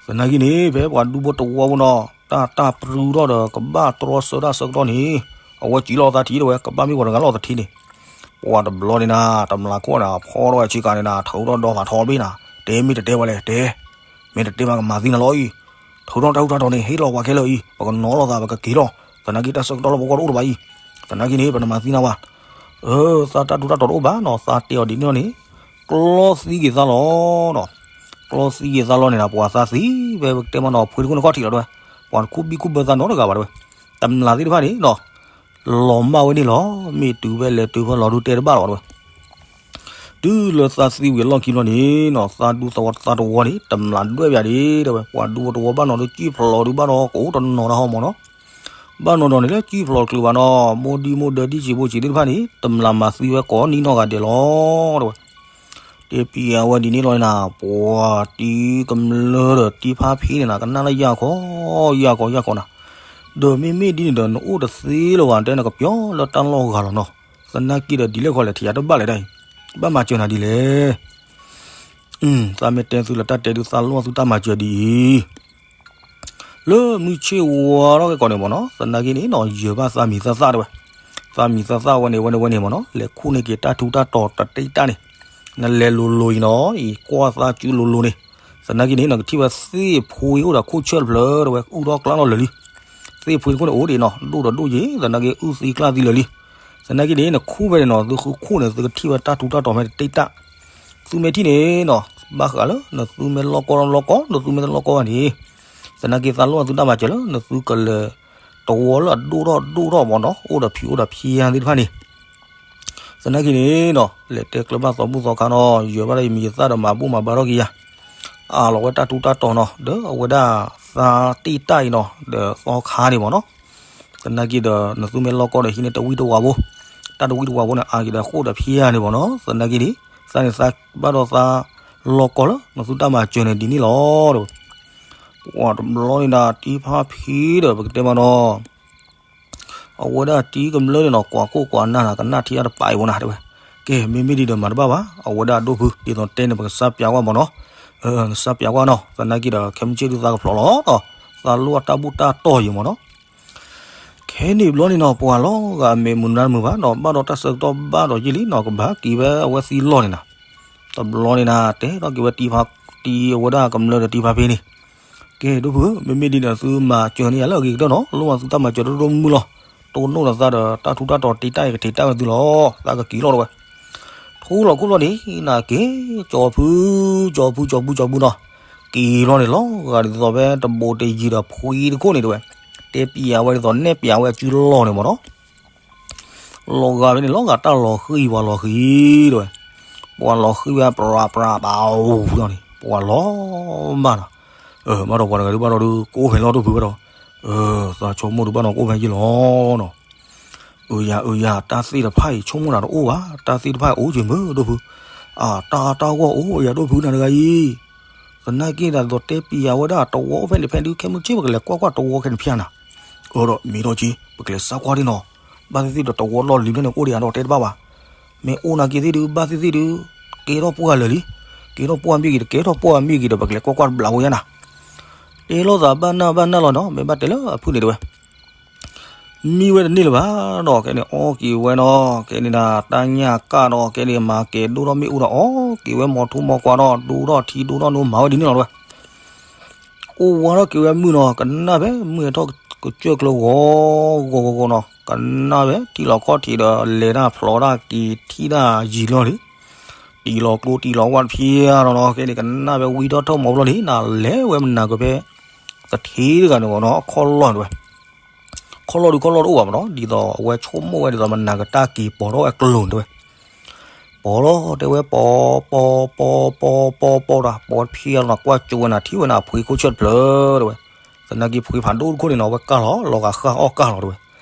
သနာ်က့န့ၣ် ဖဲပှၤဒူဖိတဝီဖိနီၤ တၢ်တၢ်ပြူထီၣ်ဒီး ကဘၣ်တြီဆၢတၢ်ဆၢကတီၢ်န့ၣ် အဝဲစံၣ်လီၤသးထံၣ်တဲဝဲ ကဘၣ်မ့ၢ်ပှၤတဂၤလီၤသထံန့ၣ်, ပှၤတဘျီန့ၣ်နၤ တမျၢ်ခိၣ်န့ၣ် ဖီထီၣ်ဝဲဆ့ကၤန့ၣ်နၤ ထုးထီၣ်ဒီဖးထီဘ့ၣ်နၤ, တဲမ့ၢ်တတဲဘၣ်လဲၣ် တဲ, မ့ၢ်တတဲဘၣ်ကမၤသံနၤလီၤအံၤ, ထုးထီၣ်တၢ်ထူးတၢ်တီၤန့ၣ် ဟ့ၣ်လီၤပှၤခဲလၢာ်အံၤ ပကနီၤလီၤသး ပကက့ၤလီၤ, သနာ်က့တၢ်ဆၢကတီၢ်လၢပဂီၢ်တအိၣ်လၢၤဘၣ်အံၤ, သနာ်က့န့ၣ် ပနမၤသံနၤဘၣ်. အၢ သးတၢ်ထူးတၢ်တီၤတအိၣ်ဘၣ်နီၤ သးတဲအီၤဒ်န့ၣ်လီၤန့ၣ်, ကျီသံက့ၤသးလီၤနီၤ, ကျီသံက့ၤသးလီၤန့ၣ်နၤ ပှၤသးသံ ဖဲပကတဲမ့ၢ်နီၤ ဖှ့တခိၣ်န့ၣ်ခီၣ်ထံးလီၤတဲဝဲ, ပှၤတခူၣ်ဘံၣ်ခူၣ်ဘၢသးနီတဂၤဘၣ်တဲဝဲ, တမျၢ်သ့ၣ်တဖၣ်န့ၣ်နီၤ လီၤမၢ်ဝဲန့ၣ်လီၤ, မ့ၢ်တုၤဖဲလဲၤတုၤဖဲလီၤဒုးတဲတဘၣ်လီၤတဲဝဲ. တုၤလၢသးသံဝံၤအလီၢ်ခံဘျီန့ၣ်နီၤ သးဒူသးတဝီန့ၣ် တမျၢ်ဒွဲၣ်ပၠးဒံးတဲဝဲ ပှၤဒူဖိတဝီဘၣ်နီၤလၢကံၣ်ဖျိးဒုးဘၣ်နီၤ ကအိၣ်တနီၤတၢ်ဟီမ့ၢ်နီၤ, ဘၣ်နီၤဒီးန့ၣ်လၢကံၣ်ဖျိးတချုးဘၣ်နီၤ မိၢ်ဒံမိၢ်ဒၢဒံၣ်ဆံးဖိဆံးသ့ၣ်တဖၣ်န့ၣ် တမျၢ်မၤသံဝဲကိးနံၣ်နီၢ်ဂၤဒဲးလီၤတဲဝဲ. တဲပျးဝဲဒ်န့ၣ်လီၤန့ၣ်နၤ ပှၤတံၤကမျၢၢ်ဒီးတံၤဖါဖံန့ၣ်နၤ ကနၣ်လၢယၢ်ခီ ယၢ်ခီ ယၢ်ခီနၤ, ဒီးမ့မ့ၢ်ဒ်န့ၣ်ဒီး နအိၣ်တသ့လၢၤဘၣ် တဲနကပျီလၢတၢ်လီၢ်ဂၤလီၤနီၤ, သနာ်က့ဒီးဒ်လဲၣ်ခီလဲၣ် ထံၣ်ယၤတဘၣ်လဲၣ်ဒ်အံၤ, ဘၣ်မၤစၢၤနၤဒ်လဲၣ် သးမ့ၢ်တဲသုလၢတၢ်တဲဒုး သးလိၣ်သုတၢ်မၤစၢၤဒ်အံၤ, လၢမုၢ်ဆ့ၣ်ဝါထီၣ်က့ၤကိးန့ၣ်မ့ၢ်နီၤ သနာ်က့န့ၣ်နီၤ ယၢၤဘၣ်သးမံၤသၣ်သၣ်တဲဝဲ, သးမံၤသၣ်သၣ်ဝဲန့ၣ် ဝဲန့ၣ်ဝဲန့ၣ်မ့ၢ်နီၤ လဲၤခူၣ်န့ၢ်က့ၤတၢ်ထူးတၢ်တီၤတတ့ၢ်တၢ်န့ၣ်, နလဲၤလိၤလိၤအံၤနီၤ အံၤကွၢ်သးစုလိၤလိၤန့ၣ်, သနာ်က့န့ၣ် နကထံၣ်ဝဲသ့ၣ်ဖိအံၤအိၣ်ဒီးခိၣ်ဆၢၣ်တဖျၢၣ်တဲဝဲ အုၣ်ထီၣ်ကျါလီၤလၢာ်လံ, သ့ၣ်ဖိတခိၣ်န့ၣ်အိၣ်ဒံးနီၤ ဒိၣ်ဒီးဒိၣ်ယံၤ သနာ်က့အုၣ်သံကျါသံလၢာ်လံ, သနာ်က့န့ၣ် နခူၣ်ဖဲန့ၣ်နီၤ သုဃုခူၣ်န့ၣ် သုကထံၣ်ဝဲတၢ်ထူးတၢ်တီၤမ့ၢ်တတ့ၢ်တၢ် သုမ့ၢ်ထံၣ်န့ၣ်နီၤ ဘၣ်ဃးလၢ နသုမ့ၢ်လီၢ်ကီၢ်လီၢ်ကီၢ် နသုမ့ၢ်တလီၢ်ကီၢ်ဘၣ်န့ၣ်, သနာ်က့သးလိၣ်သုတၢ်မၤစၢၤလၢ နသုကလဲၤ တဝီလၢအဒိၣ်ထီၣ်ဒိၣ်ထီၣ်မ့ၢ်နီၤ အိၣ်ဒီးဖံးအိၣ်ဒီးဖံးသ့ၣ်တဖၣ်န့ၣ်, သနာ်က့န့ၣ်နီၤ လဲၤတဲကျၢၤဘၣ်သီဘူၣ်သီခါနီၤ ယၢၤဘၣ်ဒီးယမံၤယသၣ်ဒီးမၤဘူၣ်မၤဘါထီၣ်က့ၤယၤ, အးလီၤဝဲတၢ်ထူးတၢ်တီၤနီၤ ဒီးအဝဲဒၣ်သးတ့ၢ်တၢ်အံၤနီၤ ဒီးသီခါန့ၣ်မ့ၢ်နီၤ သနာ်က့ဒီး နသုမ့ၢ်လီၢ်ကီၢ်ဒီးဟံးန့ၢ်တဝံၣ်တဝါဘိ, တၢ်တဝံၣ်တဝါဘိန့ၣ် အါက့ၤဒီးဃိၣ်ဒီးဖျါန့ၣ်မ့ၢ်နီၤ သနာ်က့န့ၣ် သးန့ၣ်သးဘၣ်ဒီးသးလီၢ်ကီၢ်လၢ နသုတၢ်မၤစၢၤန့ၣ်ဒ်န့ၣ်လီၤတဲဝဲ, ပှၤတဘျီန့ၣ်ဒၣ်တံၤဖါဖံဒီး ပကတဲမ့ၢ်နီၤ အဝဲဒၣ်တံၤကမျၢၢ်န့ၣ်နီၤ ကွၢ်ခိၣ်ကွၢ်နၢ်နၤ ကနၣ်ထံအါတပာ်အံၤဝဲနၤတဲဝဲ, ကဲ မ့မ့ၢ်ဒ်ဒီးမၤတဘၣ်ဘၣ် အဝဲဒၣ်အဒိၣ်ဖု ဒ်သိးတဲန့ၣ် ပကစၢ်ပျးကွၢ်မ့ၢ်နီၤ, ကစၢ်ပျးကွၢ်နီၤ သနာ်က့ဒီး ခဲမုၢ်ဆ့ၣ်ဒုးသးကဖျိးလီၤနီၤ သးလိၣ်အတၢ်ဘူၣ်တၢ်တီၢ်ယံၤမ့ၢ်နီၤ ခဲန့ၣ်ဘျီန့ၣ်နီၤ ပှၤလီၤဂာ်အမဲာ်မုာ်နါတမုာ်ဘၣ်နီၤ ဘၣ်ဒီးတၢ်ဆၢကတီၢ်ဘၣ်ဒီးယံာ်လံနီၤ ကဘၣ်က့ၤဝဲအဝဲသံလီၢ်န့ၣ်နၤ, တဘျီန့ၣ်နၤ တဲထီၣ်က့ၤဝဲတံၤဖါ တံၤအဝဲဒၣ်ကမျၢၢ်ဒီးတံၤဖါဖံန့ၣ်, ကဲဒိၣ်ဖု မ့မ့ၢ်ဒ်န့ၣ် သုမၤစၢၤန့ၢ်ယၤလၢအဂ့ၤကတၢၢ်နီၤ လိၣ်ဘၣ်သုတၢ်မၤစၢၤတဒိၣ်မုၢ်လီၤ, တိၢ်နီၣ်ဒီးသးဒီးတၢ်ထူးတၢ်တီၤတ့ၢ်တၢ်အံၤကထံးတၢ်ဝဲသုလီၤ, သးကက့ၤလီၤတဲဝဲ ထူလီၤခိၣ်လီၤန့ၣ် နက့ၤ ကၠီဖု ကၠီဖု ကၠီဖု ကၠီဖုနီၤ, က့ၤလီၤန့ၣ်လီၤဂာ်ဒ်သိးဖဲတဘိးတယံၤဒီးဖှံတခိၣ်န့ၣ်တဲဝဲ, တဲပျးဝဲဒ်သိးနဲၣ်ပျးဝဲအစုလီၢ်န့ၣ်မ့ၢ်နီၤ, လီၤဂာ်ဖဲန့ၣ်လီၤဂာ်တၢ်လီၤဃံၤပှၤလီၤဃံၤတဲဝဲ, ပှၤလီၤဃံၤဝဲပြးပြးပၤအိၣ်န့ၣ် ပှၤလီၤမၢ်နီၤ, မၢ်ဒီးပှၤတဂၤဒုးဘၣ်ဒီးဒုး ကိးဖဲလီၤဒိၣ်ဖုဝဲဒီး, သးဆိကမိၣ်ဒုးဘၣ်နီၤကိးဖဲယ့ၢ်လီၤနီၤ အၢယၤ အၢယၤ တၢ်သ့ၣ်တဖၣ်အံၤ ဆိကမိၣ်နၤတအိၣ်ဘၣ်, တၢ်သ့ၣ်တဖၣ်အံၤအိၣ်က့ၤမုာ်ဒိၣ်ဖု, အတၢ်တၢ်ဂီၢ်အိၣ်ယၤဒိၣ်ဖုနၤတဂၤအံၤ, သနာ်က့ဒ်သိးတဲပျးဝဲဒၣ်တဝီအိၣ်ဖဲန့ၣ်ဖဲဒုး ခဲမုၢ်ဆ့ၣ်ပကလဲၤကွၢ်ကွၢ်တဝီခဲန့ၣ်ဖျါနၤ, အၢဒီးမ့ၢ်ထီၣ်က့ၤ ပကလဲၤစးကွၢ်ဒ်နီၤ, ဘၣ်သ့ၣ်သ့ၣ်ဒီးတဝီလီၢ်လံၤဖျၢၣ်န့ၣ် အိၣ်ဒံးယၤဒီးတဲတဘၣ်ဘၣ်, မ့ၢ်အိၣ်နာ်က့သ့ၣ်ဒုး ဘၣ်သ့ၣ်သ့ၣ်ဒုး ကဲထီၣ်ပှၢ်လၢာ်လံ, ကဲထီၣ်ပှၢ်မ့ၢ်ဂ့ၤ တကဲထီၣ်ပှၢ်မ့ၢ်ဂ့ၤဒီး ပကလဲၤကွၢ်ကွၢ်တဘျီဖိယါနၤ, တဲလိာ်သးဘၣ်နၢ်ဘၣ်နၢ်လီၤနီၤ မ့ၢ်ဘၣ်တဲလၢအဖုၣ်န့ၣ်တဲဝဲ မံဝဲတန့ၢ်လၢၤဘၣ်ဒီး ခဲန့ၣ်အီၣ်က့ၤဝဲနီၤ ခဲန့ၣ်နၤ တၢ်ညၣ်ကၣ်ဒီး ခဲန့ၣ်မၤကဲၤဒိၣ်ထီၣ်မ့ၣ်အူဒီး အီၣ်က့ၤဝဲမီၤထူမီၤကွၢ်ဒီး ဒိၣ်ထီၣ်ထံဒိၣ်ထီၣ်နိမၤဝဲဒ်န့ၣ်လီၤတဲဝဲ, အိၣ်ဝါထီၣ်က့ၤဝဲမုၢ်နီၤ ကနၣ်ဖဲမုၢ်ဟဲထီၣ်ကစၢၢ်ကျၢၤဂီၤဂီၤဂီၤဂီၤနီၤ ကနၣ်ဖဲထံလီၤခီၣ်ထံးဒီး လဲၤတၢ်ဖျိးတၢ်က့ၤထံၣ်တၢ်ယံၤလီၤလံ တံၤလီၤကျိတံၤလီၤဝၣ်တဖျါဒီးနီၤ ခဲန့ၣ်ကနၣ်ဖဲဝံထီၣ်ထီၣ်မီၤဘျီလံ နလဲၤဝဲမနၤကဖဲ သထ့တဂၤန့ၣ်ဂီၤနီၤ အခီၣ်လီၢ်တဲဝဲ ခီၣ်လီၢ်ဒုးခီၣ်လီၢ်တအိၣ်ဘၣ်မ့ၢ်နီၤ ဒ်သိးအဝဲဆိကမိၣ်ဝဲဒ်သိးမနၤကတၢ်က့ၤပိာ်ထီၣ်ဝဲကျိၤန့ၣ်တဲဝဲ, ပီၤလီၤ တဲဝဲ ပီၤ ပီၤ ပီၤ ပီၤ ပီၤ ပီၤဒီး ပီၤတဖျဲလီၤနီၤ ကွၢ်ကၠိဝဲနၤ ထံၣ်ဝဲနၤ ဖှံခိၣ်ဆၢၣ်တဖျၢၣ် တဲဝဲ. သနာ်က့ဖှံဖးဒိၣ်တခိၣ်န့ၣ်နီၤ အဝဲကၢ်လီၤ လီၤဂာ်ဃၢ်အီၣ်ကၢ်လီၤ တဲဝဲ.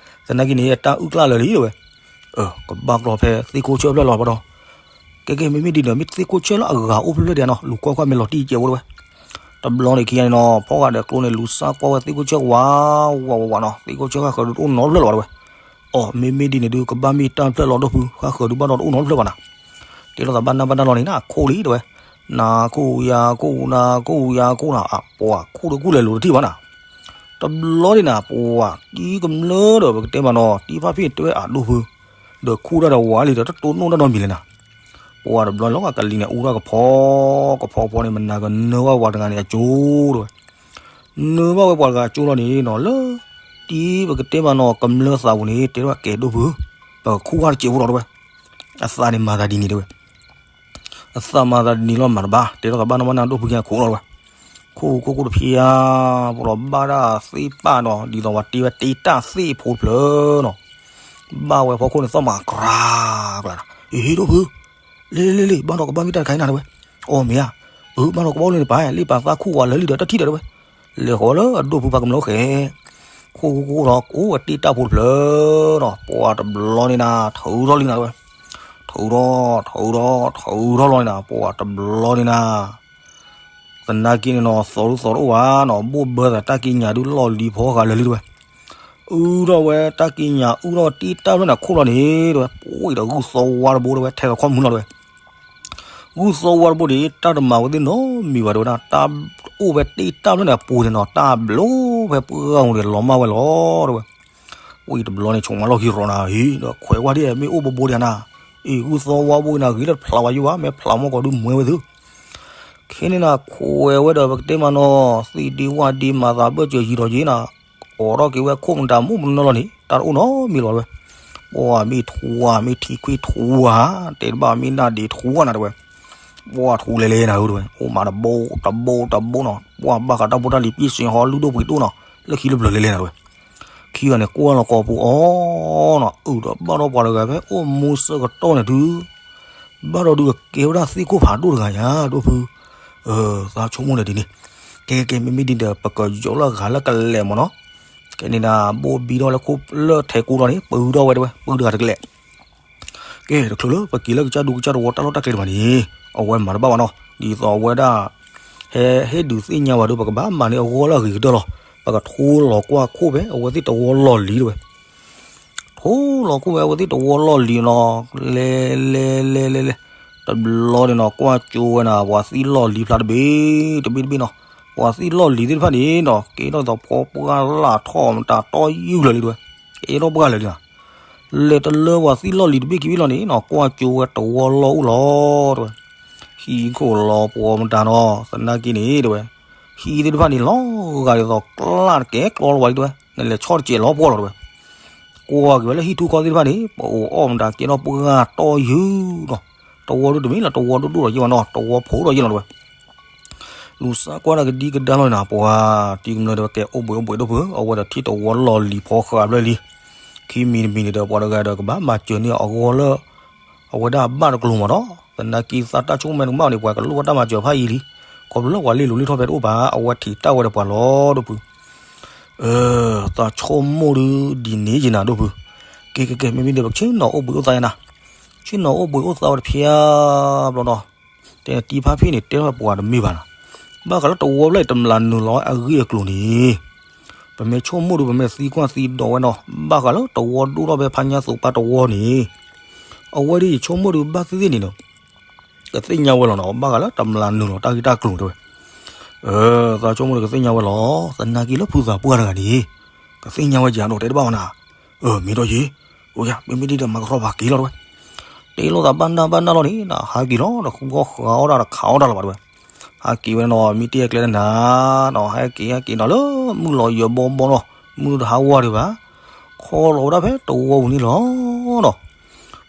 သနာ်က့န့ၣ် တၢ်အုၣ်ကျၢ်လၢာ်လံ တဲဝဲ. အၢ ကဘၣ်ကျီဖဲသ့ၣ်ခိၣ်ဆၢၣ်ဖျၢၣ်လီၤဘၣ်ဒီး ကဲကဲ မ့မ့ၢ်ဒ်န့ၣ် မ့ၢ်သ့ၣ်ခိၣ်ဆၢၣ်လၢအဂၤအိၣ်ဖျၢၣ်ဖျၢၣ်ဒံးနီၤ လူၤကွၢ်ကွၢ်မ့ၢ်လီၤတံၢ်ကဲးဖိ တဲဝဲ. တဘျီန့ၣ်ခံဂၤန့ၣ်နီၤ ဖီၣ်ဃာ်ဒီးကျိန့ၣ် လူၤစၢ်ကွၢ်ဝဲသ့ၣ်ခိၣ်ဆၢၣ်ဝး ဝး ဝး ဝးနီၤ သ့ၣ်ခိၣ်ဆၢၣ်ဃၣ်ဃၢၤဒုးတအိၣ်နီတဖျၢၣ်လၢၤဘၣ် တဲဝဲ. အီၤ မ့မ့ၢ်ဒ်န့ၣ်ဒုး ကဘၣ်မ့ၢ်တၢ်ဖျၢၣ်လီၤ ဒိၣ်ဖု ဃၣ်ဃၢၤဒုးဘၣ်ဒီးတအိၣ်နီတဖျၢၣ်ဘၣ်နၤ. တဲလိာ်သးဘၣ်နၢ်ဘၣ်နၢ်လီၤန့ၣ် နခိၣ်လံ တဲဝဲ. နခိၣ်ယၤခိၣ် နခိၣ်ယၤခိၣ်နၤ အပှၤခိၣ်ဒီးခိၣ်လဲၤလိၤတထံၣ်ဘၣ်နၤ. တဘျီန့ၣ်နၤ ပှၤတံၤကမျၢၢ်ဒီး ပကတဲမးနီၤ တံၤဖါဖ့ၣ်တဲဝဲအဒိၣ်ဖု ဒီးခူၣ်တၢ်ဒီးဝးလံဒီး တတိၢ်နီၣ်တၢ်နီတမံၤလဲၣ်နၤ. ပှၤတဘျီလီၤဂာ်ကလံၤန့ၣ် အူထီၣ်ကဖီ ကဖီဖီန့ၣ် မနၤကနၢဘၣ်ပှၤတဂၤန့ၣ်အကၠိ တဲဝဲ. နၢဘၣ်ဝဲပှၤတဂၤအကၠိလီၤန့ၣ်နီၤ လၢတံၤပကတဲမးနီၤ ကမျၢၢ်သးပူၤန့ၣ် တဲဝဲကဲဒိၣ်ဖု ပကခူၣ်ဃာ်တစဲးဖိလီၤ တဲဝဲ. အသးန့ၣ်မၤသးဒ်န့ၣ် တဲဝဲ. အသးမၤသးဒ်န့ၣ်လီၤ မၤတဘၣ် တဲထီၣ်သးဘၣ်နီၢ်ဘၣ်နၢ် ဒိၣ်ဖုက့ၤခိၣ်လီၤ တဲဝဲ. ခိၣ်ခိၣ်ခိၣ်တဖျဲ ပလီၤဘၣ်ဒၣ်သ့ၣ်ပၢ်ဒီး ဒ်သိးပှၤတ့ဝဲတ့တၢ်သ့ၣ်ဖိတဖျၢၣ်နီၤ. ဘၣ်ဝဲဖီခိၣ်န့ၣ် သီၣ်မၤကြၤကြၤနၤ အ့ ဒိၣ်ဖု လ့လ့လ့လ့ ဘၣ်ဒီးကဘၣ်မ့ၢ်တၢ်တခါအံၤနၤ တဲဝဲ. အီၤမ့ၢ်ဧါ. အၢ ဘၣ်ဒီးကဘၣ်အိၣ်လၢန့ၣ်ပၢ် လ့ပာ်သးခူၣ်ဝးလၢာ်လံဒီးတထံၣ်ဒီး တဲဝဲ. လဲၤဃီၤလၢအဒိၣ်ဖုဖးကမျၢၢ်အိၣ်ဃဲ ခိၣ်ခိၣ်ခိၣ်ဒီး အိၣ်ဝဲတ့တၢ်ဖိတဖျၢၣ်နီၤ ပှၤတဘျီန့ၣ်နၤ ထုးထီၣ်လံနၤ တဲဝဲ. ထုးထီၣ် ထုးထီၣ် ထုးထီၣ်လီၤန့ၣ်နၤ ပှၤတဘျီန့ၣ်နၤ သနာ်က့န့ၣ်နီၤ သီဒုးသီတအိၣ်ဘၣ်နီၤ ဘိၣ်ဘၢသးတၢ်ကံးညာ်ဒုးလီၢ်လံၤဖီဃာ်လၢာ်လံ တဲဝဲ. အုၣ်ထီၣ်ဝဲတၢ်ကံးညာ် အုၣ်ထီၣ်တ့တၢ်ဖျၢၣ်န့ၣ်ခိၣ်လီၤန့ၣ် တဲဝဲ. ပှၤဒီးဂုၢ်သီဝါတဘိ တဲဝဲ ထဲးလီၤခီမုၢ်လီၤ တဲဝဲ. ဂုၢ်သီဝါတဘိန့ၣ် တၢ်တမၤဝဲသ့ၣ်နီတမံၤဘၣ် တဲဝဲဒၣ် တၢ်အိၣ်ဖဲတ့တၢ်ဖျၢၣ်န့ၣ်အပူၤန့ၣ်နီၤ တၢ်ဘျိဖဲပှၢ်ဂၤန့ၣ်လီၤမၢ်ဝဲလီၤ တဲဝဲ. ဝံၤတဘျီန့ၣ် ဆိးမးလီၢ်ခံရီနၤ ဟံးဒီးခွဲးဝဲဒ်မ့ၣ်အူဘိဘိဒံးနၤ, အံၤ ဂုၢ်သီဝါဘိအံၤနၤ ဂ့ၤလၢတဖျးဝဲယုၢ်ဘၣ်, မ့ၢ်ဖျးမီၢ်ကီးဒုးမွဲဝဲသု, ခဲန့ၣ်နၤ ခွဲးဝဲဒီးပကတဲမးနီၤ, သံဒ့ဝၣ်ဒ့မၤသးဘၢၣ်စၢၤယံၤထီၣ်က့ၤနၤ, အိးထီၣ်က့ၤဝဲခိၣ်မတၤမူးမနီၤလီၤန့ၣ် တၢ်တအိၣ်နီတမံၤလီၤတဲဝဲ, ပှၤမ့ၢ်ထူဧါ မ့ၢ်ထံခွံထူဧါ, တဲတဘၣ်မ့ၢ်နၢ်ဒ့ထူဧါနၤတဲဝဲ, ပှၤထူလဲၤလဲၤနၤဧၢတဲဝဲ, အိၣ်မးတဘိတဘိ တဘိနီၤ, ပှၤဘၣ်ဃးတၢ်ဖိတၢ်လံၤပ့ၢ်စ့ဟီလုၢ်ဒိၣ်ပှ့ၤဒိၣ်နီၤ, လၢခံလၢပျၢၤလဲၤလဲၤနၤတဲဝဲ, ခံဂၤန့ၣ်ကွၢ်လီၤကိာ်ပူၤအီၤနီၤ, အုၣ်ဒီးဘၣ်ထီၣ်ပှၤတဂၤဖဲအိၣ်မူဆၢကတီၢ်န့ၣ်ဒုး ဘၣ်ဒီးဒုးကကဲဝဲဒၣ်သ့ၣ်ခိၣ်ဖးဒိၣ်တဂၤညါ ဒိၣ်ဖု, သးဆိကမိၣ်န့ၣ်ဒ်န့ၣ်, ကဲကဲကဲ မ့မ့ၢ်ဒ်ဒီး ပကယီၤလၢအဂၤလၢကလဲာ်မးနီၤ, ကဲန့ၣ်နၤ ဘိၣ်ဘံထီၣ်လၢခိၣ်လၢထဲးကိးထီၣ်န့ၣ် ပုၢ်ထီၣ်ဝဲတဲဝဲ ပုၢ်တဂၤတကလဲာ် ကဲ တချုးလၢပက့ၤလၢကစၢ်ဒူကစၢ်တဝီတၢ်လီၢ်တၢ်ကျဲတဖၣ်န့ၣ်, အဝဲမၤတဘၣ်ဘၣ်နီၤ, ဒ်သိးအဝဲဒၣ် ဟဲဟ့ၣ်ဒုးသ့ၣ်ညါဝဲဒီး ပကဘၣ်မၤန့ၢ်အဂီၢ်လၢအဂ့ၤကတၢၢ်လီၤ, ပကထိလီၤကွၢ်ခိၣ်ဖဲအဝဲသ့ၣ်တဝီလီၢ်လံၤတဲဝဲ, ထိလီၤခိၣ်ဖဲအဝဲသ့ၣ်တဝီလီၢ်လံၤနီၤ, လဲၤလဲၤလဲၤလဲၤလဲၤ, တဘျီန့ၣ်နီၤ ကွၢ်ကၠိဝဲနၤ ပှၤသံလီၢ်လံၤဖျါတဘ့ၣ်တဘ့ၣ်တဘ့ၣ်နီၤ, ပှၤသံလီၢ်လံၤသ့ၣ်တဖၣ်န့ၣ်နီၤ ကဲထီၣ်သးဖီပှၢ်လၢ်ထီၣ်မတၤတီယုၢ်လၢာ်လံတဲဝဲ, ကဲထီၣ်ပှၢ်လၢာ်လံနီၤ, လဲၤတလၢပှၤသံလီၢ်လံၤတဘ့ၣ်ခံဘ့ၣ်လီၤန့ၣ်နီၤ ကွၢ်ကၠိဝဲတဝီလီၢ်အိၣ်လီၤတဲဝဲ, ဟံးခိၣ်လီၤပှီၤမတၤနီၤ သနာ်က့န့ၣ်တဲဝဲ, ဟံးသ့ၣ်တဖၣ်န့ၣ် လီၤဂာ်ဒ်သိးကျၢ်တကဲကျီလီၤဝဲလံတဲဝဲ, နလဲၤဆီၣ်တစဲးလီၤပှီၢ်လီၤတဲဝဲ, ကွၢ်က့ၤဝဲလၢဟံၣ်ထူၣ်ခီသ့ၣ်တဖၣ်န့ၣ် ပအိၣ်အီၣ်မတၤကဲထီၣ်ပှၢ်တီယုၢ်နီၤ, တဝီဒုတမ့ၢ်လၢတဝီဒိၣ်ဒိၣ်ဒီးယဲၢ်ဘၣ်နီၤ တဝီဖိဒီးယဲၢ်လီၤတဲဝဲ လူၤစၢ်ကွၢ်တၢ်ကဒံကဒါလီၤနၤ ပှၤတံၤကမျၢၢ်တဲဝဲ ကဲအိၣ်ဘှံးအိၣ်ဘှံးဒိၣ်ဖု အဝဲဒီးထံၣ်တဝီလီၢ်လံၤဖီဃာ်ဖျၢၣ်လံ, ခံမံၤတမံၤန့ၣ်ဒီး ပှၤတဂၤဒီးကဘၣ်မၤစၢၤန့ၢ်အဂီၢ်လၢ အဝဲဒၣ်အဘၣ်တကျိၤမးနီၤ, သနာ်က့သးတၢ်ဆိကမိၣ်မ့ၢ်တကမၣ်န့ၣ် ပှၤကလိၣ်ဘၣ်တၢ်မၤစၢၤဖးယံာ်လံ, ခီဖျိလၢပှၤလ့ၤလိၤလ့ၤထီၣ်ဖဲတအိၣ်ဘၣ် အဝဲထံၣ်တၢ်ဝဲဒီးပှၤလီၤဒိၣ်ဖု သးဆိကမိၣ်ဒုးဒ်န့ၣ်ယဲနၤဒိၣ်ဖု, ကဲကဲကဲ မ့မ့ၢ်ဒီးပကဆ့ၣ်နီၤအိၣ်ဘှံးအိၣ်သါယဲနၤ, ဆ့ၣ်နီၤအိၣ်ဘှံးအိၣ်သါဝဲတဖျါဘျီဒီး, တဲတံၤဖါဖ့ၣ်န့ၣ် တဲထီၣ်ပှၤတမ့ၢ်ဘၣ်နီၤ, ဘၣ်ဃးလၢတဝီဖျၢၣ်အံၤတမျၢ်နုာ်လီၤဝဲအဂ့ၢ်အကျိၤန့ၣ်, ပမ့ၢ်ဆိကမိၣ်ဒုး ပမ့ၢ်သံကွၢ်သံဒိးဝဲနီၤ ဘၣ်ဃးလၢတဝီဒိၣ်ထီၣ်ဖဲဖါညါသိးပၢ်တဝီန့ၣ်, အဝဲဒ်ယဆိကမိၣ်ဒုးဘၣ်သ့ၣ်သ့ၣ်န့ၣ်နီၤ ကသ့ၣ်ညါဝဲလီၤနီၤ ဘၣ်ဃးလၢတမျၢ်နုာ်လီၤတၢ်ဂ့ၢ်တၢ်ကျိၤတဲဝဲ, သးဆိကမိၣ်ဒီးကသ့ၣ်ညါဝဲလီၤ, သနာ်က့လၢဖုသးပှၢ်တဂၤန့ၣ်, ကသ့ၣ်ညါဝဲကဒီးတဲတဘၣ်ဝဲနၤ, မ့ၢ်ဒီးယံၤ, မ့မ့ၢ်ဒ်ဒီးမၤကထီၣ်ပှၤက့ၤလီၤတဲဝဲ, တဲလိာ်သးဘၣ်နၢ်ဘၣ်နၢ်လီၤန့ၣ်နီၤ ဟးက့ၤလီၤ တဃုဃီဃးအီၣ်တၢ်တခးအီၣ်တၢ်လၢၤဘၣ်တဲဝဲ, ဟးက့ၤဝဲနီၤ မ့ၢ်တ့ၢ်ကျဲတနၤ, ဟဲက့ၤဟဲက့ၤနီၤလၢမုၢ်လီၤယၢၤဘီဘီနီၤ, မုၢ်တဟးဝါဒံးဘၣ်, ခီလီၤဝဲဒၣ်ဖဲတဝီပူၤန့ၣ်လီၤနီၤ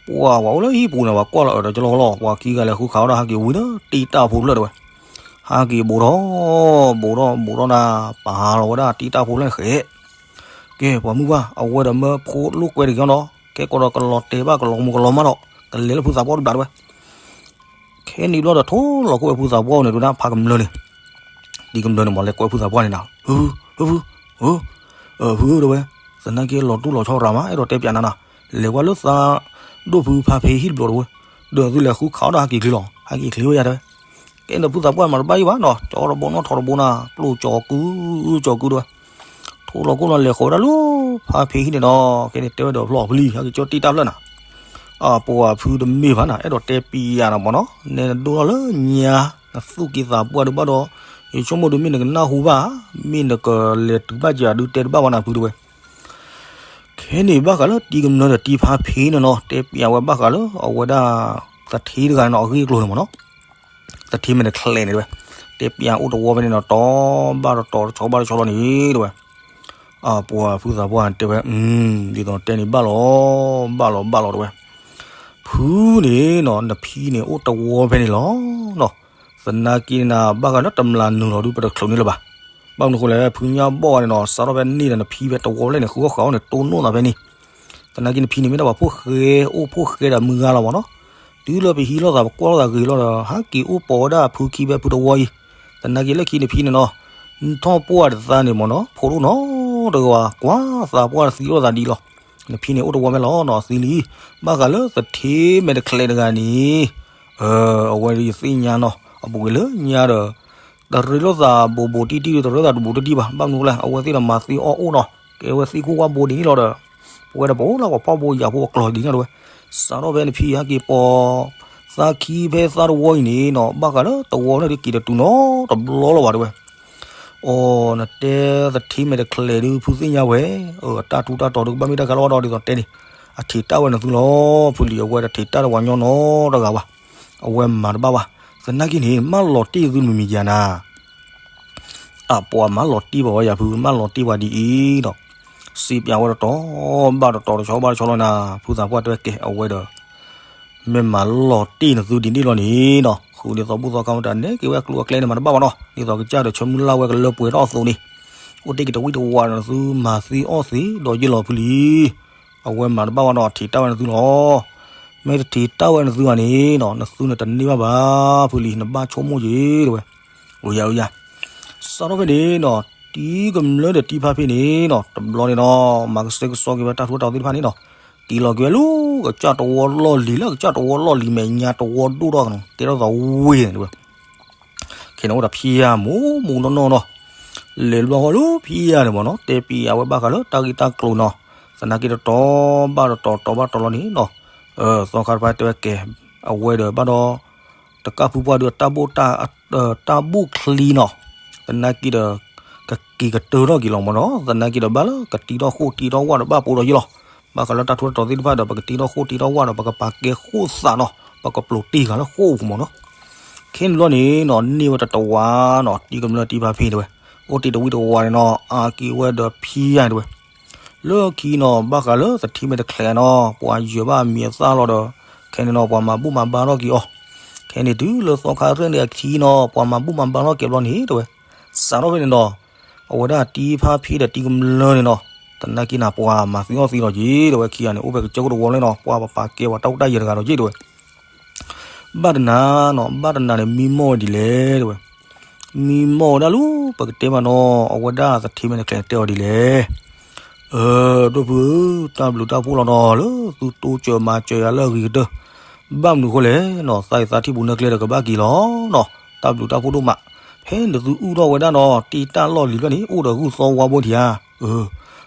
ပှၤပှၤအိၣ်လၢဟံၣ်ပူၤန့ၣ် ပှၤကွၢ်လီၤအၢၣ်ဒီးကလီကလီ ပှၤခံဂၤလဲၤဃုခးအီၣ်တၢ်ဟးက့ၤဝံၤဒီး တ့တၢ်ဖိဖျၢၣ်တဲဝဲ, ဟးက့ၤဘူးထီၣ်, ဘူးထီၣ်ဘူးထီၣ်နၤ ပာ်လီၤဝဲဒၣ်တ့တၢ်ဖိဖျၢၣ်ဃဲး, ကဲ ပှၤမုၢ်ပှၢ် အဝဲဒီးမၢဖိလိာ်ကွဲတဂ့ၤနီၤ, ကဲကီးဒီးကလီၤတဲာ်ဘၣ်ကလီၤမူကလီၤမၢ်ဒီး ကလဲၤလၢဖုသးပှၢ်တဘျးတဲဝဲ, ခဲန့ၣ်ဘျီဒီး ထိလီၤခိၣ်ဝဲဖုသးပှၢ်အိၣ်န့ၣ် ဒုးဒၣ်ဖးကမျၢၢ်န့ၣ်, တံၤကမျၢၢ်န့ၣ်မ့ၢ်လဲၤကွဲဖုသးပှၢ်န့ၣ်နၤ, ဖု, ဖု, ဖု, ဖုတဲဝဲ, သနာ်က့လီၤတူၢ်လီၤဆီရၤမး အဲၣ်ဒိးတဲပၠးနၤနၤ, လဲၤဝဲလၢသးဒိၣ်ဖုဖါဖ့ဟံၣ်တဘျီတဝဲ, ဒီးသုလဲၤဃုခးအီၣ်ဒီးဟးက့ၤချ့လီၤ, ဟးက့ၤချ့ဝဲယၤတဲဝဲ. ကဲဒီးဖုသးပှၢ်မၤတဘၣ်ယံၤဘၣ်နီၤ, ကၠီတဘိနီၣ်ထီတဘိနၤ, ပျိၢ်ကၠီၤကု, ကၠီၤကုတဲဝဲ. ထိလီၤခိၣ်လီၤလဲၤဃီၤဝဲဒၣ်လၢဖါဖ့ဟံၣ်န့ၣ်နီၤ, ခဲန့ၣ်တဲဝဲဒီးဖျီၣ်ဖုလံ, ဟဲက့ၤကၠီတံၢ်တၢ်ဖျၢၣ်နၤ အပှၤဖုတမ့ၢ်ဘၣ်နၤ, အဲၣ်ဒိးတဲပျးနၤမ့ၢ်နီၤ, နဲနဒိၣ်ထီၣ်လၢညါ, နသူၣ်က့သးပှၢ်ဒုးဘၣ်ဒီး, ယဆိကမိၣ်ဒုးမ့ၢ်နကနၢ်ဟူဘၣ်, မ့ၢ်နကလဲၤတုၤဘၣ်က့ၤဒုးတဲတဘၣ်ဘၣ်နၤဖုတဲဝဲ. ခဲန့ၣ်ဘၣ်ဃးလၢတံၤကမျၢၢ်ဒီးတံၤဖါဖ့န့ၣ်နီၤ, တဲပျးဝဲဘၣ်ဃးလၢအဝဲဒၣ် သထ့တဂၤန့ၣ်နီၤ အဂ့ၢ်အကျိၤန့ၣ်မ့ၢ်နီၤ, သထ့မဲာ်တချဲးန့ၣ်တဲဝဲ, တဲပျးအိၣ်တဝီဖဲန့ၣ်နီၤ, တီဘၣ်တတီၤတဆီဘၣ်တဆီလီၤန့ၣ်တဲဝဲ. အပှၤဖုသးပှၢ်တဲဝဲ, ဒ်သိးတဲန့ၣ်ဘၣ်လီၤ, ဘၣ်လီၤ ဘၣ်လီၤတဲဝဲ. ဖုန့ၣ်နီၤ နဖံန့ၣ်အိၣ်တဝီဖဲန့ၣ်လီၤနီၤ, သနာ်က့နၤဘၣ်ဃးလၢတမျးနုာ်လီၤဒုး ပတချုးန့ၢ်လၢၤဘၣ်. ဘၣ်မနုၤဃိလဲၣ် ဖုညါဘီၣ်ဝဲန့ၣ်နီၤ စးထီၣ်ဖဲန့ၣ်ဒီးနဖံဖဲတဝီဖဲန့ၣ် ဃုအီၣ်ဃုအီၣ်န့ၣ် တိၢ်နီၣ်သးဖဲန့ၣ် သနာ်က့နဖံန့ၣ်မ့ၢ်ဒၣ်ပှၤဖိၣ်ဃဲ အိၣ်ဖိၣ်ဃဲဒီးမုၢ်ဂၤလီၤမ့ၢ်နီၤ, တုၤလၢပဟံးလိာ်သး ပကွၢ်လိာ်သးဂ့ၤလီၤဒီး ဟးက့ၤအိၣ်ပိာ်ဝဲဒၣ်ဖုခံဖဲဖုတဝီအံၤ, သနာ်က့လၢခံနဖံန့ၣ်နီၤ, ထီၣ်ပှၢ်တသးန့ၣ်မ့ၢ်နီၤ ဖိးဒိၣ်နီတဂၤ ကွၢ်သးပှၢ်သံလိာ်သးဒ်လီၤ. နဖံန့ၣ်အိၣ်တဝီဖဲလီၤနီၤ သံလံ, ဘၣ်ဃးလၢသထ့မဲာ်တချဲးတဂၤန့ၣ် အဝဲယသ့ၣ်ညါနီၤ အပူၤကွံာ်လၢညါဒီး တရ့လိာ်သးဘူးဘူးတံၢ်တံၢ် တရ့သးတဘူးတံၢ်တံၢ်ဘၣ်, ဘၣ်မနုၤလဲၣ် အဝဲသ့ၣ်ဒီးမၤသံအီၣ်အိၣ်နီၤ, ကဲဝဲသံခိၣ်ဝၣ်ဘိဒ်န့ၣ်လီၤဒီး ပဝဲဒီးပအိၣ်လၢပှၤဖှီၣ်ဖိယာ်ဖိအကျိၤဒ်န့ၣ်တဲဝဲ, စးထီၣ်ဖဲနဖံဟဲက့ၤပိာ်သးခံဖဲသးတဝီအံၤန့ၣ်နီၤ ဘၣ်ဃးလၢတဝီန့ၣ်ဒုးက့ၤတတုၤနီတဘျီလၢၤဘၣ်တဲဝဲ. အိ နတဲသထ့မဲာ်တချဲးဒုး ဖုသ့ၣ်ညါဝဲ, အတၢ်ထူးတၢ်တီၤဒုးကဘၣ်မ့ၢ်တၢ်ခါလီၤဒီး ဒ်သိးတဲန့ၣ် အထံးတၢ်ဝဲနသုလီၤ, ဖုလံၤအဝဲတထံးတၢ်တဝၤညီနီတဂၤဘၣ်, အဝဲမၤတဘၣ်ဘၣ်, သနာ်က့န့ၣ် မၢလီၤတ့ၢ်သုမံၤမံၤယၤနၤ အပှၤမၢလီၤတ့ၢ်ဘၣ်ဝဲယၤဖု မၢလီၤတ့ၢ်ဘၣ်ဒ်အံၤဒီး စံးပၠးဝဲတတီၤ ဘၣ်တတီၤတဆီဘၣ်တဆီလီၤနၤ, ဖုသးပှၢ်တဲဝဲကဲ အဝဲဒီး မ့ၢ်မၢလီၤတ့ၢ်နသုဒ်န့ၣ်လီၤန့ၣ်နီၤ, ဃုာ်ဒ်သိးဘူၣ်သီခါမတၤနဲက့ၤဝဲအကျိၤအကျဲန့ၣ်မၤတဘၣ်ဘၣ်နီၤ, ဒ်သိးကစၢ်ဒီးဆၢမုၢ်လၢ်ဝဲကလၢပှဲၤထီၣ်အသိးန့ၣ်, အိၣ်တ့ၢ်က့ၤတဝံၣ်တဝါဒီးနသုမၤသံအီၣ်သံဒီးယ့ၢ်လီၤဖုလံၤ, အဝဲမၤတဘၣ်ဘၣ်နီၤ အထံးတၢ်ဝဲနသုလီၤ. မ့ၢ်တထံးတၢ်ဝဲနသုဘၣ်န့ၣ်နီၤ နသုန့ၣ်တန့ၢ်ဘၣ်ဘၣ် ဖုလံၤ နဘၣ်ဆိကမိၣ်က့ၤတဲဝဲ, အိယၤအိယၤ စးထီၣ်ဖဲန့ၣ်နီၤ တံၤကမျၢၢ်ဒီးတံၤဖါဖ့န့ၣ်နီၤ တဘျီန့ၣ်နီၤ မၤကစဲကစီက့ၤဝဲတၢ်ထူးတၢ်တီၤသ့ၣ်တဖၣ်န့ၣ်နီၤ, တံၤလီၤက့ၤဝဲလၢကစၢ်တဝီလီၢ်လံၤ လၢကစၢ်တဝီလီၢ်လံၤမဲာ်ညါတဝီဒိၣ်ထီၣ်နီၤ ကဲထီၣ်သးဝ့ၢ်န့ၣ်တဲဝဲ, ခဲန့ၣ်အိၣ်ဒီးဖံယၤမူးမူးနီၢ်နီၢ်နီၤ, လဲၤဘျီဃီလၢဖံယၤန့ၣ်မ့ၢ်နီၤ တဲပံၤအဝဲဘၣ်ဃးလၢတၢ်ဂ့ၢ်တၢ်ကျိၤနီၤ, သနာ်က့တတီၤဘၣ်တတီၤ တီၤဘၣ်တီၤလီၤန့ၣ်နီၤ, သီခါတဖၣ်တဲဝဲကဲ, အဝဲဒီးဘၣ်ဒီး တကၢ်ဖုပှၢ်ဒုး တၢ်ဘူၣ်ချံနီၤ, သနာ်က့ဒီး ကက့ၤကတၢၢ်ထီၣ်က့ၤလီၤမ့ၢ်နီၤ, သနာ်က့ဒီးဘၣ်လၢကတံထီၣ်ဃိၣ်တံထီၣ်ဝၣ်ဒီးဘၣ်ပိာ်ဒီးယ့ၢ်လီၤ, ဘၣ်ဃးလၢတၢ်ထူးတၢ်တီၤသ့ၣ်တဖၣ်ဒီး ပကတံထီၣ်ဃိၣ်တံထီၣ်ဝၣ်ဒီး ပကပာ်ကဲဃိၣ်သးနီၤ, ပကပျိးတ့ၢ်ဃာ်လၢဃိၣ်ပူၤမ့ၢ်နီၤ, ခဲန့ၣ်ဘျီန့ၣ်နီၤ န့ၢ်ဝဲတတဝါနီၤ တံၤကမျၢၢ်တံၤဖါဖ့တဲဝဲ, အိၣ်တ့ၢ်တဝံၣ်တဝါန့ၣ်နီၤ အါက့ၤဝဲဒီးဖံယၤတဲဝဲ လၢခံနီၤ ဘၣ်ဃးလၢသထ့မဲာ်တချဲးနီၤ ပှၤယၢၤဘၣ်အမံၤအသၣ်လီၤဒီး ခဲန့ၣ်နီၤ ပှၤမၤဘူၣ်မၤဘါထီၣ်က့ၤအီၤ, ခဲန့ၣ်တုၤလၢသီခါရဲၣ်န့ၣ်အခံနီၤ ပှၤမၤဘူၣ်မၤဘါထီၣ်က့ၤဘျီန့ၣ်တဲဝဲ, စးထီၣ်ဖဲန့ၣ်နီၤ အဝဲဒၣ်တံၤဖါဖ့ဒီးတံၤကမျၢၢ်န့ၣ်နီၤ သနာ်က့နၤ ပှၤမၤသံအီၣ်သံလီၤက့ၤ တဲဝဲခံဂၤန့ၣ် အိၣ်ဖဲကစၢၢ်ခိၣ်တဝီလၢနီၤ ပှၤပပာ်ကဲပှၤတၢ်အိၣ်တၢ်ယၢၤတဂၤဒီးက့ၤတဲဝဲ ဘၣ်တနၤနီၤ ဘၣ်တနၤန့ၣ် မံမီၢ်ဝဲဒ်လဲၣ်တဲဝဲ, မံမီၢ်ဝဲဒၣ်လၢ ပကတဲမးနီၤ အဝဲဒၣ်သထ့မဲာ်တချဲးတဲအီၤဒ်လဲၣ်, ဒိၣ်ဖုဧၢ, တၢ်ဘျုးတၢ်ဖှိၣ်လီၤနီၤ လၢသုတိစၢၤမၤစၢၤယၤလၢအဂ့ၤကတၢၢ်, ဘၣ်မနုၤအဃိလဲၣ်နီၤ သးအံၤသးထံၣ်ပူၤနၢ်ကျဲဒီးကဘၣ်က့ၤလီၤနီၤ, တၢ်ဘျုးတၢ်ဖှိၣ်ဒိၣ်မး, ဖဲနသုအုၣ်ထီၣ်ဝဲဒၣ်နီၤ တ့ၢ်တၢ်လီၢ်လံၤဖျၢၣ်န့ၣ် အိၣ်ဒီးဂုၢ်သီဝါဘိထံဧါ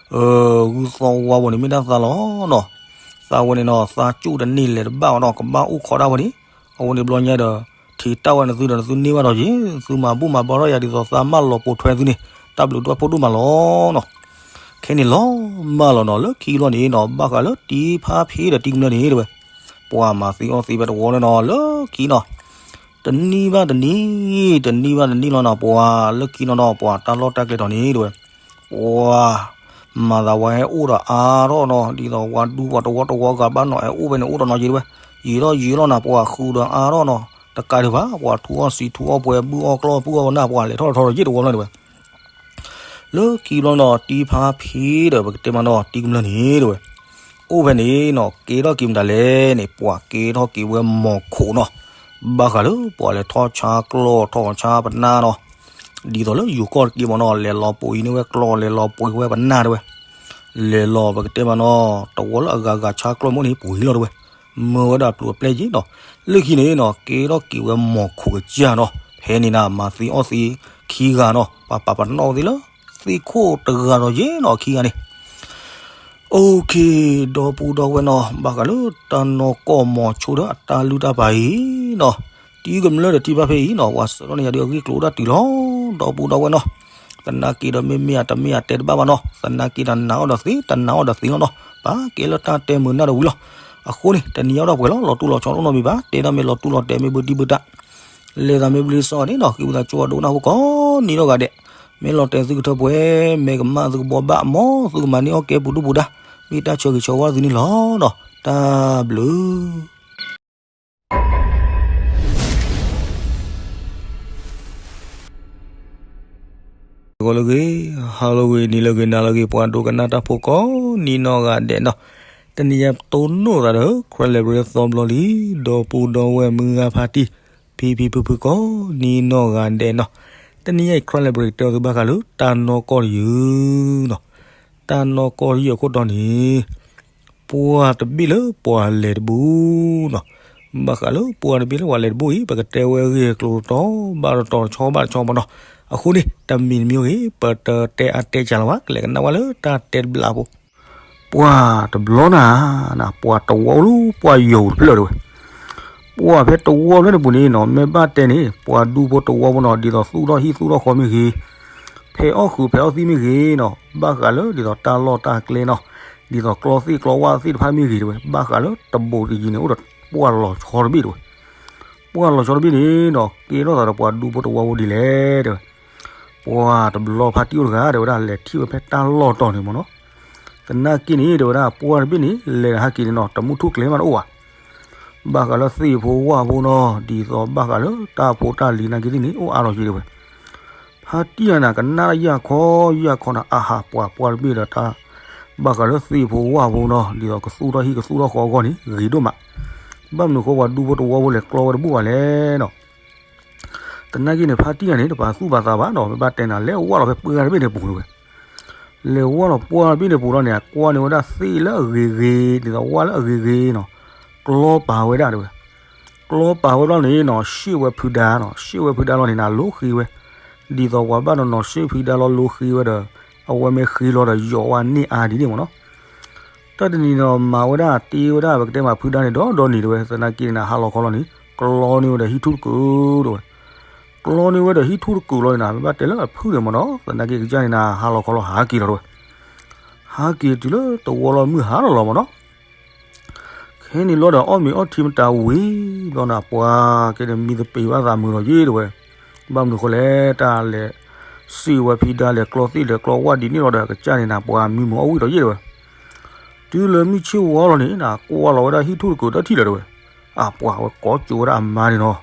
ဂုၢ်သီဝါဘိန့ၣ် မ့ၢ်ဒၣ်သးလီၤနီၤ, သးဝဲန့ၣ်နီၤ သးစူၣ်တန့ၢ်လဲၤတဘၣ်ဘၣ်နီၤ ကဘၣ်အိၣ်ခိးဒၣ်ဝဲန့ၣ်, အဝဲန့ၣ်ဘျီညါဒီး ထံးတၢ်ဝဲနသုဒီးနသုန့ၢ်ဘၣ်ဒီးယ့ၢ်, သုမၤဘူၣ်မၤဘါထီၣ်ယၤဒ်သိးသးမၢလီၤပိာ်ထွဲနသုန့ၣ်, တၢ်ဘျုးတၢ်ဖှိၣ်ဒိၣ်မးလီၤနီၤ, ခဲန့ၣ်လီၤမၢ်လီၤနီၤ လၢခံဘျီန့ၣ်နီၤ ဘၣ်ဃးလၢတံၤဖါဖ့ဒီးတံၤကမျၢၢ်န့ၣ်တဲဝဲ, ပှၤမၤသံအီၣ်သံဖဲတဝီလၢနီၤ လၢခံနီၤ တနံၣ်ဘၣ်တနံၣ်, တနံၣ်ဘၣ်တနံၣ်လီၤနီၤ ပှၤလၢခံနီၤနီၤ ပှၤတၢ်လီၢ်တၢ်ကျဲထီၣ်န့ၣ်တဲဝဲ, ပှၤ မၤသးဝဲဟဲအိၣ်ဒီးအါထီၣ်နီၤ ဒ်သိးဝၤဒူပှၤတဝီတဝီဂၤဘၣ်နီၤ ဟဲအိၣ်ဖဲန့ၣ်အိၣ်ဒီးနီၤက့တဲဝဲ, ယံာ်ထီၣ်ယံာ်လီၤနၤ ပှၤဃုာ်ဒီးအါထီၣ်နီၤ တကးဒံးဘၣ် ပှၤထူအီၣ်စံာ်ထူအီၣ်ပှဲၤ ဘုၣ်အီၣ်ကျီၢ် ဘုၣ်အီၣ်ဝနၢ် ပှၤလဲၤထီၣ်ထီၣ်ဒီးယ့ၢ်တဝီလီၤတဲဝဲ လၢခံဘျီနီၤ တံၤဖါဖ့ဒီး ပကတဲမးနီၤ တံၤကမျၢၢ်န့ၣ်တဲဝဲ, အိၣ်ဖဲန့ၣ်နီၤ ကဲထီၣ်က့ၤမတၤလဲၣ်န့ၣ် ပှၤကဲထီၣ်က့ၤဝဲမီၤခိးနီၤ, ဘၣ်ဃးလၢပှၤလဲၤထီၣ်ဆါကျီၢ်ထီၣ်ဆါပနၢ်နီၤ, ဒ်သိးလၢယိၤကီၢ်တက့ၢ်မ့ၢ်နီၤ, လဲၤလီၤပှ့ၤအံၤန့ၢ်ဝဲကျီၢ် လဲၤလီၤပှ့ၤဝဲပနၢ်တဲဝဲ, လဲၤလီၤပကတဲမ့ၢ်နီၤ, တဝီလၢအဂၤဂၤဆါကျီၢ်မ့ၢ်န့ၣ် ပှ့ၤလီၤတဲဝဲ, မၢဝဲဒၣ်ပျုၤအပျဲၢ်က့နီၤ, လၢခံန့ၣ်နီၤ ကဲထီၣ်က့ၤဝဲမီၤခိၣ်ကစၢ်နီၤ, ဖဲန့ၣ်နၤ မၤသ့အီၣ်သ့ခံဂၤနီၤ, ပှၤပာ်ပနီၣ်ဝဲသ့လၢ သ့ၣ်ခိၣ်တဂၤဒီးယဲနီၤ ခံဂၤန့ၣ် OK, ဒီပုၢ်ဒီဝဲၢ်နီၤ, ဘၣ်ဃးလၢတၢ်နီၢ်ကီၢ်မီၤဆိဒီးအတၢ်လုၢ်တၢ်ပာ်အံၤနီၤ, တံၤကမျၢၢ်ဒီးတံၤဘၣ်ဖဲအံၤနီၤ, ပှၤဆှၢထီၣ်န့ၢ်ယၤဒီးအဂ့ၢ်ကျိၤအိၣ်ဒၣ်တုၤလီၤ, ဒီပုၢ်ဒီဝဲၢ်နီၤ, သနာ်က့ဒီးမ့မ့ၢ်အတမ့ၢ်အတဲတဘၣ်ဘၣ်နီၤ, သနာ်က့ဒီးနာ်အီၤဒီးသ့ တနာ်အီၤဒီးသ့လီၤနီၤ, ပာ်ကဲလၢတၢ်တဲမုာ်နၢ်တဝံၤလီၤ. အဃိန့ၣ် တနံၤအံၤဒီးပှဲၤလီၤ, လီၤတူၢ်လီၤဆီတအိၣ်နီတမံၤဘၣ်, တဲဒၣ်မ့ၢ်လီၤတူၢ်လီၤတဲာ်မ့ၢ်ဘၢတံၢ်ဘၢတၢ် လဲၤသးမ့ၢ်ဘျ့စီအီၤန့ၣ်နီၤ, ဃ့ဝံသးစူၤအဒိကနၣ်ဖိကိးနံၤနီၢ်ဂၤဒဲး, မ့ၢ်လီၤတဲာ်သုကထၢပှဲၤ, မ့ၢ်ကမၣ်သုကဘှီဘၣ်, မ်သုကမၤန့ၢ်အီၣ်ကဲပူၤဒူၣ်ပူၤဒါ, မ့ၢ်တၢ်ဆၢဂ့ၤဆၢဝါသုန့ၣ်လီၤနီၤ, တၢ်ဘျုး ဂီၤလၢအဂ့ၤ, ဟါလၢအဂ့ၤ, နံၤလၢအဂ့ၤ, နၤလၢအဂ့ၤ, ပှၤဒိကနၣ်တၢ်ဖိကိးနံၤနီၢ်ဂၤဒဲးနီၤ, တနံၤအံၤပတိၢ်နီၣ်သးဒီး Karen Library သီဘျီလံ, ဒီပုၢ်ဒီဝဲၢ်မုၢ်ဂၤဖါတံၢ်, ဖံဖံဖုဖုကိးနံၤနီၢ်ဂၤဒဲးနီၤ, တနံၤအံၤ Karen Library ကတဲအီၤသုဘၣ်ဃးလၢတၢ်နီၢ်ကီၢ်တယုၢ်နီၤ, တၢ်နီၢ်ကီၢ်တယုၢ်အခိၣ်တီန့ၣ် ပှၤတဘ့ၣ်လၢပှၤလဲၤတဘူးနီၤ, ဘၣ်ဃးလၢပှၤတဘ့ၣ်လၢပှၤလဲၤတဘူးအံၤ ပကတဲဝဲအဂ့ၢ်အကျိၤတီဘၣ်တီတီ တဆီဘၣ်တဆီမ့ၢ်နီၤ, အဃိန့ၣ် တမံၤတမံၤဂ့ၤ ပတတဲအါတဲကၢ်လၢၤဘၣ်, ကလဲၤကနၣ်ဝဲလၢတၢ်တဲတဘျီဖိ, ပှၤတဘျီနၤ, ပှၤတဝီအိၣ်လၢပှၤယိၤတဖျၢၣ်တဲဝဲ, ပှၤဖဲတဝီဖျၢၣ်န့ၣ်ပူၤန့ၣ်နီၤ, မ့ၢ်ဘၣ်တဲန့ၣ် ပှၤဒူဖိတဝီဖိနီၤ, ဒ်သိးသူၣ်ထီၣ်ဟံၣ်သူၣ်ထီၣ်ဃီမ့ၢ်ဂ့ၤ, ဖဲအီၣ်ဃုာ်ဖဲအီၣ်သံၣ်မ့ၢ်ဂ့ၤနီၤ, ဘၣ်ဃးလၢဒ်သိးတၢ်လီၢ်တၢ်ကျဲနီၤ, ဒ်သိးကျီသ့ၣ်ကျီဝၣ်သ့ၣ်တဖၣ်မ့ၢ်ဂ့ၤတဲဝဲ, ဘၣ်ဃးလၢတဘိးတယံၤန့ၣ် အိၣ်ဒီးပှၢ်လီၤဆီတဘ့ၣ်တဲဝဲ, ပှၢ်လီၤဆီတဘ့ၣ်န့ၣ်နီၤ, ကဲထီၣ်သးဒီးပှၤဒူဖိတဝီဖိဒ်လဲၣ်တဲဝဲ, ပှၤတဘျီဖါတံၢ်အိၣ်တဂၤတဲဝဲဒၣ် လဲၤထံၣ်ဝဲဖဲတၢ်လီၢ်တီၤန့ၣ်မ့ၢ်နီၤ, သနာ်က့န့ၣ်တဲဝဲဒၣ် ပှၢ်တဘ့ၣ်န့ၣ် လဲၤဟးက့ၤန့ၣ်နီၤ, တမုၢ်ထူၣ်ကျဲမးတအိၣ်ဘၣ် ဘၣ်ဃးလၢသ့ၣ်ဖိဝၣ်ဖိနီၤ, ဒ်သိးဘၣ်ဃးလၢတၢ်ဖိတၢ်လံၤနာ်က့သ့ၣ်န့ၣ် အိၣ်အါထီၣ်က့ၤတဲဝဲ, ဖါတံၢ်အံၤန့ၣ် ကနၣ်ယၢ်ခီယၢ်ခီန့ၣ် အဟးပှၤပှၢ်တဘ့ၣ်ဒီးတၢ် ဘၣ်ဃးလၢသ့ၣ်ဖိဝၣ်ဖိနီၤ, ဒ်သိးကသူၣ်ထီၣ်ဟံၣ်ကသူၣ်ထီၣ်ဃီအဂီၢ်န့ၣ် ဂ့ၤဒိၣ်မး, ဘၣ်မနုၤဃိပှၤဒူဖိတဝီဖိလဲၤကျီဝဲတဘူၣ်ဘၣ်လဲၣ်နီၤ, သနာ်က့န့ၣ် ဖါတံၢ်အံၤန့ၣ် တပာ်သူၣ်ပာ်သးဘၣ်နီၤ, မ့ၢ်ဘၣ်တဲနၤ လဲၤဝၢ်လီၤဖဲပှၢ်တဘ့ၣ်န့ၣ်ပူၤတဲဝဲ လဲၤဝၢ်လီၤပှၢ်တဘ့ၣ်န့ၣ်ပူၤလီၤန့ၣ် ကွၢ်န့ၢ်ဝဲဒၣ်သ့ၣ်လၢအဂ့ၤဂ့ၤ, ဒ်သိးဝၣ်လၢအဂ့ၤဂ့ၤနီၤ, ကျီပာ်ဝဲဒၣ်တဲဝဲ, ကျီပာ်ဝဲဘျီန့ၣ်နီၤ ဆ့ၣ်ဝဲဖုဒါနီၤ, ဆ့ၣ်ဝဲဖုဒါလီၤန့ၣ်နၤ လိဃ့ဝဲ, ဒ်သိးပှၤဘၣ်နီၤနီၤဆ့ၣ်ဖုဒါလီၤလိဃ့ဝဲဒီး အဝဲမ့ၢ်ဃ့လီၤဒီးယိးဝဲန့ၢ်အါဒ်န့ၣ်မ့ၢ်နီၤ, တၢ်တနံၤနီၤမၤဝဲဒၣ်တ့ဝဲဒၣ် ပကတဲမးဖုဒါန့ၣ် ဒီးဒီနံၤတဲဝဲ, သနာ်က့န့ၣ်နၤ ဟါလီၤခီလီၤန့ၣ် ကျီန့ၢ်ဝဲဒီးဟံၣ်ထူၣ်တကုာ်တဲဝဲ ကျီန့ၢ်ဝဲဒီးဟံၣ်ထူၣ်တကုာ်လီၤန့ၣ်နၤ မ့ၢ်ဘၣ်တဲလၢအဖုၣ်န့ၣ်မ့ၢ်နီၤ, သနာ်က့ကစၢ်န့ၣ်နၤ ဟါလီၤခီလီၤဟးက့ၤလီၤတဲဝဲ, ဟးက့ၤတုၤလၢတဝီလီၤမုၢ်ဟါလီၤလီၤမ့ၢ်နီၤ, ခဲန့ၣ်လီၤဒီးအီၣ်မ့ၤအီထံမတၤဝံၤဘျီန့ၣ် ပှၤကဲန့ၣ်မံသပ့ၤဘၣ်သးမုာ်လီၤယ့ၣ်တဲဝဲ, ဘၣ်မနုၤဃိလဲၣ် တၢ်လဲၤ စ့ၣ်ဝဲဖံဒါလဲၤကျီသ့ၣ်လဲၤကျီဝၣ်ဒ်န့ၣ်လီၤဒီး ကစၢ်န့ၣ်နၤ ပှၤမံမုာ်အီၣ်ဝံၣ်လီၤယ့ၣ်တဲဝဲ တုၤလၢမုၢ်ဆ့ၣ်ဝါလီၤန့ၣ်နၤ ကွၢ်လီၤဝဲဒၣ်ဟံၣ်ထူၣ်တကုာ်တထံၣ်လၢၤတဲဝဲ, အပှၤဝဲကိးကၠိဝဲဒၣ်အမါန့ၣ်နီၤ,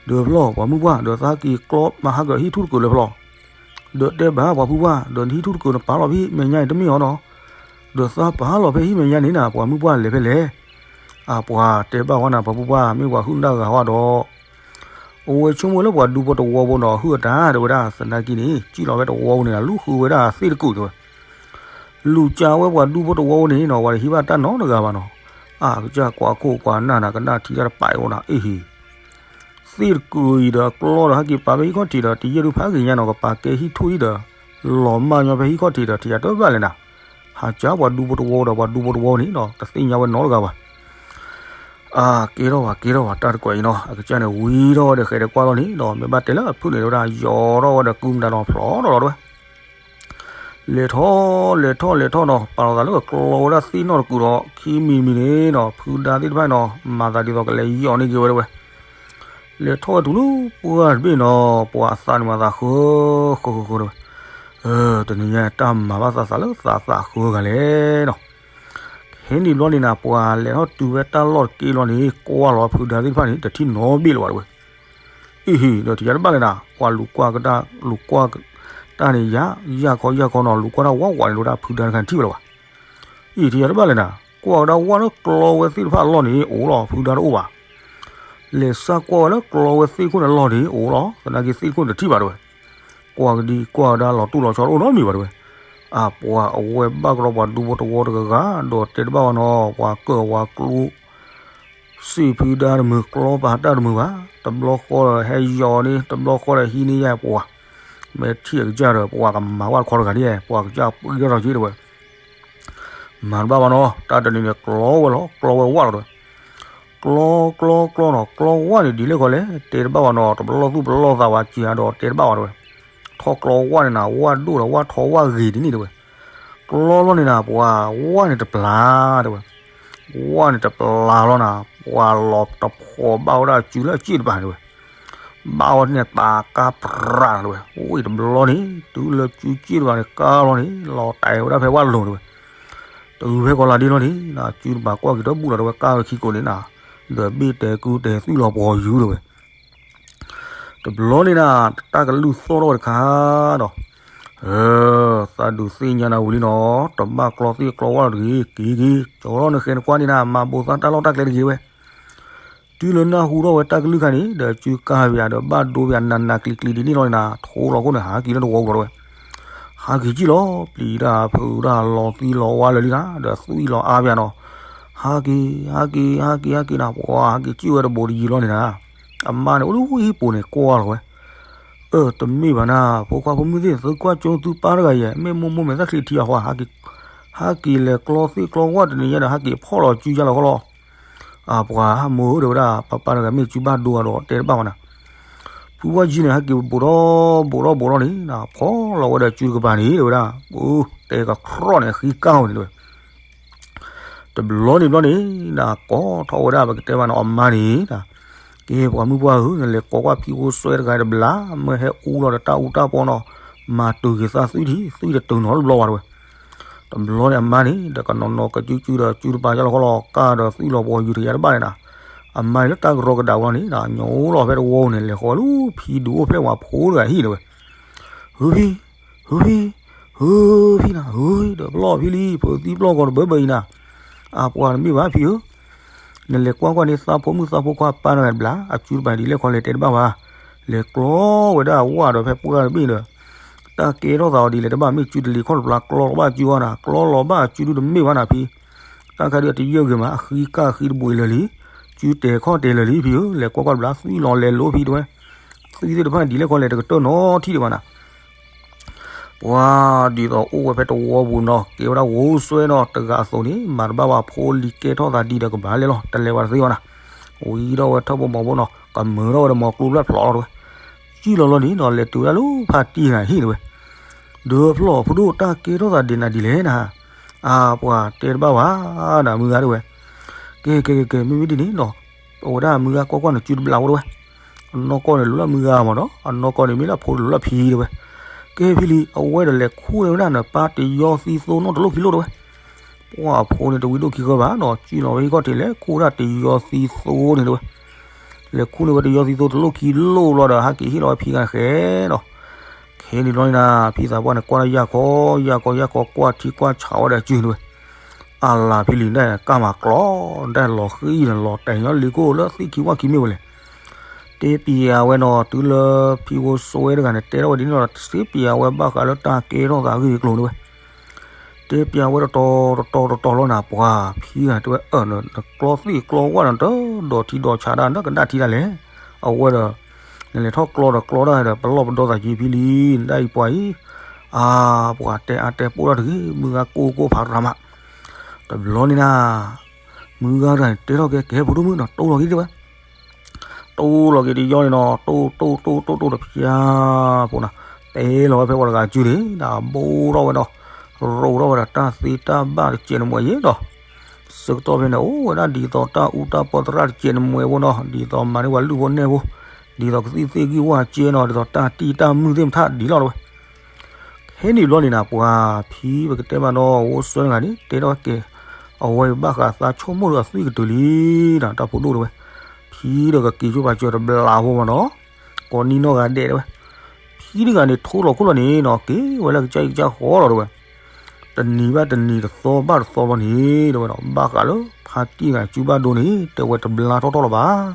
ဒီးဖျီၣ်ပှၤမုၢ်ပှၢ် ဒီးသးက့ၤကျီမၤဟးက့ၤဟံၣ်ထူၣ်တကုာ်လၢဖျီၣ်, ဒီးတဲဘၣ်ပှၤဖုပှၢ် ဒီးနဟံၣ်ထူၣ်တကုာ်နပာ်လီၤဖဲဟံၣ်မဲာ်ညါန့ၣ်တမ့ၢ်အီၤနီၤ, ဒီးသးပာ်လီၤဖဲဟံၣ်မဲာ်ညါန့ၣ်နၤ ပှၤမုၢ်ပှၢ်လဲၤဖဲလဲၣ်, အပှၤတဲဘၣ်ဝဲနၤ ပှၤဖုပှၢ် မ့ၢ်ပှၤဟုၣ်နၢ်ဂၤဝဲဒီး အဝဲဆိကမိၣ်လၢပှၤဒူဖိတဝီဖိနီၤ ဟုၣ်အတၢ်တဲဝဲဒၣ် သနာ်က့န့ၣ် စံၣ်လီၤဝဲတဝီဖိန့ၣ် လူၤဃုဝဲဒၣ်သ့ၣ်တကုာ်တဲဝဲ, လူၤကၢဝဲပှၤဒူဖိတဝီဖိန့ၣ်နီၤ ပှၤတဟံးဘၣ်တၢ်နီတဂၤဘၣ်နီၤ, အကစၢ်ကွၢ်ခိၣ်ကွၢ်နၢ်နၤ ကနၣ်ထံတၢ်တပာ်အံၤဝဲနၤ အ့ဟ့ၣ် သ့ၣ်တကုာ်အံၤဒီးကျီဒီးဟဲက့ၤပာ်ဖဲဟံၣ်ခီၣ်ထံးဒီး တယဲၢ်ဒုဖးဂ့ၤညါနီၤ ကပာ်ကဲဟံၣ်ထူၣ်အံၤဒီး လီၤမၢ်ညီဖဲဟံၣ်ခီၣ်ထံးဒီး ထံၣ်ယၤတဘၣ်လဲၣ်နၤ, ဟးကၢပှၤဒူဖိတဝီဒီးပှၤဒူဖိတဝီန့ၣ်နီၤ တသ့ၣ်ညါဝဲနီတဂၤဘၣ် အကဲထီၣ်ဘၣ် ကဲထီၣ်ဘၣ် တၢ်တကွဲးအံၤနီၤ အကစၢ်န့ၣ် ဝံထီၣ်ဝဲဒီးဃဲၤဒီးကွၢ်လီၤန့ၣ်ဒီး မ့ၢ်ဘၣ်တဲလၢအဖုၣ်န့ၣ်ဝဲဒၣ် ယီၤထီၣ်ဝဲဒီးကူမတၤနီၤဖျိးထီၣ်လီၤတဲဝဲ, လဲၤထီၣ်လဲၤထီၣ်လဲၤထီၣ်နီၤ ပာ်လီၤသးလၢကျီဝဲဒၣ်သ့ၣ်နီၣ်တကုာ်ဒီး ခံမံၤမံၤန့ၣ်နီၤ ဖုဒါသ့ၣ်တဖၣ်နီၤ မၤသးဒ်သိးကလဲၤယီၤန့ၢ်က့ၤဝဲတဲဝဲ လဲၤထီၣ်ဝဲတုၤလၢပှၢ်တဘ့ၣ်နီၤ ပှၤအသးန့ၣ်မၤသးဃၢ ဃၢဃၢဃၢတဲဝဲ, တနံၤညါတၢ်မၤဘၣ်သးသးလၢသးသးဃၢဂၤလဲၣ်နီၤ ခဲန့ၣ်ဘျီန့ၣ်နၤ ပှၤလဲၤထီၣ်တုၤဝဲတၢ်လီၢ်တက့ၢ်လီၤန့ၣ် ကွၢ်လီၤဖုဒါသ့ၣ်တဖၣ်န့ၣ် တထံၣ်နီတဘ့ၣ်လၢၤဘၣ်တဲဝဲ, အ့ဟ့ၣ် ဒီးထံၣ်ယၤတဘၣ်လဲၣ်နၤ ပှၤလူၤကွၢ်ကဒါ လူၤကွၢ်တၢ်န့ၣ် ယၤ ယၢ်ခီယၢ်ခီနီၤ လူၤကွၢ်တၢ်ဝးဝးန့ၣ် လၢတၢ်ဖုဒါတခါန့ၣ်ထံၣ်ဝဲလၢၤဘၣ် အ့ၣ် ထံၣ်ယၤတဘၣ်လဲၣ်နၤ ကွၢ်ကဒါဝးလၢကျီဝဲသ့ၣ်တဖၣ်အလီၢ်န့ၣ် အိၣ်လီၤ ဖုဒါတအိၣ်ဘၣ် လဲၤစၢ်ကွၢ်ဝဲလၢကျီဝဲသ့ၣ်ခိၣ်န့ၣ်လီၢ်န့ၣ် အိၣ်လီၤ, သနာ်က့သ့ၣ်ခိၣ်န့ၣ်တထံၣ်ဘၣ်တဲဝဲ. ကွၢ်ကဒံကွၢ်ကဒါလီၤတူၢ်လီၤဆီတအိၣ်နီတမံၤဘၣ်တဲဝဲ. အပှၤအဝဲဘၣ်ကဒီးပှၤဒူဖိတဝီတဂၤဂၤ ဒီးတဲတဘၣ်ဘၣ်နီၤ, ပှၤကၢၢ်ဝၤကျိ စံာ်ဖုဒါတမုာ် ကျီပာ်တၢ်တမုာ်ဘၣ်, တဘျီဃီဒီးဟဲယီၤန့ၣ် တဘျီဃီဒီးဟံးန့ၢ်ယါပှၤ, မ့ၢ်ထံၣ်အကစၢ်ဒီး ပှၤကမၤဝဲတခီတဂၤဒ် ပှၤကစၢ်ပှ့ၤထီၣ်ထီက့တဲဝဲ. မၤတဘၣ်ဘၣ်နီၤ, တၢ်တနံၤန့ၣ်ကျီဝဲလီၤ ကျီဝဲဝးလီၤတဲဝဲ. ကျီ ကျီ ကျီနီၤ, ကျီဝးန့ၣ်ဒ်လဲၣ်ခီလဲၣ် တဲတဘၣ်ဘၣ်နီၤ, တပလီၢ်သူၣ်ပလီၢ်သးဝဲက့ၤဒီးတဲတဘၣ်ဘၣ်တဲဝဲ. ထီၣ်ကျီဝးန့ၣ်နၤ ဝးဒိၣ်ဒီးဝးထီဝးဂ့ၤဒ်န့ၣ်တဲဝဲ. ကျီလီၤန့ၣ်နၤ ပှၤဝးန့ၣ်တပျၢ်တဲဝဲ. ဝးန့ၣ်တပျၢ်လီၤနၤ ပှၤလီၤတဖိးဘၣ်ဝဲဒၣ်စုလၢအစ့ၣ်တပၤတဲဝဲ. ဘၣ်ဝဲန့ၣ်တၢ်ကါပြးတဲဝဲ. အိၣ်အံၤတဘျီန့ၣ် တုၤလၢစုစ့ၣ်တပၤန့ၣ် ကါလီၤန့ၣ် လီၤတဲာ်ဝဲဒၣ်ဖဲဝၣ်လိၤတဲဝဲ. တဂုၤဖဲကီးလၢဒ်လီၤန့ၣ် စုတပၤကွၢ်က့ၤတဘူၣ်လီၤတဲဝဲ ကါဝဲခံကိးန့ၣ်နၤ, ဒီးဘ့ၣ်တဲာ်ကူတဲာ်သွံၣ်လီၤပှီၤယူၤတဲဝဲ. တဘျီန့ၣ်နၤ တၢ်ကလုၢ်သီၣ်ထီၣ်ဝဲတခါဒီး သးဒုးသ့ၣ်ညါနၤဝံၤလံနီၤ, တဘၣ်ကျီသ့ၣ်ကျီဝးလီၤတဂ့ၤ က့ၤက့ၤ ကၠီထီၣ်နဃဲနကွၢ်န့ၣ်နၤ မၤဘိးသါတၢ်လီၢ်တၢ်ကျဲတဂ့ၤဝဲ. တုၤလၢနၢ်ဟူထီၣ်ဝဲတၢ်ကလုၢ်ခါန့ၣ် ဒီးစုကါပယၤဒီးဘၣ်ဒိပယၤနးနးကျံၤကျံၤဒ်န့ၣ်လီၤန့ၣ်နၤ ထိလီၤခိၣ်န့ၣ် ဟးက့ၤလၢတဝီပူၤလီၤတဲဝဲ. ဟးက့ၤကံၣ်လီၤ ပျံၤတၢ်ဖုးတၢ်လီၤသံလီၤဝါလၢာ်လံနၤ ဒီးသွံၣ်လီၤအါပယၤနီၤ. ဟးက့ၤ ဟးက့ၤ ဟးက့ၤ ဟးက့ၤနၤ ပှၤဟးက့ၤကံၣ်ဝဲတဘိးတယံၤလီၤန့ၣ်နၤ. အမါန့ၣ်အိၣ်လၢဟံၣ်ပူၤန့ၣ်ကွၢ်လီၤဝဲ. အၢ တမ့ၢ်ဘၣ်နၤ ဖိခွါဖိမုၣ်သ့ၣ် သုကွၢ်ကၠိသုပၢ်တဂၤယဲၢ် မ့ၢ်မိၢ်မိၢ်မဲာ်သၣ်ချံထံအဃီ ဟးက့ၤလဲၤကျီသ့ၣ်ကျီဝးတနံၤညါဒီး ဟးက့ၤဖီၣ်လီၤစုယါလီၤဃီလီၤ. အပှၤဟးမိၢ်ဧၢ တဲဝဲဒၣ် ပၢ်ပၢ်တဂၤမ့ၢ်စုဘၣ်ဒိအဒီးတဲတဘၣ်ဘၣ်နၤ. ဖုဝါယံၤန့ၣ် ဟဲက့ၤဘူးထီၣ်ဘူးထီၣ်ဘူးထီၣ်န့ၣ် ဖီၣ်လီၤဝဲဒီးစုတကပၤန့ၣ် တဲဝဲဒၣ် ပတဲကခြီၣ်န့ၣ် ဃံကၢ်ဝဲန့ၣ်တဲဝဲ. တဘျီန့ၣ်ဘျီန့ၣ် ကိးထီၣ်ဝဲဒၣ် ပကတဲဘၣ်န့ၣ် အမါန့ၣ် ကဲ ပှၤမုၣ်ပှၢ်ဧၢ နလဲၤကိးကွၢ်ဖံဖိစွဲတဂၤတဘျီ မ့ၢ်ဟဲအူလီၤဒီးတၢ်အူတၢ်ပီနီၤ မၤတုၤက့ၤသးသွံၣ်ထံ သွံၣ်တတုၤနီတဘျီဘၣ်တဲဝဲ. တဘျီန့ၣ်အမါန့ၣ် ဒီးကနီၤနီၤကစုစုဒီးစုတပၤယါလီၤဃီလီၤ ကါဒီးသွံၣ်လီၤပှီၤယူၤတယါတဘၣ်န့ၣ်နၤ. အမါန့ၣ်လၢတၢ်ကရီကဒးဝဲလီၤန့ၣ် ညိလီၤဖဲတဝီန့ၣ် လဲၤဃီၤလၢဖံဒုးအိၣ်ဖျဲၣ်ဝဲဖိတဂၤဟံၣ်တဲဝဲ. ဟုဖံ ဟုဖံ ဟုဖံနၤ ဟုဒီးပလီၢ်ဖံလံ ဖုးသံပလီၢ်ကီးတဘၢဘၢအံၤနၤ. အပှၤတမ့ၢ်ဘၣ်ဖံဧၢ နလဲၤကွၢ်ကွၢ်န့ၣ်သးဖိမုၣ်သးဖိခွါပၢ်တဂၤတဘျီ အစုတပၤဒ်လဲၣ်ခီလဲၣ်တဲတဘၣ်ဘၣ်. လဲၤကျီဝဲဒၣ်ဝးဒီးဖဲပှၢ်တဘ့ၣ်ဒီး တၢ်ကဲထီၣ်သးအီၤဒ်လဲၣ်တဘၣ် မ့ၢ်စုတလံၤခီၣ်တပျၢ် ကျီလီၤဘၣ်စုအီၤနၤ ကျီလီၤဘၣ်စုဒုတမ့ၢ်ဘၣ်နၤဖံ. တၢ်ခါဒုးအတယၢၢ်ဂ့ၤမး အဃံကၢ်ဃံတဘိးလၢာ်လံ စုတဲာ်ခီၣ်တဲာ်လၢာ်လံဖံဧၢ လဲၤကွၢ်ကွၢ်တဘျီ သွံၣ်လီၤလဲၤလိၤဖံတဲဝဲ. သွံၣ်သ့ၣ်တဖၣ်ဒ်လဲၣ်ခီလဲၣ်တကတၢၢ်နီထံၣ်ဒံးဘၣ်နၤ. ပှၤဒ်သိးအိၣ်ဝဲဖဲတဝီပူၤနီၤ ကဲဝဲဒၣ်ဝိစွဲနီၤ တဂၤအသိးန့ၣ် မၤတဘၣ်ဝဲဖိလံၤကဲထီၣ်သးဒ်ဒီးကဘၣ်လဲၤလီၤ တလဲၤဝဲတသ့ဘၣ်နၤ. ဝံၤဒီးဝဲထၢၣ်ဘိမီၤဘိနီၤ ကမၢထီၣ်ဝဲဒီးမီၤကျိဖျၢၣ်ဖျိးလီၤတဲဝဲ. ကံၣ်လီၤလီၤန့ၣ်နီၤ လဲၤတုၤဝဲဒၣ်လၢဖါတံၢ်ဂၤဟံၣ်တဲဝဲ. ဒီးဖျီၣ်ဖိဒိၣ်တၢ်ကဲထီၣ်သးဒ်နၤဒ်လဲၣ်နၤ. အပှၤတဲတဘၣ်ဝဲနၤ မုၢ်ဂၤတဲဝဲ. ကဲကဲကဲကဲ မ့မ့ၢ်ဒ်န့ၣ်နီၤ အဝဲဒၣ်မုၢ်ဂၤကွၢ်ကွၢ်န့ၣ် စုတဘျီဝဲတဲဝဲ. အနီၢ်ကီၢ်န့ၣ်လိၤလၢမုၢ်ဂၤမးဒီး အနီၢ်ကီၢ်န့ၣ်မ့ၢ်လၢဖိတလိၤလၢဖံတဲဝဲ. ကဲဖံလံ အဝဲဒီးလဲၤခူၣ်န့ၢ်ဝဲဒၣ်နပၢ်တယီသံသိနီတလိၣ်ခံလိၣ်တဲဝဲ. ပှၤအဖိန့ၣ်တဝံဒိၣ်ခံဃၢဘၣ်နီၤ ကံၣ်လီၤဝဲဟံၣ်ခီၣ်ထံးလဲၤခူၣ်ဝဲဒၣ်တယီသံသိန့ၣ်တဲဝဲ. လဲၤခူၣ်န့ၢ်ဝဲတယီသံသိတလိၣ်ခံလိၣ်ဘျီဒီး ဟးက့ၤဟ့ၣ်လီၤဝဲဖံဂၤဃဲဒီး ခဲန့ၣ်ဘျီန့ၣ်နၤ ဖံသးပှၢ်န့ၣ် ကွၢ်တၢ်ယၢ်ခီ ယၢ်ခီ ယၢ်ခီ ကွၢ်ထံကွၢ်ဆးဝဲဒီးစုတဲဝဲ. အလၤဖံလံၤဒၣ်ကၢ်မၤကျီ ဒၣ်လီၤဃံၣ်န့ၣ် လီၤတဲာ်ညီလံၤကိၣ်လၢသ့ၣ်ခံဝၣ်ခံမ့ၢ်ဝဲလဲၣ်. တဲပျးဝဲနီၤ တုၤလၢဖံဖိစွဲတဂၤန့ၣ် တဲထီၣ်ဝဲဒ်န့ၣ်ဒီး စံးပျးဝဲဘၣ်ဃးလၢတၢ်ကဲထီၣ်သးအဂ့ၢ်အကျိၤန့ၣ်ဝဲ. တဲပျးဝဲတတီၤတတီၤတတီၤလီၤနၤ ပှၤဖံဂၤတဲဝဲ အၢၣ် နကျီသ့ၣ်ကျီဝၣ်နတဒီးထံဒီးဆးဒၣ် နကဒၣ်ထံဒၣ်လဲၣ်. အဝဲဒီး နလဲၤထီၣ်ကျီဒီးကျီဒၣ်ဒီး ပလီၢ်ပဒီသးက့ဖံလံၤ နဒၣ်အံၤပှၤအံၤ. အါ ပှၤတဲအါတဲပိၢ်တၢ်တဂ့ၤ မုၢ်ဂၤကိၢ်ကိၢ်ဖးရၤမး. တဘျီန့ၣ်နၤ မုၢ်ဂၤတဂၤန့ၣ် တဲထီၣ်က့ၤ ကဲဖိဒိၣ်မုၣ်နီၤ တိၢ်လီၤက့ၤတဲဝဲ. တိၢ်လီၤက့ၤတယီန့ၣ်နီၤ တိၢ်တိၢ်တိၢ်တိၢ်တိၢ်တဖျါဖိနီၤ တဲလီၤဝဲဖဲပှၤတဂၤစုန့ၣ် ဒၣ်ဘိထီၣ်ဝဲဒီး ရိးထီၣ်ဝဲဒီးတၢ်သ့တၢ်ဘၣ်တကဲးနမှဲးယဲဒီး ဆၢကတီၢ်ဖဲန့ၣ် အိၣ်ဝဲဒၣ်ဒ်သိးတၢ်အူတၢ်ပီသရၣ်တကဲးနမှဲးဖိနီၤ ဒ်သိးမၤန့ၢ်ပှၤလုၢ်ဖိနဲၣ်ဖိ ဒ်သိးကသံၣ်သ့ၣ်ဂံၢ်ဝၢ်ကဲနီၤ ဒ်သိးတၢ်တံၢ်တၢ်မုၢ်သ့ၣ်မထးဒ်လီၤတဲဝဲ. ခဲန့ၣ်ဘျီန့ၣ်နၤ ပှၤဖံပကတဲဘၣ်နီၤ ဝိစွဲတဂၤန့ၣ် တဲထီၣ်က့ၤ အဝဲဘၣ်ဃးသးဆိကမိၣ်ဒီးအသွံၣ်ကတုၤလံနီၤ တၢ်ဖိဒိၣ်တဲဝဲ. ဖံဒီးကက့ၤဆိပာ်စၢၤတဘျးဖိမးနီၤ ကိးနံၣ်နီၢ်ဂၤဒဲးတဲဝဲ. ဖံတဂၤန့ၣ် ထိလီၤခိၣ်လီၤန့ၣ်နီၤ က့ၤဝဲလၢကစၢ်အံၤကစၢ်ဃီလီၤတဲဝဲ. တနံၤဘၣ်တနံၤ တသီဘၣ်တသီလီၤန့ၣ် တဲဝဲဒီး ဘၣ်ဃးလၢဖါတံၢ်ဂၤစုဘၣ်ဒိန့ၣ် တဲဝဲတဘျါထီၣ်ထီၣ်လၢၤဘၣ်.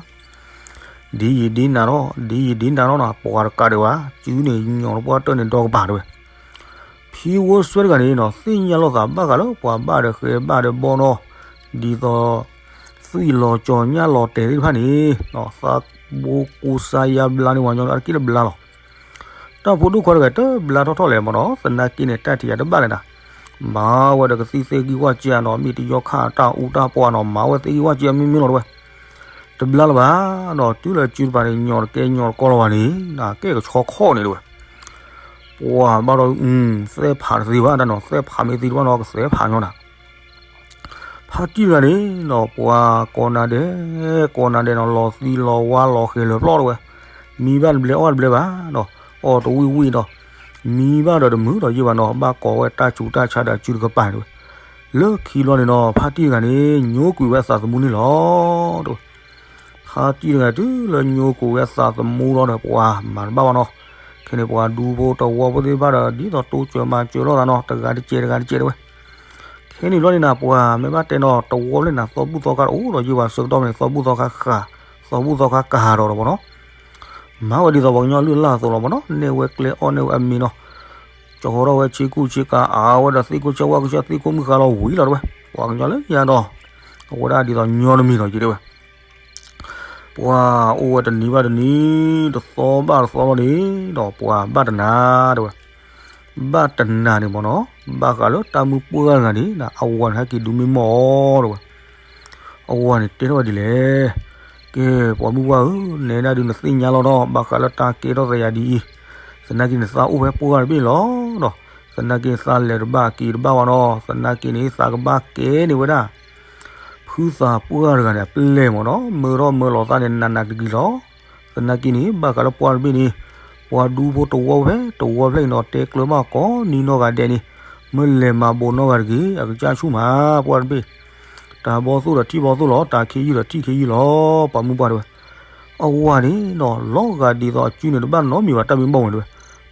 ဒ်ယံာ်ဒ်နၤထီၣ် ဒ်ယံာ်ဒ်နၤထီၣ်နီၤ ပှၤတကးဒံးဘၣ် စုန့ၣ်ညီၣ်လီၤပှၢ်တၢၢ်န့ၣ်ဒီကပၤတဲဝဲ. ဖံဝဲစွဲတဂၤန့ၣ်နီၤ သ့ၣ်ညါလိာ်သးဘၣ်ဃးလၢပှၤဘၣ်ဒီးဃဲဘၣ်ဒီးဘီနီၤ, ဒ်သိး သွံၣ်လီၤကၠီၤညၣ်လီၤတဲာ်သ့ၣ်တဖၣ်န့ၣ်နီၤ သးဘိကူစါယါဘျါန့ၢ်ဝဲညီလၢအတက့ၢ်တဘျါလီၤ. တၢ်ဖိဒိၣ်ခွါတဂၤတဘျါထီၣ်ထီၣ်လဲၣ်မ့ၢ်နီၤ သနာ်က့န့ၣ် တၢ်ထံၣ်ယၤတဘၣ်လဲၣ်နီၤ, မၤဝဲဒီးကသံၣ်သ့ၣ်ဂံၢ်ဝၣ်စ့နီၤ မ့ၢ်တယီခၣ်တၢ်အူတၢ်ပှၢ်နီၤ မၤဝဲသ့ၣ်ဂံၢ်ဝၣ်စ့မ့ၢ်မ့ၢ်လီၤတဲဝဲ. တဘျါလၢၤဘၣ်နီၤ တုၤလၢစုတပၤန့ၣ် ညီၣ်တကဲညီၣ်တကီလီၤဘၣ်န့ၣ် ကဲကဆီခီၣ်န့ၣ်တဲဝဲ. ပှၤဘၣ်ဒီး သဲဖးတသ့ဘၣ်တၢ်နီၤ သဲဖးမ့ၢ်သ့တဘၣ်နီၤ ကသဲဖးညီနၤ ဖါတံၢ်တဂၤန့ၣ်နီၤ ပှၤကိးနၤဒဲး ကိးနၤဒဲးနီၤ လီၤသံလီၤဝါလီၤဃဲၤလၢာ်ပျီတဲဝဲ, မံဘၣ်တဘျဲအီၣ်တဘျဲဘၣ်နီၤ, အီၣ်တဝံၣ်ဝံၣ်ဒီး မံဘၣ်ဒီးတမုာ်ဒီးယံာ်ဘၣ်နီၤ ဘၣ်ကိးဝဲတၢ်ဆူးတၢ်ဆါဒီးအစုတကပၤတဲဝဲ. လၢခံဘျီန့ၣ်နီၤ ဖါတံၢ်တဂၤန့ၣ် ညိကွံာ်ဝဲအသးသမူန့ၣ်လီၤတဲဝဲ. ဖါတံၢ်တဂၤတုၤလၢညိကွံာ်ဝဲအသးသမူလီၤဒီး ပှၤမၤတဘၣ်ဘၣ်နီၤ, ခဲန့ၣ်ပှၤဒူဖိတဝီဖိသ့ၣ်တဖၣ်ဒီး ဒ်သိးတိစၢၤမၤစၢၤလိာ်သးနီၤ တဂၤတစဲးတဂၤတစဲးတဲဝဲ. ခဲန့ၣ်ဘျီန့ၣ်နၤ ပှၤမ့ၢ်ဘၣ်တဲနီၤ တဝီဖျၢၣ်န့ၣ် သီဘူၣ်သီခါတအိၣ်ဒီးယံာ်ဘၣ်ဆၢကတီၢ်န့ၣ် သီဘူၣ်သီခါဃၢ် သီဘူၣ်သီခါကဟးထီၣ်ဒီးဘၣ်နီၤ, မၤဝဲဒ်သိးပှၤကညီလုၢ်လၢ်အသိးလီၤမ့ၢ်နီၤ နဲၣ်ဝဲကျဲအီၣ်နဲၣ်ဝဲအမ့ၤနီၤ, ကၠီထီၣ်ဝဲဆ့ကူၣ်ဆ့ကၤ အါဝဲဒီးသ့ၣ်ခိၣ်ဆၢဝၣ်ကဆၢသ့ၣ်ခိၣ်မုၢ်ဃါလီၤဝံၤလီၤတဲဝဲ, ပှၤကညီလၢညါဒီး အဝဲဒၣ်ဒ်သိးညီတမံၤလီၤယံာ်တဲဝဲ. ပှၤအိၣ်ဝဲတနံၤဘၣ်တနံၤ တသီဘၣ်တသီလီၤန့ၣ်ဒီး ပှၤဘၣ်တနၤတဲဝဲ, ဘၣ်တနၤန့ၣ်မ့ၢ်နီၤ ဘၣ်ဃးလၢတၢ်မုၢ်ပှၢ်တဂၤန့ၣ် အဝၤန့ၣ်ဟဲက့ၤဒုးမ့ၢ်မီၢ်အီၤတဲဝဲ. အဝၤန့ၣ်တဲထီၣ်ဝဲဒ်လဲၣ်, ကဲ ပှၤမုၢ်ပှၢ်ဧၢ, နဲဒၣ်ဒုးနသ့ၣ်ညါလီၤဒီး ဘၣ်ဃးလၢတၢ်ကဲထီၣ်သးယၤဒ်အံၤ, သနာ်က့န့ၣ်သးအိၣ်ဖဲပှၢ်တဘ့ၣ်လီၤဒီး, သနာ်က့န့ၣ်သးလဲၤတဘၣ်က့ၤတဘၣ်ဘၣ်နီၤ, သနာ်က့န့ၣ်သးကဘၣ်ကဲန့ၢ်ဝဲဒၣ် ဖုသးပှၢ်တဂၤန့ၣ် အပျဲၢ်မ့ၢ်နီၤ, မၢထီၣ်မၢလီၤသးန့ၣ် နးနးကလံၤလီၤ. သနာ်က့န့ၣ် ဘၣ်ဃးလၢပှၢ်တဘ့ၣ်န့ၣ် ပှၤဒူဖိတဝီဖဲတဝီဖျၢၣ်အံၤနီၤ တဲကျၢၤဘၣ်ကိးနံၤနီၢ်ဂၤဒဲးန့ၣ်, မ့ၢ်လဲၤမၤဘိးနီၢ်ဂၤတဂ့ၤ, အကစၢ်ဆူၣ်မး ပှၢ်တဘ့ၣ်, တၢ်ဘီသိၣ်ဒီးထံၣ်ဘီသိၣ်လီၤ, တၢ်ခ့ယုၢ်ဒီးထံၣ်ခ့ယုၢ်လီၤ, ပှၤမုၢ်ပှၢ်တဲဝဲ. အဝၤန့ၣ်နီၤ လီၤဂာ်ဒ်သိးအစုန့ၣ် တဘၣ်နီတမံၤဘၣ် တၢ်မ့ၢ်ဘီၣ်ဝဲတဲဝဲ,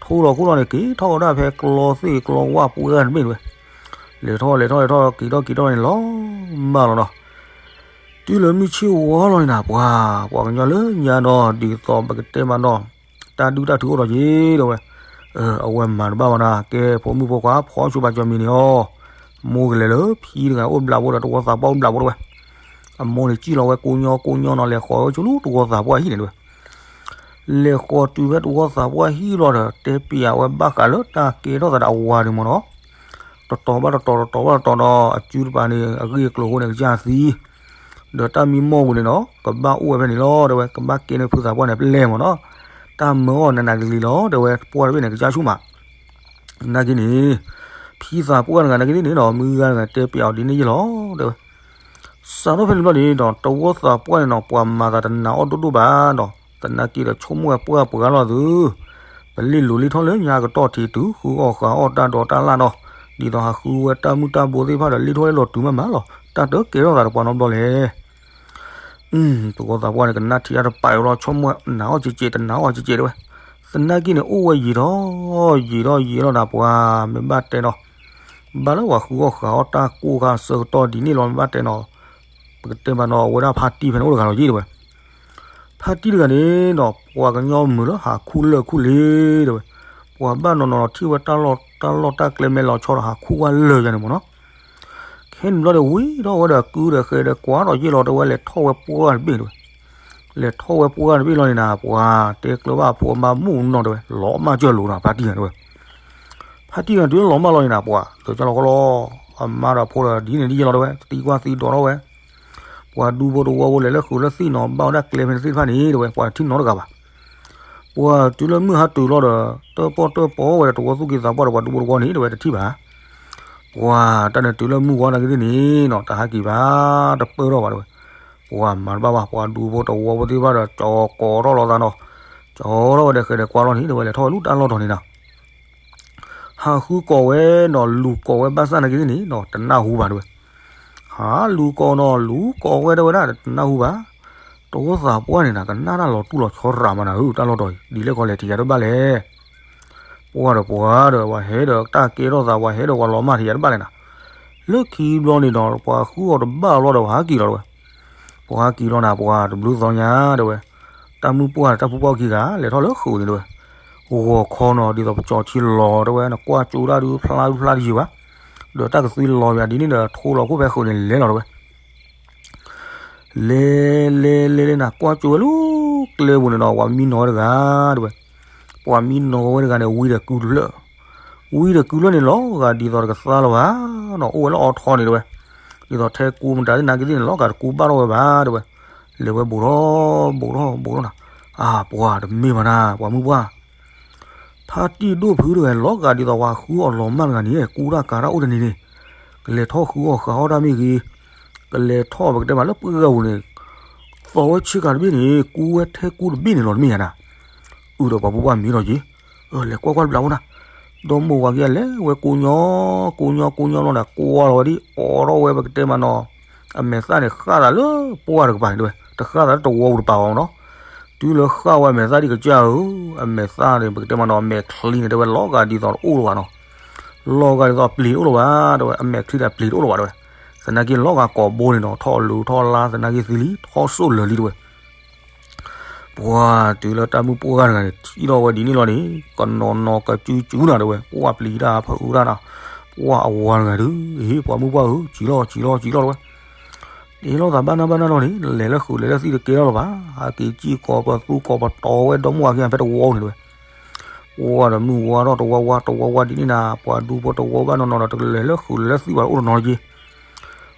ထိလီၤခိၣ်လီၤန့ၣ် က့ၤထီၣ်ဝဲဒၣ်ဖဲကျီသ့ၣ်ကျီဝၣ်ပှၢ်တဘ့ၣ်တဲဝဲ, လဲၤထီၣ်လဲၤထီၣ်လဲၤထီၣ် က့ၤထီၣ်က့ၤထီၣ်န့ၣ်လီၤမၢ်လီၤနီၤ. တုၤလၢမုၢ်ဆ့ၣ်ဝါလီၤန့ၣ်နၤ ပှၤ ပှၤကညီလၢညါနီၤ ဒ်သိးပကတဲမးနီၤ တၢ်ဒုၣ်တၢ်ထုအိၣ်ထီၣ်က့ၤတဲဝဲ, အဝဲမၤတဘၣ်ဘၣ်နၤ ကဲဖိမုၣ်ဖိခွါ ဖီၣ်ဆိဘၣ်ကၠီမံၤန့ၣ်အီၤ, မိၢ်ကလဲၤလၢဖံတဂၤအိၣ်ဘျးဘိဒီး တဝီသးပှၢ်အိၣ်ဘျးဘိတဲဝဲ, အမိၢ်န့ၣ်စံၣ်လီၤဝဲကိညီကိညီနီၤ လဲၤဃီၤဝဲဆူလူတဝီသးပှၢ်ဟံၣ်န့ၣ်တဲဝဲ လဲၤဃီၤတုၤဖဲတဝီသးပှၢ်ဟံၣ်လီၤဒီး တဲပျးဝဲဘၣ်ဃးလၢတၢ်ကဲထီၣ်သးဒီးအဝၤန့ၣ်မ့ၢ်နီၤ, တတီၤဘၣ်တတီၤ တတီၤဘၣ်တတီၤဒီး အစုတပၤန့ၣ် အဂ့ၢ်အကျိၤအဃိန့ၣ် ကစၢ်သံ, ဒီးတၢ်မံမီၢ်ပူၤန့ၣ်နီၤ ကဘၣ်အိၣ်ဝဲဖဲန့ၣ်လီၤတဲဝဲ, ကဘၣ်ကဲန့ၢ်ဖုသးပှၢ်န့ၣ် ပျဲၢ်မ့ၢ်နီၤ, တၢ်မၢအီၤနးနးကလံၤလီၤတဲဝဲ, ပှၢ်တဘ့ၣ်န့ၣ် ကစၢ်ဆူၣ်မး နာ်က့န့ၣ်, ဖံသးပှၢ်တဂၤနာ်က့သ့ၣ်န့ၣ်နီၤ မုၢ်ဂၤတဂၤတဲပျးအီၤဒ်န့ၣ်ယ့ၢ်လီၤ တဲဝဲ. စးထီၣ်ဖဲန့ၣ်ဘျီန့ၣ်ဒီး တဝီသးပှၢ်န့ၣ်နီၤ ပှၤမၤသးတနာ်အီၣ်ဒိၣ်ဒိၣ်ဘၣ်ဒီး သနာ်က့ဒီးဆိကမိၣ်ဝဲပှၢ်ပှၤလီၤသု, ပလ့ၣ်လိၤလ့ၣ်ထီၣ်လၢညါကတီၢ်ထံးတုၤ ဃုအီၣ်ဃုအီၣ်တၢ်ဒိးတၢ်လၣ်နီၤ, ဒ်သိးဟးဃုဝဲတၢ်မုၢ်တၢ်ဘိသ့ၣ်တဖၣ်ဒီး လ့ၣ်ထီၣ်လ့ၣ်လီၤတုၤမးမးလီၤ, တၢ်တကဲထီၣ်သးဒီးပှၤနီတဘျီလဲၣ် တဝီသးပှၢ်န့ၣ် ကနၣ်ထံၣ်တၢ်တပာ်အီၤလီၤ ဆိကမိၣ်နာ်အီၣ်ကကဲး တနာ်အီၣ်ကကဲးတဲဝဲ, သနာ်က့န့ၣ် အိၣ်ဝဲယံာ်ထီၣ်ယံာ်ထီၣ်ယံာ်ထီၣ်ဒီးပှၤမ့ၢ်ဘၣ်တဲဒီး ဘၣ်လၢပှၤဃုအီၣ်ဃုအီၣ်တၢ်ကိၢ်ခါဆၢကတီၢ်ဒ်န့ၣ်လီၤ မ့ၢ်ဘၣ်တဲနီၤ, ပကတဲမးနီၤ အဝဲဒၣ်ဖါတံၢ်ဖဲန့ၣ်အိၣ်တဂၤလီၤယ့ၢ်တဲဝဲ ဖါတံၢ်တဂၤန့ၣ်ဒီး ပှၤကညီမုာ်လၢဟးခူၣ်လၢၢ်ခူၣ်လ့ၤတဲဝဲ, ပှၤဘၣ်နီၤနီၤထံၣ်ဝဲတၢ်လီၢ်တၢ်လီၢ်တၢ်ကျဲမဲာ်လီၤဆီဒီးဟးခူၣ်ဝဲလၢာ်ယၤန့ၣ်မ့ၢ်နီၤ, ခဲန့ၣ်ဘျီဒီးဝံၤဒီးဝဲဒီးကုဒီးဃဲဒီးကွၢ်ဒီးယ့ၢ်လီၤတဲဝဲ လဲၤထီၣ်ဝဲပှၢ်တဘ့ၣ်တဲဝဲ, လဲၤထီၣ်ဝဲပှၢ်တဘ့ၣ်လီၤန့ၣ်နၤ ပှၤတဲကျၢၤဘၣ်အဖိအမါမုၣ်နီၤတဲဝဲ လီၤမၢ်ကၢၢ်လိၤနၤ ဖါတံၢ်တဂၤတဲဝဲ ဖါတံၢ်တဂၤတုၤလၢလီၤမၢ်လီၤန့ၣ်နၤ ပှၤလၢကၢ်လီၤဃီလီၤ, အမါဒီးအဖိဒီးဒ်န့ၣ်ဒ်ယ့ၢ်လီၤတဲဝဲ သံကွၢ်သံဒိးထီၣ်ဝဲ, ပှၤဒူဖိတဝီဖိလဲၤလၢဃုာ်လၢသံၣ်နီၤ ဘၣ်ဝဲဒၣ်ကျဲဖဲန့ၣ်သ့ၣ်တဖၣ်န့ၣ်တဲဝဲ ပှၤတထံၣ်နီတဂၤဘၣ်. ပှၤတုၤလၢမုၢ်ဟါတုၤလီၤဒီး တၢၣ်ပီၣ်တၢၣ်ပီဝဲဒီးတဝီသူၣ်က့သးပှၢ်ဒီးပှၤဒူဖိတဝီန့ၣ်တဲဝဲတထံၣ်ဘၣ်. ပှၤတၢ်န့ၣ်တုၤလၢမုၢ်ဝါနာ်က့သ့ၣ်န့ၣ်နီၤ တဟးက့ၤဘၣ် တပၢၢ်ထီၣ်ဘၣ်တဲဝဲ. ပှၤမၤတဘၣ်ဘၣ် ပှၤဒူဖိတဝီဖိသ့ၣ်တဖၣ်ဒီး ကၠီၤကိးထီၣ်လီၤသးနီၤ, ကၠီၤထီၣ်ဝဲဒီးဃဲဒီးကွၢ်လီၤန့ၣ်တဲဝဲ လဲၤထီၣ်ဝဲလၢတၢ်လီၢ်တီၤန့ၣ်နီၤ ဟးဃုကိးဝဲနီၤ လူၤကိးဝဲဘၣ်ဆၣ်နာ်က့သ့ၣ်န့ၣ်နီၤ တနၢ်ဟူဘၣ်တဲဝဲ. ဟးလူၤကိးနီၤ လူၤကိးဝဲတဲဝဲဒၣ် တနၢ်ဟူဘၣ်. တဝီသးပှၢ်န့ၣ်နၤ ကနၣ်တၢ်လီၤတူၢ်လီၤဆီရးမးနၤဧၢ တၢ်လီၢ်တီၤအံၤ ဒ်လဲၣ်ခီလဲၣ်ထံၣ်ယၤတဘၣ်လဲၣ်. ပှၤဒီးပှၤဒီး ပှၤဟဲဒီးတၢ်ကဲထီၣ်သး ပှၤဟဲဒီးပှၤလီၤမၢ်ထံၣ်ယၤတဘၣ်လဲၣ်နၤ. လၢခံဘျီန့ၣ်နီၤ ပှၤဃုအီၤတဘၣ်ဘျီဒီး ပှၤဟးက့ၤလီၤတဲဝဲ. ပှၤဟးက့ၤလီၤနၤ ပှၤတဘျုးသီညါတဲဝဲ တၢ်မုၣ်ပှၢ်တၢ်ဖုပှၢ်ခံဂၤ လဲၤထီၣ်လၢဃုာ်န့ၣ်တဲဝဲ, ဂီၤခီနီၤ ဒ်သိးပကၠီၤထံလီၤတဲဝဲ နကွၢ်ကၠိတၢ်ဒုးဖျါဒုးဖျါတယံာ်ဘၣ်, ဒီးတၢ်ကသွံလီၤယၤဒ်န့ၣ်ဒီး ထိလီၤခိၣ်ဖဲဃုာ်န့ၣ်လဲၤလီၤတဲဝဲ လဲၤလဲၤလဲၤလဲၤနၤ ကွၢ်ကၠိဝဲလၢကျဲပူၤန့ၣ်ဒီး ပှၤမံနီၤဝဲတဂၤတဲဝဲ, ပှၤမံနီၤဝဲတဂၤန့ၣ် ဝံဒီးကုတဖျၢၣ်, ဝံဒီးကုဖျၢၣ်န့ၣ် လီၤဂာ်ဒ်သိးတကသါလၢၤဘၣ်နီၤ အိၣ်ဝဲလၢအီထီန့ၣ်တဲဝဲ, ဒ်သိးထဲကူမတၤသ့ၣ်နာ်က့သ့ၣ်န့ၣ် လီၤဂာ်တကူဘၣ်ထီၣ်ဝဲဘၣ်တဲဝဲ, လဲၤဝဲဘူးထီၣ် ဘူးထီၣ်ဘူးထီၣ်နၤ, အါ ပှၤတမ့ၢ်ဘၣ်နၤ ပှၤမုၣ်ပှၢ် ဖါတံၢ်ဒိၣ်ဖုတဂၤ လီၤဂာ်ဒ်သိးပှၤဃုအီၤလီၤမၢ်တဂၤန့ၣ် ကူတၢ်ကၤတၢ်အိၣ်တနံၤန့ၣ်, ကလဲၤထီၣ်ဃုအီၤဃုအီၣ်တၢ်မ့ၢ်ဂ့ၤ, ကလဲၤထီၣ်ပကတဲမးလၢပှၢ်ဂၤပူၤန့ၣ်, သီဝဲဆ့ကၤတဘ့ၣ်န့ၣ် ကူဝဲထဲကူတဘ့ၣ်န့ၣ်လီၤတမ့ၢ်ဧါနၤ, အုၣ်ဒီးပှၤမုၣ်ပှၢ်မံဒီးက့ၤ, လဲၤကွၢ်ကွၢ်တဘျီဖိနၤ, ဒီမိၢ်ဝၤခံဂၤလဲၤဝဲကိးညီ, ကိးညီကိးညီလီၤနၤ ကွၢ်လီၤဝဲဒ် အိးထီၣ်ဝဲပကတဲမးနီၤ အမဲာ်သၣ်န့ၣ် ဃၣ်သးလၢပှၢ်တကပၤန့ၣ်တဲဝဲ တဃၣ်သးလၢတဝီပူၤတပၤဘၣ်မနီၤ, တုၤလၢဃၣ်ဝဲအမဲာ်သၣ်ဒ်ကစၢ်ဧၢ, အမဲာ်သၣ်န့ၣ် ပကတဲမးနီၤ အမဲာ်ချံန့ၣ်တဲဝဲ လီၤဂာ်ဒ်သိးတအိၣ်လၢၤဘၣ်နီၤ, လီၤဂာ်ဒ်သိးအပျ့ၤတအိၣ်လၢၤဘၣ်တဲဝဲ အမဲာ်ချံဒီးအပျ့ၤတအိၣ်လၢၤဘၣ်တဲဝဲ, သနာ်က့လီၤဂာ်ကိာ်ဘိန့ၣ်နီၤ ထီၣ်လူၤထီၣ်လါသနာ်က့သံလံ ထီၣ်စိၣ်လၢာ်လံတဲဝဲ ပှၤတုၤလၢတၢ်မုၣ်ပှၢ်တဂၤန့ၣ် ထံၣ်ထီၣ်ဝဲဒ်န့ၣ်လီၤန့ၣ် ကနီၤနီၤကစုကစုနၤတဲဝဲ ပှၢ်ပျံၤတၢ်ဖုးတၢ်နၤ, ပှၢ်အဝၤတဂၤဒုး ဟ့ၣ်ပှၤမုၣ်ပှၢ်ဧၢ စံၣ်လီၤစံၣ်လီၤစံၣ်လီၤတဲဝဲ, တ့လီၤသးဘၣ်နၢ်ဘၣ်နၢ်လီၤန့ၣ် လဲၤလၢဃုာ်လဲၤလၢသံတကဲထီၣ်လၢၤဘၣ်, ဟဲက့ၤစံၣ်ကိးပသူကိးပတီၤဝဲဒီမိၢ်ဝၤခံဂၤဖဲတဝီန့ၣ်တဲဝဲ ပှၢ်ဒီးမုၢ်ဝါထီၣ်တဝီဝါတဝီဝါဒ်န့ၣ်နၤ ပှၤဒူဖိတဝီဘၣ်နီၤနီၤဒီး တလဲၤလၢဃုာ်လဲၤလၢသံဘၣ်အိၣ်တနီၤလၢက့ၤ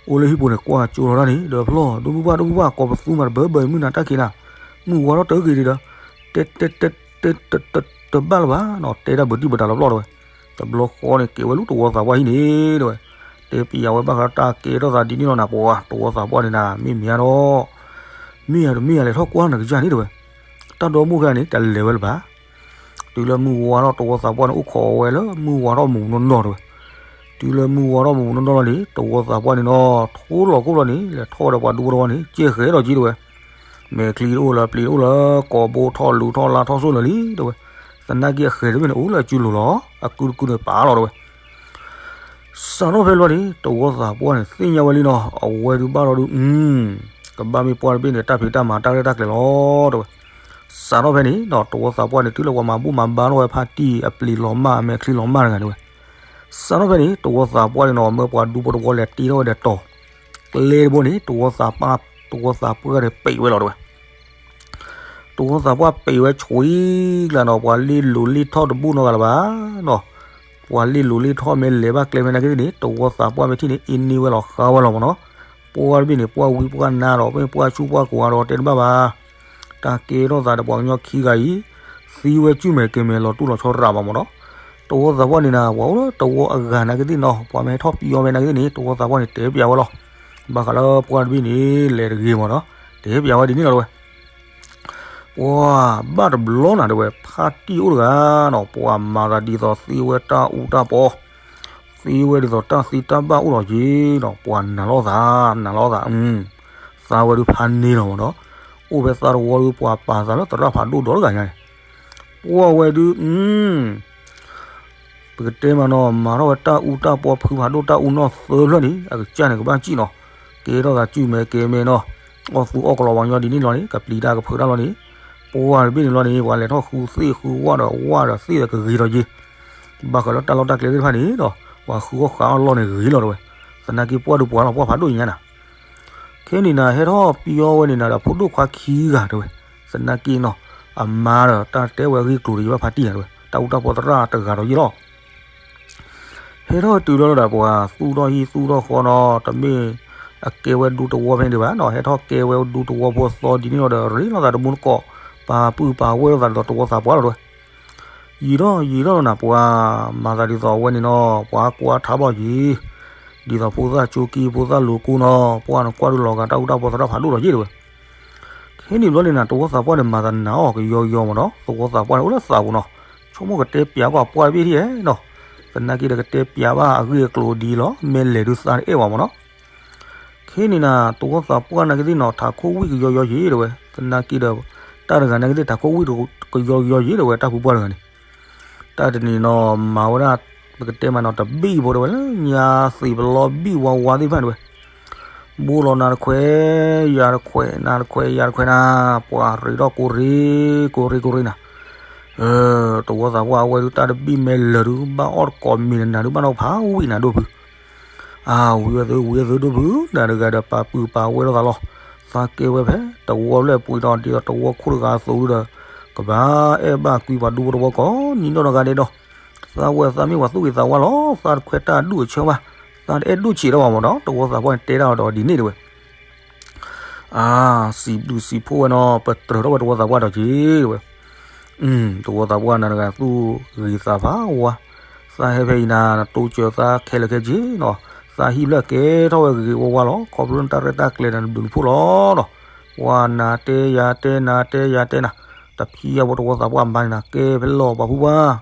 အိၣ်လၢဟံၣ်ပူၤန့ၣ် ကွၢ်ကၠိလီၤတၢ်န့ၣ် ဒီးဖျီၣ် ဒိၣ်မုၢ်ပှၢ် ဒိၣ်မုၢ်ပှၢ် ကိးပသူမးတဘၢဘၢမုၢ်နၤတၢ်ခံးနၤ, မုၢ်ဝါထီၣ်တဂ့ၤဒံးဒီး တဲတဲတဲတဲတဘၣ်လၢၤဘၣ်နီၤ တဲတၢ်ဘၢတံၢ်ဘၢတၢ်လီၤပျီၢ်တဲဝဲ, တဘျီဃီန့ၣ် က့ၤဝဲလၢတဝီသးပှၢ်ဟံၣ်န့ၣ်တဲဝဲ, တဲပျးဝဲဘၣ်ဃးတၢ်ကဲထီၣ်သးဒ်န့ၣ်လီၤနၤ ပှၤတဝီသးပှၢ်န့ၣ်နၤ မ့ၢ်မ့ၢ်ဧါဒီး မ့ၢ်ဧါတမ့ၢ်ဧါလဲၤထီၣ်ကွၢ်နကစၢ်န့ၣ်တဲဝဲ, တၢ်ဒီမိၢ်ခံဂၤန့ၣ် တလဲၤဝဲလၢၤဘၣ် တုၤလၢမုၢ်ဝါထီၣ်တဝီသးပှၢ်န့ၣ် အိၣ်ခိးဝဲလၢမုၢ်ဝါထီၣ်မူးနီၢ်နီၢ်တဲဝဲ, တုၤလၢမုၢ်ဝါထီၣ်မူးနီၢ်နီၢ်လီၤန့ၣ် တဝီသးပှၢ်န့ၣ်နီၤ ထိလီၤခိၣ်လီၤန့ၣ် လဲၤထီၣ်ဝဲဒီးပှၤဒူဖိတဝီန့ၣ် ကဲဃဲၤဒီးက့တဲဝဲ, မဲာ်ချံတအိၣ်လၢၤ ပျ့ၤတအိၣ်လၢၤ ကိာ်ဘိထီၣ်လူၤထီၣ်လါထီၣ်စိၣ်လၢာ်လံတဲဝဲ, သနာ်က့အဃဲၤတဘ့ၣ်န့ၣ် အိၣ်လၢအစုလိၤလီၤ အကုတကုန့ၣ်ပာ်လီၤတဲဝဲ စးထီၣ်ဖဲလီၤန့ၣ် တဝီသးပှၢ်န့ၣ် သ့ၣ်ညါဝဲလံနီၤ အဝဲဒုးဘၣ်လီၤဒုး ကဘၣ်မ့ၢ်ပှၢ်တဘ့ၣ်န့ၣ် တၢ်ဖံးတၢ်မၤတၢ်ရဲၣ်တၢ်ကျဲၤလီၤတဲဝဲ, စးထီၣ်ဖဲန့ၣ်နီၤ တဝီသးပှၢ်န့ၣ် တုၤလၢပှၤမၤဘူၣ်မၤဘါထီၣ်ဝဲဖါတံၢ်အပျ့ၤလီၤမၢ် အမဲာ်ချံလီၤမၢ်တဂၤန့ၣ်ဝဲ, စးထီၣ်ဖဲန့ၣ် တဝီသးပှၢ်န့ၣ်နီၤ မၢပှၤဒူဖိတဝီလဲၤတ့ထီၣ်ဝဲဒီးတီၤ ကျဲတဘိန့ၣ် တဝီသးပှၢ် တဝီသးပှၢ်န့ၣ်ပံးဝဲလီၤတဲဝဲ တဝီသးပှၢ်ပံးဝဲဆှံကျါနီၤ ပှၤလ့လိာ်လ့ထီၣ်တဘိနီတဂၤလၢၤဘၣ်နီၤ, ပှၤလ့လိာ်လ့ထီၣ်မ့ၢ်လဲၤဘၣ်ကျဲမ့ၢ်နာ်က့သ့ၣ်န့ၣ် တဝီသးပှၢ်မ့ၢ်ထံၣ်န့ၣ် အ့န့ၢ်ဝဲလီၤဃါဝဲလီၤမ့ၢ်နီၤ, ပှၢ်တဘ့ၣ်န့ၣ် ပှၢ်ဝံပှၢ်နါဒီး မ့ၢ်ပှၢ်ဆူၣ်ပှၢ်ကိးဂၤဒီးတဲတဘၣ်ဘၣ်, တၢ်ကဲထီၣ်သးဒီးပှၤကညီခံဂၤအံၤ သံဝဲကုၢ်မဲာ်ကဲၤမဲာ်လီၤတူၢ်လီၤဆီရးဘၣ်မ့ၢ်နီၤ, တဝီသးပှၢ်န့ၣ်နၤ ပှၤအိၣ်လၢတဝီအဂၤနာ်က့သ့ၣ်နီၤ ပှၤမ့ၢ်ဟဲထီၣ်ပံၤအီၤမ့ၢ်နာ်က့သ့ၣ်န့ၣ် တဝီသးပှၢ်န့ၣ်တဲပျးဝဲလီၤ, ဘၣ်ဃးလၢပှၢ်တဘ့ၣ်န့ၣ် လဲၤတဂ့ၤမ့ၢ်နီၤ, တဲပျးဝဲဒ်န့ၣ်လီၤတဲဝဲ ပှၤဘၣ်တဘျီနၤတဲဝဲ ဖါတံၢ်အိၣ်တဂၤနီၤ ပှၤမၤသးဒ်သိးသ့ဝဲတၢ်အူတၢ်ပီ, သ့ဝဲဒ်သိးတၢ်သံတၢ်ဘၣ်အိၣ်လီၤက့ၤနီၤ ပှၤနာ်လီၤသး နာ်လီၤသး, သးဝဲဒုးဖးန့ၢ်လီၤမ့ၢ်နီၤ, အိၣ်ဖဲသးတဝီဒုးပှၤပာ်သးလၢသရၣ်ဖးဒိၣ်ဒီတဂၤညါန့ၣ်, ပှၢ်ဝဲဒုး ပကတဲမ့ၢ်နီၤ မၤထီၣ်ဝဲတၢ်အူတၢ်ပီဖုဖးဒိၣ်တၢ်အူနီၢ်သၢဖျၢၣ်န့ၣ် အကစၢ်န့ၣ်ကဘၣ်စံၣ်နီၤ, ကဲထီၣ်သးကုၢ်မဲာ်ကဲၤမဲာ်နီၤ, အီၣ်သူအီၣ်ကလီပှၤကညီဒ်န့ၣ်လီၤန့ၣ် ကပျံၤတၢ်ကဖုးတၢ်လီၤန့ၣ်, ပှၢ်တဘ့ၣ်န့ၣ်လီၤန့ၣ် ပှၤလဲၤထီၣ်ဃုသ့ၣ်ဃုဝၣ်ဒီးဝၣ်ဒီးသ့ၣ်ဒီးကဂ့ၤထီၣ်က့ၤ, ဘၣ်ဃးလၢတၢ်လီၢ်တၢ်ကျဲသ့ၣ်တဖၣ်န့ၣ်ဒီး ပှၤဃုအီၣ်ဃုအီၣ်လီၢ်န့ၣ်ဂ့ၤလီၤတဲဝဲ, သနာ်က့ပှၢ်ဒုးပှၤလီၤပှၢ်ဖးဒိၣ်ညါနၤ ခဲန့ၣ်နၤ ဟဲထီၣ်ပံၤအီဝဲန့ၣ်နၤဒီးဖိဒိၣ်ခွါခံဂၤတဲဝဲ, သနာ်က့နီၤ, အမါဒီးတၢ်တဲဝဲအဂ့ၢ်ကျိၤဒီးယဘၣ်ဖါတံၢ်နၤတဲဝဲ တၢ်အူတၢ်ပီသရၣ်တဂၤဒီးယ့ၣ်လီၤ, ဟဲထီၣ်တုၤလီၤဒီးပှၤသူၣ်ထီၣ်ဟံၣ်သူၣ်ထီၣ်ဃီနီၤ တမ့ၢ်အကဲဝဲဒူတဝီဖဲန့ၣ်ဒံးဘၣ်နီၤ ဟဲထီၣ်ကဲဝဲဒူတဝီဖိသီဒ်န့ၣ်လီၤဒီး ရ့လိာ်သးတမူတကိး ပာ်ပုၢ်ပာ်ဝဲလိာ်သးဒ်သိးတဝီသးပှၢ်လီၤတဲဝဲ ယံာ်ထီၣ်ယံာ်ထီၣ်လီၤနၤ ပှၤမၤသးဒ်သိးအဝဲန့ၣ်နီၤ ပှၤကွၢ်ထးဘီၣ်ယံၤ, ဒ်သိးဖိသၣ်ကၠိကံ ဖိသၣ်လိၤကိနီၤ ပှၢ်နကွၢ်ဒုးလီၤဂာ်တၢ်အူတၢ်ပီသရၣ်ဖးဒိၣ်ဒီးယ့ၣ်တဲဝဲ, ခဲန့ၣ်ဘျီန့ၣ်နၤ တဝီသးပှၢ်န့ၣ် မၤသးနာ်အီၤကယီယီမ့ၢ်နီၤ တဝီသးပှၢ်န့ၣ် အိၣ်လၢသးပူၤနီၤ, ဆိကမိၣ်ကတဲပျးကွၢ်ပှၢ်တဘ့ၣ်ထံၣ်နီၤ, သနာ်က့ဒီးကတဲပျးဘၣ်အဂ့ၢ်အကျိၤဒ်လီၤ မ့ၢ်လဲၤဒုးသးတအဲၣ်ဝဲမ့ၢ်နီၤ ခဲန့ၣ်နၤ တဝီသးပှၢ်နာ်က့သ့ၣ်နီၤ ထးခိၣ်ဝံၣ်ကယီယီယ့ၣ်တဲဝဲ, သနာ်က့ဒီး တၢ်တဂၤနာ်က့သ့ၣ် ထးခိၣ်ဝံၣ်ကယီယီယ့ၣ်တဲဝဲ တၢ်ဖုပှၢ်တဂၤန့ၣ်, တၢ်တနံၤနီၤ မၤဝဲဒၣ် ပကတဲမးနီၤ တဘံၣ်ဖိတဲဝဲလၢညါသ့ၣ်ပလီဘံၣ်ဝါဝါသ့ၣ်တဖၣ်တဲဝဲ, ဘိလီၤနၤတခွဲး ယၤတခွဲး နၤတခွဲး ယၤတခွဲးနၤ, ပှၤရ့ဒီးကိးရ့ ကိးရ့ ကိးရ့နၤ, တဝီသးပှၢ်အဝဲဒုး တၢ်တဘံၣ်မဲလၢာ်ဒုး ဘၣ်အီၣ်တကိးမံၤနၤဒုး ဘၣ်နီၣ်ဖးဝံၣ်နၤဒိၣ်ဖု, အဝံၤဝဲသု ဝံၤဝဲသုဒိၣ်ဖု နၤတဂၤဒီး ပာ်ပုၢ်ပာ်ဝဲလိာ်သးလီၤ, သးကဲဝဲဖဲ တဝီလၢပှဲၤဒီး ဒ်သိးတဝီခိၣ်တဂၤအသိးဒုးဒီး ကဘၣ်အဲၣ်ဘၣ်ကွံပှၤဒူဖိတဝီကိးနံၤဒိၣ်တဂၤဒဲးဒီး သးဝဲသးမ့ၢ်ပှၤသူၣ်ဂ့ၤသးဝါလီၤ, သးတခွဲးတၢ်ဒူၣ်အဆၢဘၣ်, သးတအဲၣ်ဒိၣ်ဆံးတၢ်ဘၣ်မးဒီး တဝီသးပှၢ်န့ၣ်တဲတၢ်ဒီးဒ်န့ၣ်တဝဲ, အါ, စံးဘျုးစံးဖှိၣ်ဝဲနီၤ ပတြၢၤထီၣ်ဝဲတဝီသးပှၢ်ဒီးက့ၤတဝဲ, တဝီသးပှၢ်နၤတဂၤသူၣ်ဂ့ၤသးဖးဝါ, သးဟဲဖဲအံၤနၤ နတိစၢၤသးခဲလၢာ်ခဲဆ့နီၤ, သးဟံၣ်ဖျၢၣ်ကဲထီၣ်ဝဲဂ့ၤဂ့ၤဝါဝါလီၤ, ခီဖျိနတၢ်ရဲၣ်တၢ်ကျဲၤဒီးနဘျုးနဖှိၣ်လီၤနီၤ, ပှၤနၤတဲယၤတဲ နၤတဲယၤတဲနၤ, တဖံးအဝဲတဝီသးပှၢ်မၤန့ၣ်နၤ ကဲဖဲလီၤပှၤဖုပှၢ်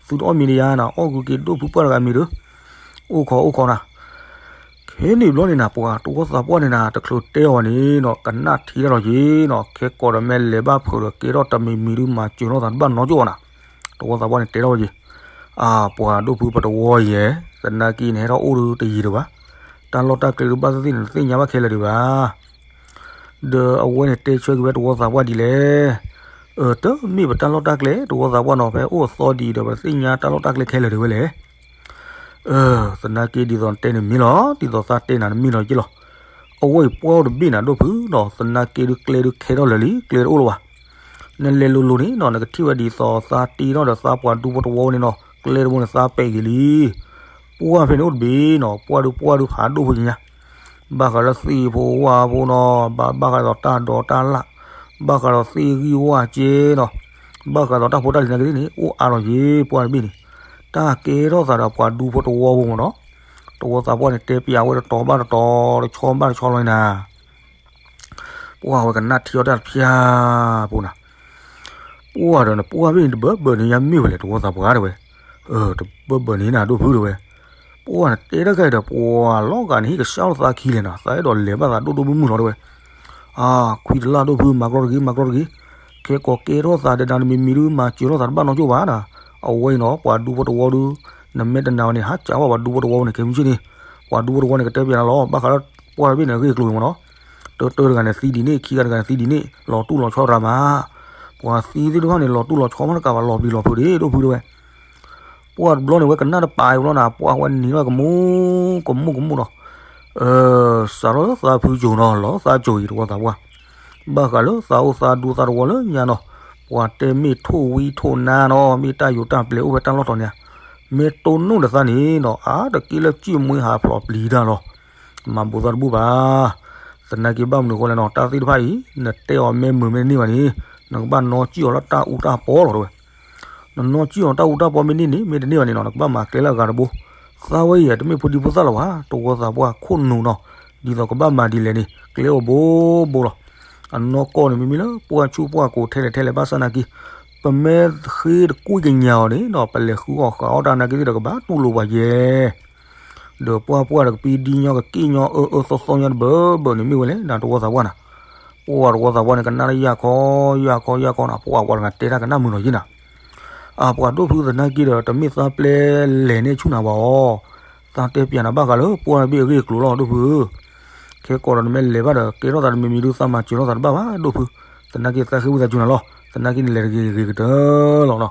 သုတအီၣ်မံၤဒီးယၤနၤ အီၣ်ဃုာ်က့ၤဒိၣ်ဖုပှၢ်တဂၤမံၤဒီး, အိၣ်ခိးအိၣ်ခိးနၤ, ခဲန့ၣ်ဘျီန့ၣ်နၤ ပှၤတဝီသးပှၢ်န့ၣ်နၤ တချုးတဲအီၤန့ၣ်နီၤ ကနၣ်ထံတၢ်လီၤက့ၤနီၤ, ခဲကိးဒီးမ့ၢ်လဲၤဘၣ်ဖုးဒီး ကဲထီၣ်တမံၤမံၤဒုး မၤစၢၤထီၣ်သးတဘၣ်နီကၠိအီၤနၤ, တဝီသးပှၢ်န့ၣ်တဲထီၣ်ဝဲက့ၤ, အါ, ပှၤဒိၣ်ဖုပတဝီယဲၢ်, သနာ်က့နဟဲထီၣ်အိၣ်ဒုးတယံၤဒံးဘၣ်, တၢ်လီၢ်တၢ်ကျဲဒုးဘၣ်သ့ၣ်သ့ၣ်န့ၣ် နသ့ၣ်ညါဘၣ်ခဲလၢာ်ဒံးဘၣ် ဒီးအဝဲန့ၣ်တဲဆၢက့ၤဝဲတဝီသးပှၢ်ဒ်လဲၣ်, အၢ တမ့ၢ်ပတၢ်လီၢ်တၢ်ကျဲ တဝီသးပှၢ်နီၤ ဖဲအိၣ်အသီဒံးဒီး ပတသ့ၣ်ညါတၢ်လီၢ်တၢ်ကျဲခဲလၢာ်ဒံးဝဲလဲၣ်, အၢ သနာ်က့ဒ်သိးနတဲန့ၣ်မ့ၢ်လီၤ, ဒ်သိးသးတဲနၤတမ့ၢ်လီၤက့လီၤ, အဝဲအံၤပှၢ်အိၣ်တဘ့ၣ်နၤဒိၣ်ဖုနီၤ သနာ်က့ဒုးကျဲဒုးခဲထီၣ်လၢာ်လံ ကျဲတအိၣ်လၢၤဘၣ်, နလဲၤလိၤလိၤန့ၣ်နီၤ နကထံၣ်ဝဲဒ်သိးသးတ့ထီၣ်ဒီးသးပှၤဒူဖိတဝီဝဲန့ၣ်နီၤ ကျဲတဘိန့ၣ်သးပဲာ်က့ၤလံ ပှၢ်ဖဲန့ၣ်အိၣ်တဘ့ၣ်နီၤ ပှၢ်ဒုးပှၢ်ဒုးဖးဒိၣ်ဖိညါ, ဘၣ်ဃးလၢသ့ၣ်ဖိဝၣ်ဖိနီၤ ဘၣ်ဘၣ်ဃးဒီးတၢ်ဒိးတၢ်လၣ်, ဘၣ်ဃးဒီးသ့ၣ်ဂံၢ်ဝၣ်က့နီၤ, ဘၣ်ဃးဒီးတၢ်ဖိတၢ်လံၤနာ်က့သ့ၣ်န့ၣ် အိၣ်အါလီၤက့ၤ ပှၢ်တဘ့ၣ်န့ၣ်, တၢ်ကဲထီၣ်သးဒီးပှၤဒူဖိတဝီဖိမ့ၢ်နီၤ, တဝီသးပှၢ်န့ၣ် တဲပျးဝဲတတီၤဘၣ်တတီၤ တဆီဘၣ်တဆီလီၤန့ၣ်နၤ ပှၢ်ဝဲကနၣ်ထံအီၣ်တၢ်တဖျၢၣ်ဖိနၤ, ပှၢ်ဒီးနပှၢ်ဘ့ၣ်န့ၣ် တဘၢဘၢန့ၣ် ယမ့ၢ်ဝဲလဲၣ် တဝီသးပှၢ်တဲဝဲ, တဘၢဘၢန့ၣ်နၤဒိၣ်ဖုတဲဝဲ, ပှၢ်နတဲတၢ်ခဲအံၤဒီး ပှၢ်လီၤဂာ်န့ၣ် ဟ့ၣ်ကဆှၣ်လီၤသးခံလဲၣ်နီၤ သးအဲၣ်ဒိးလဲၤဘၣ်သးဒိၣ်ဒိၣ်မုၢ်မုၢ်လီၤတဲဝဲ, အါ, ခွံတလၢ်ဒိၣ်ဖု မၤကြီတဂ့ၤ မၤကြီတဂ့ၤ, ခဲကိးကဲထီၣ်သးဒီးနၤတမံၤမံၤဒုး မၤစၢၤထီၣ်သးတဘၣ်နီကၠိၣ်ဘၣ်နၤ, အဝဲအံၤနီၤ ပှၤဒူဖိတဝီဒုး, နမ့ၢ်တနာ်ဝဲန့ၣ် ဟးကးဘၣ်ပှၤဒူဖိတဝီန့ၣ် ခဲမုၢ်ဆ့ၣ်န့ၣ်, ပှၤဒူဖိတဝီန့ၣ် ကတဲပျးနၤလီၤ ဘၣ်ဃးလၢပှၢ်တဘ့ၣ်န့ၣ် အဂ့ၢ်အကျိၤမ့ၢ်နီၤ, တၢတၢတဂၤန့ၣ်သံဒ်န့ၣ် ခံဂၤတဂၤန့ၣ်သံဒ်န့ၣ် လီၤတူၢ်လီၤဆီရၤမး, ပှၤသံသ့ၣ်တဖၣ်န့ၣ် လီၤတူၢ်လီၤဆီမးတကးဘၣ် လီၤပျံၤလီၤဖုးဒ်ဒိၣ်ဖုတဲဝဲ ပှၢ်တဘျီန့ၣ် ဝဲကနၣ်တပာ်အံၤဘျီနၤ ပှၢ်ဝဲနံၤထီၣ်ကမူ ကမူကမူနီၤ, စးထီၣ်လၢသးဖုစိၤနီၤ လီၤသးစိၤအံၤတဝီသးပှၢ်, ဘၣ်ဃးလၢသးအိၣ်သးဒူသးတဝီလၢညါနီၤ, ပှၤတဲမ့ၢ်ထိၣ်ဝံထိၣ်နါနီၤ မ့ၢ်တၢ်ယိၤတၢ်ပျဲၤအိၣ်ဖဲတၢ်လီၢ်တီၤန့ၣ်, မ့ၢ်တိၢ်နီၣ်ဒီးသးန့ၣ်နီၤ အါတက့ၢ်လၢကံၣ်မှံဟးဖျိးပျံၤတၢ်လီၤ, မၤဘူးသးတဘူးဘၣ် သနာ်က့ဘၣ်မနုၤအဃိလဲၣ်နီၤ တၢ်သ့ၣ်တဖၣ်အံၤ နတဲအီၤမ့ၢ်မုာ်မ့ၢ်တန့ၢ်ဘၣ်န့ၣ်, နကဘၣ်နီၢ်ကံၣ်အီၤလၢတၢ်အူတၢ်ပီလီၤတဲဝဲ, နနီၢ်ကံၣ်အီၤတၢ်အူတၢ်ပီမ့ၢ်န့ၢ်န့ၣ် မ့ၢ်တန့ၢ်ဘၣ်န့ၣ်နီၤ နကဘၣ်မၤကျဲလၢအဂၤတဘိ, သးဝဲအံၤတမ့ၢ်ဖိဒံဖိသၣ်လၢၤဘၣ် တဝီသးပှၢ်ခိၣ်နူာ်နီၤ, ဒ်သိးကဘၣ်မၤဒ်လဲၣ်န့ၣ် ကျဲအိၣ်ဘိဘိလီၤ, အနီၢ်ကီၢ်န့ၣ် မ့မ့ၢ်လၢပှၢ်ဆူပှၢ်ကိးထဲလဲၣ်ထဲလဲၣ်ဘၣ်ဆၣ်နာ်က့, ပမ့ၢ်ဃ့တကွံကညးအီၤန့ၣ်နီၤ ပလဲၤဃုအီၣ်ဃုအီတၢ်နာ်က့သ့ၣ်ဒီးကဘၣ်တူၢ်လိာ်ပှၤယဲၢ် ဒီးပှၢ်ပှၢ်ဒီးကပံဒံညီကက့ၣ်ညီအၢအၢသီသီညီတဘၢဘၢန့ၣ်မ့ၢ်ဝဲလဲၣ် နတဝီသးပှၢ်နၤ, ပှၢ်တဝီသးပှၢ်န့ၣ် ကနၣ်လၢယၢ်ခီ ယၢ်ခီ ယၢ်ခီနၤ ပှၢ်ပှၢ်တဂၤတဲတၢ်ကနၣ်မုာ်လီၤယံၤနၤ, အပှၤဒိၣ်ဖုသနာ်က့ဒီး တမ့ၢ်သးပျဲလဲၤန့ၢ်ဆူၣ်နၤဘၣ်အီၤ, သးတဲပျးနၤဘၣ်ဃးလၢပှၢ်တဘ့ၣ်အဂ့ၢ်အကျိၤလီၤ ဒိၣ်ဖုဧၢ, ခဲကိးဒီးနမ့ၢ်လဲၤဘၣ်ဒီး ကဲထီၣ်သးတမံၤမံၤဒုး သးမၤစၢၤထီၣ်သးတဘၣ်ဘၣ် ဒိၣ်ဖု, သနာ်က့သးဃ့ဝံသးစူၤနၤလီၤ, သနာ်က့န့ၣ်လဲၤတဂ့ၤဂ့ၤကတၢၢ်လီၤနီၤ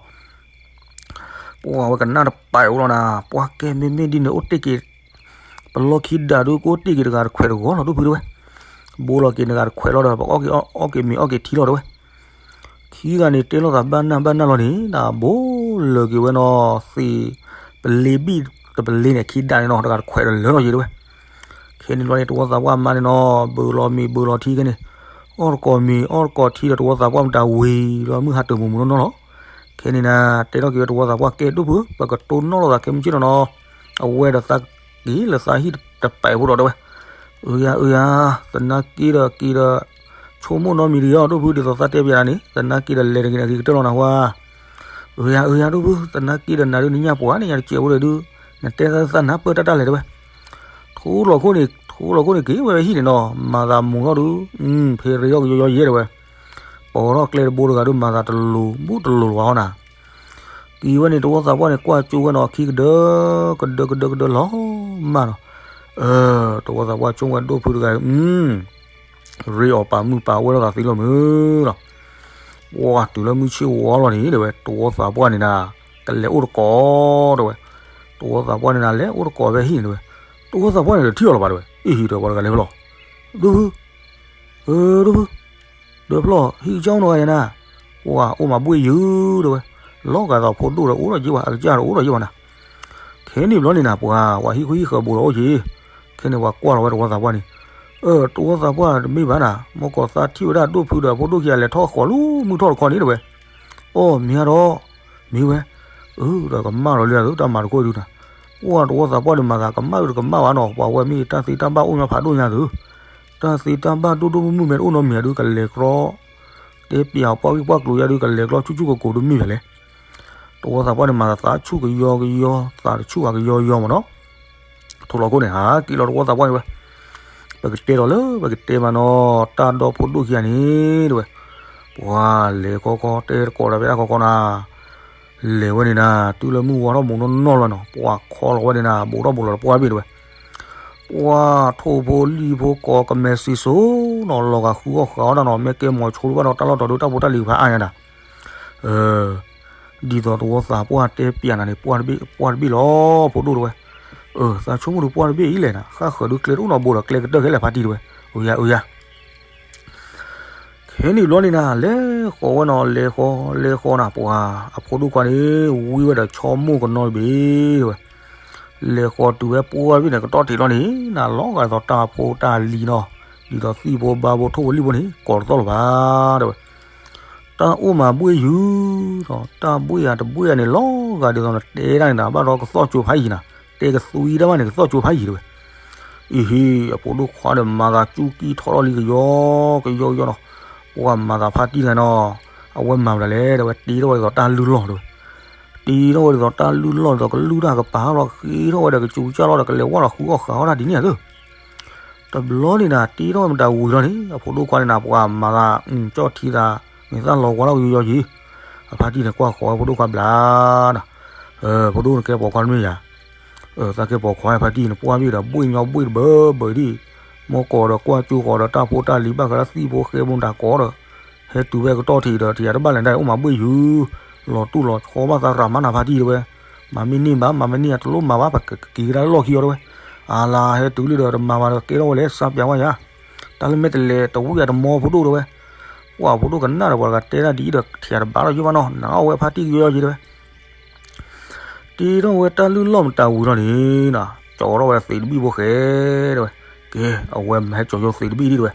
ပှၢ်ဝဲကနၣ်တပာ်အံၤအိၣ်လီၤနၤ, ပှၢ်ကဲမ့မ့ၢ်ဒ်န့ၣ်အိၣ်တ့ၢ်က့ၤ, ပလီၢ်ခံဒးဒုး ကအိၣ်တ့ၢ်က့ၤတဂၤတခွဲးတဂီၤလီၤ ဒိၣ်ဖုတဲဝဲ, ဘိလီၤက့ၤနဂၤတခွဲးလီၤဒီး ပကအီၣ်က့ၤမ့ၤအီၣ်က့ၤထံလီၤတဲဝဲ, ခံဂၤန့ၣ်တဲလိာ်သးဘၣ်နၢ်ဘၣ်နၢ်လီၤန့ၣ် နဘိလၢာ်က့ၤဝဲနီၤ သ့ၣ်, ပလ့ဘံၣ်တပလ့န့ၣ် ခံဒးန့ၣ်နီၤ တဂၤတခွဲးဒီးလၢာ်လီၤယံၤတဲဝဲ ခဲန့ၣ်ဘျီန့ၣ် တဝီသးပှၢ်မါန့ၣ်နီၤ ဘုးလီၤမ့ၤဘုးလီၤထံခဲန့ၣ်, အီၣ်တကိးမ့ၤ အီၣ်တကိးထံဒီးတဝီသးပှၢ်မတၤဝံၤလီၤ မုၢ်ဟါတၢၢ်မူးမူးနီၢ်နီၢ်လီၤ. ခဲန့ၣ်နၤ တဲထီၣ်က့ၤဝဲတဝီသးပှၢ် ကဲဒိၣ်ဖု ပကတိၢ်နီၣ်လိာ်သးခဲမုၢ်ဆ့ၣ်နီၤနီၤ, အဝဲဒီးသးက့ၤလၢသးဟံၣ်တပာ်ဖိဒီးတဲဝဲ, အၢယၤ အၢယၤ, သနာ်က့ဒီးက့ၤဒီး ဆိကမိၣ်နီတမံၤတဂ့ၤအီၤ ဒိၣ်ဖု ဒ်သိးသးတဲပျးနၤန့ၣ် သနာ်က့ဒီးလဲၤတဂ့ၤန့ၣ် ဂ့ၤကတၢၢ်လီၤနဟါ အၢယၤ အၢယၤ ဒိၣ်ဖု သနာ်က့ဒီးနၤဒုးနညၣ်ပှၢ်န့ၣ် ယတစဲးဖိဒီးဒုး နတဲသးနၢ်ပၢၢ်တၢ်တၢ်လဲၣ်တဲဝဲ, ထူလီၤခိၣ်န့ၣ် ထူလီၤခိၣ်န့ၣ်က့ၤဝဲဟံၣ်န့ၣ်နီၤ မၤသးမူၤထီၣ်ဒုး ဖဲရ့ထီၣ်ကယီယီယဲတဲဝဲ, ပိာ်ထီၣ်ကျဲတဘိတဂၤဒုး မၤသးတလိၤဘူးတလိၤလီၤဟီနၤ က့ၤဝဲန့ၣ် တဝီသးပှၢ်န့ၣ် ကွၢ်ကၠိဝဲနီၤ အခံကဒၢ ကဒၢကဒၢကဒၢလီၤမၢ်နီၤ, အ တဝီသးပှၢ်ဆိကမိၣ်ဝဲဒိၣ်ဖုတဂၤအံၤ ရ့အီၤပာ်မုၢ်ပာ်ဝဲလိာ်သးသ့လီၤမုၢ်လီၤ. ပှၢ်တုၤလၢမုၢ်ဆ့ၣ်ဝီလီၤန့ၣ် တဲဝဲ တဝီသးပှၢ်န့ၣ်နၤ ကလဲၤအိၣ်တကိး တဲဝဲ. တဝီသးပှၢ်န့ၣ်နၤ လဲၤအိၣ်တကိးဖဲဟံၣ်န့ၣ် တဲဝဲ. တဝီသးပှၢ်န့ၣ်တထံၣ်အီၤလၢၤဘၣ် တဲဝဲ. အ့ ဟံၣ်ဒီးပှၤတဂၤလဲၤဖဲလဲၣ်. ဒိၣ်ဖု အ ဒိၣ်ဖု ဒိၣ်ဖု ဟံၣ်ကစၢ်အိၣ်နီၤဂၤယၤနၤ, ပှၤအိၣ်မၤဘှ့ၣ်ယုၤ တဲဝဲ. လီၤဂာ်သိးဖိဒိၣ်ဒီးအိၣ်ဒီးယ့ၢ်ဝဲ အကစၢ်ဒီးအိၣ်ဒီးယ့ၢ်ဝဲနၤ. ခဲန့ၣ်ဘျီန့ၣ်နၤ ပှၤ ပှၤဟံၣ်ဃီဟံၣ်ဃၢၤဘူးဒီးအိၣ်က့ၤ, ခဲန့ၣ်ပှၤကွၢ်လီၤဝဲတဝီသးပှၢ်န့ၣ်, အ တဝီသးပှၢ်တမ့ၢ်ဘၣ်နၤ, မ့ၢ်ကီးသးထံၣ်ဝဲဒၣ်ဒိၣ်ဖုဒီးဖိဒိၣ်ခံဂၤလဲၤထီၣ်ဃီၤလၢမုၢ်ထီၣ်တခီန့ၣ် တဲဝဲ. အိ မ့ၢ်ဧါဒီး, မ့ၢ်ဝဲ, အ ဒီးကမၣ်ဒီးလၢအသိး တၢ်မၤတခိၣ်ဒုနၤ, ပှၤတဝီသးပှၢ်န့ၣ်မၤသးကမၣ်အုးတကမၣ်ဘၣ်နီၤ, ပှၤဝဲမ့ၢ်တၢ်သ့တၢ်ဘၣ်အိၣ်ညီဖးဒိၣ်ညါသု, တၢ်သ့တၢ်ဘၣ်ဒိၣ်ဒိၣ်မုၢ်မုၢ်မ့ၢ်တအိၣ်နီတမံၤဧါဒု ကလဲၤကြီ, တဲပျးပှၢ်ဂံၢ်ပှၢ်ကျိၤယါဒု ကလဲၤကြီဆူၣ်ဆူၣ်ကိၤကိၤဒုမ့ၢ်ဖဲလဲၣ်. တဝီသးပှၢ်န့ၣ်မၤသးသးဆူၣ်ကယီကယီ, သးတဆူၣ်အကယီယီမးနီၤ. ထိၣ်လီၤခိၣ်န့ၣ် ဟးက့ၤလီၤတဝီသးပှၢ်န့ၣ်ဝဲ, ပကတဲဒီးလၢပကတဲမးနီၤ, တၢ်ဒီဖိဒိၣ်ခံဂၤန့ၣ် တဲဝဲ, ပှၤလဲၤခီခီတဲတကိးဒီးဖဲတၢ်ခီခီနၤ, လဲၤဝဲန့ၣ်နၤ တုၤလၢမုၢ်ဝါထီၣ်မူးနီၢ်နီၢ်လီၤနီၤ, ပှၤခီလီၤဝဲန့ၣ်နၤ ဘူးထီၣ်ဘူးလီၤတပှၢ်ဘ့ၣ် တဲဝဲ. ပှၤထိၣ်ဖိလံၣ်ဖိကိးကမဲာ်စံၣ်စိၤနီၤ, လီၤဂာ်ဃုအီၣ်ဃုအီဒၣ်နီၤ, မ့ၢ်ကဲမီၤဆိတဘၣ်ဒီးတၢ်လီၢ်တီၤဒု တၢ်ဖိတၢ်လံၤကဖးအါညါနၤ. ဒ်သိးတဝီသးပှၢ်တဲပျးနၤန့ၣ် ပှၢ်တဘ့ၣ် ပှၢ်တဘ့ၣ်လီၤ ဖိဒိၣ် တဲဝဲ. အ သးဆိကမိၣ်ဒုပှၢ်တဘ့ၣ်အံၤလဲၣ်နၤ, ဃၣ်ဃၢၤဒုကျဲတအိၣ်နီတဘိဒီး ကျဲကတၢၢ်ခဲလၢာ်ဖါတံၢ် တဲဝဲ. အယၤ အယၤ ခဲန့ၣ်ဘျီန့ၣ်နၤ လဲၤဃီၤဝဲနီၤ, လဲၤဃီၤ လဲၤဃီၤနၤ, ပှၤအဖိဒိၣ်ခွါန့ၣ် ဝံဝဲဒီးဆီမိၢ်ကနီတဘ့ၣ် တဲဝဲ. လဲၤဃီၤတုၤဝဲပှၢ်တဘ့ၣ်န့ၣ် ကတီၢ်ထံးလီၤန့ၣ် နၤလီၤဂာ်သိးတၢ်ဖိတၢ်လံၤနီၤ, ဒ်သိးသံၣ်ဖိဘါဖိထိၣ်ဖိလံၣ်ဖိန့ၣ် ကိးတသီၣ်လၢၤဘၣ် တဲဝဲ. တၢ်အိၣ်မၤဘှ့ၣ်ယုၤနီၤ, တၢ်ဘှ့ၣ်ယၤတဘှ့ၣ်ယၤန့ၣ် လီၤဂာ်ဒ်သိးနတဲဒၣ်န့ၣ်နၤ, ဘၣ်ဒီးကသီၣ်ကၠိဖးယံၤနၤ, တဲကသွံတၢ်ဘၣ်န့ၣ် ကသီၣ်ကၠိဖးယံၤ တဲဝဲ. အံၤဟ့ၣ် အဖိဒိၣ်ခွါဒီးမၤသးကၠူကံထီၣ်ထီၣ်လံကယီကယီကယီနီၤ, ပှၤမၤသးဖါတံၢ်တဂၤနီၤ, အဝဲမၤမနုၤလဲၣ် တဲဝဲ, တ့ထီၣ်ဝဲဒ်သိးတၢ်လုၢ်လီၢ် တဲဝဲ. တ့ထီၣ်ဝဲဒ်သိးတၢ်လုၢ်လီၢ် ဒ်သိးကလုၢ်တၢ်ကပၤလီၤ, ဃ့ထီၣ်ဝဲဒီးကစူးကစၢ်လီၤဒီး ကလဲၤဝဲဒီးဃုအီၣ်ဃုအီဒၣ်ဒ်န့ၣ်ဧါသၢ တဘျီန့ၣ်နၤ တ့ထီၣ်ဝဲမတၤဝံၤလီၤန့ၣ် အဖိဒိၣ်ခွါန့ၣ်နၤ ပှၤမၤသး ကၠီၣ်ထံသး မ့ၢ်သၣ်လီၤဝါထီၣ်ကယီယံၤ, အဖါတံၢ်န့ၣ် ကွၢ်ဃီၤဝဲဖိဒိၣ်ခွါဘျါနၤ, ဖိဒိၣ်န့ၣ်ကဲပိာ်ခွါတမ့ၢ်ယၤ, သးကဲပိာ်ခွါဖါတံၢ်န့ၣ် ပှၢ်ဘ့ၣ်ဒီးဘှ့ၣ်ညီဘှ့ၣ်တဘၢဘၢဒံး, မ့ၢ်ကိးဒီးကွၢ်ကၠိဃီၤဒီးတၢ်ဖိတၢ်လံၤဘၣ်ဃးလၢသံၣ်ဖိဃဲမူဒါကိးဒီး, ဟဲတုၤဖဲကတီၢ်ထံးဒီး ထံးယၤတဘၣ်လဲၣ်ဒၣ်အံၤ အိၣ်မၤဘှ့ၣ်ယုၤ, လီၤတူၢ်လီၤဆီဘၣ် သးရၤမါနၤဖါတံၢ်တဲဝဲ, မၤမ့ၢ်န့ၢ်ဘၣ် မၤမ့ၢ်န့ၢ် တလိၣ်မၤဘၣ် ပကက့ၤကဒါလၢလီၢ်ခံအီၤတဲဝဲ, အလါဟဲတုၤလံဒီးတမၤဘၣ်ဒီးကဲထီၣ်ဝဲလဲၣ် စၢ်ပျးဝဲယၤ, တၢ်လၢမဲာ်တလဲၤတဝံၣ်ယၤတမီဖိဒိၣ်တဲဝဲ, ပှၤဖိဒိၣ်ကနၣ်ဒီးပှၤတဂၤတဲဒၣ်ဒ်အံၤဒီး ထံးယၤတဘၣ်လီၤယိၣ်ဘၣ်နီၤ နအီၣ်ဝဲဖါတံၢ်ကယီယံၤတဲဝဲ တ့ထီၣ်ဝဲတၢ်လုၢ်လီၢ်မတၤဝံၤလီၤန့ၣ်, ကၠီထီၣ်ဝဲသံးတဘံၣ်ဖိဃဲတဲဝဲ, ကဲ အဝဲမၤဟဲကၠီယိၣ်သံးတဘံၣ်ဒံးတဲဝဲ,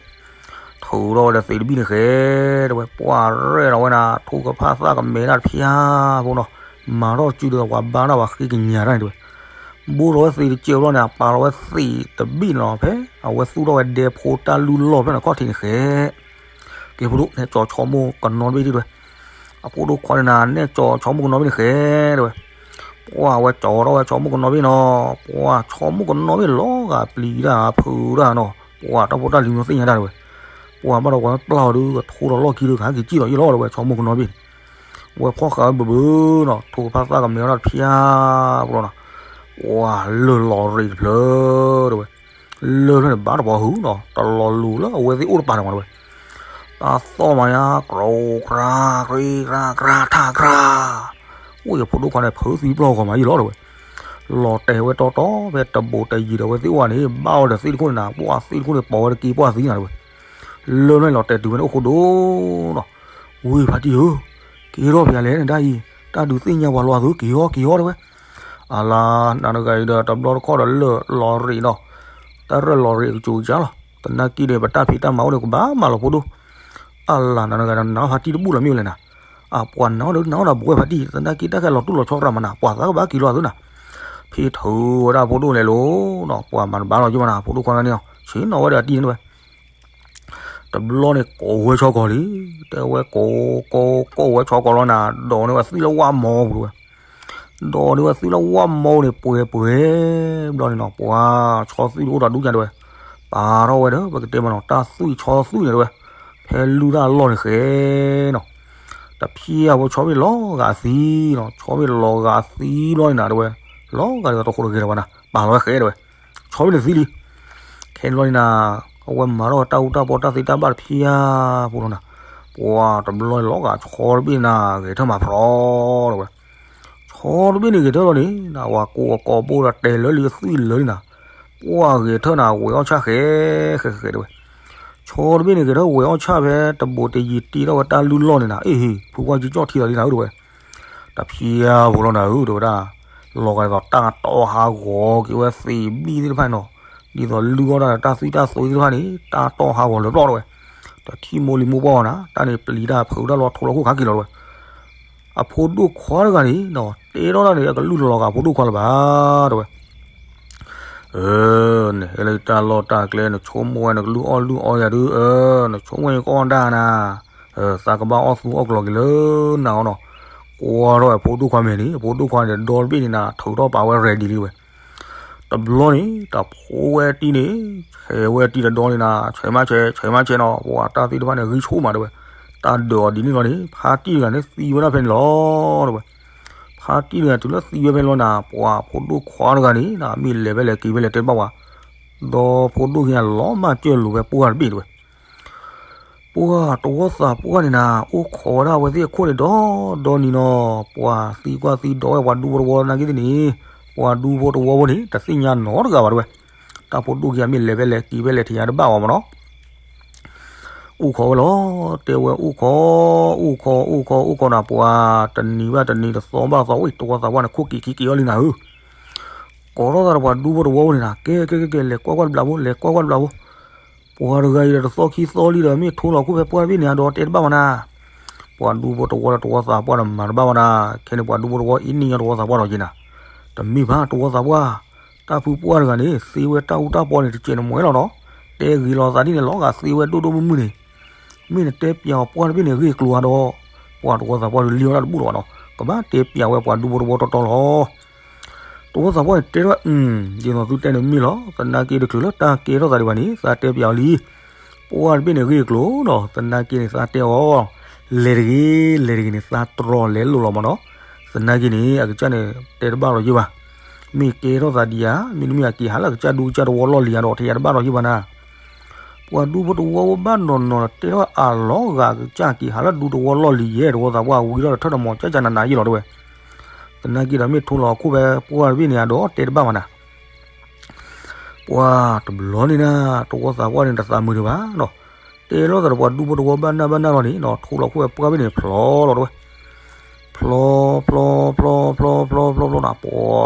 ထုးထီၣ်ဝဲဒီးသံးတဘံၣ်န့ၣ်ဃဲတဲဝဲ, ပှၢ်ရဲၣ်ထီၣ်ဝဲနၤ ထိၣ်ကဖၣ်သၣ်ကမဲာ်ဒၣ်တဖျါဖိနီၤ, မၤထီၣ်စုဒ်သိးပှၤဘါတၢ်ပှၤဃ့ကညးတၢ်န့ၣ်တဲဝဲ, ဘိၣ်ထီၣ်ဝဲသံးတစဲးဘျီန့ၣ် အပာ်လီၤဝဲသံးတဘံၣ်နီၤဖဲ, အဝဲသူၣ်ထီၣ်ဝဲဒဲဖိတၢ်လုၢ်လီၢ်ဖဲန့ၣ်ခီၣ်ထံးန့ၣ်ဃဲ ကဲဖိဒိၣ် နဲၣ်ကၠီဆီမိၢ်ကနီတဘ့ၣ်ဒံးတဲဝဲ, အဖိဒိၣ်ခွါန့ၣ်နၤ နဲၣ်ကၠီဆီမိၢ်ကနီဘ့ၣ်န့ၣ်ဃဲတဲဝဲ, ပှၢ်ဝဲကၠီထီၣ်ဝဲဆီမိၢ်ကနီဘ့ၣ်နီၤ, ပှၢ်ဆီမိၢ်ကနီဘ့ၣ်လီၤဂာ်ပျံၤတၢ်ဖုးတၢ်နီၤ, ပှၢ်တၢ်ဖိတၢ်လံၤမ့ၢ်သ့ၣ်ညါတၢ်တဲဝဲ, ပှၢ်ဘၣ်ဒီးပှၤပျၢ်အီၤဒုး ကထိဒီးလီၢ်ခံဒုး ကဟဲက့ၤစံၣ်လီၤယံၣ်လီၤတဲဝဲ ဆီမိၢ်ကနီဘ့ၣ်န့ၣ်, ဝဲဖီၣ်ဃာ်ဝဲဘၢဘၢနီၤ ထိၣ်ကဖၣ်သၣ်ကမဲာ်ဝဲဒၣ်တဖျါဖိလီၤနီၤ, ပှၢ်လၢၢ်လီၤရံးတဖျၢၣ်တဲဝဲ လၢၢ်ဖျၢၣ်န့ၣ် ဘၣ်တပီၤဟုနီၤ တလီၤလူၤလၢအဝဲသ့ၣ်အိၣ်တပၤန့ၣ်မးတဲဝဲ, တၢ်သီၣ်မးညါ ကြူးကြူး ကြူးကြူး ထၢကြူး, အိၣ်ယဖိဒိၣ်ခွါန့ၣ် ဖုးသံပျီၢ်ဂီၤမးယံၣ်လီၤတဲဝဲ, လီၤတဲာ်ဝဲတီတီဖဲတဘိးတယံၤဒီးအဝဲသ့ၣ်အိၣ်န့ၣ် ဘၣ်အီၤဒီးသ့ၣ်တခိၣ်န့ၣ်နၤ ပှၢ်သ့ၣ်တခိၣ်န့ၣ် ပိာ်ဝဲတက့ၤပှၢ်သံနၤတဲဝဲ, လၢၢ်ဖျၢၣ်န့ၣ်လီၤတဲာ်တုၤဝဲန့ၣ်အိၣ်ခိၣ်ဒိၣ်နီၤ, ဝ့ၢ်ဖါတံၢ်ဧၢ, ကဲထီၣ်ဖဲလဲၣ်န့ၣ်ဒၣ်အံၤ, တၢ်ဒုးသ့ၣ်ညါပှၤလီၤအသု က့ၤအီၤက့ၤအီၤတဲဝဲ, အလါ နၤတဂၤအံၤဒီး တဘျီတခီၣ်ဒီးလၢၢ်လီၤရံးနီၤ, တၢ်ရဲၣ်လီၤရံးအကစူၤကစၢ်လီၤ, သနာ်က့ဒီး ပတၢ်ဖံးတၢ်မၤအိၣ်ဒီး ကဘၣ်မၤလီၤဖိဒိၣ်, အလါ နၤတဂၤဒီး နၤဖါတံၢ်တဘူၣ်လီၤမ့ၢ်ဝဲလဲၣ်နၤ, အပှၤနၤဒီး နၤဒီးဘှဲဖါတံၢ် သနာ်က့တၢ်ခဲလီၤတူၢ်လီၤဆီရၤမးနၤ ပှၤသးကဘၣ်က့ၤလီၤအသုနၤ, ဖံးထုးဝဲဒၣ်ဖိဒိၣ်လဲၤလိၤနီၤ ပှၤမၤတဘၣ်လီၤယိၣ်ဘၣ်နၤ ဖိဒိၣ်ခွါန့ၣ်နီၤ ဆ့ၣ်နီၤဝဲဒီးအတံၢ်န့ၣ်တဲဝဲ တဘျီန့ၣ်ကိးဝဲဆီကီၤလံ, တဲဝဲကိးကိးကိးဝဲဆီကီၤလီၤနၤ, ဒိးန့ၢ်ဝဲသွံၣ်လၢဝၣ်မီပူၤတဲဝဲ, ဒိးန့ၢ်ဝဲသွံၣ်လၢဝၣ်မီန့ၣ် ပှဲၤပှဲၤ, ဘျီန့ၣ်နီၤ ပှၤဆီသွံၣ်တအိၣ်ဒီးဒူၣ်ညါတဲဝဲ, ပာ်ထီၣ်ဝဲဒီး ပကတဲမးနီၤ တၢ်သွံၣ်ဆီသွံၣ်န့ၣ်တဲဝဲ, ဖဲလုၢ်တၢ်လီၢ်န့ၣ်ဃဲနီၤ, တဖျဲၣ်ဝဲဆီဘ့ၣ်လီၤဂာ်အသံနီၤ, ဆီဘ့ၣ်လီၤဂာ်အသံဘျီန့ၣ်နၤတဲဝဲ, လီၤဂာ်ဒ်သိးတဃိးတဂ့ၤလၢၤဘၣ်နၤ, ပာ်လီၤဝဲဃဲတဲဝဲ, ဆီ ဆီတဘ့ၣ်န့ၣ်သံလံ. ခဲန့ၣ်ဘျီန့ၣ်နၤ, အဝဲမၤထီၣ်တၢ်အူတၢ်ပီတၢ်သ့တၢ်ဘၣ်တဖံးဧါဖိလီၤနၤ, ပှၤတဘျီန့ၣ်လီၤဂာ်ဆီတဘ့ၣ်န့ၣ်နၤ ဂဲၤထၢၣ်မးဖျီဒီးဝဲ, ဆီတဘ့ၣ်န့ၣ်ဂဲၤထၢၣ်လီၤန့ၣ်နၤ, ဝၤကိးအကိးဘိဒီးတဲလၢလံအသွံၣ်လၢန့ၣ်နၤ, ပှၤဂဲၤထၢၣ်နၤ ဝဲၤအီၣ်ဆၣ်ဃဲဃဲဃဲဒီးဝဲ, ဆီတဘ့ၣ်န့ၣ် ဂဲၤထၢၣ်ဝဲၤအီၣ်ဆၣ်ဖဲတဘိးတယံၤတ့ထီၣ်ဝဲတၢ်လုၢ်လီၢ်န့ၣ်နၤ, အ့ၣ်ဟ့ၣ် ဖုပှၢ်ကၠံကၠီၣ်ထံလီၤလံနၤဧၢဒီးဝဲ, တဖံးဧါဖိလီၤနၤဧၢဒီးဝဲဒၣ်, လီၤဂာ်ဒ်သိးတၢ်တီဟးဂီၤက့ၤဝဲသ့ၣ်ဘံၣ်သ့ၣ်တဖၣ်န့ၣ်နီၤ, ဒ်သိးလုၢ်အီၣ်တၢ်ဒီးတၢ်သွံၣ်တၢ်သွံသ့ၣ်တဖၣ်န့ၣ် တၢ်တီဟးဂီၤလၢပျီဒီးဝဲ, တထံၣ်မိၢ်လံၤမိၢ်ပှၢ်အီၤနၤ, တၢ်န့ၣ်ပျံၤတၢ်ဖုးတၢ်လီၤထိးလီၤခိၣ်ခးက့ၤလီၤဒီးဝဲ အဖိဒိၣ်ခွါတဂၤန့ၣ်နီၤ, တဲထီၣ်တၢ်န့ၣ် အကလုၢ်လီၤဂာ်ဖိဒိၣ်ခွါလၢၤဘၣ်တဲဝဲ, အၢ နဟဲလၢယတၢ်လီၢ်တၢ်ကျဲ နဆိကမိၣ်ဝဲနကလုၢ်အီၣ်လုၢ်အီယၤဒုး, အၢ နဆိကမိၣ်ယကအီၣ်ဒၣ်နၤ, သးကဘၣ်အီၣ်သူအီၣ်ကျီၤက့ၤလၢနၤအီၤနီၤ, ကွၢ်ထီၣ်ဝဲဖိဒိၣ်ခွါမဲာ်န့ၣ်, အဖိဒိၣ်ခွါန့ၣ်ဒီတဘ့ၣ်န့ၣ်နၤ ထုးထီၣ်ပာ်ဝဲ ready လံဝဲ တဘျီန့ၣ် တၢ်ဖိဝဲတံၢ်န့ၣ်, ဆဲးဝဲတံၢ်တဒီန့ၣ်နၤ, ဆဲးမးဆဲး, ဆဲးမးဆဲးနီၤ, ပှၤတၢ်သ့ၣ်တဖၣ်န့ၣ် ဂံၢ်ဆူၣ်မးတဲဝဲ, တၢ်ဒၢးအီၤဒ်န့ၣ်လီၤန့ၣ် ဖါတံၢ်တဂၤန့ၣ်သံဝဲဒၣ်ဖဲန့ၣ်လီၤတဲဝဲ, ဖါတံၢ်တဂၤတုၤလၢသံဝဲဖဲန့ၣ်လီၤနၤ, ပှၤဖိဒိၣ်ခွါတဂၤန့ၣ်နၤ မ့ၢ်လဲၤဖဲလဲၣ်က့ၤဖဲလဲၣ်တဲတဘၣ်ဝဲ, ဒီဖိဒိၣ်ခံဂၤလီၤမၢ်ကၢၢ်လိာ်ဝဲပှၢ်တဘ့ၣ်တဲဝဲ ပှၢ်တဝီသးပှၢ်န့ၣ်နၤ အိၣ်ခိးဝဲဒၣ်အဝဲသ့ၣ်အခိၣ်န့ၣ်ဒီဒီနံၤနီၤ, ပှၤသံကွၢ်သံဒိးဝဲပှၤဒူဖိတဝီနာ်က့သ့ၣ်န့ၣ်, ပှၤဒူဖိတဝီဖိန့ၣ် တသ့ၣ်ညါနီတဂၤဘၣ်တဲဝဲ, တၢ်ဖိဒိၣ်ခံဂၤမ့ၢ်လဲၤဖဲလဲၣ်က့ၤဖဲလဲၣ်ထံၣ်ညါတဘၣ်ဝဲမးနီၤ အိၣ်ခိးဝဲလီၤ, တဲဝဲအိၣ်ခိး, အိၣ်ခိး အိၣ်ခိး အိၣ်ခိးနၤ ပှၤတနံၤဘၣ်တနံၤ တသီဘၣ်သီ ဝဲတဝီသးပှၢ်န့ၣ် ခိၣ်က့ၤခံက့ၤအီၤလံနၤဧၢ, ကိးထီၣ်သးဒီးပှၤဒူဖိတဝီဖိန့ၣ်နၤ, ကဲ ကဲ ကဲ ကဲ လဲၤကွၢ်ကွၢ်တဘျီဖိ လဲၤကွၢ်ကွၢ်တဘျီဖိ, ပှၤတဂၤအံၤဒီးတသီခံသီလံဒီး မ့ၢ်ထိလီၤခိၣ်ဖဲပှၢ်တဘ့ၣ်န့ၣ် အဒိးတဲတဘၣ်မးနၤ, ပှၤဒူဖိတဝီဒီးတဝီသးပှၢ်ဒီးမၤတဘၣ်ဝဲဒၣ်, ခဲန့ၣ်ပှၤဒူဖိတဝီအံၤန့ၢ်ညီတဝီသးပှၢ်ဒီးက့ၤနၤ, တမ့ၢ်ဘၣ်တဝီသးပှၢ်, တၢ်ဖုပှၢ်တဂၤန့ၣ် သ့ဝဲတၢ်အူတၢ်ပီန့ၣ် တစဲးနမှဲလီၤနီၤ, တဲဂ့ၤလီၤသးဒ်န့ၣ် လီၤဂာ်သ့ဝဲဒိၣ်ဒိၣ်မုၢ်မုၢ်န့ၣ်, မ့ၢ်နတဲပျးအီၤပှၢ်တဘ့ၣ်န့ၣ် ဂ့ၢ်ကျိၤဧါဒီး, ပှၤတဝီသးပှၢ်ဒုးလံအီၣ်တၢ်တဘူၣ်လီၤဘၣ်နီၤ, ကဘၣ်တဲပျးဝဲပှၤဒူဖိတဝီတီတီလီၤ. တဝီသးပှၢ်န့ၣ်တဲထီၣ်, ဒ်သိးသုတဲန့ၣ်မ့ၢ်လီၤ, သနာ်က့တချုးလၢတၢ်ကဲထီၣ်သးဒံးဘၣ်န့ၣ် သးတဲပျးအီၤလံ, ပှၢ်တဘ့ၣ်န့ၣ်ဂ့ၢ်ကျိၤနီၤ, သနာ်က့န့ၣ်သးတဲအီၤ, လဲၤတဂ့ၤ လဲၤတဂ့ၤန့ၣ် သးတြီလဲၤလိာ်လီၤမးနီၤ, သနာ်က့န့ၣ် အကစၢ်န့ၣ် တဲတဘၣ်လီၤယ့ၢ်ဘၣ်, မ့ၢ်ကဲထီၣ်သးဒံးဧါ, မ့တမ့ၢ်အက့ၤဟးလၢအကစၢ်ဒူကစၢ်တဝီလီၢ်လံၤဧါဒီး ထံၣ်ယၤတဘၣ်လီၤယ့ၢ်ဘၣ်နၤ ပှၤဒူဖိတဝီဖိဘၣ်နီၤနီၤ တဲထီၣ်အလီၤဂာ်ကစၢ်က့ၤဟးလၢဒူတဝီလီၢ်လံၤယဲၢ် တဝီသးပှၢ်ဝံထီၣ်ဒီးထၢၣ်တမီၤကၠၢ်ကၠၢ်နးနးယ့ၢ်လီၤတဲဝဲ, သနာ်က့ဒီးမ့ၢ်ထိလီၤခိၣ်ဖဲပှၢ်တဘ့ၣ်န့ၣ် အဒိးတဲတဘၣ်မးနၤ ပှၤတဘျီန့ၣ်နၤ တဝီသးပှၢ်န့ၣ်တသးမုာ်ဒံးဘၣ်နီၤ, တဲလိာ်သးဒီးပှၤဒူဖိတဝီဘၣ်နၢ်ဘၣ်နၢ်လီၤန့ၣ်နီၤ ထိလီၤခိၣ်ဖဲပှၢ်ဘ့ၣ်န့ၣ်ဖျီလီၤတဲဝဲ, ဖျီ ဖျီ ဖျီ ဖျီ ဖျီ ဖျီ ဖျီ ဖျီ နၤ ပှၤ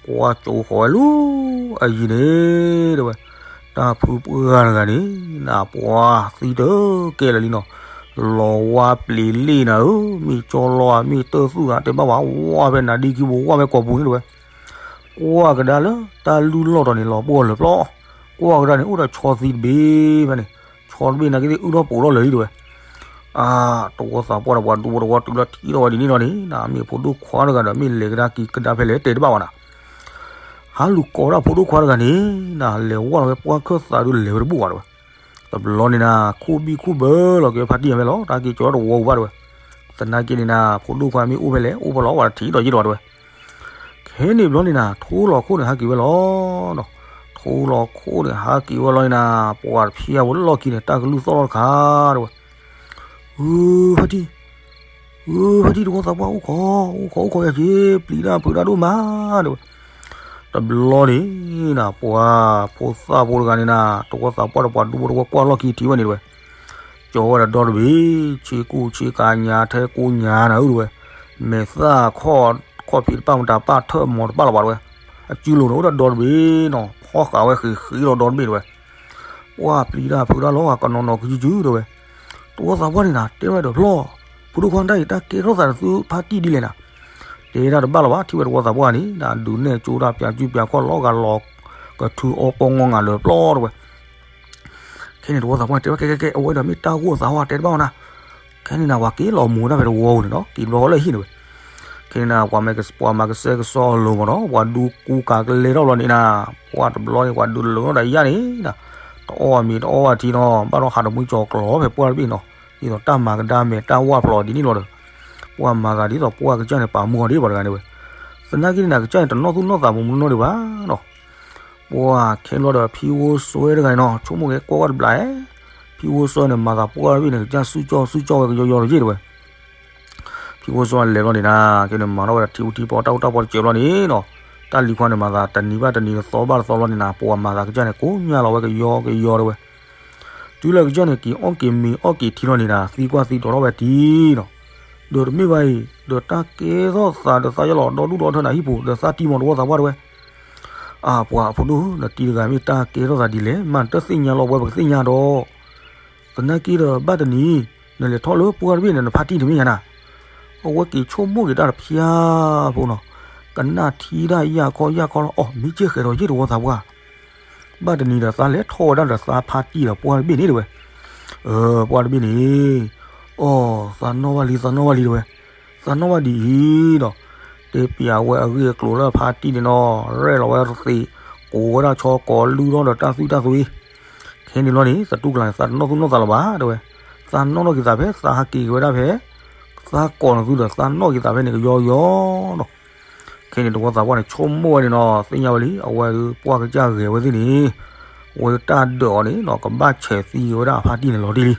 ကွၢ်ကၠိဃီၤဝဲလူၤအယံၤန့ၣ် တဲဝဲ, တၢ်ဖုပှၢ်တဂၤန့ၣ် နၤ ပှၤသံတကဲလၢာ်လံနီၤ, လီၤဝါပျံၤလ့ၣ်နၤဧၢ, မ့ၢ်ကၠီလီၤဧါ မ့ၢ်တၢ်သူၣ်ဧါ တဲဘၣ်ဝဲ ဝါဖဲနၤဒ့ခံပူၤ ဝါဖဲကိာ်ပူၤန့ၣ်တဲဝဲ, ကွၢ်ကဒါလၢတၢ်လုၢ်လီၢ်တီၤန့ၣ် လီၤပှီၢ်လၢာ်ပျီ, ကွၢ်ကဒါန့ၣ် အိၣ်ဒီးဆီသံတဘ့ၣ်ဖဲန့ၣ်, ဆီတဘ့ၣ်နာ်က့သ့ၣ် အုၣ်ထီၣ်ပိာ်ထီၣ်လၢာ်လံတဲဝဲ, အါ တဝီသးပှၢ်ဒီးပှၤဒူဖိတဝီတုၤလၢထံၣ်ထီၣ်ဝဲဒ်န့ၣ်လီၤန့ၣ် နမ့ၢ်ဖိဒိၣ်ခွါတဂၤဒီး မ့ၢ်လဲၤကဒါက့ၤကဒါဖဲလဲၣ်တဲတဘၣ်ဘၣ်နၤ ဟးလူၤကိးဒၣ်ဖိဒိၣ်ခွါတဂၤန့ၣ် နလဲၤဝဲလီၤဝဲပှၢ်ခၢၣ်သးဒုးလဲၤဝဲတဘူၣ်ဘၣ်တဲဝဲ, တဘျီန့ၣ်နၤ ခိၣ်ဘံၣ်ခိၣ်ဘၢလီၤက့ၤဖါတံၢ်ယၤဖဲလီၤ တၢ်က့ၤကၠီၤတဝီဝူၤဘၣ်တဲဝဲ, သနာ်က့န့ၣ်နၤ ဖိဒိၣ်ခွါမ့ၢ်အိၣ်ဖဲလဲၣ် အိၣ်ဖဲလီၤ ပှၤတထံၣ်ဒီးယ့ၢ်လီၤတဲဝဲ, ခဲန့ၣ်ဘျီန့ၣ်နၤ ထိလီၤခိၣ်န့ၣ်ဟးက့ၤဝဲလီၤ ထိလီၤခိၣ်န့ၣ်ဟးက့ၤဝဲလီၤန့ၣ်နၤ ပှၤတဖံးအဝဲလီၢ်ခံန့ၣ် တၢ်ကလုၢ်သီၣ်လီၤတခါတဲဝဲ, ဧၢ ဖါတံၢ် ဧၢ ဖါတံၢ် တဝီသးပှၢ်အိၣ်ခိး အိၣ်ခိး အိၣ်ခိးယၤက့ၤ ပျံၤတၢ်ဖုးတၢ်ဒိၣ်မးတဲဝဲ, တဘျီန့ၣ်နၤ ပှၤဖိသၣ်ဖိတဂၤန့ၣ်နၤ တဝီသးပှၢ်ဒီးပှၤဒူဖိတဝီကွၢ်လီၢ်ခံထံၣ်ဝဲန့ၣ်တဲဝဲ, ကၠီၤဝဲဒီးဒီတဘ့ၣ် ဆ့ကူဆ့ကၤညါထဲကူညါနၤဧၢတဲဝဲ, မဲာ်သၣ်ခီၣ်ဖံးတပၣ်မတၤပၣ်ထၢၣ်မီၤတပၣ်လီၤဘၣ်တဲဝဲ, အစုလိၤန့ၣ်အိၣ်ဒီးဒီတဘ့ၣ်နီၤ ဖီၣ်ဃာ်ဝဲဃံးဃံးလီၤဒီတဘ့ၣ်တဲဝဲ ပှၢ်ပျံၤတၢ်ဖုးတၢ်လီၤ ကနီၤနီၤကယုကယုတဲဝဲ, တဝီသးပှၢ်န့ၣ်နၤ တဲဝဲဒီးဖျီၣ်, ဖိဒိၣ်ခွါတၢ်အံၤ တၢ်ကဲထီၣ်သးဒီးသုဖါတံၢ်ဒ်လဲၣ်နၤ, တဲတၢ်တဘၣ်လီၤဘၣ် ထံၣ်ဝဲတဝီသးပှၢ်န့ၣ် နၤဒုးနဲၣ်ကၠိတၢ်ပၠးစုပၠးခီၣ်လီၤဂာ်လီၤ, ကထုးအီပီငီငၤလၢာ်ပျီတဲဝဲ ခဲန့ၣ်တဝီသးပှၢ်တဲဝဲ ကဲ ကဲ ကဲ အဝဲဒီးမ့ၢ်တၢ်ဂိၢ်သးဝါတဲတဘၣ်ဝဲနၤ, ခဲန့ၣ်နၤ ပှၤက့ၤလီၤမူၤတၢ်ဖဲတဝီပူၤန့ၣ်နီၤ က့ၤတဘျီဃီလၢဟံၣ်န့ၣ်ဝဲ, ခဲန့ၣ်နၤ ပှၤမၤကစဲကစီအလိၤမးနီၤ ပှၤဒူကူကၤကလဲထီၣ်ဘျီန့ၣ်နၤ, ပှၢ်တဘျီန့ၣ် ပှၤဒုးလၢာ်ထီၣ်ဒီးယါန့ၣ်နၤ, တအီၣ်မ့ၤတအီၣ်ဝဲထံနီၤ ဘၣ်ဒီးဟးတမှံကၠီၤကျီၤဖဲပှၢ်တဘ့ၣ်နီၤ, ဒ်သိးတၢ်မၤကဒါမဲာ်တၢ်ဝၢ်ဖျိးဒ်န့ၣ်လီၤဒီး, ပှၢ်မၤသးဒ်သိးပှၢ်ကစၢ်န့ၣ် ပာ်မူအီၤဒ်ပှၤတဂၤန့ၣ်ဝဲ, သနာ်က့န့ၣ်နၤ ကစၢ်န့ၣ် တနီၣ်သူၣ်နီၣ်သးမူးမူးနီၢ်ဒံးဘၣ်နီၤ, ပှၤခဲလီၤဒီး ဖံဝိစွဲတဂၤန့ၣ်နီၤ ဆိကမိၣ်က့ၤကွၢ်ကွၢ်တဘျီဧါ, ဖံဝိစွဲန့ၣ် မၤသးပှၢ်တဘ့ၣ်န့ၣ် ကစၢ်စုကၠီၣ်စုကၠီၣ်ဝဲကယီယီတယ့ၣ်တဲဝဲ. ဖံဝိစွဲလဲၤလီၤန့ၣ်နၤ ခဲန့ၣ်မၤထီၣ်ဝဲဒၣ်ထံအူထံပီ တၢ်အူတၢ်ပီတစဲးဘျီန့ၣ်နီၤ, တၢ်လံၤခွါန့ၣ် မၤသးတနံၤဘၣ်တနံၤ တသီဘၣ်တသီဘျီန့ၣ်နၤ ပှၤမၤသးကစၢ်န့ၣ် ကိးညါလီၤဝဲကယီကယီတဲဝဲ. တုၤလၢကစၢ်န့ၣ် က့ၤအီၣ်က့ၤမ့ၤအီၣ်က့ၤထံလီၤန့ၣ်နၤ သံကွၢ်သံဒိးထီၣ်ဝဲတံၤနီၤ, ဒီးတမ့ၢ်ဘၣ်အံၤ ဒီးတၢ်ကဲထီၣ်သးဒီးသးယီလီၤ ဒီဒူၣ်ဒီထၢနၤဟံၣ်ပူၤ ဒီးသးတံၢ်မီၤတဝီသးပှၢ်တဲဝဲ. အၢ ပှၤဖိဒိၣ် နတံၤတဂၤမ့ၢ်တၢ်ကဲထီၣ်သးဒ်လဲၣ် မ့ၢ်နတသ့ၣ်ညါလီၤ ဝဲပကသ့ၣ်ညါဒီး သနာ်က့ဒီး ဘၣ်တနံၤ နလဲၤထီၣ်လၢပှၢ်တဘ့ၣ်န့ၣ် နဖါတံၢ်တမ့ၢ်ညါနၤ. အဝဲက့ၤဆိကမိၣ်က့ၤတၢ်တဖျၢၣ်ဖိနီၤ, ကနၣ်ထံတၢ်ယၢ်ခီယၢ်ခီလီၤ အီၣ်မ့ၢ်ကဲဃဲးဒီးယ့ၢ်တဝီသးပှၢ်, ဘၣ်တနံၤဒီးသးလဲၤထီၣ်ဝဲဒၣ်ဒီးသးဖါတံၢ်ဒီးပှၢ်တဘ့ၣ်န့ၣ်တဲဝဲ. အၢ ပှၢ်တဘ့ၣ်န့ၣ် အီၣ် သးနီၣ်ဘၣ်လံ သးနီၣ်ဘၣ်လံတဲဝဲ. သးနီၣ်ဘၣ်ဒ်အံၤဒီး တဲပျးဝဲအဂ့ၢ်အကျိၤလၢဖါတံၢ်န့ၣ်နီၤ ရဲၣ်လီၤဝဲသ့း ကိးဝဲဒၣ်ဆီကိးလုၢ်ထီၣ်ဒီးတၢ်သွံၣ်တၢ်သွံၣ် ခဲန့ၣ်လီၤန့ၣ် သတူၢ်ကလာ်န့ၣ် သးတနီၣ်သူၣ်နီၣ်သးလၢၤဘၣ်တဲဝဲ. သးနီၣ်ထီၣ်က့ၤသးဖဲ သးဟးက့ၤက့ၤဝဲဒၣ်ဖဲ သးကိးနသုဒီး သးနီၣ်က့ၤသးဖဲန့ၣ်ကယီကယီနီၤ. ခဲန့ၣ်တဝီသးပှၢ်န့ၣ် ဆိကမိၣ်ဝဲန့ၣ်နီၤ သ့ၣ်ညါဝဲလံ အဝဲဒၣ်ပှၢ်ကစၢ်ဂဲၤဝဲသ့ၣ်န့ၣ် အဝဲဒၣ်တၢ်ဒၢးအီၤန့ၣ်နီၤ ကဘၣ်ဆဲးသံဝဲဒၣ်အဖါတံၢ်န့ၣ်လီၤတံၢ်လံ.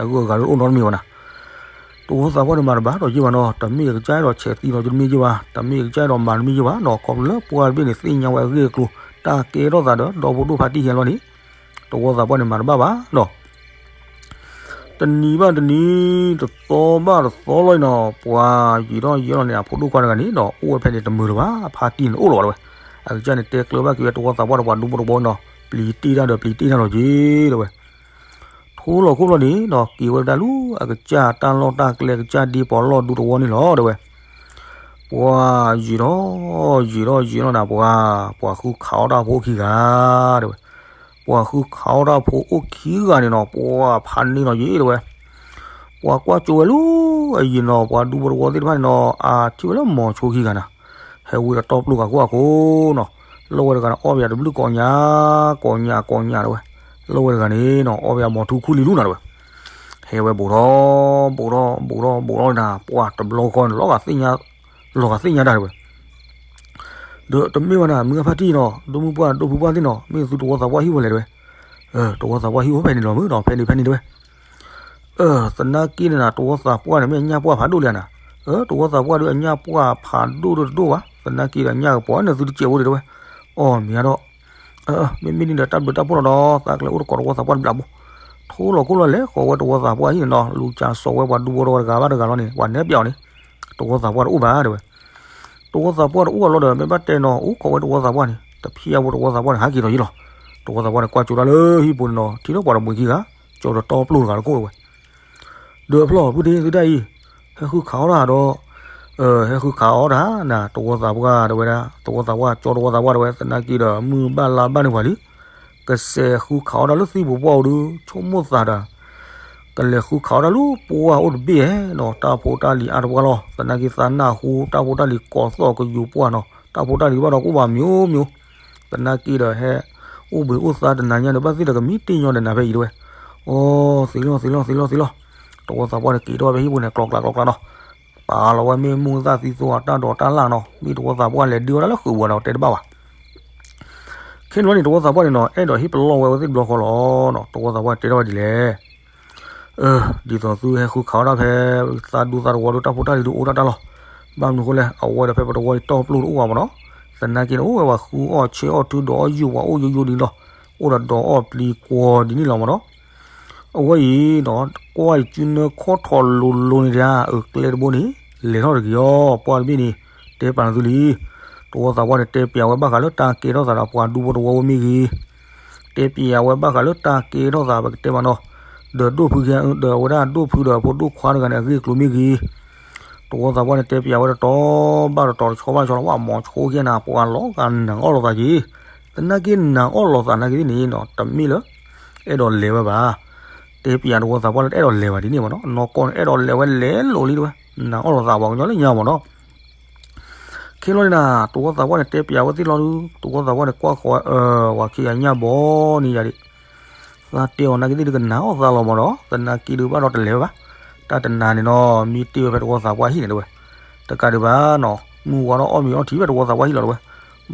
အဂုၤအဂၤဒၣ်အိၣ်နီတမံၤဘၣ်နၤ. တဝီသးပှၢ်န့ၣ်မၤတဘၣ်ဒီးယ့ၢ်ဘၣ်နီၤ တမ့ၢ်ကစၢ်အဲၣ်ဒိးဆဲးသံဒီးယတမ့ၢ်ယ့ၢ်ဘၣ် တမ့ၢ်ကစၢ်အဲၣ်ဒိးမၤတမ့ၢ်ယ့ၢ်ဘၣ်နီၤ ခီဖျိလၢပှၢ်တဘ့ၣ်န့ၣ် သ့ၣ်ညါဝဲအဂ့ၢ်အကျိၤ တၢ်ကဲထီၣ်သးဒီး ဒီဖိဒိၣ်ဖါတံၢ်ဟဲလီၤန့ၣ် တဝီသးပှၢ်န့ၣ်မၤတဘၣ်ဘၣ်နီၤ. တနံၤဘၣ်တနံၤ တသီဘၣ်တသီလီၤအံၤနီၤ ပှၤယံာ်ထီၣ်ယံာ်ထီၣ်လီၤန့ၣ် အဖိဒိၣ်ခွါတဂၤန့ၣ်နီၤ အိၣ်ဝဲဖဲန့ၣ်တမုာ်လၢၤဘၣ် အဖါတံၢ်န့ၣ်တအိၣ်လၢၤဘၣ်တဲဝဲ. အကစၢ်န့ၣ်တဲကျၢၤဘၣ်က့ၤဝဲတဝီသးပှၢ်ဒီးပှၤဒူဖိတဝီနီၤ ပျံၤတ့ၢ်တၢ်ဒီးပျံၤတ့ၢ်တၢ်လီၤက့ၤတဲဝဲ. ထိလီၤခိၣ်လီၤန့ၣ်နီၤ က့ၤဝဲဒၣ်လၢ အကစၢ်တၢ်လီၢ်တၢ်ကျဲ အကစၢ်ဒ့ပီးလီၢ်ဒူတဝီန့ၣ်လီၤတဲဝဲ. ပှၤယံာ်ထီၣ်ယံာ်ထီၣ်ယံာ်ထီၣ်နၤ ပှၤ ပှၤဃုခးအီၣ်တၢ်ဖိအိၣ်ခံဂၤတဲဝဲ. ပှၤဃုခးအီၣ်တၢ်ဖိအိၣ်ခံဂၤန့ၣ်နီၤ ပှၤဖးန့ၢ်လီၤယ့ၣ်တဲဝဲ. ပှၤကွၢ်ကၠိဝဲလၢ အယံၤနီၤ ပှၤဒူဖိတဝီသ့ၣ်တဖၣ်န့ၣ်နီၤ အထံၣ်ဝဲလၢမီၤဆိခံဂၤနၤ ဟဲဝံၤဒီးတီပျိၢ်ဂၤခိၣ်အခိၣ်နီၤ. လီၢ်ဝဲတဂၤန့ၣ် အီၣ်ဘၣ်ယၤတဘျုးကိးညါ ကိးညါကိးညါတဲဝဲ. လီၢ်ဝဲတဂၤန့ၣ်နီၤ အီၣ်ဘၣ်ယၤမီၤထူခူလံလူၤနၤတဲဝဲ. ဟဲဝဲဘူးထီၣ် ဘူးထီၣ် ဘူးထီၣ် ဘူးထီၣ်နၤ ပှၤတဘျီဃီန့ၣ် လီၤဂာ်သ့ၣ်ညါ လီၤဂာ်သ့ၣ်ညါတၢ်တဲဝဲ. ဒီးတမ့ၢ်ဘၣ်နၤ မုၢ်ဂၤဖါတံၢ်နီၤ ဒိၣ်မုၢ်ပှၢ်ဒိၣ်ဖုပှၢ်သ့ၣ်နီၤ မ့ၢ်သုတဝီသးပှၢ်ဟံၣ်ဝဲလဲၣ်တဲဝဲ. တဝီသးပှၢ်ဟံၣ်အိၣ်ဖဲန့ၣ်လီၤမုၢ်နီၤ ဖဲန့ၣ်ဖဲန့ၣ်တဲဝဲ. သနာ်က့န့ၣ်နၤ တဝီသးပှၢ်န့ၣ် မ့ၢ်အညၣ်ပှၢ်ဖးဒိၣ်လံဧါနၤ. တဝီသးပှၢ်ဒီးအညၣ်ပှၢ်ဖးဒိၣ်ဒီးတဒိၣ်ဘၣ် သနာ်က့ဒီးညၣ်ကပီၤန့ၣ်သုတစဲးဖိတဲဝဲ. အီၣ်မ့ၢ်ဒီး မ့မ့ၢ်ဒ်န့ၣ်ဒီးတၢ်ဘျုးတၢ်ဖှိၣ်လီၤဒီး သးကလဲၤအိၣ်တကိးတဝီသးပှၢ်တဘျီဘိ ထိလီၤခိၣ်လီၤလဲၤဃီၤဝဲတဝီသးပှၢ်ဟံၣ်န့ၣ်နီၤ လူၤစၢ်စီၤဝဲပှၤဒူဖိတဂၤဘၣ်တဂၤလီၤန့ၣ် ပှၤနဲပျးအီၤန့ၣ် တဝီသးပှၢ်တအိၣ်ဘၣ်တဲဝဲ. တဝီသးပှၢ်တအိၣ်အလီၢ်ဒီး မ့ၢ်ဘၣ်တဲနီၤ အိၣ်ခိးဝဲတဝီသးပှၢ်န့ၣ် တဖျဲးဝဲတဝီသးပှၢ်န့ၣ် ဟးက့ၤဒီးယ့ၣ်လီၤ. တဝီသးပှၢ်န့ၣ် ကွၢ်ကၠိတၢ်လၢဟံၣ်ပူၤန့ၣ်နီၤ ထံၣ်လၢပှၤတမှံၤခံဂၤ ကၠီဒီးတီပျိၢ်တဂၤတခိၣ်တဲဝဲ. ဒီးဖျီၣ်ဖုဒ့သုဒၣ်အံၤ ဟဲဃုခးအီၣ်တၢ်ဒီး ဟဲဃုခးအီၣ်တၢ်နၤ တဝီသးပှၢ်တဲဝဲဒၣ် တဝီသးပှၢ် ကၠီတဝီသးပှၢ်တဲဝဲ သနာ်က့ဒီး မုၢ်ဘၣ်လါဘၣ်န့ၢ်ပှၤလံ ကစဲးဃုခးအီၣ်တၢ်လၢသံပူၤပှၢ်အိၣ်ဒီး ဆိကမိၣ်သးဒီး ကလဲၤဃုခးအီၣ်တၢ်လၢပှၢ်အိၣ်တဘ့ၣ်နီၤ တၢ်ဖိတၢ်လံၤအါတပှၢ်လီၤ သနာ်က့သးနၢ်ဟူ တၢ်ဖိတၢ်လံၤကိးသီၣ်ကယူၤပှၢ်နီၤ တၢ်ဖိတၢ်လံၤဘၣ်ဒီးကအိၣ်ဘၣ်မံၤမံၤ သနာ်က့ဒီးဟဲ အိၣ်ဘှံးအိၣ်သါတနၤညါဒီး ဘၣ်သ့ၣ်ဒီးကမံတ့ၢ်ညီဒီးနၤဖဲအံၤတဲဝဲ. အိ သ့လီၤ သ့လီၤ သ့လီၤ သ့လီၤ တဝီသးပှၢ်န့ၣ်က့ၤထီၣ်ဖဲဟံၣ်ပူၤန့ၣ် ကျီကျါ ကျီကျါနီၤ ပာ်လီၤဝဲမ့ၢ်မူသၣ်သံသိအတၢ်ဒိးတၢ်လၣ်နီၤ မ့ၢ်တဝီသးပှၢ်လဲၤဒုးဝဲဒၣ်လၢဃုာ်ပူၤနီၤ တဲတဘၣ်ဘၣ်. ခဲန့ၣ်လီၤန့ၣ် တဝီသးပှၢ်န့ၣ်နီၤ အဲၣ်ဒိးဟ့ၣ်ပလီၢ်ဝဲအဝဲသ့ၣ်တဘျီဃီလီၤနီၤ တဝီသးပှၢ်တဲထီၣ်ဝဲဒ်လဲၣ် ဒ်သိးသုဟဲဃုခးအီၣ်တၢ်ဖဲ သးဒူသးတဝီဒီး တၢ်ဖိတၢ်လံၤဒုးအိၣ်တၢ်တၢ်လီၤ. ဘၣ်မနုၤအဃိလဲၣ် အဝဲဒီးဖဲပတဝီအံၤတီပျိၢ်တအိၣ်ဘၣ်မးနီၤ. သနာ်က့န့ၣ် အိၣ်ဝဲပှၤဃုအီၣ်ဆဲးအီၣ်ထု ဒီးအီၣ်ယိာ်ပှၤအိၣ်ယိယိဒ်န့ၣ်လီၤ. အိၣ်ဒီးဒီးအီၣ်ပျံၤကွီၤဒ်န့ၣ်လီၤမးနီၤ. အဝဲအံၤနီၤ ကွၢ်ယစုနၢခီၣ်ထီၣ်လိၤလိၤန့ၣ်ဒၣ် အကျဲတဘိန့ၣ် လဲၤထီၣ်တဂ့ၤအီၤ ပှၢ်တဘ့ၣ်န့ၣ် တဲပာ်နသုလံ. တဝီသးပှၢ်န့ၣ် တဲပျးဝဲဘၣ်ဃးလၢတၢ်ကဲထီၣ်သးဒီးပှၤဒူဖိတဝီဖိမ့ၢ်ဂ့ၤ တဲပျးဝဲဘၣ်ဃးလၢတၢ်ကဲထီၣ်သး ပကတဲမးနီၤ ဒီးဒိၣ်ဖုကဲ ဒီးအဝဲဒၣ်ဒိၣ်ဖုဒီးဖိဒိၣ်ခွါတဂၤန့ၣ် အဂ့ၢ်အကျိၤမ့ၢ်ဂ့ၤ တဝီသးပှၢ်န့ၣ် တဲပျးဝဲတတီၤဘၣ်တတီၤ တဆီဘၣ်ဆီလီၤ ဝဲမီၤဆိကဲနၤ ပှၤလီၤဂာ်နၤအီၣ်လိာ်သးက့ၤ သနာ်က့နၤအီၣ်လိာ်သးနာ်က့ၤသ့ၣ်န့ၣ်နီၤ တမ့ၢ်လၢ အဲၣ်ဒိးလဲၤဝဲဘၣ်. တဲပျးတဝီသးပှၢ်လၢတအဲၣ်ဒိးလဲၤဘၣ်ဒ်န့ၣ်မးနီၤ နီၢ်ကီၢ်န့ၣ် အဲၣ်ဒိးလဲၤဝဲလဲၤလိာ်လံတဲဝဲ နၤအီၣ်လိာ်သးပှၤကညီလၢညါမးနီၤ ခဲလီၤန့ၣ်နၤ တဝီသးပှၢ်န့ၣ် တဲပျးဝဲသ့ၣ်လီၤဒုး တဝီသးပှၢ်န့ၣ် ကွၢ်ဃီၤဝဲ ဝၤခံဂၤညၣ်ဘီန့ၣ်ယၤဒံး သးတဲအီၤနာ်က့ၤသ့ၣ်ဒုးကနၤအီၣ်သးလီၤမးနီၤ သနာ်က့ၤဒုးဘၣ်ဒီးတလဲၤဝဲဘၣ်. တၢ်တနၤန့ၣ်နီၤ မံတ့ၢ်ဝဲဖဲတဝီသးပှၢ်ဟံၣ်န့ၣ်တဲဝဲ တကးဒံးဘၣ်နီၤ မုၢ်ဝါထီၣ်အီၣ်မ့ၤအီထံၣ်ဖဲတဝီသးပှၢ်ဟံၣ်လီၤတဲဝဲ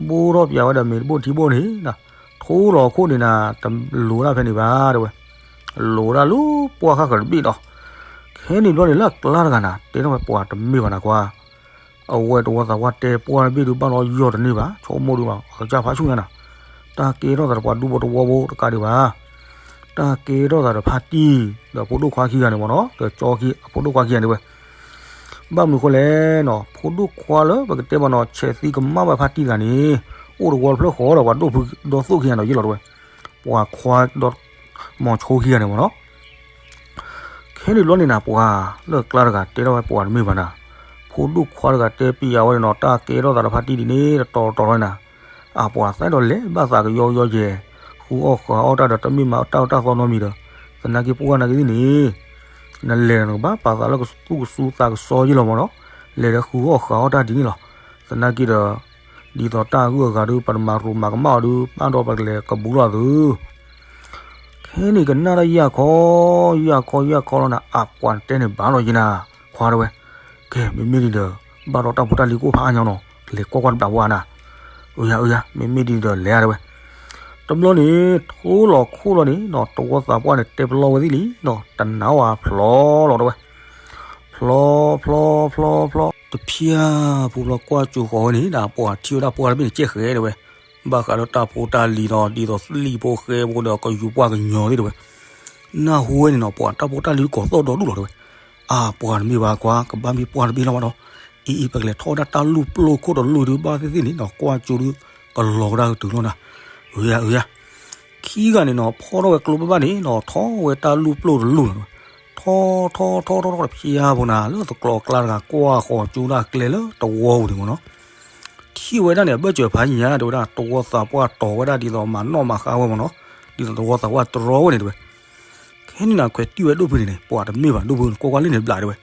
ဘိၣ်ထီၣ်ပျးဝဲဒီးမ့ၤတဘိၣ်ထံဘိၣ်န့ၣ်နၤ ထိလီၤခိၣ်န့ၣ်နၤ တလိၤဒၣ်ဖဲန့ၣ်ဘၣ်တဲဝဲ, လိၤဒၣ်လၢပှၢ်ဃၣ်ဃၢၤတဘ့ၣ်ဒီး, ခဲန့ၣ်ဘျီန့ၣ်လၢအကျါတဂၤနၤ တဲထီၣ်ဝဲပှၤတမ့ၢ်ဘၣ်နၤကွၢ်, အဝဲတဝီသးပှၢ်တဲပှၢ်တဘ့ၣ်ဒုးဘၣ်လီၤယီၢ်တန့ၢ်ဘၣ် ဆိကမိၣ်ဒုးဘၣ် အကစၢ်ဖးဆူၣ်ညါနၤ, တၢ်ကဲထီၣ်သးဒီးပှၤဒူဖိတဝီဖိတကးဒံးဘၣ်, တၢ်ကဲထီၣ်သးဒီးဖါတံၢ် ဒီးဖိဒိၣ်ခွါခံဂၤန့ၣ်မ့ၢ်နီၤ ဒီးကၠီခံ အဖိဒိၣ်ခွါခံဂၤန့ၣ်ဝဲ ဘၣ်မနုၤဃိလဲၣ်နီၤ ဖိဒိၣ်ခွါလၢပကတဲဘၣ်နီၤ ဆဲးသံကမၣ်ဝဲဖါတံၢ်တဂၤန့ၣ် အိၣ်တဝီတဖျၢၣ်ဃီဒီးပှၤဒိၣ်ဖုဒီသိၣ်ခံဂၤန့ၣ်ယ့ၢ်လီၤတဲဝဲ, ပှၤခွါဒီး မီၤဆိခံဂၤန့ၣ်မ့ၢ်နီၤ ခဲန့ၣ်ဘျီန့ၣ်နၤ ပှၤလၢအကျါတဂၤတဲထီၣ်ဝဲပှၤတမ့ၢ်ဘၣ်နၤ, ဖိဒိၣ်ခွါတဂၤတဲပံယၤဝဲန့ၣ်နီၤ တၢ်ကဲထီၣ်သးဒီးဖါတံၢ်ဒ်န့ၣ် တတီၤတတီၤလီၤနၤ, အပှၤသးဒီးလဲၤဘၣ်သးကယီကယီယဲၢ်, ဃုအီၣ်ဃုအီၣ်တၢ်ဒီးတမ့ၢ်မၤတၢ်အီၣ်တၢ်သီနီတမံၤဒီး, သနာ်က့ပှၢ်နာ်က့ၤသ့ၣ်န့ၣ် နလဲၤနကဘၣ်ပာ်သးလၢကသူၣ်ကဆူသးကစီယ့ၢ်လီၤမ့ၢ်နီၤ, လဲၤဒီးဃုအီၣ်ဃုအီၣ်တၢ်ဒ်န့ၣ်လီၤ, သနာ်က့ဒီး ဒ်သိးတၢ်ဂုၤအဂၤဒီး ပတမၤရိၤမၤကမၣ်အီၤဒီး ဘၣ်ဒီးပကလဲၤကဘူးလီၤသု ခဲန့ၣ်ကနၣ်တၢ်ယၢ်ခီ, ယၢ်ခီယၢ်ခီလီၤနၤ အပှၤတဲန့ၣ်ဘၣ်လီၤယံၤနၤ, ခွါတဲဝဲ, ကဲ မ့မ့ၢ်ဒ်ဒီး ဘၣ်ဒီးတၢ်ဖိတၢ်လံၤကိၣ်ဖးအါညီနီၤ လဲၤကွၢ်ကွၢ်တဘျီဝဲနၤ, အၢယၤ အၢယၤ မ့မ့ၢ်ဒ်ဒီးလဲၤဧါတဲဝဲ, တဘျီန့ၣ် ထိလီၤခိၣ်လီၤန့ၣ်နီၤ တဝီသးပှၢ်န့ၣ် တဲပလီၢ်ဝဲသ့ၣ်လံနီၤ တနာ်ဝဲဖျီလီၤတဲဝဲ ဖျီ ဖျီ ဖျီ ဖျီ တဖျၢၣ်ဖိဘျီကွၢ်ကၠိဃီၤဝဲန့ၣ် ဒ်ပှၤထံၣ်ဝဲဒၣ်ပှၢ်တဘ့ၣ်န့ၣ် ကဲဃဲတဲဝဲ, ဘၣ်ဃးဒီးတၢ်ဖိတၢ်လံၤနီၤ ဒ်သိးသလံၣ်ဖိဃဲဖိဒီးကယူၤပှၢ်ကညီသ့ၣ်တဲဝဲ, နၢ်ဟူဝဲန့ၣ်နီၤ ပှၤတၢ်ဖိတၢ်လံၤကိးသီၣ်ဒီဒူၣ်လီၤတဲဝဲ, အါ ပှၢ်တမ့ၢ်ဘၣ်ကွၢ် ကဘၣ်မ့ၢ်ပှၢ်တဘ့ၣ်လီၤဘၣ်ဒီး, အံၤအံၤ ပကလဲၤထီၣ်ဝဲဒၣ်တၢ်လူၢ်ပျိၢ်ခိၣ်တလူၢ်ဒုးဘၣ်သ့ၣ်သ့ၣ်န့ၣ်နီၤ ကွၢ်ကၠိဒုး ကလီၤကဒါကတုၤလီၤနၤ, အၢယၤ အၢယၤ ခံဂၤန့ၣ်နီၤ ဖီၣ်ထီၣ်ဝဲကျိဘၣ်ဘၣ်န့ၣ်နီၤ ထီၣ်ဝဲတၢ်လူၢ်ပျိၢ်တလူၢ်လီၤ, ထီၣ်ထီၣ်ထီၣ်ထီၣ်ထီၣ်တဖျၢၣ်ဖိနၤ လၢသကျီၤအကျါတဂၤ ကွၢ်ဃီၤကၠိဒၣ်ကျဲလၢတဝီပူၤန့ၣ်မ့ၢ်နီၤ, ထံၣ်ဝဲဒၣ်န့ၣ် အဘၢၣ်စၢၤဖးညါတဲဝဲဒၣ် တဝီသးပှၢ်တီၤဝဲဒၣ်ဒ်သိးမၤနီၣ်မၤဃါဝဲမ့ၢ်နီၤ, ဒ်သိးတဝီသးပှၢ်တြီဝဲန့ၣ်တဲဝဲ, ခဲန့ၣ်နၤ ခွဲးတံၢ်ဝဲဒိၣ်ဖုန့ၣ်န့ၣ် ပှၤတမ့ၢ်ဘၣ်ဒိၣ်ဖု နကွၢ်ကွၢ်လၢန့ၣ်တဘျီတဲဝဲ,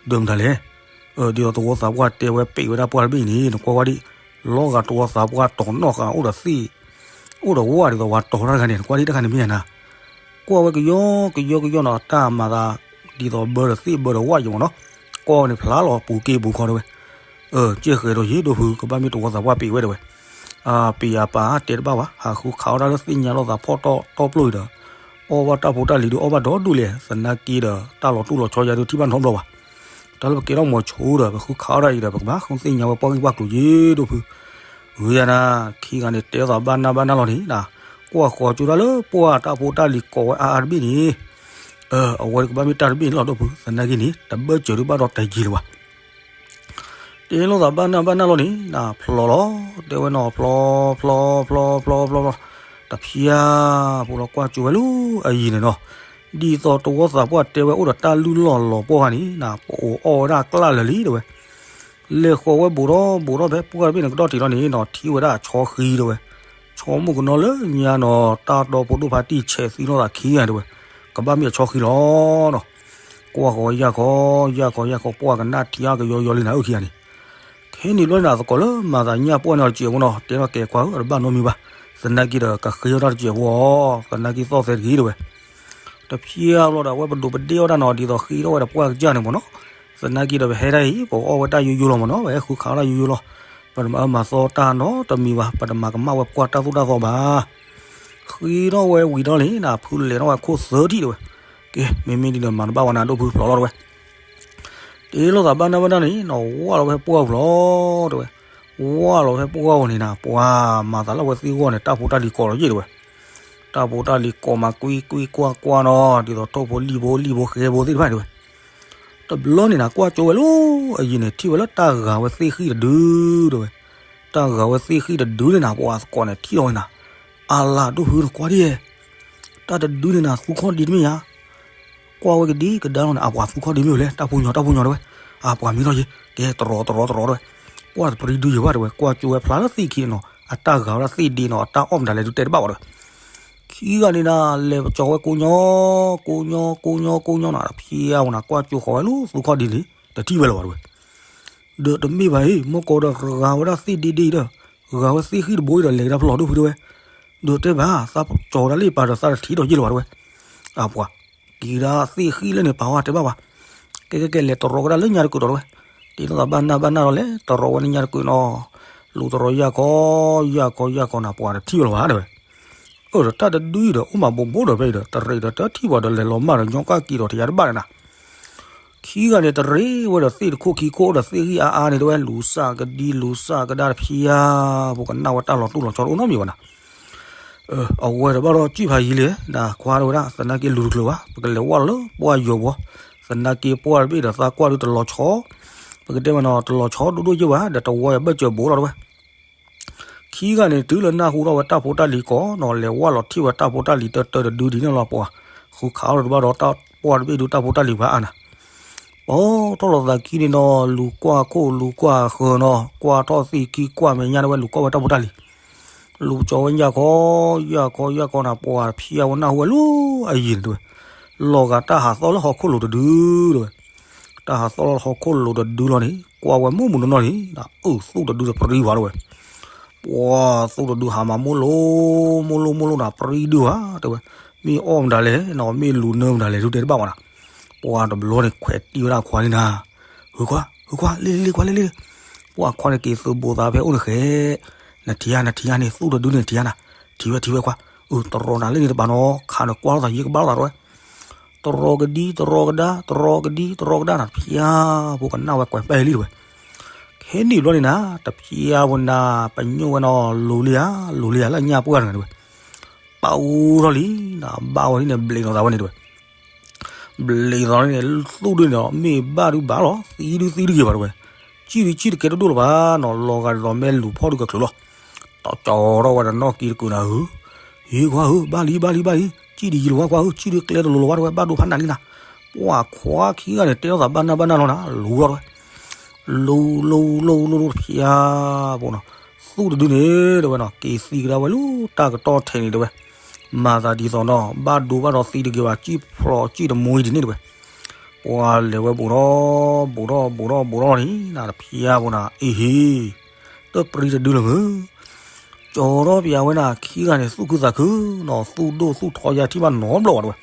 ဒီးမတၤလဲၣ် ဒ်သိးတဝီသးပှၢ်တဲဝဲပံးဝဲဒၣ်ပှၢ်တဘ့ၣ်အံၤန့ၣ် နကွၢ်ကွၢ်ဒံး, လီၤဂာ်တဝီသးပှၢ်တီၤနီၣ်ဃာ်အိၣ်ဒီးသ့ၣ်, အိၣ်ဒီးဝၣ်ဒ်သိးဝဲတီၤတၢ်တဂၤန့ၣ် နကွၢ်ဒံးတၢ်ခါန့ၣ်မ့ၢ်ဧါနၤ, ကွၢ်ဝဲကယီကယီကယီနီၤ တၢ်မၤသး ဒ်သိးဘၢဒီးသ့ၣ်ဘၢဒီးဝၣ်ယံၤမ့ၢ်နီၤ, ကွၢ်ဝဲန့ၣ်ဖျါလီၤပူၤက့ၤပူၤခီတဲဝဲ, အၢ ကဲဃဲၤဒီးယ့ၣ်ဒိၣ်ဖု ကဘၣ်မ့ၢ်တဝီသးပှၢ်ပံးဝဲတဲဝဲ, ပံးယၤပာ်တဲတဘၣ်ဘၣ် ဟးဃုခးအီၣ်တၢ်လၢသ့ၣ်ညါလိာ်သးဖီၣ်တီၢ်တီၢ်ပျိၢ်အံၤဒီး, အီၣ်ဘၣ်တၢ်ဖိတၢ်လံၤဒုးအီၣ်ဘၣ်ဒီဒူၣ်လဲၣ် သနာ်က့ဒီး တၢ်လီၤတူၢ်လီၤဆီယၤဒုးထံၣ်ဘၣ်နီတဘျီဘၣ်, တၢ်လၢပကဲထီၣ်မီၤဆိဒီး ပဃုခးအီၣ်တၢ်အံၤဒီး ပကဘၣ်ဃုသ့ၣ်ညါဝဲပှၢ်ဂံၢ်ပှၢ်ကျိၤယ့ၣ်ဒိၣ်ဖု, ဂ့ၤယၤနၤ, ခံဂၤန့ၣ် တဲသးဘၣ်နၢ်ဘၣ်နၢ်လီၤန့ၣ်, ကွၢ်ဃီၤကၠိတၢ်လၢပှၢ်တၢ်ဖိတၢ်လံၤကိးဝဲအါအါတဘ့ၣ်န့ၣ်, အဝဲကဘၣ်မ့ၢ်တၢ်တဘ့ၣ်န့ၣ်လီၤဒိၣ်ဖု သနာ်က့န့ၣ် တဘၢၣ်စၢၤဒုးဘၣ်ဒီးတယံၤလၢၤဘၣ် တဲလိာ်သးဘၣ်နၢ်ဘၣ်နၢ်လီၤန့ၣ် နဖျီလီၤ, တဲဝဲနီၤ ဖျီ ဖျီ ဖျီ ဖျီ ဖျီ ဖျီ, တဖျၢၣ်ဖိလီၤကွၢ်ကၠိဝဲလၢအယံၤန့ၣ်နီၤ, ဒ်သိးတဝီသးပှၢ်တဲဝဲအိၣ်ဒီးတၢ်လုၢ်လီၢ်လီၤပှီၢ်ခါန့ၣ် နပအိးအီၣ်ဝဲဒၣ်ကျၢ်လၢာ်လံတဲဝဲ, လဲၤဃီၤဝဲဘူးထီၣ်ဘူးထီၣ်ဖဲပှၢ်တဘ့ၣ်န့ၣ်ကဒီၣ်ထံးထီၣ်န့ၣ်နီၤ ထံၣ်ဝဲဒၣ်အဆီဃံတဲဝဲ, ဆီမိၢ်ကနီၤလၢညါနီၤ တၢ်ဒီဖိဒိၣ်ဖါတံၢ်ဆဲးသံလိာ်သးခံဂၤတဲဝဲ, ကဘၣ်မ့ၢ်အဆီဃံလီၤနီၤ, ကွၢ်ဃီၤယၢ်ခီ ယၢ်ခီ ယၢ်ခီ ပှၢ်ကနၣ်ထံအါကယီယီလံနၤအုၣ်ခံဂၤန့ၣ် ခဲန့ၣ်ဘျီန့ၣ် သကိးလၢမၤသးညၣ်ပှၢ်န့ၣ်အီၤတစဲးဖိနီၤ တဲထီၣ်ကဲခွါဧၢ တဘၣ်နီတမံၤဘၣ်, သနာ်က့ဒီးကဃ့အီၣ်တၢ်တစဲးဖိအီၤ သနာ်က့သီၣ်သဲတဂ့ၤတဲဝဲ, တဖျၢၣ်ဘျီဒီး အဝဲပဒိးပဒ့ၣ်အီၣ်တၢ်နီၤ ဒ်သိးဃ့ထီၣ်ဝဲဒီးပှၢ်ကစၢ်န့ၣ်မ့ၢ်နီၤ, သနာ်က့ဒီးပဟဲဒၣ်အံၤ ပအီၣ်ဝဲတၢ်ယိယိလီၤမ့ၢ်နီၤ ပဟဲဃုခးအီၣ်တၢ်ယိယိလီၤ, ပတမၤအၢမၤသီတၢ်နီတမံၤဘၣ် ပတမၤကမၣ်ဝဲပှၢ်တၢ်သိၣ်တၢ်သီဘၣ် ဃ့ထီၣ်ဝဲဝံၤဒီးန့ၣ် နဖုလဲၤထီၣ်ဝဲခိၣ်သၢထံၣ်တဲဝဲ, ကဲ မ့မ့ၢ်ဒ်ဒီးမၤတဘၣ်ဝဲနၤဒိၣ်ဖုဖျိးလီၤတဲဝဲ, တဲလိာ်သးဘၣ်နၢ်ဘၣ်နၢ်န့ၣ် နဝၢ်လီၤဖဲပှၢ်ပူၤလီၤတဲဝဲ, ဝၢ်လီၤဖဲပှၢ်ပူၤန့ၣ်နၤ ပှၤမၤသးလၢအဝဲသ့ၣ်ဂီၢ်န့ၣ် တၢ်ဖိတၢ်လံၤကိးလီၤယ့ၣ်တဲဝဲ, တၢ်ဖိတၢ်လံၤကိးမးကွံကွံကွၢ်ကွၢ်နီၤ ဒ်သိးထိၣ်ဖိလံၣ်ဖိလံၣ်ဖိဃဲဖိသ့ၣ်တဖၣ်တဲဝဲ တဘျီန့ၣ်နၤ ကွၢ်ကၠိဝဲလၢအယံၤန့ၣ် ထံၣ်ဝဲလၢတၢ်ဂၤဝဲသ့ၣ်ဃံၣ်တဒုတဲဝဲ, တၢ်ဂၤဝဲသ့ၣ်ဃံၣ်တဒုန့ၣ်နၤ ပှၤသကိးန့ၣ်ထံၣ်လီၤဝဲနၤ, အလၤဒိၣ်ဖုနကွၢ်ဒ်ယဲၢ်, တၢ်တဒုန့ၣ်နၤ သူခီၣ်ဒံတမ့ၢ်ဧါ, ကွၢ်ဝဲကဒံကဒါလီၤန့ၣ် အပှၤသူခီၣ်ဒံမ့ၢ်ဝဲလဲၣ် တၢ်ဖိညီတၢ်ဖိညီတဲဝဲ, အပှၤမံထီၣ်ယ့ၢ် ကဲတရီတရီတရီတဲဝဲ, ပှၢ်တပရံဒုယဲၢ်ဘၣ်တဲဝဲ ကွၢ်ကၠိဝဲဖျါလၢသ့ၣ်ခံန့ၣ်နီၤ အတၢ်ဂၤဝဲဒၣ်သ့ၣ်ဒ့နီၤ အတၢ်အီၣ်မတၤလဲၣ်ဒုးတဲတဘၣ်ဘၣ်တဲဝဲ ခံဂၤန့ၣ်နၤ လဲၤကၠီဝဲကိးညီ ကိးညီ ကိးညီ ကိးညီနၤ တဖျၢၣ်ဝဲနၤ ကွၢ်ကၠိဃီၤဝဲလၢသူခီၣ်ဒံန့ၣ် တထံၣ်ဝဲလၢၤဘၣ်တဲဝဲ, ဒီးတမ့ၢ်ဘၣ်အံၤ မ့ၢ်ကီးဒီးဂၤဝဲဒၣ်သ့ၣ်ဒ့ဒ့အံၤဒီး ဂၤဝဲသ့ၣ်ဃံၣ်တဘိအံၤဒီး လဲၤကဒါဖျိးဒိၣ်ဖုတဲဝဲ, ဒီးတဲဘၣ် သးကၠီၤဝဲဒၣ်လၢပာ်ဒီးသးတထံၣ်ဒီးယ့ၢ်လၢၤဘၣ်တဲဝဲ, အပှၤ က့ၤဒၣ်သ့ၣ်ဃံၣ်လၢန့ၣ် ပာ်ဝဲတဲဘၣ်ဘၣ်, ကဲကဲကဲ လဲၤတရီကဒါလၢညါတကုာ်ဒီးတဲဝဲ, တဲလိာ်သးဘၣ်နၢ်ဘၣ်နၢ်လီၤ လဲၤတရီဝဲန့ၣ်ညါတကုာ်နီၤ, လူၤတရီယၢ်ခီ ယၢ်ခီ ယၢ်ခီနၤ ပှၤတထံၣ်ဝဲလၢၤဘၣ်တဲဝဲ, အၢၣ်ဒီးတၢ်တဒုအံၤဒီး အိၣ်မးဘိးဘိဒီးဖဲအံၤဒီး တရံးဒီးတထံၣ်ပှၤဒီးလဲၤလီၤမၢ်ဒီးညီကၢ်က့ၤဒီးထယါတဘၣ်န့ၣ်နၤ. ခံဂၤန့ၣ် တရံးဝဲဒီးသ့ၣ်တခိၣ်ခံခိၣ်ဒီးသ့ၣ်ဂံၢ်အါအါန့ၣ်တဲဝဲ လူၤစၢ်ကဒံလူၤစၢ်ကဒါတဖျါ ဖိကနၣ်ဝဲတၢ်လီၤတိၢ်လီၤဆီတအိၣ်နီတမံၤဘၣ်နၤ. အဝဲတဘၣ်ဒီးစံၣ်ဖးယံၤလံ နခွါတဲဝဲဒၣ် သနာ်က့လူၤတချုးဘၣ် ပကလဲၤဝဲလၢပှၢ်ယိာ်ဘီ, သနာ်က့ပှၢ်တဘ့ၣ်ဒီးသးကွၢ်ဒုတလီၤဆီ, ပကတဲမးနီၤ တလီၤဆီဒိၣ်ဒိၣ်ယဲၢ်ဘၣ် ဒီးတဝီယဘၢၣ်စၢၤဘိလီၤတဲဝဲ ခံဂၤန့ၣ် တုၤလၢနၢ်ဟူထီၣ်ဝဲတၢ်ဖိတၢ်လံၤကိးနီၤ လဲၤဝဲလီၤထံၣ်ဝဲတၢ်ဖိတၢ်လံၤတၢတၢတဒုဒ်န့ၣ်လီၤ ပှၤဃုခးအီၤတဘၣ်ဒီး ပှၢ်တဘ့ၣ်ဒုတၢ်ဖိတၢ်လံၤပှၤအါနၤ. ပီထီၣ်လီၤသးခံန့ၣ်နီၤ လူၤကွၢ်ခိၣ်လူၤကွၢ်ဃၢၤနီၤ ကွၢ်ထီၣ်သံခံကွၢ်မဲာ်ညါတဲဝဲ လူၤကွၢ်ဝဲတၢ်ဖိတၢ်လံၤ လူၤကၠီဝဲယၢ်ခီ ယၢ်ခီ ယၢ်ခီနၤ ပှၤတဖျါဝဲနၢ်ဟူဝဲလၢအယံၤန့ၣ်တဲဝဲ လီၤဂာ်တၢ်ဟးသီၣ်လၢဟီၣ်ခိၣ်လိၤတဒုတဲဝဲ တၢ်ဟးသီၣ်လၢဟီၣ်ခိၣ်လိၤတဒုလီၤန့ၣ် ကွၢ်ဝဲမုၢ်မုၢ်နီၢ်နီၢ်န့ၣ် အၢၣ်သူၣ်တဒုတပြံဝဲတဲဝဲ ပှၤသူၣ်တဒုဟးမၤမိၢ်လိ မိၢ်လိမိၢ်လိနၤ ပြံဒုဝဲတဲဝဲ မ့ၢ်အီၣ်မတၤလဲၣ်နီၤ မ့ၢ်လူၤနၢမတၤလဲၣ် ဒုတဲတဘၣ်ဝဲနၤ. ပှၤတဘျီန့ၣ် ခွဲးတံၢ်ဝဲဒၣ်အခွါန့ၣ်နၤ ဟုခွါ ဟုခွါ လ့လ့လ့ခွါလ့လ့ ပှၤခွါန့ၣ်က့ၤသုးဘိးသးဖဲအိၣ်န့ၣ်ဃဲ နထံၣ်ဧါ နထံၣ်ဧါန့ၣ် သူၣ်တဒုန့ၣ်ထံၣ်ဧါနၤ ထံၣ်ဝဲထံၣ်ဝဲခွါ အၢ တရီနၤလၢန့ၣ်တပၤနီၤ ခးနကွၢ်လိာ်သးယံၤကဘၣ်လိာ်သးတဲဝဲ တရီကဒံ တရီကဒါ တရီကဒံ တရီကဒါနၤ တဖျါဖိကနၣ်ဝဲကွဲးပဲာ်လံတဲဝဲ ခဲနံၣ်ဘျီန့ၣ်နၤ တဖျါဖိနၤ ပညိၣ်ဝဲနီၤ လူၤလံဧါ လူၤလံဧါ လၢညၣ်ပှၢ်တဂၤတဲဝဲ ပာ်အူထီၣ်လံနၤ ဘၣ်ဝဲလံန့ၣ် ဘျံးနီၤသးဝဲန့ၣ်တဲဝဲ ဘျံးသးန့ၣ် သူၣ်ဒုန့ၣ်ဒီး မ့ၢ်ဘၣ်ဒုဘၣ်လီၤ သံဒုသံတဂ့ၤဘၣ်တဲဝဲ စံၣ်ဒုစံၣ်တကဲတဒိၣ်လၢၤဘၣ်နီၤ လီၤဂာ်ဒ်သိးမ့ၢ်လူၤဖီၣ်ဒုကချုးလီၤ တီကၠီထီၣ်ဝဲဒီးနီၣ်ကံတကုာ်နၤဧၢ ဟ့ခွါဧၢ ဘၣ်လံဘၣ်လံဘၣ်လံ စံၣ်ဒုယံၤလီၤဝဲခွါဧၢ စံၣ်ဒုကျဲတလိၤလီၤဝဲတဲဝဲ ဘၣ်ဒိဖးနးလံနၤ ပှၤခွါခံဂၤန့ၣ် တဲထီၣ်သးဘၣ်နၢ်ဘၣ်နၢ်လီၤနၤ လူၤလီၤတဲဝဲ လူၤလူၤလူၤလူၤတဖျါဖိနီၤ သူၣ်တဒုန့ၣ်တဲဝဲနီၤ က့ၤသံကဒါဝဲလၢတၢ်ကတီၢ်ထဲန့ၣ်တဲဝဲ မၤသးဒ်သိးနီၤ ဘၣ်ဒိဘၣ်ထီသံတဂ့ၤဘၣ် စံၣ်ဖျိးစံၣ်တမှံဒ်န့ၣ်တဲဝဲ ပှၤလဲၤဝဲဘူးထီၣ်ဘူးထီၣ်ဘူးထီၣ်ဘူးထီၣ်လီၤန့ၣ် နၤတဖျါဖိနၤ အ့ဟ့ တပြံတဒုလၢၤမုၢ် ကၠီထီၣ်ပျးဝဲနၤ ခံဂၤန့ၣ် သူၣ်ခုသးခုနီၤ သူၣ်ဒိၣ်သူၣ်ထီယါထံၣ်ဘၣ်နီတဘျီဘၣ်တဲဝဲ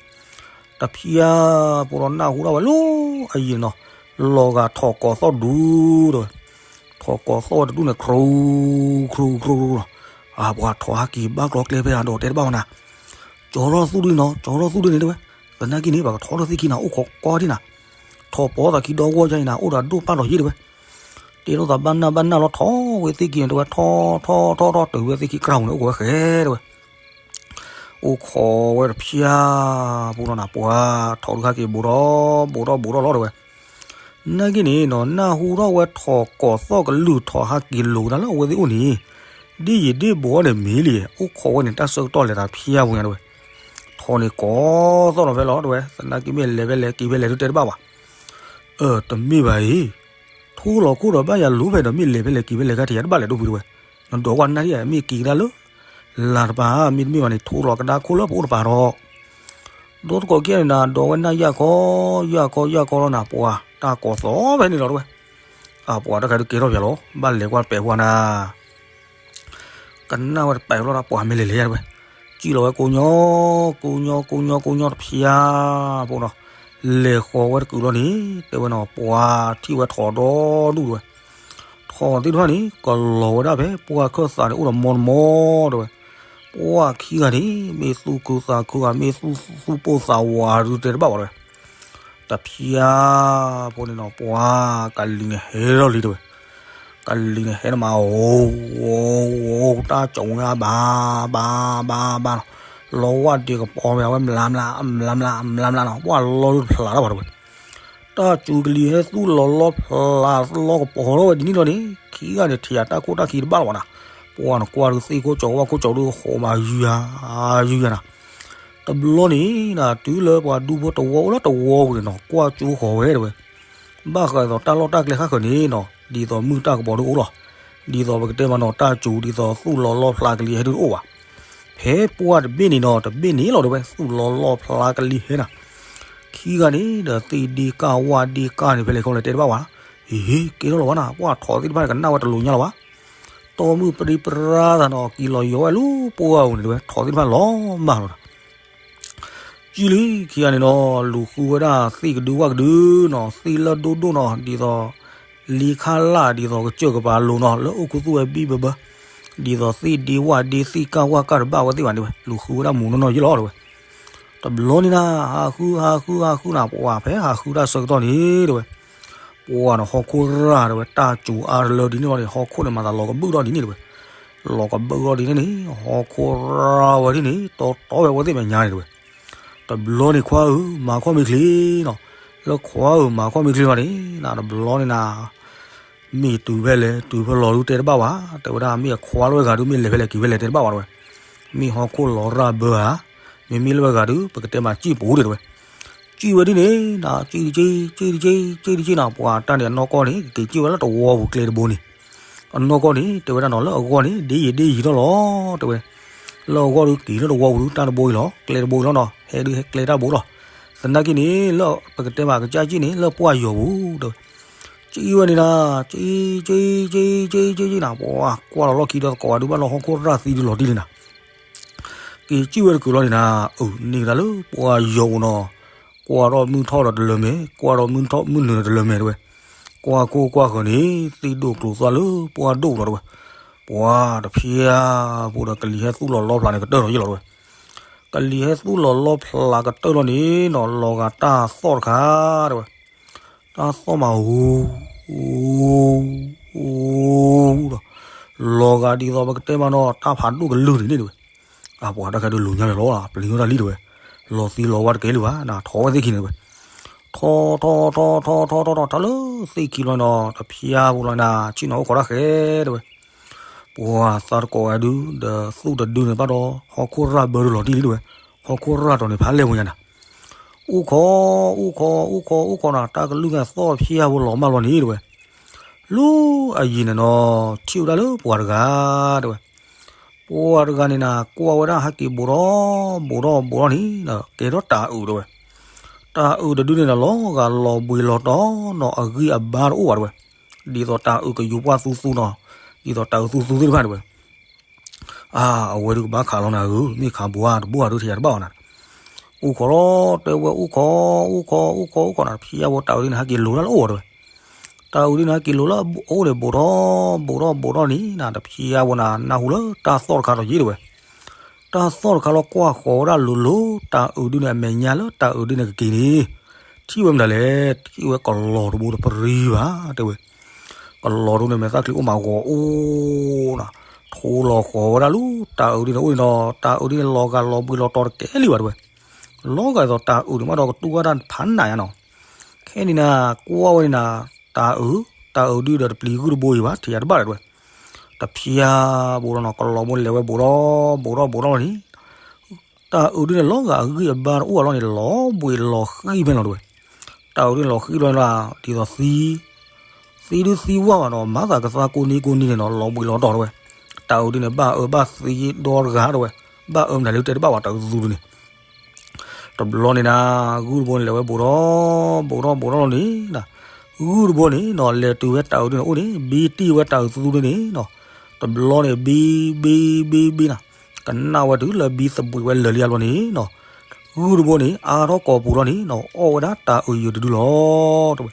တဖျါဖိဒီးနၢ်ဟူထီၣ်ဝဲလၢအယံၤနီၤ လီၤဂာ်ထိးကိးသီၣ်ဒူတဲဝဲ ထိးကိးသီၣ်ဝဲတဒူၣ်န့ၣ် ခရူခရူခရူခရူနီၤ အပှၤထိးဟဲက့ၤဘၣ်ကျီကျဲဖဲအံၤ ဒီးတဲတဘၣ်ဝဲနၤ ကၠီထီၣ်သူၣ်ဒုနီၤ ကၠီထီၣ်သူၣ်ဒုန့ၣ်တဲဝဲ သနာ်က့န့ၣ် ပှၤကထီထီၣ်သ့ၣ်ခံနၤ အိၣ်ခိးကွၢ်ထံၣ်နၤ ထိးပိာ်သးခံဒီဂီၢ်ယါအံၤနၤ အိၣ်ဒီးဒိၣ်ပၢ်ဒီးယ့ၢ်တဲဝဲ တဲထီၣ်သးဘၣ်နၢ်ဘၣ်နၢ်လီၤ ထိးဝဲသ့ၣ်ခံန့ၣ်တဲဝဲ ထိးထိးထိးထိး တုၤဝဲသ့ၣ်ခံကြၢးမုၢ်န့ၣ် အိၣ်ခိးဝဲဃဲတဲဝဲ အိၣ်ခိးဝဲတဖျါဖိလီၤနၤ ပှၤထိးဒုးဟဲက့ၤဘူးထီၣ် ဘူးထီၣ်ဘူးထီၣ်လီၤတဲဝဲ နာ်က့န့ၣ်နီၤ နၢ်ဟူထီၣ်ဝဲထိးကိးသီၣ်ကလုၢ်ထိးဟဲက့ၤလိာ်ကဒါလၢအဝဲသ့ၣ်အိၣ်န့ၣ် ဒ်ယံာ်ဒ်ဘူးအီၤန့ၣ်မ့ၢ်လံ အိၣ်ခိးဝဲန့ၣ် တၢ်ဆၢကတီၢ်လဲၤသးဖျါဖိညါတဲဝဲ ထိးန့ၣ်ကိးသီၣ်နီၤဖဲလီၤတဲဝဲ သနာ်က့မ့ၢ်လဲၤဖဲလဲၣ်က့ၤဖဲလဲၣ်ဒုးတဲတဘၣ်ဘၣ် အၢ တမ့ၢ်ဘၣ်အံၤ ထိလီၤခိၣ်ဒီးဘၣ်ယၤလိၤဖဲဒီး မ့ၢ်လဲၤဖဲလဲၣ်က့ၤဖဲလဲၣ်ခါထံးယၤတဘၣ်လဲၣ်ဒိၣ်ဖုတဲဝဲ နဒိးကွၢ်နၢ်ထံၣ်ယၤ မ့ၢ်က့ၤကဒါလၢ လၤတပၤ မ့တမ့ၢ်ဘၣ်န့ၣ် ထိလီၤကဒါခိၣ်လၢပအိၣ်တပၤဒီး ဒီတကိးကဲန့ၣ်နၤ ဒိးဝဲနၢ်ယၢ်ခီ ယၢ်ခီ ယၢ်ခီလီၤနၤ ပှၤတၢ်ကိးသီၣ်ဖဲန့ၣ်လီၤတဲဝဲ အပှၤတၢ်ခါဒုးကဲထီၣ်ပၠးလီၤ ဘၣ်လဲၤကွၢ်တပဲာ်ပှၤနၤ ကနၣ်ဝဲတပဲာ်လီၤဒီး ပှၤမ့ၢ်လဲၤလဲၤယါတဲဝဲ စံၣ်လီၤဝဲကိးညီ ကိးညီ ကိးညီ ကိးညီတဖျါဖိနီၤ လဲၤဃီၤဝဲတကုာ်လီၤန့ၣ် တဲဝဲနီၤ ပှၤထံၣ်ဝဲထိးဒီဒူၣ်တဲဝဲ ထိးသ့ၣ်တဖၣ်န့ၣ် ကလီၤဝဲဒၣ်ဖဲ ပှၢ်ခၢၣ်သးန့ၣ် အိၣ်ဒီးမီတမီတဲဝဲ ပှၢ်ခံဂၤန့ၣ် မ့ၢ်သူၣ်ခုသးခုဂၤ မ့ၢ်သူၣ်ပိၢ်သးဝးဒုးတဲတဘၣ်ဘၣ်တဲဝဲ တဖျါဖိန့ၣ်နီၤ ပှၤကလံၤန့ၣ်ဟဲထီၣ်လံတဲဝဲ ကလံၤန့ၣ်ဟဲနမး အိၣ် အိၣ် အိၣ် တၢ်ကၠီၤဝဲဘၣ် ဘၣ် ဘၣ် ဘၣ်နီၤ လီဝၣ်ဒ့ကပီၤဝဲ အဝဲမျးမျး မျးမျး မျးမျးနီၤ ပှၢ်လီၤဒုးတဖျးတၢ်ဘၣ်တဲဝဲ တၢ်စူၤကလံၤဟဲသူၣ်လီၤလီဖျးလီကပီၤထီၣ်ဝဲဒ်န့ၣ်လီၤန့ၣ် ခံဂၤန့ၣ် ထံၣ်ယၤတၢ်ခိၣ်တၢ်ခံတဘၣ်လီၤဘၣ်နၤ ပှၤနကွၢ်ဒုးသ့ၣ်ခိၣ်ကၠီၤဝၣ်ခိၣ်ကၠီၤဒုးဃိးမးယုယၤ ယုယၤနၤ တဘျီန့ၣ်နၤ တုၤလၢပှၤဒူဖိတဝီအိၣ်လၢတဝီပူၤန့ၣ်နီၤ ကွၢ်ကၠိဃီၤဝဲတဲဝဲ ဘၣ်ဃးဒ်သိးတၢ်လီၢ်တၢ်ကျဲဃၣ်ဃၢၤန့ၣ်နီၤ ဒ်သိးမုၢ်တၢ်ကပီၤဒုးအိၣ်လီၤ ဒ်သိးပကတဲမးနီၤ တၢ်စူၤဒ်သိးသူၣ်လီၤလီဖျးကလံၤဟဲဒုးတအိၣ်ဘၣ် ဖဲပှၢ်တဘ့ၣ်န့ၣ်နီၤ တဘ့ၣ်န့ၣ်လီၤတဲဝဲ သူၣ်လီၤလီဖျးကလံၤဟဲနၤ ခံဂၤန့ၣ်ဒီးသ့ၣ်ဒ့ကၢ်ဝၣ်ဒ့ကၢ်န့ၣ် ဖဲလဲၣ်ခီလဲၣ်တဲတဘၣ်ဘၣ် ဟ့ၣ်ဟ့ၣ် ကဲထီၣ်လီၤဘၣ်နၤ ပှၤထိးသ့ၣ်တဖၣ်န့ၣ်ကနၣ်ဝဲတလိၤညါလီၤဘၣ် တီမုၢ်ပြံပြါသးနီၤ က့ၤလီၤယီၤဝဲလၢပှၢ်ပူၤန့ၣ်တဲဝဲ ထိးသ့ၣ်တဖၣ်လီၤမၢ်လီၤနၤ ကံလံခံဂၤန့ၣ်နီၤ လူၤဃုဝဲဒၣ်သ့ၣ်ကဒုဝၣ်ကဒုနီၤ သ့ၣ်လၢဒိၣ်ဒိၣ်နီၤ ဒ်သိး လံခါလၢ်ဒ်သိးကစၢၢ်ကပၤလိၤနီၤ လၢအိၣ်ခူသူၣ်ဝဲဘံၣ်ဘၢဘၢ ဒ်သိးသ့ၣ်ဒ့ဝၣ်ဒ့သ့ၣ်ကၢ်ဝၣ်ကၢ်တဘၣ်ဝဲသ့ၣ်ဘၣ်န့ၣ်ဝဲ လူၤဃုဝဲဒၣ်မူနီၢ်နီၢ်ယ့ၢ်လီၤတဲဝဲ. တဘျီန့ၣ်နၤ ဟးဃုဟးဃုဟးဃုနၤ ပှၤဖဲဟးဃုတၢ်ဆၢကတီၢ်န့ၣ်တဲဝဲ ပှၤန့ၣ်ဟီၣ်ခိၣ်ရၢ်တဲဝဲ တၢ်စူၤအါတလၢဒ်န့ၣ်လီၤန့ၣ် ဟီၣ်ခိၣ်န့ၣ်မၤသးလီၤကဘုၣ်ထီၣ်ဒ်န့ၣ်တဲဝဲ. လီၤကဘုၣ်ထီၣ်ဒ်န့ၣ်န့ၣ် ဟီၣ်ခိၣ်ရၢ်ဝဲဒ်န့ၣ် တီတီဝဲအဝဲသ့ၣ်မဲာ်ညါန့ၣ်တဲဝဲ. တဘျီန့ၣ်ခွါဧၢ မၤခီၣ်မ့ၢ်ချ့နီၤ, လၢခွါဧၢ မၤခီၣ်မ့ၢ်ချ့လီၤန့ၣ် နတဘျီန့ၣ်နၤ မ့ၢ်တုၤဖဲလဲၣ် တုၤဖဲလဲၣ်ဒုးတဲတဘၣ်ဘၣ် တဲဝဲဒၣ် မ့ၢ်အခွါလၢဝဲဂၤဒုး မ့ၢ်လဲၤဖဲလဲၣ်က့ၤဖဲလဲၣ်တဲတဘၣ်ဘၣ်တဲဝဲ. မ့ၢ်ဟီၣ်ခိၣ်လီၤရၢ်ဘၢဧါ, မ့မ့ၢ်လၢဝဲဂၤဒုး ပကတဲမးစံၣ်ပူၤတဲဝဲ. စံၣ်ဝဲဒ်န့ၣ် နစံၣ်တက့ၢ် စံၣ်တက့ၢ် စံၣ်တက့ၢ်နၤ ပှၤတၢ်န့ၣ်အနီၢ်ကီၢ်န့ၣ် ကက့ၤစံၣ်ဝဲလၢတဝီပူၤကျဲတဘိန့ၣ် အနီၢ်ကီၢ်န့ၣ် တဲဝဲဒၣ်နီၤ လၢအဂီၢ်န့ၣ် ဒ်ယံာ်ဒ်ယံာ်ထီၣ်လီၤ တဲဝဲ. လၢအဂီၢ်ဒုးက့ၤလၢတဝီပူၤဒုး တၢ်တဘိအံၤလီၤ ကျဲတဘိအံၤလီၤနီၤ ဟဲဒုးဟဲကျဲတၢ်ဘိလီၤ. သနာ်က့န့ၣ် လၢပကတဲမးကစၢ်စံၣ်န့ၣ် လၢပှၢ်ယီၤပူၤတဲဝဲ. စံၣ်ဝဲန့ၣ်နၤ စံၣ် စံၣ် စံၣ် စံၣ် စံၣ်နၤ ပှၤကွၢ်လီၤလီၢ်ခံဒီးသကိးဝဲဒုး ဘၣ်လၢဟီၣ်ခိၣ်ရၢ်သံဒုးလီၤတံၢ်လံနၤ က့ၤစံၣ်ဝဲတကုာ်လီၤန့ၣ်နၤ အုးန့ၢ်ကဒါလၢပှၢ်ယီၤပူၤနီၤ, ကွၢ်ထီၣ်မုၢ်ထီၣ်ဒီးတလၢၤမဲာ် ကွၢ်ထီၣ်မုၢ်နုာ်ဒီးတလၢၤမဲာ်တဲဝဲ. ကွၢ်ခိၣ်ကွၢ်ဃၢၤန့ၣ် သ့ၣ်ဒိၣ်ကျိၤသွၣ်လၢပှၢ်ဒိၣ်လီၤတဲဝဲ. ပှၤတဖျါဖိဒီးကလံၤဟဲသူၣ်လီၤလီဖျးန့ၣ်ကတၢၢ်လီၤယ့ၢ်လီၤတဲဝဲ. ကလံၤဟဲသူၣ်လီၤလီဖျးကတၢၢ်လီၤန့ၣ်နီၤ လီၤဂာ်တၢ်သီၣ်တခါတဲဝဲ. တၢ်သီၣ်မးဧူ ဧူ ဒီး လီၤဂာ်ဒ်သိးပကတဲမးနီၤ တၢ်ဖးဒိၣ်ကလုၢ်န့ၣ်န့ၣ်တဲဝဲ. အပှၤတၢ်ခဲဒုးလူၤညါလၢလီၤ ပျံၤဝဲဒၣ်လံတဲဝဲ. လီၤသံလီၤဝါတကဲလံဘၣ် နထီၣ်ဝဲသ့ၣ်ခံန့ၣ်တဲဝဲ. ထီၣ်ထီၣ်ထီၣ်ထီၣ်ထီၣ်ထီၣ်ထီၣ် တၢ်လၢသ့ၣ်ခံလီၤနီၤ တဖျါဖိလီၤနၤ ဆ့ၣ်နီၤအိၣ်ခိးတၢ်ဃဲတဲဝဲ. ပှၤသးတကိးဝဲဒုး ဒီးသူၣ်တဒုန့ၣ်ဘၣ်ဒီး ဟီၣ်ခိၣ်ရၢ်ဘၢဒုးလီၤတံၢ်လံတဲဝဲ. ဟီၣ်ခိၣ်ရၢ်တီၤန့ၣ်ဖးလဲၢ်မူညါနၤ အိၣ်ခိး အိၣ်ခိး အိၣ်ခိး အိၣ်ခိးနၤ တၢ်ကလုၢ်ကသီၣ်ဖျါဖိလီၤမၢ်လီၤန့ၣ်တဲဝဲ. လၢအယံၤန့ၣ်နီၤ ထံၣ်ဝဲဒၣ်လၢပှၤတဂၤတဲဝဲ. ပှၤတဂၤန့ၣ်နၤ ကွၢ်ဝဲဒၣ်ဟဲက့ၤဘူးထီၣ်ဘူးထီၣ်ဘူးထီၣ်န့ၣ် ကဲထီၣ်တၤအုးတဲဝဲ. တၤအုးတဒုန့ၣ်ဒီး လီၤဂာ်လီၤဘှံးလီၤတီၤနီၤ အဂံၢ်အဘါတအိၣ်ဘၣ်တဲဝဲ. ဒ်သိးတၤအုးကယူၤပှၢ်သူသူနီၤ, ဒ်သိးတၤအုးသူသူသ့ၣ်တဖၣ်တဲဝဲ. အါ အဝဲဒုးကဘၣ်ခးလီၤနၤဧၢ, မ့ၢ်ခးဘူးဧါတဘူးဧါဒုး ထံၣ်ယၤတဘၣ်အီၤနၤ. အိၣ်ခိးလီၤတဲဝဲ အိၣ်ခိး အိၣ်ခိး အိၣ်ခိး အိၣ်ခိးနၤ တဖျါဖိတၤအုးဒုန့ၣ် ဟဲက့ၤလိၤတၢ်လၢအအိၣ်တဲဝဲ. တၤအုးဒုန့ၣ် ဟဲက့ၤလိၤလၢအအိၣ်န့ၣ် ဘူးထီၣ် ဘူးထီၣ် ဘူးထီၣ်န့ၣ်နၤ တဖျါဖိနၤ နၢ်ဟူလၢတၢ်သီၣ်တခါဒီးယ့ၢ်တဲဝဲ. တၢ်သီၣ်တခါလီၤကွၢ်ဃီၤဝဲဒၣ်လိၤလိၤ တၤအုးဒုန့ၣ် အမဲာ်ညါလၢတၤအုးဒုန့ၣ်ကက့ၤန့ၣ် ထံၣ်ဝဲမနုၤလဲၣ်, ထံၣ်ဝဲကလီၤတဘိတပရံဘၣ်တဲဝဲ. ကလီၤဒုန့ၣ် မဲာ်သၣ်ချံအိၣ်မးဂီၤအိၣ်နၤ, ထိလီၤဃီၤဝဲဒၣ်လၢတၤအုးဒုန့ၣ်အိၣ်န့ၣ်ဒီး တၤအုးဒုန့ၣ် လီၤဂာ်လီၤဘှံးလီၤတီၤတကဲလံဘၣ်တဲဝဲ. လီၤဂာ်ဒ်သိးတၤအုးန့ၣ်မးဒီးကတူၢ်ဝဲဒၣ်ဖးနးညါနီၤ. ခဲန့ၣ်နၤ ကွၢ်ဝဲန့ၣ်နၤ တၤအုး, တၤအုးဒုဒီးတပျံၤဂုၢ်တဘိအံၤဘၣ် ထံၣ်ယၤတဘၣ်ဒီးတဲဝဲ. တဖျါဘိလီၤနီၤ ကလီၤဘိလဲၤဝဲဘူးထီၣ် ဘူးထီၣ် ဘူးထီၣ်လီၤန့ၣ် တၤအုးဒုန့ၣ် လီၤဂာ်အဂံၢ်အဘါတအိၣ်အလီၢ်န့ၣ် လီၤဘှံးလီၤဃံဖဲလီၤတဲဝဲ. တၤအုးဒုန့ၣ်လီၤဃံလီၤန့ၣ်လီၤ ဒ်သိးသံ သံဒုသံဝၣ်ဘၣ်နီၤ မၤသးကသါကိးနံၤကိးနံၤန့ၣ်နီၤ လီၤဘှံးလီၤတီၤတဲဝဲ. တၤအုးဒုန့ၣ် ဘၣ်အၢဘၣ်သီဒီတဂၤတဲဝဲ. ဘၣ်အၢမနုၤလၢတဲတဘၣ်ဘၣ် တၤအုးသူသူဒုန့ၣ် တဘျီန့ၣ်နၤ ဂုၢ်တဘိန့ၣ် လဲၤဝဲဘူးထီၣ် ဘူးထီၣ် ဘူးထီၣ်လီၤန့ၣ်နၤ, ဂုၢ်တဘိန့ၣ်နီၤ လဲၤတုၤဝဲတၤအုးဒုန့ၣ်အိၣ်န့ၣ် ဘံတံၢ်ဝဲတၤအုးသူသူဒုန့ၣ်နီၤ. တဘျီန့ၣ် ဘံ ဘံ ဘံ ဘံနၤ, ကနၣ်ဝဲတုၤလၢဘံသဘှံးဝဲလၢာ်လံအဘျီန့ၣ်နီၤ, ဂုၢ်တဘိန့ၣ် အါထီၣ်ကိာ်ပူၤလီၤန့ၣ်နီၤ အီၣ်ဝဲဒၣ်တၤအုးယုာ်တဒုလီၤတဲဝဲ.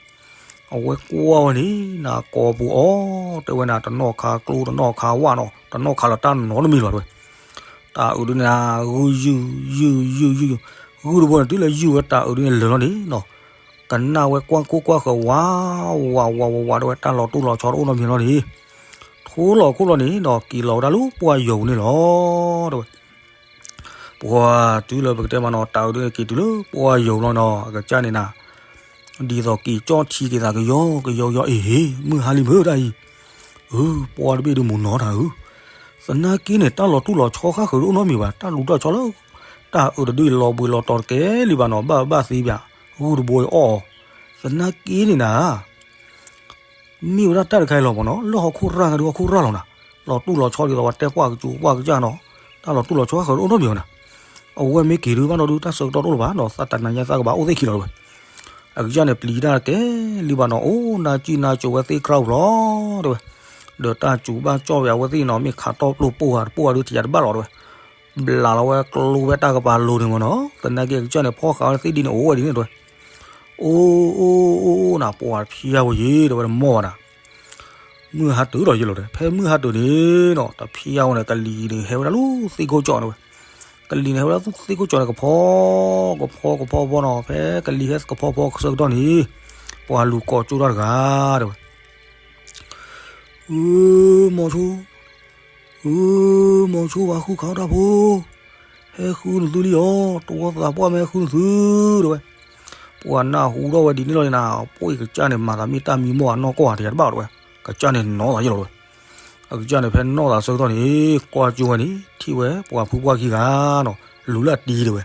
အဝဲကွၢ်ဝဲန့ၣ်နၤ ကိာ်ပူၤအီၣ်တဲဝဲနၤ တနီၣ်ခါကျိ တနီၣ်ခါဝၣ်နီၤ တနီၣ်ခါလီၤတၢ်နီတမံၤလီၤတဲဝဲ. တၤအုးဒုန့ၣ်နၤ ဂုၢ်ယုာ် ယုာ် ယုာ် ယုာ် ယုာ်, ဂုၢ်တဘိန့ၣ် တုၤလၢယုာ်ဝဲတၤအုးဒုန့ၣ်လၢာ်လီၤန့ၣ်နီၤ, ကနၣ်ဝဲကွၢ်ခိၣ်ကွၢ်ဃၢၤဝး ဝး ဝး ဝး ဝး တဲဝဲ တၢ်လီၤတိၢ်လီၤဆီတအိၣ်နီတမံၤလီၤန့ၣ်, ထိလီၤခိၣ်လီၤန့ၣ်နီၤ က့ၤလီၤဝဲဒၣ်လၢပှၢ်ယီၤပူၤန့ၣ်လီၤတဲဝဲ. ပှၤတုၤလၢပကတဲမးနီၤ တၤအုးဒုန့ၣ်က့ၤတုၤလၢပှၢ်ယီၤပူၤလီၤနီၤ အကစၢ်န့ၣ်နၤ ဒ်သိးက့ၤကၠီၣ်ထံက့ၤသးကယီကယီကယီ အ့ၣ် မုၢ်ဟါလံမုၢ်တၢ်အံၤ, အၢ ပှၤတဘ့ၣ်ဒုးမုၢ်နီၤတၢ်အုး, သနာ်က့န့ၣ် တၢ်လီၤတိၢ်လီၤဆီဃၣ်ဃၢၤတအိၣ်နီတမံၤဘၣ် တၢ်လူၤတၢ်ဆီလၢ တၢ်အုးတဒုအံၤလီၤဘှံးလီၤတီၤတကဲလံဘၣ်နီၤ ဘၣ်အၢဘၣ်သီဘၣ် ဂုၢ်တဘိအံၤအီၣ်အီၤ, သနာ်က့န့ၣ်နၤ မ့ၢ်ဝဲဒၣ်တၢ်တခါအံၤလီၤမးနီၤ လၢဟီၣ်ခိၣ်ရၢ်ဂၤဒုးဟီၣ်ခိၣ်ရၢ်လီၤနၤ, လီၤတိၢ်လီၤဆီဒ်သိးပှၤတဲပှၢ်ကစူၤပှၢ်ကစၢ်နီၤ, တၢ်လီၤတိၢ်လီၤဆီဃၢၤတအိၣ်နီတမံၤဘၣ်နၤ, အဝဲမ့ၢ်က့ၤဒုးဘၣ်နီၤဒုး တၢ်ဆၢကတီၢ်တအိၣ်လၢၤဘၣ်နီၤ သးတနၤညါသးကဘၣ်အိၣ်သ့ၣ်ခံလီၤတဲဝဲ, အကစၢ်န့ၣ်ပျံၤတၢ်တကဲလံဘၣ်နီၤ အိၣ်နါစံၣ်နါစိၤဝဲသ့ၣ်ခရၣ်ပူၤလီၤတဲဝဲ, ဒီးတၢ်စူၤဘၣ်ကၠီၣ်ဝဲအဝဲသ့ၣ်နီၤ မ့ၢ်ခးတီၢ်ပျိၢ်ပိၢ်ဧါတပိၢ်ဧါဒုးထံၣ်ယၤတဘၣ်လီၤတဲဝဲ, ဘျးလီၤဝဲကျိဝဲတၢ်ကပၤလိၤန့ၣ်မးနီၤ သနာ်က့အကစၢ်န့ၣ် ဖီၣ်ဃာ်ဝဲသ့ၣ်ဒ်န့ၣ်အိၣ်ဝဲဒ်န့ၣ်တဲဝဲ, အိၣ် အိၣ် အိၣ် အိၣ်နၤ ပှၤတဖျါဝဲယ့ၣ်တဲဝဲတမီၢ်ဘၣ်နၤ မုၢ်ဟါတုၤဒီးယလီၤဒီး ဖဲမုၢ်ဟါတုၤန့ၣ်နီၤ တဖျါဝဲန့ၣ် ကလံၤန့ၣ်ဟဲဝဲဒၣ်လၢသ့ၣ်ခိၣ်ကၠီန့ၣ်ဝဲ, ကလံၤန့ၣ်ဟဲဝဲဒၣ်လၢသ့ၣ်ခိၣ်ကၠီန့ၣ် ကဖီ ကဖီ ကဖီ ကဖီနီၤ, ဖဲကလံၤဟဲကဖီဖီဆၢကတီၢ်န့ၣ် ပှၤလူၤကိးကၠိတၢ်တဂၤ တဲဝဲ, အၢ မိၤဆိ အၢ မိၤဆိ ပှၤဃုခးအီၣ်တၢ်ဖိ, ဟဲဃုနသုလံအီၤ, တဝီသးပှၢ်မ့ၢ်ဟဲဃုနသု တဲဝဲ. ပှၤနၢ်ဟူထီၣ်ဝဲဒ်န့ၣ်လီၤန့ၣ်နီၤ, ပှၤအံၤကစၢ်န့ၣ် မၤသးမ့ၢ်တၢ်မံမီၢ်အနီၢ်ကီၢ်ဧါ တယၤတဘၣ်တဲဝဲ, ကစၢ်န့ၣ်နီၢ်သးယလီၤတဲဝဲ. အကစၢ်န့ၣ် ဖဲနီၢ်သးဆၢကတီၢ်န့ၣ် ကွၢ်ကၠိဝဲန့ၣ် ထံၣ်ဝဲပှၤဖုပှၢ်ခံဂၤနီၤ, လူၤလၢအတံၤတဲဝဲ.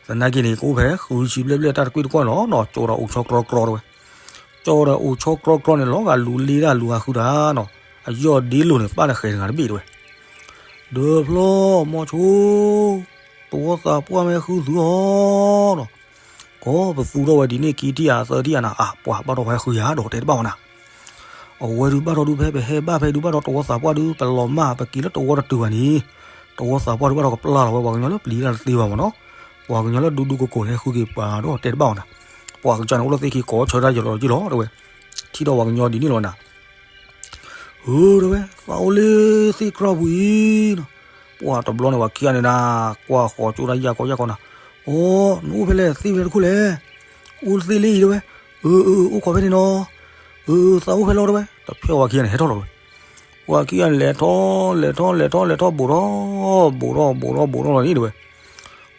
သနာ်က့န့ၣ် ကအိၣ်ဖဲဃုဆံဘျဲၣ်ဘျဲၣ်တၢ်တကွံၢ်တကွီၢ်န့ၣ်လီၤနီၤ, ကၠိဒီးအိၣ်ဆီကြီကြီတဲဝဲ. ကၠိဒီးအိၣ်ဆီကြီကြီန့ၣ် လီၤဂာ်လူၤလ့တၢ်လူၤဂာ်ဃုတၢ်နီၤ, အယီၢ်ဒ့လိာ်န့ၣ် ပၣ်တဃဲးတဂၤတဘ့ၣ်တဲဝဲ. ဒီးဖျီ မိၤဆိ တဝီသးပှၢ်မ့ၢ်ဟဲဃုသုအီၤနီၤ, ကီပသူထီၣ်ဝဲဒ်န့ၣ် ခံထံၣ်ဧါသၢထံၣ်ဧါနၤ, အါ ပှၤဘၣ်ထီၣ်ပှၤဟဲဃုယၤဒီးတဲတဘၣ်ဝဲနၤ. အဝဲဒုးဘၣ်ထီၣ်ဒုးဖဲပဟဲဘၣ်ဖဲဒုးဘၣ်ထီၣ်တဝီသးပှၢ်ဒုး ပလီၤမၢ်ပက့ၤလၢတဝီတတုၤဘၣ်န့ၣ်, တဝီသးပှၢ်ဒုးဘၣ်ထီၣ်ကပျၢ်လီၤဝဲ ပှၤကညီလၢပျံၤတၢ်တသ့ဘၣ်မ့ၢ်နီၤ, ပှၤကညီလၢဒူဒူကိးကိးလၢဟဲဃုက့ၤပှၤဒီးတဲတဘၣ်ဝဲနၤ. ပှၤကစၢ်န့ၣ်အိၣ်လၢသ့ၣ်ခံကိးဆၢတၢ်ယလီၤက့ၤလီၤတဲဝဲ, ထံၣ်ဒီးပှၤကညီဒ်န့ၣ်လီၤနၤ. အၢ တဲဝဲ သးအိၣ်လၢသ့ၣ်ကြၢ်ပူၤအံၤနီၤ. ပှၤတဘျီန့ၣ် ပှၤခံဂၤန့ၣ်နၤ ကွၢ်ဃီၤကၠိတၢ်ယၢ်ကီယၢ်ကီနၤ. အိ နအိၣ်ဖဲလဲၣ် သ့ၣ်ဖဲတခိၣ်လဲၣ်. အိၣ်သ့ၣ်လၢအံၤတဲဝဲ. အၢ အၢ အိၣ်ခိးဖဲန့ၣ်နီၤ. အၢ အၢ သးအိၣ်ဖဲလီၤတဲဝဲ. တဖျၢၣ်ပှၤခံဂၤန့ၣ် ဟဲထီၣ်လီၤတဲဝဲ. ပှၤခံဂၤန့ၣ် လဲၤထီၣ် လဲၤထီၣ် လဲၤထီၣ် လဲၤထီၣ် ဘူးထီၣ် ဘူးထီၣ် ဘူးထီၣ်လီၤန့ၣ်တဲဝဲ.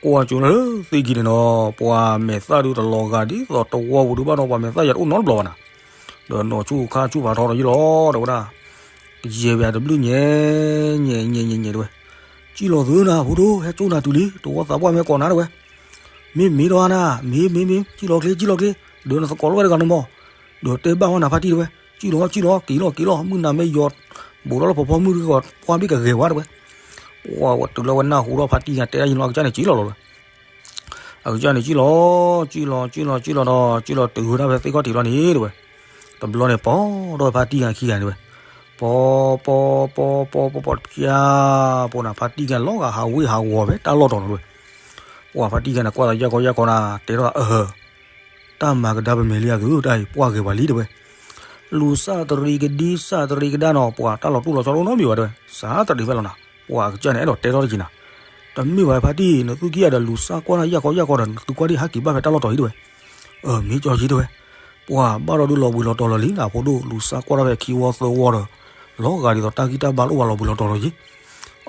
ကွၢ်ကၠိလၢသ့ၣ်ခံန့ၣ်နီၤ ပှၤမဲာ်သၣ်ဒုးတလီၤဂာ်ဒ်သိးတဝီပူၤဒုးဘၣ်နီၤ ပှၤမဲာ်သၣ်ယၤတအိၣ်နီတဘျီဘၣ်နၤ. ဒီးနီၢ်ဆူၣ်ခါဆူၣ်ဖးထီဒီးယလီၤတဲဝဲဒၣ်. ကယဲၢ်ပယၤတဘျုးညဲ ညဲ ညဲ ညဲ ညဲတဲဝဲ. ကံၣ်လီၤသုနၤ ဖိဒိၣ် ဟဲကၠိနၤတုၤလံ တဝီသးပှၢ်မ့ၢ်ကိးနၤတဲဝဲ. မ့ၢ်မ့ၢ်ဒီးနၤ မ့ၢ်မ့ၢ်မ့ၢ် ကံၣ်လီၤချ့ ကံၣ်လီၤချ့ ဒီးနသကိးလီၤဝဲတဂၤန့ၣ်မး ဒီးတဲဘၣ်ဝဲနၤဖါတံၢ်တဲဝဲ. ကံၣ်လီၤ ကံၣ်လီၤ က့ၤလီၤ က့ၤလီၤ မုၢ်နၤမ့ၢ်ယီၤ ဘူးထီၣ်လၢဖီဖီမုၢ်တဂ့ၤ ပှၢ်ဘ့ၣ်ကဂဲၤဝဲတဲဝဲ. ပှၤဝဲတုၤလၢဝဲနၢ်ဟူထီၣ်ဖါတံၢ်ညါတဲဒၣ်ယနီၤ အကစၢ်န့ၣ်ကံၣ်လီၤလီၤဝဲ. အကစၢ်န့ၣ်ကံၣ်လီၤ ကံၣ်လီၤ ကံၣ်လီၤ ကံၣ်လီၤဒီး ကံၣ်လီၤတုၤဝဲဒၣ်ဖဲသ့ၣ်ခီၣ်ထံးလီၤန့ၣ်တဲဝဲ. တဘျီန့ၣ် ပိာ်ထီၣ်ဝဲဖါတံၢ်ညါခံဂၤန့ၣ်ဝဲ. ပိာ် ပိာ် ပိာ် ပိာ် ပိာ် ပိာ်တဖၠါ ပိာ်နၤ ဖါတံၢ်ညါလီၤဂာ်ဟးဝ့ၢ်ဟးဝီၤဖဲတၢ်လီၢ်တီၤလီၤတဲဝဲ. ပှၤဖါတံၢ်ညါန့ၣ် ကွၢ်သးယၢ်ကီယၢ်ကီနၤ တဲထီၣ်သးအၢ တၢ်မၤကဒါပမဲာ်လံအသု တၢ်အံၤပှၢ်ဂ့ၤပှၤလံတဲဝဲ. လူၤစၢ်တရံးကဒံစၢ်တရံးကဒါနီၤ ပှၤတၢ်လီၤတိၢ်လီၤဆီတအိၣ်နီတမံၤဘၣ်တဲဝဲ. စၢ်တရံးဖဲလီၤနၤ ပှၤအကစၢ်န့ၣ် အဲၣ်ဒိးတဲထီၣ်တက့ၤနၤ. တမ့ၢ်ဘၣ်ဖါတံၢ် နသူၣ်ကံၢ်အါဒီးလူၤစၢ်ကွၢ်တၢ်ယၢ်ကီယၢ်ကီဒီး နသုကွၢ်ဒံးဟဲက့ၤဘၣ်ဖဲတၢ်လီၢ်တီၤအံၤတဲဝဲ. အၢ မ့ၢ်ကၠီယံၤတဲဝဲ. ပှၤဘၣ်ဒီးဒုးလီၤဘှံးလီၤတီၤလီၤလံနၤ ဖိဒိၣ် လူၤစၢ်ကွၢ်တၢ်ဖဲခံဝီသၢဝီဒီး လီၤဂာ်ဒ်သိးတၢ်ဂံၢ်တၢ်ဘါတအိၣ်ဘၣ်လီၤဘှံးလီၤတီၤလီၤယံၤ.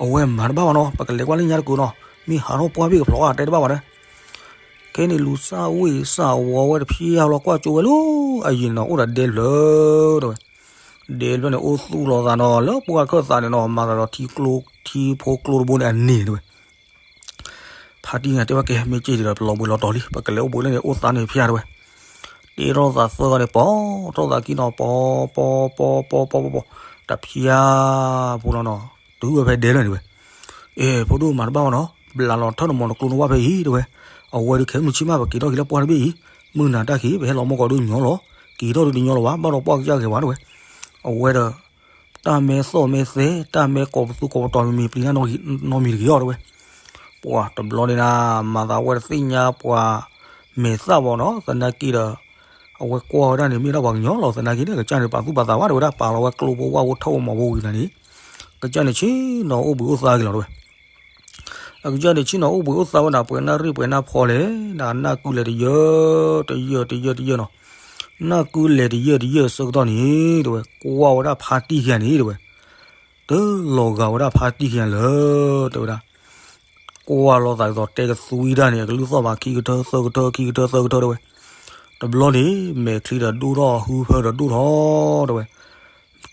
အဝဲမၤတဘၣ်ဘၣ်နီၤ ပကလဲၤကွၢ်လၢညါတကုာ်နီၤ မ့ၢ်ဟးထီၣ်ပှၢ်ဘ့ၣ်ကဖျိးဧါတဲတဘၣ်ဘၣ်တဲ ခဲန့ၣ်လူၤစၢ်ဝ့ၢ်စၢ်ဝီၤဝဲတဖျါလီၤကွၢ်ကၠိဝဲလၢ အယံၤန့ၣ် အိၣ်ဒီးဒဲဖျၢၣ်တဲဝဲ. ဒဲဖျၢၣ်န့ၣ် အိၣ်သူၣ်လီၤသးနီၤ လၢပှၢ်ခၢၣ်သးန့ၣ်နီၤ မၤသးဒီးထံကျိ ထံဖိကျိတဘိန့ၣ်အန့ၣ်တဲဝဲ. ဖါတံၢ်ညါတဲဝဲ ကဲ မ့ၢ်က့ၢ်ဒ်ဒီး ပလီၤဘှံးလီၤတီၤလံ ပကလဲၤအိၣ်ဘှံးလၢန့ၣ် အိၣ်သးန့ၣ်ဖျါတဲဝဲ. တဲထီၣ်သးသၢဂၤန့ၣ် ပိာ်ထီၣ်သးခံနီၤ ပိာ် ပိာ် ပိာ် ပိာ် ပိာ် ပိာ် တဖျါဖိလီၤနီၤ တုၤဝဲဖဲဒဲဖျၢၣ်န့ၣ်ဝဲ. အ့ ဖိဒိၣ်မၤတဘၣ်ဘၣ်နီၤ ဘျးလီၤထၢၣ်နမီၤနကျိနဝၢ်ဖဲအံၤတဲဝဲ. အဝဲဒုးခဲမုၢ်ဆ့ၣ်မး ပက့ၤထီၣ်က့ၤလၢပှၢ်တဘ့ၣ်အံၤ မုၢ်နၤတၢ်ခံး ပဟဲလီၤမီၢ်ကီးဒုးညီလီၤ က့ၤထီၣ်ဒုးတညီလီၤဘၣ် ဘၣ်ဒီးပှၢ်ကစၢ်ဂဲၤဝဲတဲဝဲ. အဝဲဒီး တၢ်မ့ၢ်သီၣ်မ့ၢ်သဲ တၢ်မ့ၢ်ကိးပသူကိးပတီၤမံၤ ပျံၤတၢ်နီတမံၤတဂ့ၤအီၤတဲဝဲ. ပှၤတဘျီန့ၣ်နၤ မၤသးဝဲတသ့ၣ်ညါပှၤ မဲာ်သၣ်ဘၣ်နီၤ သနာ်က့ဒီး အဝဲကွၢ်ဝဲဒၣ်န့ၣ် မ့ၢ်ဒၣ်ပှၤကညီလီၤ သနာ်က့န့ၣ် ကစၢ်န့ၣ် ပာ်သူၣ်ပာ်သးဘၣ်တဲဝဲဒၣ် ပာ်လီၤဝဲကျိဖိဝၣ်ဖိထၢၣ်ဖိမီၤဖိဝံၤနၤန့ၣ် ကစၢ်န့ၣ်ဆ့ၣ်နီၤအိၣ်ဘှံးအိၣ်သါက့ၤလီၤတဲဝဲ. အကစၢ်န့ၣ်ဆ့ၣ်နီၤအိၣ်ဘှံးအိၣ်သါဝဲဒၣ် ပှဲၤနၣ်ရံၣ်ပှဲၤနၣ်ဖီလဲၣ် နၢ်ကုလဲၤတယၢၢ် တယၢၢ် တယၢၢ် တယၢၢ်နီၤ နၢ်ကုလဲၤတယၢၢ်တယၢၢ်ဆၢကတီၢ်န့ၣ် တဲဝဲ ကွၢ်ဝဲဒၣ်ဖါတံၢ်ခံဂၤန့ၣ် တဲဝဲ တလီၤဂာ်ဝဲဒၣ်ဖါတံၢ်ခံဂၤလၢ တဲဝဲဒၣ် ကွၢ်လိာ်သးဒ်သိးတဲကသွံတၢ်န့ၣ် အကလုၢ်သီၣ်ဘၣ် ခံကထၢသၢကထၢ ခံကထၢသၢကထၢတဲဝဲ. တဘျီန့ၣ် မဲာ်ချံဒီးဒိၣ်ထီၣ် ဟုဖၢဒီးဒိၣ်ထီၣ်တဲဝဲ.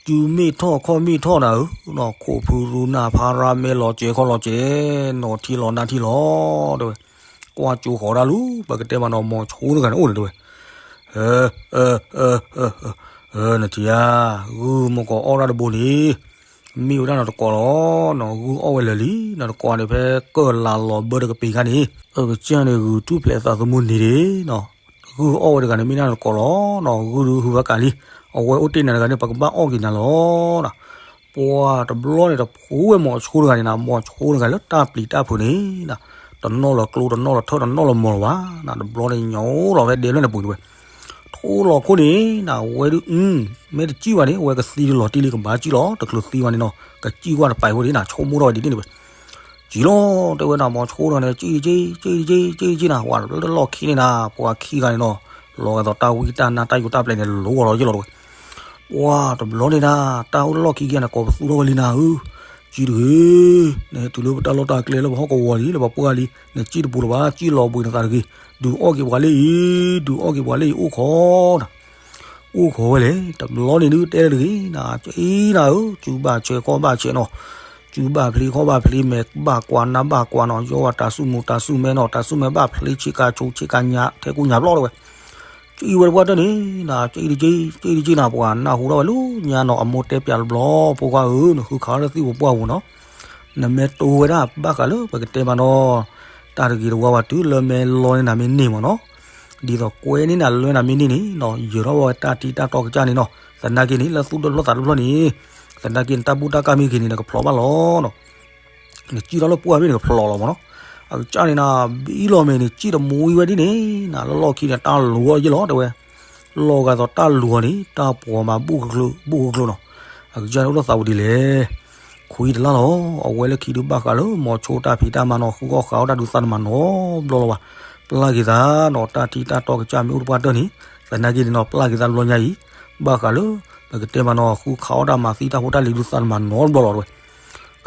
စုမ့ၢ်ထီၣ်ခီၣ်မ့ၢ်ထီၣ်နၤဧၢ, နီၢ်ခိၣ်ဖုရူနၢ်ဖါရါမဲလီၤစဲၤခီၣ်လီၤစဲၤ, နီၢ်ထံလီၤနၢ်ထံလီၤတဲဝဲ. ကွၢ်ကၠိဃီၤတၢ်လူၤ ပကတဲမးနီၤ မိၤဆိတဂၤန့ၣ်အိၣ်န့ၣ်တဲဝဲ. နထံၣ်ဧါ, ဂုၢ်မုၢ်ကီၤအီၣ်တၢ်တဘိန့ၣ် မ့ၢ်ဝဲဒၣ်နတကိးလီၤ, နဂုၢ်အီၣ်ဝဲလၢာ်လံ, နတကိးန့ၣ်ဖဲကၢၢ်လၤလီၤဘၢတကပ့ၤခါန့ၣ်, အကစၢ်န့ၣ်ဂုၢ်ထူၣ်ဖျဲးသးသမူန့ၣ်ဒၣ်နီၤ, ဂုၢ်အီၣ်ဝဲတဂၤန့ၣ်မ့ၢ်ဒၣ်နတကိးလီၤ, ဂုၢ်ဒုးဟုဖးကးလံ, အဝဲအိၣ်တ့ၢ်နၤတဂၤန့ၣ် ပကဘၣ်အီၣ်က့ၤနၤလီၤ. ပှၤတဘျီန့ၣ်တဖိဝဲမိၤဆိတဂၤန့ၣ်နီၤ, မိၤဆိတဂၤလၢတၢ်ပျံၤတၢ်ဖုးန့ၣ်, တနီၣ်လၢၤကျိ တနီၣ်လၢၤထၢၣ် တနီၣ်လၢၤမီၤလၢၤဘၣ်, တဘျီန့ၣ်ညိလီၤဖဲဒဲဖျၢၣ်န့ၣ်ပူၤန့ၣ်ဝဲ. ထိလီၤခိၣ်န့ၣ် နဝဲဒုး မ့ၢ်တစံၣ်ဘၣ်န့ၣ် ဝဲကသံလီၤတံၢ်လံ ကဘၣ်စံၣ်လီၤ တချုးသံဘၣ်န့ၣ်နီၤ ကစံၣ်ကွၢ်တပာ်အံၤဖိန့ၣ် နဆိကမိၣ်ထီၣ်ဝဲဒ်န့ၣ်ဝဲ စံၣ်လီၤ တဲဝဲဒၣ် မိၤဆိဒီးန့ၣ် စံၣ်တက့ၢ် စံၣ်တက့ၢ် စံၣ်တက့ၢ်နၤ ဝဲလၢလီၢ်ခံန့ၣ်နၤ ပှၤခံဂၤန့ၣ်နီၤ လီၤဂာ်သိးတၢ်ဝံတၢ်နါတၢ်ယိးတၢ်ပျဲန့ၣ် လိၤဂီၤလီၤယ့ၣ်လီၤတဝဲ ပှၤတဘျီန့ၣ်နၤ တၢ်အိၣ်လၢလီၢ်ခံက့ၤန့ၣ် ကိးပသူထီၣ်ဝဲလံနၤဧၢ စံၣ်တဂ့ၤ နဟဲတုၤလၢပတၢ်လီၢ်တၢ်ကျဲလၢပဟီၣ်ကဝီၤလံ လၢပပှၢ်လံ နစံၣ်တပူၤလၢၤဘၣ် စံၣ်လီၤဘှံးနသးတဂ့ၤ ဒုးအီၣ်က့ၤပှၤလၢအံၤ ဒုးအီၣ်က့ၤပှၤလၢအံၤ အိၣ်ခိးနၤ အိၣ်ခိးဝဲလဲၣ် တဘျီန့ၣ်ဒုးတဲတဂ့ၤနၤ စံၣ်နၤဧၢ စုဘၣ်ဆဲးခီၣ်ဘၣ်ဆဲးနီၤ စုဘၣ်ဖျ့ခီၣ်ဘၣ်ဖျ့ မဲာ်ဘၣ်ကွၢ်နါဘၣ်ကွၢ်နီၤ ယီဝဲတၤဆူၣ်မူၤတၤဆူၣ်မဲနီၤ တၤဆူၣ်မဲဘၣ်ဖျ့ဆ့ကၤဆိဆ့ကၤညါ ထဲကူညါဘျီတဝဲ စံၣ်ဝဲတပှၢ်တၢၢ်န့ၣ် နၤ စံၣ်တက့ၢ် စံၣ်တက့ၢ်နၤ ပှၤနၢ်ဟူထီၣ်ဝဲလၢညါနီၤ အမိၢ်တဲပၠးတဘျီ ဖိခွါဧၢ နဃုခးအီၣ်လၢသ့ၣ်ပပှၢ်ပူၤနီၤ နမ့ၢ်တိဝဲဒၣ်ဘၣ်ဃးလၢပကတဲမးနီၤ တၢ်တဂ့ၤတဝါဘၣ်တုၤလၢမ့ၢ်လီန့ၢ်နၤမ့ၢ်န့ၢ်မးနီၤ ဒ်သိးကွဲန့ၢ်နၤလွဲနၤမ့ၢ်န့ၢ်န့ၣ်နီၤ ယၢၤထီၣ်ဝဲတၢ်ထံတၢ်တီကစၢ်န့ၣ်နီၤ သနာ်က့န့ၣ် လၢသူၣ်တဖျၢၣ်သးတဖျၢၣ်န့ၣ် သနာ်က့န့ၣ် တၢ်ဘူၣ်တၢ်ကၢ်မ့ၢ်ဂ့ၤန့ၣ် နကဖျိးဘၣ်လီၤနီၤ နစံၣ်ထီၣ်လၢပှၢ်ဘ့ၣ်န့ၣ် ကဖျိးလီၤမးနီၤ အကစၢ်န့ၣ်နၤ ဘံလီၤမဲာ်န့ၣ် စံၣ်တမူဝံၤဝဲဒ်န့ၣ် နၤလၢလီၢ်ခံန့ၣ် တၢ်လူၤအီၤယ့ၣ်လီၤတဲဝဲ လီၤဂာ်သိးတၢ်လူၤအီၤန့ၣ် တၢ်ပှီၤမးဘူၣ်ကကျၢၢ် ဘူၣ်ကကျၢၢ်နီၤ အကစၢ်န့ၣ်အိၣ်လၢသးဝံၤဒ်လဲၣ် ခွံတလါလီၤ အဝဲလၢခံဒုးဘၣ်ဃးလၢမိၤဆိတၢ်ဖံးတၢ်မၤနီၤ ဃုအီၣ်ဃးအီၣ်တၢ်ဒုးသးတမၤနီတဘျီလီၤဘၣ် ပျၢ်က့ၤသးနီၤ တၢ်ထံတၢ်တီကစၢ်မ့ၢ်အိၣ်တပှၢ်တၢၢ်န့ၣ် သနာ်က့န့ၣ်နီၤ ပျၢ်က့ၤသးတဘျီညါအံၤ ဘၣ်ဃးလၢ ပကတဲမးနီၤ ဃုခးအီၣ်တၢ်မၤသံတၢ်ဖိတၢ်လံၤဒုးသးတမၤနီတဘျီလီၤတဲဝဲ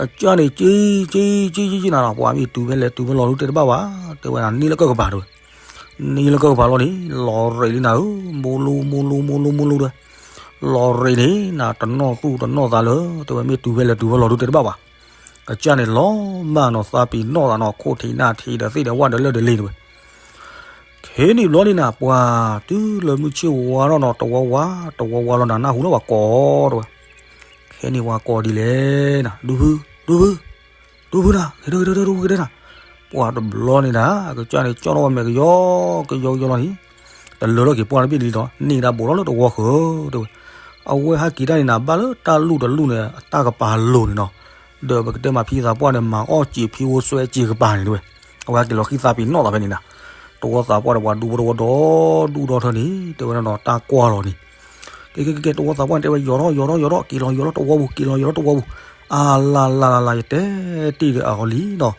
ကစၢ်န့ၣ် စံၣ် စံၣ် စံၣ် စံၣ် စံၣ်နၤနီၤ ပှၤမ့ၢ်တုၤဖဲလဲၣ်တုၤဖဲလဲၣ်လီၤဒုးတဲတဘၣ်ဘၣ် တဲဝဲနၤ န့ၢ်လၢကၢၢ်ကပၤတဲဝဲ န့ၢ်လၢကၢၢ်ကပၤလီၤန့ၣ် လီၤရ့းလံနၤဧၢ မိၢ်လိမိၢ်လိမိၢ်လိမိၢ်လိတဲဝဲ လီၤရ့းန့ၣ် နၤတနီၣ်သူၣ်တနီၣ်သးလၢ တဲဝဲမ့ၢ်တုၤဖဲလဲၣ်တုၤဖဲလဲၣ်လီၤဒုးတဲတဘၣ်ဘၣ် ကစၢ်န့ၣ်လီၤမၢ်နီၤ သးပ့ၤနီၣ်သးနီၤ ခိၣ်ထံးနၢ်ထံးဒီးသ့ၣ်ဒီးဝၣ်ဒီးလၢၢ်ဒီးလ့ၤတဲဝဲ ခဲန့ၣ်ဘျီန့ၣ်နၤ ပှၤတုၤလၢမုၢ်ဆ့ၣ်ဝါထီၣ်နီၤ တဝီဝါ တဝီဝါလီၤနၤ နၢ်ဟူလၢပှၤကိးတဲဝဲ ခဲန့ၣ်ပှၤကိးဒ်လဲၣ်နၤ ဒူဖု ဒူဖု ဒူဖုနၤ ဂဲၤဒီးဂဲၤဒီးဂဲၤဒီးဂဲၤဒီးနၤ ပှၤတဘျီန့ၣ်နၤ အကစၢ်န့ၣ် ကၠီထီၣ်ဝဲမဲာ်ကယီကယီကယီလီၤန့ၣ် တလၢထီၣ်က့ၤပှၢ်တဘ့ၣ်လံလီၤ န့ၢ်ဒၣ်ဘူးထီၣ်လၢတဝီဃၢၤတဲဝဲ အဝဲဟဲက့ၤတၢ်န့ၣ်နၤ ဘၣ်လၢတၢ်လူၢ်တလူၢ်န့ၣ် အတၢ်ကပၤလိၤန့ၣ်နီၤ ဒီးပကတဲမးဖံသးပှၢ်န့ၣ် မၤအီၣ်စံာ်ဖံအိၣ်စွဲစ့ကပၤန့ၣ်တဲဝဲ အဝဲဟဲက့ၤလီၤဃံသးပ့ၤနီၣ်သးဖဲန့ၣ်နၤ တဝီသးပှၢ်ဒီးပှၤဒူဖိတဝီဒီး ဒူၣ်ဒီထၢန့ၣ် တဲဝဲဒၣ်နီၤ တၢ်ကွၢ်လီၤန့ၣ် ကဲကဲကဲ တဝီသးပှၢ်န့ၣ် တဲဝဲ ယီၤထီၣ်ယီၤထီၣ်ယီၤထီၣ် က့ၤလီၤယီၤလီၤတဝီပူၤ က့ၤလီၤယီၤလီၤတဝီပူၤ အလၤလၤလၤလၤ ယတဲတ့ၢ်ဒီးအီၤလံနီၤ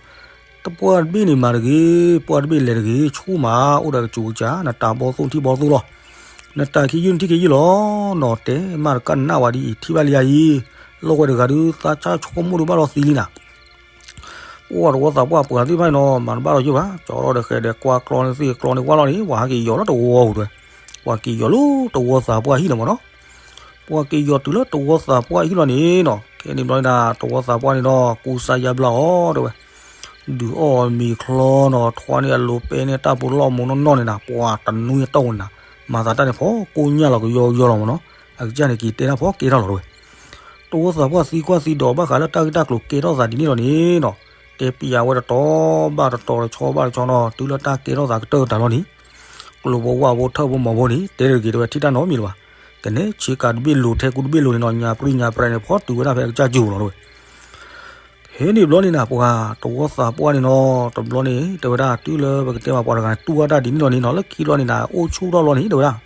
တပှၢ်တဘ့ၣ်န့ၣ်မၤတဂ့ၤ ပှၢ်တဘ့ၣ်လဲၤတဂ့ၤ ဆူၣ်မး အိၣ်ဒီးကစူၤကစၢ် နတၢ်ဘီၣ်သိၣ်ထံၣ်ဘီၣ်သိၣ်လီၤ နတၢ်ခံယုၢ်နထံၣ်က့ၤယုၢ်လီၤ နီၤ တဲမးတကးနးဝဲဒ်အံၤ ထံၣ်ဘၣ်လံယၤအံၤ လီၢ်ဝဲတဂၤဒုး သးဆၣ်ဆိကမိၣ်ဒုးဘၣ်လီၤသံလံနၤ ပှၢ်တဝီသးပှၢ်ပှၤသ့ၣ်တဖၣ်န့ၣ်နီၤ မၤတဘၣ်လီၤယုၢ်ဘၣ် ကၠီထီၣ်ဒီးဃဲးဒီးကွၢ်ကျီန့ၣ်သ့ၣ်ကျီန့ၣ်ဝါလီၤန့ၣ် ပှၤဟဲက့ၤယီၤလီၤတဝီပူၤတဲဝဲ ပှၤက့ၤယီၤလၢတဝီသးပှၢ်ဟံၣ်လီၤမးနီၤ ပှၤက့ၤယီၤတုၤလၢတဝီသးပှၢ်ဟံၣ်လီၤန့ၣ်နီၤ ခဲန့ၣ်ဘျီန့ၣ် တဝီသးပှၢ်န့ၣ်နီၤ ကူစါယါဘျါအီၤတဲဝဲ ဒုးအီၣ်မ့ၤချီနီၤ ထွါန့ၢ်အလိၤပဲန့ၢ်တၢ်ပူၤလီၢ်မူးနီၢ်နီၢ်န့ၣ်နၤ ပှၤတနွံအတီၢ်ပူၤန့ၣ်နၤ မၤသးတၢ်န့ၣ်ဖီကိညၢ်လီၤကယီကယီလီၤမးနီၤ အကစၢ်န့ၣ်က့ၤတဲတၢ်ဖီကဲထီၣ်လီၤတဲဝဲ တဝီသးပှၢ်သံကွၢ်သံဒိးဘၣ်ဃးလၢတၢ်ဂ့ၢ်တၢ်ကျိၤကဲထီၣ်သးဒ်န့ၣ်လီၤန့ၣ်နီၤ တဲပျးဝဲတတီၤဘၣ်တတီၤတဆီဘၣ်တဆီနီၤ တုၤလၢတၢ်ကဲထီၣ်သးကတၢၢ်တၢ်လီၤန့ၣ် ကျိၤဘိဝၣ်ဘိထၢၣ်ဘိမီၤဘိန့ၣ် တဲတဂ့ၤတဲဝဲထံၣ်တၢ်နီတမံၤလၢၤဘၣ် ကနဲဆ့ကၤတဘ့ၣ်လိၤထဲကူတဘ့ၣ်လိၤန့ၣ်နီၤ ညါပြံညါပြဲန့ၣ် ဖီတုၤဝဲဒၣ်ဖဲအကစၢ်စူၤလီၤတဲဝဲ ခဲန့ၣ်ဘျီန့ၣ်နၤ ပှၤတဝီသးပှၢ်န့ၣ်နီၤ တဘျီန့ၣ် တဲဝဲဒၣ် တုၤလၢပကတဲမးပှၤတဂၤန့ၣ် တူၢ်ဝဲတၢ်ဒ်န့ၣ်လီၤန့ၣ်နီၤ လၢခံဘျီန့ၣ်နၤ အိၣ်ဆူၣ်ထီၣ်ဘျီန့ၣ် တဲဝဲဒၣ်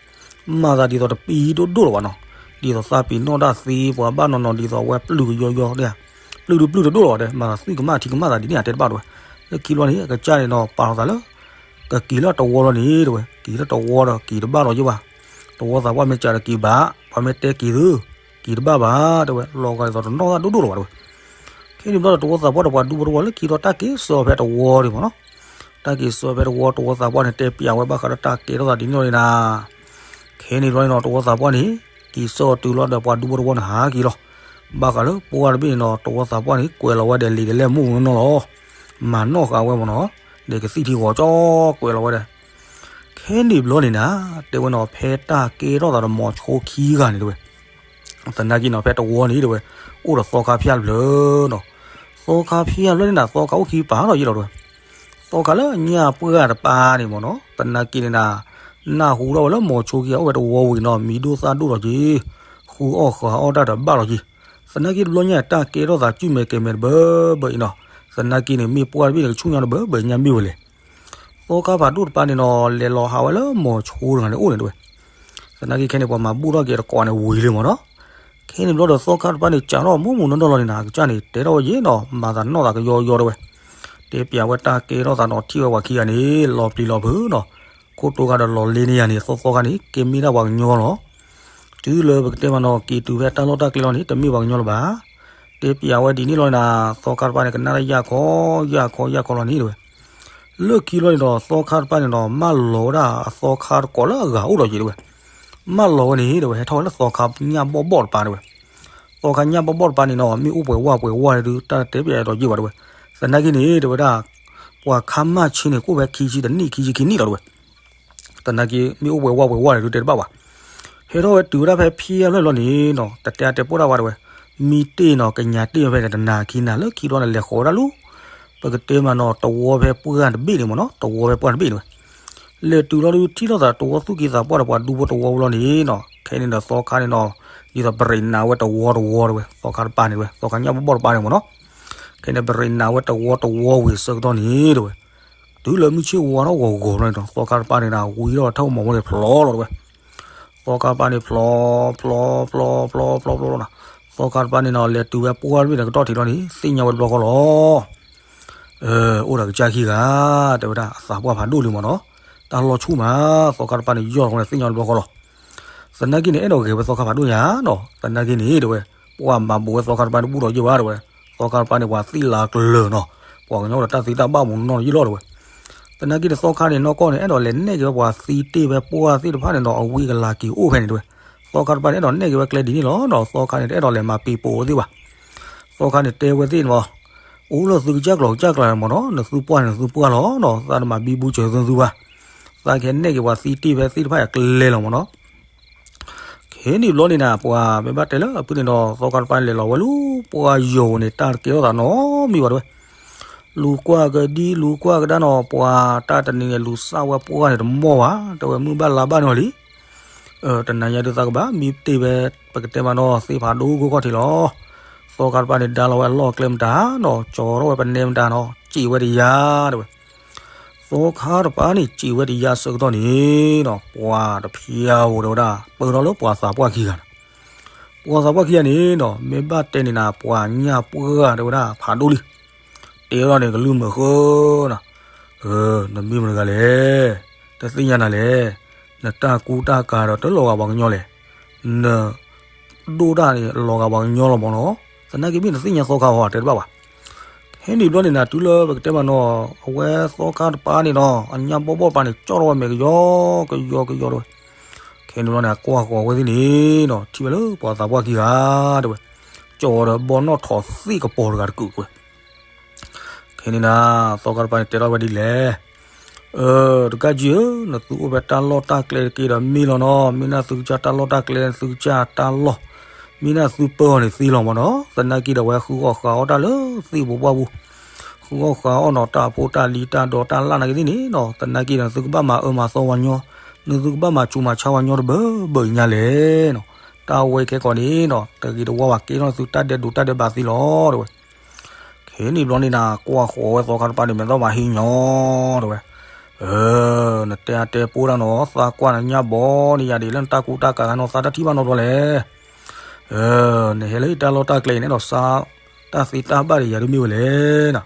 မၤသးဒ်သိးတပံဒိၣ်ဒိၣ်လီၤဘၣ်နီၤ ဒ်သိးသးပ့ၤနီၣ်တၢ်သ့ ပှၤဘၣ်နီၤနီၤဒ်သိးအဝဲပျုၢ်ကယီယီတဲ ပျုၢ်ဒုပျုၢ်တဒိၣ်လီၤဘၣ်တဲ မၤသးသွံၣ်ကမၣ်ထံကမၣ်သးဒ်န့ၣ် အတဲတဘၣ်တဲဝဲ လၢခံဘျီန့ၣ် အကစၢ်န့ၣ်နီၤ ပာ်လီၤသးလၢ ကက့ၤလၢတဝီလီၤန့ၣ်တဲဝဲ က့ၤလၢတဝီဒီး က့ၤတဘၣ်လီၤယိၣ်ဘၣ် တဝီသးပှၢ်မ့ၢ်စံးဒီးက့ၤဘၣ် ပှၤမ့ၢ်တဲက့ၤသု က့ၤတဘၣ်ဘၣ် တဲဝဲ လီၤဂာ်ဒ်သိးတနီၣ်သၣ်ဒိၣ်ဒိၣ်လီၤဘၣ်တဲဝဲ ခဲန့ၣ်ဘျီဒီးတဝီသးပှၢ်ဒီးပှၤဒူဖိတဝီ လၢခံဒီးတၢ်က့ၤစၢၤဖဲတဝီဒံးမ့ၢ်နီၤ တၢ်က့ၤစၢၤဖဲတဝီ တဝီသးပှၢ်န့ၣ် တဲပျးဝဲဘၣ်ဃးဒီးတၢ်ကဲထီၣ်သးဒ်န့ၣ်လီၤန့ၣ်နၤ ခဲန့ၣ်ဘျီန့ၣ်နီၤ တဝီသးပှၢ်န့ၣ် က့ၤစၢၤအီၤတုၤလီၤဒီးပှၤဒူဖိတဝီန့ၣ်ဟးက့ၤလီၤ ဘၣ်ဃးလၢပှၢ်တဘ့ၣ်န့ၣ်နီၤ တဝီသးပှၢ်န့ၣ် ကွဲးလီၤဝဲဒီးလံာ်ဒီးလဲၣ်မိၢ်နီၢ်နီၢ်လီၤ မၤနီၣ်ဃာ်ဝဲမ့ၢ်နီၤ ဒီးကသံၣ်ထံဂီၤကၠီကွဲးလီၤဝဲဒီး ခဲန့ၣ်ဘျီန့ၣ်နၤ တဲဝဲနီၤ ဖဲတၢ်ကဲထီၣ်သးဒီးမိၤဆိခံဂၤန့ၣ်တဲဝဲ သနာ်က့နီၤ ဖဲတဝီန့ၣ်တဲဝဲ အိၣ်ဒီးသီခါဖၠၣ်တဖျၢၣ်နီၤ သီခါဖၠၣ်တဖျၢၣ်န့ၣ်နၤ သီခါအိၣ်ခံပာ်ဒီးယဲလီၤတဲဝဲ သီခါလၢညၣ်ပှၢ်တပၤန့ၣ်မ့ၢ်နီၤ သနာ်က့န့ၣ်နၤ နၢ်ဟူထီၣ်ဝဲလၢမိၤဆိခံဂၤအိၣ်ဝဲတဝီဝံၤနီၤ မံၤဒိၣ်သၣ်ဒိၣ်လီၤက့ၤ ဃုအီၣ်ဃုအီၣ်တၢ်ဒီးဘၣ်လီၤက့ၤ သနာ်က့တဘျီညါတၢ်ကဲထီၣ်သးစုၣ်မဲာ်ကဲၤမဲာ်တဘၣ်ဘၣ်အံၤနီၤ သနာ်က့န့ၣ် မ့ၢ်ပှၢ်တဘ့ၣ်န့ၣ် ကဆူၣ်ညါတဘၣ်ဘၣ်ညါမ့ၢ်ဝဲလဲၣ် သီခါဖးဒိၣ်တပၤန့ၣ်နီၤ လဲၤလီၤဟးဝဲလၢမိၤဆိတဂၤန့ၣ်အိၣ်န့ၣ်တဲဝဲ သနာ်က့ခဲန့ၣ် ပှၤမၤဘူၣ်ထီၣ်က့ၤတကိးန့ၣ်ဝံၤလံမ့ၢ်နီၤ. ခဲန့ၣ်ဘျီဒီးသီခါတပၤန့ၣ် စးထီၣ်မူမူနီၢ်နီၢ်လီၤန့ၣ်နီၤ အကစၢ်န့ၣ် တဲထီၣ်ဝဲယဲနီၤ မၤသးနီၢ်သးကယီကယီတဲဝဲ, တဲပျးဝဲတၢ်ကဲထီၣ်သးနီၤ ထံၣ်ဝဲပှၤခံဂၤန့ၣ် လီၤပျံၤလီၤဖုးနီၤ, ခိၣ်တိဂၤဒီးလီၤလ့န့ၢ်ယၤန့ၣ် သီသီခါန့ၣ် ကဲမ့ၢ်ဒၣ်ပှၤကညီလီၤ. တုၤလၢပကတဲမးနီၤ က့ၤတုၤဖဲတၢ်လီၢ်တၢ်ကျဲလီၤန့ၣ် တမ့ၢ်ပှၤကညီလၢၤဘၣ်. တဲပျးဝဲဒ်န့ၣ်လီၤန့ၣ်နီၤ သီခါတပၤန့ၣ် ကနၣ်တၢ်ယၢ်ခီ ယၢ်ခီ ယၢ်ခီလီၤန့ၣ်တဲဝဲ. လၢခံလီၤန့ၣ်ဒီး သီခါတပၤန့ၣ်နီၤ မၢလီၤဝဲဒၣ်အသီခါတကိးလၢအဂၤအိၣ်ဒီးက့ၤတဲဝဲ, မၢလီၤဝဲန့ၣ်တဲဝဲ ဟဲထီၣ်ဝဲလၢသီခါညၣ်ဘီၣ်ဘီၣ်တပၤတဲဝဲ. သီခါညၣ်ဘီၣ်ဘီၣ်တပၤန့ၣ်နီၤ မ့ၢ်အိၣ်ပှဲၤဝၢ်ပှဲၤဝၢ်ဒုး တၢ်တဲပျးဒီးယ့ၢ်ဘၣ်တဲဝဲ. သနာ်က့န့ၣ် တဲဝဲဒၣ် ပှၤခါမၢ်ဆ့န့ၣ် ကအိၣ်ဖဲခံဆံတနံၣ် ခံဆံခံနံၣ်လီၤတဲဝဲ. သနာ်က့ မ့ၢ်အိၣ်ပှဲၤဝၢ်ပှဲၤဝၢ်ဒုးတဲတဘၣ်ဘၣ်. ဟဲထီၣ်ဝဲတုၤဝဲဒၣ်ဖဲဖံအဖျၢၣ်လီၤန့ၣ်နီၤ တတဲအတဲပိၢ်တၢ်ဘၣ်တဲဝဲ, မံတ့ၢ်နီၤ ကညးတ့ၢ်ဝဲဖဲန့ၣ် တနၤခံနၤလၢခံလီၤန့ၣ် လဲၤဃီၤဝဲဒၣ်လူၤ ပကတဲမးနီၤ တဝီဖဲပှၢ်တဘ့ၣ်န့ၣ်မ့ၢ်နီၤ တဝီဖဲပှၢ်တဘ့ၣ်န့ၣ်ဝဲ. လဲၤတုၤလီၤဒုး ထံၣ်လိာ်သးတဝီသူၣ်က့သးပှၢ်ဒီး ပှၤဒူဖိတဝီဝံၤလီၤန့ၣ်နီၤ ခဲန့ၣ်ဒီးသီခါန့ၣ်နီၤ ဒ်သိးပရံးနးဝဲတဝီတဝီတဲဝဲ သီခါတပၤန့ၣ်တဲဝဲ သီခါညၣ်ဘီၣ်ဘီၣ်တပၤန့ၣ်မ့ၢ်နီၤ. ခဲန့ၣ်ပရံးနးဝဲတဝီတဝီဝံၤအဆၢကတီၢ်န့ၣ်တဲဝဲ တုၤလၢမုၢ်ဆ့ၣ်ဝါထီၣ်ဂီၤဂီၤဘျီန့ၣ်ဒီး သီခါတပၤန့ၣ်နီၤ ဝံထီၣ်ထၢၣ်မီၤဝဲန့ၣ်ဖျိလီၤတဲဝဲ. သီခါတပၤန့ၣ်ဖျိ ဖျိ ဖျိ ဖျိ ဖျိ ဖျိ ဖျိနီၤ. သီခါတပၤန့ၣ်နီၤ လဲၤတုၤဝဲပှၢ်တဘ့ၣ်န့ၣ် ကတီၢ်ထံးလီၤန့ၣ် သ့ၣ်ညါဝဲတဘျီဃီလီၤ. အိၣ်ဒီးကစၢ်ခံဂၤ တဲဝဲဒၣ် အသးပှၢ်ဖးဒိၣ်လံမ့ၢ်နီၤ. တၢ်လီၢ်ဆူၣ်မး သီခါတပၤန့ၣ် ယီၢ်ထီၣ်ဝဲန့ၣ် သ့ၣ်ညါဝဲတဘျီဃီလီၤ. သနာ်က့န့ၣ် အဲၣ်ဒိးဂဲၤဝဲသီခါဖးဒိၣ်ညါနီၤ. သနာ်က့န့ၣ်တဲဝဲ ပှၤမၤဘူးဝဲသီခါတပၤန့ၣ် ဘူၣ်ဒီးယ့ၢ်ဘၣ်တဲဝဲ. သီခါတပၤန့ၣ် ပှၤသံလၤကျၢၤနီၤ. ပှၤကညီဒီးတၢ်သံတၢ်ဘၣ်မူနီၢ်ယ့ၢ်လီၤတဲဝဲ. သနာ်က့န့ၣ် သီခါန့ၣ် နီၢ်ကီၢ်န့ၣ် အဲၣ်ဒိးလဲၤနဲၣ်က့ၤဝဲပှၤသံတ့ၢ်ဖဲပှၢ်သ့ၣ်တဖၣ်န့ၣ်ဒီး အဝံကလၤက့ၤအိၣ်ဖဲန့ၣ်တဲဝဲ. သီခါတပၤန့ၣ် အဲၣ်ဒိးနဲၣ်က့ၤဝဲကျဲဒ်န့ၣ်လီၤနီၤ. သီခါန့ၣ် တအဲၣ်ဒိးလဲၤမၤပ့ၤပိာ်ဝဲသ့ၣ်ဘၣ်. သီခါန့ၣ် တဲဝဲသ့ၣ်န့ၣ်မး အိၣ်လၢသုကစၢ်ကျိာ်ကစၢ်ကျါမ့ၢ်နီၤ, နသုပှၢ်န့ၣ်နသုပှၢ်လီၤနီၤ, သးတမၤဘံဘူစၢၤသုသုဘၣ်. သးကဟဲနဲၣ်က့ၤပှၤသံတ့ၢ်ဖဲသ့ၣ်တဖၣ်အကျဲလီၤမ့ၢ်နီၤ. ခဲန့ၣ်ဘျီန့ၣ်နၤ ပှၤမ့ၢ်ဘၣ်တဲလၢအဖုၣ်န့ၣ်ဒီး သီခါတပၤလဲၤလီၤဝဲလူၤ ပှၢ်ယိာ်န့ၣ် တၢ်တကဲထီၣ်သးနီတမံၤဘၣ်တဲဝဲ. လူၤကွၢ်ကဒံ လူၤကွၢ်ကဒါနီၤ, ပှၤတၢ်တနံၤန့ၣ် လူၤစၢ်ဝဲပှၢ်န့ၣ်တမီၢ်ဘၣ်, တဲဝဲမုၢ်ဘၣ်လါဘၣ်န့ၣ်လီၤလံ. တနၤညါဒုးသးကဘၣ်မံတ့ၢ်ဖဲ ပကတဲမးနီၤ သ့ၣ်ဖးဒိၣ်ကိၢ်ခီၣ်ထံးလီၤ. သီခါတပၤန့ၣ် ဒါလီၤဝဲအလီၢ်အကျဲမတၤနီၤ, ကၠီထီၣ်ဝဲပနဲမတၤနီၤ, စံးဝဲတယါတဲဝဲ. သီခါတပၤန့ၣ် စံးဝဲတယါဆၢကတီၢ်န့ၣ်နီၤ, ပှၤတဖျါဝဲတဲဝဲဒၣ် ပၢၢ်ထီၣ်လၢပှၤသးပှၢ်ခံဂၤန့ၣ်. ပှၤသးပှၢ်ခံဂၤန့ၣ်နီၤ မ့ၢ်ဘၣ်တဲန့ၣ်နၤ ပှၤညၣ်ပှၢ်တဲဝဲဒၣ်ဖးဒိၣ်လံ. တဲထီၣ်န့ၣ် ကလုၢ်မုာ်ဃၢနီၤ, နမ့ၢ်မတၤတဂၤလဲၣ်, တသ့ၣ်ညါနၤလဲၣ်, နတၢ်ကူတၢ်ကၤဒီးတလီၤဂာ်ပှၤကညီလဲၣ်, န ဒိၣ်တၢ်န့ၣ် လီၤဂာ်ပှၤကညီလီၤမ့ၢ်နီၤ, သနာ်က့မ့ၢ်နသ့ၣ်ညါသီခါဟီတဲတဘၣ်ဘၣ်. ခဲန့ၣ်ဘျီန့ၣ်နၤ တုၤလၢပကတဲမးနီၤ အဝဲသီခါတပၤန့ၣ်နီၤ အညၣ်ဘီၣ်ဘီၣ်တပၤန့ၣ် ကၠီထီၣ်ဝဲမဲာ်ကယီကယီကယီတဲဝဲ. ခဲန့ၣ်ဘျီန့ၣ် အကွၢ်ဃီၤဝဲသ့ၣ်န့ၣ်နီၤ ထံၣ်ဝဲလၢပှၤသးပှၢ်ခံဂၤတဲဝဲ, ကၠီဒီးဘီနီၣ်ထိးသ့ၣ်ကပီၤတဂၤတကုာ်ကွဲး ခဲန့ၣ်နၤ သီခါတပၤန့ၣ်တဲထီၣ်ဝဲဒ်လဲၣ်, တကးကံဧၢ, နသုအိၣ်ဖဲတၢ်လီၢ်တၢ်ကျဲတက့ဒီးမ့ၢ်လီၤနီၤ, မ့ၢ်နသုကစၢ်တၢ်လီၢ်တၢ်ကျဲ သုကစၢ်တၢ်လီၢ်, မ့ၢ်နသုပၢအီၤန့ၣ်သ့လီၤမ့ၢ်နီၤ, သနာ်က့ဒီးဝဲဃုအီၣ်ဃုအီတၢ်လၢသ့ၣ်ပူၤဘၣ်ပူၤ, ဃုအီၣ်ဃုအီနီၤ တၢ်ဖိတၢ်လံၤတၢ်ဒီးတၢ်လၢ်နာ်က့သ့ၣ်န့ၣ်နီၤ, သနာ်က့ဒီးသုကဘၣ်မၤအၢမၤသီပှၤကညီ, နသုကဘၣ်မၤဆူးမၤဆါပှၤကညီတဘၢဘၢညါလဲၣ်နီၤ, တၢ်ဝဲခဲကိာ်န့ၣ်နီၤ တဂ့ၤတဝါဘၣ်ကဲထီၣ်သုတၢ်ဒဲးဒိးတၢ်ဒဲးဘးသ့လီၤတဲဝဲ. ခဲန့ၣ်ဘျီန့ၣ်နၤ ကွၢ်ဃီၤဝဲသီခါတပၤန့ၣ် မဲာ်သီမၤဟံးညီ တဲဝဲ, နတဲအတဲပိၢ်တၢ်နီၤ သးကွၢ်နညၣ်ဘီန့ၣ်ယၤဒ်လၢနတၢ်ကူတၢ်ကၤနီၤ သးတထံၣ်ဘၣ်နီတဘျီလဲၣ်, နဟဲလၢတၢ်လီၢ်တၢ်ကျဲအံၤန့ၣ်ဒီး စးတၢ်သ့တၢ်ဘၣ်ဒီးယၤဒ်မ့ၢ်ဝဲလဲၣ်နၤ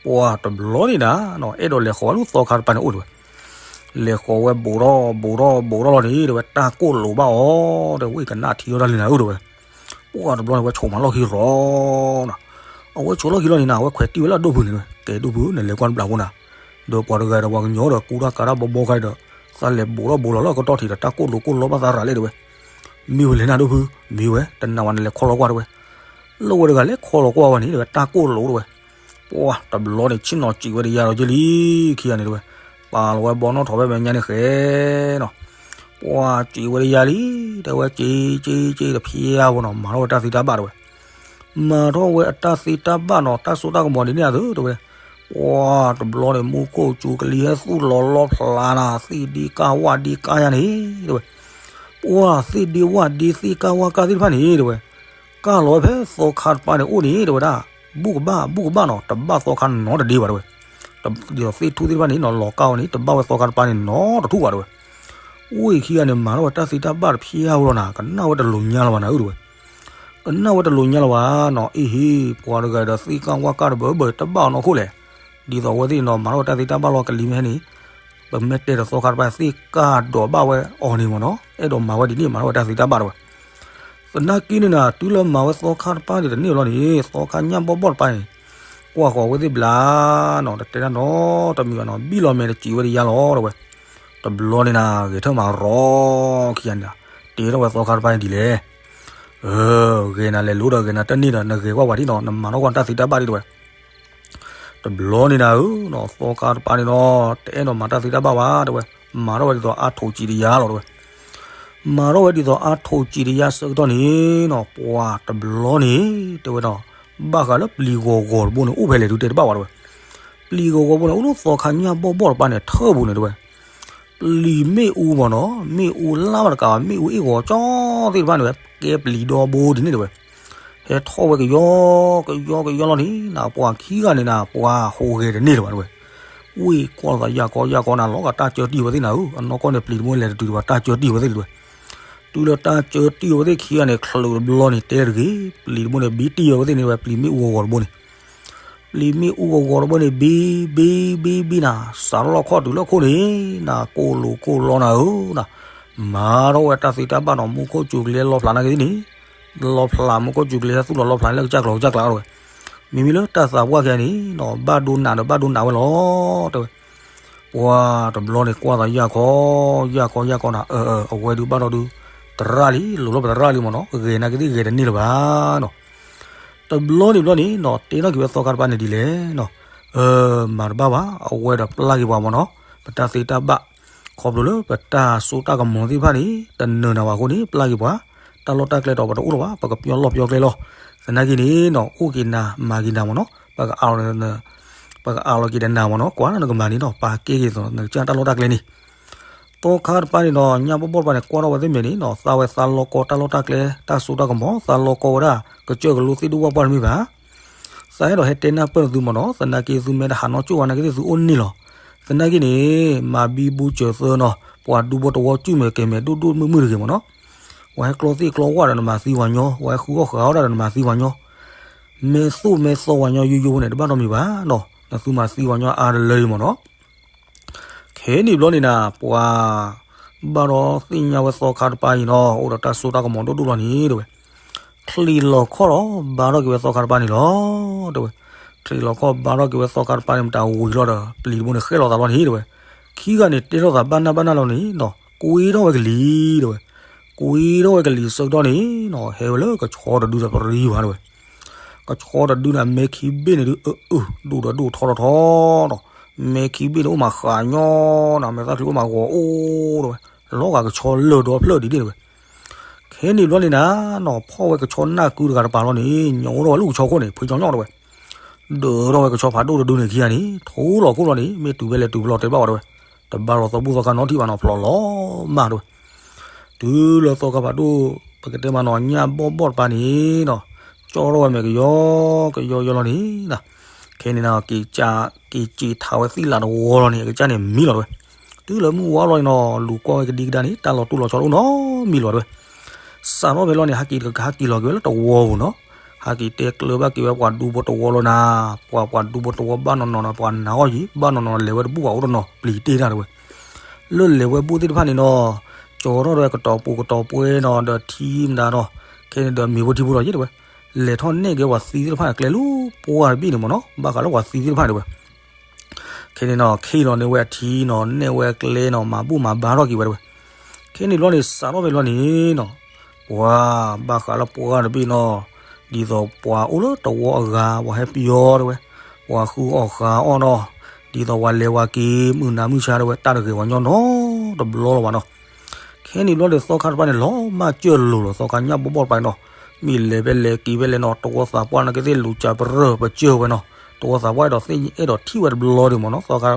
ပှၤတဘျီန့ၣ်နၤ အဲၣ်ဒိးလဲၤဃီၤဝဲလၢသီခါတပၤန့ၣ်အိၣ်တဲဝဲ, လဲၤဃီၤဝဲဘူးထီၣ်ဘူးထီၣ်ဘူးထီၣ်လီၤန့ၣ်တဲဝဲ တၢ်ကိၢ်လိာ်ဘၣ်အီၤ တဲဝဲ ကနၣ်ထံအီၣ်တၢ်လံနၤဧၢတဲဝဲ, ပှၤတဘျီန့ၣ် ဝဲဆိးမးလီၢ်ခံရီၤနၤ, အဝဲဆိးလီၢ်ခံလီၤန့ၣ်နၤ အဝဲခွဲးတံၢ်ဝဲလၢအဒိၣ်ဖုန့ၣ်တဲဝဲ, ကဲဒိၣ်ဖု နလဲၤကွၢ်နဘျးဖိနၤ, ဒီးပှၤတဂၤဒီးပှၤကညီဒီးကူတၢ်ကၤတၢ်ဘီဘီခါဒီး သးလဲၤဘူးထီၣ်ဘူးလီၤလၢအကတီၢ်ထံးဒီး တၢ်ကိၢ်လိာ်ကိၢ်လီဘၣ်သးရၤလဲၣ်တဲဝဲ, မ့ၢ်ဝဲလဲၣ်နၤဒိၣ်ဖု, မ့ၢ်ဝဲ တနာ်ဝဲနလဲၤခီလီၤကွၢ်တဲဝဲ, လၢဝဲတဂၤလဲၤခီလီၤကွၢ်ဝဲန့ၣ်တဲဝဲ တၢ်ကိၢ်လိာ်တဲဝဲ, ပှၤတဘျီန့ၣ် ဆ့ၣ်နီၤစံးဝဲတယါဒီးက့လံ, ခံဂၤန့ၣ်တဲဝဲ, ပာ်လီၤဝဲဘီနီၣ်ထိးဖဲမဲာ်ညါန့ၣ်ဃဲနီၤ, ပှၤစံးဝဲတယါလံ, တဲဝဲက့က့က့တဖျါဖိနီၤ မၤထီၣ်ဝဲတၢ်သ့တၢ်ဘၣ်တဲဝဲ, မၤထီၣ်ဝဲအတၢ်သ့တၢ်ဘၣ်နီၤ တၢ်စိတၢ်ကမီၤဒ်န့ၣ်အသိးတဲဝဲ, ပှၤတဘျီန့ၣ် မူခိၣ်စူၤကလံၤဟဲသူၣ်လီၤလီဖျါနၤ သ့ၣ်ဒ့ကၢ်ဝၣ်ဒ့ကၢ်ယါန့ၣ်တဲဝဲ, ပှၤသ့ၣ်ဒ့ဝၣ်ဒ့သ့ၣ်ကၢ်ဝၣ်ကၢ်သ့ၣ်တဖၣ်န့ၣ်တဲဝဲ, ကၢ်လီၤဝဲဖဲသီခါတပၤန့ၣ်အိၣ်န့ၣ်တဲဝဲဒၣ်, ဘူၣ်ကဘၣ်ဘူၣ်ကဘၣ်နီၤ တဘၣ်သီခါနီတဒ့ဘၣ်တဲဝဲ, ဒီးသ့ၣ်ထူၣ်သ့ၣ်တဖၣ်န့ၣ်နီၤ လီၤကၢ်ဝဲန့ၣ် တဘၣ်ဝဲသီခါတပၤန့ၣ်နီတထူၣ်ဘၣ်တဲဝဲ, ဝ့ၢ်ခံဂၤန့ၣ် မၤထီၣ်ဝဲတၢ်သ့တၢ်ဘၣ်တဖျါဝဲလီၤနၤ, ကနၣ်ဝဲတလိာ်ညါလၢၤဘၣ်နၤဧၢ တဲဝဲ. ကနၣ်ဝဲတလိာ်ညါလၢၤဘၣ်နီၤ, အ့ဟ့, ပှၤတဂၤဒီးသ့ၣ်ကၣ်ဝၣ်ကၣ်တဘၢဘၢတဘၣ်အီၤနီၢ်ခိၣ်လဲၣ်. ဒ်သိးအဝဲသ့ၣ်နီၤ မၤထီၣ်ဝဲတၢ်သ့တၢ်ဘၣ်လီၤ ကလံၤမ့ၢ်ဟဲန့ၣ်, ပမ့ၢ်တဲဒီးသီခါတပၤသ့ၣ်ကၣ်ဒိးဘၣ်ဝဲအီၤန့ၣ်မ့ၢ်နီၤ, အဲၣ်ဒိးမၤဝဲဒ်န့ၣ် မၤထီၣ်ဝဲတၢ်သ့တၢ်ဘၣ်တဲဝဲ. သနာ်က့န့ၣ်နၤ တုၤလၢမၤဝဲသီခါတပၤန့ၣ်တန့ၢ်ဘျီန့ၣ် သီခါညၣ်ဘီၣ်ဘီၣ်တပၤန့ၣ် ကွၢ်ဃီၤဝဲသ့ၣ်ဘျါနီၤ, တတဲတၢ်နီတမံၤဘၣ်နီၤ, ဘံၣ်လီၤမဲာ်တစံးဝဲတယါလီၤ တဲဝဲ. တဘျီန့ၣ်နၤ ဂဲၤထၢၣ်မၤရီခံဂၤန့ၣ်, တဲထီၣ်ဝဲသီခါတပၤန့ၣ်ဒ်လဲၣ်. ဂဲၤနၤလဲၤလိၤဒီးဂဲၤနၤတန့ၢ်ဒီး နဂဲၤကွၢ်ပှၤဒ်နီၤ, နမၤထီၣ်ကွၢ်တၢ်သ့တၢ်ဘၣ်ဒ်တဲဝဲ. တဘျီန့ၣ်နၤဧၢနီၤ သီခါတပၤန့ၣ်နီၤ တအဲၣ်ဒိးမၤတၢ်သ့တၢ်ဘၣ်ဘၣ်တဲဝဲ, မၤထီၣ်ဝဲဒ်သိးအါထိးစံးတယါလီၤတဲဝဲ. မၤထီၣ်ဝဲဒ်သိးအါထိးစံးတယါဆၢကတီၢ်န့ၣ်နီၤ ပှၤတဘျီန့ၣ် တဲဝဲဒီး ဘၣ်ဃးလၢပျံၤဂီၤဂီၤတဘိန့ၣ် အိၣ်ဖဲလဲၣ်ဒုးတဲတဘၣ်ဝဲတဲဝဲ. ပျံၤဂီၤဂီၤတဘိန့ၣ် အိၣ်လၢသီခါညၣ်ဘီၣ်ဘီၣ်တပၤန့ၣ် ထၢၣ်ပူၤန့ၣ်တဲဝဲ. ပျံၤမ့ၣ်အူမ့ၢ်နီၤ, မ့ၣ်အူလၢ်ဘၣ်တကးဘၣ် မ့ၣ်အူအ့ၣ်ဂီၤကၠီသ့ၣ်တဖၣ်န့ၣ်ဝဲ ကဲပျံၤဒီဘိဒ်န့ၣ်တဲဝဲ. ဟဲထီၣ်ဝဲကယီကယီကယီလီၤန့ၣ်နၤ ပှၤခံဂၤန့ၣ်နၤ ပှၤဟူးဂဲၤတန့ၢ်လၢၤဘၣ်တဲဝဲ. ဝ့ၢ်ကွၢ်သးယၢ်ကီယၢ်ကီနၤ လီၤဂာ်တၢ်ကၢတံၢ်ဝဲသ့ၣ်နၤဧၢ, အနီၢ်ကီၢ်န့ၣ် ပျံၤတဘိလဲၤတတုၤဒံးဘၣ် တၢ်ကၢတံၢ်ဝဲသ့ၣ်တဲဝဲ. တုၤလၢတၢ်ကၢတံၢ်ဝဲသ့ၣ်ခံဂၤန့ၣ် ချုးတဘျီန့ၣ် တဲတဂ့ၤ, ပျံၤတဘိန့ၣ် ဘံတံၢ်ဝဲသ့ၣ်န့ၣ်ဝဲ ပျံၤမ့ၣ်အူဂီၤဂီၤတဘိန့ၣ် ပျံၤမ့ၣ်အူဂီၤဂီၤတဘိန့ၣ် ဘံ ဘံ ဘံ ဘံနၤ, စးထီၣ်လီၤခီၣ်တုၤလၢခိၣ်န့ၣ်နၤ ကိၢ်လိာ်ကိၢ်လီနၤဧၢနၤ, မၤထီၣ်ဝဲတၢ်သ့တၢ်ဘၣ်နီၤ မူခိၣ်စူၤကလဲလီဖျးနာ်က့သ့ၣ်န့ၣ်, လီဖျးမူခိၣ်စူၤကလဲသူၣ်လီၤလီဖျးလၢကစၢ်ကျိၤကစၢ်ကျါအီၤတဲဝဲ. မ့မ့ၢ်လၢတၢ်သးပှၢ်ခံဂၤန့ၣ်နီၤ ဘၣ်ဒိနးဒီးဘၣ်ဒိနးဝဲလီၤတဲဝဲ. ပှၤတဘျီန့ၣ် ကွၢ်သးယၢ်ခီ ယၢ်ခီယၢ်ခီနၤ, အဝဲဒုးဘၣ်ဒီးဒုး သရၣ်လံ လိၤလီၤပသရၣ်လံမ့ၢ်နီၤ, ဂဲၤနာ်က့သ့ၣ်ဂဲၤတန့ၢ်လၢၤဘၣ်နီၤ. တဘျီန့ၣ်ဘျီန့ၣ်နီၤ တဲထီၣ်က့ၤဝဲသီခါတပၤန့ၣ်ဒ်လဲၣ်နီၤ, မၤတဘၣ်ဘၣ် အဝဲဒီးပျၢ်က့ၤပှၤမ့ၢ်နီၤ, ပတၢ်သ့တၢ်ဘၣ် ခီဖျိလၢပတၢ်စိတၢ်ကမီၤသ့ၣ်တဖၣ်န့ၣ် တနၢၤနၤဘၣ်အဃိန့ၣ် ပျၢ်က့ၤပှၤ, တၢ်လီၢ်တၢ်ကျဲဒီးပတအိၣ်လၢၤဘၣ် ပကပျီလီၢ်ပျီကျဲလီၤ. သနာ်က့န့ၣ်နီၤ အိၣ်က့ၤနၤမၤက့ၤနၤမ့ၢ်နီၤ, ပက ပကအးလီၤက့ၤဒီးနၤမ့ၢ်နီၤ, ကွၢ်နကမၤန့ၣ်နီၤ ပာ်ကဲက့ၤသိးနကစၢ်တၢ်လီၢ်တၢ်ကျဲန့ၣ်. သီခါတပၤန့ၣ်ဒီး ညၣ်ဘီၣ်ဘီၣ်တပၤန့ၣ် ကွၢ်ထီၣ်ဝဲသ့ၣ်မဲာ်န့ၣ်နီၤ သးဝဲသးလီကီတၢ်လီၢ်တၢ်ကျဲ တၢ်စိတၢ်ကမီၤ သးလီကီဝဲဒၣ် ကစၢၢ်ကလိသ့ၣ်ဒိၣ်ဝၣ်ပှၢ်တမ့ၢ်ဘၣ်. သးအဲၣ်ဒိးဟဲတဲနၢ်ပၢၢ်နသုမ့ၢ်နီၤ, သနာ်က့သုမ့ၢ်တဟးနီၢ်ကၠိၣ်ဝဲနာ်က့သ့ၣ်သုအိၣ်န့ၣ်လီၤ. သနာ်က့န့ၣ် မၤဘံဘူစၢၤသၢနီၤ ပှၤဒူဖိတဝီစုၣ်မဲာ်ကဲၤမဲာ်ဒိၣ်ဒိၣ်မုၢ်မုၢ်တဂ့ၤမ့ၢ်နီၤ, ပှၤဟဲကျီသ့ၣ်ကျီဝၣ်ဒီးနမၤသံပှၤညီ, ပှၤဟဲဃုအီၣ်ဃုအီဒၣ်ဒီးနမၤသံပှၤညီ, မဲာ်သိၣ်မဲာ်သီပှၤညီယိယိန့ၣ် တဘၣ်နီတမံၤဘၣ်နီၤ, နသုမၤသံပှၤညီအါတလၢအံၤမ့ၢ်နီၤ. ခဲန့ၣ်ဘျီန့ၣ်နၤ ပှၤဘၣ်ဒီးသ့ၣ်ညါဝဲသီခါတပၤအံၤနီၤ အိၣ်ဒီးတၢ်စိတၢ်ကမီၤဒိၣ်ဒိၣ်လီၤန့ၣ် တဲဝဲ, ချံးလီၤခီၣ်ဒီးဘါထီၣ်က့ၤဝဲသီခါတပၤန့ၣ်လီၤ တဲဝဲ. ချံးလီၤခီၣ်ဘါထီၣ်က့ၤဝဲသီခါတပၤန့ၣ် မတၤဝံၤလီၤဒီး ပျံၤတဘိန့ၣ်ဃဲၣ်လီၤသးလီၤန့ၣ် တဲဝဲ. ခံဂၤန့ၣ်တဲထီၣ်သးဘၣ်နၢ်ဘၣ်နၢ်လီၤန့ၣ်နီၤ ကွံထီၣ်ဝဲကလံၤ တဲဝဲ. ကွံထီၣ်ဝဲကလံၤဆၢကတီၢ်န့ၣ်နီၤ ဟဲဝဲလၢကဆီတဒုဒီးပရံဘၣ် တဲဝဲ. ကဆီတဒုန့ၣ် အမဲာ်ခံဘ့ၣ်န့ၣ်ဒုး အၢ အၢ ဒိၣ်ဒီးဒိၣ်ထီထီထီနီၤ, မဲာ်ခံဘ့ၣ်န့ၣ်အိၣ်မးဃးညီနီၤ မဲာ်သၣ်ချံအိၣ်မးဂီၤအိၣ် တဲဝဲ. လီၤဂာ်ကဆီလၢာ်ဒီဖျၢၣ်ဒ်န့ၣ် တဲဝဲ. ခဲန့ၣ်ဘျီန့ၣ်နၤနီၤ ဖီၣ်ဝဲကဆီနၢ်ကုတဂၤတပၤလီၤန့ၣ် ညီအိၣ်ထီၣ်ဝဲလၢကဆီခိၣ်န့ၣ် ဖုကၠီညီ တဲဝဲ. ဒၢးထီၣ်ဝဲကဆီဖးဒိၣ်တဒုန့ၣ်ခံဂၤန့ၣ် ထိလီၤခိၣ်လီၤန့ၣ် မ့ၢ်တုၤဖဲလဲၣ်တုၤဖဲလဲၣ်တဲဘၣ်ဝဲ တဲဝဲ. တဘၣ်လီၤသီဘူၣ်သီခါနီတထံၣ်ဘၣ်နီၤ ဖျိးလီၤမး တဲဝဲ. တုၤလၢသီခါဖးဒိၣ် ပကတဲမးနီၤ ညၣ်ဘီၣ်ဘီၣ်တပၤန့ၣ်နီၤ ကၠီထီၣ်ဝဲမဲာ်ကယီကယီယီလီၤန့ၣ်နီၤ ခဲန့ၣ်နီၤ က့ၤစံးထါဝဲသံၣ်လးတဝီလီၤန့ၣ် အကစၢ်န့ၣ်မံလီၤ တဲဝဲ. တုၤလၢမုၢ်ဝါလီၤန့ၣ်နီၤ လူၤကွၢ်ဝဲကဒံကဒါန့ၣ် တၢ်လီၤတိၢ်လီၤဆီတအိၣ်နီတမံၤလီၤ တဲဝဲ. စးထီၣ်ဖဲလီၤန့ၣ် ဟဲက့ၤ ဟဲက့ၤလီၤက့ၤဝဲလၢတဝီပူၤနီၤ ဟဲက့ၤတဲကျၢၤဘၣ်က့ၤဝဲပှၤဒူဖိတဝီလီၤနၤ ပှၤ ပှၤဒူဖိတဝီဘၣ်နီၢ်နီၢ်နီၤ ပှၤနာ်အီၤယံၤ ဘၣ်နီၢ်နီၢ်နီၤ လဲၤဝဲတဘူၣ်ဘၣ်အိၣ်တနီၤ ပျံၤတ့ၢ်တၢ် တဲဝဲ. လၢလဲၤဝဲဘူၣ်သ့ၣ်တဖၣ်န့ၣ်နီၤ ကၠီထီၣ်ဒီးကတီၤပူၤကတီၤပှဲၤနီၤ ဒီးထံမတၤနီၤ ခဲန့ၣ်ဒီးမ့ၤဖိထံဖိလီၤယံၤ တဲဝဲ. လဲၤထီၣ်နဲၣ်က့ၤပှၤသံသ့ၣ်တဖၣ်န့ၣ် ကျဲလၢပှၢ်တဘ့ၣ်န့ၣ်မ့ၢ်နီၤ ဘၣ်ဃးလၢပှၤသံသ့ၣ်တဖၣ်န့ၣ် တဲဝဲ. ခဲန့ၣ်နီၤ ခ့ၣ်လီၤန့ၢ်ဝဲအထံနီၤ နဲၣ်ဝဲအကျဲနီၤ မၤဘူၣ်မၤဘါထီၣ်က့ၤဝဲ တဲဝဲ. ခဲန့ၣ်ဘျီန့ၣ် စးထီၣ်ဖဲလီၤန့ၣ်နီၤ ပှၤဘၣ်ဃးလၢပှၢ်တဘ့ၣ်နီၤ ဒ်သိးပှၤအိၣ်လၢတဝီအဂၤ ပှၤဟဲပယီၤ တဲဝဲ, ပှၤဃုအီၣ်ဃုအီၣ်နီၤ ဒ်သိးပှၤလဲၤဝဲက့ၤ မုၢ်နၤမုၢ်ဆါ တဲဝဲ တၢ်တဂ့ၤပှၤညီနီတဘျီလၢၤဘၣ်နီၤ. ခဲန့ၣ်ဘျီန့ၣ် သီခါတပၤန့ၣ် လီၤမၢ်စၢၢ်လိၤလီၤ သီခါညၣ်ဘီၣ်ဘီၣ်တပၤန့ၣ်နီၤ မ့ၢ်လဲၤဖဲလဲၣ်က့ၤဖဲလဲၣ်နီၤ တဝီသးပှၢ်နာ်က့သ့ၣ်လူၤစၢ်ပရၢၢ်ပစၢၢ်ဝဲနီၤ တဝီသးပှၢ်အဲၣ်ဒိးထံၣ်ဝဲတဘျီဒံးမ့ၢ်နီၤ သီခါ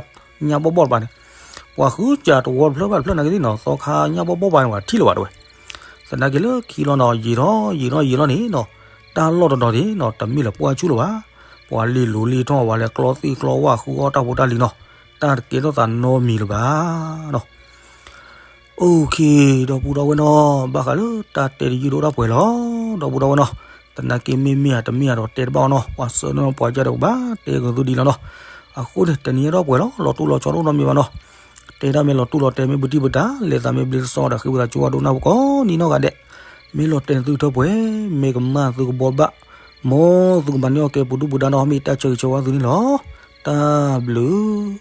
ညၣ်ဘီၣ်ဘီၣ်တပၤန့ၣ် ပှၤဃုစၢ်တဝီတဖျၢၣ်ဘၣ်တဖျၢၣ်နာ်က့သ့ၣ်နီၤ သီခါညၣ်ဘီၣ်ဘီၣ်တပၤန့ၣ် ပှၤထံၣ်လၢၤဘၣ် တဲဝဲ. သနာ်က့လၢခံလီၤနီၤ ယံာ်ထီၣ်ယံာ်ထီၣ်ယံာ်ထီၣ်န့ၣ်နီၤ တၢ်လီၢ်တတီၤန့ၣ်နီၤ တမ့ၢ်လၢပှၢ်ဆူၣ်လၢၤဘၣ် ပှၤလ့ၤလိၤလ့ၤထီၣ် ပှၤလဲၤကျီသ့ၣ်ကျီဝၣ် ဃုအီၣ်တၢ်ဖိတၢ်လံၤနီၤ တၢ်တကဲထီၣ်သးနီတမံၤလၢၤဘၣ်နီၤ. အိၣ်ခ့ ဒီပုၢ်ဒီဝဲၢ်နီၤ, ဘၣ်ဃးလၢတၢ်တဲတယုၢ်တအိၣ်ဒီးပှဲၤလီၤ ဒီပုၢ်ဒီဝဲၢ်နီၤ. သနာ်က့မ့မ့ၢ်ဧါတမ့ၢ်ဧါဒီးတဲတဘၣ်အီၤနီၤ, ပှၤဆၢနီၤပှၤကၢ်ဒီးကဘၣ်တဲကသုဒ်လီၤနီၤ. အဃိန့ၣ် တနံၤညါဒီးပှဲၤလီၤ, လီၤတိၢ်လီၤဆီတအိၣ်နီတမံၤဘၣ်နီၤ. တဲတၢ်မ့ၢ်လီၤတိၢ်လီၤတဲာ် မ့ၢ်ဘူးတံၢ်ဘူးတၢ် လဲၤသးမ့ၢ်ဘျ့တစီဒီး ဃ့ဝံသးစူၤအဒိကနၣ်ပှၤကိးနီၢ်ဂၤဒဲး. မ့ၢ်လီၤတဲာ်နသုထၢပှဲၤ, မ့ၢ်ကမၣ်သုကဘီဘၣ်, မ်သုကမၤန့ၢ်အီၣ်ကဲပူၤဒုၣ်ပူၤဒါနီၤ, မ့ၢ်တၢ်ဆၢဂ့ၤဆၢဝါသုန့ၣ်လီၤ. တၢ်ဘျုး